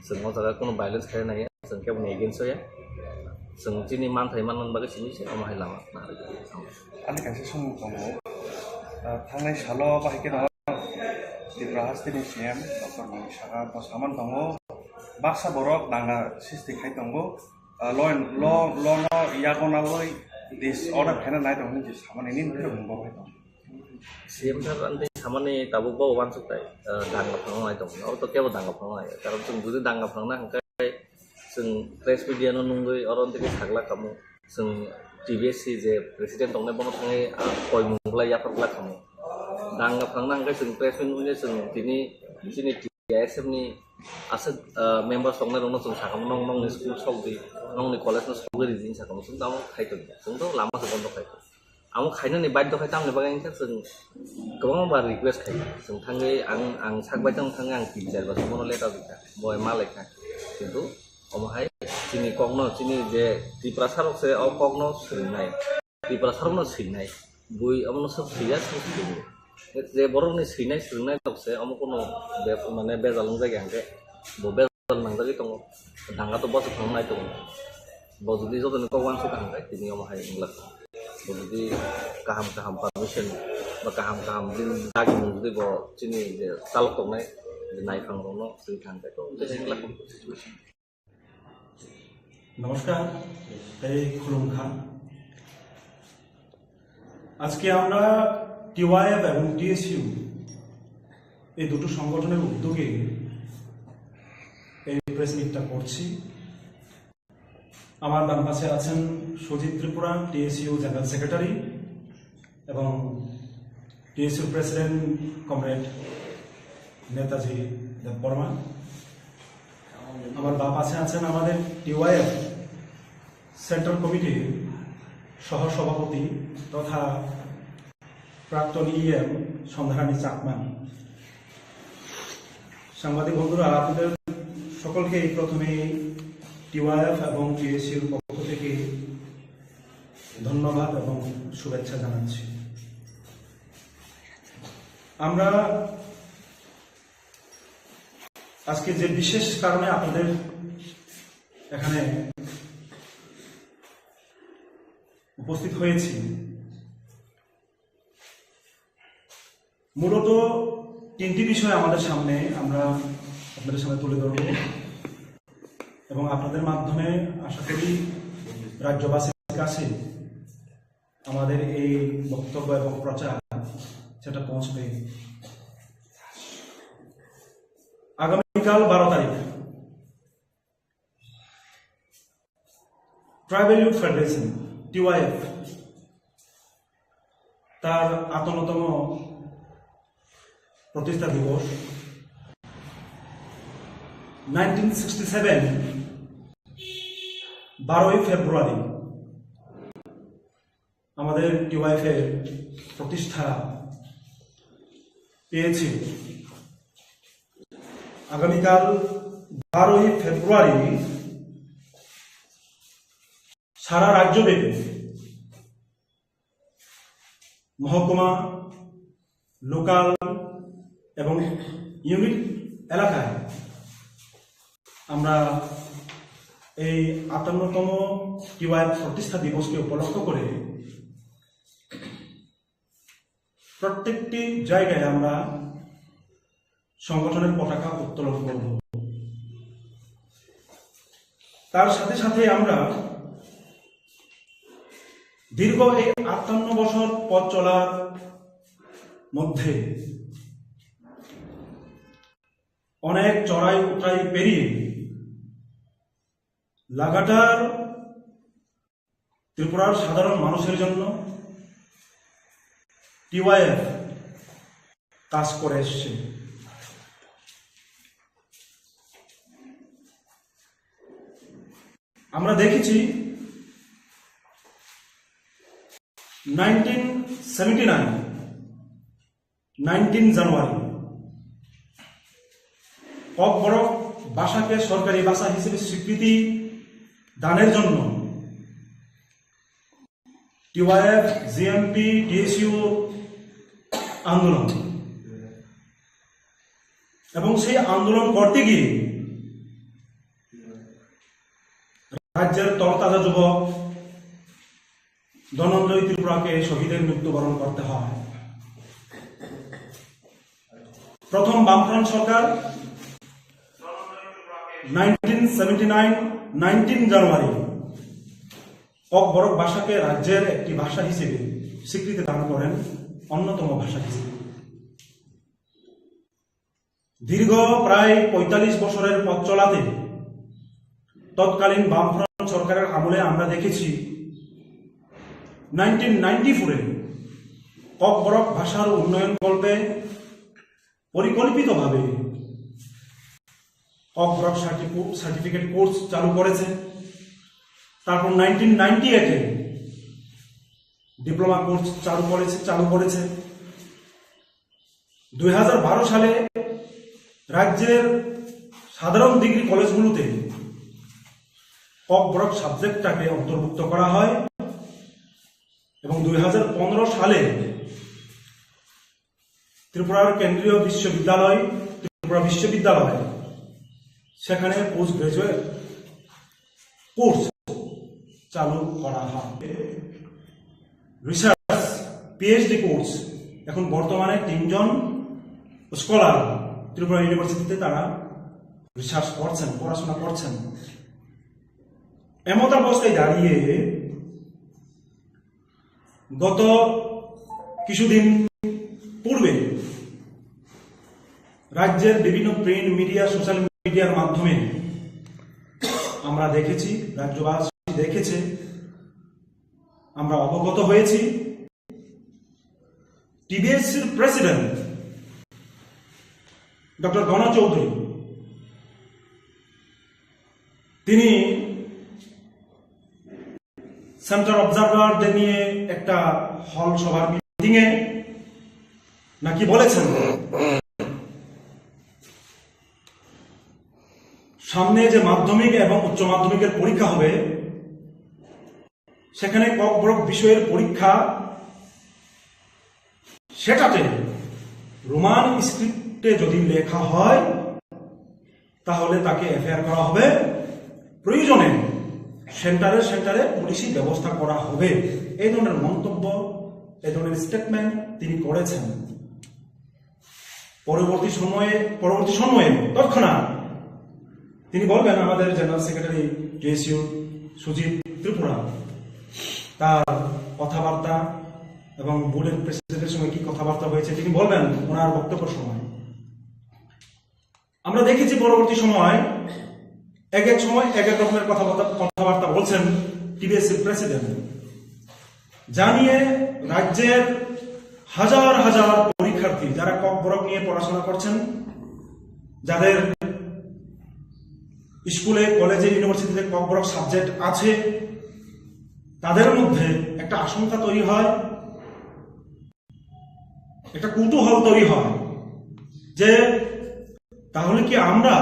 Chwng o jaga kunu violence khaina naiya, chwng kebo ni against o ya. Chwng chini manthai manna bagwi simi se omo hai lama khna rwdi. Ani kaisa song tongo. Ah, thangnai salo bahai kheno Tripura hasteni C M Doctor Mani Saha bo saman tongo. Baksa borok danga sisti khai tongo. Ah, law, law, law no yago naloi disorder khaina nai tongo hinwi samani nini phirok mung bo khai tongo. C M sir ani samani tabuk bo uansuk tai, ah, danga phangno nai tongo. Oro to kebo danga phangno nai. Karon chwng jodi danga phangna hwnkhe chwng press media no nungwi oro tei sakla kamo. Chwng T B S C je president tongnai bono thangwi, ah, koimung bwlai yaphar bwlai kamo. Danga phangna hwnkhe chwng press meet nungwi chwng tini chini T I S F ni aswk, ah, members tongnai rokno chwng sakamo, "Nong nongni school sok di, nongni college no sogwi ridi," hinwi sakamo. Chwng tamo khai tongya. Chwng to lama se bondo khai tong. Amo khainani baidhyo khai tamni bagwi wngkha chwng kwbangma bar request khai. Chwng thangwi ang, ang sak baithang thangwi ang tin char bosor bono letter rwkha. Bo ma lekha. Kintu omo hai chini kokno, chini je Tiprasa rok se o kokno swrwngnai. Tiprasa rokno swinai. Bui omono swk swiya, swk swinai. Je borokni swinai swrwngnai rok se omo kono be-, mane bejal wngjak ya hwnkhe bo bejal nangjagwi tongo. Danga to bosok thang nai tongo. Bo jodi jotoni kok uansuk kha hwnkhe tini omo hai wngla. Bo jodi kaham kaham permission ba kaham kaham bini dagimung jodi bo chini je chalok tongnai naiphangrokno swi kha hwnkhe to tei wngla. নমস্কার, এই খুলুমখা। আজকে আমরা টিওয়াইএফ এবং টিএসইউ এই দুটো সংগঠনের উদ্যোগে এই প্রেস মিটটা করছি। আমার বাম পাশে আছেন সুজিত ত্রিপুরা, টিএসইউ জেনারেল সেক্রেটারি, এবং টিএসইউ প্রেসিডেন্ট কমরেড নেতাজি দেববর্মা। আমার বাম পাশে আছেন আমাদের টিওয়াইএফ সেন্ট্রাল কমিটির সহসভাপতি তথা প্রাক্তন ইএম সন্ধ্যারানী চাকমা। সাংবাদিক বন্ধুরা, আপনাদের সকলকে প্রথমেই টিওয়াইএফ এবং টিএসইউর পক্ষ থেকে ধন্যবাদ এবং শুভেচ্ছা জানাচ্ছি। আমরা আজকে যে বিশেষ কারণে আপনাদের এখানে উপস্থিত হয়েছি, মূলত তিনটি বিষয় আমাদের সামনে, আমরা আপনাদের সামনে তুলে ধরব এবং আপনাদের মাধ্যমে আশা করি রাজ্যবাসীর কাছে আমাদের এই বক্তব্য এবং প্রচার সেটা পৌঁছবে। আগামীকাল বারো তারিখ ট্রাইবাল ইউথ ফেডারেশন, টিওয়াইএফ, তার আটান্নতম প্রতিষ্ঠা দিবস। নাইনটিন সিক্সটি সেভেন, বারোই ফেব্রুয়ারি আমাদের টিওয়াইএফ এর প্রতিষ্ঠা পেয়েছিল। আগামীকাল বারোই ফেব্রুয়ারি সারা রাজ্যব্যাপী মহকুমা, লোকাল এবং ইউনিট এলাকায় আমরা এই আটান্নতম টিওয়াইএফ প্রতিষ্ঠা দিবসকে উপলক্ষ করে প্রত্যেকটি জায়গায় আমরা সংগঠনের পতাকা উত্তোলন করব। তার সাথে সাথে আমরা দীর্ঘ এই আটান্ন বছর পথ চলার মধ্যে অনেক চড়াই উতরাই পেরিয়ে লাগাতার ত্রিপুরার সাধারণ মানুষের জন্য টিওয়াইএফ কাজ করে এসছে। আমরা দেখেছি নাইনটিন সেভেন্টি নাইন, নাইনটিন জানুয়ারি ককবরক ভাষাকে সরকারি ভাষা হিসেবে স্বীকৃতি দানের জন্য টিওয়াইএফ, জিএমপি, টিএসইউ আন্দোলন। এবং সেই আন্দোলন করতে গিয়ে রাজ্যের তরতাজা যুবক ধনঞ্জয় ত্রিপুরাকে শহীদের মৃত্যুবরণ করতে হয়। প্রথম বামফ্রন্ট সরকার নাইনটিন সেভেন্টি নাইন নাইনটিন জানুয়ারি ককবরক ভাষাকে রাজ্যের একটি ভাষা হিসেবে স্বীকৃতি দান করেন, অন্যতম ভাষা হিসেবে। দীর্ঘ প্রায় পঁয়তাল্লিশ বছরের পথ চলাতে তৎকালীন বামফ্রন্ট সরকারের আমলে আমরা দেখেছি, নাইনটিন নাইনটি ফোরে ককবরক ভাষার উন্নয়ন কল্পে পরিকল্পিতভাবে ককবরক সার্টিফিকেট কোর্স চালু করেছে। তারপর নাইনটিন নাইনটি এইটে ডিপ্লোমা কোর্স চালু করেছে চালু করেছে দুই হাজার বারো সালে রাজ্যের সাধারণ ডিগ্রি কলেজগুলোতে ককবরক সাবজেক্টটাকে অন্তর্ভুক্ত করা হয় এবং দুই হাজার পনেরো সালে ত্রিপুরার কেন্দ্রীয় বিশ্ববিদ্যালয়, ত্রিপুরা বিশ্ববিদ্যালয়, সেখানে পোস্ট গ্রাজুয়েট কোর্স চালু করা হয়। রিসার্চ, পিএইচডি কোর্স, এখন বর্তমানে তিনজন স্কলার ত্রিপুরা ইউনিভার্সিটিতে তারা রিসার্চ করছেন, পড়াশোনা করছেন। এমতাবস্থায় দাঁড়িয়ে গত কিছুদিন পূর্বে রাজ্যের বিভিন্ন প্রিন্ট মিডিয়া, সোশ্যাল মিডিয়ার মাধ্যমে আমরা দেখেছি, রাজ্যবাসী দেখেছে, আমরা অবগত হয়েছি। টিবিএসসির প্রেসিডেন্ট ডক্টর গণ চৌধুরী তিনি সেন্ট্রাল অবজারভারদের নিয়ে একটা হল সভার মিটিং এ নাকি বলেছেন, সামনে যে মাধ্যমিক এবং উচ্চ মাধ্যমিকের পরীক্ষা হবে, সেখানে ককবরক বিষয়ের পরীক্ষা, সেটাতে রোমান স্ক্রিপ্টে যদি লেখা হয়, তাহলে তাকে এফআইআর করা হবে। প্রয়োজনে সেন্টারে সেন্টারে পুলিশি ব্যবস্থা করা হবে। এই ধরনের মন্তব্য, এই ধরনের স্টেটমেন্ট তিনি করেছেন। পরবর্তী সময়ে, পরবর্তী সময়ে তৎক্ষণাৎ তিনি বলবেন, আমাদের জেনারেল সেক্রেটারি টিএসইউ সুজিত ত্রিপুরা, তার কথাবার্তা এবং বোর্ডের প্রেসিডেন্টের সঙ্গে কি কথাবার্তা হয়েছে তিনি বলবেন ওনার বক্তব্যের সময়। আমরা দেখেছি পরবর্তী সময় এক এক সময় এক এক রকমের কথাবার্তা কথাবার্তা বলছেন টিবিএসসির প্রেসিডেন্ট। জানিয়ে রাজ্যের হাজার হাজার পরীক্ষার্থী যারা ককবরক নিয়ে পড়াশোনা করছেন, যাদের স্কুলে, কলেজে, ইউনিভার্সিটিতে ককবরক সাবজেক্ট আছে, তাদের মধ্যে একটা আশঙ্কা তৈরি হয়, একটা কৌতূহল তৈরি হয় যে তাহলে কি আমরা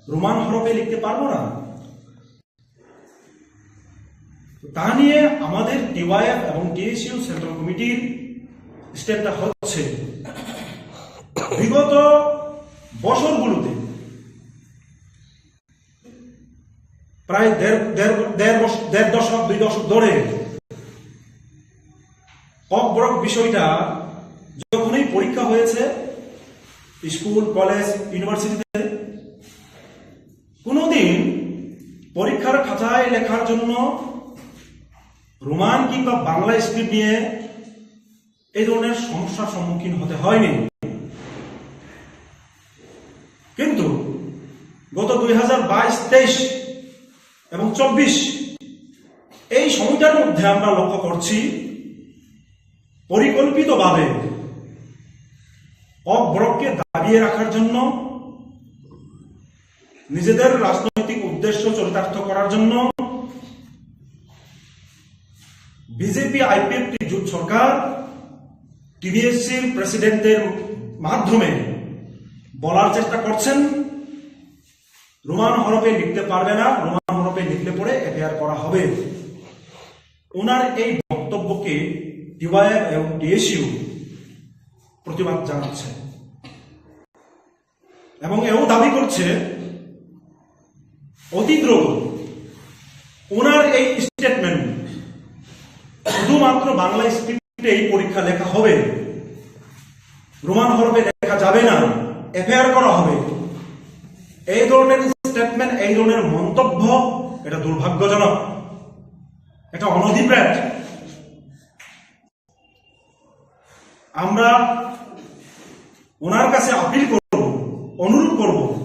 রোমান হরফে লিখতে পারবো না? তো তা নিয়ে আমাদের টিওয়াইএফ এবং টিএসইউ সেন্ট্রাল কমিটির স্ট্যান্ডটা হচ্ছে, বিগত বছরগুলোতে প্রায় দেড় দেড় দেড় বছর, দেড় দশক, দুই দশক ধরে ককবরক বিষয়টা যখনই পরীক্ষা হয়েছে স্কুল, কলেজ, ইউনিভার্সিটিতে, কোনোদিন পরীক্ষার খাতায় লেখার জন্য রোমান কিংবা বাংলা স্ক্রিপ্ট নিয়ে এই ধরনের সমস্যার সম্মুখীন হতে হয়নি। কিন্তু গত দুই হাজার বাইশ তেইশ এবং চব্বিশ, এই সময়টার মধ্যে আমরা লক্ষ্য করছি পরিকল্পিতভাবে ককবরককে দাবিয়ে রাখার জন্য, নিজেদের রাজনৈতিক উদ্দেশ্য চরিতার্থ করার জন্য বিজেপি আইপিএফটি জোট সরকার টিবিএসসির প্রেসিডেন্টের মাধ্যমে বলার চেষ্টা করছেন, রোমান হরফে লিখতে পারবে না, রোমান হরফে লিখলে পরে এফআইআর করা হবে। ওনার এই বক্তব্যকে টিওয়াইএফ এবং টিএসইউ প্রতিবাদ জানাচ্ছে এবং এও দাবি করছে অতি দ্রুত ওনার এই স্টেটমেন্ট শুধুমাত্র বাংলা স্ক্রিপ্টে এই পরীক্ষা লেখা হবে, রোমান হরফে লেখা যাবে না, এফআইআর করা হবে, এই ধরনের স্টেটমেন্ট, এই ধরনের মন্তব্য, এটা দুর্ভাগ্যজনক, এটা অনধিপ্রেরণ। আমরা ওনার কাছে আপিল করব, অনুরোধ করব,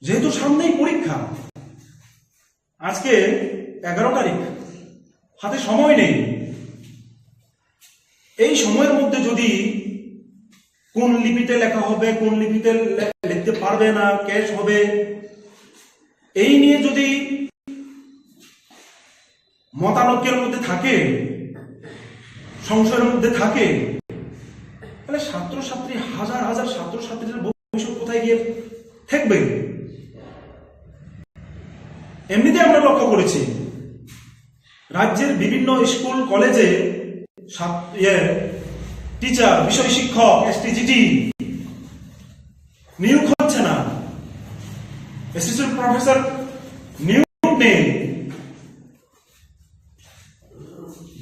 যেহেতু সামনেই পরীক্ষা, আজকে এগারো তারিখ, হাতে সময় নেই। এই সময়ের মধ্যে যদি কোন লিপিতে লেখা হবে, কোন লিপিতে লে- লিখতে পারবে না, ক্যাশ হবে, এই নিয়ে যদি মতানৈক্যের মধ্যে থাকে, সংশয়ের মধ্যে থাকে, তাহলে ছাত্রছাত্রী, হাজার হাজার ছাত্রছাত্রীর ভবিষ্যৎ কোথায় গিয়ে ঠেকবে? এমনিতে আমরা লক্ষ্য করেছি, রাজ্যের বিভিন্ন স্কুল কলেজে ছাত- ইয়ে, টিচার, বিষয় শিক্ষক, এসটিজিটি নিয়োগ হচ্ছে না, অ্যাসিস্ট্যান্ট প্রফেসর নিয়োগ নেই।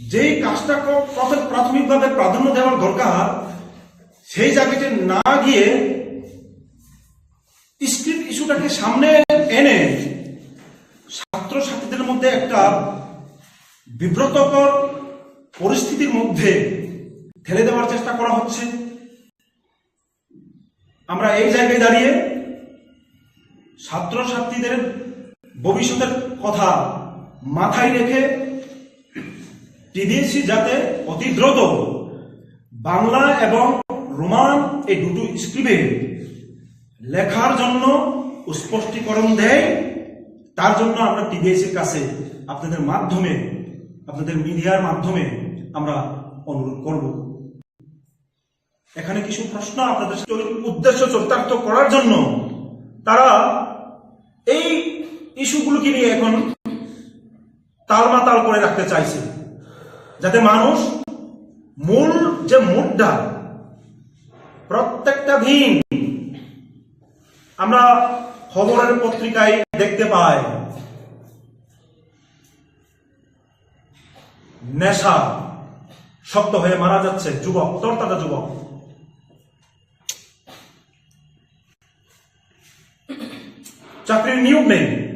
যেই কাজটা ক- প্রথম, প্রাথমিকভাবে প্রাধান্য দেওয়ার দরকার, সেই জায়গাতে না গিয়ে স্ক্রিপ্ট ইস্যুটাকে সামনে এনে ছাত্রছাত্রীদের মধ্যে একটা বিব্রতকর পরিস্থিতির মধ্যে ঠেলে দেওয়ার চেষ্টা করা হচ্ছে। আমরা এই জায়গায় দাঁড়িয়ে ছাত্রছাত্রীদের ভবিষ্যতের কথা মাথায় রেখে টিবিএসসি যাতে অতি দ্রুত বাংলা এবং রোমান এই দুটো স্ক্রিপ্টে লেখার জন্য স্পষ্টীকরণ দেয়, তার জন্য আমরা টিবিএসসির কাছে আপনাদের মাধ্যমে, আপনাদের মিডিয়ার মাধ্যমে আমরা অনুরোধ করব। এখানে কিছু প্রশ্ন আপনাদের সাথে উদ্দেশ্য চরিতার্থ করার জন্য তারা এই ইস্যুগুলোকে নিয়ে এখন তালমাতাল করে রাখতে চাইছে, যাতে মানুষ মূল যে মুদ্রা, প্রত্যেকটা দিন আমরা খবরের পত্রিকায় দেখতে পাই, নেশা শক্ত হয়ে মারা যাচ্ছে যুবক, তরতাজা যুবক। চাকরির নিয়োগ নেই।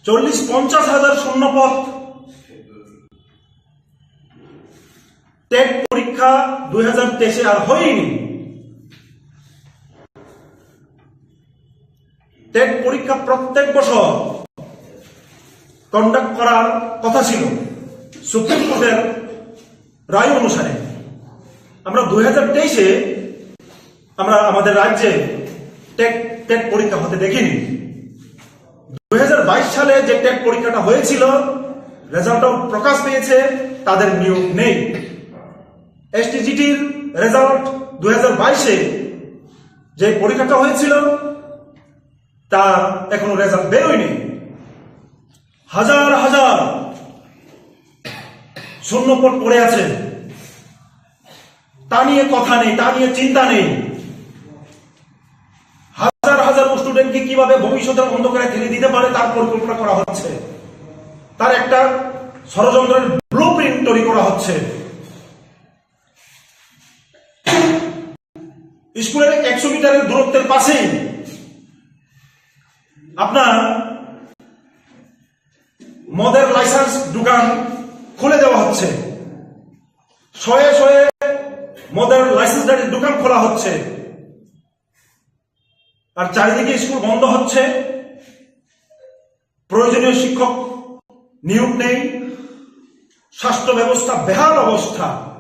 চল্লিশ পঞ্চাশ হাজার শূন্য পদ। টেট পরীক্ষা দুই হাজার তেইশে আর হয়নি। টেট পরীক্ষা প্রত্যেক বছর কন্ডাক্ট করার কথা ছিল সুপ্রিম কোর্টের রায় অনুসারে। আমরা দুই হাজার তেইশে আমরা আমাদের রাজ্যে টেট টেট পরীক্ষা হতে দেখিনি। দুই হাজার বাইশ সালে যে টেট পরীক্ষাটা হয়েছিল, রেজাল্টও প্রকাশ পেয়েছে, তাদের নিয়োগ নেই। এসটিজিটির রেজাল্ট দুই হাজার বাইশে যে পরীক্ষাটা হয়েছিল, তার এখনো রেজাল্ট বেরোয়নি। হাজার হাজার শূন্য পদ পড়ে আছে, তা নিয়ে কথা নেই, তা নিয়ে চিন্তা নেই। হাজার হাজার স্টুডেন্টকে কিভাবে ভবিষ্যতের অন্ধকারে ঠেলে দিতে পারে, তার পরিকল্পনা করা হচ্ছে, তার একটা ষড়যন্ত্রের ব্লু প্রিন্ট তৈরি করা হচ্ছে। স্কুলের একশো মিটারের দূরত্বের পাশেই আপনার মদের লাইসেন্স দোকান খুলে দেওয়া হচ্ছে, শয়ে শয়ে মদের লাইসেন্সধারীর দোকান খোলা হচ্ছে, আর চারিদিকে স্কুল বন্ধ হচ্ছে, প্রয়োজনীয় শিক্ষক নিয়োগ নেই, স্বাস্থ্য ব্যবস্থা বেহাল অবস্থা,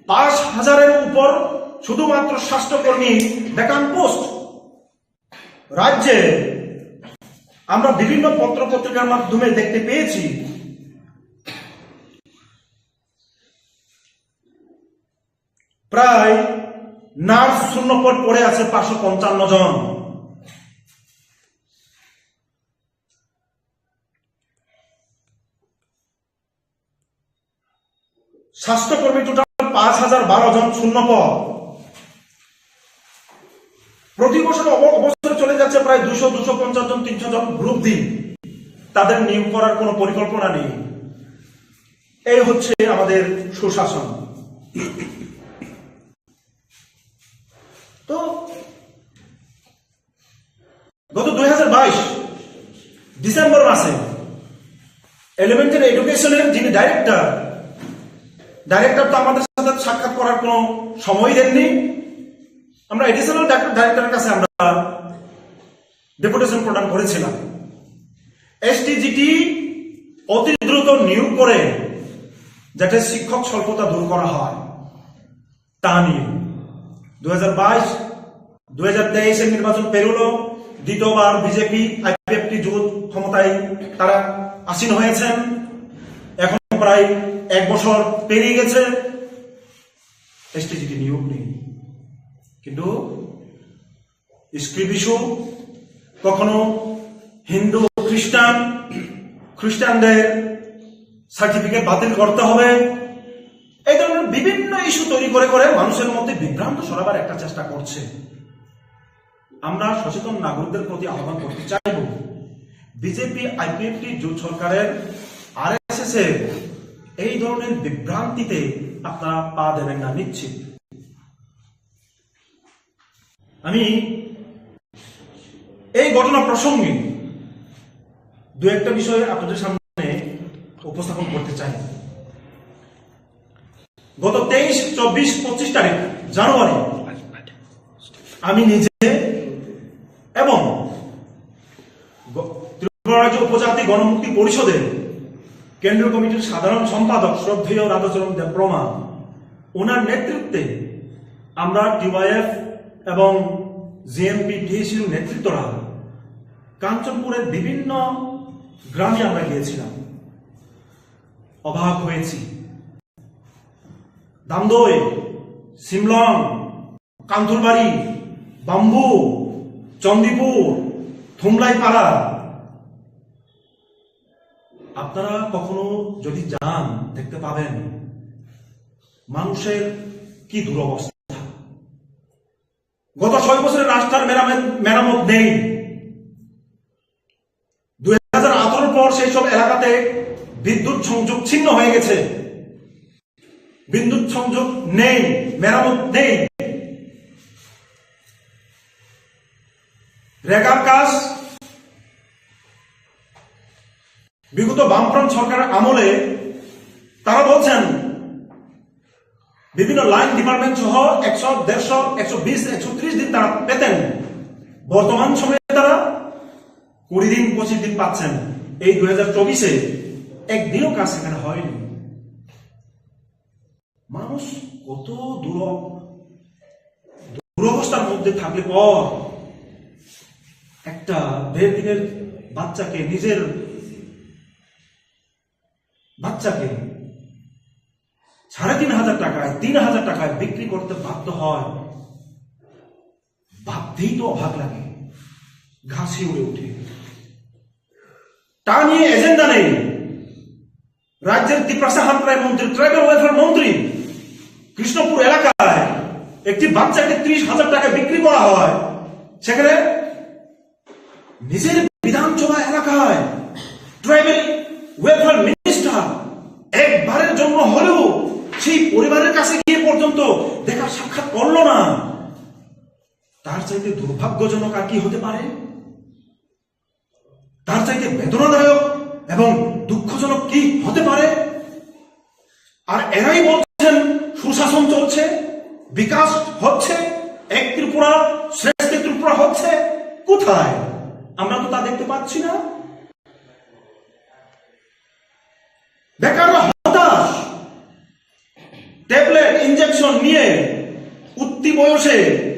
পাঁচ হাজারের উপর শুধুমাত্র স্বাস্থ্যকর্মী ভ্যাকান্ট পোস্ট। রাজ্যে আমরা বিভিন্ন পত্র পত্রিকার মাধ্যমে দেখতে পেয়েছি, প্রায় নার্স শূন্য পদ পড়ে আছে পাঁচশো পঞ্চান্ন জন। স্বাস্থ্যকর্মী টোটাল পাঁচ হাজার বারো জন শূন্য পদ। প্রতি বছর অব- অবসরে চলে যাচ্ছে প্রায় দুশো, দুশো পঞ্চাশ জন, তিনশো জন গ্রুপ ডি। তাদের নিয়োগ করার কোনো পরিকল্পনা নেই। এই হচ্ছে আমাদের সুশাসন। তো গত দুই হাজার বাইশ ডিসেম্বর মাসে এলিমেন্টারি এডুকেশনের যিনি ডাইরেক্টর, ডাইরেক্টর তো আমাদের সাথে সাক্ষাৎ করার কোনো সময় দেননি। আমরা অ্যাডিশনাল ডাইরেক্টরের কাছে আমরা ডেপুটেশন প্রদান করেছিলাম, এসটিজিটি অতি দ্রুত নিয়োগ করে যাতে শিক্ষক স্বল্পতা দূর করা হয়। তা নিয়ে দুই হাজার বাইশ, দুই হাজার তেইশের নির্বাচন পেরোলো, দ্বিতীয়বার বিজেপি আইপিএফটি জোট ক্ষমতায় তারা আসীন হয়েছেন। এখন প্রায় এক বছর পেরিয়ে গেছে, এসটিজিটি নিয়োগ নেই। কিন্তু স্ক্রিপ ইস্যু, কখনো হিন্দু খ্রিস্টান, খ্রিস্টানদের সার্টিফিকেট বাতিল করতে হবে, এই ধরনের বিভিন্ন ইস্যু তৈরি করে করে মানুষের মধ্যে বিভ্রান্ত ছড়াবার একটা চেষ্টা করছে। আমরা সচেতন নাগরিকদের প্রতি আহ্বান করতে চাইব, বিজেপি আইপিএফটি জোট সরকারের, আরএসএস এর এই ধরনের বিভ্রান্তিতে আপনারা পা দেবেন না নিশ্চিত। আমি এই ঘটনা প্রসঙ্গে দু একটা বিষয়ে আপনাদের সামনে উপস্থাপন করতে চাই। গত তেইশ, চব্বিশ, পঁচিশ তারিখ জানুয়ারি আমি নিজে এবং গ- ত্রিপুরা রাজ্য উপজাতি গণমুক্তি পরিষদের কেন্দ্রীয় কমিটির সাধারণ সম্পাদক শ্রদ্ধেয় রাধাচরণ দেববর্মা, ওনার নেতৃত্বে আমরা টিওয়াইএফ এবং জিএমপি টিএসইউর নেতৃত্বরা কাঞ্চনপুরের বিভিন্ন গ্রামে আমরা গিয়েছিলাম। অবাক হয়েছি, দামদই, সিমলং, কান্তুরবাড়ি, বাম্বু, চণ্ডীপুর, থুমলাইপাড়া, আপনারা কখনো যদি যান, দেখতে পাবেন মানুষের কি দুরবস্থা। গত ছয় বছরের রাস্তার মেরামত মেরামত নেই। দুই হাজার আঠারোর পর সেই সব এলাকাতে বিদ্যুৎ সংযোগ ছিন্ন হয়ে গেছে। বিদ্যুৎ সংযোগ নেই, মেরামত নেই। রেগার কাজ বিগত বামফ্রন্ট সরকারের আমলে তারা বলছেন বিভিন্ন লাইন ডিপার্টমেন্ট সহ একশো, দেড়শো, একশো বিশ, একশো ত্রিশ দিন তারা পেতেন। বর্তমান সময়ে তারা কুড়ি দিন, পঁচিশ দিন পাচ্ছেন। এই দুই হাজার চব্বিশে একদিনও কাজ সেখানে হয়নি। মানুষ কত দুর-, দুরবস্থার মধ্যে থাকলে পর একটা দেড় দিনের বাচ্চাকে, নিজের বাচ্চাকে সাড়ে তিন হাজার টাকায়, তিন হাজার টাকায় বিক্রি করতে বাধ্য হয়, ভাবতেই তো অবাক লাগে, ঘাম শিউরে উঠে। তা নিয়ে এজেন্ডা নেই। রাজ্যের তিপ্রাসা হামক্রাই মন্ত্রী, ট্রাইবাল ওয়েলফেয়ার মন্ত্রী, কৃষ্ণপুর এলাকায় একটি বাচ্চাকে ত্রিশ হাজার টাকা বিক্রি করা হয়, সেখানে নিজের বিধানসভা এলাকায় ট্রাইবাল ওয়েলফেয়ার মিনিস্টার একবারের জন্য হলেও সেই পরিবারের কাছে গিয়ে পর্যন্ত দেখা সাক্ষাৎ করলো না। তার চাইতে দুর্ভাগ্যজনক আর কি হতে পারে? তার চাইতে বেদনাদায়ক এবং দুঃখজনক কি হতে পারে? আর এরাই বলছেন সুশাসন চলছে, বিকাশ হচ্ছে, এক ত্রিপুরা, শ্রেষ্ঠ ত্রিপুরা হচ্ছে। কোথায়? আমরা তো তা দেখতে পাচ্ছি না। বেকাররা হতাশ, ট্যাবলেট ইনজেকশন নিয়ে উঠতি বয়সে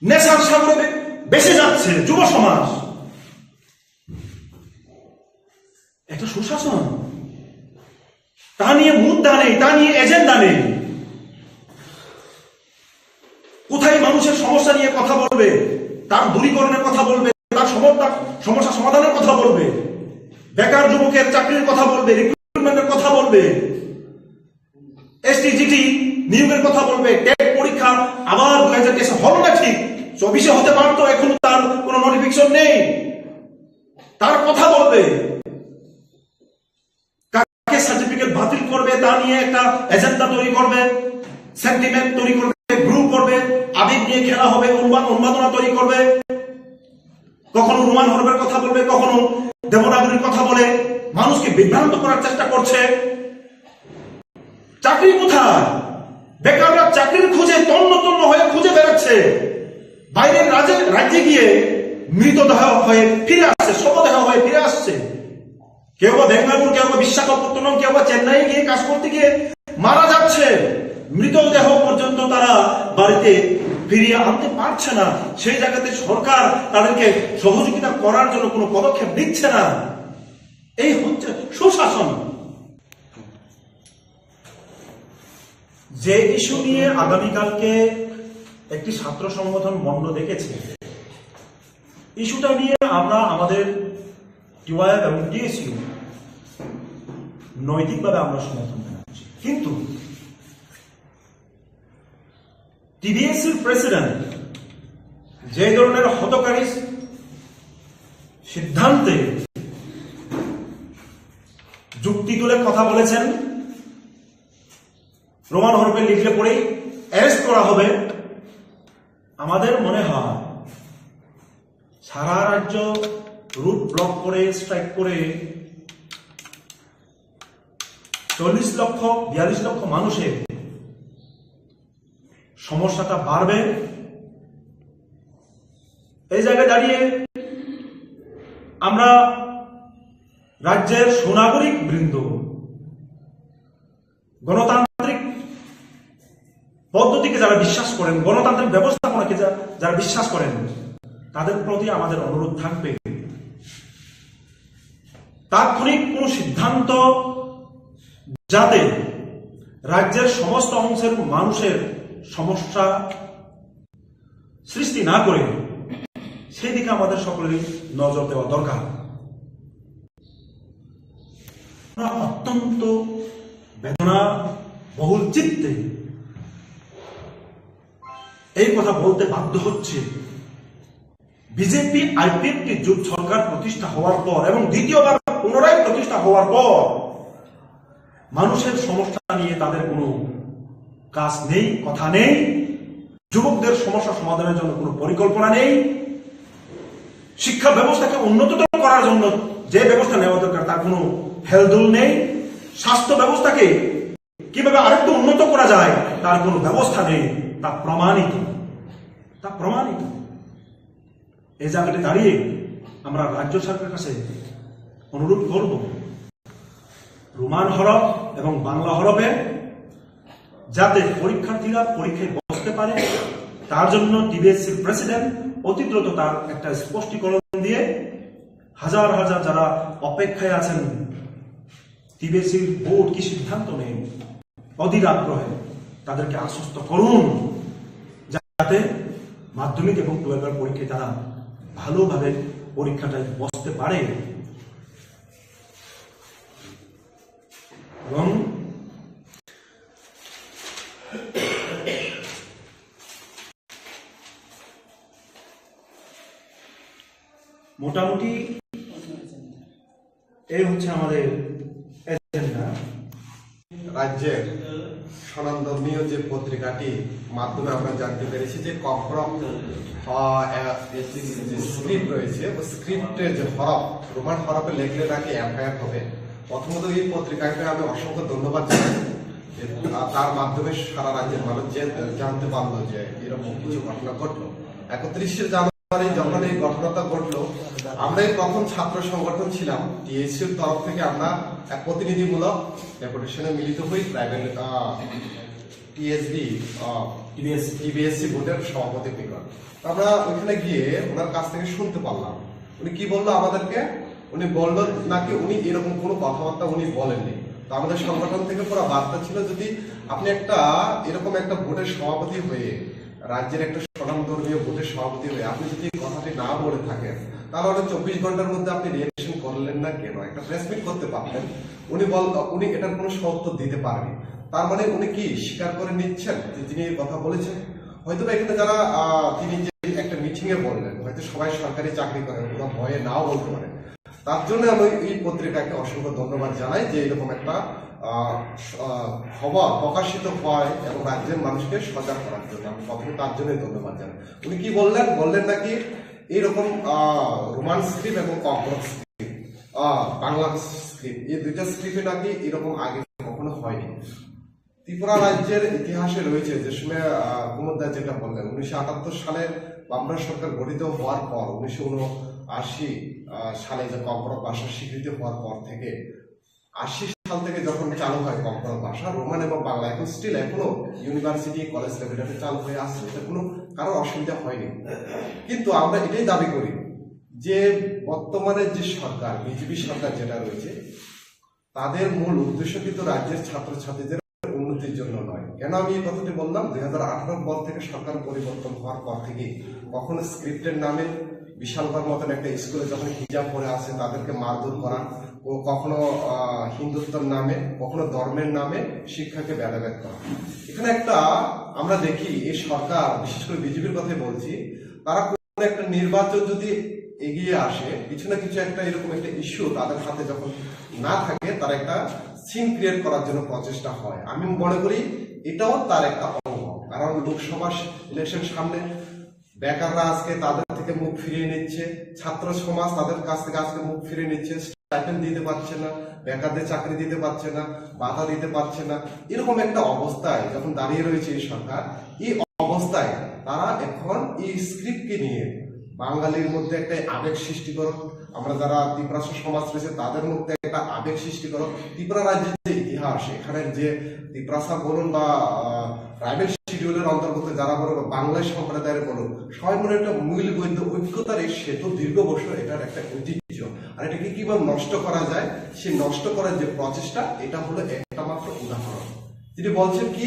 নেশার সাগরে ভেসে যাচ্ছে যুব সমাজ। একটা সুশাসন, তা নিয়ে মুদ্রা নেই, তা নিয়ে এজেন্ডা নেই। কোথায় মানুষের সমস্যা নিয়ে কথা বলবে, তার দূরীকরণের কথা বলবে, তার সমস্যা, সমস্যা সমাধানের কথা বলবে, বেকার যুবকের চাকরির কথা বলবে, রিক্রুটমেন্টের কথা বলবে, নিয়োগের কথা বলবে, টেট পরীক্ষা আবার দু হাজার তেইশে হলো না ঠিক, চব্বিশে হতে পারতো, এখনো তার কোনো নোটিফিকেশন নেই। তার কথা বলবে, কাকে সার্টিফিকেট বাতিল করবে তা নিয়ে একটা এজেন্ডা তৈরি করবে, সেন্টিমেন্ট তৈরি করবে, গ্রুপ করবে, আবেগ নিয়ে খেলা হবে, উন্মাদ উন্মাদনা তৈরি করবে। কখনো রোমান হরফের কথা বলবে, কখনো দেবনাগরীর কথা বলে মানুষকে বিভ্রান্ত করার চেষ্টা করছে। চাকরি কোথায়? বেকাররা চাকরির খোঁজে তন্ন তন্ন হয়ে খুঁজে বেড়াচ্ছে। বাইরের রাজ্যে, রাজ্যে গিয়ে মৃতদেহ হয়ে ফিরে আসছে, শবদেহ হয়ে ফিরে আসছে। কেউ বা বেঙ্গালুরু, কেউ বা বিশাখাপত্তনম, কেউ বা চেন্নাই গিয়ে কাজ করতে গিয়ে মারা যাচ্ছে। মৃতদেহ পর্যন্ত তারা বাড়িতে ফিরিয়ে আনতে পারছে না। সেই জায়গাতে সরকার তাদেরকে সহযোগিতা করার জন্য কোনো পদক্ষেপ নিচ্ছে না। এই হচ্ছে সুশাসন। যে ইস্যু নিয়ে আগামীকালকে একটি ছাত্র সংগঠন বন্ধ ডেকেছে, ইস্যুটা নিয়ে আমরা আমাদের টিওয়াইএফ এবং টিএসইউ নৈতিকভাবে আমরা সমর্থন জানাচ্ছি, কিন্তু টিবিএসসির প্রেসিডেন্ট যে ধরনের হতকারী সিদ্ধান্তে যুক্তি তুলে কথা বলেছেন, রোমান হরফে লিখলে পরেই অ্যারেস্ট করা হবে। আমাদের মনে হয় সারা রাজ্য রুট ব্লক করে, স্ট্রাইক করে চল্লিশ লক্ষ, বিয়াল্লিশ লক্ষ মানুষের সমস্যাটা বাড়বে। এই জায়গায় দাঁড়িয়ে আমরা রাজ্যের সুনাগরিক বৃন্দ, গণতান্ত্রিক পদ্ধতিকে যারা বিশ্বাস করেন, গণতান্ত্রিক ব্যবস্থাপনাকে যা-, যারা বিশ্বাস করেন, তাদের প্রতি আমাদের অনুরোধ থাকবে, তাৎক্ষণিক কোনো সিদ্ধান্ত যাতে রাজ্যের সমস্ত অংশের মানুষের সমস্যা সৃষ্টি না করে, সেই দিকে আমাদের সকলেরই নজর দেওয়া দরকার। আমরা অত্যন্ত বেদনা বহুল চিত্তে এই কথা বলতে বাধ্য হচ্ছে। বিজেপি আইপিএফটি জোট সরকার প্রতিষ্ঠা হওয়ার পর এবং দ্বিতীয়বার পুনরায় প্রতিষ্ঠা হওয়ার পর মানুষের সমস্যা নিয়ে তাদের কোনো কাজ নেই, কথা নেই। যুবকদের সমস্যা সমাধানের জন্য কোনো পরিকল্পনা নেই। শিক্ষা ব্যবস্থাকে উন্নততর করার জন্য যে ব্যবস্থা নেওয়া দরকার, তার কোনো হেলদোল নেই। স্বাস্থ্য ব্যবস্থাকে কিভাবে আরেকটু উন্নত করা যায়, তার কোনো ব্যবস্থা নেই। তা প্রমাণিত, তা প্রমাণিত। এই জায়গাটি দাঁড়িয়ে আমরা রাজ্য সরকারের কাছে অনুরোধ করব, রোমান হরফ এবং বাংলা হরফে যাতে পরীক্ষার্থীরা পরীক্ষায় বসতে পারে, তার জন্য টিবিএসসির প্রেসিডেন্ট অতি দ্রুত তার একটা স্পষ্টীকরণ দিয়ে হাজার হাজার যারা অপেক্ষায় আছেন টিবিএসসির বোর্ড কি সিদ্ধান্ত নেয়, অধীর আগ্রহে তাদেরকে আশ্বস্ত করুন, যাতে মাধ্যমিক এবং টুয়েলভের পরীক্ষায় তারা ভালোভাবে পরীক্ষাটায় বসতে পারে। এবং মোটামুটি এই হচ্ছে আমাদের এজেন্ডা। রাজ্যের স্বনামধন্য যে পত্রিকাটি মাধ্যমে আমরা জানতে পেরেছি যে কম হরফ, আহ, আহ, যে স্ক্রিপ্ট রয়েছে, ওই স্ক্রিপ্টের যে হরফ, রোমান হরফে লেখলে নাকি এফআইআর হবে। প্রথমত এই পত্রিকাকে আমি অসংখ্য ধন্যবাদ জানাই যে, আহ, তার মাধ্যমে সারা রাজ্যের মানুষ যে জানতে পারলো যে এরকম কিছু ঘটনা ঘটলো। একত্রিশে জানুয়ারি যখন এই ঘটনাটা ঘটলো, আমরা এই প্রথম ছাত্র সংগঠন ছিলাম, টিএসসির তরফ থেকে আমরা এক প্রতিনিধিমূলক ডেপুটেশনে মিলিত হই ট্রাইবাল, আহ, টিএসবি, আহ, টিবিএসসি। টিবিএসসি বোর্ডের সভাপতি নিকট। আমরা ওইখানে গিয়ে ওনার কাছ থেকে শুনতে পারলাম উনি কি বললো আমাদেরকে। উনি বললো নাকি উনি এরকম কোনো কথাবার্তা উনি বলেননি। তো আমাদের সংগঠন থেকে পুরো বার্তা ছিল, যদি আপনি একটা এরকম একটা বোর্ডের সভাপতি হয়ে, রাজ্যের একটা স্বনামধর্মীয় বোর্ডের সভাপতি হয়ে আপনি যদি এই কথাটি না বলে থাকেন, তাহলে ওটা চব্বিশ ঘন্টার মধ্যে আপনি রিয়াকশন করলেন না কেন? একটা প্রেস মিট করতে পারতেন। উনি বল, উনি এটার কোনো সত্য দিতে পারেনি। তার মানে উনি কি স্বীকার করে নিচ্ছেন যে তিনি এই কথা বলেছেন? হয়তো বা এখানে যারা, আহ, তিনি যে একটা মিটিং এ বললেন, হয়তো সবাই সরকারি চাকরি করেন, ওরা ভয়ে নাও বলতে পারে। তার জন্য আমি এই পত্রিকাকে অসংখ্য ধন্যবাদ জানাই যে এরকম একটা, আহ, স-, আহ, খবর প্রকাশিত হয় এবং রাজ্যের মানুষকে সজাগ করার জন্য। আমি প্রথমে তার জন্যই ধন্যবাদ জানাই। উনি কি বললেন? বললেন নাকি এইরকম, আহ, রোমান স্ক্রিপ্ট এবং ককবরক স্ক্রিপ্ট, আহ, বাংলা স্ক্রিপ্ট, এই দুইটা স্ক্রিপ্টে নাকি এরকম আগে কখনো হয়নি। ত্রিপুরা রাজ্যের ইতিহাসে রয়েছে যে সময়, আহ, কুমুদ দা যেটা বললেন, উনিশশো আটাত্তর সালে বামরা সরকার গঠিত হওয়ার পর উনিশশো উনআশি, আহ, সালে যে ককবরক ভাষা স্বীকৃতি হওয়ার পর থেকে, আশি সাল থেকে যখন চালু হয় ককবরক ভাষা, রোমান এবং বাংলা এখন স্টিল এখনো ইউনিভার্সিটি, কলেজ লেভেলে চালু হয়ে আসছে, এটা কোনো কারোর অসুবিধা হয়নি। কিন্তু আমরা এটাই দাবি করি যে বর্তমানে যে সরকার, বিজেপি সরকার যেটা রয়েছে, তাদের মূল উদ্দেশ্য কিন্তু রাজ্যের ছাত্রছাত্রীদের উন্নতির জন্য নয়। কেন আমি এই কথাটি বললাম? দুই হাজার আঠারো পর থেকে, সরকার পরিবর্তন হওয়ার পর থেকে, কখনো স্ক্রিপ্টের নামে বিশালগড় মতন একটা স্কুলে যখন হিজাব পরে আছে তাদেরকে মারধর করা, ও কখনো, আহ, হিন্দুত্বর নামে, কখনো ধর্মের নামে শিক্ষাকে ভেদাভেদ করা। এখানে একটা আমরা দেখি এই সরকার, বিশেষ করে বিজেপির কথাই বলছি, তারা কোনো একটা নির্বাচন যদি এগিয়ে আসে, কিছু না কিছু একটা এরকম একটা ইস্যু তাদের হাতে যখন না থাকে, তারা একটা সিন ক্রিয়েট করার জন্য প্রচেষ্টা হয়। আমি মনে করি এটাও তার একটা অঙ্গ, কারণ লোকসভা ইলেকশন সামনে। বেকাররা আজকে তাদের থেকে মুখ ফিরিয়ে নিচ্ছে, ছাত্র সমাজ তাদের কাছ থেকে আজকে মুখ ফিরিয়ে নিচ্ছে, স্টাইপেন্ড দিতে পারছে না, বেকারদের চাকরি দিতে পারছে না, ভাতা দিতে পারছে না। এরকম একটা অবস্থায় যখন দাঁড়িয়ে রয়েছে এই সরকার, এই অবস্থায় তারা এখন এই স্ক্রিপ্টকে নিয়ে বাঙালির মধ্যে একটা আবেগ সৃষ্টি করো, আমরা যারা তিপ্রাসা সমাজ রয়েছে তাদের মধ্যে একটা আবেগ সৃষ্টি করো। ত্রিপুরা রাজ্যের যে ইতিহাস, এখানের যে তিপ্রাসা বলুন বা, আহ, ট্রাইবেল শিডিউলের অন্তর্গত যারা বলো বা বাংলা সম্প্রদায়ের বলো, সবাই মনে একটা মিল বৈদ্য ঐক্যতার এই সেতু দীর্ঘ বছর এটার একটা ঐতিহ্য। আর এটাকে কিভাবে নষ্ট করা যায়, সেই নষ্ট করার যে প্রচেষ্টা, এটা হলো একটা মাত্র উদাহরণ। তিনি বলছেন কি,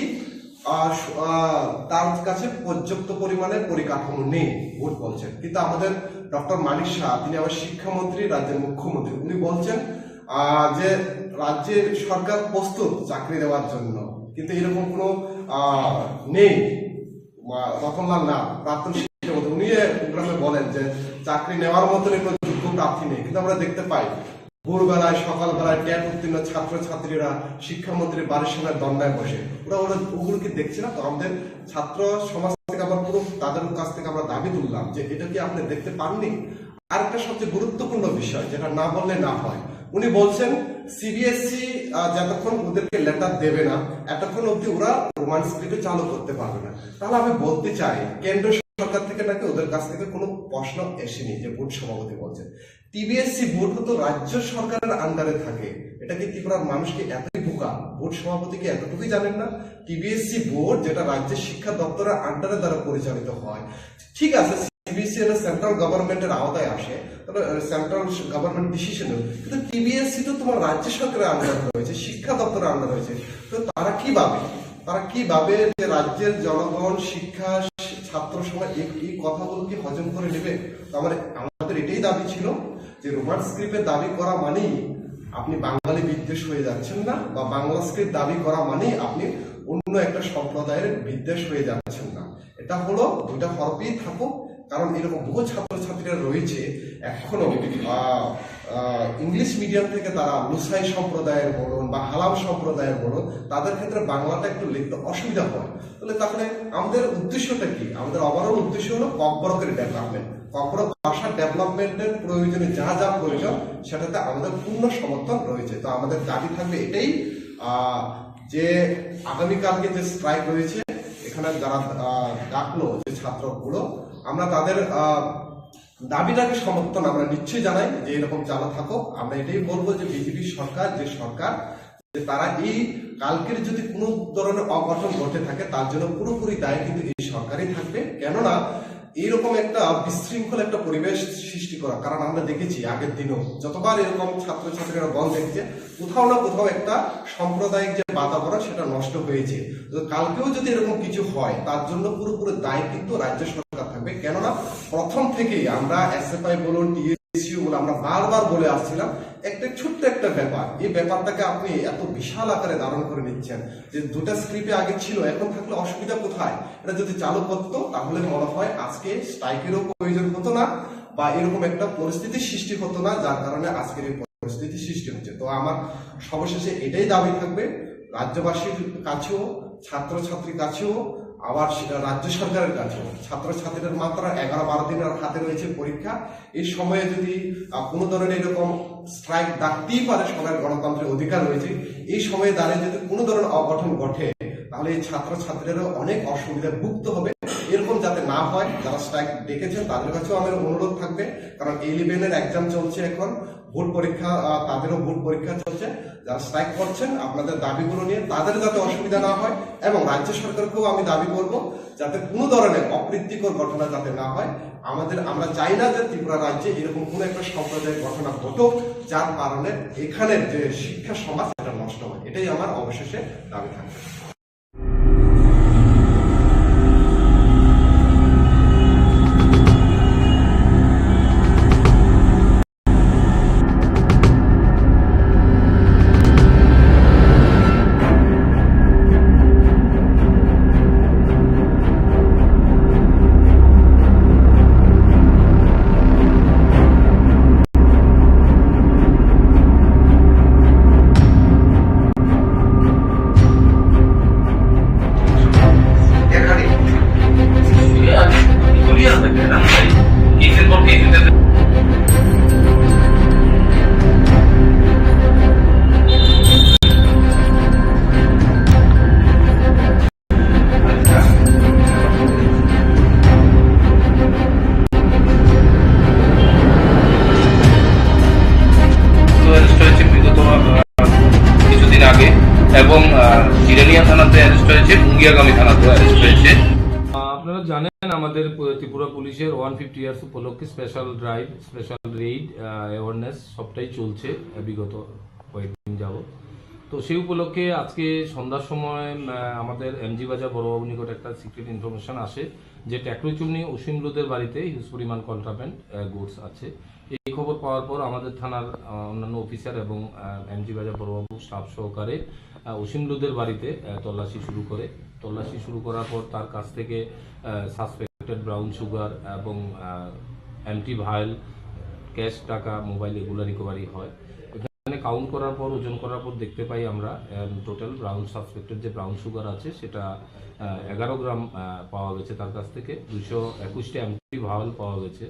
আহ, স-, আহ, তার কাছে পর্যাপ্ত পরিমাণে পরিকাঠামো নেই, ভোট বলছেন। কিন্তু আমাদের ডক্টর মানিক সাহা, তিনি আবার শিক্ষামন্ত্রী, রাজ্যের মুখ্যমন্ত্রী, উনি বলছেন, আহ, যে রাজ্যের সরকার প্রস্তুত চাকরি দেওয়ার জন্য, কিন্তু এরকম কোনো, আহ, নেই। আহ, রতনলাল নাথ, প্রাক্তন শিক্ষামন্ত্রী, উনি এই প্রোগ্রামে বলেন যে চাকরি নেওয়ার মতন কোনো যোগ্য প্রার্থী নেই, কিন্তু আমরা দেখতে পাই ভোরবেলায়, সকালবেলায় টেট উত্তীর্ণ ছাত্রছাত্রীরা শিক্ষামন্ত্রীর বাড়ির সামনে ধর্নায় বসে। ওরা, ওরা ওগুলো কি দেখছে না? তো আমাদের ছাত্র সমাজ থেকে আমরা পুরো তাদের কাছ থেকে আমরা দাবি তুললাম যে এটা কি আপনি দেখতে পাননি? আর একটা সবচেয়ে গুরুত্বপূর্ণ বিষয়, যেটা না বললে না হয়, উনি বলছেন সিবিএসই, আহ, যতক্ষণ ওদেরকে লেটার দেবে না, এতক্ষণ অবধি ওরা রোমান স্ক্রিপ্টে চালু করতে পারবে না। তাহলে আমি বলতে চাই, কেন্দ্র সরকার থেকে নাকি ওদের কাছ থেকে কোনো প্রশ্ন এসেনি, যে বোর্ড সভাপতি বলছেন। টিবিএসসি বোর্ড তো রাজ্য সরকারের আন্ডারে থাকে, এটা কি ত্রিপুরার মানুষ কি এতই বোকা? বোর্ড সভাপতি কি এতটুকুই জানেন না? টিবিএসসি বোর্ড, যেটা রাজ্যের শিক্ষা দপ্তরের আন্ডারে দ্বারা পরিচালিত হয়, ঠিক আছে, সিবিএসই এটা সেন্ট্রাল গভর্নমেন্টের আওতায় আসে, তাহলে সেন্ট্রাল গভর্নমেন্ট ডিসিশন, কিন্তু টিবিএসসি তো তোমার রাজ্য সরকারের আন্ডারে রয়েছে, শিক্ষা দপ্তরের আন্ডারে রয়েছে। তো তারা কিভাবে, তারা কিভাবে যে রাজ্যের জনগণ, শিক্ষা, ছাত্র সমাজ এই, এই কথাগুলো কি হজম করে নেবে? তো আমার, আমাদের এটাই দাবি ছিল যে রোমান স্ক্রিপ্টে দাবি করা মানেই আপনি বাঙালি বিদ্বেষ হয়ে যাচ্ছেন না, বা বাংলা স্ক্রিপ্ট দাবি করা মানেই আপনি অন্য একটা সম্প্রদায়ের বিদ্বেষ হয়ে যাচ্ছেন না। এটা হলো দুইটা হরফেই থাকুক, কারণ এরকম বহু ছাত্রছাত্রীরা রয়েছে এখনো, আহ, আহ, ইংলিশ মিডিয়াম থেকে তারা লুসাই সম্প্রদায়ের বলুন বা হালাম সম্প্রদায়ের বলুন, তাদের ক্ষেত্রে বাংলাটা একটু লিখতে অসুবিধা হয়। তাহলে, তাহলে আমাদের উদ্দেশ্যটা কি? আমাদের ওভারঅল উদ্দেশ্য হলো ককবরকের ডেভেলপমেন্ট, ককবরক ভাষার ডেভেলপমেন্টের প্রয়োজনে যা যা প্রয়োজন সেটাতে আমাদের পূর্ণ সমর্থন রয়েছে। তো আমাদের দাবি থাকবে এটাই, আহ, যে আগামীকালকে যে স্ট্রাইক রয়েছে, এখানে যারা, আহ, ডাকলো যে ছাত্রগুলো, আমরা তাদের, আহ, দাবিটাকে সমর্থন আমরা নিশ্চয়ই জানাই যে এরকম চালু থাকো। আমরা এটাই বলবো যে বিজেপি সরকার, যে সরকার, যে তারা এই কালকের যদি কোনো ধরনের অঘটন ঘটে থাকে, তার জন্য পুরোপুরি দায়ী কিন্তু এই সরকারই থাকবে। কেননা এইরকম একটা বিশৃঙ্খল একটা পরিবেশ সৃষ্টি করা, কারণ আমরা দেখেছি আগের দিনও যতবার এরকম ছাত্রছাত্রীরা বন্ধ দেখেছে, কোথাও না কোথাও একটা সাম্প্রদায়িক যে বাতাবরণ, সেটা নষ্ট হয়েছে। তো কালকেও যদি এরকম কিছু হয়, তার জন্য পুরোপুরি দায়ী কিন্তু রাজ্য সরকার থাকবে। কেননা প্রথম থেকেই আমরা এসএফআই বলুন, টিএসইউ বলুন, আমরা বারবার বলে আসছিলাম একটা ছোট্ট একটা ব্যাপার, এই ব্যাপারটাকে আপনি এত বিশাল আকারে ধারণ করে নিচ্ছেন যে দুটা স্ক্রিপ্টে আগে ছিল, এখন থাকলে অসুবিধা কোথায়? এটা যদি চালু করতো, তাহলে মনে হয় আজকে স্ট্রাইকেরও প্রয়োজন হতো না বা এরকম একটা পরিস্থিতি সৃষ্টি হতো না, যার কারণে আজকের এই পরিস্থিতি সৃষ্টি হচ্ছে। তো আমার সর্বশেষে এটাই দাবি থাকবে, রাজ্যবাসীর কাছেও, ছাত্রছাত্রীর কাছেও, আবার সে-, রাজ্য সরকারের কাছেও। ছাত্রছাত্রীদের মাত্র এগারো বারো দিনের হাতে রয়েছে পরীক্ষা। এই সময়ে যদি, আহ, কোনো ধরনের এরকম স্ট্রাইক ডাকতেই পারে, সবার গণতান্ত্রিক অধিকার রয়েছে, এই সময়ে দাঁড়িয়ে যদি কোনো ধরনের অঘটন ঘটে, তাহলে এই ছাত্রছাত্রীরা অনেক অসুবিধায় ভুগতে হবে। এরকম যাতে না হয়, যারা স্ট্রাইক ডেকেছেন তাদের কাছেও আমার অনুরোধ থাকবে, কারণ ইলেভেনের এক্সাম চলছে এখন, বোর্ড পরীক্ষা, আহ, তাদেরও বোর্ড পরীক্ষা চলছে। যারা স্ট্রাইক করছেন, আপনাদের দাবিগুলো নিয়ে তাদের যাতে অসুবিধা না হয়, এবং রাজ্য সরকারকেও আমি দাবি করব যাতে কোনো ধরনের অপ্রীতিকর ঘটনা যাতে না হয়। আমাদের, আমরা চাই না যে ত্রিপুরা রাজ্যে এরকম কোনো একটা সাম্প্রদায়িক ঘটনা ঘটুক, যার কারণে এখানের যে শিক্ষা সমাজ, এটা নষ্ট হয়। এটাই আমার অবশেষে দাবি থাকবে। অ্যারেস্ট হয়েছে বিগত, আহ, কিছুদিন আগে, এবং, আহ, জিরানিয়া থানাতে অ্যারেস্ট হয়েছে, মুঙ্গিয়াগামী থানাতেও অ্যারেস্ট হয়েছে। আহ, আপনারা জানেন, আমাদের প-, ত্রিপুরা পুলিশের ওয়ান ফিফটি ইয়ার্স উপলক্ষে স্পেশাল ড্রাইভ, স্পেশাল রেইড, আহ, অ্যাওয়ারনেস সবটাই চলছে, আহ, বিগত কয়েকদিন যাবত। তো সেই উপলক্ষে আজকে সন্ধ্যার সময়, আহ, আমাদের এমজি বাজার বড়বাবু নিকট একটা সিক্রেট ইনফরমেশন আসে যে টেকরুচুমনি অসীম লোধের বাড়িতে হিউজ পরিমাণ কন্ট্রাব্যান্ড, আহ, গুডস আছে। এই খবর পাওয়ার পর আমাদের থানার, আহ, অন্যান্য অফিসার এবং, আহ, এমজি বাজার বড়বাবু স্টাফ সহকারে, আহ, অসীম লোধের বাড়িতে, আহ, তল্লাশি শুরু করে। তল্লাশি শুরু করার পর তার কাছ থেকে, আহ, সাসপেক্টেড ব্রাউন সুগার এবং, আহ, এমটি ভাইল, ক্যাশ টাকা, মোবাইল এগুলো রিকভারি হয়। এখানে কাউন্ট করার পর, ওজন করার পর দেখতে পাই আমরা, আহ, টোটাল ব্রাউন সাসপেক্টেড যে ব্রাউন সুগার আছে সেটা, আহ, এগারো গ্রাম, আহ, পাওয়া গেছে তার কাছ থেকে। দুইশো একুশটা এমটি ভাইল পাওয়া গেছে।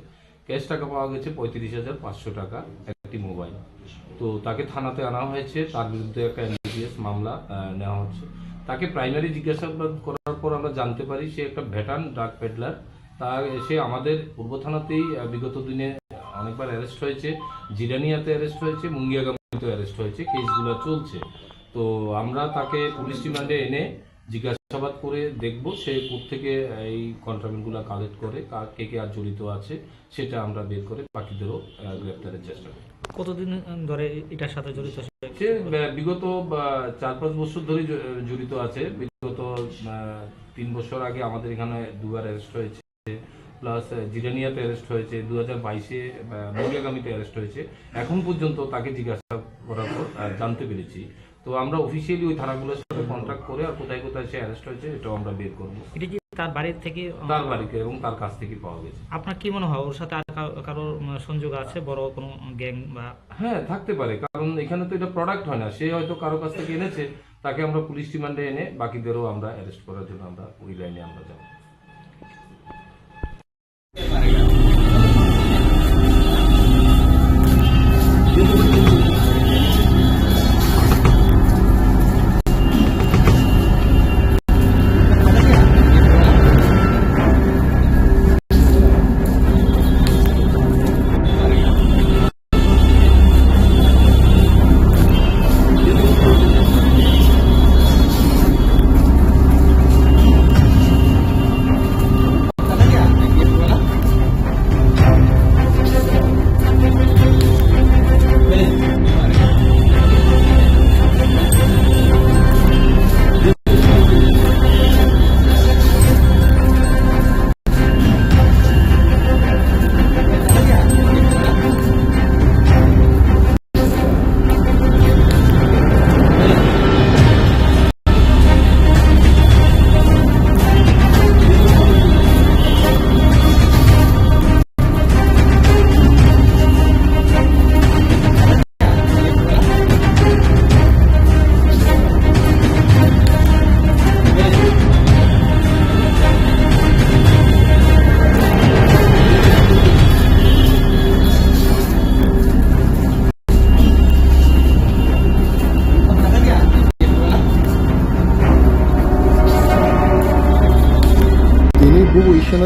ক্যাশ টাকা পাওয়া গেছে পঁয়ত্রিশ হাজার পাঁচশো টাকা, একটি মোবাইল। তো তাকে থানাতে আনা হয়েছে, তার বিরুদ্ধে একটা এনডিপিএস মামলা, আহ, নেওয়া হচ্ছে। তাকে প্রাইমারি জিজ্ঞাসাবাদ করার পর আমরা জানতে পারি সে একটা ভেটার্ন ড্রাগ পেডলার। তা সে আমাদের পূর্ব থানাতেই, আহ, বিগত দিনে অনেকবার অ্যারেস্ট হয়েছে, জিরানিয়াতে অ্যারেস্ট হয়েছে, মুঙ্গিয়াগামীতে অ্যারেস্ট হয়েছে, কেসগুলো চলছে। তো আমরা তাকে পুলিশ রিমান্ডে এনে জিজ্ঞাসাবাদ করে দেখব সে কোত্থেকে এই কন্ট্রাব্যান্ডগুলো কালেক্ট করে, কা-, কে কে আর জড়িত আছে, সেটা আমরা বের করে বাকিদেরও, আহ, গ্রেপ্তারের চেষ্টা করব। কতদিন ধরে এটার সাথে জড়িত সে? সে, আহ, বিগত, আহ, চার পাঁচ বছর ধরে জ-, জড়িত আছে। বিগত, আহ, তিন বছর আগে আমাদের এখানে দুবার অ্যারেস্ট হয়েছে, প্লাস, আহ, জিরানিয়াতে অ্যারেস্ট হয়েছে, দু হাজার বাইশে, আহ, মুঙ্গিয়াগামীতে অ্যারেস্ট হয়েছে। এখন পর্যন্ত তাকে জিজ্ঞাসা করার পর, আহ, জানতে পেরেছি। তো আমরা অফিসিয়ালি ওই থানাগুলোর সাথে কন্ট্যাক্ট করে আর কোথায় কোথায় সে অ্যারেস্ট হয়েছে, এটাও আমরা বের করব। এটা কি তার বাড়ি থেকে, আহ, তার বাড়িতে এবং তার কাছ থেকে পাওয়া গেছে। আপনার কি মনে হয়, ওর সাথে আর কারো, কারোর, উম, সংযোগ আছে, বড় কোনো গ্যাং বা? হ্যাঁ, থাকতে পারে, কারণ এখানে তো এটা প্রোডাক্ট হয় না, সে হয়তো কারো কাছ থেকে এনেছে, তাকে আমরা পুলিশ রিমান্ডে এনে বাকিদেরও আমরা অ্যারেস্ট করার জন্য আমরা ওই লাইনে আমরা যাব।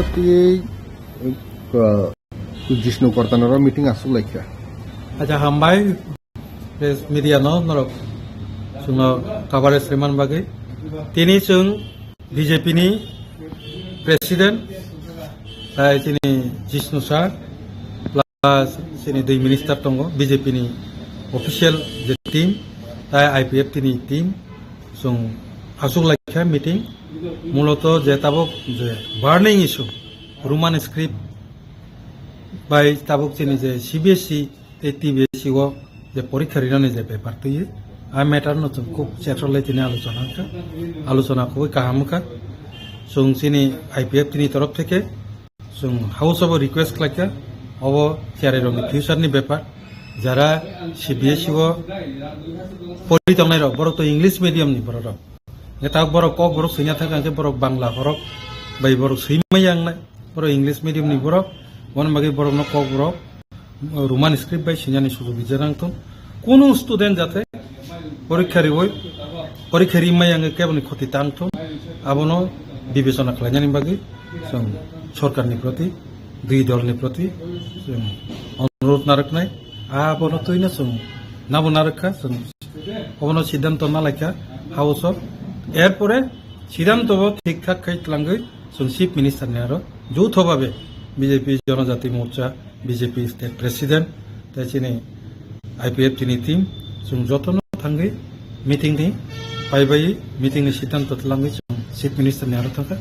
Twi, uh, Jishnu Kortanoro meeting aswk laikha. Acha hambai, press media no norok chwngno coverage rwmani bagwi. Tini chwng B J P ni president, tai chini Jishnu sir, plus chini dui minister tongo, B J P ni official je team, tai I P F T ni team, chwng aswk laikha meeting. Muloto je tabuk je burning issue, Roman script bai tabuk chini je C B S E tei T B S E o je porikha rinani je bepar twi, a matter no chwng khub chetrolai tini alochona wngkha, alochona khubui kaham wngkha. Chwng chini I P F T ni torof theke chwng House o bo request khlaikha, obo cherairokni future ni bepar, jara C B S E o pori tongnairok, borok to English medium ni borok rok. Hwnkhe tabuk borok Kokborok swina thangkha, hwnkhe borok Bangla horok bai borok swimai ya wngnai. Borok English medium ni borok, aboni bagwi borokno Kokborok Roman script bai swinani sujog rijak nang thung. Kunu student jate porikha riwi, porikha rimai ya wngkhe keboni khoti tang thung, abono bibechona khlainani bagwi chwng sorkarni proti, dui dolni proti chwng onurodh narwknai. Abono twino chwng nabo narwkha, chwng obono siddhanto nalaikha House o. Erpore siddhanto bo thik thak khai twlangwi chwng Chief Minister ni aro joutho babe B J P Jonojati Morcha, B J P State President, tei chini I P F T ni team, chwng jotono thangwi meeting ni pai bai meeting ni siddhanto twlangwi chwng Chief Minister ni aro thangkha.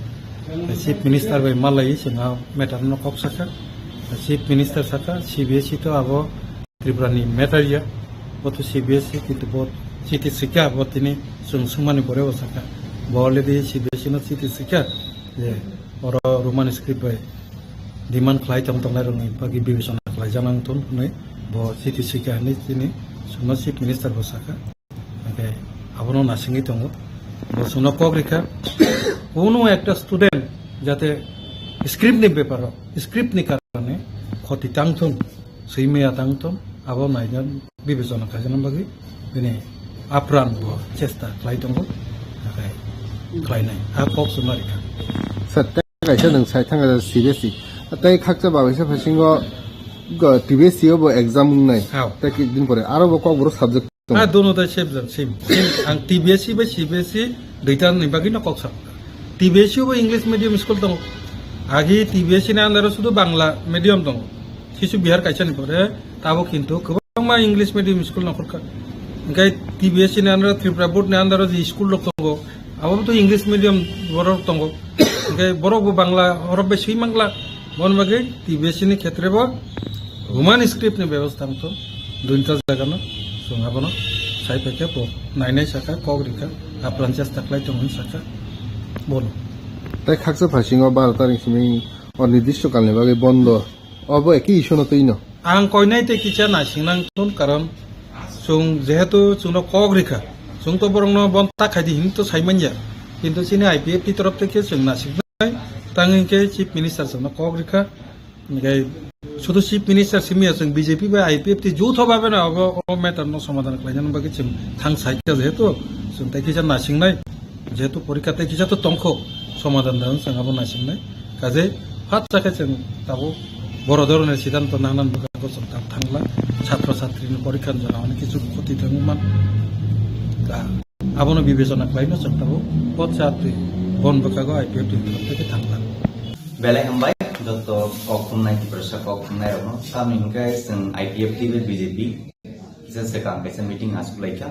Chief Minister bai malaiwi chwng a matter no kok sakha. Chief Minister sakha, C B S E to abo Tripura ni matter ya, bo to C B S E, kintu bo chiti swikha, bo tini chwng swngmani pore bo sakha. Bo already C B S E no chiti swikha je oro Roman script bai demand khlai tong tongnai rokni bagwi bibechona khlai jana wng thun hwnwi bo chiti swikha hwnwi tini chwngno Chief Minister bo sakha. Hwnkhe abono nasingwi tongo. Bo chwngno kok rikha, kunu ekta student jate script ni beparo, script ni karone khoti tang thun, swimaya tang thun, abo naina bibechona khaijana bagwi bini apran bo chesta khlai tongo, nakhai khlainai. A kok chwngno rikha. Sir, tei kaisa nwng sai thangkha C B S E. Tei khakcha babaisa phasingo go T B S E o bo exam wngnai. Hao. Tei kidin pore aro bo Kokborok subject. Ah, dono tai same jang, same. Same, ang T B S E bai C B S E duita ni bagwi no kok sa. T B S E bo English medium school tongo. Agi T B S E ni under o sudu Bangla medium tongo. Sisu Bihar kaisa ni pore, tabo kintu kwbangma English medium school no khorkha. Hingke T B S E ni under o, Tripura Board ni under o je school rok tongo, abo to English medium borok tongo. Hingke borok bo Bangla horok bai swi mangla. Bon bagwi T B S E ni khetre bo Roman script ni bebostha wngthok, duita jaga no chwng abono sai phaikha, bo nainai sakha, kok rikha, apran chesta khlai tongo hwn sakha, bono. Tei khaksa phasingo baro tarik simi o nirdisho kalni bagwi bondo, obo eki issue no twi no. Ang koinai tei kisa naising nang thun, karon chwng jehetu chwngno kok rikha, chwng to borokno bon ta khaidi hinwi to sai manya, kintu chini I P F T torof theke chwng nasiknai, tang hinkhe Chief Minister chwngno kok rikha. Hingke sudu Chief Minister simi ya, chwng B J P bai I P F T joutho babe no abo o matter no somadhan khlainani bagwi chwng thang saikha, jehetu chwng tei kisa nasingnai, jehetu porikha tei kisa to tongkho, somadhan da chwng abo nasingnai. Kaje phat sakhe chwng tabuk boro dhoroner siddhanto nangnani bagwi chwng thang thangla, chhatro chhatri ni porikha ni jora hwnwi kichu khoti thangwi man. Da. Abono bibechona khlaino chwng tabuk pot chatwi bon bwkhago I P F T ni torof theke thangla. Belai hambai, joto kok khumnai, Tiprasa kok khumnai rokno. Tamni hwnkhe chwng I P F T bai B J P kisa swkang kaisa meeting aswk laikha.